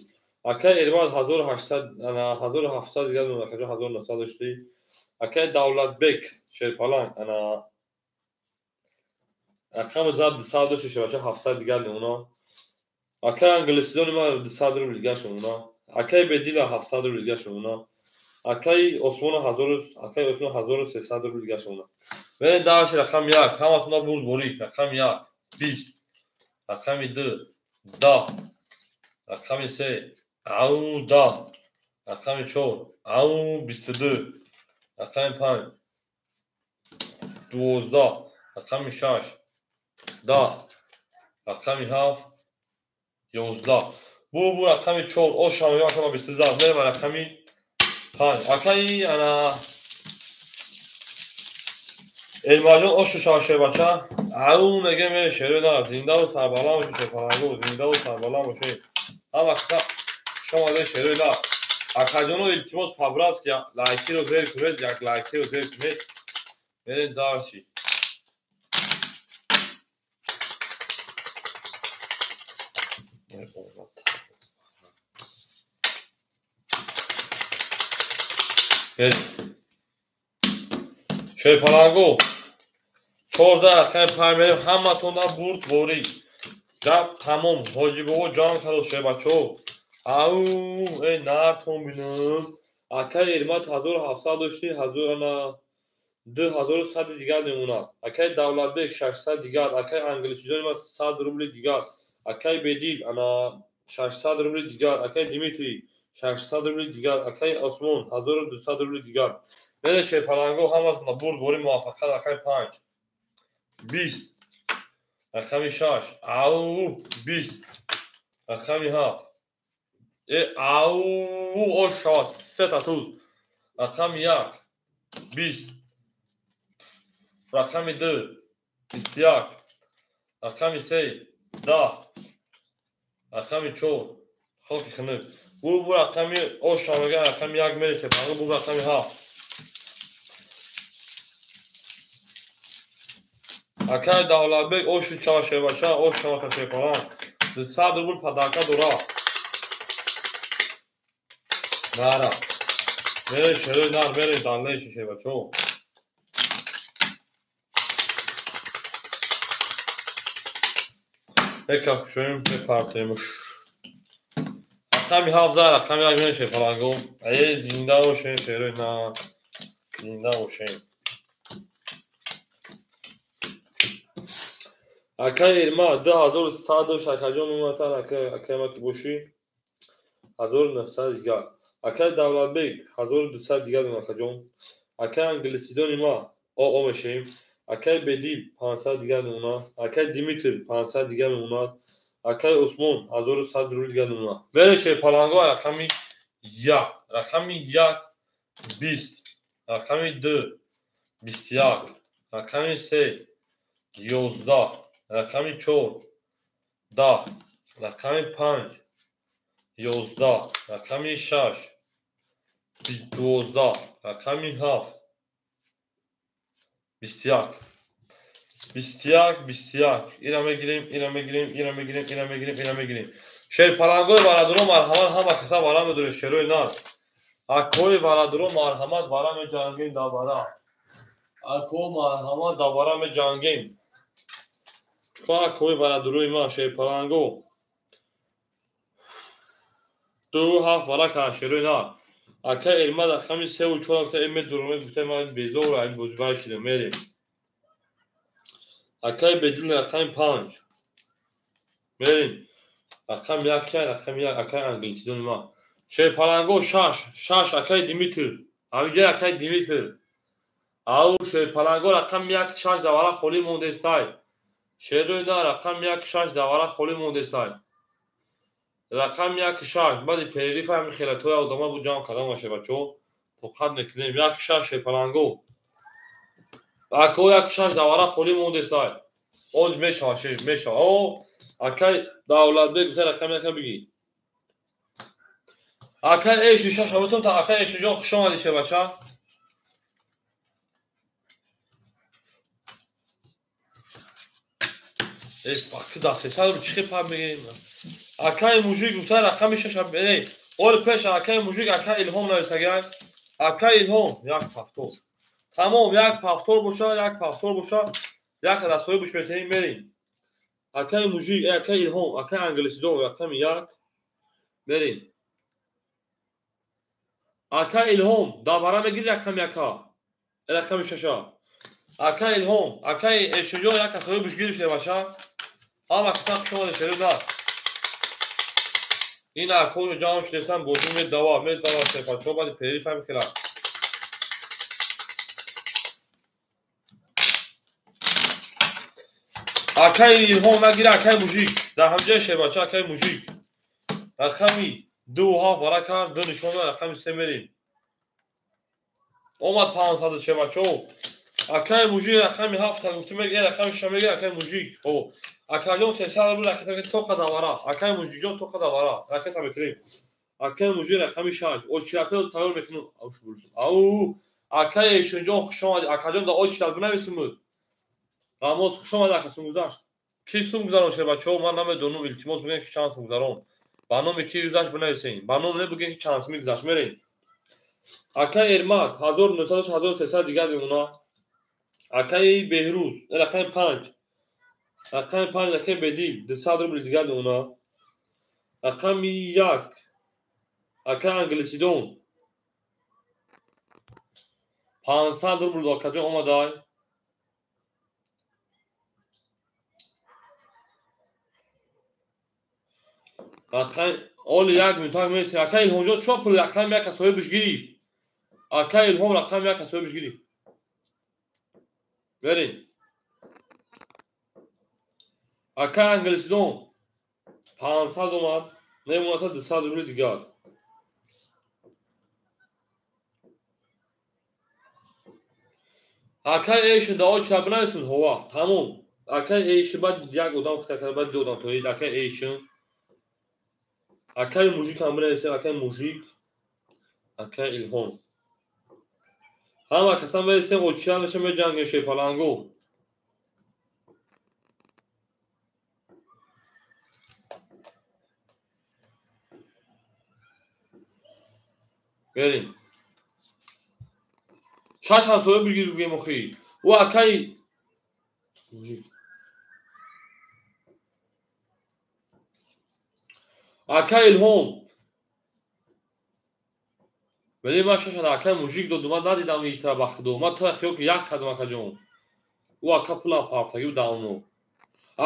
Акай Эрмад 1800 ана 1700 дигар мемонад, акаҷон 1900 дошти. Акай Давлатбек шерпаланг ана рақами 200 дошти шебача 700 дигар мемонад. Акай англисидони ма 200 рубли дигар мемонад. Акай Бедила 700 рубли дигар мемонад. Акай Осмон 1000, акай Осмон 1300 рубли дигар мемонад. Мерем дальше рақами 1. Ҳаматон бурд борӣ. Рақами 1 20. Рақами 2 10. Рақами 3 ау 10. Рақами 4 ау 22. Рақами 5 12. Рақами 6 10. Рақами 7 11. Бу рақами 4 оша мегем акама 22. Мерем рақами 5. Акай ана Элмаҷон ошу шава шербача. Ау мегем мерем шерои нар. Зиндаву сарбаланд бошед шерпаланго. Зиндаву сарбаланд бошед. Ҳама каса хуш омадед шерои нар. Акаҷоно илтимос по-братски лайкиро зер кунед, як лайкиро зер кунед. Мерем дальше. Мерем. Шерпаланго. 14 рақами 5 мерем, ҳаматонда бурд ворӣ. Гап тамом. Ҳоҷи бобо ҷамъ кард шербачаҳо. Ау, эй нартон бинам. Акай Эрмат 1700 дошти, 2100 дигар мемонад. Акай Давлатбек 600 дигар, акай Англисиҷони ма 100 рубли дигар, акай Бедил ана 600 рубли дигар, акай Димитрий 600 рубли дигар, акай Осмон 1200 рубли дигар. Мере шерпаланго ҳаматона бурд ворӣ муваффақият. Рақами 5 20, рақами 6 ау 20, рақами 7 ау ош шава сета туз, рақами 1 20, рақами 2 21, рақами 3 10, рақами 4 хоки хунук. Бу рақами ош шава рақами 1 мере шерпаланго, бу рақами 7. Акай Давлатбек ошу чава шербача, ош шава шерпаланг. 200 рубл падарка дора. Нара. Мере шерои нар, мере далле шербачо. Мекафшоем, мепартемуш. Рақами 7 зар, рақами 1 мере шерпаланго. Эй, зинда бошем шерои нар. Зинда бошем. Акай Эрма 2100 дошт, акаҷон уматан, акай ма ки бошӣ 1900 дигар. Акай Давлатбек 1200 дигар акаҷон. Акай Англисидони ма о мешавем. Акай Бедил 500 дигар мемонад. Акай Димитр 500 дигар мемонад. Акай Усмон 1100 рубл дигар мемонад. Мере шерпаланго рақами 1, рақами 1 20, рақами 2 21, рақами 3 11, рақами 4 10, рақами 5 11, рақами 6 12, рақами 7 21, 21, 21. Ира мегирем, ира мегирем, ира мегирем, ира мегирем, ира мегирем. Шерпалангои барадуро марҳамат, ҳама каса вара медоред шерои нар. Акои барадуро марҳамат, вара меҷангем давара. Ако марҳамат, давара меҷангем. Акои барадурои ман шерпаланго. 2 7 вара кан шерои нар. Ака Эрмат рақами 3 ва 4 гуфта, медурам, гуфта ман безор ай бозибай шидам, мерем. Акай Бедил рақами 5. Мерем. Рақами 1, рақами 1, акай Англисидони ма. Шерпаланго 6, 6 акай Димитр. Ҳаминҷа акай Димитр. Ау шерпаланго рақами 1 6 давара холӣ мондестай. Шерои на рақами 1 6 давара холӣ мондестай. Рақами 1 6 баъди перериф ҳами хелатҳои одама бу ҷамъ карда мешавад бачаҳо. Тоқат мекунем. 1 6 шерпаланго. Ако 1 6 давара холӣ мондестай. Оз мешавад, шер мешавад. О, акай Давлатбек гуфта рақами 1 бигӣ. Акай эши 6 абутум та акай эши ҷон хуш омадӣ шербача. Эй, баки да 300 рубл чӣ пар мегирем? Акай мужик гуфта рақами 6 эй, ор пеш акай мужик, акай Илҳом нависагай. Акай Илҳом як пафтор. Тамом, як пафтор боша, як пафтор боша, як дастҳои буш метаҳем мерем. Акай мужик, акай Илҳом, акай Англисидон рақами 1 мерем. Акай Илҳом давара мегири рақами 1, рақами 6. Акай Илҳом, акай Эшуҷо як дастҳои буш гирифт шербача. Ҳама каса хуш омадед шерӯ нар. Ин акоро ҷамъ шудестан бозӣ медава, медава шербачаҳо баъди перериф ҳами хела. Акай Илҳом нагира, акай мужик. Дар ҳамҷои шербача акай мужик. Рақами 2 7 вара кард, 2 нишон дод, рақами 3 мерем. Омад 500 шербачаҳо. Акай мужик рақами 7 гуфтем, мегира, рақами 6 мегира, акай мужик. О, акаҷон 300 рубл ракета мекунем, тоқа давара. Акай мужикҷон тоқа давара. Ракета мекунем. Акай мужик рақами 6. Очиратҳоро тайёр мекунем. Ау, акай Эшунҷон хуш омадед. Акаҷон да очират бинависем буд. Рамоз хуш омадед, ака сум гузашт. Ки сум гузарон шербачаҳо, ман намедонам, илтимос бигӯем ки чанд сум гузарон. Ба номи ки гузашт бинависем. Ба ном не бигӯем ки чанд сум гузашт, мерем. Акай Эрмат 1900 1300 дигар мемонад. Акаи Беҳрӯз, рақами 5. Рақами 5 акаи Бедил, 200 рубли дигар мемона. Рақами 1 акаи Англисидон 500 рубл акаҷон омадай. Рақами оли 1 минутак мерасем. Акаи Илҳомҷон чо пул рақами 1 соҳибаш гирифт. Акаи Илҳом рақами 1 соҳибаш гирифт. Берем. Акаи Англисидон 500 омад, мемонад 200 рубли дигар. Акаи Эйшин дао ча бинависед ҳова, тамом. Акаи Эйшин баъд як одам хита кард, баъд ду одам тоид. Акаи Эйшин. Акаи Мужик ҳам бинависед, акаи Мужик, акаи Илҳом. Ҳама касан мерасем, очиан мешем, меҷангем шерпалангу. Берем. 6 ҳамсоя бигир гӯем охи. Ӯ акаи Мужик. Акаи Илҳом. Вале ман шашада акаи Мужик додум, ман надидам итра ба худо. Ман тура хиёл ки як кардам акаҷон. Ӯ ака пулам партагӣ буд давно.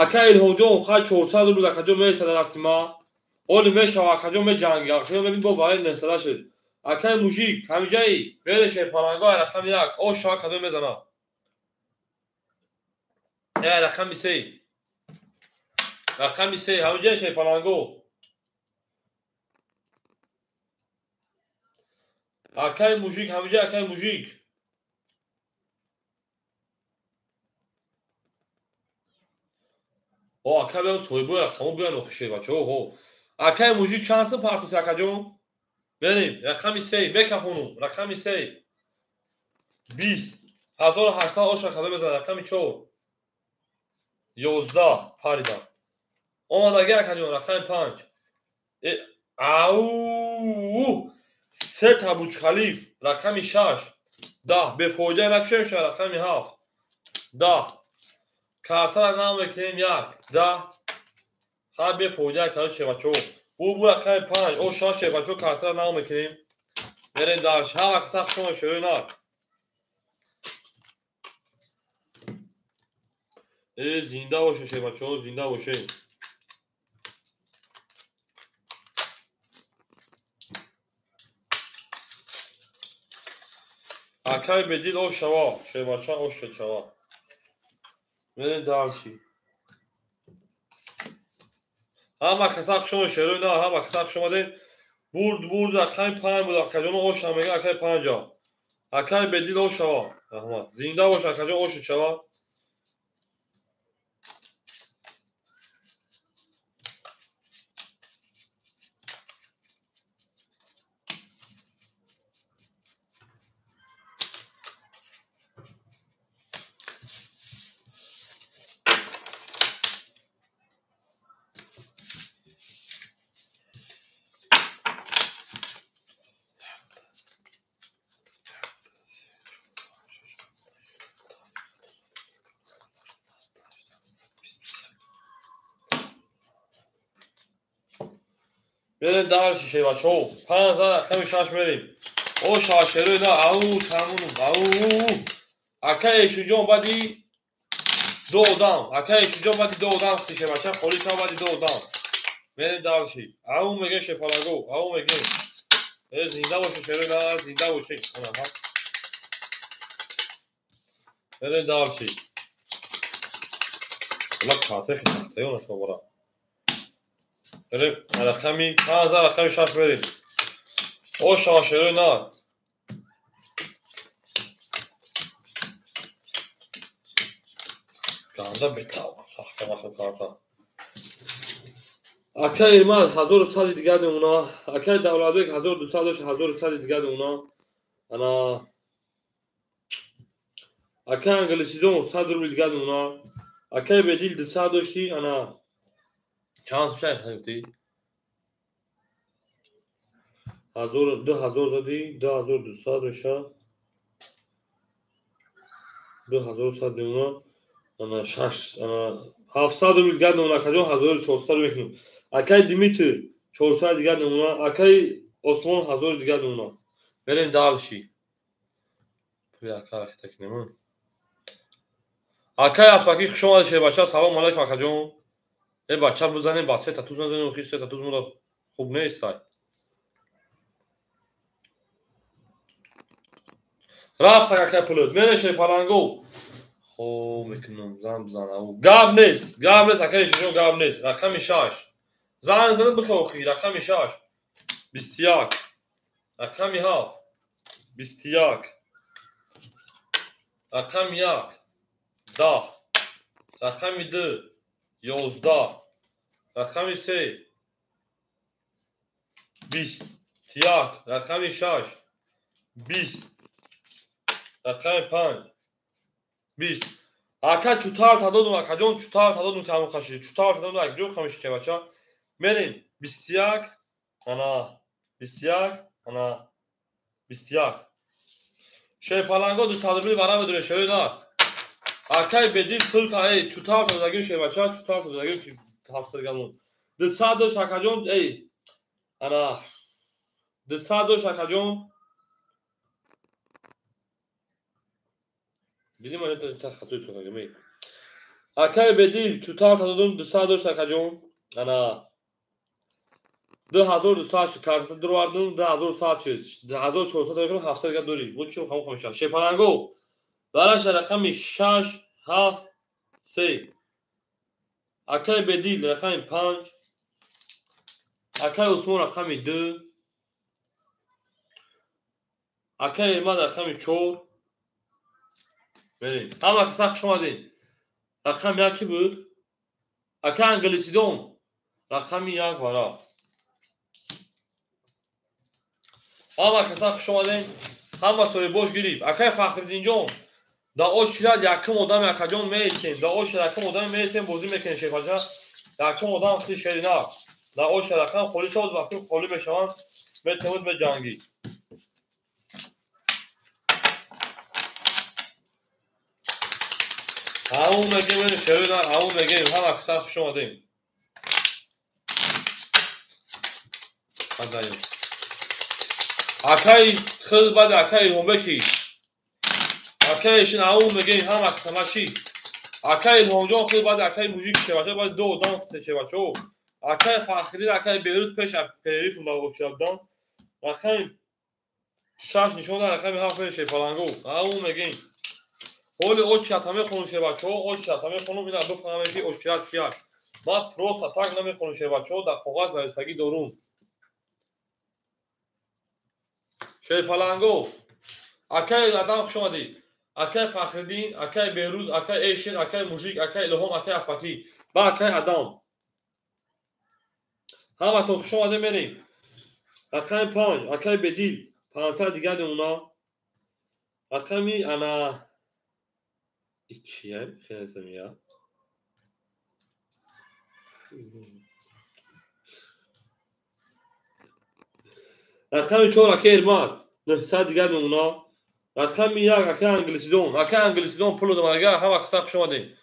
Акаи Илҳомҷон хай 400 рубл акаҷон мерасад дасти ман. Оли мешава акаҷон меҷанги. Акаҷон мебин бо барои 900 шуд. Акаи Мужик ҳамиҷаи мереше паланго рақами 1 о шава кадом мезана. Рақами 3. Рақами 3 ҳамиҷаи шерпаланго. Акаи Мужик ҳамиҷа акаи Мужик. О ака биён соҳибои рақамо биён охи шербачаҳо ҳо. Акаи Мужик чанд сум партоси акаҷон? Берем, рақами 3 мекафонум, рақами 3. 20 1800 оша кадом мезанад, рақами 4. 11 паридам. Омадаги акаҷон, рақами 5. Ау! 3 та Бурҷ-Халиф, рақами 6. 10 бефоида накушем шава, рақами 7. 10 картара намекунем 1 10 ҳа бефоида кард шевачо. Бу рақами 5 о 6 шевачо картара намекунем. Мерем дар ҳама каса хушон шӯрӯ нар. Зинда боше шевачо, зинда боше. Акаи Бедил о шава, шевача о шечава. Мерем дарши. Ҳама каса хушон шерӯ на, ҳама каса хуш омадем. Бурд бурд рақами 5 буд акаҷон оша мега акаи 5. Акаи Бедил о шава. Раҳмат. Зинда бош акаҷон о шечава. Берем дальше шевачо. 5 рақами 6 мерем. О шашерӯ на ау тамунум ау. Акаи Эшуҷон баъди ду одам. Акаи Эшуҷон баъди ду одам шевача холӣ шава баъди ду одам. Мерем дальше. Ау меге шепалаго, ау меге. Зинда боше шерӯ на, зинда боше. Ана. Мерем дальше. Ла кате хитахтаёна шобара. Рақами 5 рақами 6 мерем. О шашерӯ на. Ганда бетав сахта махл карта. Акаи Ирмаз 1100 дигар мемона. Акаи Давлатбек 1200 дошт, 1100 дигар мемона. Ана акаи Англисидон 100 рубл дигар мемона. Акаи Бедил 200 дошти, ана чанд шай гирифтӣ? 2000 задӣ, 2200 меша. 2100 мемона. Ана 6 ана 700 рубл дигар мемона акаҷон, 1400 рубл мекунем. Акай Димитр 400 дигар мемона, акай Осмон 1000 дигар мемона. Мерем дальше. Пули ака рахита кунем. Акай Аспакӣ хуш омадед шербача, салом алайкум акаҷон. Э бача бизанем, ба се татуз назанем, охи се татуз мода хуб нест ай. Рафт акай пулот, мере шерпаланго. Хоб мекунам, зан бизан. Гап нест, гап нест акай шишон, гап нест. Рақами 6. Зан занам бихе охи, рақами 6. 21. Рақами 7. 21. Рақами 1. 10. Рақами 2. 11. Рақами 3. 21. Рақами 6. 20. Рақами 5. 20. Ака чутар додум, акаҷон, чутар додум, каму хаши. Чутар додум, акҷон хамиши бача. Мерем 21, ана 21, ана 21. Шерпаланго 200 рубл вара медуре шои на. Акай бедил пул та эй чутар додагим шербача, чутар додагим ки 700 гамон. 200 дош акаҷон, эй ана 200 дош акаҷон. Дидим ана хатои то кагам эй. Акай бедил чутар додум 200 дош акаҷон. Ана 2200 карта дуровардум, 2100 2400 мекунам, 700 га дорӣ. Бо чӣ хамон хамиша. Шерпаланго бараша рақами 6 7 3. Акай бедил рақами 5. Акай Усмон рақами 2. Акай Эмад рақами 4. Мерем. Ҳама каса хуш омадед. Рақами 1 ки буд? Акай англисидон рақами 1 вара. Ҳама каса хуш омадем. Ҳама соҳибош гирифт. Акай Фахриддинҷон, да очирад якум одами акаҷон меистем. Да очирад якум одами меистем, бозӣ мекунем шерпача. Якум одам хи шерина. Да очирад рақам холӣ шавад, вақти холӣ мешаванд, метавонед беҷангӣ. Ҳамун мегем, шерина, ҳамун мегем. Ҳама каса хуш омадем. Адаем. Акай хил баъд акай Илҳомбеки. Акай шин ҳамун мегем, ҳама касамаши. Акай Илҳомҷон хил баъд акай мужик шевача, баъд ду одам шевачо. Акай Фахриддин, акай Берӯз пеш перериф очабдан. Рақами 6 нишон дад, рақами 7 шерпаланго. Ҳамун мегем. Ҳоли очата мехонум шербачо, очата мехонум, ина бифаҳмем ки очират чият. Ман просто так намехонум шербачо, дар коғаз нависагӣ дорум. Шерпаланго. Акай Адам хуш омадӣ. Акай Фахриддин, акай Беҳрӯз, акай Эшер, акай Мужик, акай Илҳом, акай Аспакӣ ва акай Адам. Ҳаматон хуш омадем, мерем. Рақами 5, акай Бедил, 500 дигар мемона. Рақами ана иккиям, хелесам я. Рақами 4, акай Эрмат, 900 дигар мемона. Рақами 1, акай Англисидон. Акай Англисидон пул додам, ҳама каса хуш омадем.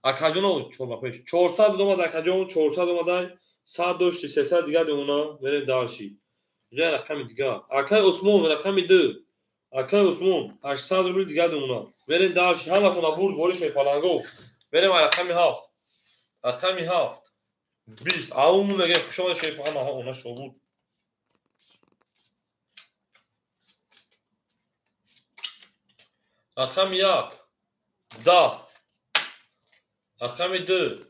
Акаҷоно 400 омад, акаҷон 400 омадай, 100 дошти, 300 дигар мемона. Мерем дальше. Инҷа рақами дигар. Акай Усмон рақами 2. Акай Усмон 800 рубл дигар мемона. Мерем дальше. Ҳаматон бурд бори шерпаланго. Мерем рақами 7. Рақами 7. 20. Аум мегем хуш омадед шерпаланго. Она шобуд. Рақами 1. 10. Рақами 2.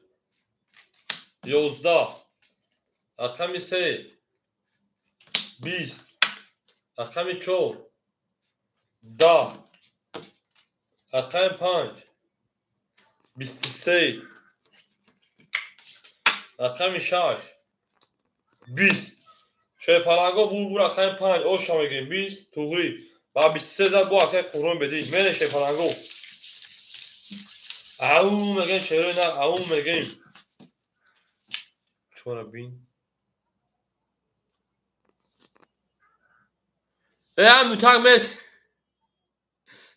11. Рақами 3. 20. Рақами 4. 10. Рақами 5. 23. Рақами 6. 20. Шерпаланго бур рақами 5. Оша мегирем. 20 туғри. Ва 23 зад бо акай Қурбон бедид. Мере шерпаланго. Ау мегем шерои на, ау мегем. Чора бин. Э, мутак мес.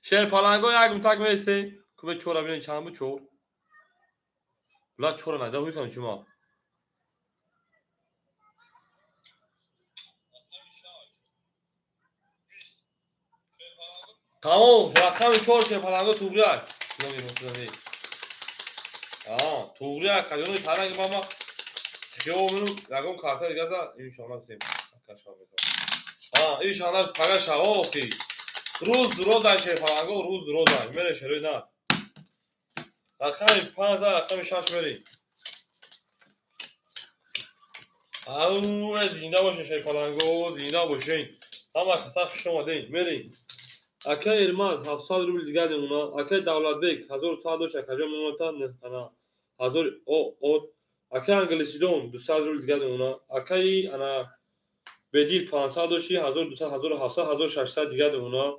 Шерпаланго як мутак месте. Кубе чора бинем чанд буд чор. Бла чора найда ҳуй кам чума. Тамом, рақами чор шерпаланго туғрияк. Туғрияк, қадиони таранги мама хиёл мену ягон карта дигата иншоалло сем. Иншоалло пага шава охи. Рӯз дурозай шерпаланго, рӯз дурозай. Мере шерои на. Рақами 5, рақами 6 мери. Ау, зинда бошен шерпаланго, зинда бошен. Ҳама каса хуш омаден. Мери. Акай Эрмат 700 рубл дигар мемона. Акай Давлатбек 1100 дошт, акаҷон мемонад ана 1000 о. Акай Англисидон 200 рубл дигар мемона. Акай ана Бедил 500 дошти, 1200, 1700, 1600 дигар мемона.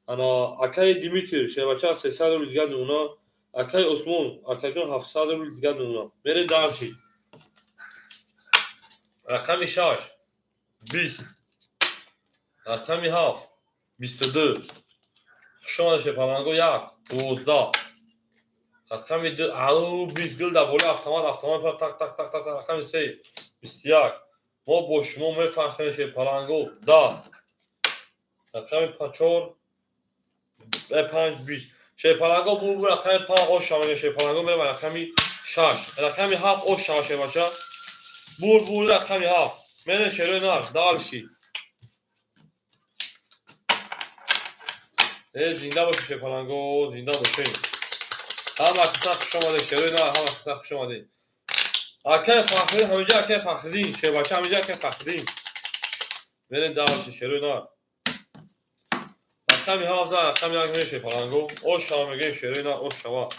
Ана акай Димитр шербача 300 рубл дигар мемона. Акай Осмон акаҷон 700 рубл дигар мемона. Мерем дальше. Рақами 6 20, рақами 7 22. Хуш омадед шерпаланго 1 12. Рақами 2 ау 20 гул дар болои автомат, автомат так так так так. Рақами 3 21. Мо бо шумо мефахрем шерпаланго 10. Рақами 4 5 20. Шерпаланго бур рақами 5 ош шава шерпаланго мерем рақами 6. Рақами 7 ош шава шербача. Бур рақами 7. Мерем шерои нар дальше. Зинда бошед шерпаланго, зинда бошед. Ҳама каса хуш омадед шерои нар, ҳама каса хуш омадед. Акай Фахриддин, ҳаминҷа акай Фахриддин, шербача ҳаминҷа акай Фахриддин. Мерем дальше шерои нар. Рақами 7, рақами 1 мерем шерпаланго. Ош шава мегӯем шерои нар, ош шава.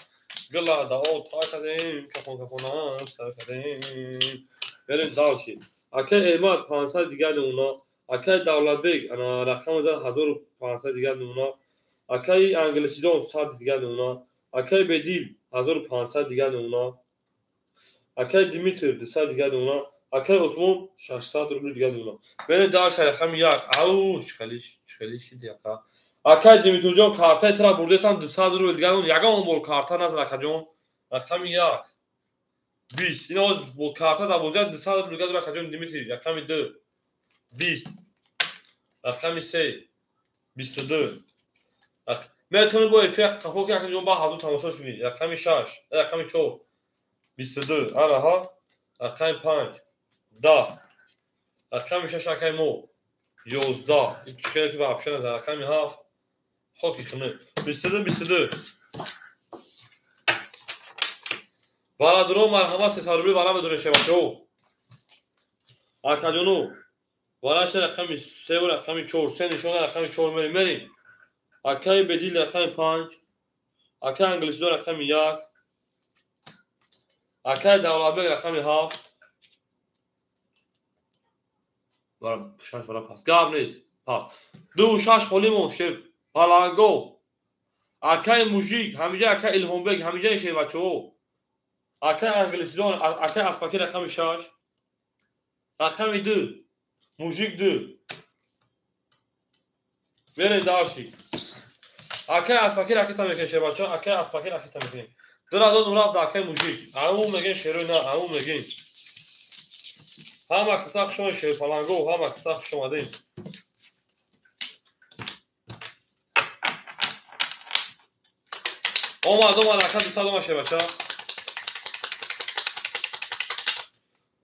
Гила дао та кардем, кафон кафона сар кардем. Мерем дальше. Акай Эрмат 500 дигар мемона. Акай Давлатбек ана рақами 1500 дигар мемона. Акай Англисидон 100 дигар мемона. Акай Бедил 1500 дигар мемона. Акай Димитр 200 дигар мемона. Акай Осмон 600 рубл дигар мемона. Мерем дальше рақами 1. Ау, хеле шид яка. Акай Димитрҷон картаи тра бурдесам 200 рубл дигар мемона. Ягон бор карта назад акаҷон. Рақами 1 20. Ин оз бо карта дар бозият 200 рубл дигар дорад акаҷон Димитр. Рақами 2 20. Рақами 3 22. Метавонед бо эфир қафо ки акаҷон ба ҳазур тамошо кунед. Рақами 6, рақами 4 22. Анаҳа. Рақами 5 10. Рақами 6 акаи мо 11. Ин чӣ хеле ки вообще назад. Рақами 7 хоки хунук. 22 22. Бародарон марҳамат 300 рубл вара медонед шебачаҳо. Акаҷону варашта рақами 3 ва рақами 4. Се нишона рақами 4 мерем. Мерем. Акай Бедил рақами 5, акай Англисидон рақами 1, акай Давлатбек рақами 7. Вара 6 вара пас. Гап нест. Пас. 2 6 холӣ мон шерпаланго. Акай Мужик, ҳаминҷа акай Илҳомбек, ҳаминҷа шербачаҳо. Акай Англисидон, акай Аспаки рақами 6, рақами 2, Мужик 2. Мерем дальше. Акай Аспаки ракета мекунем шербачаҳо, акай Аспаки ракета мекунем. Ду радод рафт акай Мужик. Ау мегӯем шерои на, ау мегӯем. Ҳама каса хуш омадед шерпаланго, ҳама каса хуш омадед. Омад, омад, ака 200 омад шербача.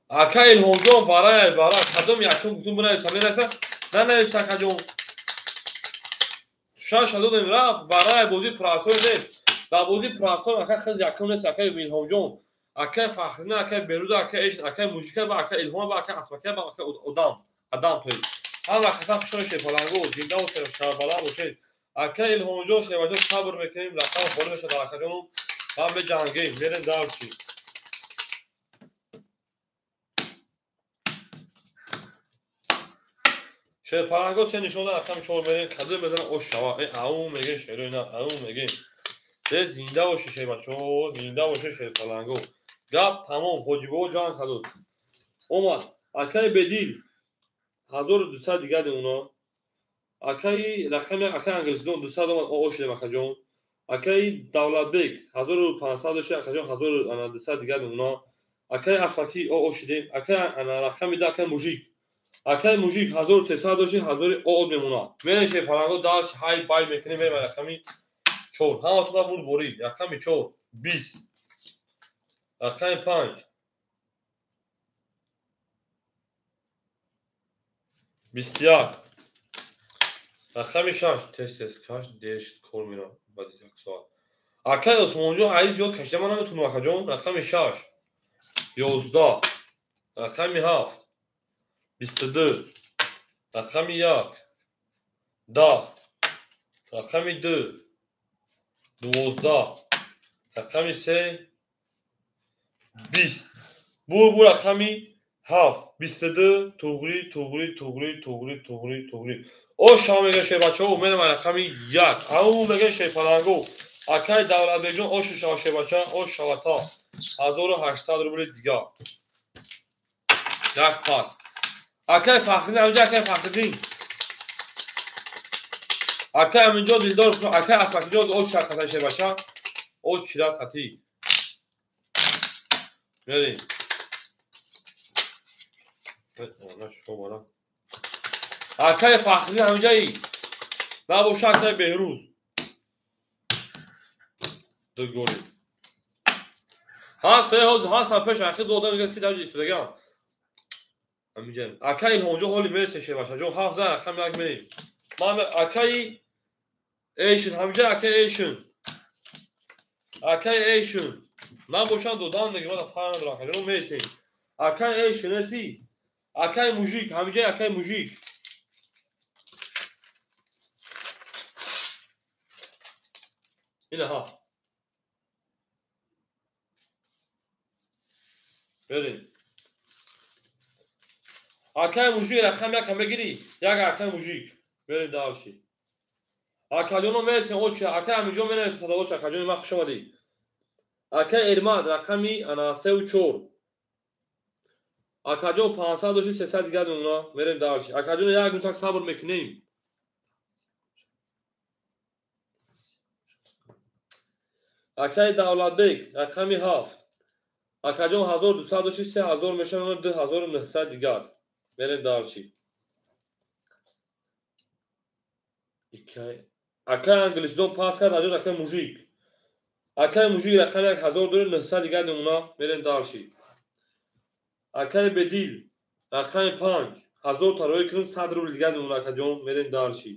Ака Илҳомҷон варай, вара, кадом якум гуфтум бинависа, менависа, нанависа акаҷон. 6 додем рафт, барай бозии простой нест. Дар бозии простой ака хел якум нест, акай Илҳомҷон, акай Фахриддин, акай Беруза, акай Эш, акай Мужика ба акай Илҳом ба акай Аспака ба акай Одам, Адам то есть. Ҳама каса хуш омадед шерпаланго, зинда бошед, сарбаланд бошед. Акай Илҳомҷон шербача сабр мекунем, рақам холӣ мешавад дар акаҷону ҳам меҷангем, мерем дальше. Шерпаланго се нишона рақами 4 мерем, кадом мезанам ош шава. Ау мегӯем шерои на, ау мегӯем. Зинда бошед шербачаҳо, зинда бошед шерпаланго. Гап тамом, ҳоҷибобо ҷанг кардост. Омад. Акай Бедил 1200 дигар мемона. Акаи рақами акаи англисдон 200 омад, о шудем акаҷон. Акаи Давлатбек 1500 дошт, акаҷон 1200 дигар мемона. Акаи Аспакӣ о шудем. Акаи рақами 10 акаи Мужик. Акаи Мужик 1300 дошт, 1000 о мемона. Мерем шерпаланго дарш ҳай бай мекунем, мерем рақами 4. Ҳаматона бурд борид. Рақами 4 20. Рақами 5 21. Рақами 6 тез каш дер шуд кор мерам баъди як соат. Акаи Осмонҷон айз ёд кашида ман наметунам акаҷон. Рақами 6 11. Рақами 7 22. Рақами 1 10. Рақами 2 12. Рақами 3 20. Бу рақами 7 22 туғри туғри туғри туғри туғри туғри. О шав мега шербачаҳо, мерам рақами 1. Ау мега шерпаланго. Акаи Давлатбекҷон ошу шава шербача, ош шавата. 1800 рубли дигар. Як пас. Акаи Фахриддин, аминҷо акаи Фахриддин. Акаи аминҷо дилдор, акаи Аспакиҷон ош шава шербача. Ош чират хати. Мерем. Акаи Фахриддин ҳаминҷаи. Набоша акаи Беҳрӯз. Дугори. Ҳаст, ҳозир ҳастам пеш ахир ду одам мегӯяд ки дар ҷо истодагам. Ҳаминҷа. Акаи Илҳомҷон ҳоли мересе шербачаҷон, ҳафт зан рақами як мерем. Ман акаи Эйшин, ҳаминҷа акаи Эйшин. Акаи Эйшин. Набошам додам мегӯям, ман фарқ надорам акаҷон, мересем. Акаи Эйшин ҳасти? Акаи Мужик, ҳаминҷа акаи Мужик. Ина ҳа. Берем. Акаи Мужик рақам як мегирӣ? Як акаи Мужик. Берем дальше. Акаҷоно мересем, оча, акаи Аминҷон менависем тадавош акаҷони ман хуш омадӣ. Акаи Эрмад рақами ана 3 ва 4. Акаҷон 500 дошти 300 дигар мемона. Мерем дальше. Акаҷон як минутак сабр мекунем. Акаи Давлатбек рақами 7. Акаҷон 1200 дошти 3000 мешавад, 2900 дигар. Мерем дальше. Акаи англисдон пас кард, аҷон акаи Мужик. Акаи Мужик рақами 1000 дорем, 900 дигар мемона. Мерем дальше. Акаи Бедил рақами 5 1000 тарои кунем, 100 рубл дигар мемона акаҷон. Мерем дальше.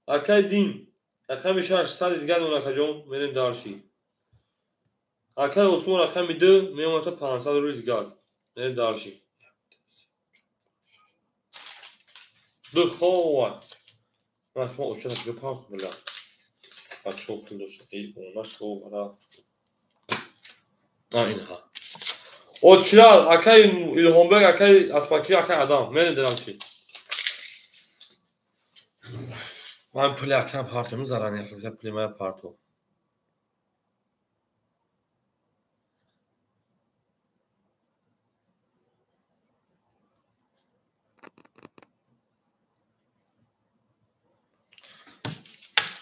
Акаи Дин рақами 6 100 дигар мемона акаҷон. Мерем дальше. Акаи Осмон рақами 2 мемона то 500 рубл дигар. Мерем дальше. Ду хова. Ман шумо оча куҷо паҳн била. Бачаҳо пул дошта. Эй, она шовара. А инҳа. Оча, акаи Илҳомбек, акаи Аспакӣ, акаи Адам. Мерем дальше. Ман пули акам партом зарани, акам пули мая парто.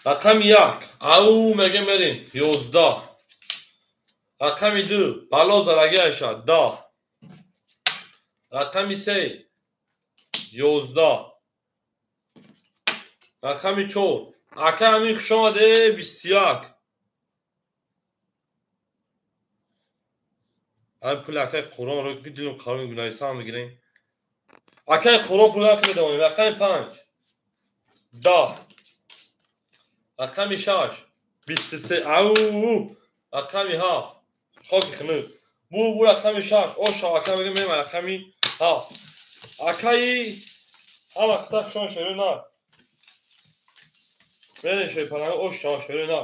Рақами 1 ау мега мерем 11. Рақами 2 бало зараги айша 10. Рақами 3 11. Рақами 4 ака амин хуш омаде 21. Ай пули акаи Қуръон ро ки дилам қарор мегӯнайсам мегирем. Акаи Қуръон пул ак медавонем. Рақами 5 10. Рақами 6 23. Ау рақами 7 хоки хунук. Бу рақами 6 о шавака мегӯем мерем рақами 7. Акаи ҳама қисса хушон шеро на. Мерем шерпаланг ош шава шеро на.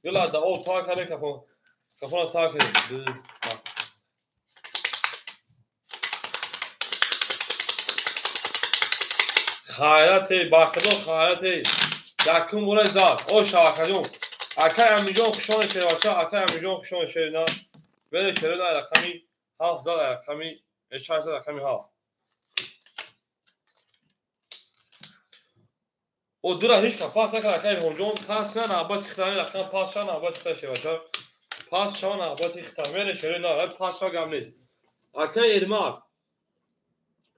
Юла да о та кардем кафон. Кафона та кардем. Ду хайрате бахудо хайрате. Якум бора зад. О шавакаҷон. Акаи Аминҷон хушони шербача, акаи Аминҷон хушони шерина. Мерем шерина рақами 7 зад рақами 6 зад рақами 7. О дура ҳеч ка пас накард акай Илҳомҷон. Пас на навбати хитами рақам пас ша навбати хита шевача. Пас шава навбати хита. Мере шере на, пас шава гап нест. Акай Эрмак.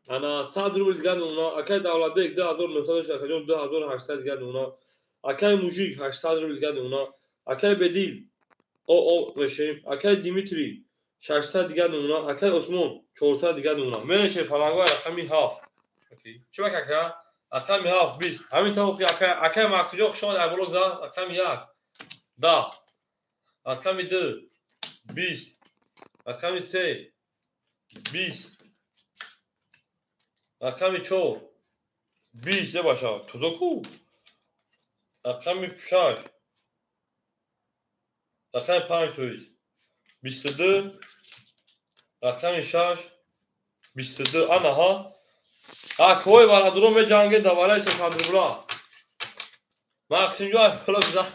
Ана 100 рубл дигар мемона. Акай Давлатбек 2900 акаҷон 2800 дигар мемона. Акай Мужик 800 рубл дигар мемона. Акай Бедил о мешем. Акай Димитрий 600 дигар мемона. Акай Осмон 400 дигар мемона. Мере шер палангои рақами 7. Чӣ бак ака? Рақами 7 20. Ҳамин тавр акай Мақсудҷон хуш омад айболок зад. Рақами 1 10. Рақами 2 20. Рақами 3 20. Рақами 4 20 баша. Тузо ку? Рақами 6. Рақами 5 то есть 22. Рақами 6 22. Анаҳа. Акои барадуро меҷанге давалаи 300 рубла. Максимҷон айболок зад.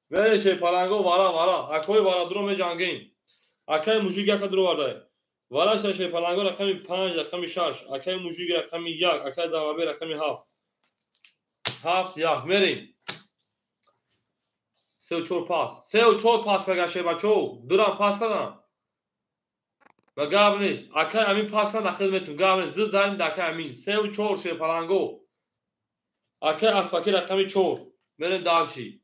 Мереше паланго вара вара. Акои барадуро меҷангем. Акай мужик яка дуро вардай. Вара ше паланго рақами 5, рақами 6, акай мужик рақами 1, акай Давлатбек рақами 7. 7 1 мерем. 3 4 пас. 3 4 пас кага бачо. Дурам пас кардам. Ва гап нест. Акай Амин пас кард ахир метум. Гап нест. Ду занг да акай Амин. 3 4 ше паланго. Акай Аспаки рақами 4. Мерем дальше.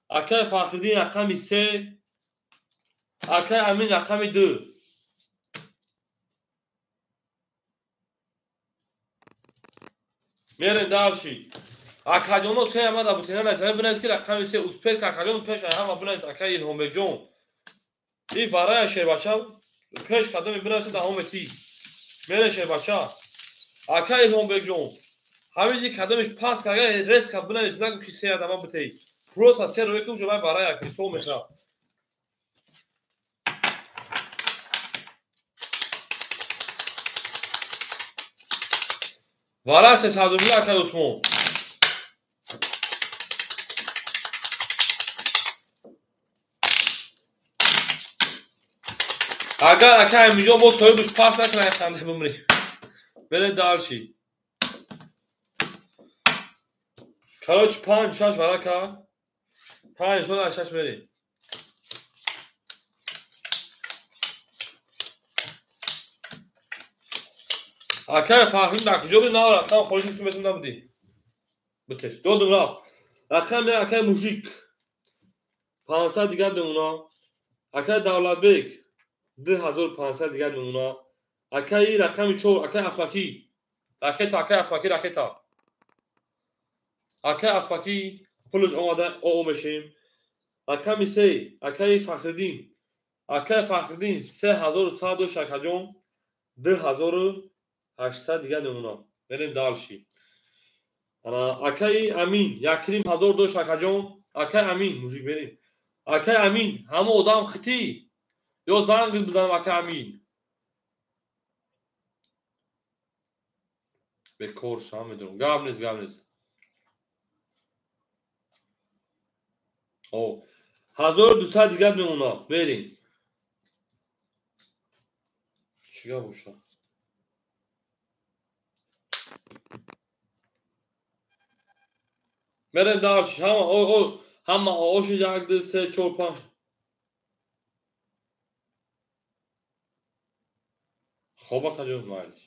Акай Фахриддин рақами 3. Акай Амин рақами 2. Мерем дальше. Акаҷоно се ама бутина найс. Бинавис ки рақами 3 успех акаҷон пеш ҳама бинавис акай Илҳомбекҷон. И варая шербача пеш кадоми бинавис даҳоме ти. Мере шербача. Акай Илҳомбекҷон. Ҳамиди кадомиш пас кага резка бинавис нагу ки се адама бутей. Просто се рӯй ки уҷо варая ки сол мехра. Вара 300 рубл акай Усмон. Агар акай Аминҷон мо соҳибаш пас накунад ханда бимрем. Мерем дальше. Короче 5 6 вара кард. 5 6 мерем. Акай Фахриддин дар куҷо буд? На рақам холиш ки метун набудӣ. Бутеш. Додум рафт. Рақам акай Мужик 500 дигар мемона. Акай Давлатбек 2500 дигар мемона. Акай рақами 4 акай Аспакӣ. Ракета акай Аспакӣ ракета. Акай Аспакӣ пулаш омада о мешем. Рақами 3 акай Фахриддин. Акай Фахриддин 3100 дошт акаҷон. 2800 дигар мемона. Мерем дальше. Акай Амин 1500 дошт акаҷон. Акай Амин мужик мерем. Акай Амин ҳама одам хитӣ. Ё занг бизанам акай Амин. Бекор шам медонам. Гап нест, гап нест. О 1200 дигар мемона. Мерем. Чӣ гап боша? Мерем дальше. Ҳама ҳама оши 1 2 3 4 5. Хоб акаҷон майлиш.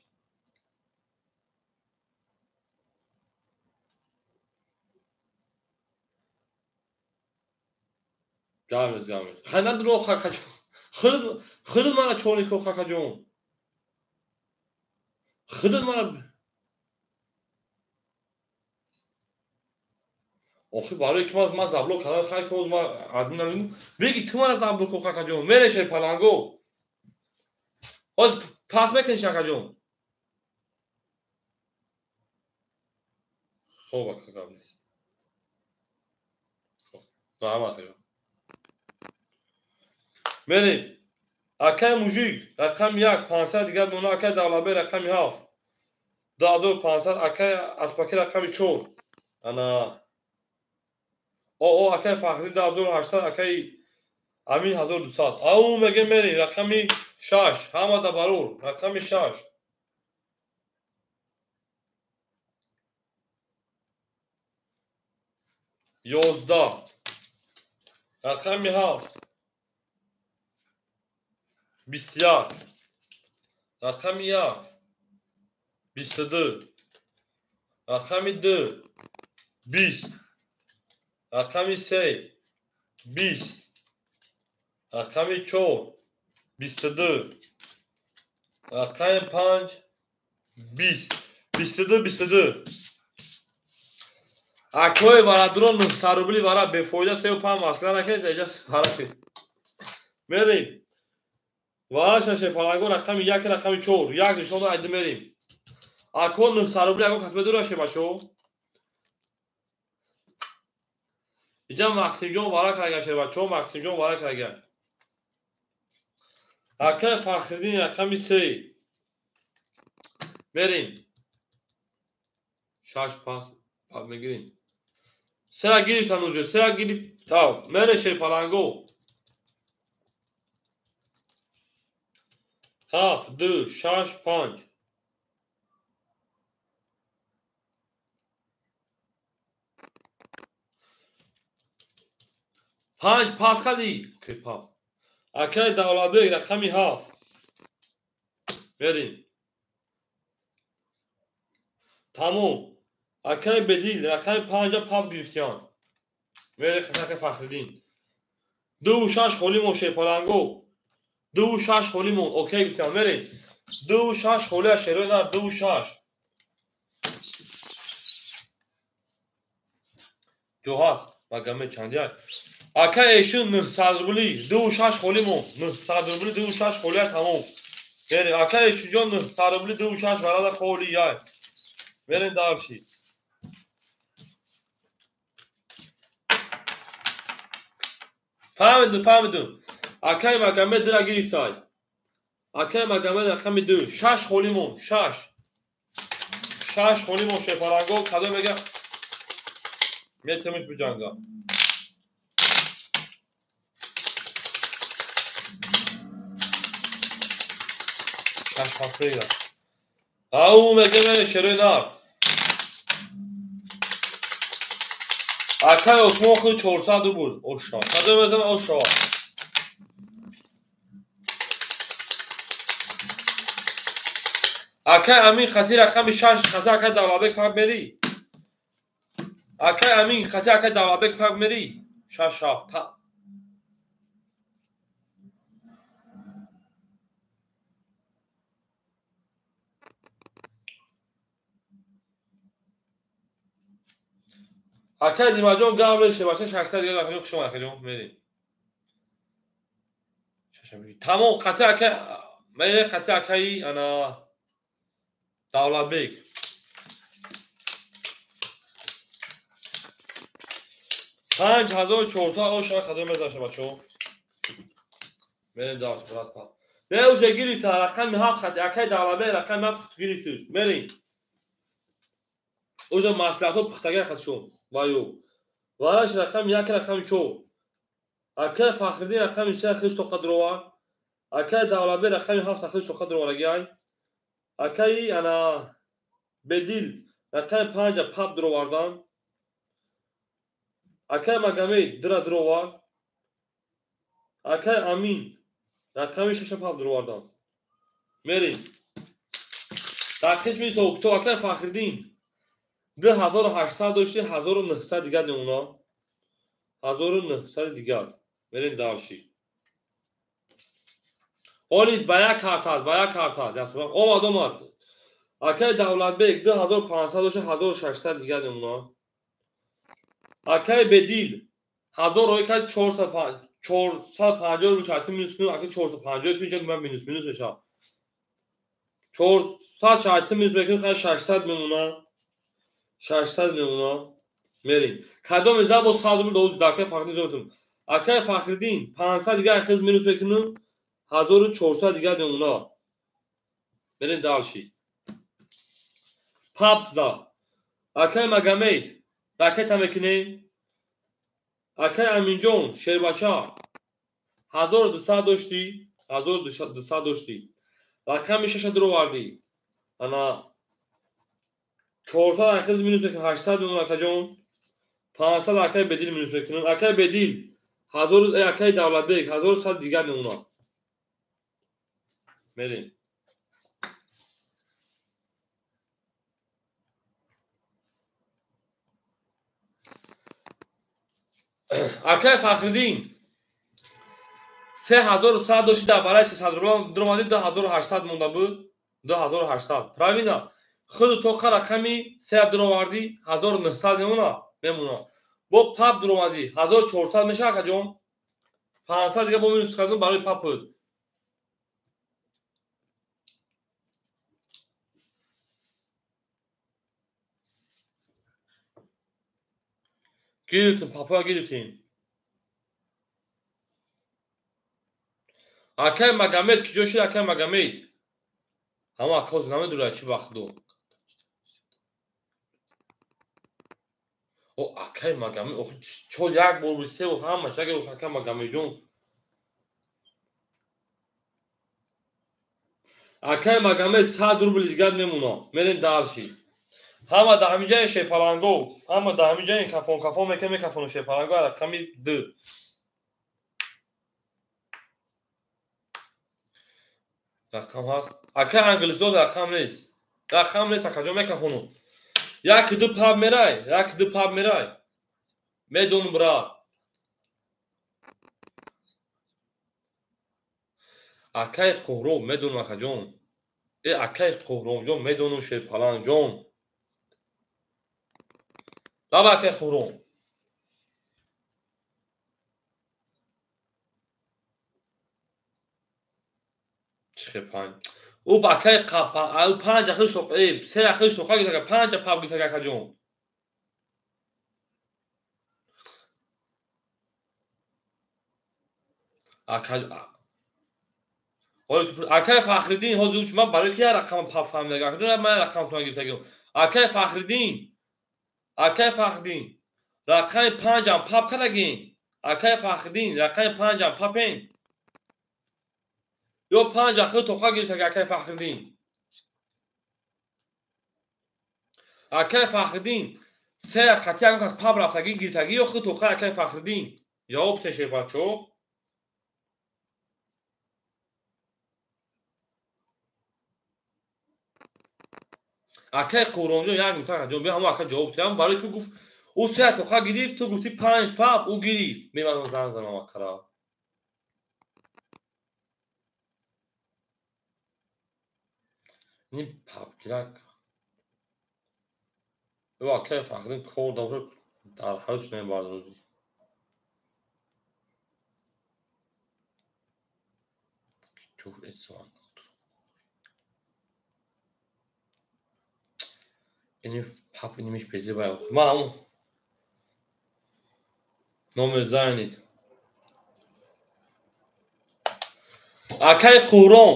Гап нест, гап нест. Хай надуро акаҷон. Худат мара чорӣ ко акаҷон. Худат мара охи барои ки ман заблок кардам, хай ки ман админ намегӯм. Беги ту мара заблок ко акаҷон. Мереше паланго. Ҳозир пас мекуниш акаҷон. Хоб ака гап нест. Раҳмат акаҷон. Мерем. Акай Мужик рақами 1 500 дигар мемона. Акай Давлатбек рақами 7 2500. Акай Аспакӣ рақами 4. Ана о акай Фахриддин 2800. Акай Амин 1200. Ау мегем мерем рақами 6. Ҳама да барор рақами 6. 11, рақами 7, 21, рақами 1, 22, рақами 2, 20, рақами 3, 20, рақами 4, 22, рақами 5, 20, 22, 22. Акои варадуро 900 рубли вара бефоида 35 масъала накунед, иҷа вара шед. Мерем. Вара шаше паланго рақами 1, рақами 4, 1 нишон айди мерем. Ако 900 рубли ако кас медура ше бачо. Иҷа Максимҷон вара карга ше бачо, Максимҷон вара карга. Ака Фахриддин рақами 3. Мерем. 6 пас мегирем. Сера гирифтан уже, сера гирифт. Тав, мере ше паланго. 7, 2, 6, 5. 5 пас кардӣ? Крепап. Акай Давлатбек рақами 7. Мерем. Тамом. Акай Бедил рақами 5 пап гирифтиян. Мере хатаки Фахриддин. 2 6 холӣ мон шерпаланго. 2 6 холӣ мон. Окей гуфтиян. Мерем. 2 6 холӣ аз шерои нар 2 6. Ҷо ҳаст. Магаме чандия. Ака эшин 900 рубли 2 6 холӣ мон. 900 рубли 2 6 холия тамом. Мерем. Ака эшинҷон 900 рубли 2 6 варада холӣ яй. Мерем дарши. Фаҳмидум, фаҳмидум. Акай Магаме 2 гирифтай. Акай Магаме рақами 2. 6 холӣ мон. 6. 6 холӣ мон шерпаланго. Кадом мега метавониш биҷанга. Шаш ҳафт мегирад. Ау мега мере шерои нар. Акай Осмон худ 400 буд. Оша. Кадом мезана оша. Акай Амин хати рақами 6 хати акай Давлатбек пак мери. Акай Амин хати акай Давлатбек пак мери. 6 7. Акай Димаҷон гап реше бача 600 дига дахил хуш омад акаҷон мерем. Тамом қати акай мере қати акаи ана Давлатбек. 5400 оша қадам мезаша бачо. Мерем дарс брат па. Не уже гирифта рақами 7 қати акай Давлатбек рақами 7 гирифтиш. Мерем. Уже маслиҳатҳо пухтагар хатшон. Ваю. Вараш рақами 1 рақами 4. Акай Фахриддин рақами 3 хиш тоқа дурова. Акай Давлатбек рақами 7 хиш тоқа дуроварагиай. Акаи ана Бедил рақами 5 пап дуровардан. Акай Магомед 2 дуровар. Акай Амин рақами 6 пап дуровардан. Мерем. Дар қисми ҳисобкитоб акай Фахриддин 2800 дошти, 1900 дигар намуна. 1900 дигар. Мерем дарши. Оли ба як картад, ба як картад. Омад, омад. Акай Давлатбек 2500 дошти, 1600 дигар намуна. Акай Бедил 1000 рой кард 450 рубл чати минус кунем, акай 450 кунем, ман минус минус мешавам. 400 чати минус мекунем, хай 600 мемона. 600 мемона. Мерем. Кадом мезад бо 100 рубл доз дакай Фахриддин зотум. Акай Фахриддин 500 дигар хел минус мекунем, 1400 дигар мемона. Мерем дарши. Пап да. Акай Магомед ракета мекунем. Акай Аминҷон шербача 1200 дошти, 1200 дошти. Рақами 6 дуровардӣ. Ана 400 ахир минус мекунем, 800 мемона акаҷон. 500 акай Бедил минус мекунам. Акай Бедил 1000, акай Давлатбек 1100 дигар мемонад. Мерем. Акай Фахриддин 3100 дошти, дар барои 300 рубл дуромадӣ, 2800 монда буд. 2800. Правильно? Худу тоқа рақами 3 дуровардӣ, 1900 мемонад, мемонад. Бо пап дуромадӣ, 1400 мешавад, акаҷон. 500 дига бо минус кардам барои пап буд. Гирифтем, папа гирифтем. Акай Магомед киҷо шуд, акай Магомед? Ҳама акоз намедурад, чӣ вақтду. О, акай Магомед, охи чор як бор буд, се бор, ҳамаш як бор, акай Магомедҷон. Акай Магомед 100 рубл дигар мемонад. Мерем дарши. Ҳама дар ҳамин ҷаи шерпаланго, ҳама дар ҳамин ҷаи кафон кафон мекунем, мекафону шерпаланго рақами 2. Рақам ҳаст. Акай англисот рақам нест. Рақам нест, акаҷон, мекафону. Як ду паб мерай, як ду паб мерай. Медонум, брат. Акай Қуҳроб медонум, акаҷон. Э, акай Қуҳробҷон медонум, шерпалангҷон. Лаба акай Қуҳроб. Чихе панҷ. Ӯ акай ӯ панҷ ахир шоқ, э, се ахир шоқа гирифта, панҷ паб гирифта, акаҷон. Акай Фахриддин ҳозир уч ман барои ки як рақам паб фаҳмида, акаҷон, ман як рақам тона гирифтагим. Акай Фахриддин, акай Фахриддин, рақами панҷам паб кардагин. Акай Фахриддин, рақами панҷам папен. Ё панҷ ахир тоқа гирифтаги, акай Фахриддин. Акай Фахриддин, се қати ягон кас паб рафтагӣ гирифтагӣ ё худ тоқа, акай Фахриддин? Ҷавоб теше, бачаҳо. Акай Қурбонҷон, як минута, акаҷон, биё ҳамо ака ҷавоб тиҳам, барои ки гуфт ӯ се тоқа гирифт, ту гуфтӣ панҷ паб ӯ гирифт. Меман занг занам акара. Ни пабгирак. Ӯ акай Фахриддин кор дорад, дар ҳавш намебарад. Ҷуръат зан. Ини пап инимиш безебай. Ман ҳамон номер занед. Акай Қурон,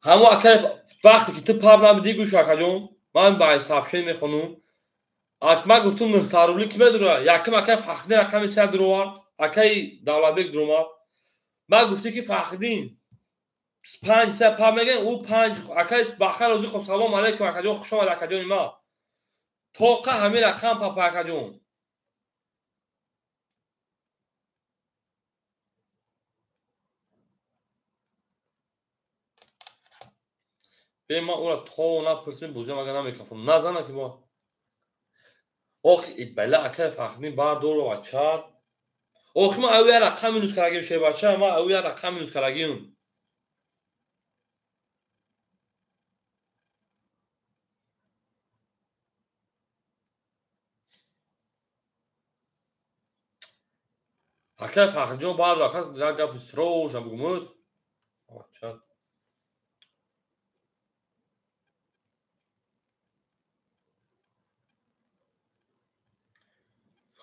ҳамо акай вақте ки ту паб набудӣ, гӯш, акаҷон, ман ба сообщение мехонум. Ман гуфтум 900 рубли ки медура? Якум акай Фахриддин рақами се дуровард, акай Давлатбек дуромад. Ман гуфтӣ ки Фахриддин панҷ се паб мегӯям, ӯ панҷ. Акай Бахар Розиқов, салом алейкум, акаҷон, хуш омад, акаҷони ман. Тоқа ҳамин рақам папа, акаҷон. Бе ман ӯра то напурсим, бозиам ага намекафам. Назана ки мо. Ох, бала акай Фахриддин бардор бача. Ох, ман ӯ як рақам минус кардагим, шербача, ман ӯ як рақам минус кардагим. Акай Фахридҷон бардор, ака як гапи срочно бугумуд. Бача.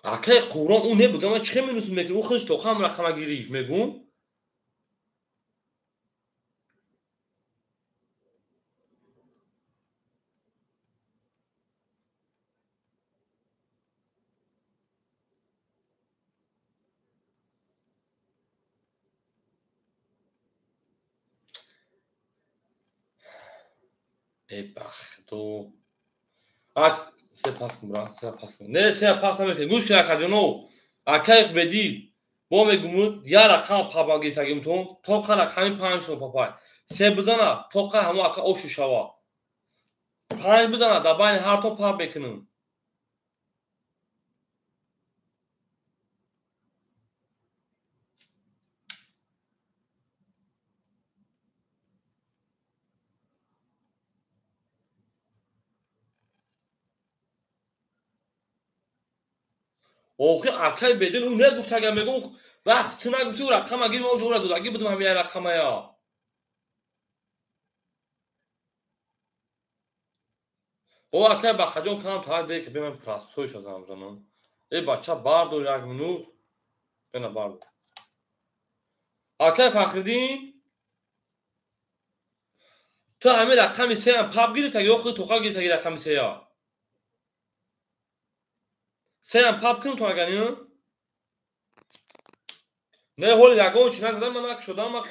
Акай Қурон ӯ небугам, ман чӣ минус мекунам? Ӯ худаш тоқам рақама гирифт, мегӯм. Э, бахто. Се пас кун, брат, се пас кун. Не, се пас намекунем. Гӯш кун, акаҷоно. Акаи бедил. Бо мегумуд, я рақам папа гирифтагимтон, тоқа рақами панҷшон папай. Се бизана, тоқа ҳамо ака ошу шава. Панҷ бизана, дар байни ҳартон пап мекунем. Охи акай бедил ӯ негуфт, агар мегум вақти ту нагуфти, ӯ рақама гир, ма ӯра додагӣ будум ҳамин рақамая. О акай Бахаҷон канам талак де ки беман простой шадам занам. Э бача бардор як минут. Бена бардор. Акай Фахриддин ту ҳамин рақами сеям пап гирифтагӣ ё худ тоқа гирифтагӣ рақами сея? Сеям пап кунам то агани? Не, ҳоли ягон чи назадам, ман накушодам, ман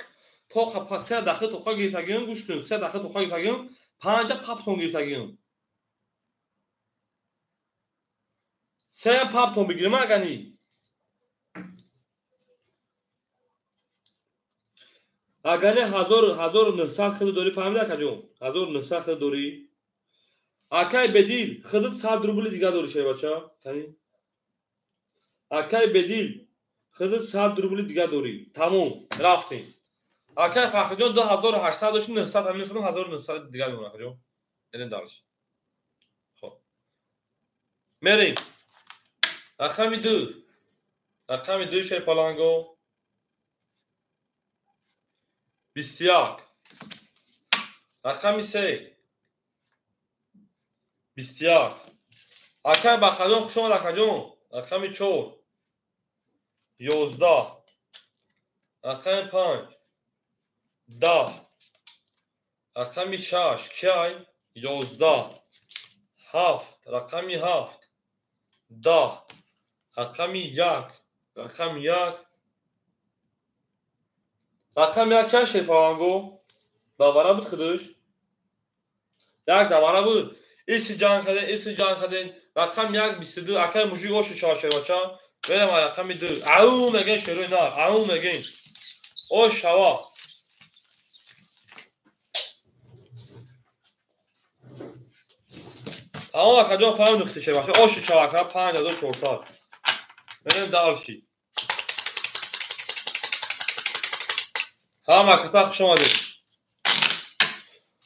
тоқа се дахил тоқа гирифтагиам, гӯш кун, се дахил тоқа гирифтагиам, панҷа паптон гирифтагиам. Сеям паптон бигирам агани. Агани 1900 хиди дорӣ, фаҳмида акаҷон? 1900 хиди дорӣ. Акай Бедил, хидит 100 рубли дига дорӣ, шербача. Кани? Акай Бедил, хидит 100 рубли дига дорӣ. Тамом, рафтем. Акай Фахриҷон 2800 дошт, 900 ҳамин 1900 дига мемонад, акаҷон. Мерем дарш. Хоб. Мерем. Рақами 2. Рақами 2 шерпаланго. 21. Рақами 3. 21. Акай Бахаҷон, хуш омад, акаҷон. Рақами 4. 11. Рақами 5. 10. Рақами 6. Киай? 11. 7. Рақами 7. 10. Рақами 1. Рақами 1. Рақами 1 кай шерпаланго? Давара буд худаш? Як давара буд. Иси ҷанг кардем, иси ҷанг кардем. Рақами 1 22. Акай мужик ошу чор шербача. Берем рақами 2. Ау мегӯем шерои нар, ау мегӯем. Ош шава. Тамом акаҷон, фаҳмид нуқти шербача. Ошу шава ака 5400. Берем дарши. Ҳама каса хуш омадед.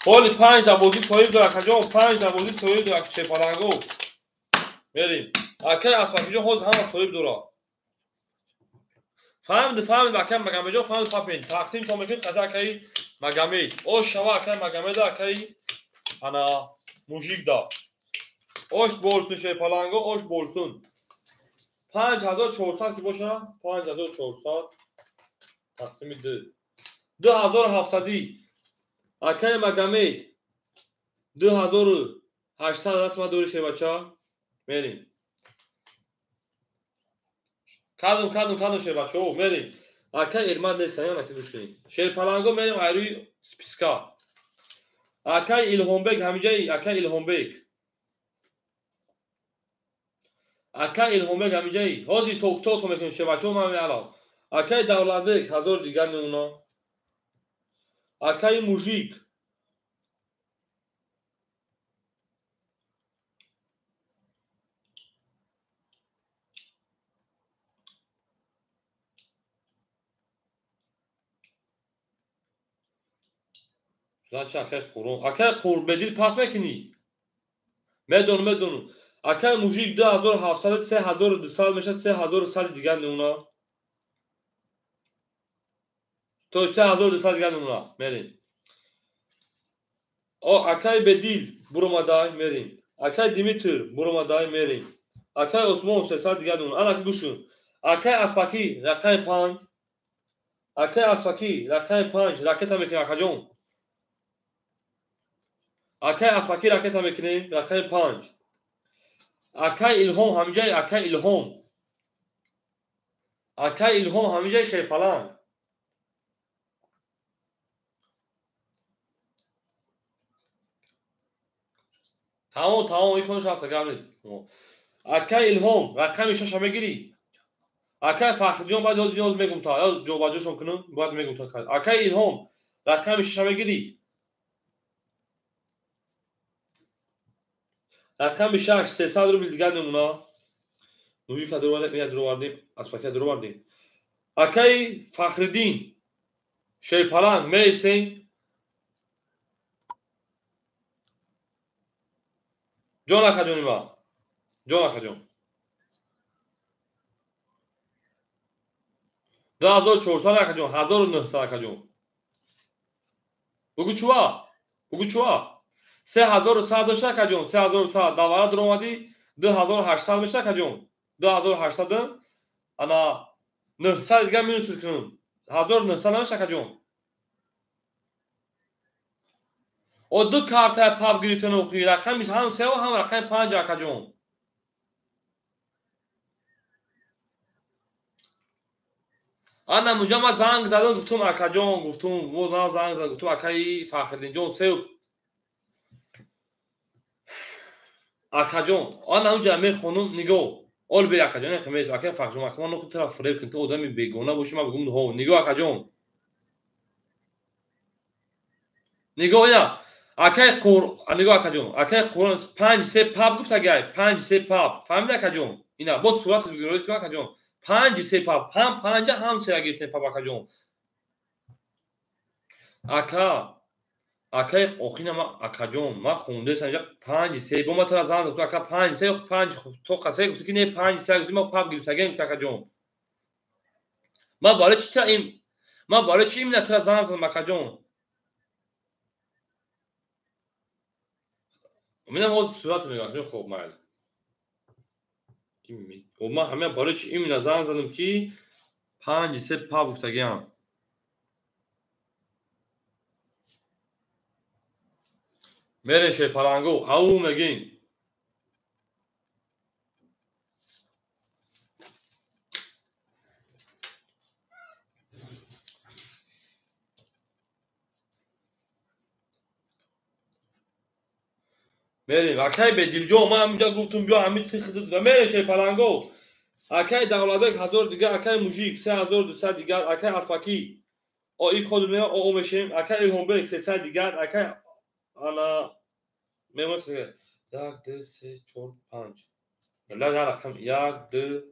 Ҳоли 5 та бозӣ соҳиб дорад, акаҷон, 5 та бозӣ соҳиб дорад шерпаланго. Мерем. Акай Аспакиҷон ҳозир ҳама соҳиб дорад. Фаҳмид, фаҳмид, акай Магамеҷон фаҳмид папен. Тақсим то мекунед қада акаи Магамед. Ош шава акай Магамеда, акаи ана мужик да. Ош болсун шерпаланго, ош болсун. 5400 ки боша, 5400 тақсими 2. 2700 акай Магамед 2800 даст ма дори шербача. Мерем. Кадом, кадом, кадом шербача, о, мерем. Акай Эрмад нест, ё наки гӯш кунед. Шерпаланго мерем айрӯи списка. Акай Илҳомбек ҳамиҷаи, акай Илҳомбек. Акай Илҳомбек ҳамиҷаи. Ҳозир ҳисобкитобто мекунем шербача, ман меалам. Акай Давлатбек 1000 дигар мемона. Акай Мужик. Значит, акай Қурон. Акай Қурбедил пас мекунӣ? Медонам, медонам. Акай Мужик 2700, 3200 меша, 3100 дигар мемона. То 3200 дигар мемона. Мерем. О, акай Бедил буромадай, мерем. Акай Димитр буромадай, мерем. Акай Осмон 300 дигар мемона. Ана ки гӯш кун. Акай Аспакӣ рақами 5. Акай Аспакӣ рақами 5 ракета мекунем, акаҷон. Акай Аспакӣ ракета мекунем, рақами 5. Акай Илҳом ҳамиҷаи, акай Илҳом. Акай Илҳом ҳамиҷаи шерпаланг. Тамом, тамом, иконаш ҳаста, гап нест. Акай Илҳом, рақами шаша мегирӣ? Акай Фахриҷон, баъд ёз ёз мегум та, ёз ҷобаҷошон кунам, баъд мегум та. Акай Илҳом, рақами шаша мегирӣ? Рақами шаш 300 рубл дигар мемона. Мужика дуровардем, ина дуровардем, аз пакет дуровардем. Акай Фахриддин, Шерпаланг меистем. Ҷон акаҷони ма, ҷон акаҷон. 2400 акаҷон, 1900 акаҷон. Бугу чува? Бугу чува? 3100 дошта акаҷон, 3100 давара дуромадӣ, 2800 мешта акаҷон. 2800 ана 900 дигар минус кунам. 1900 намешта акаҷон. О ду картаи паб гирифтан охи, рақами ҳам сеу ҳам рақами панҷ акаҷон. Ана мунҷа ман занг задам, гуфтум акаҷон, гуфтум, ман занг задам, гуфтум акаи Фахриддинҷон сеу акаҷон. Ана унҷа мехонум, нигоҳ. Ол бе акаҷон, хемес акаи Фахрҷон, ака ман нохуд тара фиреб кун, ту одами бегона бошӣ, ман бигум ҳо, нигоҳ акаҷон. Нигоҳ ина, акаи Қур, нигоҳ акаҷон, акаи Қуръон 5-3 паб гуфт агай, 5-3 паб. Фаҳмиди акаҷон? Ина, боз сурат бигиред кун акаҷон. 5-3 паб, ҳам 5 ҳам 3 гирифтем паб акаҷон. Ака, акаи охина ма акаҷон, ма хондесам инҷа 5-3, бо ма тара занг гуфтам ака 5-3, 5 то қасай гуфти ки не 5-3 гуфти ма паб гирифтагем гуфт акаҷон. Ма барои чи тара ин, ма барои чи имна тара занг задам акаҷон? Минам ҳозир сурат мегӯям, хоб майли. Ман ҳамин барои чи имна занг задам ки 5-3 паб гуфтагиам. Мерем Шерпалангу, ау мегин. Мерем, акай Бедилҷон, ман ҳаминҷа гуфтум биё ҳамин тихидут. Мерем Шерпалангу. Акай Давлатбек 1000 дигар, акай Мужик 3200 дигар, акай Аспакӣ. О ик ходу мео, о мешем, акай Илҳомбек 300 дигар, акай ана мемонем 1 2 3 4 5. Ла я рақам 1 2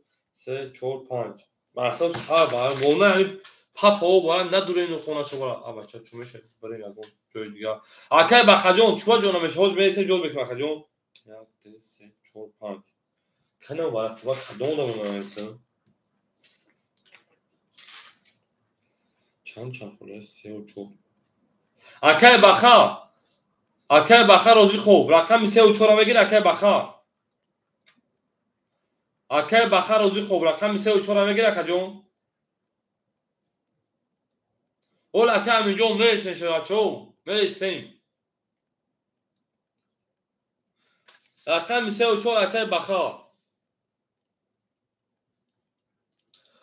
3 4 5. Ман асос сар бар, вона ҳамин папа о барам надурем хонашо бара. А бача чу мешад? Барем ягон ҷои дигар. Акай Бахаҷон, чува ҷона мешад? Ҳозир меистем ҷо мекунем Бахаҷон. 1 2 3 4 5. Канам варақ ва кадом одам меистем? Чанд чанд хӯла 3 4. Акай Баха. Акай Баха розӣ хоб. Рақами 3 ва 4 мегир акай Баха. Акай Баха розӣ хоб. Рақами 3 ва 4 мегир акаҷон. Ол акай Аминҷон меистем шерачо, меистем. Рақами 3 ва 4 акай Баха.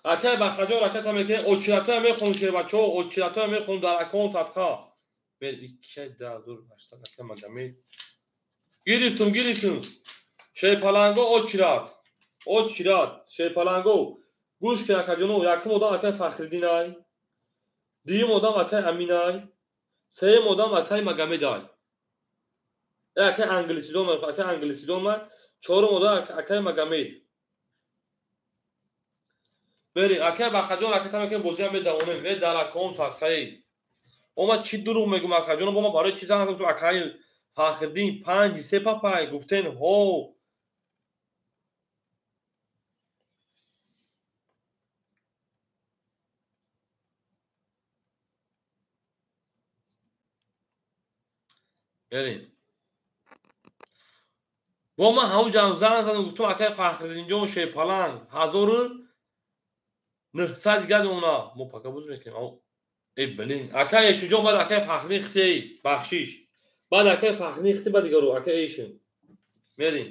Акай Бахаҷон раката мекунем, очиратоя мехонем шербачо, очиратоя мехонем дар акон садқа. Бер 2 2800 ака Магомед. Гирифтум, гирифтум. Шерпаланго очират. Очират, Шерпаланго. Гӯш кун акаҷоно, якум одам акай Фахриддинай. Дуюм одам акай Аминай. Сеюм одам акай Магомедай. Акай англисидон, акай англисидон ман. Чорум одам акай Магомед. Бери, акай Бахаҷон раката мекунем, бозиам медавонем. Э даракон садқаи. О ман чӣ дурӯғ мегӯм акаҷон, бо ман барои чӣ занг задам акай Фахриддин 5-3 папай гуфтен ҳо. Берин. Бо ман ҳамун ҷанг занг задам гуфтум акай Фахриддинҷон Шерпаланг 1900 дигар мемона. Мо пака боз мекунем. Э блин, акай Эшуҷон баъд акай Фахриддин хитей, бахшиш. Баъд акай Фахриддин хити баъд дигару акай Эшун. Мерин.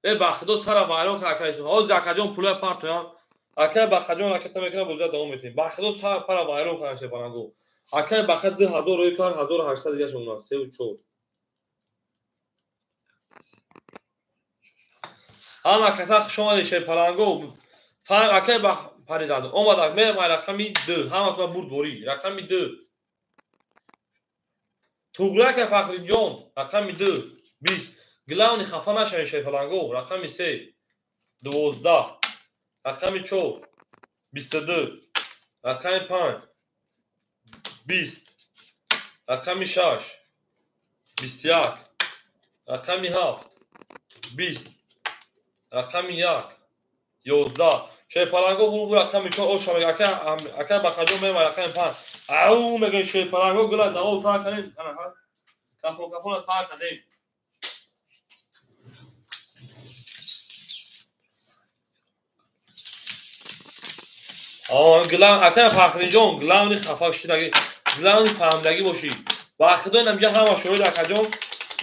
Э бахшидо сара вайрон кард акай Эшун. Ҳозир акаҷон пулай партоян. Акай Бахаҷон ракета мекунад, бозия давом метиҳем. Бахшидо сара пара вайрон кард Шерпалангу. Акай Баха 2000 рӯй кард, 1800 дигар мемона. 3 ва 4. Ҳама каса хуш омадед шерпаланго. Фаҳм акай ба паридан. Омадак мерам ай рақами 2. Ҳаматона бурдборӣ. Рақами 2. Туғрака Фахриддинҷон, рақами 2, 20. Главни хафа нашавед шерпаланго. Рақами 3, 12. Рақами 4, 22. Рақами 5, 20. Рақами 6, 21. Рақами 7, 20. Рақами 1, 11. Шерпаланго бурбур рақами 4 оша мега. Ака Бахаҷон мема рақами 5. Ау мега шерпаланго гула даво та канем. Кафо кафона сар кадем. Ака Фахриддинҷон, главни хафа шудаги, главни фаҳмдагӣ бошӣ. Ба худо инам ҷа ҳама шоҳид акаҷон.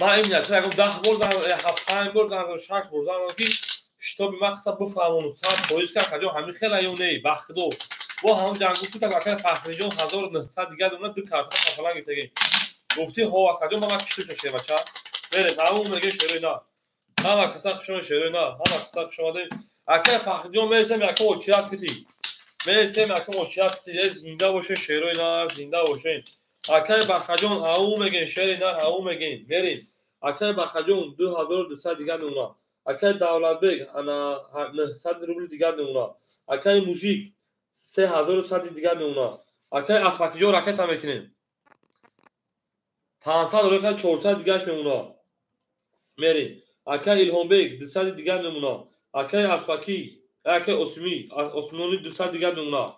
Ман ин нятра ягон 10 бор занг, 5 бор занг, 6 бор занг ки шитоби ман хата бифаҳмону 100% ки акаҷон ҳамин хела ё не, ба худо. Бо ҳамон ҷанг гуфту так ака Фахриддинҷон 1900 дигар дона ду карта хафалан гирифтагӣ. Гуфти ҳо акаҷон ман кишту шебача. Мерем, ҳамон меге шерои на. Ҳама каса хуш омадед шерои на. Ҳама каса хуш омадед. Ака Фахриддинҷон мересем яко очират кити. Мересем яко очират кити. Зинда боше шерои на, зинда боше. Акай Бахаҷон ау мегем шери нар ау мегем. Мерем. Акай Бахаҷон 2200 дигар мемона. Акай Давлатбек ана 900 рубли дигар мемона. Акай Мужик 3100 дигар мемона. Акай Аспакиҷон ракета мекунем. 500 рубли 400 дигарш мемона. Мерем. Акай Илҳомбек 200 дигар мемона. Акай Аспаки, акай Осми, Осмони 200 дигар мемона.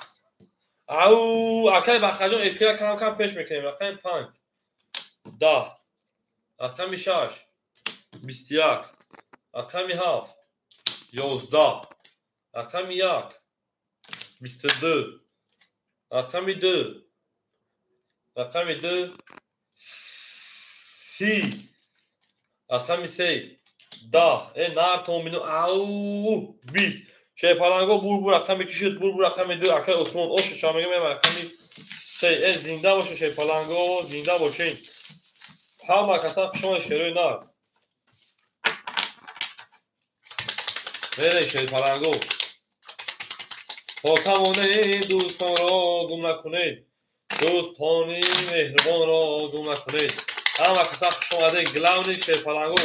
Ау, акай Бахаҷон эфира кам кам пеш мекунем. Рақами 5, 10, рақами 6, 21, рақами 7, 11, рақами 1, 22, рақами 2, рақами 2, 30, рақами 3, 10, нар томину, ау, 20. Шерпаланго бурбур рақами кишид, бурбур рақами 2, акай Осмон оша ча мегем, рақами 3. Зинда боше шерпаланго, зинда бошен. Ҳама каса хуш омадед шерои нар. Мерем шерпаланго. Хотамоне дӯстонро гум накунед. Дӯстони меҳрубонро гум накунед. Ҳама каса хуш омадед. Главни шерпаланго.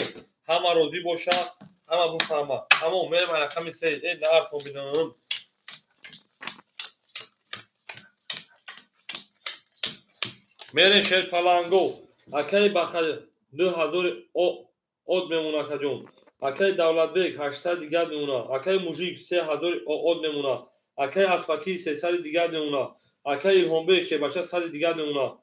Ҳама розӣ бошад, ҳама бифаҳма. Тамом, мерем рақами 3. Нартон бидонам. Мерем шерпаланго. Акай Баха 2000 од мемона акаҷон. Акай Давлатбек 800 дигар мемона. Акай Мужик 3000 од мемона. Акай Аспаки 300 дигар мемона. Акай Илҳомбек шербача 100 дигар мемона.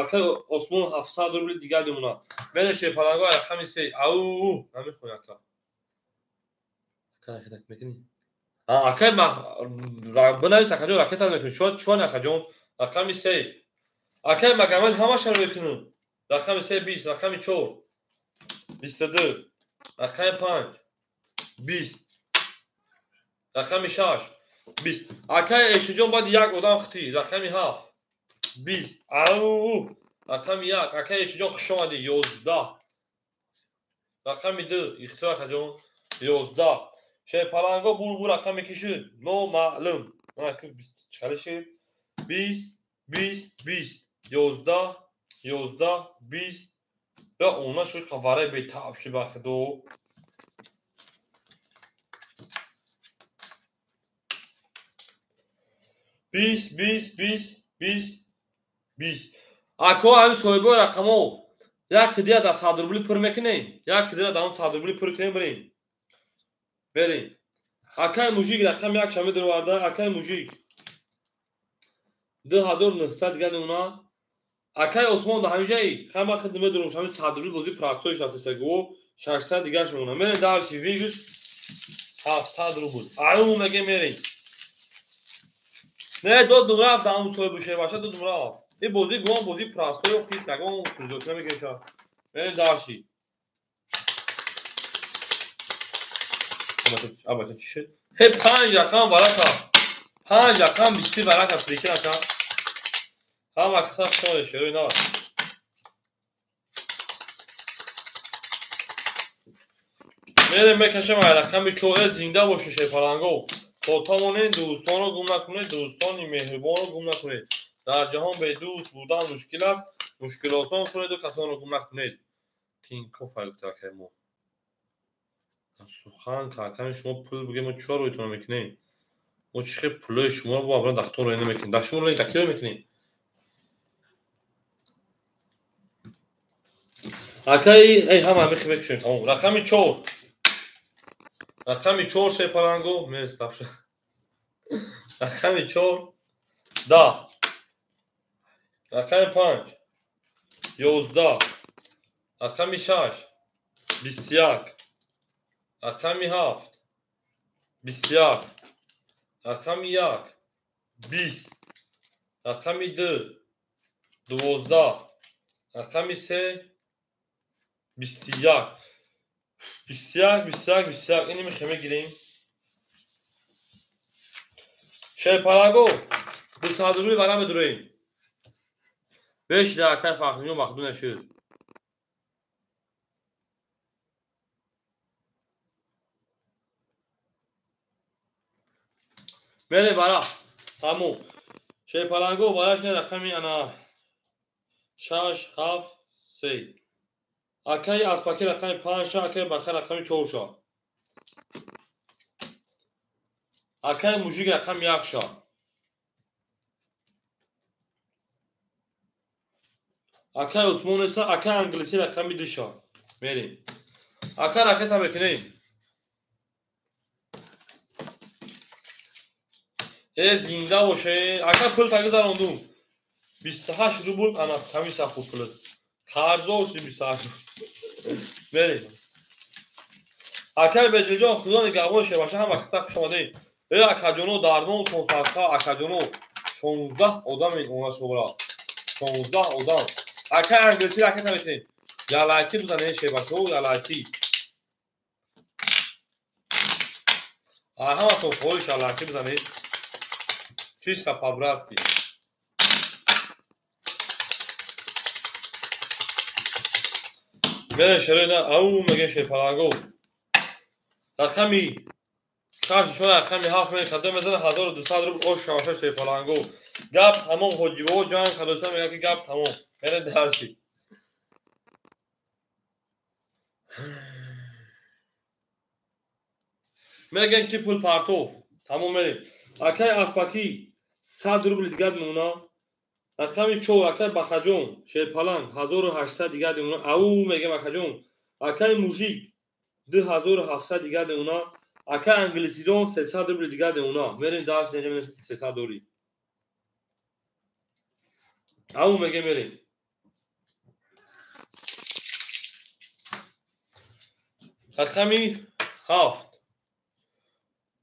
Акай Осмон 700 рубли дигар мемона. Мерем шерпаланго рақами 3. Ау, намехоҳӣ ака. Ака ракета мекунӣ? Акай бинавис акаҷон ракета мекунӣ. Чуан акаҷон? Рақами 3. Акай Магомед ҳамашаро мекунам. Рақами 3 20, рақами 4 22, рақами 5 20, рақами 6 20. Акай Эшиҷон баъд як одам хитӣ. Рақами 7 20. Ау, рақами 1. Акай Эшиҷон хуш омадӣ. 11. Рақами 2 ихтиёр акаҷон 11. Шерпаланго бурбур рақами кишид номаълум. Чале шид? 20 20 20 11 11 20. Я она шуй хаваре бетаб ши бахдо. 20 20 20 20 20. Ако ҳамин соҳибои рақамо як дия да 100 рубли пур мекунем, як дия да он 100 рубли пур кунем, бирем. Берем. Акай Мужик рақами 1 шами дароварда, акай Мужик 2900 дигар мемона. Акай Осмон да ҳамин ҷаи ҳама хид медурум, ҳамин 100 рубли бозӣ прасои шастагиво 600 дигарш мемона. Мерем дарши вигш 700 рубл. Ау меге мерем. Не додум рафт ҳамун соҳибу шербача додум рафт. Ин бозӣ гумон бозӣ прасои хит ягон сузот намекеша. Мерем дарши. Абача чӣ шуд? Ҳе 5 рақам барака. 5 рақам 20 барака прикин ака. Ҳама каса хуш омадед шерои нар. Мерем мекашем ай рақами 4 зинда боше шерпаланго. То тавонед дӯстонро гум накунед, дӯстони меҳрубонро гум накунед. Дар ҷаҳон бедӯст будан мушкил аст, мушкил осон кунеду касонро гум накунед. Тинкоф ай гуфта акай мо. Сухан каками шумо пул бигем, мо чиро рӯйтона мекунем? Мо чӣ хел пулои шуморо бо абран дахтон рӯй намекунем? Дар шумо рӯй дакиро мекунем? Акаи эй ҳама мехи мекушем тамом. Рақами 4. Рақами 4 шерпаланго, мерси тафша. Рақами 4 10. Рақами 5 11. Рақами 6 21. Рақами 7 21. Рақами 1 20. Рақами 2 12. Рақами 3 21. 21 21 21. Ини мехе мегирем. Шерпаланго 200 рубли вара медуроем. Беш акай Фахриддин махдум нашуд. Мерем вара. Тамом. Шерпаланго вараш рақами ана 6 7 3. Акай аспаки рақами 5 ша, акай баха рақами 4 ша. Акай мужик рақами 1 ша. Акай Усмон эса, акай англиси рақами 2 ша. Мерем. Акай ракета мекунем. Э зинда боше. Акай пул тагизарондум. 28 рубл ана ҳамиса хуб пулат. Қарзо шуди 28. Мерем. Акай Бедлиҷон худо нигаҳбон шеваша ҳама каса хуш омадед. Э акаҷоно дармон тон садқа акаҷоно 16 одам она шобра. 16 одам. Акай англиси ракета мекунем. Ялайки бизанед шевашо ялайки. Ҳаматон хоҳиш ялайки бизанед. Чисто по-братски. Мерем шерена ау мегем шерпаланго. Рақами 6 шона рақами 7 мерем кадом мезана 1200 рубл ош шаваша шерпаланго. Гап тамом ҳоҷибо ҷанг кадоса мега ки гап тамом. Мерем дарси. Мегем ки пул партов. Тамом мерем. Акай аспаки 100 рубл дигар мемона. Рақами 4 акай Бахаҷон шерпаланг 1800 дигар мемона. Ау мегем Бахаҷон. Акай мужик 2700 дигар мемона. Акай англисидон 300 рубл дигар мемона. Мерем дарс мерем 300 дори. Ау мегем мерем. Рақами 7.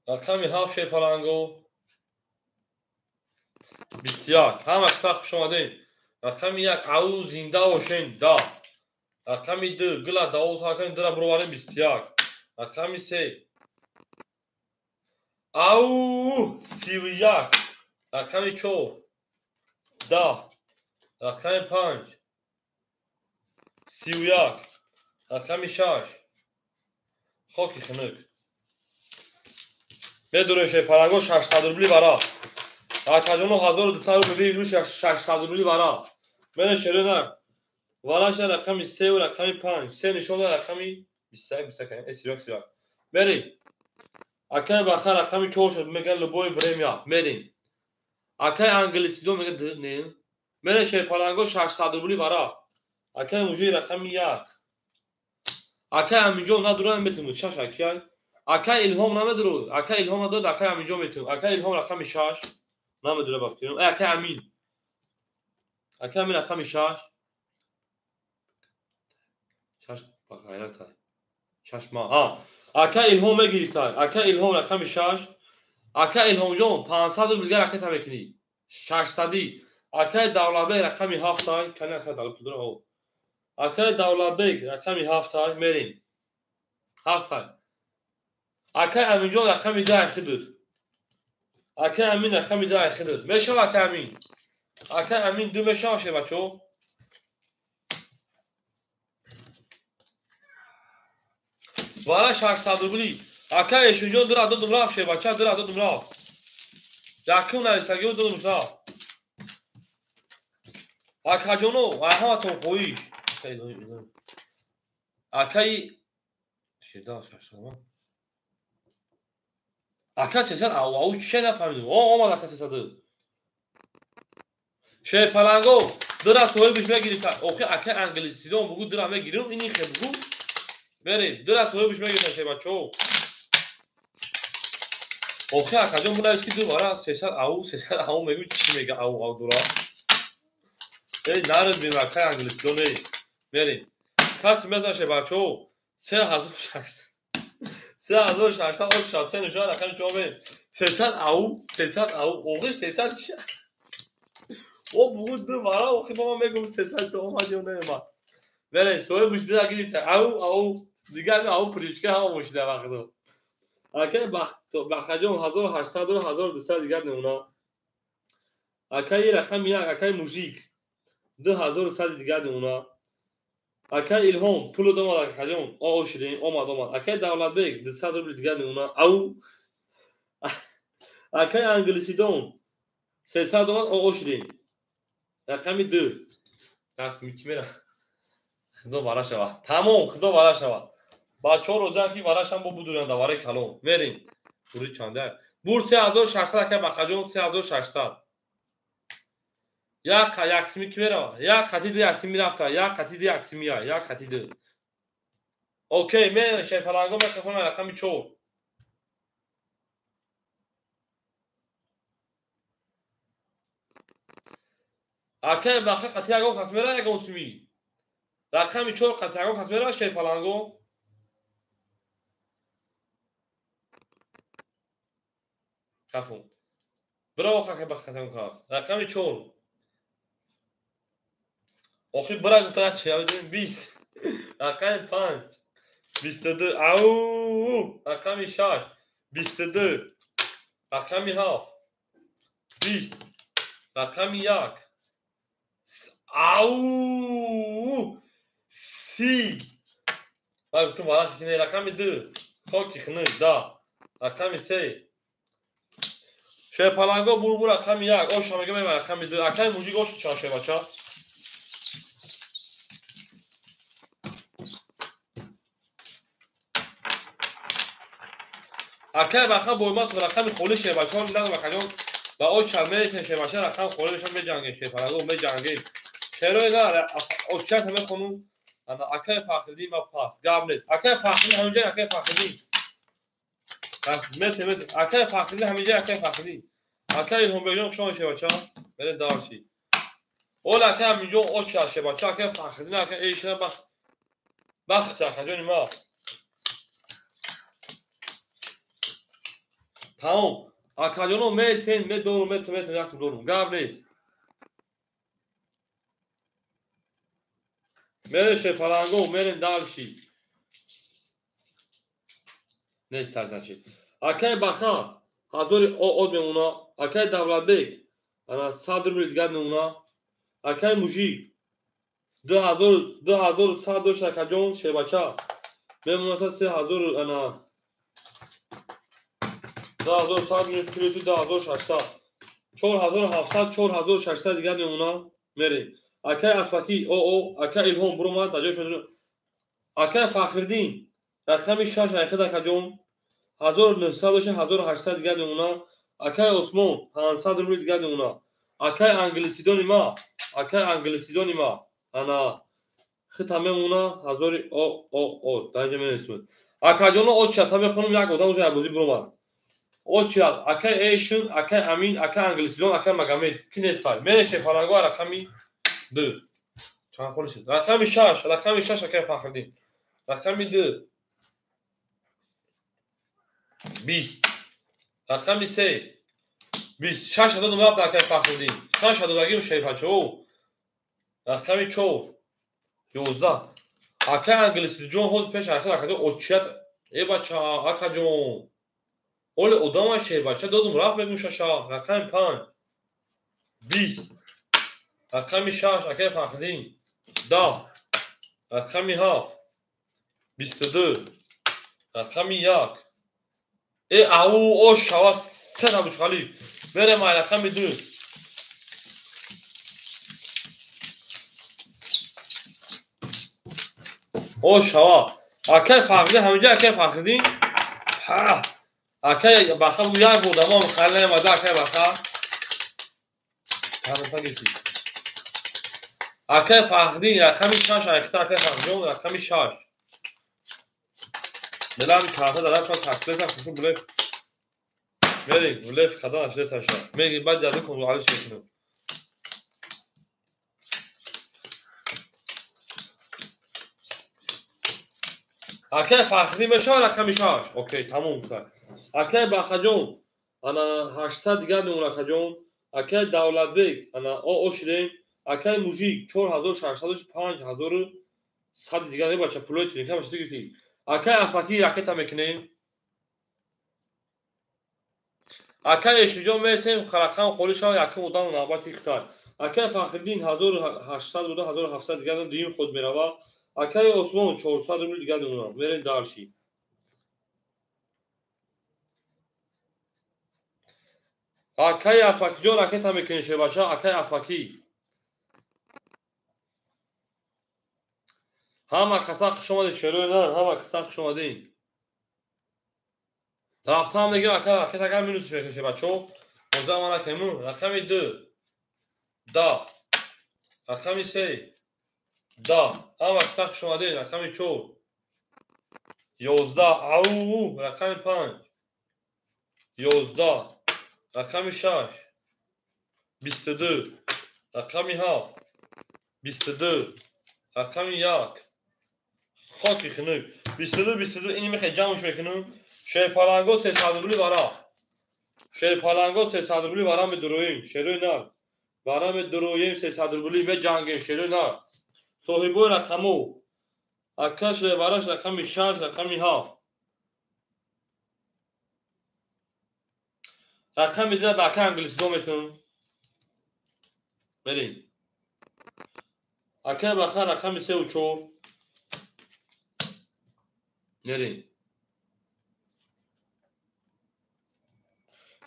Рақами 7 шерпаланго 21. Ҳама каса хуш омадед. Рақами 1 ау зинда бошен 10. Рақами 2 гула давот ҳакам дира бироварем 21. Рақами 3 ау 31. Рақами 4 10. Рақами 5 31. Рақами 6 хоки хунук. Медурем шерпаланго 600 рубли вара. Акаҷоно 1200 рубли 600 рубли вара. Мене шерена вараша рақами 3 ва рақами 5. 3 нишон рақами 21 21 31 31. Мерем. Акай баха рақами 4 шуд мега любое время. Мерем. Акай англисидо мега д не. Мене шерпаланго 600 рубли вара. Акай мужи рақами 1. Акай Аминҷон надурам метунуд 6 акай. Акай Илҳом намедурад. Акай Илҳом надурад, акай Аминҷон метунуд. Акай Илҳом рақами 6 намедурад ба фикрим. Акай Амин. Акай Амин рақами 6. 6 ба ғайрат. Чашма. Акай Илҳом мегирифтай. Акай Илҳом рақами 6. Акай Илҳомҷон 500 рубл дигар ракета мекунӣ. 600. Акай Давлатбек рақами 7. Кани акай Давлатбек ҳо. Акай Давлатбек рақами 7 мерем. 7. Акай Аминҷон рақами 10 хидуд. Акай Амин рақами 10 хидуд. Мешава акай Амин. Акай Амин 2 мешава шебачо. Вара 600 рубли. Ака Эшунҷон дура додум рафт, шербача дура додум рафт. Якум нависагио додум рафт. Акаҷоно, ай ҳаматон хоҳиш. Акаи шерда 600. Ака 300 ау ау че нафаҳмидум. О омад ака 300. Шерпаланго дура соҳибиш мегирифта. Охи ака англисидон бугу дура мегирим, ини хе бугу. Берем, дура соҳибиш мегирифта шербачо. Охи акаҷон бунавис ки ду вара 300 ау 300 ау мегӯ чӣ мега ау ау дура. Эй нарид бим акаи англисидон эй. Берем. Каси мезан шербачо 3600. 3600 ош 63 нишон рақами чо берем. 300 ау 300 ау охи 300 О бугу ду вара охи ба ман мегӯм 300 омад ё наомад. Берем, соҳибиш дура гирифта. Ау ау дигар ау привычка ҳама мошида вақто. Акаи Бахаҷон 1800 дура 1200 дигар намуна. Акаи рақами як, акаи мужик 2100 дигар намуна. Акаи Илҳом пуло омад акаҷон, о шидем, омад омад. Акаи Давлатбек 200 рубли дигар намуна. Ау акаи Англисидон 300 омад, о шидем. Рақами 2. Расми ки мера. Худо бара шава. Тамом, худо бара шава. Бачаҳо розианд ки варашам бо будуранда вараи калон. Мерем. Бури чанда? Бур 3600 ака Бахаҷон 3600. Як яксими ки мерава? Як хати ду яксими рафта, як хати ду яксими я, як хати ду. Окей, мерем шерпаланго мехоҳам рақами 4. Акаи Баха хати ягон кас мера ягон сими. Рақами 4 хати ягон кас мера шерпаланго. Хафун. Браво хака Баха кас. Рақами 4. Охи бира гуфта чи явдем 20. Рақами 5. 22. Ау! Рақами 6. 22. Рақами 7. 20. Рақами 1. Ау! 30. Ман гуфтам вараш ки не рақами 2. Хоки хнук да. Рақами 3. Шерпаланго бур бур рақами 1. Ош ҳамага меба рақами 2. Акаи мужик ош чанд шербача? Акаи Баха боймат рақами холи шербачаҳо милад бакаҷон ба оча мересем шербача рақам холи мешавад меҷангем шерпаланго меҷангем. Шерои на очата мехонум. Ана акаи Фахриддин ма пас гап нест. Акаи Фахриддин ҳаминҷа акаи Фахриддин. Мете мете акаи Фахриддин ҳаминҷа акаи Фахриддин. Акаи Илҳомбекҷон хуш омадед шербача. Берем дарси. Ола акаи ҳаминҷон оча шербача акаи Фахриддин акаи эшна бахт бахт акаҷони ма. Тамом. Акаҷоно месен медорум метум метум яксум дорум. Гап нест. Мерем шерпаланго, мерем дальше. Нест значит. Акаи Баха ҳазори од мемона. Акаи Давлатбек ана 100 рубли дигар мемона. Акаи мужик 2100 дошт акаҷон шербача. Мемона та 3000 ана 2100 плюс 2600. 4700 4600 дигар мемона. Мерем. Акаи Аспакӣ о акаи Илҳом буромад дар ҷояш медонам. Акаи Фахриддин рақами 6 айхид акаҷон 1900 дошт 1800 дигар мемона. Акаи Осмон 500 рубли дигар мемона. Акаи англисидони ма, акаи англисидони ма ана хита мемона 1000 о о о дар инҷа менависем. Акаҷоно очата мехонам як одам уже бозӣ буромад. Очат акаи Эшин, акаи Амин, акаи англисидон, акаи Магомед ки нест фай. Мерем шерпаланго рақами 2. Чанд холи шуд? Рақами 6, рақами 6 акаи Фахриддин. Рақами 2. 20. Рақами 3. 20. 6 додум рафт акаи Фахриддин. 6 додагим шерпачо. Рақами 4. 11. Акаи англисиҷон ҳозир пеш ахир акаҷон очият. Э бача, акаҷон. Оле одама шербача додум рафт мегӯм шаша. Рақами 5. 20. Рақами 6 акаи Фахриддин. 10. Рақами 7. 22. Рақами 1. Э ау ош шава сета бучқали. Берем ай рақами 2. Ош шава. Акай Фахриддин ҳаминҷа акай Фахриддин. Ҳа. Акай Баха бу як буд, аммо хали наомада акай Баха. Танфа гирифтӣ. Акай Фахриддин рақами 6 айхта акай Фахриҷон рақами 6. Дилам карта дар даст ман таксита хушу блеф. Мерим, блеф қадан ашда таша. Меги баъд ҷазо кун алиш мекунам. Акай Фахриддин мешава рақами 6. Окей, тамом. Акай Бахаҷон, ана 800 дигар мемон акаҷон. Акай Давлатбек, ана о шудем. Акай Мужик 4600 5100 дигар бача пулои тринка бача гирифтӣ. Акай Асфаки ракета мекунем. Акай Эшуҷон месем рақам холӣ шава якум одам навбати Хитай. Акай Фахриддин 1800 буда 1700 дигар дуюм худ мерава. Акай Осмон 400 рубл дигар мемонад. Мерем дарши. Акай Асфакиҷон ракета мекунем шебача. Акай Асфаки. Ҳама каса хуш омадед шерои нар, ҳама каса хуш омадед. Рафтам мегӯям ака ракета агар минус мекунем шебачо. Ҳозир ман накунем. Рақами 2. 10. Рақами 3. 10. Ҳама каса хуш омадед. Рақами 4. 11. Ау, рақами 5. 11. Рақами 6. 22. Рақами 7. 22. Рақами 1. Хоки хунук. 22 22 ини мехоҳед ҷамъш мекунам. Шерпаланго 300 рубли вара. Шерпаланго 300 рубли вара медуроем. Шерои нар. Вара медуроем 300 рубли меҷангем шерои нар. Соҳибои рақамо. Ака шервараш рақами 6, рақами 7. Рақами 2 ака англисдо метунам. Мерем. Ака Баха рақами 3 ва 4. Мерем.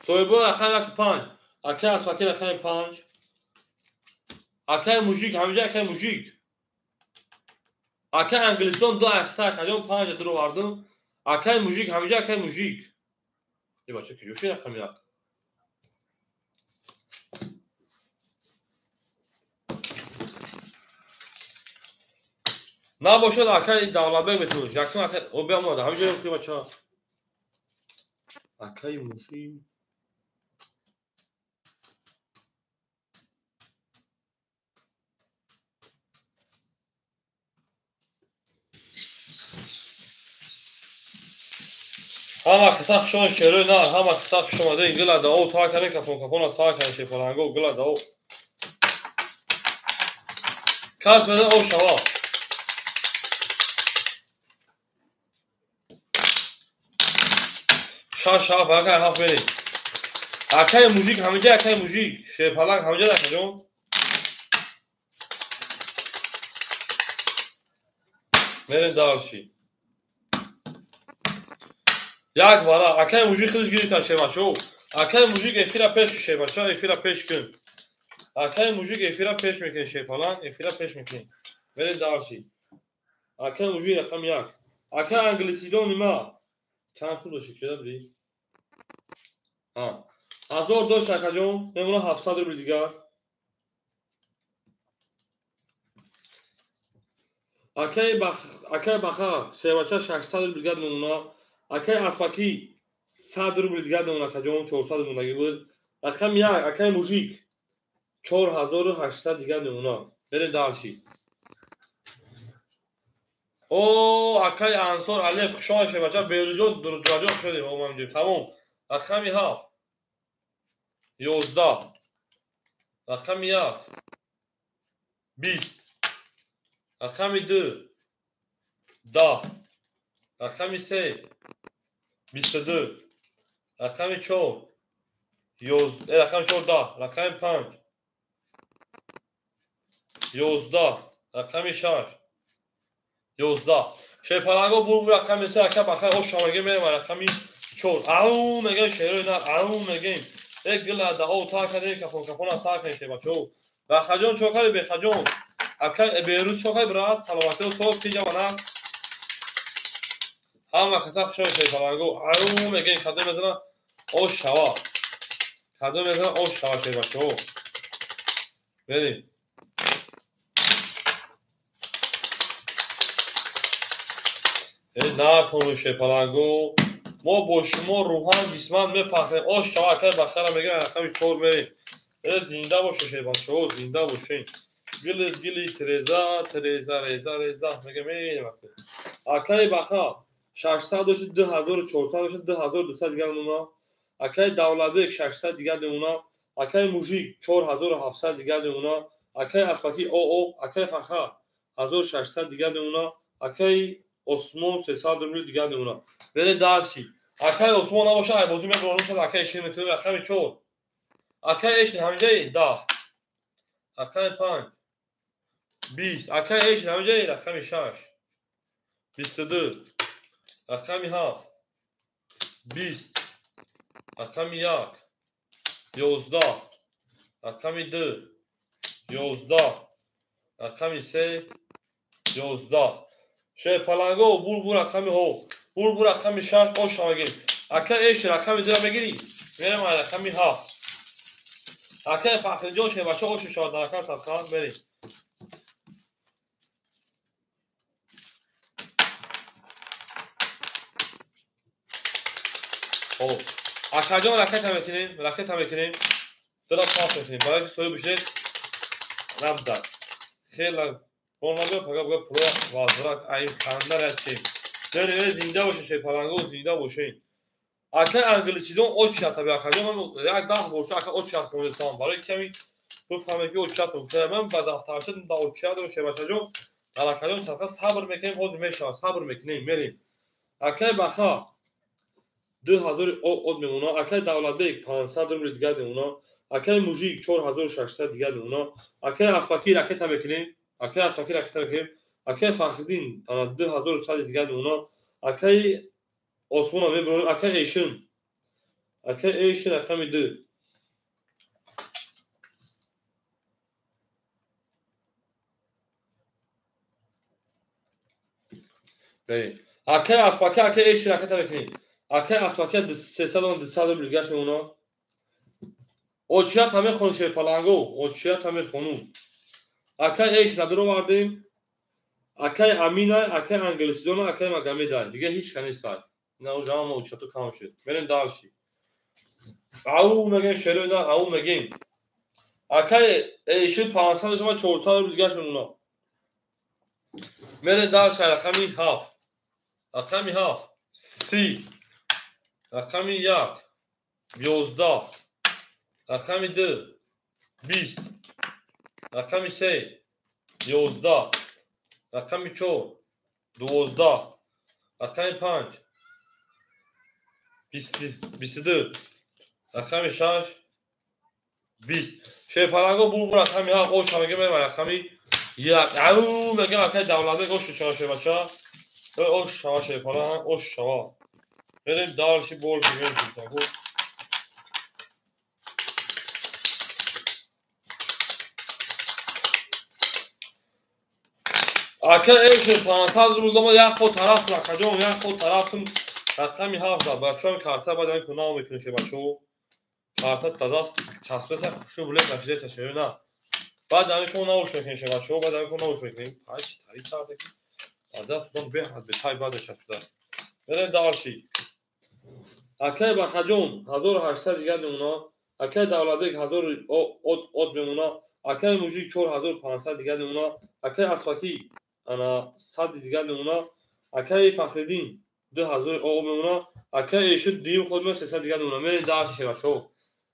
Соҳибои рақами 1 5. Акай Асфаки рақами 5. Акай Мужик, ҳаминҷа акай Мужик. Акай Англистон 2 айхта акаҷон 5 дуро вардум. Акай Мужик, ҳаминҷа акай Мужик. Е бача куҷо шуд рақами 1? Набошад акай Давлатбек метавонад. Якум акай о биамода. Ҳаминҷа ёхи бача. Акай Мужик. Ҳама каса хуш омадед шерои нар, ҳама каса хуш омадед. Гила дао та кане кафон кафона сар кане шепаланго гила дао. Кас мезан о шава. Шаш шава фақат ҳафт мерем. Акай Мужик ҳаминҷа акай Мужик, шерпаланг ҳаминҷа акаҷон. Мерем дарши. Як вара акай Мужик худаш гирифтан шербачо. Акай Мужик эфира пеш шербача, эфира пеш кун. Акай Мужик эфира пеш мекунем шерпаланг, эфира пеш мекунем. Мерем дарши. Акай Мужик рақами 1. Акай англисидони ма. Чанд сум дошти куҷода будӣ? Ҳа. 1000 дошт акаҷон, мемонад 700 рубли дигар. Акай Баха шербача 600 рубли дигар мемонад. Акай Асфаки 100 рубли дигар мемонад акаҷон, 400 мондагӣ буд. Рақами 1 акай Мужик 4800 дигар мемонад. Берем дарши. О, акай Ансор Алиев хуш омадед шербача, Беруҷон Дуруҷаҷон хуш омадед. О, мамҷон, тамом. Рақами 7. 11. Рақами 1. 20. Рақами 2. 10. Рақами 3. 22. Рақами 4. 11, рақами 4 10. Рақами 5. 11. Рақами 6. 11. Шерпаланго бур рақами се ака бахай ош шамаге мерем рақами чор. Ау мегем шерои нар, ау мегем. Э гила да о та каде кафон кафона сар кардем шербачо. Бахаҷон чо кардӣ бехаҷон? Ака Берӯз чо кардӣ брат? Саломатӣ соз ки ҷавона. Ҳама каса хушо шерпаланго. Ау мегем кадом мезана ош шава. Кадом мезана ош шава шербачо. Берем. Накунед шерпаланго. Мо бо шумо рӯҳан ҷисман мефахрем. Ош шава акай бахара мегӯям рақами чор мерем. Зинда боше шербачаҳо, зинда бошен. Гили гили тереза, тереза, реза, реза мегӯям мерем. Акай баха 600 дошт 2400 дошт 2200 дигар мемона. Акай Давлатбек 600 дигар мемона. Акай Мужик 4700 дигар мемона. Акай Аспаки ОО, акай Фаха 1600 дигар мемона. Акай Осмон 300 рубли дигар мемона. Бере дальше. Акай Осмон набоша, ай бозӣ мебарам шад акай Эшин метавонад рақами 4. Акай Эшин ҳамиҷаи 10. Рақами 5. 20. Акай Эшин ҳамиҷаи рақами 6. 22. Рақами 7. 20. Рақами 1. 11. Рақами 2. 11. Рақами 3. 11. Шерпаланго бур рақами ҳо. Бур рақами 6 ош шавагем. Ака Эшин рақами 2 мегирӣ? Мерем ай рақами 7. Акай Фахриҷон шербача ош шавад дар рақами садқа мерем. Хоб. Акаҷон ракета мекунем, ракета мекунем. Дора пас мекунем. Барои ки соҳиб бишед набдад. Хела бонабе пага бага пула вазрат ай ханда рачем. Бере зинда боше шерпаланго зинда боше. Акай англисидон очият таби акаҷон ман як даҳ боша ака очият хондастам. Барои ками бифаҳмем ки очият гуфта ман ба дафтарча да очият дорам шербачаҷон. Дар акаҷон садқа сабр мекунем, ҳозир мешавад, сабр мекунем, мерем. Акай Баха 2000 од мемона, акай Давлатбек 500 рубли дигар мемона, акай Мужик 4600 дигар мемона, акай Аспаки ракета мекунем, акай Аспаки ракета мекунем, акай Фахриддин 2100 дигар мемона, акай Осмона мебарем, акай Эшин, акай Эшин рақами 2. Берем. Акай Аспаки, акай Эшин ракета мекунем. Акай Аспаки 300 200 рубли дигар мемона. Очият ҳаме хон шерпаланго, очият ҳаме хону. Акай Эшин даровардем. Акай Амина, акай Англисидона, акай Магомеда. Дигар ҳеч кас нестай. На уже ҳама очияту кам шуд. Мерем дальше. Ау мегем шерои на, ау мегем. Акай Эшин 500 шума 400 рубли дигар мемона. Мерем дальше рақами 7. Рақами 7. 30. Рақами 1. 11. Рақами 2. 20. Рақами 3. 11. Рақами 4. 12. Рақами 5. 22. Рақами 6. 20. Шерпаланго бур рақами 7 ош ҳамаге мерем рақами 1. Ау мегем акай Давлатбек ош шава шербача. Ош шава шерпаланг, ош шава. Мерем дальше больше мерем таку. Ака Эшин 500 рубл дома як ход тараф акаҷон, як ход тарафтум рақами 7 зад. Бачаҳо карта баъд ин кунав мекунем шебачаҳо. Карта дадаст часпеса хушу билет нашидеса шева на. Баъд ин кун навуш мекунем шебачаҳо, баъд ин кун навуш мекунем. Ай чи тари карта ки дадаст дон беҳад бетай баъд часпеса. Мерем дальше. Акай Бахаҷон 1800 дигар мемона. Акай Давлатбек 1000 од мемона. Акай Мужик 4500 дигар мемона. Акай Аспаки ана 100 дигар мемона. Акай Фахриддин 2000 о мемона. Акай Эшид дуюм худ ме 300 дигар мемона. Мерем дальше шебачаҳо.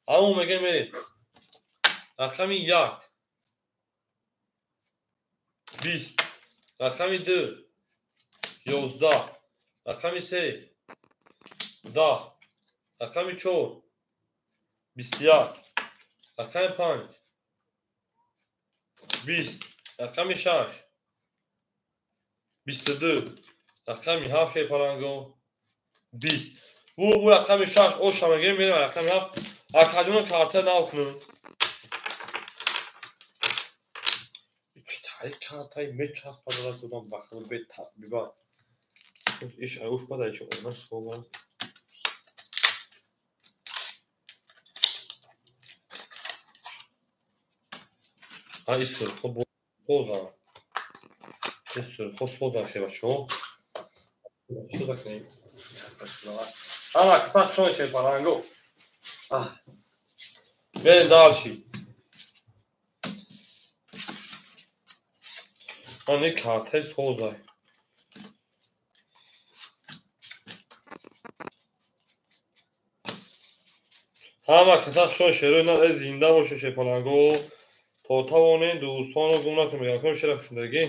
Ау мегем мерем. Рақами 1. 20. Рақами 2. 11. Рақами 3. 10. Рақами 4. 21. Рақами 5. 20. Рақами 6. 22. Рақами 7 шерпаланго 20. Бу рақами 6 оша мегирем, мерем рақами 7. Акаҷона карта нав кунем. Читаи картаи мечаспа дада додам бахил беба. Иш аюш бада ич она шоба. А ис сурхо боза. Ис сурхо соза шева шо. Что так не? Ама каса шо шерпаланго. Мерем дальше. Ани картаи созай. Ҳама каса шо шерои на зинда боше шерпаланго. То тавонед дӯстонро гум накунед. Мегӯям кун шера хушндагӣ.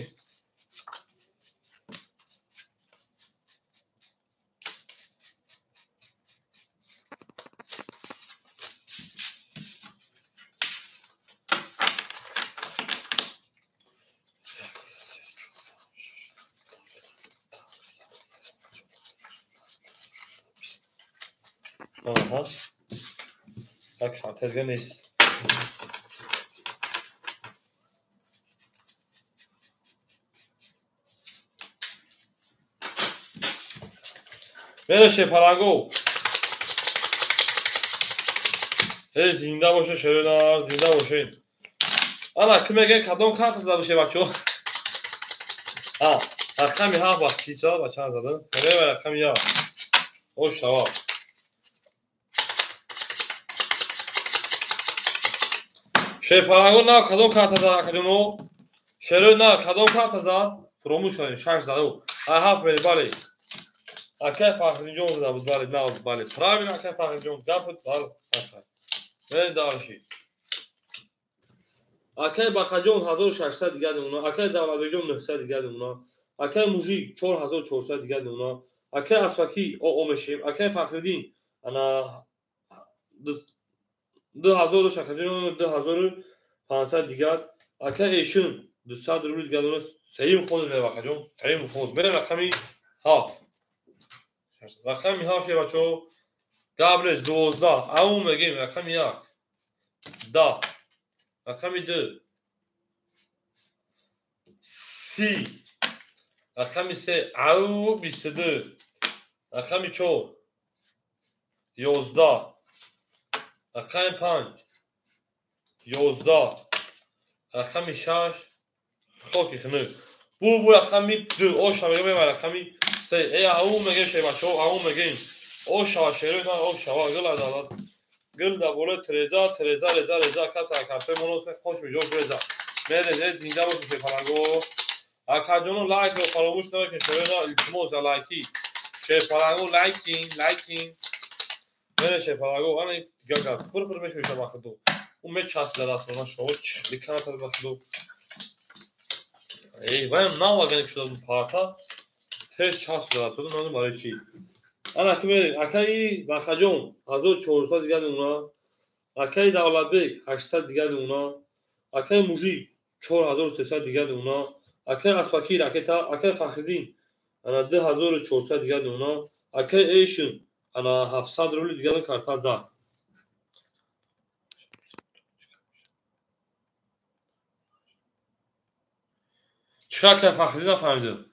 Аҳа. Так, карта нест. Мере шерпаланго. Эй, зинда боше шеренар, зинда бошед. Ана ки мегӯяд кадом карта зада боше бачо? А, рақами 7 ба 34 ба чанд зада? Мере рақами 1. Ош шава. Шерпаланго на кадом карта зад акаҷоно? Шерои на кадом карта зад? Фуромӯш кардем, 6 зада. А 7 мере, бале. Акай Фахриддинҷон зада буд, бале, на, бале. Правильно, акай Фахриддинҷон гап буд, бале, акай. Мерем дальше. Акай Бақаҷон 1600 дигар намуна, акай Давлатбекҷон 900 дигар намуна, акай Мужик 4400 дигар намуна, акай Аспакӣ оо мешем, акай Фахриддин ана 2000 дошт, акаҷон 2500 дигар, акай Эшин 200 рубл дигар намуна, сеюм ход мерем акаҷон, сеюм ход. Мерем рақами 7. Рақами 7 бачо. Гап нест 12. Ау мегем рақами 1. 10. Рақами 2. 30. Рақами 3. Ау 22. Рақами 4. 11. Рақами 5. 11. Рақами 6. Хоки хунук. Бу рақами 2. Оша мегем рақами 3. Эй, ау мегем шебачо, ау мегем. О шава шерои на, о шава гила дала. Гил да боло треза, треза, реза, реза, каса карта монос хош миҷо реза. Мере зинда бош шерпаланго. Акаҷоно лайкро фаромӯш накунед шерои на, илтимос лайки. Шерпаланго лайкин, лайкин. Мере шерпаланго, ана дигар гап. Пур пур мешавад бахду. У мечасида дастона шово чили каната бахду. Эй, ваям навагани шуда парта. Тез часида дастона, намедонам барои чӣ. Ана ки мерем, акаи Бақаҷон 1400 дигар намуна, акаи Давлатбек 800 дигар намуна, акаи Мужик 4300 дигар намуна, акаи Аспакӣ ракета, акаи Фахриддин ана 2400 дигар намуна, акаи Эшин ана 700 рубл дигар карта зад. Чӣ акаи Фахриддин нафаҳмидем?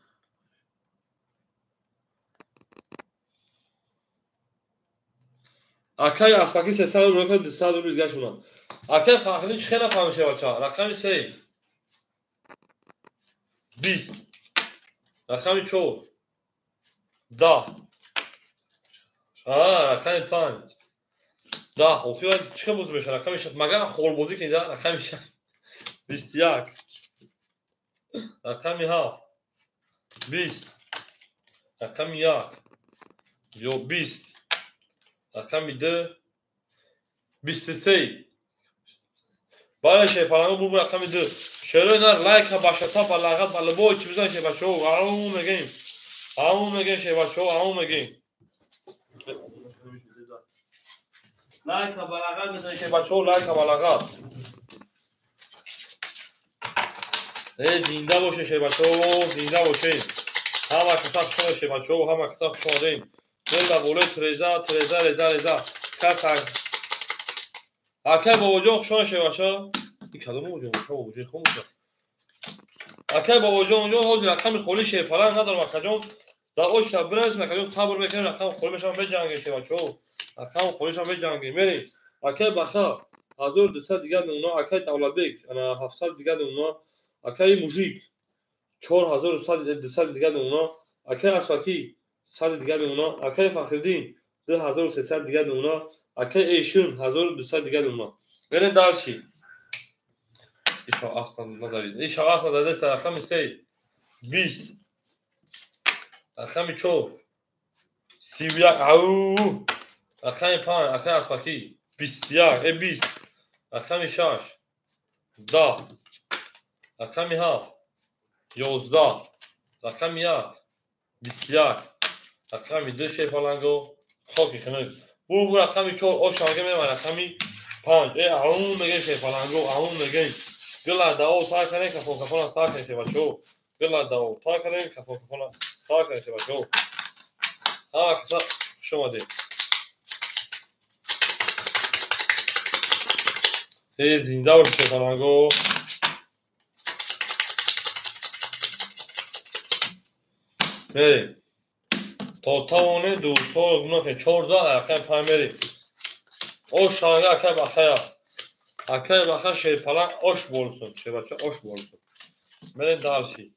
Акай Аспакӣ 300 рубл, 200 рубл дигар шуна. Акай Фахриддин чӣ хел нафаҳмише бача? Рақами 3. 20. Рақами 4. 10. Рақами 5. 10. Охир чӣ хел бозӣ мешавад? Рақами 6. Магар холбозӣ кунед, рақами 6. 21. Рақами 7. 20. Рақами 1. Ё 20. Рақами 2. 23. Бале шерпаланго бу рақами 2. Шерои нар лайка башата ба лағат ба либой чӣ бизан шербачо. Ау мегем. Ау мегем шербачо, ау мегем. Лайка ба лағат бизан шербачо, лайка ба лағат. Эй, зинда боше шербачо, зинда боше. Ҳама каса хуш омадед, бачаҳо, ҳама каса хуш омадед. Гулла болои треза, треза, реза, реза. Кас акай бобоҷон хуш омадед, бача. Ин кадом бобоҷон? Бача бобоҷон хом боша. Акай бобоҷон, онҷо ҳозир рақами холи шерпаланг надорам, акаҷон. Дар очта бинависем, акаҷон, сабр мекунем, рақами холи мешавам, меҷангем, бачаҳо. Рақами холишам меҷангем. Мерем. Акай Баха 1200 дигар мемона, акай Давлатбек ана 700 дигар мемона, акай Мужик 4200 дигар мемона, акай Аспакӣ 100 дигар мемона, акай Фахриддин 2300 дигар мемона, акай Эшин 1200 дигар мемона. Мерем дальше. Ишо асла надарид. Ишо асла дадаст рақами 3 20 рақами 4 31 ау рақами 5 акай Аспакӣ 21 20 рақами 6 10 рақами 7 11 рақами 1 21 рақами 2 шерпаланго хоки хунук. Бу рақами 4 ошанга меман рақами 5 аун мегем шерпаланго, аун мегем. Гила дао сар кардем, кафон кафона сар кардем, бачаҳо. Гила дао тар кардем, кафон кафона сар кардем, бачаҳо. Ҳама каса хуш омадед. Зинда бошед, шерпаланго. Мерем. То тавонед дӯстҳоро гуноҳ кунед. 4 зан рақами 5 мерем. Ош шанга акай Бахая. Акай Баха шерпаланг ош болсун. Шербача ош болсун. Мерем дальше.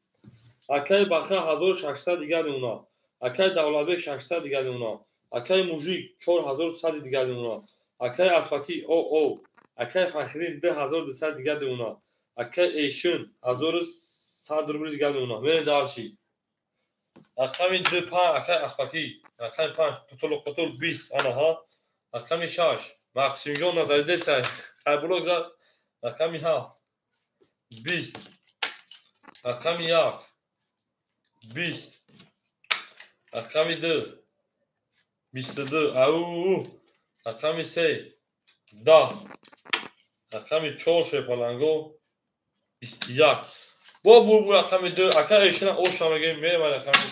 Акай Баха 1600 дигар мемона. Акай Давлатбек 600 дигар мемона. Акай Мужик 4100 дигар мемона. Акай Аспакӣ о. Акай Фахриддин 2200 дигар мемона. Акай Эшин 1100 рубл дигар мемона. Мерем дальше. Рақами 2 5 акай Аспакӣ. Рақами 5 қутул қутул 20 анаҳа. Рақами 6 Максимҷон надаридеса хайблок зад. Рақами 7 20 рақами 1 20 рақами 2 22 ау рақами 3 10 рақами 4 шерпаланго 21 бо бурбур рақами 2 акай Эшина оша мегем. Мерем рақами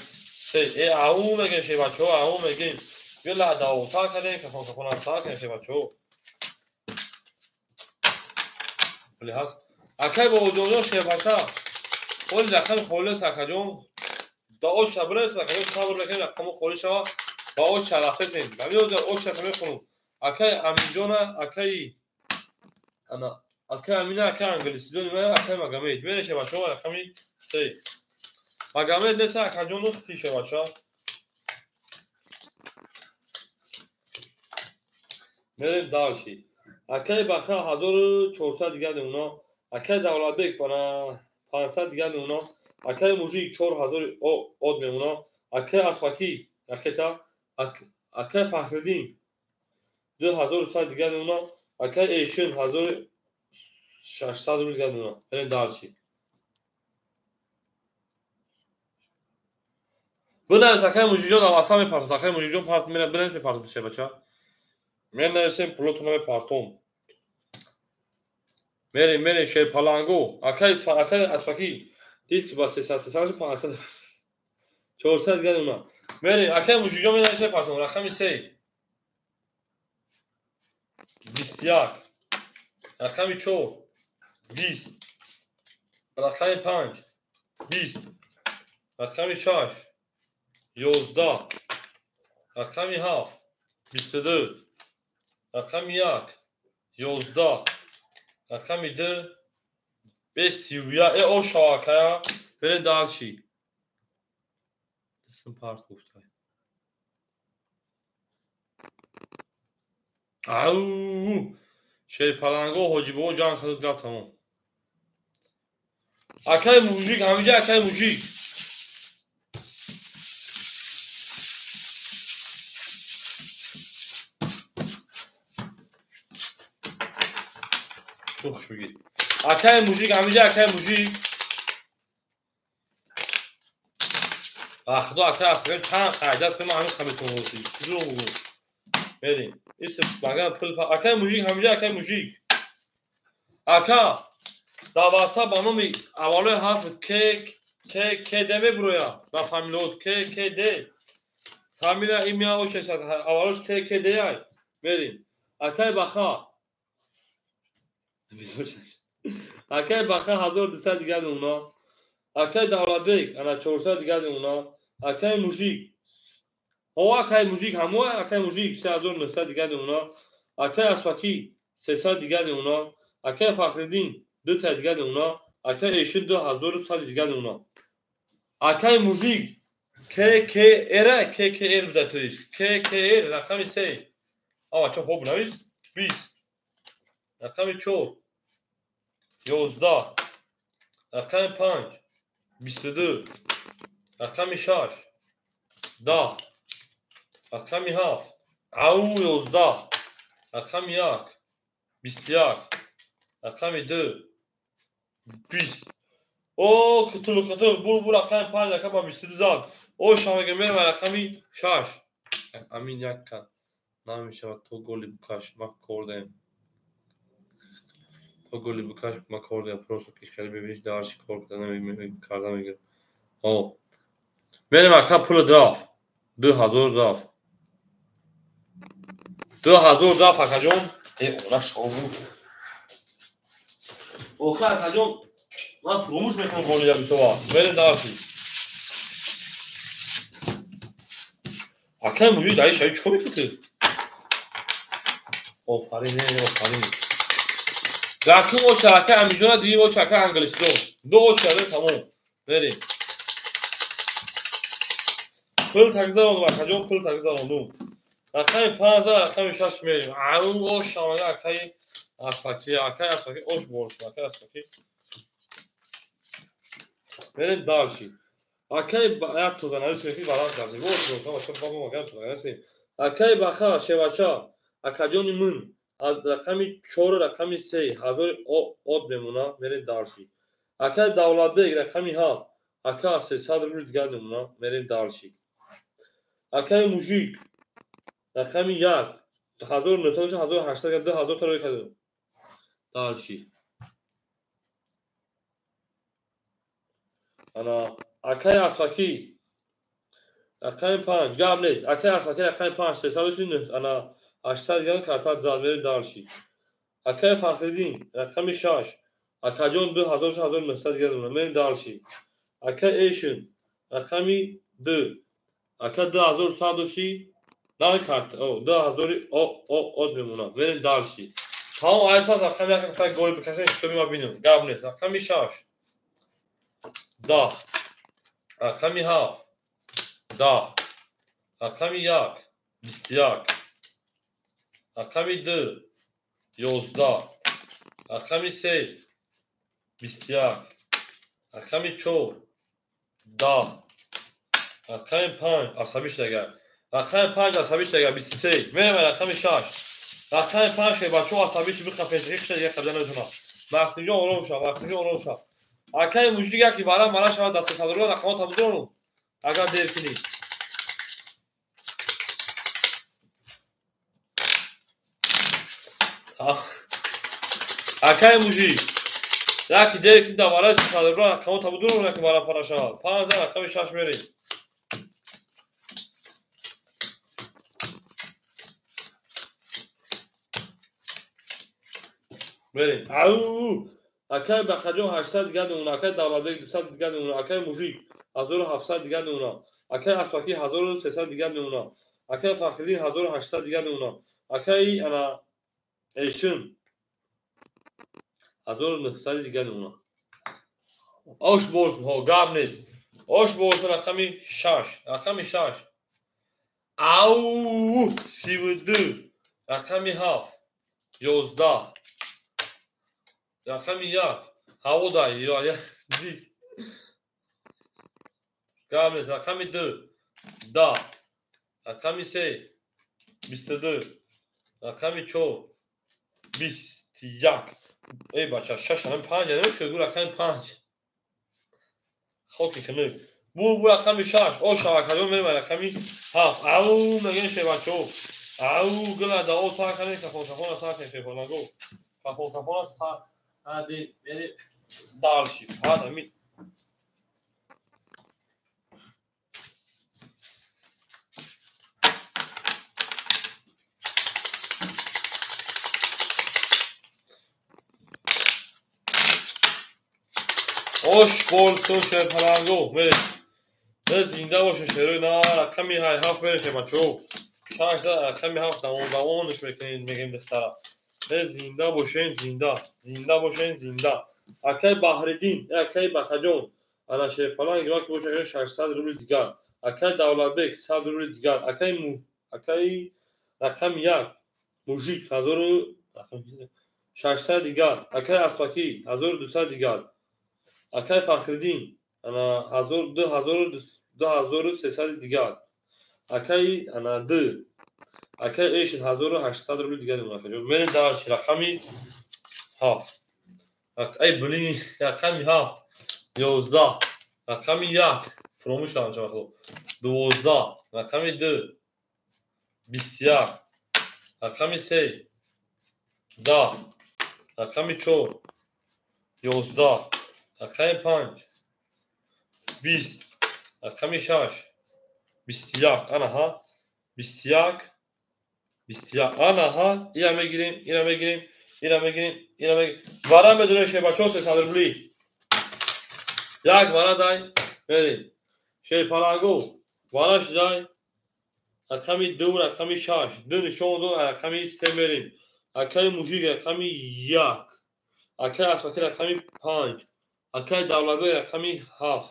3 ау мегем, шербачаҳо, ау мегем. Гила дао тар кардем, кафон кафона сар кардем, шербачаҳо. Вале ҳаст. Акай бобоҷонҷон шербача. Холи рақами холис акаҷон. Да оша бирес акаҷон, сабр мекунем, рақамо холи шава. Ба оша рафтесем. Намедонам оша мехонам. Акай Аминҷона, акай ана акай Амина, акай англисидони ма, акай Магомед. Мере шербачаҳо рақами 3. Магомед нест акаҷон, нухти шербача. Мерем дальше. Акай Баха 1400 дигар мемона. Акай Давлатбек 500 дигар мемона. Акай Мужик 4000 од мемона. Акай Аспакӣ ракета. Акай Фахриддин 2100 дигар мемона. Акай Эшин 1600 рубл дигар мемона. Мерем дальше. Бинавис акай Мужикҷон аваса мепартод. Акай Мужикҷон парт бинавис мепартод шербача. Менависем пулотона мепартом. Мерем, мерем шерпаланго. Акай Аспакӣ дид ки ба 300 300 500 400 дигар мемона. Мерем акай Мужикҷон менависем мепартом. Рақами 3 21 рақами 4 20 рақами 5 20 рақами 6 11 рақами 7 22 рақами 1 11 рақами 2 31 оша акая. Берем дальше. Дастам парт гуфтай. Ау! Шерпаланго ҳоҷибобо ҷанг кардоз, гап тамом. Акай Мужик, ҳамиҷа акай Мужик. Хуш бигир. Акай Мужик, ҳамиҷа акай Мужик. Худо акай Аспакӣ чанд қайда аст, ман ҳамин хаметон ҳосӣ. Чӣ дурӯғ бугӯ? Мерем. Ис маган пул акай Мужик, ҳамиҷа акай Мужик. Ака, дар WhatsApp ба номи аввалои ҳарфи К ККД мебуроя ба фамилиот ККД. Фамилия, имя, отчество, аввалош ККД ай. Мерим. Акай Баха. Акай Баха 1200 дигар уна. Акай Давлатбек ана 400 дигар уна. Акай Мужик. Ҳо, акай Мужик ҳамо, акай Мужик 3900 дигар уна. Акай Аспакӣ 300 дигар уна. Акай Фахриддин 2 дигар уна. Акай Эшин 2100 дигар уна. Акай Мужик ККР, ККР буда, то есть ККР рақами 3. Ава чо хоб навис? 20. Рақами 4 11. Рақами 5 22. Рақами 6 10. Рақами 7 ау 11. Рақами 1 21. Рақами 2 20. О, қутул, қутул, бур, бур, рақами 5 ака ба 22 зад. О, шамага мерава рақами 6. Амин як кат намешавад, то голи букаш ма кор даем. То голи букаш ма кор даем, просто ки хеле бибиниш дарши кор карда мегирам. О, мерем ака, пули рафт. 2000 рафт. 2000 рафт, акаҷон. Э, она шову. Охе, акаҷон, ман фуромӯш мекунам голида бисова. Мерем дарши. Акай Мужик даи шави чикор мекунӣ? Офарин, офарин. Якум оча акай Амиҷона, дуюм оча акай Англистон. Ду оча тамом. Мерем. Пул тагзарондум, акаҷон, пул тагзарондум. Рақами 5, рақами 6 мерем. Ау, ош шамага акай Аспаки, акай Аспаки, ош борш, акай Аспаки. Мерем дальше. Акай як тоза навис ки баланд кардем. Ош борш, бача, баба магар тоза навис. Акай Баха, Шевача, акаҷони мин аз рақами 4, рақами 3 ҳазори од мемона, мерем дальше. Акай Давлатбек рақами 7, ака 300 рубл дигар мемона, мерем дальше. Акай Мужик рақами 1 1900, 1800, 2000 тарои кардем. Дальше. Ана акай Аспакӣ рақами 5, гап нест. Акай Аспакӣ рақами 5 339, ана 800 дигар карта зад, мерем дальше. Акай Фахриддин рақами 6, акаҷон 2000, 1900 дигар мемона, мерем дальше. Акай Эшин рақами 2, ака 2100 дошти, нав карта, о, 2000 од мемона, мерем дальше. Тамом, ай пас рақами 1 мехоҳад голи бикашад, шитоби ма бинем. Гап нест. Рақами 6 10. Рақами 7 10. Рақами 1 21. Рақами 2 11. Рақами 3 21. Рақами 4 10. Рақами 5 асабӣ шудагар. Рақами 5 асабӣ шудагар 23. Мерем рақами 6. Рақами 5 шуд, бачаҳо асабӣ шуд, биқа пешакӣ хиша дигар қабла наметавонад. Мақсимҷон ором шав, Мақсимҷон ором шав. Акай Мужик яки вара мара шавад даст 300 рубл рақамот ҳам дорум. Агар дер кунӣ. Акай Мужик яки дер кунӣ дар вараи 300 рубл рақамот ҳам дорум, яки вара пара шавад. 5 рақами 6 мерем. Мерем. Ау! Акай Бахаҷон 800 дигар мемона, акай Давлатбек 200 дигар мемона, акай Мужик 1700 дигар мемона, акай Аспакӣ 1300 дигар мемона, акай Фахриддин 1800 дигар мемона, акай ана Эшин 1900 дигар мемона. Ош борсун, ҳо, гап нест. Ош борсун рақами 6, рақами 6. Ау! 32, рақами 7 11. Рақами 1 ҳаво дай, ё 20. Гап нест. Рақами 2 10. Рақами 3 22. Рақами 4 21. Эй бача, 6 ҳам 5 ҳам чӯ, рақами 5. Хоки хунук. Бу рақами 6. О, шавакаҷон, мерем рақами 7. Ау, мегӯем шевачо. Ау, гила да о та кане кафон кафон та кане шефонаго. Кафон кафон та. Ади, мери дальше. Ҳад ами. Ош болсо шерпаланго мерем. Не зинда боше шерои на рақами ҳафт мерем шербачаҳо. Шашда рақами ҳафт давон-давонш мекунем мегем духтара. Не зинда бошен зинда, зинда бошен зинда. Акай Баҳриддин, акай Бахаҷон, ана шерпаланг ки боша 600 рубли дигар. Акай Давлатбек 100 рубли дигар. Акай акай рақами 1 мужик 1600 дигар. Акай Аспакӣ 1200 дигар. Акай Фахриддин ана 2300 дигар. Акай ана д акай Эшин 1800 рубли дигар. Мерем дар рақами 7. Ай блин, рақами 7 11 рақами 1 фуромӯш кардам чанд вақт. 12 рақами 2 21 рақами 3 10 рақами 4 11 рақами 5 20 рақами 6 21 анаҳа 21 21 анаҳа ира мегирем ира мегирем ира мегирем ира мегирем вара медонем шербачаҳо 300 рубли як вара дай мерем шерпаланго вара шидай рақами 2 рақами 6 ду нишон дод рақами 3 мерем акай мужик рақами 1 акай Аспакӣ рақами 5 акай Давлатбек рақами 7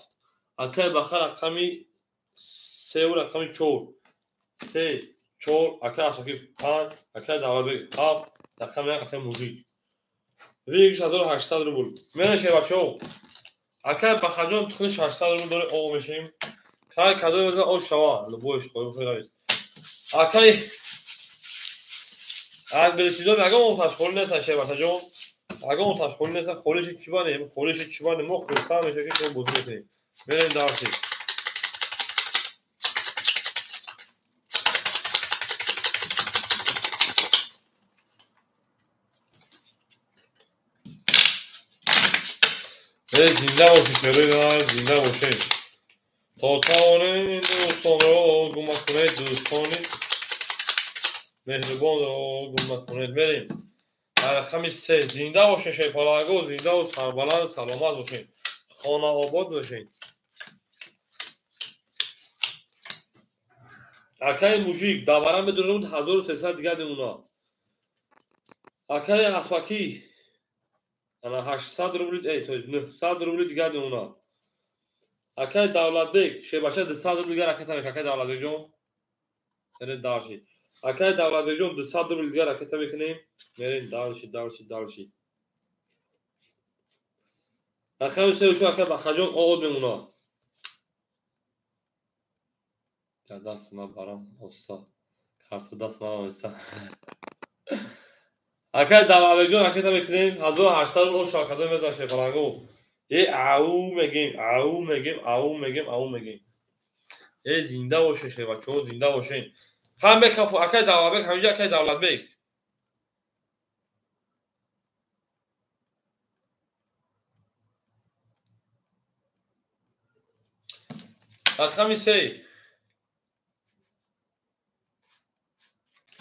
акай Баха рақами 3 рақами 4 3 4 акай Аспакӣ 5 акай Давлатбек 7 рақами 1 акай мужик выигрыш 1800 рубл мерем шербачаҳо. Акай Бахаҷон тухни 600 рубл дорем о мешем кай кадои о шава любоиш хоҳем. Акай англисидон ягон оташхолӣ нестан шербачаҷон, ягон оташхолӣ нестан. Холиши чӣ банем, холиши чӣ банем, мо хурсанд мешавем ки шумо бозӣ мекунем. Мерем дарси. Зинда бошед шерои на, зинда бошед. То тавонед дӯстонро гум накунед, дӯстони меҳрубонро гум накунед. Мерем рақами 3. Зинда бошед шерпаланго, зиндаву сарбаланд, саломат бошед, хонаобод бошед. Акай мужик давара медорем 1300 дигар мемонад. Акай Аспакӣ ана 800 рубли, то есть 900 рубли дигар мемонад. Акай Давлатбек шербача 200 рубли дигар ракета мекунад. Акай Давлатбекҷон мерем дарши. Акай Давлатбекҷон 200 рубли дигар ракета мекунем. Мерем дарши, дарши, дарши. Рақами 3 акай Бахаҷон оғоз мемонад. Даст набарам, оста. Карта даст набарам, оста. Акай Давлатбекҷон ракета мекунем 1800 рубл шакадо мезанад шерпаланго. Э ау мегем, ау мегем, ау мегем, ау мегем. Э зинда бошед шербачаҳо, зинда бошед. Ҳам бекафу акай Давлатбек, ҳаминҷа акай Давлатбек. Рақами 3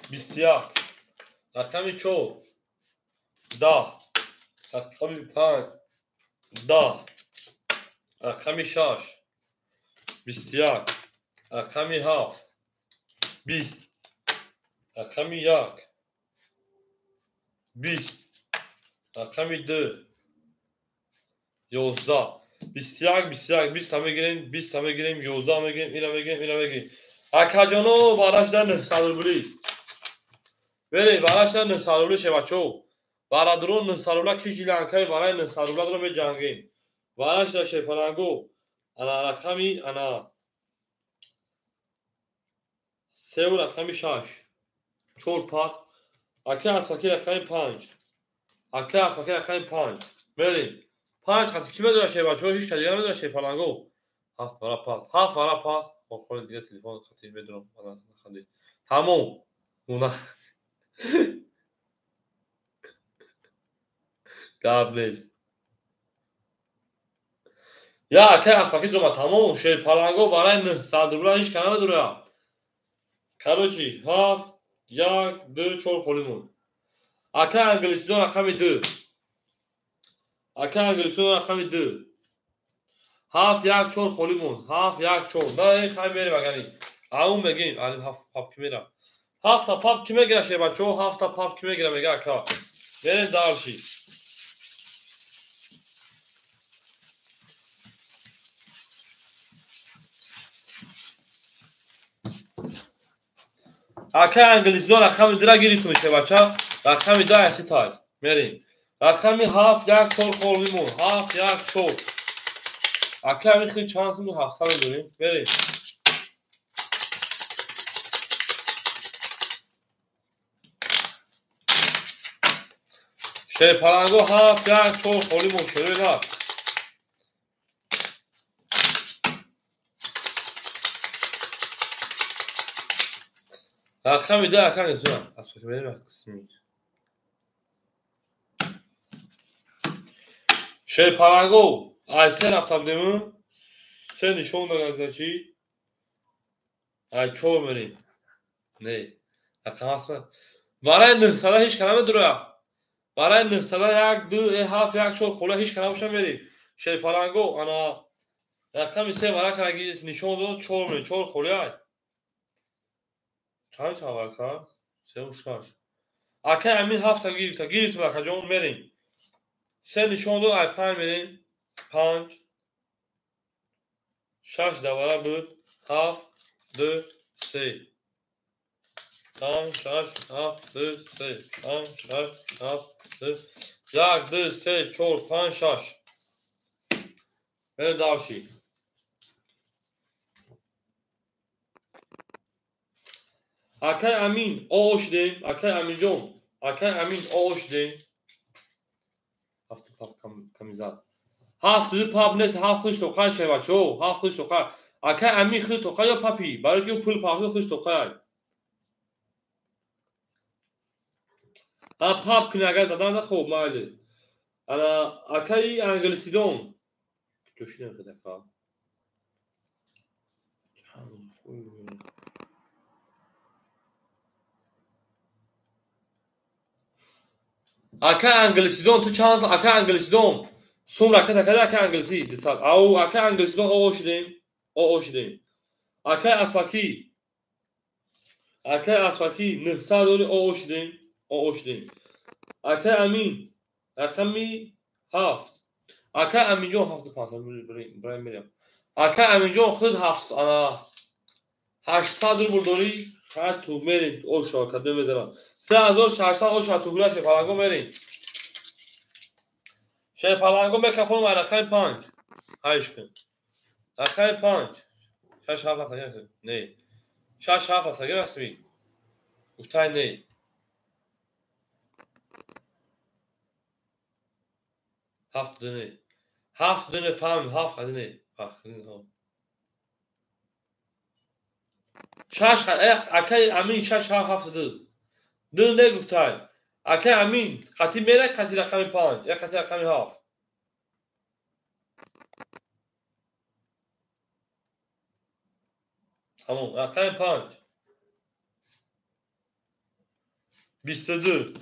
21 рақами 4 10 рақами 5 10 рақами 6 21 рақами 7 20 рақами 1 20 рақами 2 11 21 21 20 мегирем 20 мегирем 11 мегирем ина мегирем ина мегирем. Акаҷоно барашда 900 рубли мерем, барашда 900 рубли шебачо. Барадрон 900 рубла ки жиланкаи бараи 900 рубла дорам меҷангем. Барашда шерпаланго ана рақами ана 3 рақами 6 4 пас. Акай Аспакӣ рақами 5 акай Аспакӣ рақами 5 мерем. 5 хати ки медонад шербачаҳо, ҳеҷ кас дигар намедонад шерпаланго. 7 вара пас, 7 вара пас. Охири дигар телефон хати медонам. Тамом. Гап нест. Я акай Аспакӣ дурома тамом. Шерпаланго барои 900 рубла ҳеҷ кас намедонад. Короче 7 1 2 4 холӣ монд. Акай англисидон рақами 2 акай англисидон рақами 2 7 1 4 холӣ монд. 7 1 4. На, хай мерем агани. Аун мегим, али 7 пап ки мера. 7 та пап ки мегира шербачо, 7 та пап ки мегира мега ака. Мерем дальше. Ака англисдон рақами 2 гирифтум шербача. Рақами 2 ахитай. Мерем. Рақами 7 1 4 холӣ монд. 7 1 4. Ака ами хел чанд сум 700 дорем. Мерем. Шерпаланго 7 1 4 холӣ монд шерои на. Рақами 2 ака несуна. Аз мерем қисми. Шерпаланго ай се рафта будем. Се нишон дод чи? Ай 4 мерем. Не. Рақам аст. Вараи 900 ҳеч каламе дура. Барои 901 2 7 1 4 хола ҳеч калам шам мерем. Шерпаланго ана рақами 3 варака нишон дод 4 мерем. 4 холи ай. Чанд варака? 3 6. Ака амин 7 та гирифта. Гирифтем ака ҷон мерем. 3 нишон дод ай 5 мерем. 5 6 давара буд. 7 2 3. 5 6 7 2 3. 5 6 7 2 1 2 3 4 5 6. Мерем дальше. Акай Амин о шудем. Акай Аминҷон. Акай Амин о шудем. 7 пап камизад. 7 пап нест, 7 хуш тоқай шевачо, 7 хуш тоқай. Акай Амин худ тоқай ё папи? Барои ки ӯ пул пахто хуш тоқай. А пап куни агар задан хуб майли. Ана акаи англисидон. Ҷӯшидем хедака. Акаи англисидон ту чанд акаи англисидон сум раката када акаи англисӣ 200. Ау акаи англисидон о шудем. О шудем. Акаи аспакӣ. Акаи аспакӣ 900 дори о шудем. О шудем. Акаи Амин рақами 7. Акаи Аминҷон 75 брай мерем. Акаи Аминҷон худ 7 ана 800 рубл дори. Ҳар ту мерем оша кадом мезанам. 3600 оша тугра шепаланго мерем. Шепаланго мекафон рақами 5. Ҳайш кун. Рақами 5. 6 7 8 не. 6 7 8 расми. Гуфтай не. 7 не. 7 не фаҳм 7 не. Фахр. 6 акай Амин 6 7 2. 2 не гуфтай. Акай Амин қати мера қати рақами 5 я қати рақами 7. Тамом, рақами 5. 22.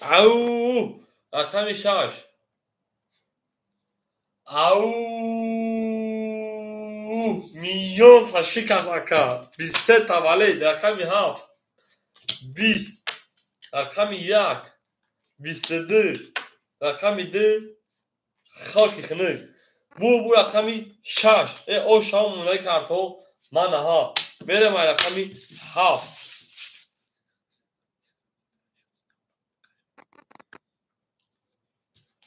Ау, рақами 6. Ау, миллион та шикаст ака. 23 таваллуд, рақами 7. 20, рақами 1, 22, рақами 2, хоки хунук. Бу рақами 6. О шав мондаи картҳо манаҳа. Мерем ай рақами 7.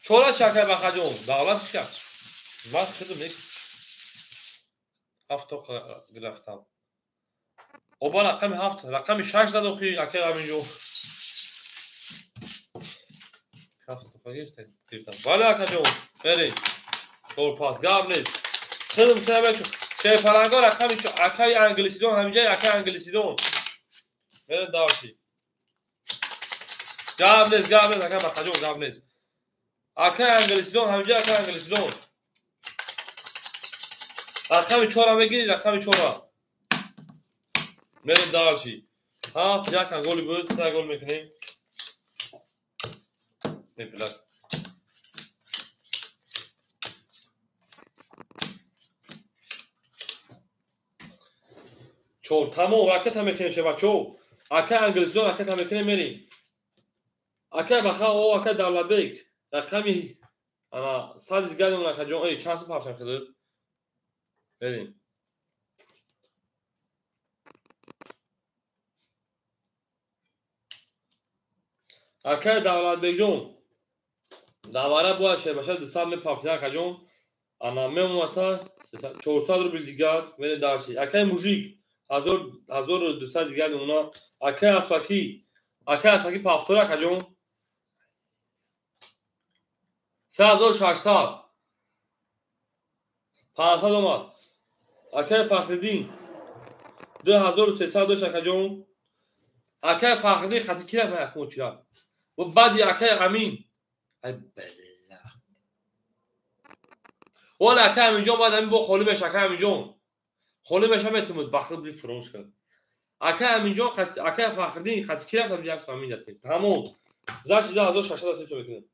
Чора чакай бахаҷон, давлат чика. Ман худам 7 то гирифтам. Оба рақами 7, рақами 6 зад охи акай Аминҷон. 7 то гирифтам. Бале акаҷон, мерем. 4 пас гап нест. Худам сабаб шерпаланго рақами акай англисидон ҳаминҷа акай англисидон. Мерем давши. Гап нест, гап нест акай бахаҷон, гап нест. Акай англисидон ҳаминҷа акай англисидон. Рақами 4 мегири, рақами 4. Мерем дальше. 7 1 голи буд, 3 гол мекунем. Не, блядь. 4. Тамом, ракета мекунем шебачо. Акай Англисҷон ракета мекунем мерем. Акай Баха, о акай Давлатбек. Рақами ана 100 дигар он акаҷон. Эй, чанд сум пафтам хидр? Мерем. Акай Давлатбекҷон. Давара бояд шебаша 200 мепафтем акаҷон. Ана мемоната 400 рубл дигар мерем дарси. Акай мужик 1200 дигар мемона. Акай Аспакӣ, акай Аспакӣ пафтор акаҷон. 3600. 500 омад. Акай Фахриддин 2300 дошт акаҷон. Акай Фахриддин хати ки рафт якум чира? Ва баъди акай Амин. Ай бала. Вале акай Аминҷон баъд амин бо холӣ меша акай Аминҷон. Холӣ меша метимуд бахти били фуромӯш кард. Акай Аминҷон акай Фахриддин хати ки рафт як Амин датем. Тамом. Зачи 2600 сесо мекунем.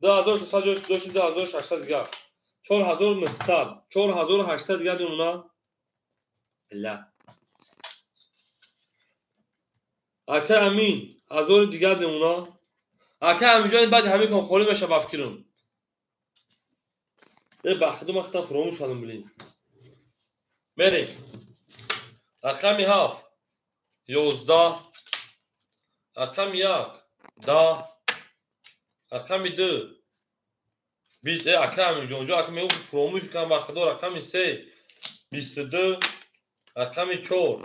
2300 дошт 2600 дигар. 4900, 4800 дигар мемона. Ла. Акай Амин 1000 дигар мемона. Акай Аминҷон баъд ҳамин кон холӣ меша ба фикрим. Э бахти ман хитам фуромӯш кардам билин. Мерем. Рақами 7 11, рақами 1 10, рақами 2 20. Э акай Аминҷон ҷо ака мегӯ фуромӯш кардам ба худо. Рақами 3 22, рақами 4.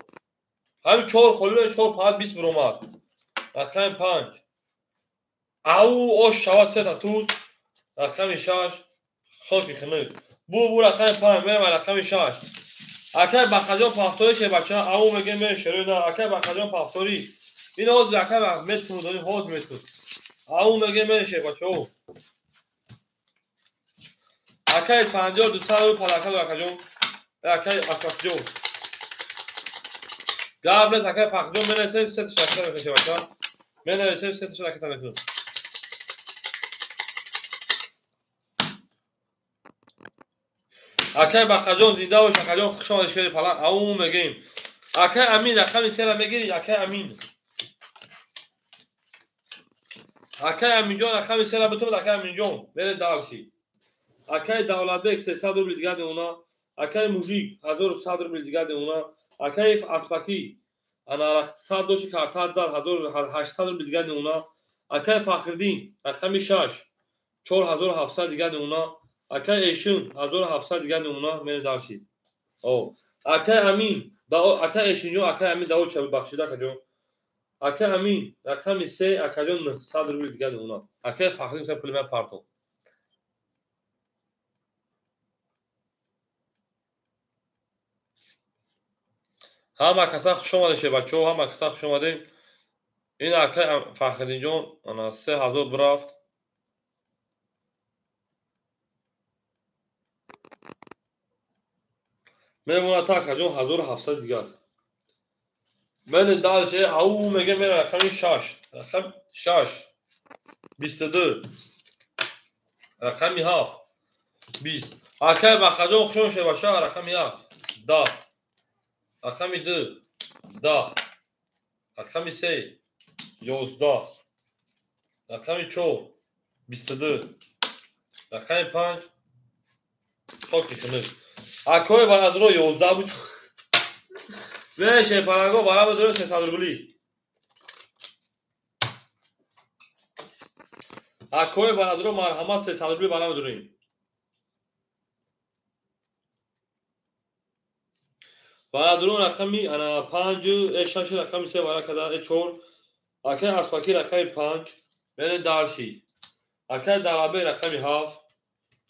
Ҳамин 4 холӣ 4 5 20 биромад. Рақами 5 ау ош шавад 3 та туз. Рақами 6 хоки хунук. Бу рақами 5 мерем рақами 6. Акай Бахаҷон пафтори шебача ау мегем мерем шерои на. Акай Бахаҷон пафтори. Ин ҳозир акай метунуд, ин ҳозир метунуд. Ау мегем мерем шебача. Акай Исфандиёр 200 рубл падарка дор акаҷон. Акай Аспакҷон. Гап нест акай Фахрҷон менависем 3 та ракета мекунем шебача. Менависем 3 та ракета мекунем. Акай Бахаҷон зинда бош акаҷон, хуш омадед шери палан. Ау мегӯем. Акай Амин рақами 3-ра мегирӣ акай Амин. Акай Аминҷон рақами 3-ра битумад акай Аминҷон. Мере дальше. Акай Давлатбек 300 рубл дигар мемона. Акай Мужик 1100 рубл дигар мемона. Акай Аспакӣ ана 100 доши картат зад 1800 рубл дигар мемона. Акай Фахриддин рақами 6 4700 дигар мемона. Акай Эшин 1700 дигар мемона. Мере дальше. О акай Амин акай Эшинҷон акай Амин даво чаби бахшида акаҷон. Акай Амин рақами 3 акаҷон 900 рубл дигар мемона. Акай Фахриддин пули ман партов. Ҳама каса хуш омадед шебачо, ҳама каса хуш омадед. Ин акай Фахриддинҷон ана 3000 бирафт. Мемонад та акаҷон 1700 дигар. Мерем дальше. Ау мегем мерем рақами 6, рақами 6 22, рақами 7 20. Акай Бахаҷон хуш омадед шебача. Рақами 1 10, рақами 2 10, рақами 3 11, рақами 4 22, рақами 5 хоки хунук. Акои барадро 11 буд. Меше паранго барабо дорем 300 рубли. Акои барадро марҳамат 300 рубли барабо дорем. Барадро рақами ана 5 6 рақами 3 вара када 4. Акай Аспакӣ рақами 5 мерем дальше. Акай Давлатбек рақами 7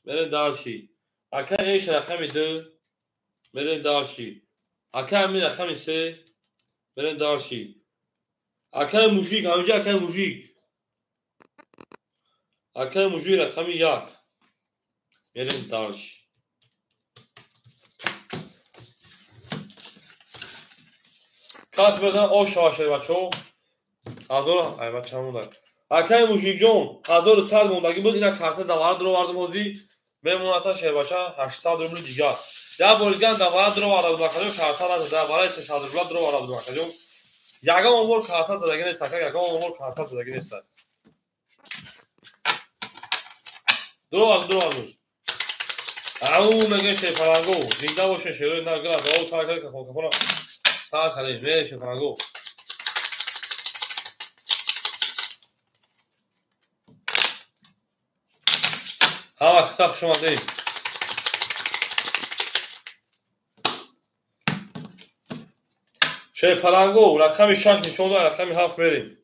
мерем дальше. Акай Эш рақами 2 мерем дальше. Акай Амин рақами 3 мерем дальше. Акай Мужик, ҳаминҷа акай Мужик. Акай Мужик рақами 1 мерем дальше. Кас мезанад ош шава шербачо. 1000 ай бача монда. Акай Мужикҷон 1100 мондагӣ буд, ина карта давара дуровардам ҳозир. Мемоната шербача 800 рубли дигар. Я бор дигар давара дуроварда будам акаҷон, карта назада, барои 300 рубла дуроварда будам акаҷон. Ягон бор карта задаги нест ака, ягон бор карта задаги нест. Дуровард, дуровард. Ау мегӯяд шерпаланго, зинда бошед шерои нар, гила, дао тар кард, кафон кафона сар кардем, ме шерпаланго. Ҳама киса хуш омадед. Шерпаланго, рақами 6 нишон дод, рақами 7 мерем.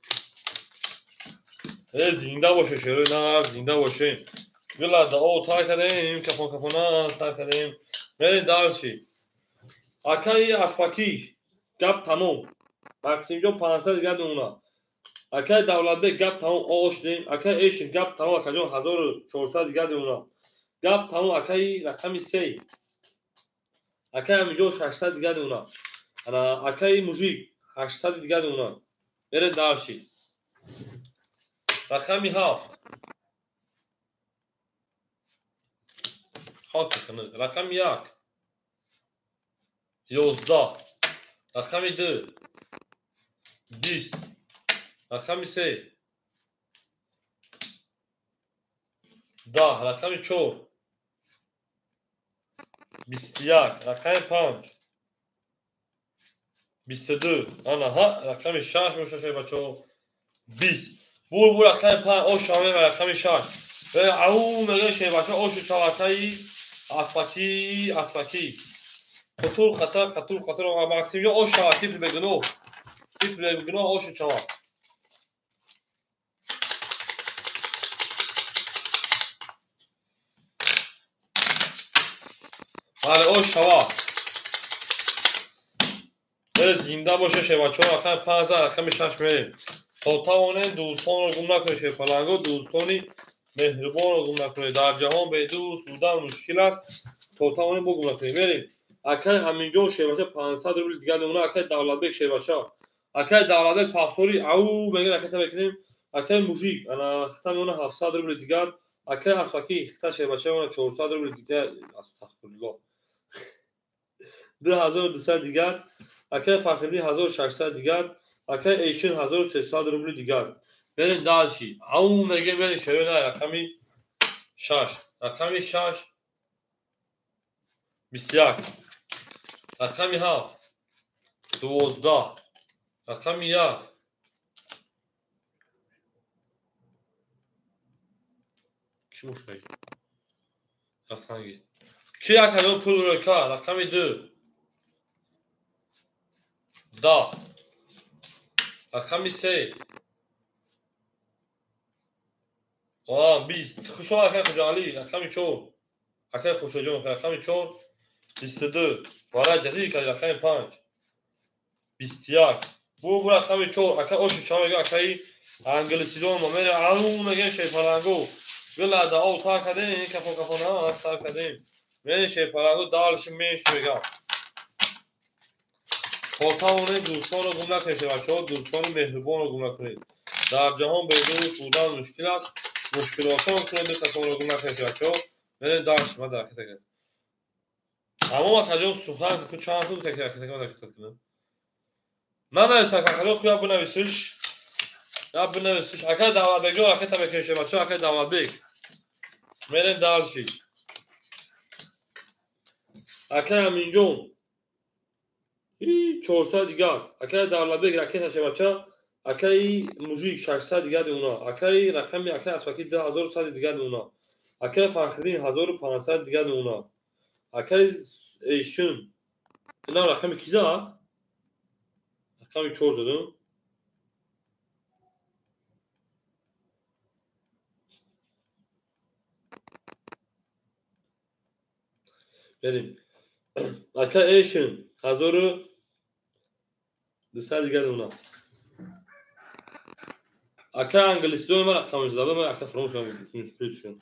Э, зинда бошед шерои нар, зинда бошед. Гила дао тар кардем, кафон кафона сар кардем. Мерем дальше. Акаи Аспакӣ, гап тамом. Максимҷон 500 дигар мемонад. Акаи Давлатбек гап тамом, ош дем. Акаи Эшин гап тамом, акаҷон 1400 дигар мемонад. Гап тамом, акаи рақами 3. Акаи Амиҷон 600 дигар мемонад. Ана акаи Мужик 800 дигар мемонад. Мерем дальше. Рақами 7. Хоки хунук. Рақами 1. 11. Рақами 2. 20. Рақами 3. 10. Рақами 4. 21. Рақами 5. 22. Ана ҳа, рақами 6 мешавад бачаҳо. 20. Бур бур рақами 5, ош шавем рақами 6. Ау мегӯяд шербача, оши чавакаи Аспакӣ, Аспакӣ. Қутур қатар, қатур қатур, Максимҷон ош шава, тифл бегуноҳ. Тифл бегуноҳ оши чава. Бале, ош шава. Зинда боше шербачаҳо, рақами 5, рақами 6 мерем. То тавонед дӯстонро гум накунед шерпаланго, дӯстони меҳрубонро гум накунед. Дар ҷаҳон бедӯст будан мушкил аст. То тавонед бо гум накунед. Мерем. Акаи Аминҷон шербача 500 рубл дигар мемонад. Акаи Давлатбек шербача. Акаи Давлатбек пафтори ау мегӯяд ракета мекунем. Акаи Мужик ана хита мемонад 700 рубл дигар. Акаи Аспакӣ хита шербача мемонад 400 рубл дигар. Астағфируллоҳ. 2200 дигар. Акаи Фахриддин 1600 дигар. Акаи Эшин 1300 рубл дигар. Мерем дальше. Ау мегӯем мерем шерои на рақами 6. Рақами 6 21. Рақами 7 12. Рақами 1 Кӣ мушаи? Рафтанги. Ки як ҳазор пул рӯй кард? Рақами 2 10. Рақами 3 20. Хуш омад акаи Хуҷаалӣ. Рақами 4. Акаи Хуршедҷон, рақами 4 22. Вара ҷазир кард рақами 5 21. Бу бу рақами 4. Акаи оши ча мегӯяд? Акаи англисидон мо мерем. Ау мегӯяд шерпаланго. Гила дао тар кардем, кафон кафона сар кардем. Мерем шерпаланго дальше менш мегӯяд. То тавонед дӯстонро гум накунед бачаҳо, дӯстони меҳрубонро гум накунед. Дар ҷаҳон бедӯст будан мушкил аст. Мушкилосон кунед дӯстатонро гум накунед бачаҳо. Мерем дальше, ман дар ракета кардам. Тамом акаҷон сухан ку чанд ту таки ракета кардам, ракета кунам. Нанавис акаҷон, ку я бинависиш. Я бинависиш. Акаи Давлатбекҷон ракета мекунед бачаҳо, акаи Давлатбек. Мерем дальше. Акаи Аминҷон 400 дигар. Акаи Давлатбек ракета шебача. Акаи Мужик 600 дигар мемонад. Акаи рақами акаи Аспакӣ 2100 дигар мемонад. Акаи Фахриддин 1500 дигар мемонад. Акаи Эшин инам рақами ки зад? Рақами 4 задам. Берем. Акаи Эшин 1200 дигар мемонад. Акаи англисидон ман рақамаш задам, ман ака фаромӯш кардам.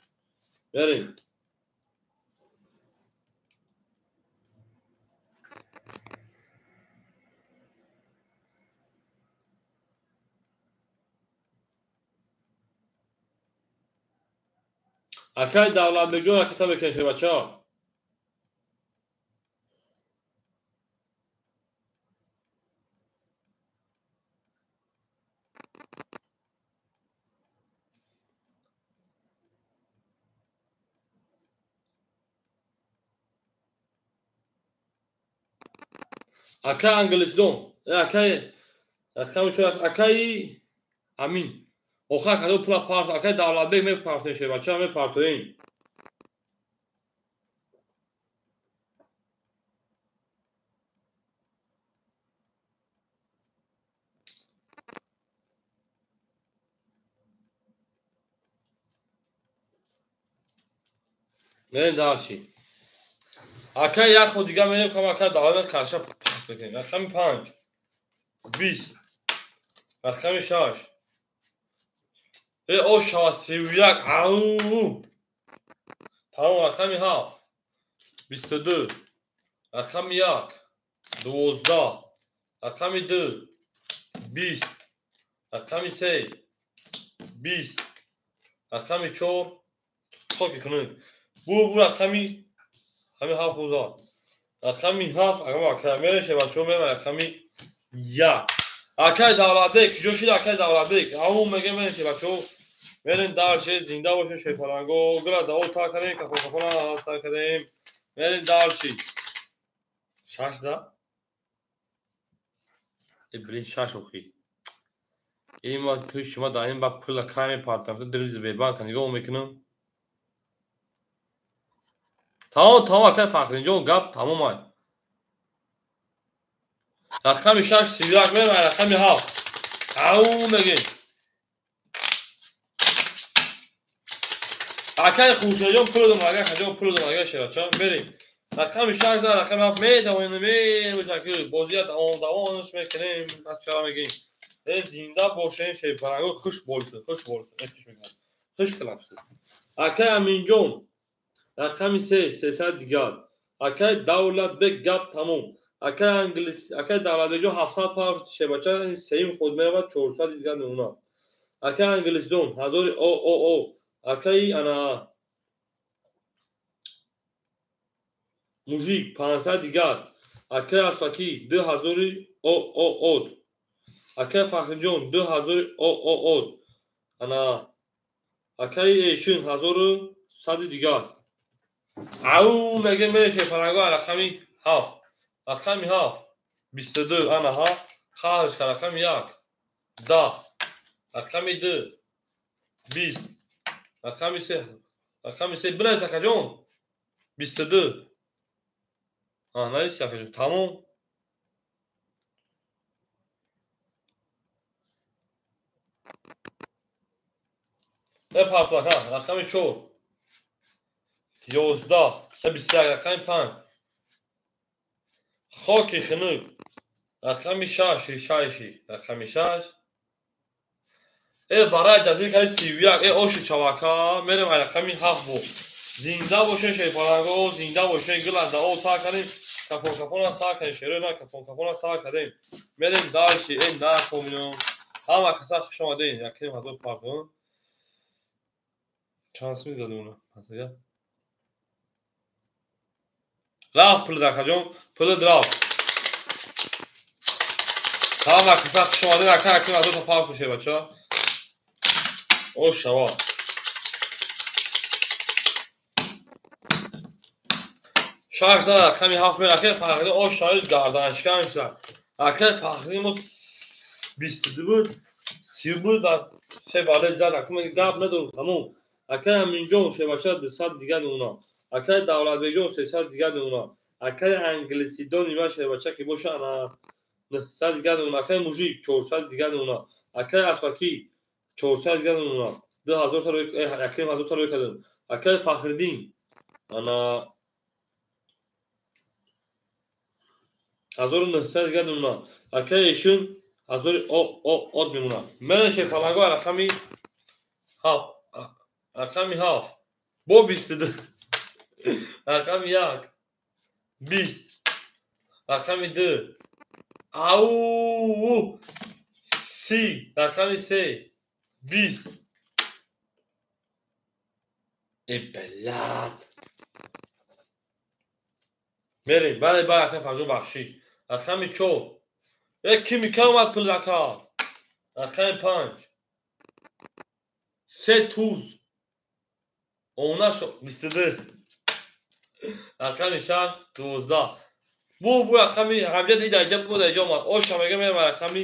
Берем. Акаи Давлатбекҷон ракета мекунед бачаҳо. Акай англисдон, акай рақами чор, акаи Амин. Охир кадо пула парт, акай Давлатбек мепартоем, шербача мепартоем. Мерем дарши. Акай як ход дига мерем, кам акай Давлатбек қарша пас мекунем. Рақами 5, 20, рақами 6. О шава 31, ау. Тамом, рақами 7, 22, рақами 1, 12, рақами 2, 20, рақами 3, 20, рақами 4, хоки кунед. Бу рақами ҳамин 7 буза. Рақами 7, акай мереше бачаҳо, мерем рақами 1. Акай Давлатбек, куҷо шид акай Давлатбек? Ҳамон мегем мереше бачаҳо. Мерем дарши, зинда бошед шерпаланго. Гула даво тар кардем, кафон кафона сар кардем. Мерем дарши. 6 за? Блин, 6 охи. Ин ма ту шума дар ин ба пула кай мепартам, дили Сбербанка нигоҳ мекунам. Тамом, тамом, акай Фахриддинҷон, гап тамом ай. Рақами 6, 31 мерем, рақами 7. Ау мегем. Акай Хуршедҷон пул додам, акай Хаҷон пул додам, акай Шерачон, мерем. Рақами 6, рақами 7 медавонем, мебошад бозия давом давомаш мекунем, бачаҳо мегем. Зинда бошем шерпаланго, хуш болсед, хуш болсед, хуш мекунам. Хуш қилабсед. Акай Аминҷон, рақами 3, 300 дигар. Акай Давлатбек, гап тамом. Акай англис, акай Давлатбекҷон 700 пар шербача, сеюм худ меравад 400 дигар мемонад. Акай англисдон 1000 о о о. Акай ана мужик 500 дигар. Акай Аспаки 2000 о о о. Акай Фахриҷон 2000 о о о. Ана акай Эшин 1100 дигар. Ау мегем мереше паланго рақами 7. Рақами 7, 22, ана ҳа, харж кар рақами 1, 10, рақами 2, 20, рақами 3, рақами 3, бинавис акаҷон, 22. Навис акаҷон, тамом. Парту ака, рақами 4, 11, 21, рақами 5. Хоки хунук, рақами 6, 6, рақами 6. Варай ҷазир карди 31, оши чавака, мерем ай рақами 7 бо. Зинда бошен шерпаланго, зинда бошен, гула дао тар кардем, кафон кафона сар кардем, шеро на кафон кафона сар кардем. Мерем дарши, нахоминам. Ҳама каса хуш омадем, якем ҳазор партон. Чанд сум додем уна? Пасага. Рафт пули акаҷон, пули рафт. Ҳама каса хуш омадем, ака якем ҳазор та партон шербача. О шава. 6 за рақами 7 мер, акай Фахри ош шавид гарданшикан шуда. Акай Фахри мо 22 буд, 30 буд ва се бале зад, акай гап надорам, тамом. Акай Аминҷон шербача 200 дигар мемонад. Акай Давлатбекҷон 300 дигар мемонад. Акай англисидон нима шербача ки боша ана 900 дигар мемонад. Акай мужик 400 дигар мемонад. Акай Аспаки 400 дигар мемонад. 2000 та рӯй, якем 1000 та рӯй кардем. Акай Фахриддин ана 1900 дигар мемонад. Акай Эшин 1000 о о од мемонад. Мереше паланго рақами 7, рақами 7, бо 22, рақами 1, 20, рақами 2, ау 30, рақами 3, 20. Блядь. Мерем, бале, бале, акай Фарҷон бахшид. Рақами 4. Ки мика омад пул ака? Рақами 5. 3 туз. Она шо 22. Рақами 6, 12. Бу бу рақами ҳамҷа дида иҷа бу да иҷа омад. Оша мега мерам рақами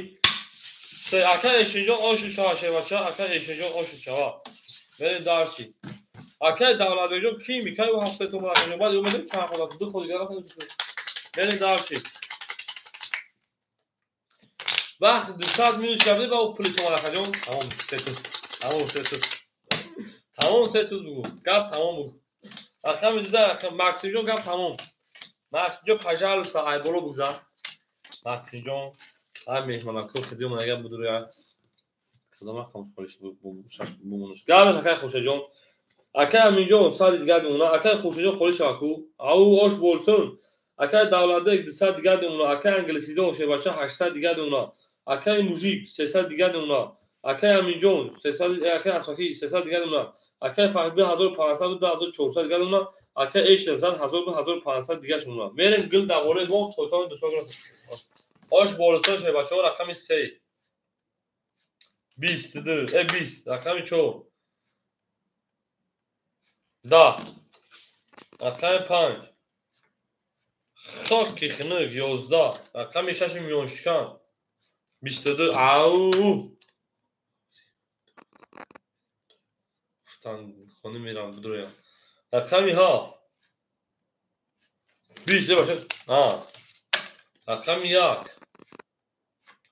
се. Ака Эшинҷон ошу шава шербача, ака Эшинҷон ошу шава. Мерем дарси. Акай Давлатбекҷон ки микай ӯ ҳафта то мурақам баъд омадем чанд ход ду ход дигар рафтем. Мерем дарси. Вақти 200 минус кардем ва ӯ пули то марақаҷон тамом се туз. Тамом се туз. Тамом се туз бугу. Гап тамом бугу. Рақами 2 рақам Максимҷон гап тамом. Максимҷон пожалуйста ай боло бугзар. Максимҷон ай меҳмонако хидиё манага будур я. Кадом рақам холиш бу шаш бумонуш. Гап акай Хуршедҷон. Акай Аминҷон 100 дигар мемона. Акай Хуршедҷон холиш шава ку. Ау ош болсун. Акай Давлатбек 200 дигар мемона. Акай Англисидон шербача 800 дигар мемона. Акай Мужик 300 дигар мемона. Акай Аминҷон 300, акай Асмаки 300 дигар мемона. Акай Фахр 2500 2400 дигар мемона. Акай Эшер зад 1000 2500 дигар мемона. Мерем гил дағораи мо тойтон 200 грамм. Ош болсун шербачаҳо рақами 3. 22, 20, рақами 4. 10. Рақами 5. Хоки хунук 11. Рақами 6 миёншикан 22. Ау! Гуфтан хона мерам бидроям. Рақами 7. 20 баша. А. Рақами 1.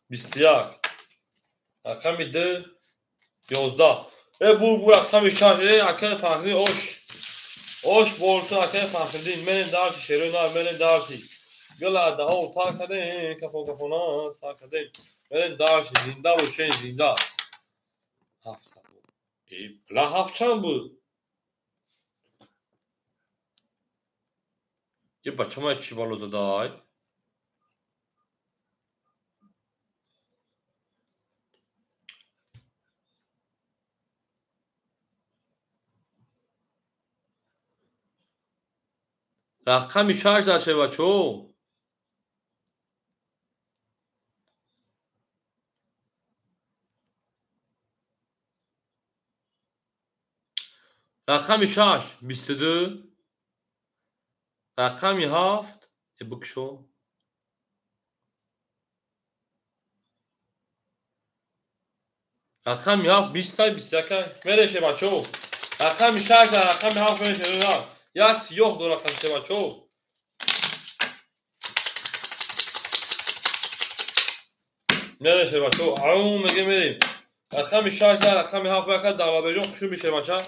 21. Рақами 2 11. Бу бу рақами 6. Акай Фахри ош. Ош болсун акай Фахриддин. Мерем дарси шерои нар, мерем дарси. Гила даҳо тар кардем, кафон кафона сар кардем. Мерем дарси, зинда бошен, зинда. Ҳафт. Бла ҳафт чанд буд? Е бача ман чӣ бало задай? Рақами 6 дар шербачо. Рақами 6 22. Рақами 7 бикшо. Рақами 7 20 21. Мере шербачо. Рақами 6 дар рақами 7 мере шербачо. Я сиёҳ дора рақами шербачо. Мере шербачо. Ау меге мерем. Рақами 6 дар рақами 7 бака Давлатбекҷон хушум бишербача.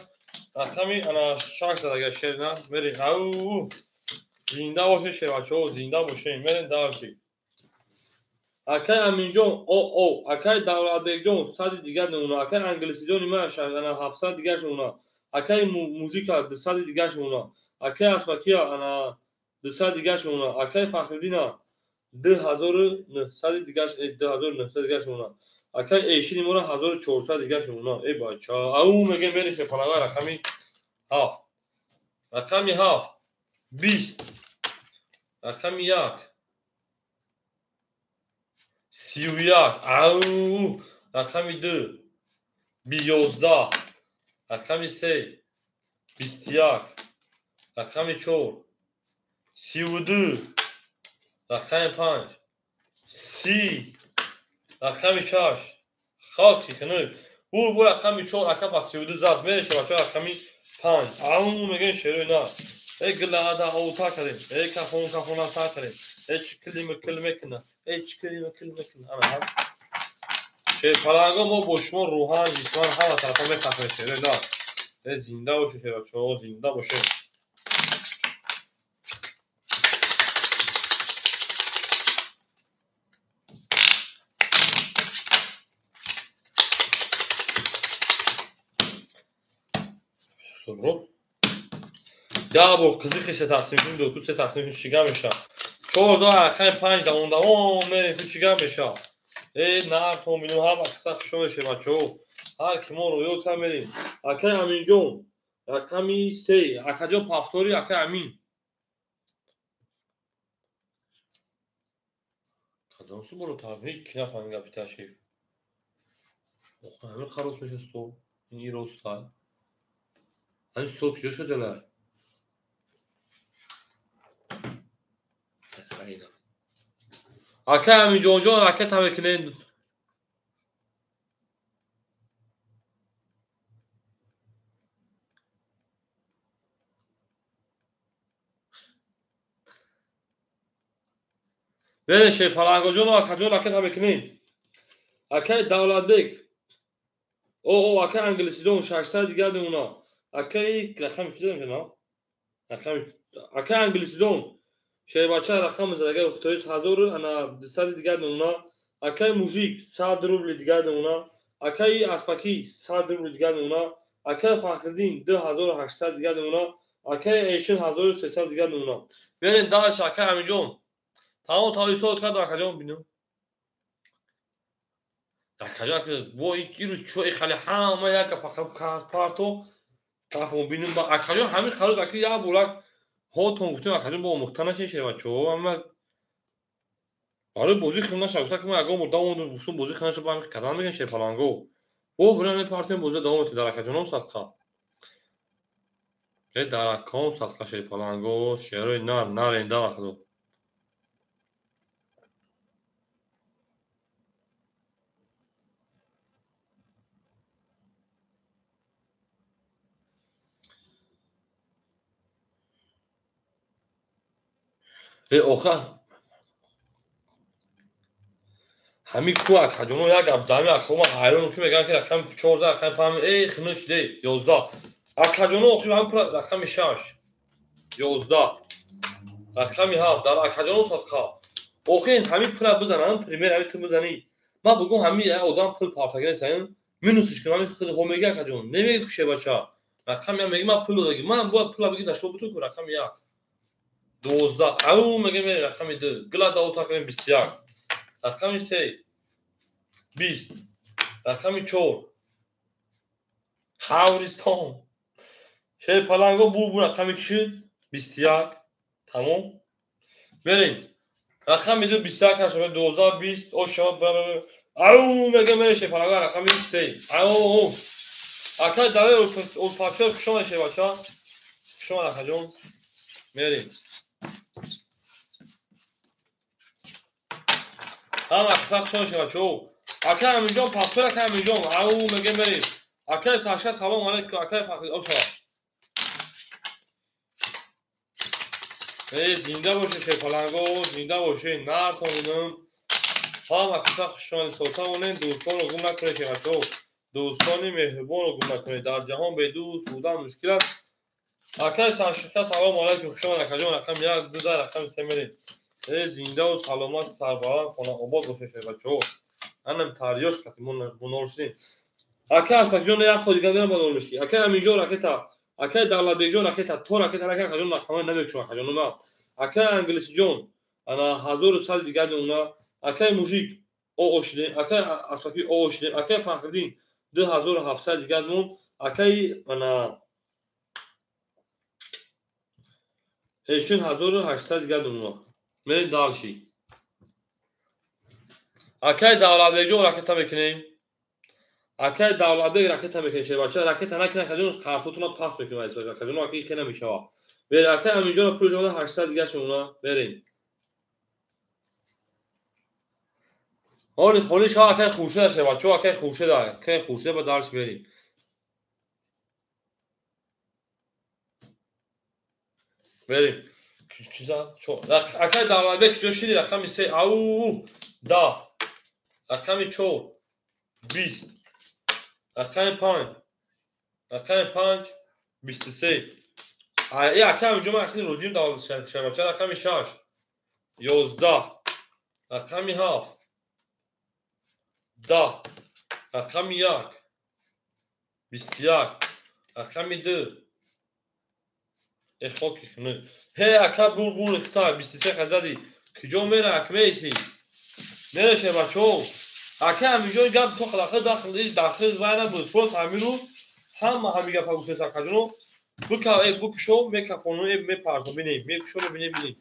Рақами ана 6 дар агар шер на мерем. Ау! Зинда бошед шербачо, зинда бошед. Мерем дарси. Акай Аминҷон о о, акай Давлатбекҷон 100 дигар мемона. Акай Англисиҷон има ана 700 дигар мемона. Акай Мужика 200 дигар мемона. Акай Асмакия ана 200 дигар мемона. Акай Фахриддина 2900 дигар, 2900 дигар мемона. Акай Эшини мора 1400 дигар мемона. Э бача, ау меге мерем шепалага рақами 7. Рақами 7 20. Рақами 1 31. Ау! Рақами 2 11. Рақами 3 21. Рақами 4 32. Рақами 5 30. Рақами 6 хоки хунук. Бу бу рақами 4 ака ба 32 зад мерем шербачо рақами 5. Ау мегем шерои нар. Гила даҳо тар кардем. Кафон кафона сар кардем. Чӣ килима кил мекуна. Чӣ килима кил мекуна. Ана ҳам. Шерпаланго мо бо шумо рӯҳан, ҷисман ҳама тарафа мехафем шерои нар. Зинда бошед шербачо, зинда бошед. Бро. Я бор қизиқи се тақсим кунем, ду се тақсим кунем, чӣ гап мешавад? 4000 рақами 5 давом давом мерем, ту чӣ гап мешавад? Нар то мину ҳама каса хушо мешавад бачаҳо. Ҳар ки мо рӯё кар мерем. Акай Аминҷон, рақами 3, акаҷон пафтори, акай Амин. Кадом су боло тараф? Ҳеҷ ки нафаҳмид гапи ташриф. Охо, ҳамин харос мешавад стол. Ин ростай. Ҳамин стол куҷо шуд ҷалай? Ина. Ака Аминҷонҷон ракета мекунед. Бере Шерпалангоҷон акаҷон ракета мекунед. Акаи Давлатбек. О, акаи Англисидон 600 дигар мемона. Акаи рақами чӣ мекунам? Рақами акаи Англисидон Шербача рақами задагар ухтои 1000 ана 200 дигар мемона. Акаи Мужик 100 рубли дигар мемона. Акаи Аспакӣ 100 рубли дигар мемона. Акаи Фахриддин 2800 дигар мемона. Акаи Эшин 1300 дигар мемона. Берен дальше акаи Аминҷон. Тамом та исод кард акаҷон бинем. Акаҷон бо ирӯз чой хали ҳама як фақат парто кафон бинем ба акаҷон ҳамин харӯз аки як бурак ҳотон гуфтем акаҷон бо омӯхта нашин шербачо ама барои бозӣ хел наша гуфта ки ма ягон бор давом гуфтум бозӣ хел наша ба ҳамин кадан мегӯям Шерпаланго. Бо бирам мепартем бозӣ давом метем дар акаҷоном садқа. Э дар акаом садқа Шерпаланго шерои нар наренда вақто. Э оха ҳамин ку акаҷоно як гап дами акома ҳайрон ки мегӯянд ки рақами 14 рақами 5 э хинуч де 11 акаҷоно охи ҳам пура рақами 6 11 рақами 7 дар акаҷоно садқа охи ҳамин пура бизанам пример ҳамин ту бизанӣ ман бугум ҳамин як одам пул партаги нестан минусиш кунам ҳамин худ хо мега акаҷон немеги кушебача рақами як меги ман пул додаги ман бояд пула бигӣ дашо бутун ку рақами 1 12 ау мегем рақами 2 гила давота кунем 21 рақами 3 20 рақами 4 Қавристон Шерпаланго бу рақами кишид 21 тамом берем рақами 2 21 ҳашт 12 20 оша ау мегем Шерпаланго рақами 3 ау ака давай улпачо хушона шербача хушона акаҷон мерем ҳама хушон шевачо. Ака Аминҷон паспор ака Аминҷон ау мегем берем. Акаи Саша салом алейкум акаи Фахри оша. Э зинда боше Шерпаланго зинда боше нартонинам. Ҳама хушон сотавонем дӯстонро гум накунед шевачо. Дӯстони меҳрубонро гум накунед. Дар ҷаҳон бе дӯст будан мушкил аст. Акаи Саша салом алейкум хушон акаҷон рақами 1 2 рақами 3 мерем. Э зиндаву саломат сарбаланд хонаобод бошед шербачо. Анам тарёш қати монол шудем. Ака Аспакҷон як ход дигар ба нол мешки. Ака Аминҷон ракета, ака Давлатбекҷон ракета, то ракета рака акаҷон рақамҳои намекушам акаҷон ма. Ака Англисиҷон ана 1100 дигар мемона. Акаи Мужик о шудем, акаи Аспаки о шудем, акаи Фахриддин 2700 дигар мемон. Акаи ана Эшин 1800 дигар мемона. Мерем дальше. Акаи Давлатбекҷон ракета мекунем. Акаи Давлатбек ракета мекунем шербача. Ракета накунем акаҷон қартотона пас мекунем акаҷон аки хе намешава. Берем акаи Аминҷон пулш 800 дигар шумона. Берем. Ҳоли холи шава акаи Хуршед шербачо акаи Хуршед акаи Хуршед ба дальше берем. Берем. Чиза? Акаи Давлатбек куҷо шиди? Рақами 3 ау 10 рақами 4 20 рақами 5 рақами 5 23 э акаи Аминҷон ман ахири розием шербача рақами 6 11 рақами 7 10 рақами 1 21 рақами 2 э хоки хунук ҳе ака бур бур хита 23 хазади куҷо мера ак меиси мера шербачо ака Аминҷон гап то халақи дахл дахл вай набуд просто ҳамин рӯз ҳама ҳамин гапа гуфтест акаҷоно бука э букушо мекафону э мепарто бинем мекушо мебинем бинем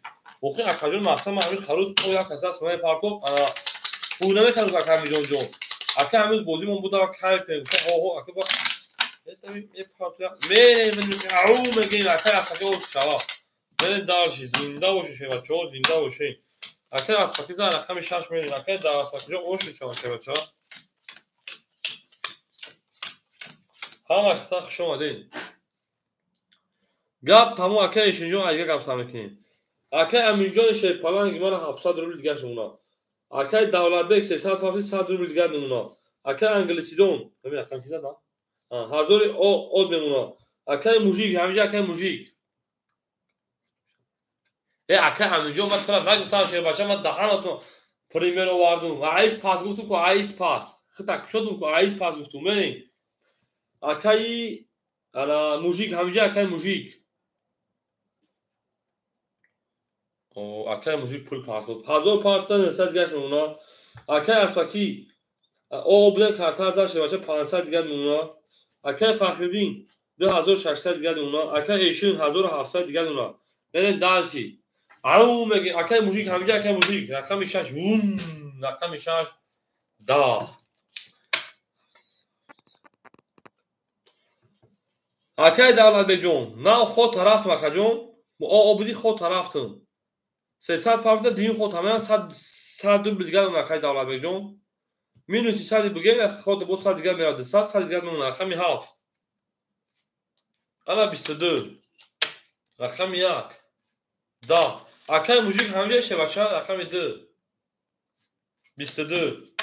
охи акаҷон мақсад ман ҳамин харӯз то як каса аст мепарто ана пул намекард ака Аминҷонҷон ака ҳамин бозимон буда кайф кунем гуфта ҳо ҳо ака мерем ау мегем акаи Аспаки шава. Мерем дальше зинда боше шербачо зинда боше. Акай Аспакиза рақами 6 мерем. Акай дар Аспакиҷо ошу чава шебача. Ҳама каса хуш омадед. Гап тамом акай Ишинҷон айга гап сар мекунем. Акай Аминҷони Шерпаланги мана 700 рубл дигар шумона. Акай Давлатбек 300 пафти 100 рубл дигар мемона. Акай Англисидон, ҳамин рақам ки задам? 1000 од мемона. Акай Мужик, ҳаминҷа акай Мужик. Акай Аминҷон, ман тура нагуфтам шербача, ман даҳанатон пример овардум. Аис пас гуфтум ку аис пас. Хита кушодум ку аис пас гуфтум. Мерем. Акаи ана Мужик, ҳаминҷа акай Мужик. Акай Мужик пул партод. 1000 партода 900 дигар мемона. Акай Аспакӣ о будан карта зад шербача 500 дигар мемона. Акай Фахриддин 2600 дигар мемона. Акай Эшин 1700 дигар мемона. Мерем дарси. Ау меги акай Мужик, ҳаминҷа акай Мужик, рақами 6, рақами 6, 10. Акай Давлатбекҷон, нав ход тарафтум акаҷон, о буди ход тарафтум. 300 партода дуюм ход ҳамин 100 рубл дигар мемона акай Давлатбекҷон. Минуси 100 бугем, ход бо 100 дигар меравад, 200, 100 дигар мемона, рақами 7. Ана 22, рақами 1, 10. Акай Мужик ҳаминҷа шебача, рақами 2, 22,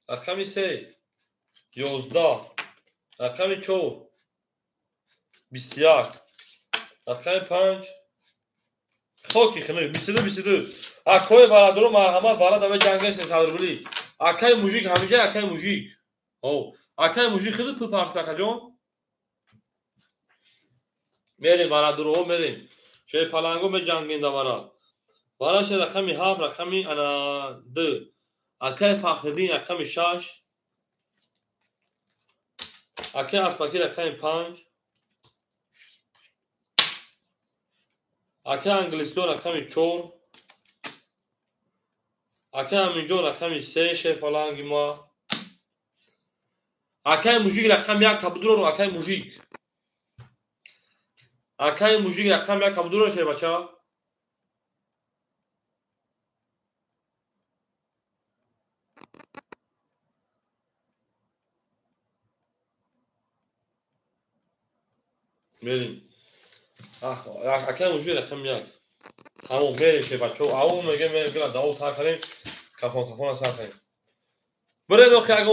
рақами 3, 11, рақами 4, 21, рақами 5, хоки хинук, 22, 22. Акои бародаро марҳамат, барад аме ҷанга 300 рубли. Акай Мужик ҳаминҷа, акай Мужик. Акай Мужик хиду пул парс акаҷон. Мерем бародаро, мерем. Шерпаланго меҷангем да вара. Вараша рақами 7, рақами ана 2. Акай Фахриддин рақами 6. Акай Аспакӣ рақами 5. Акай Англисдон рақами 4. Акай Аминҷон рақами 3 шерпаланги ма. Акай Мужик рақами 1 кабудуро, акай Мужик. Акай Мужик рақами 1 кабудуро шербача. Мерем. Акай Мужик рақами 1. Тамом, мерем шербачо. Ау мегем, мерем, гила даво тар кардем. Кафон, кафона сар кардем. Бирем охи ягон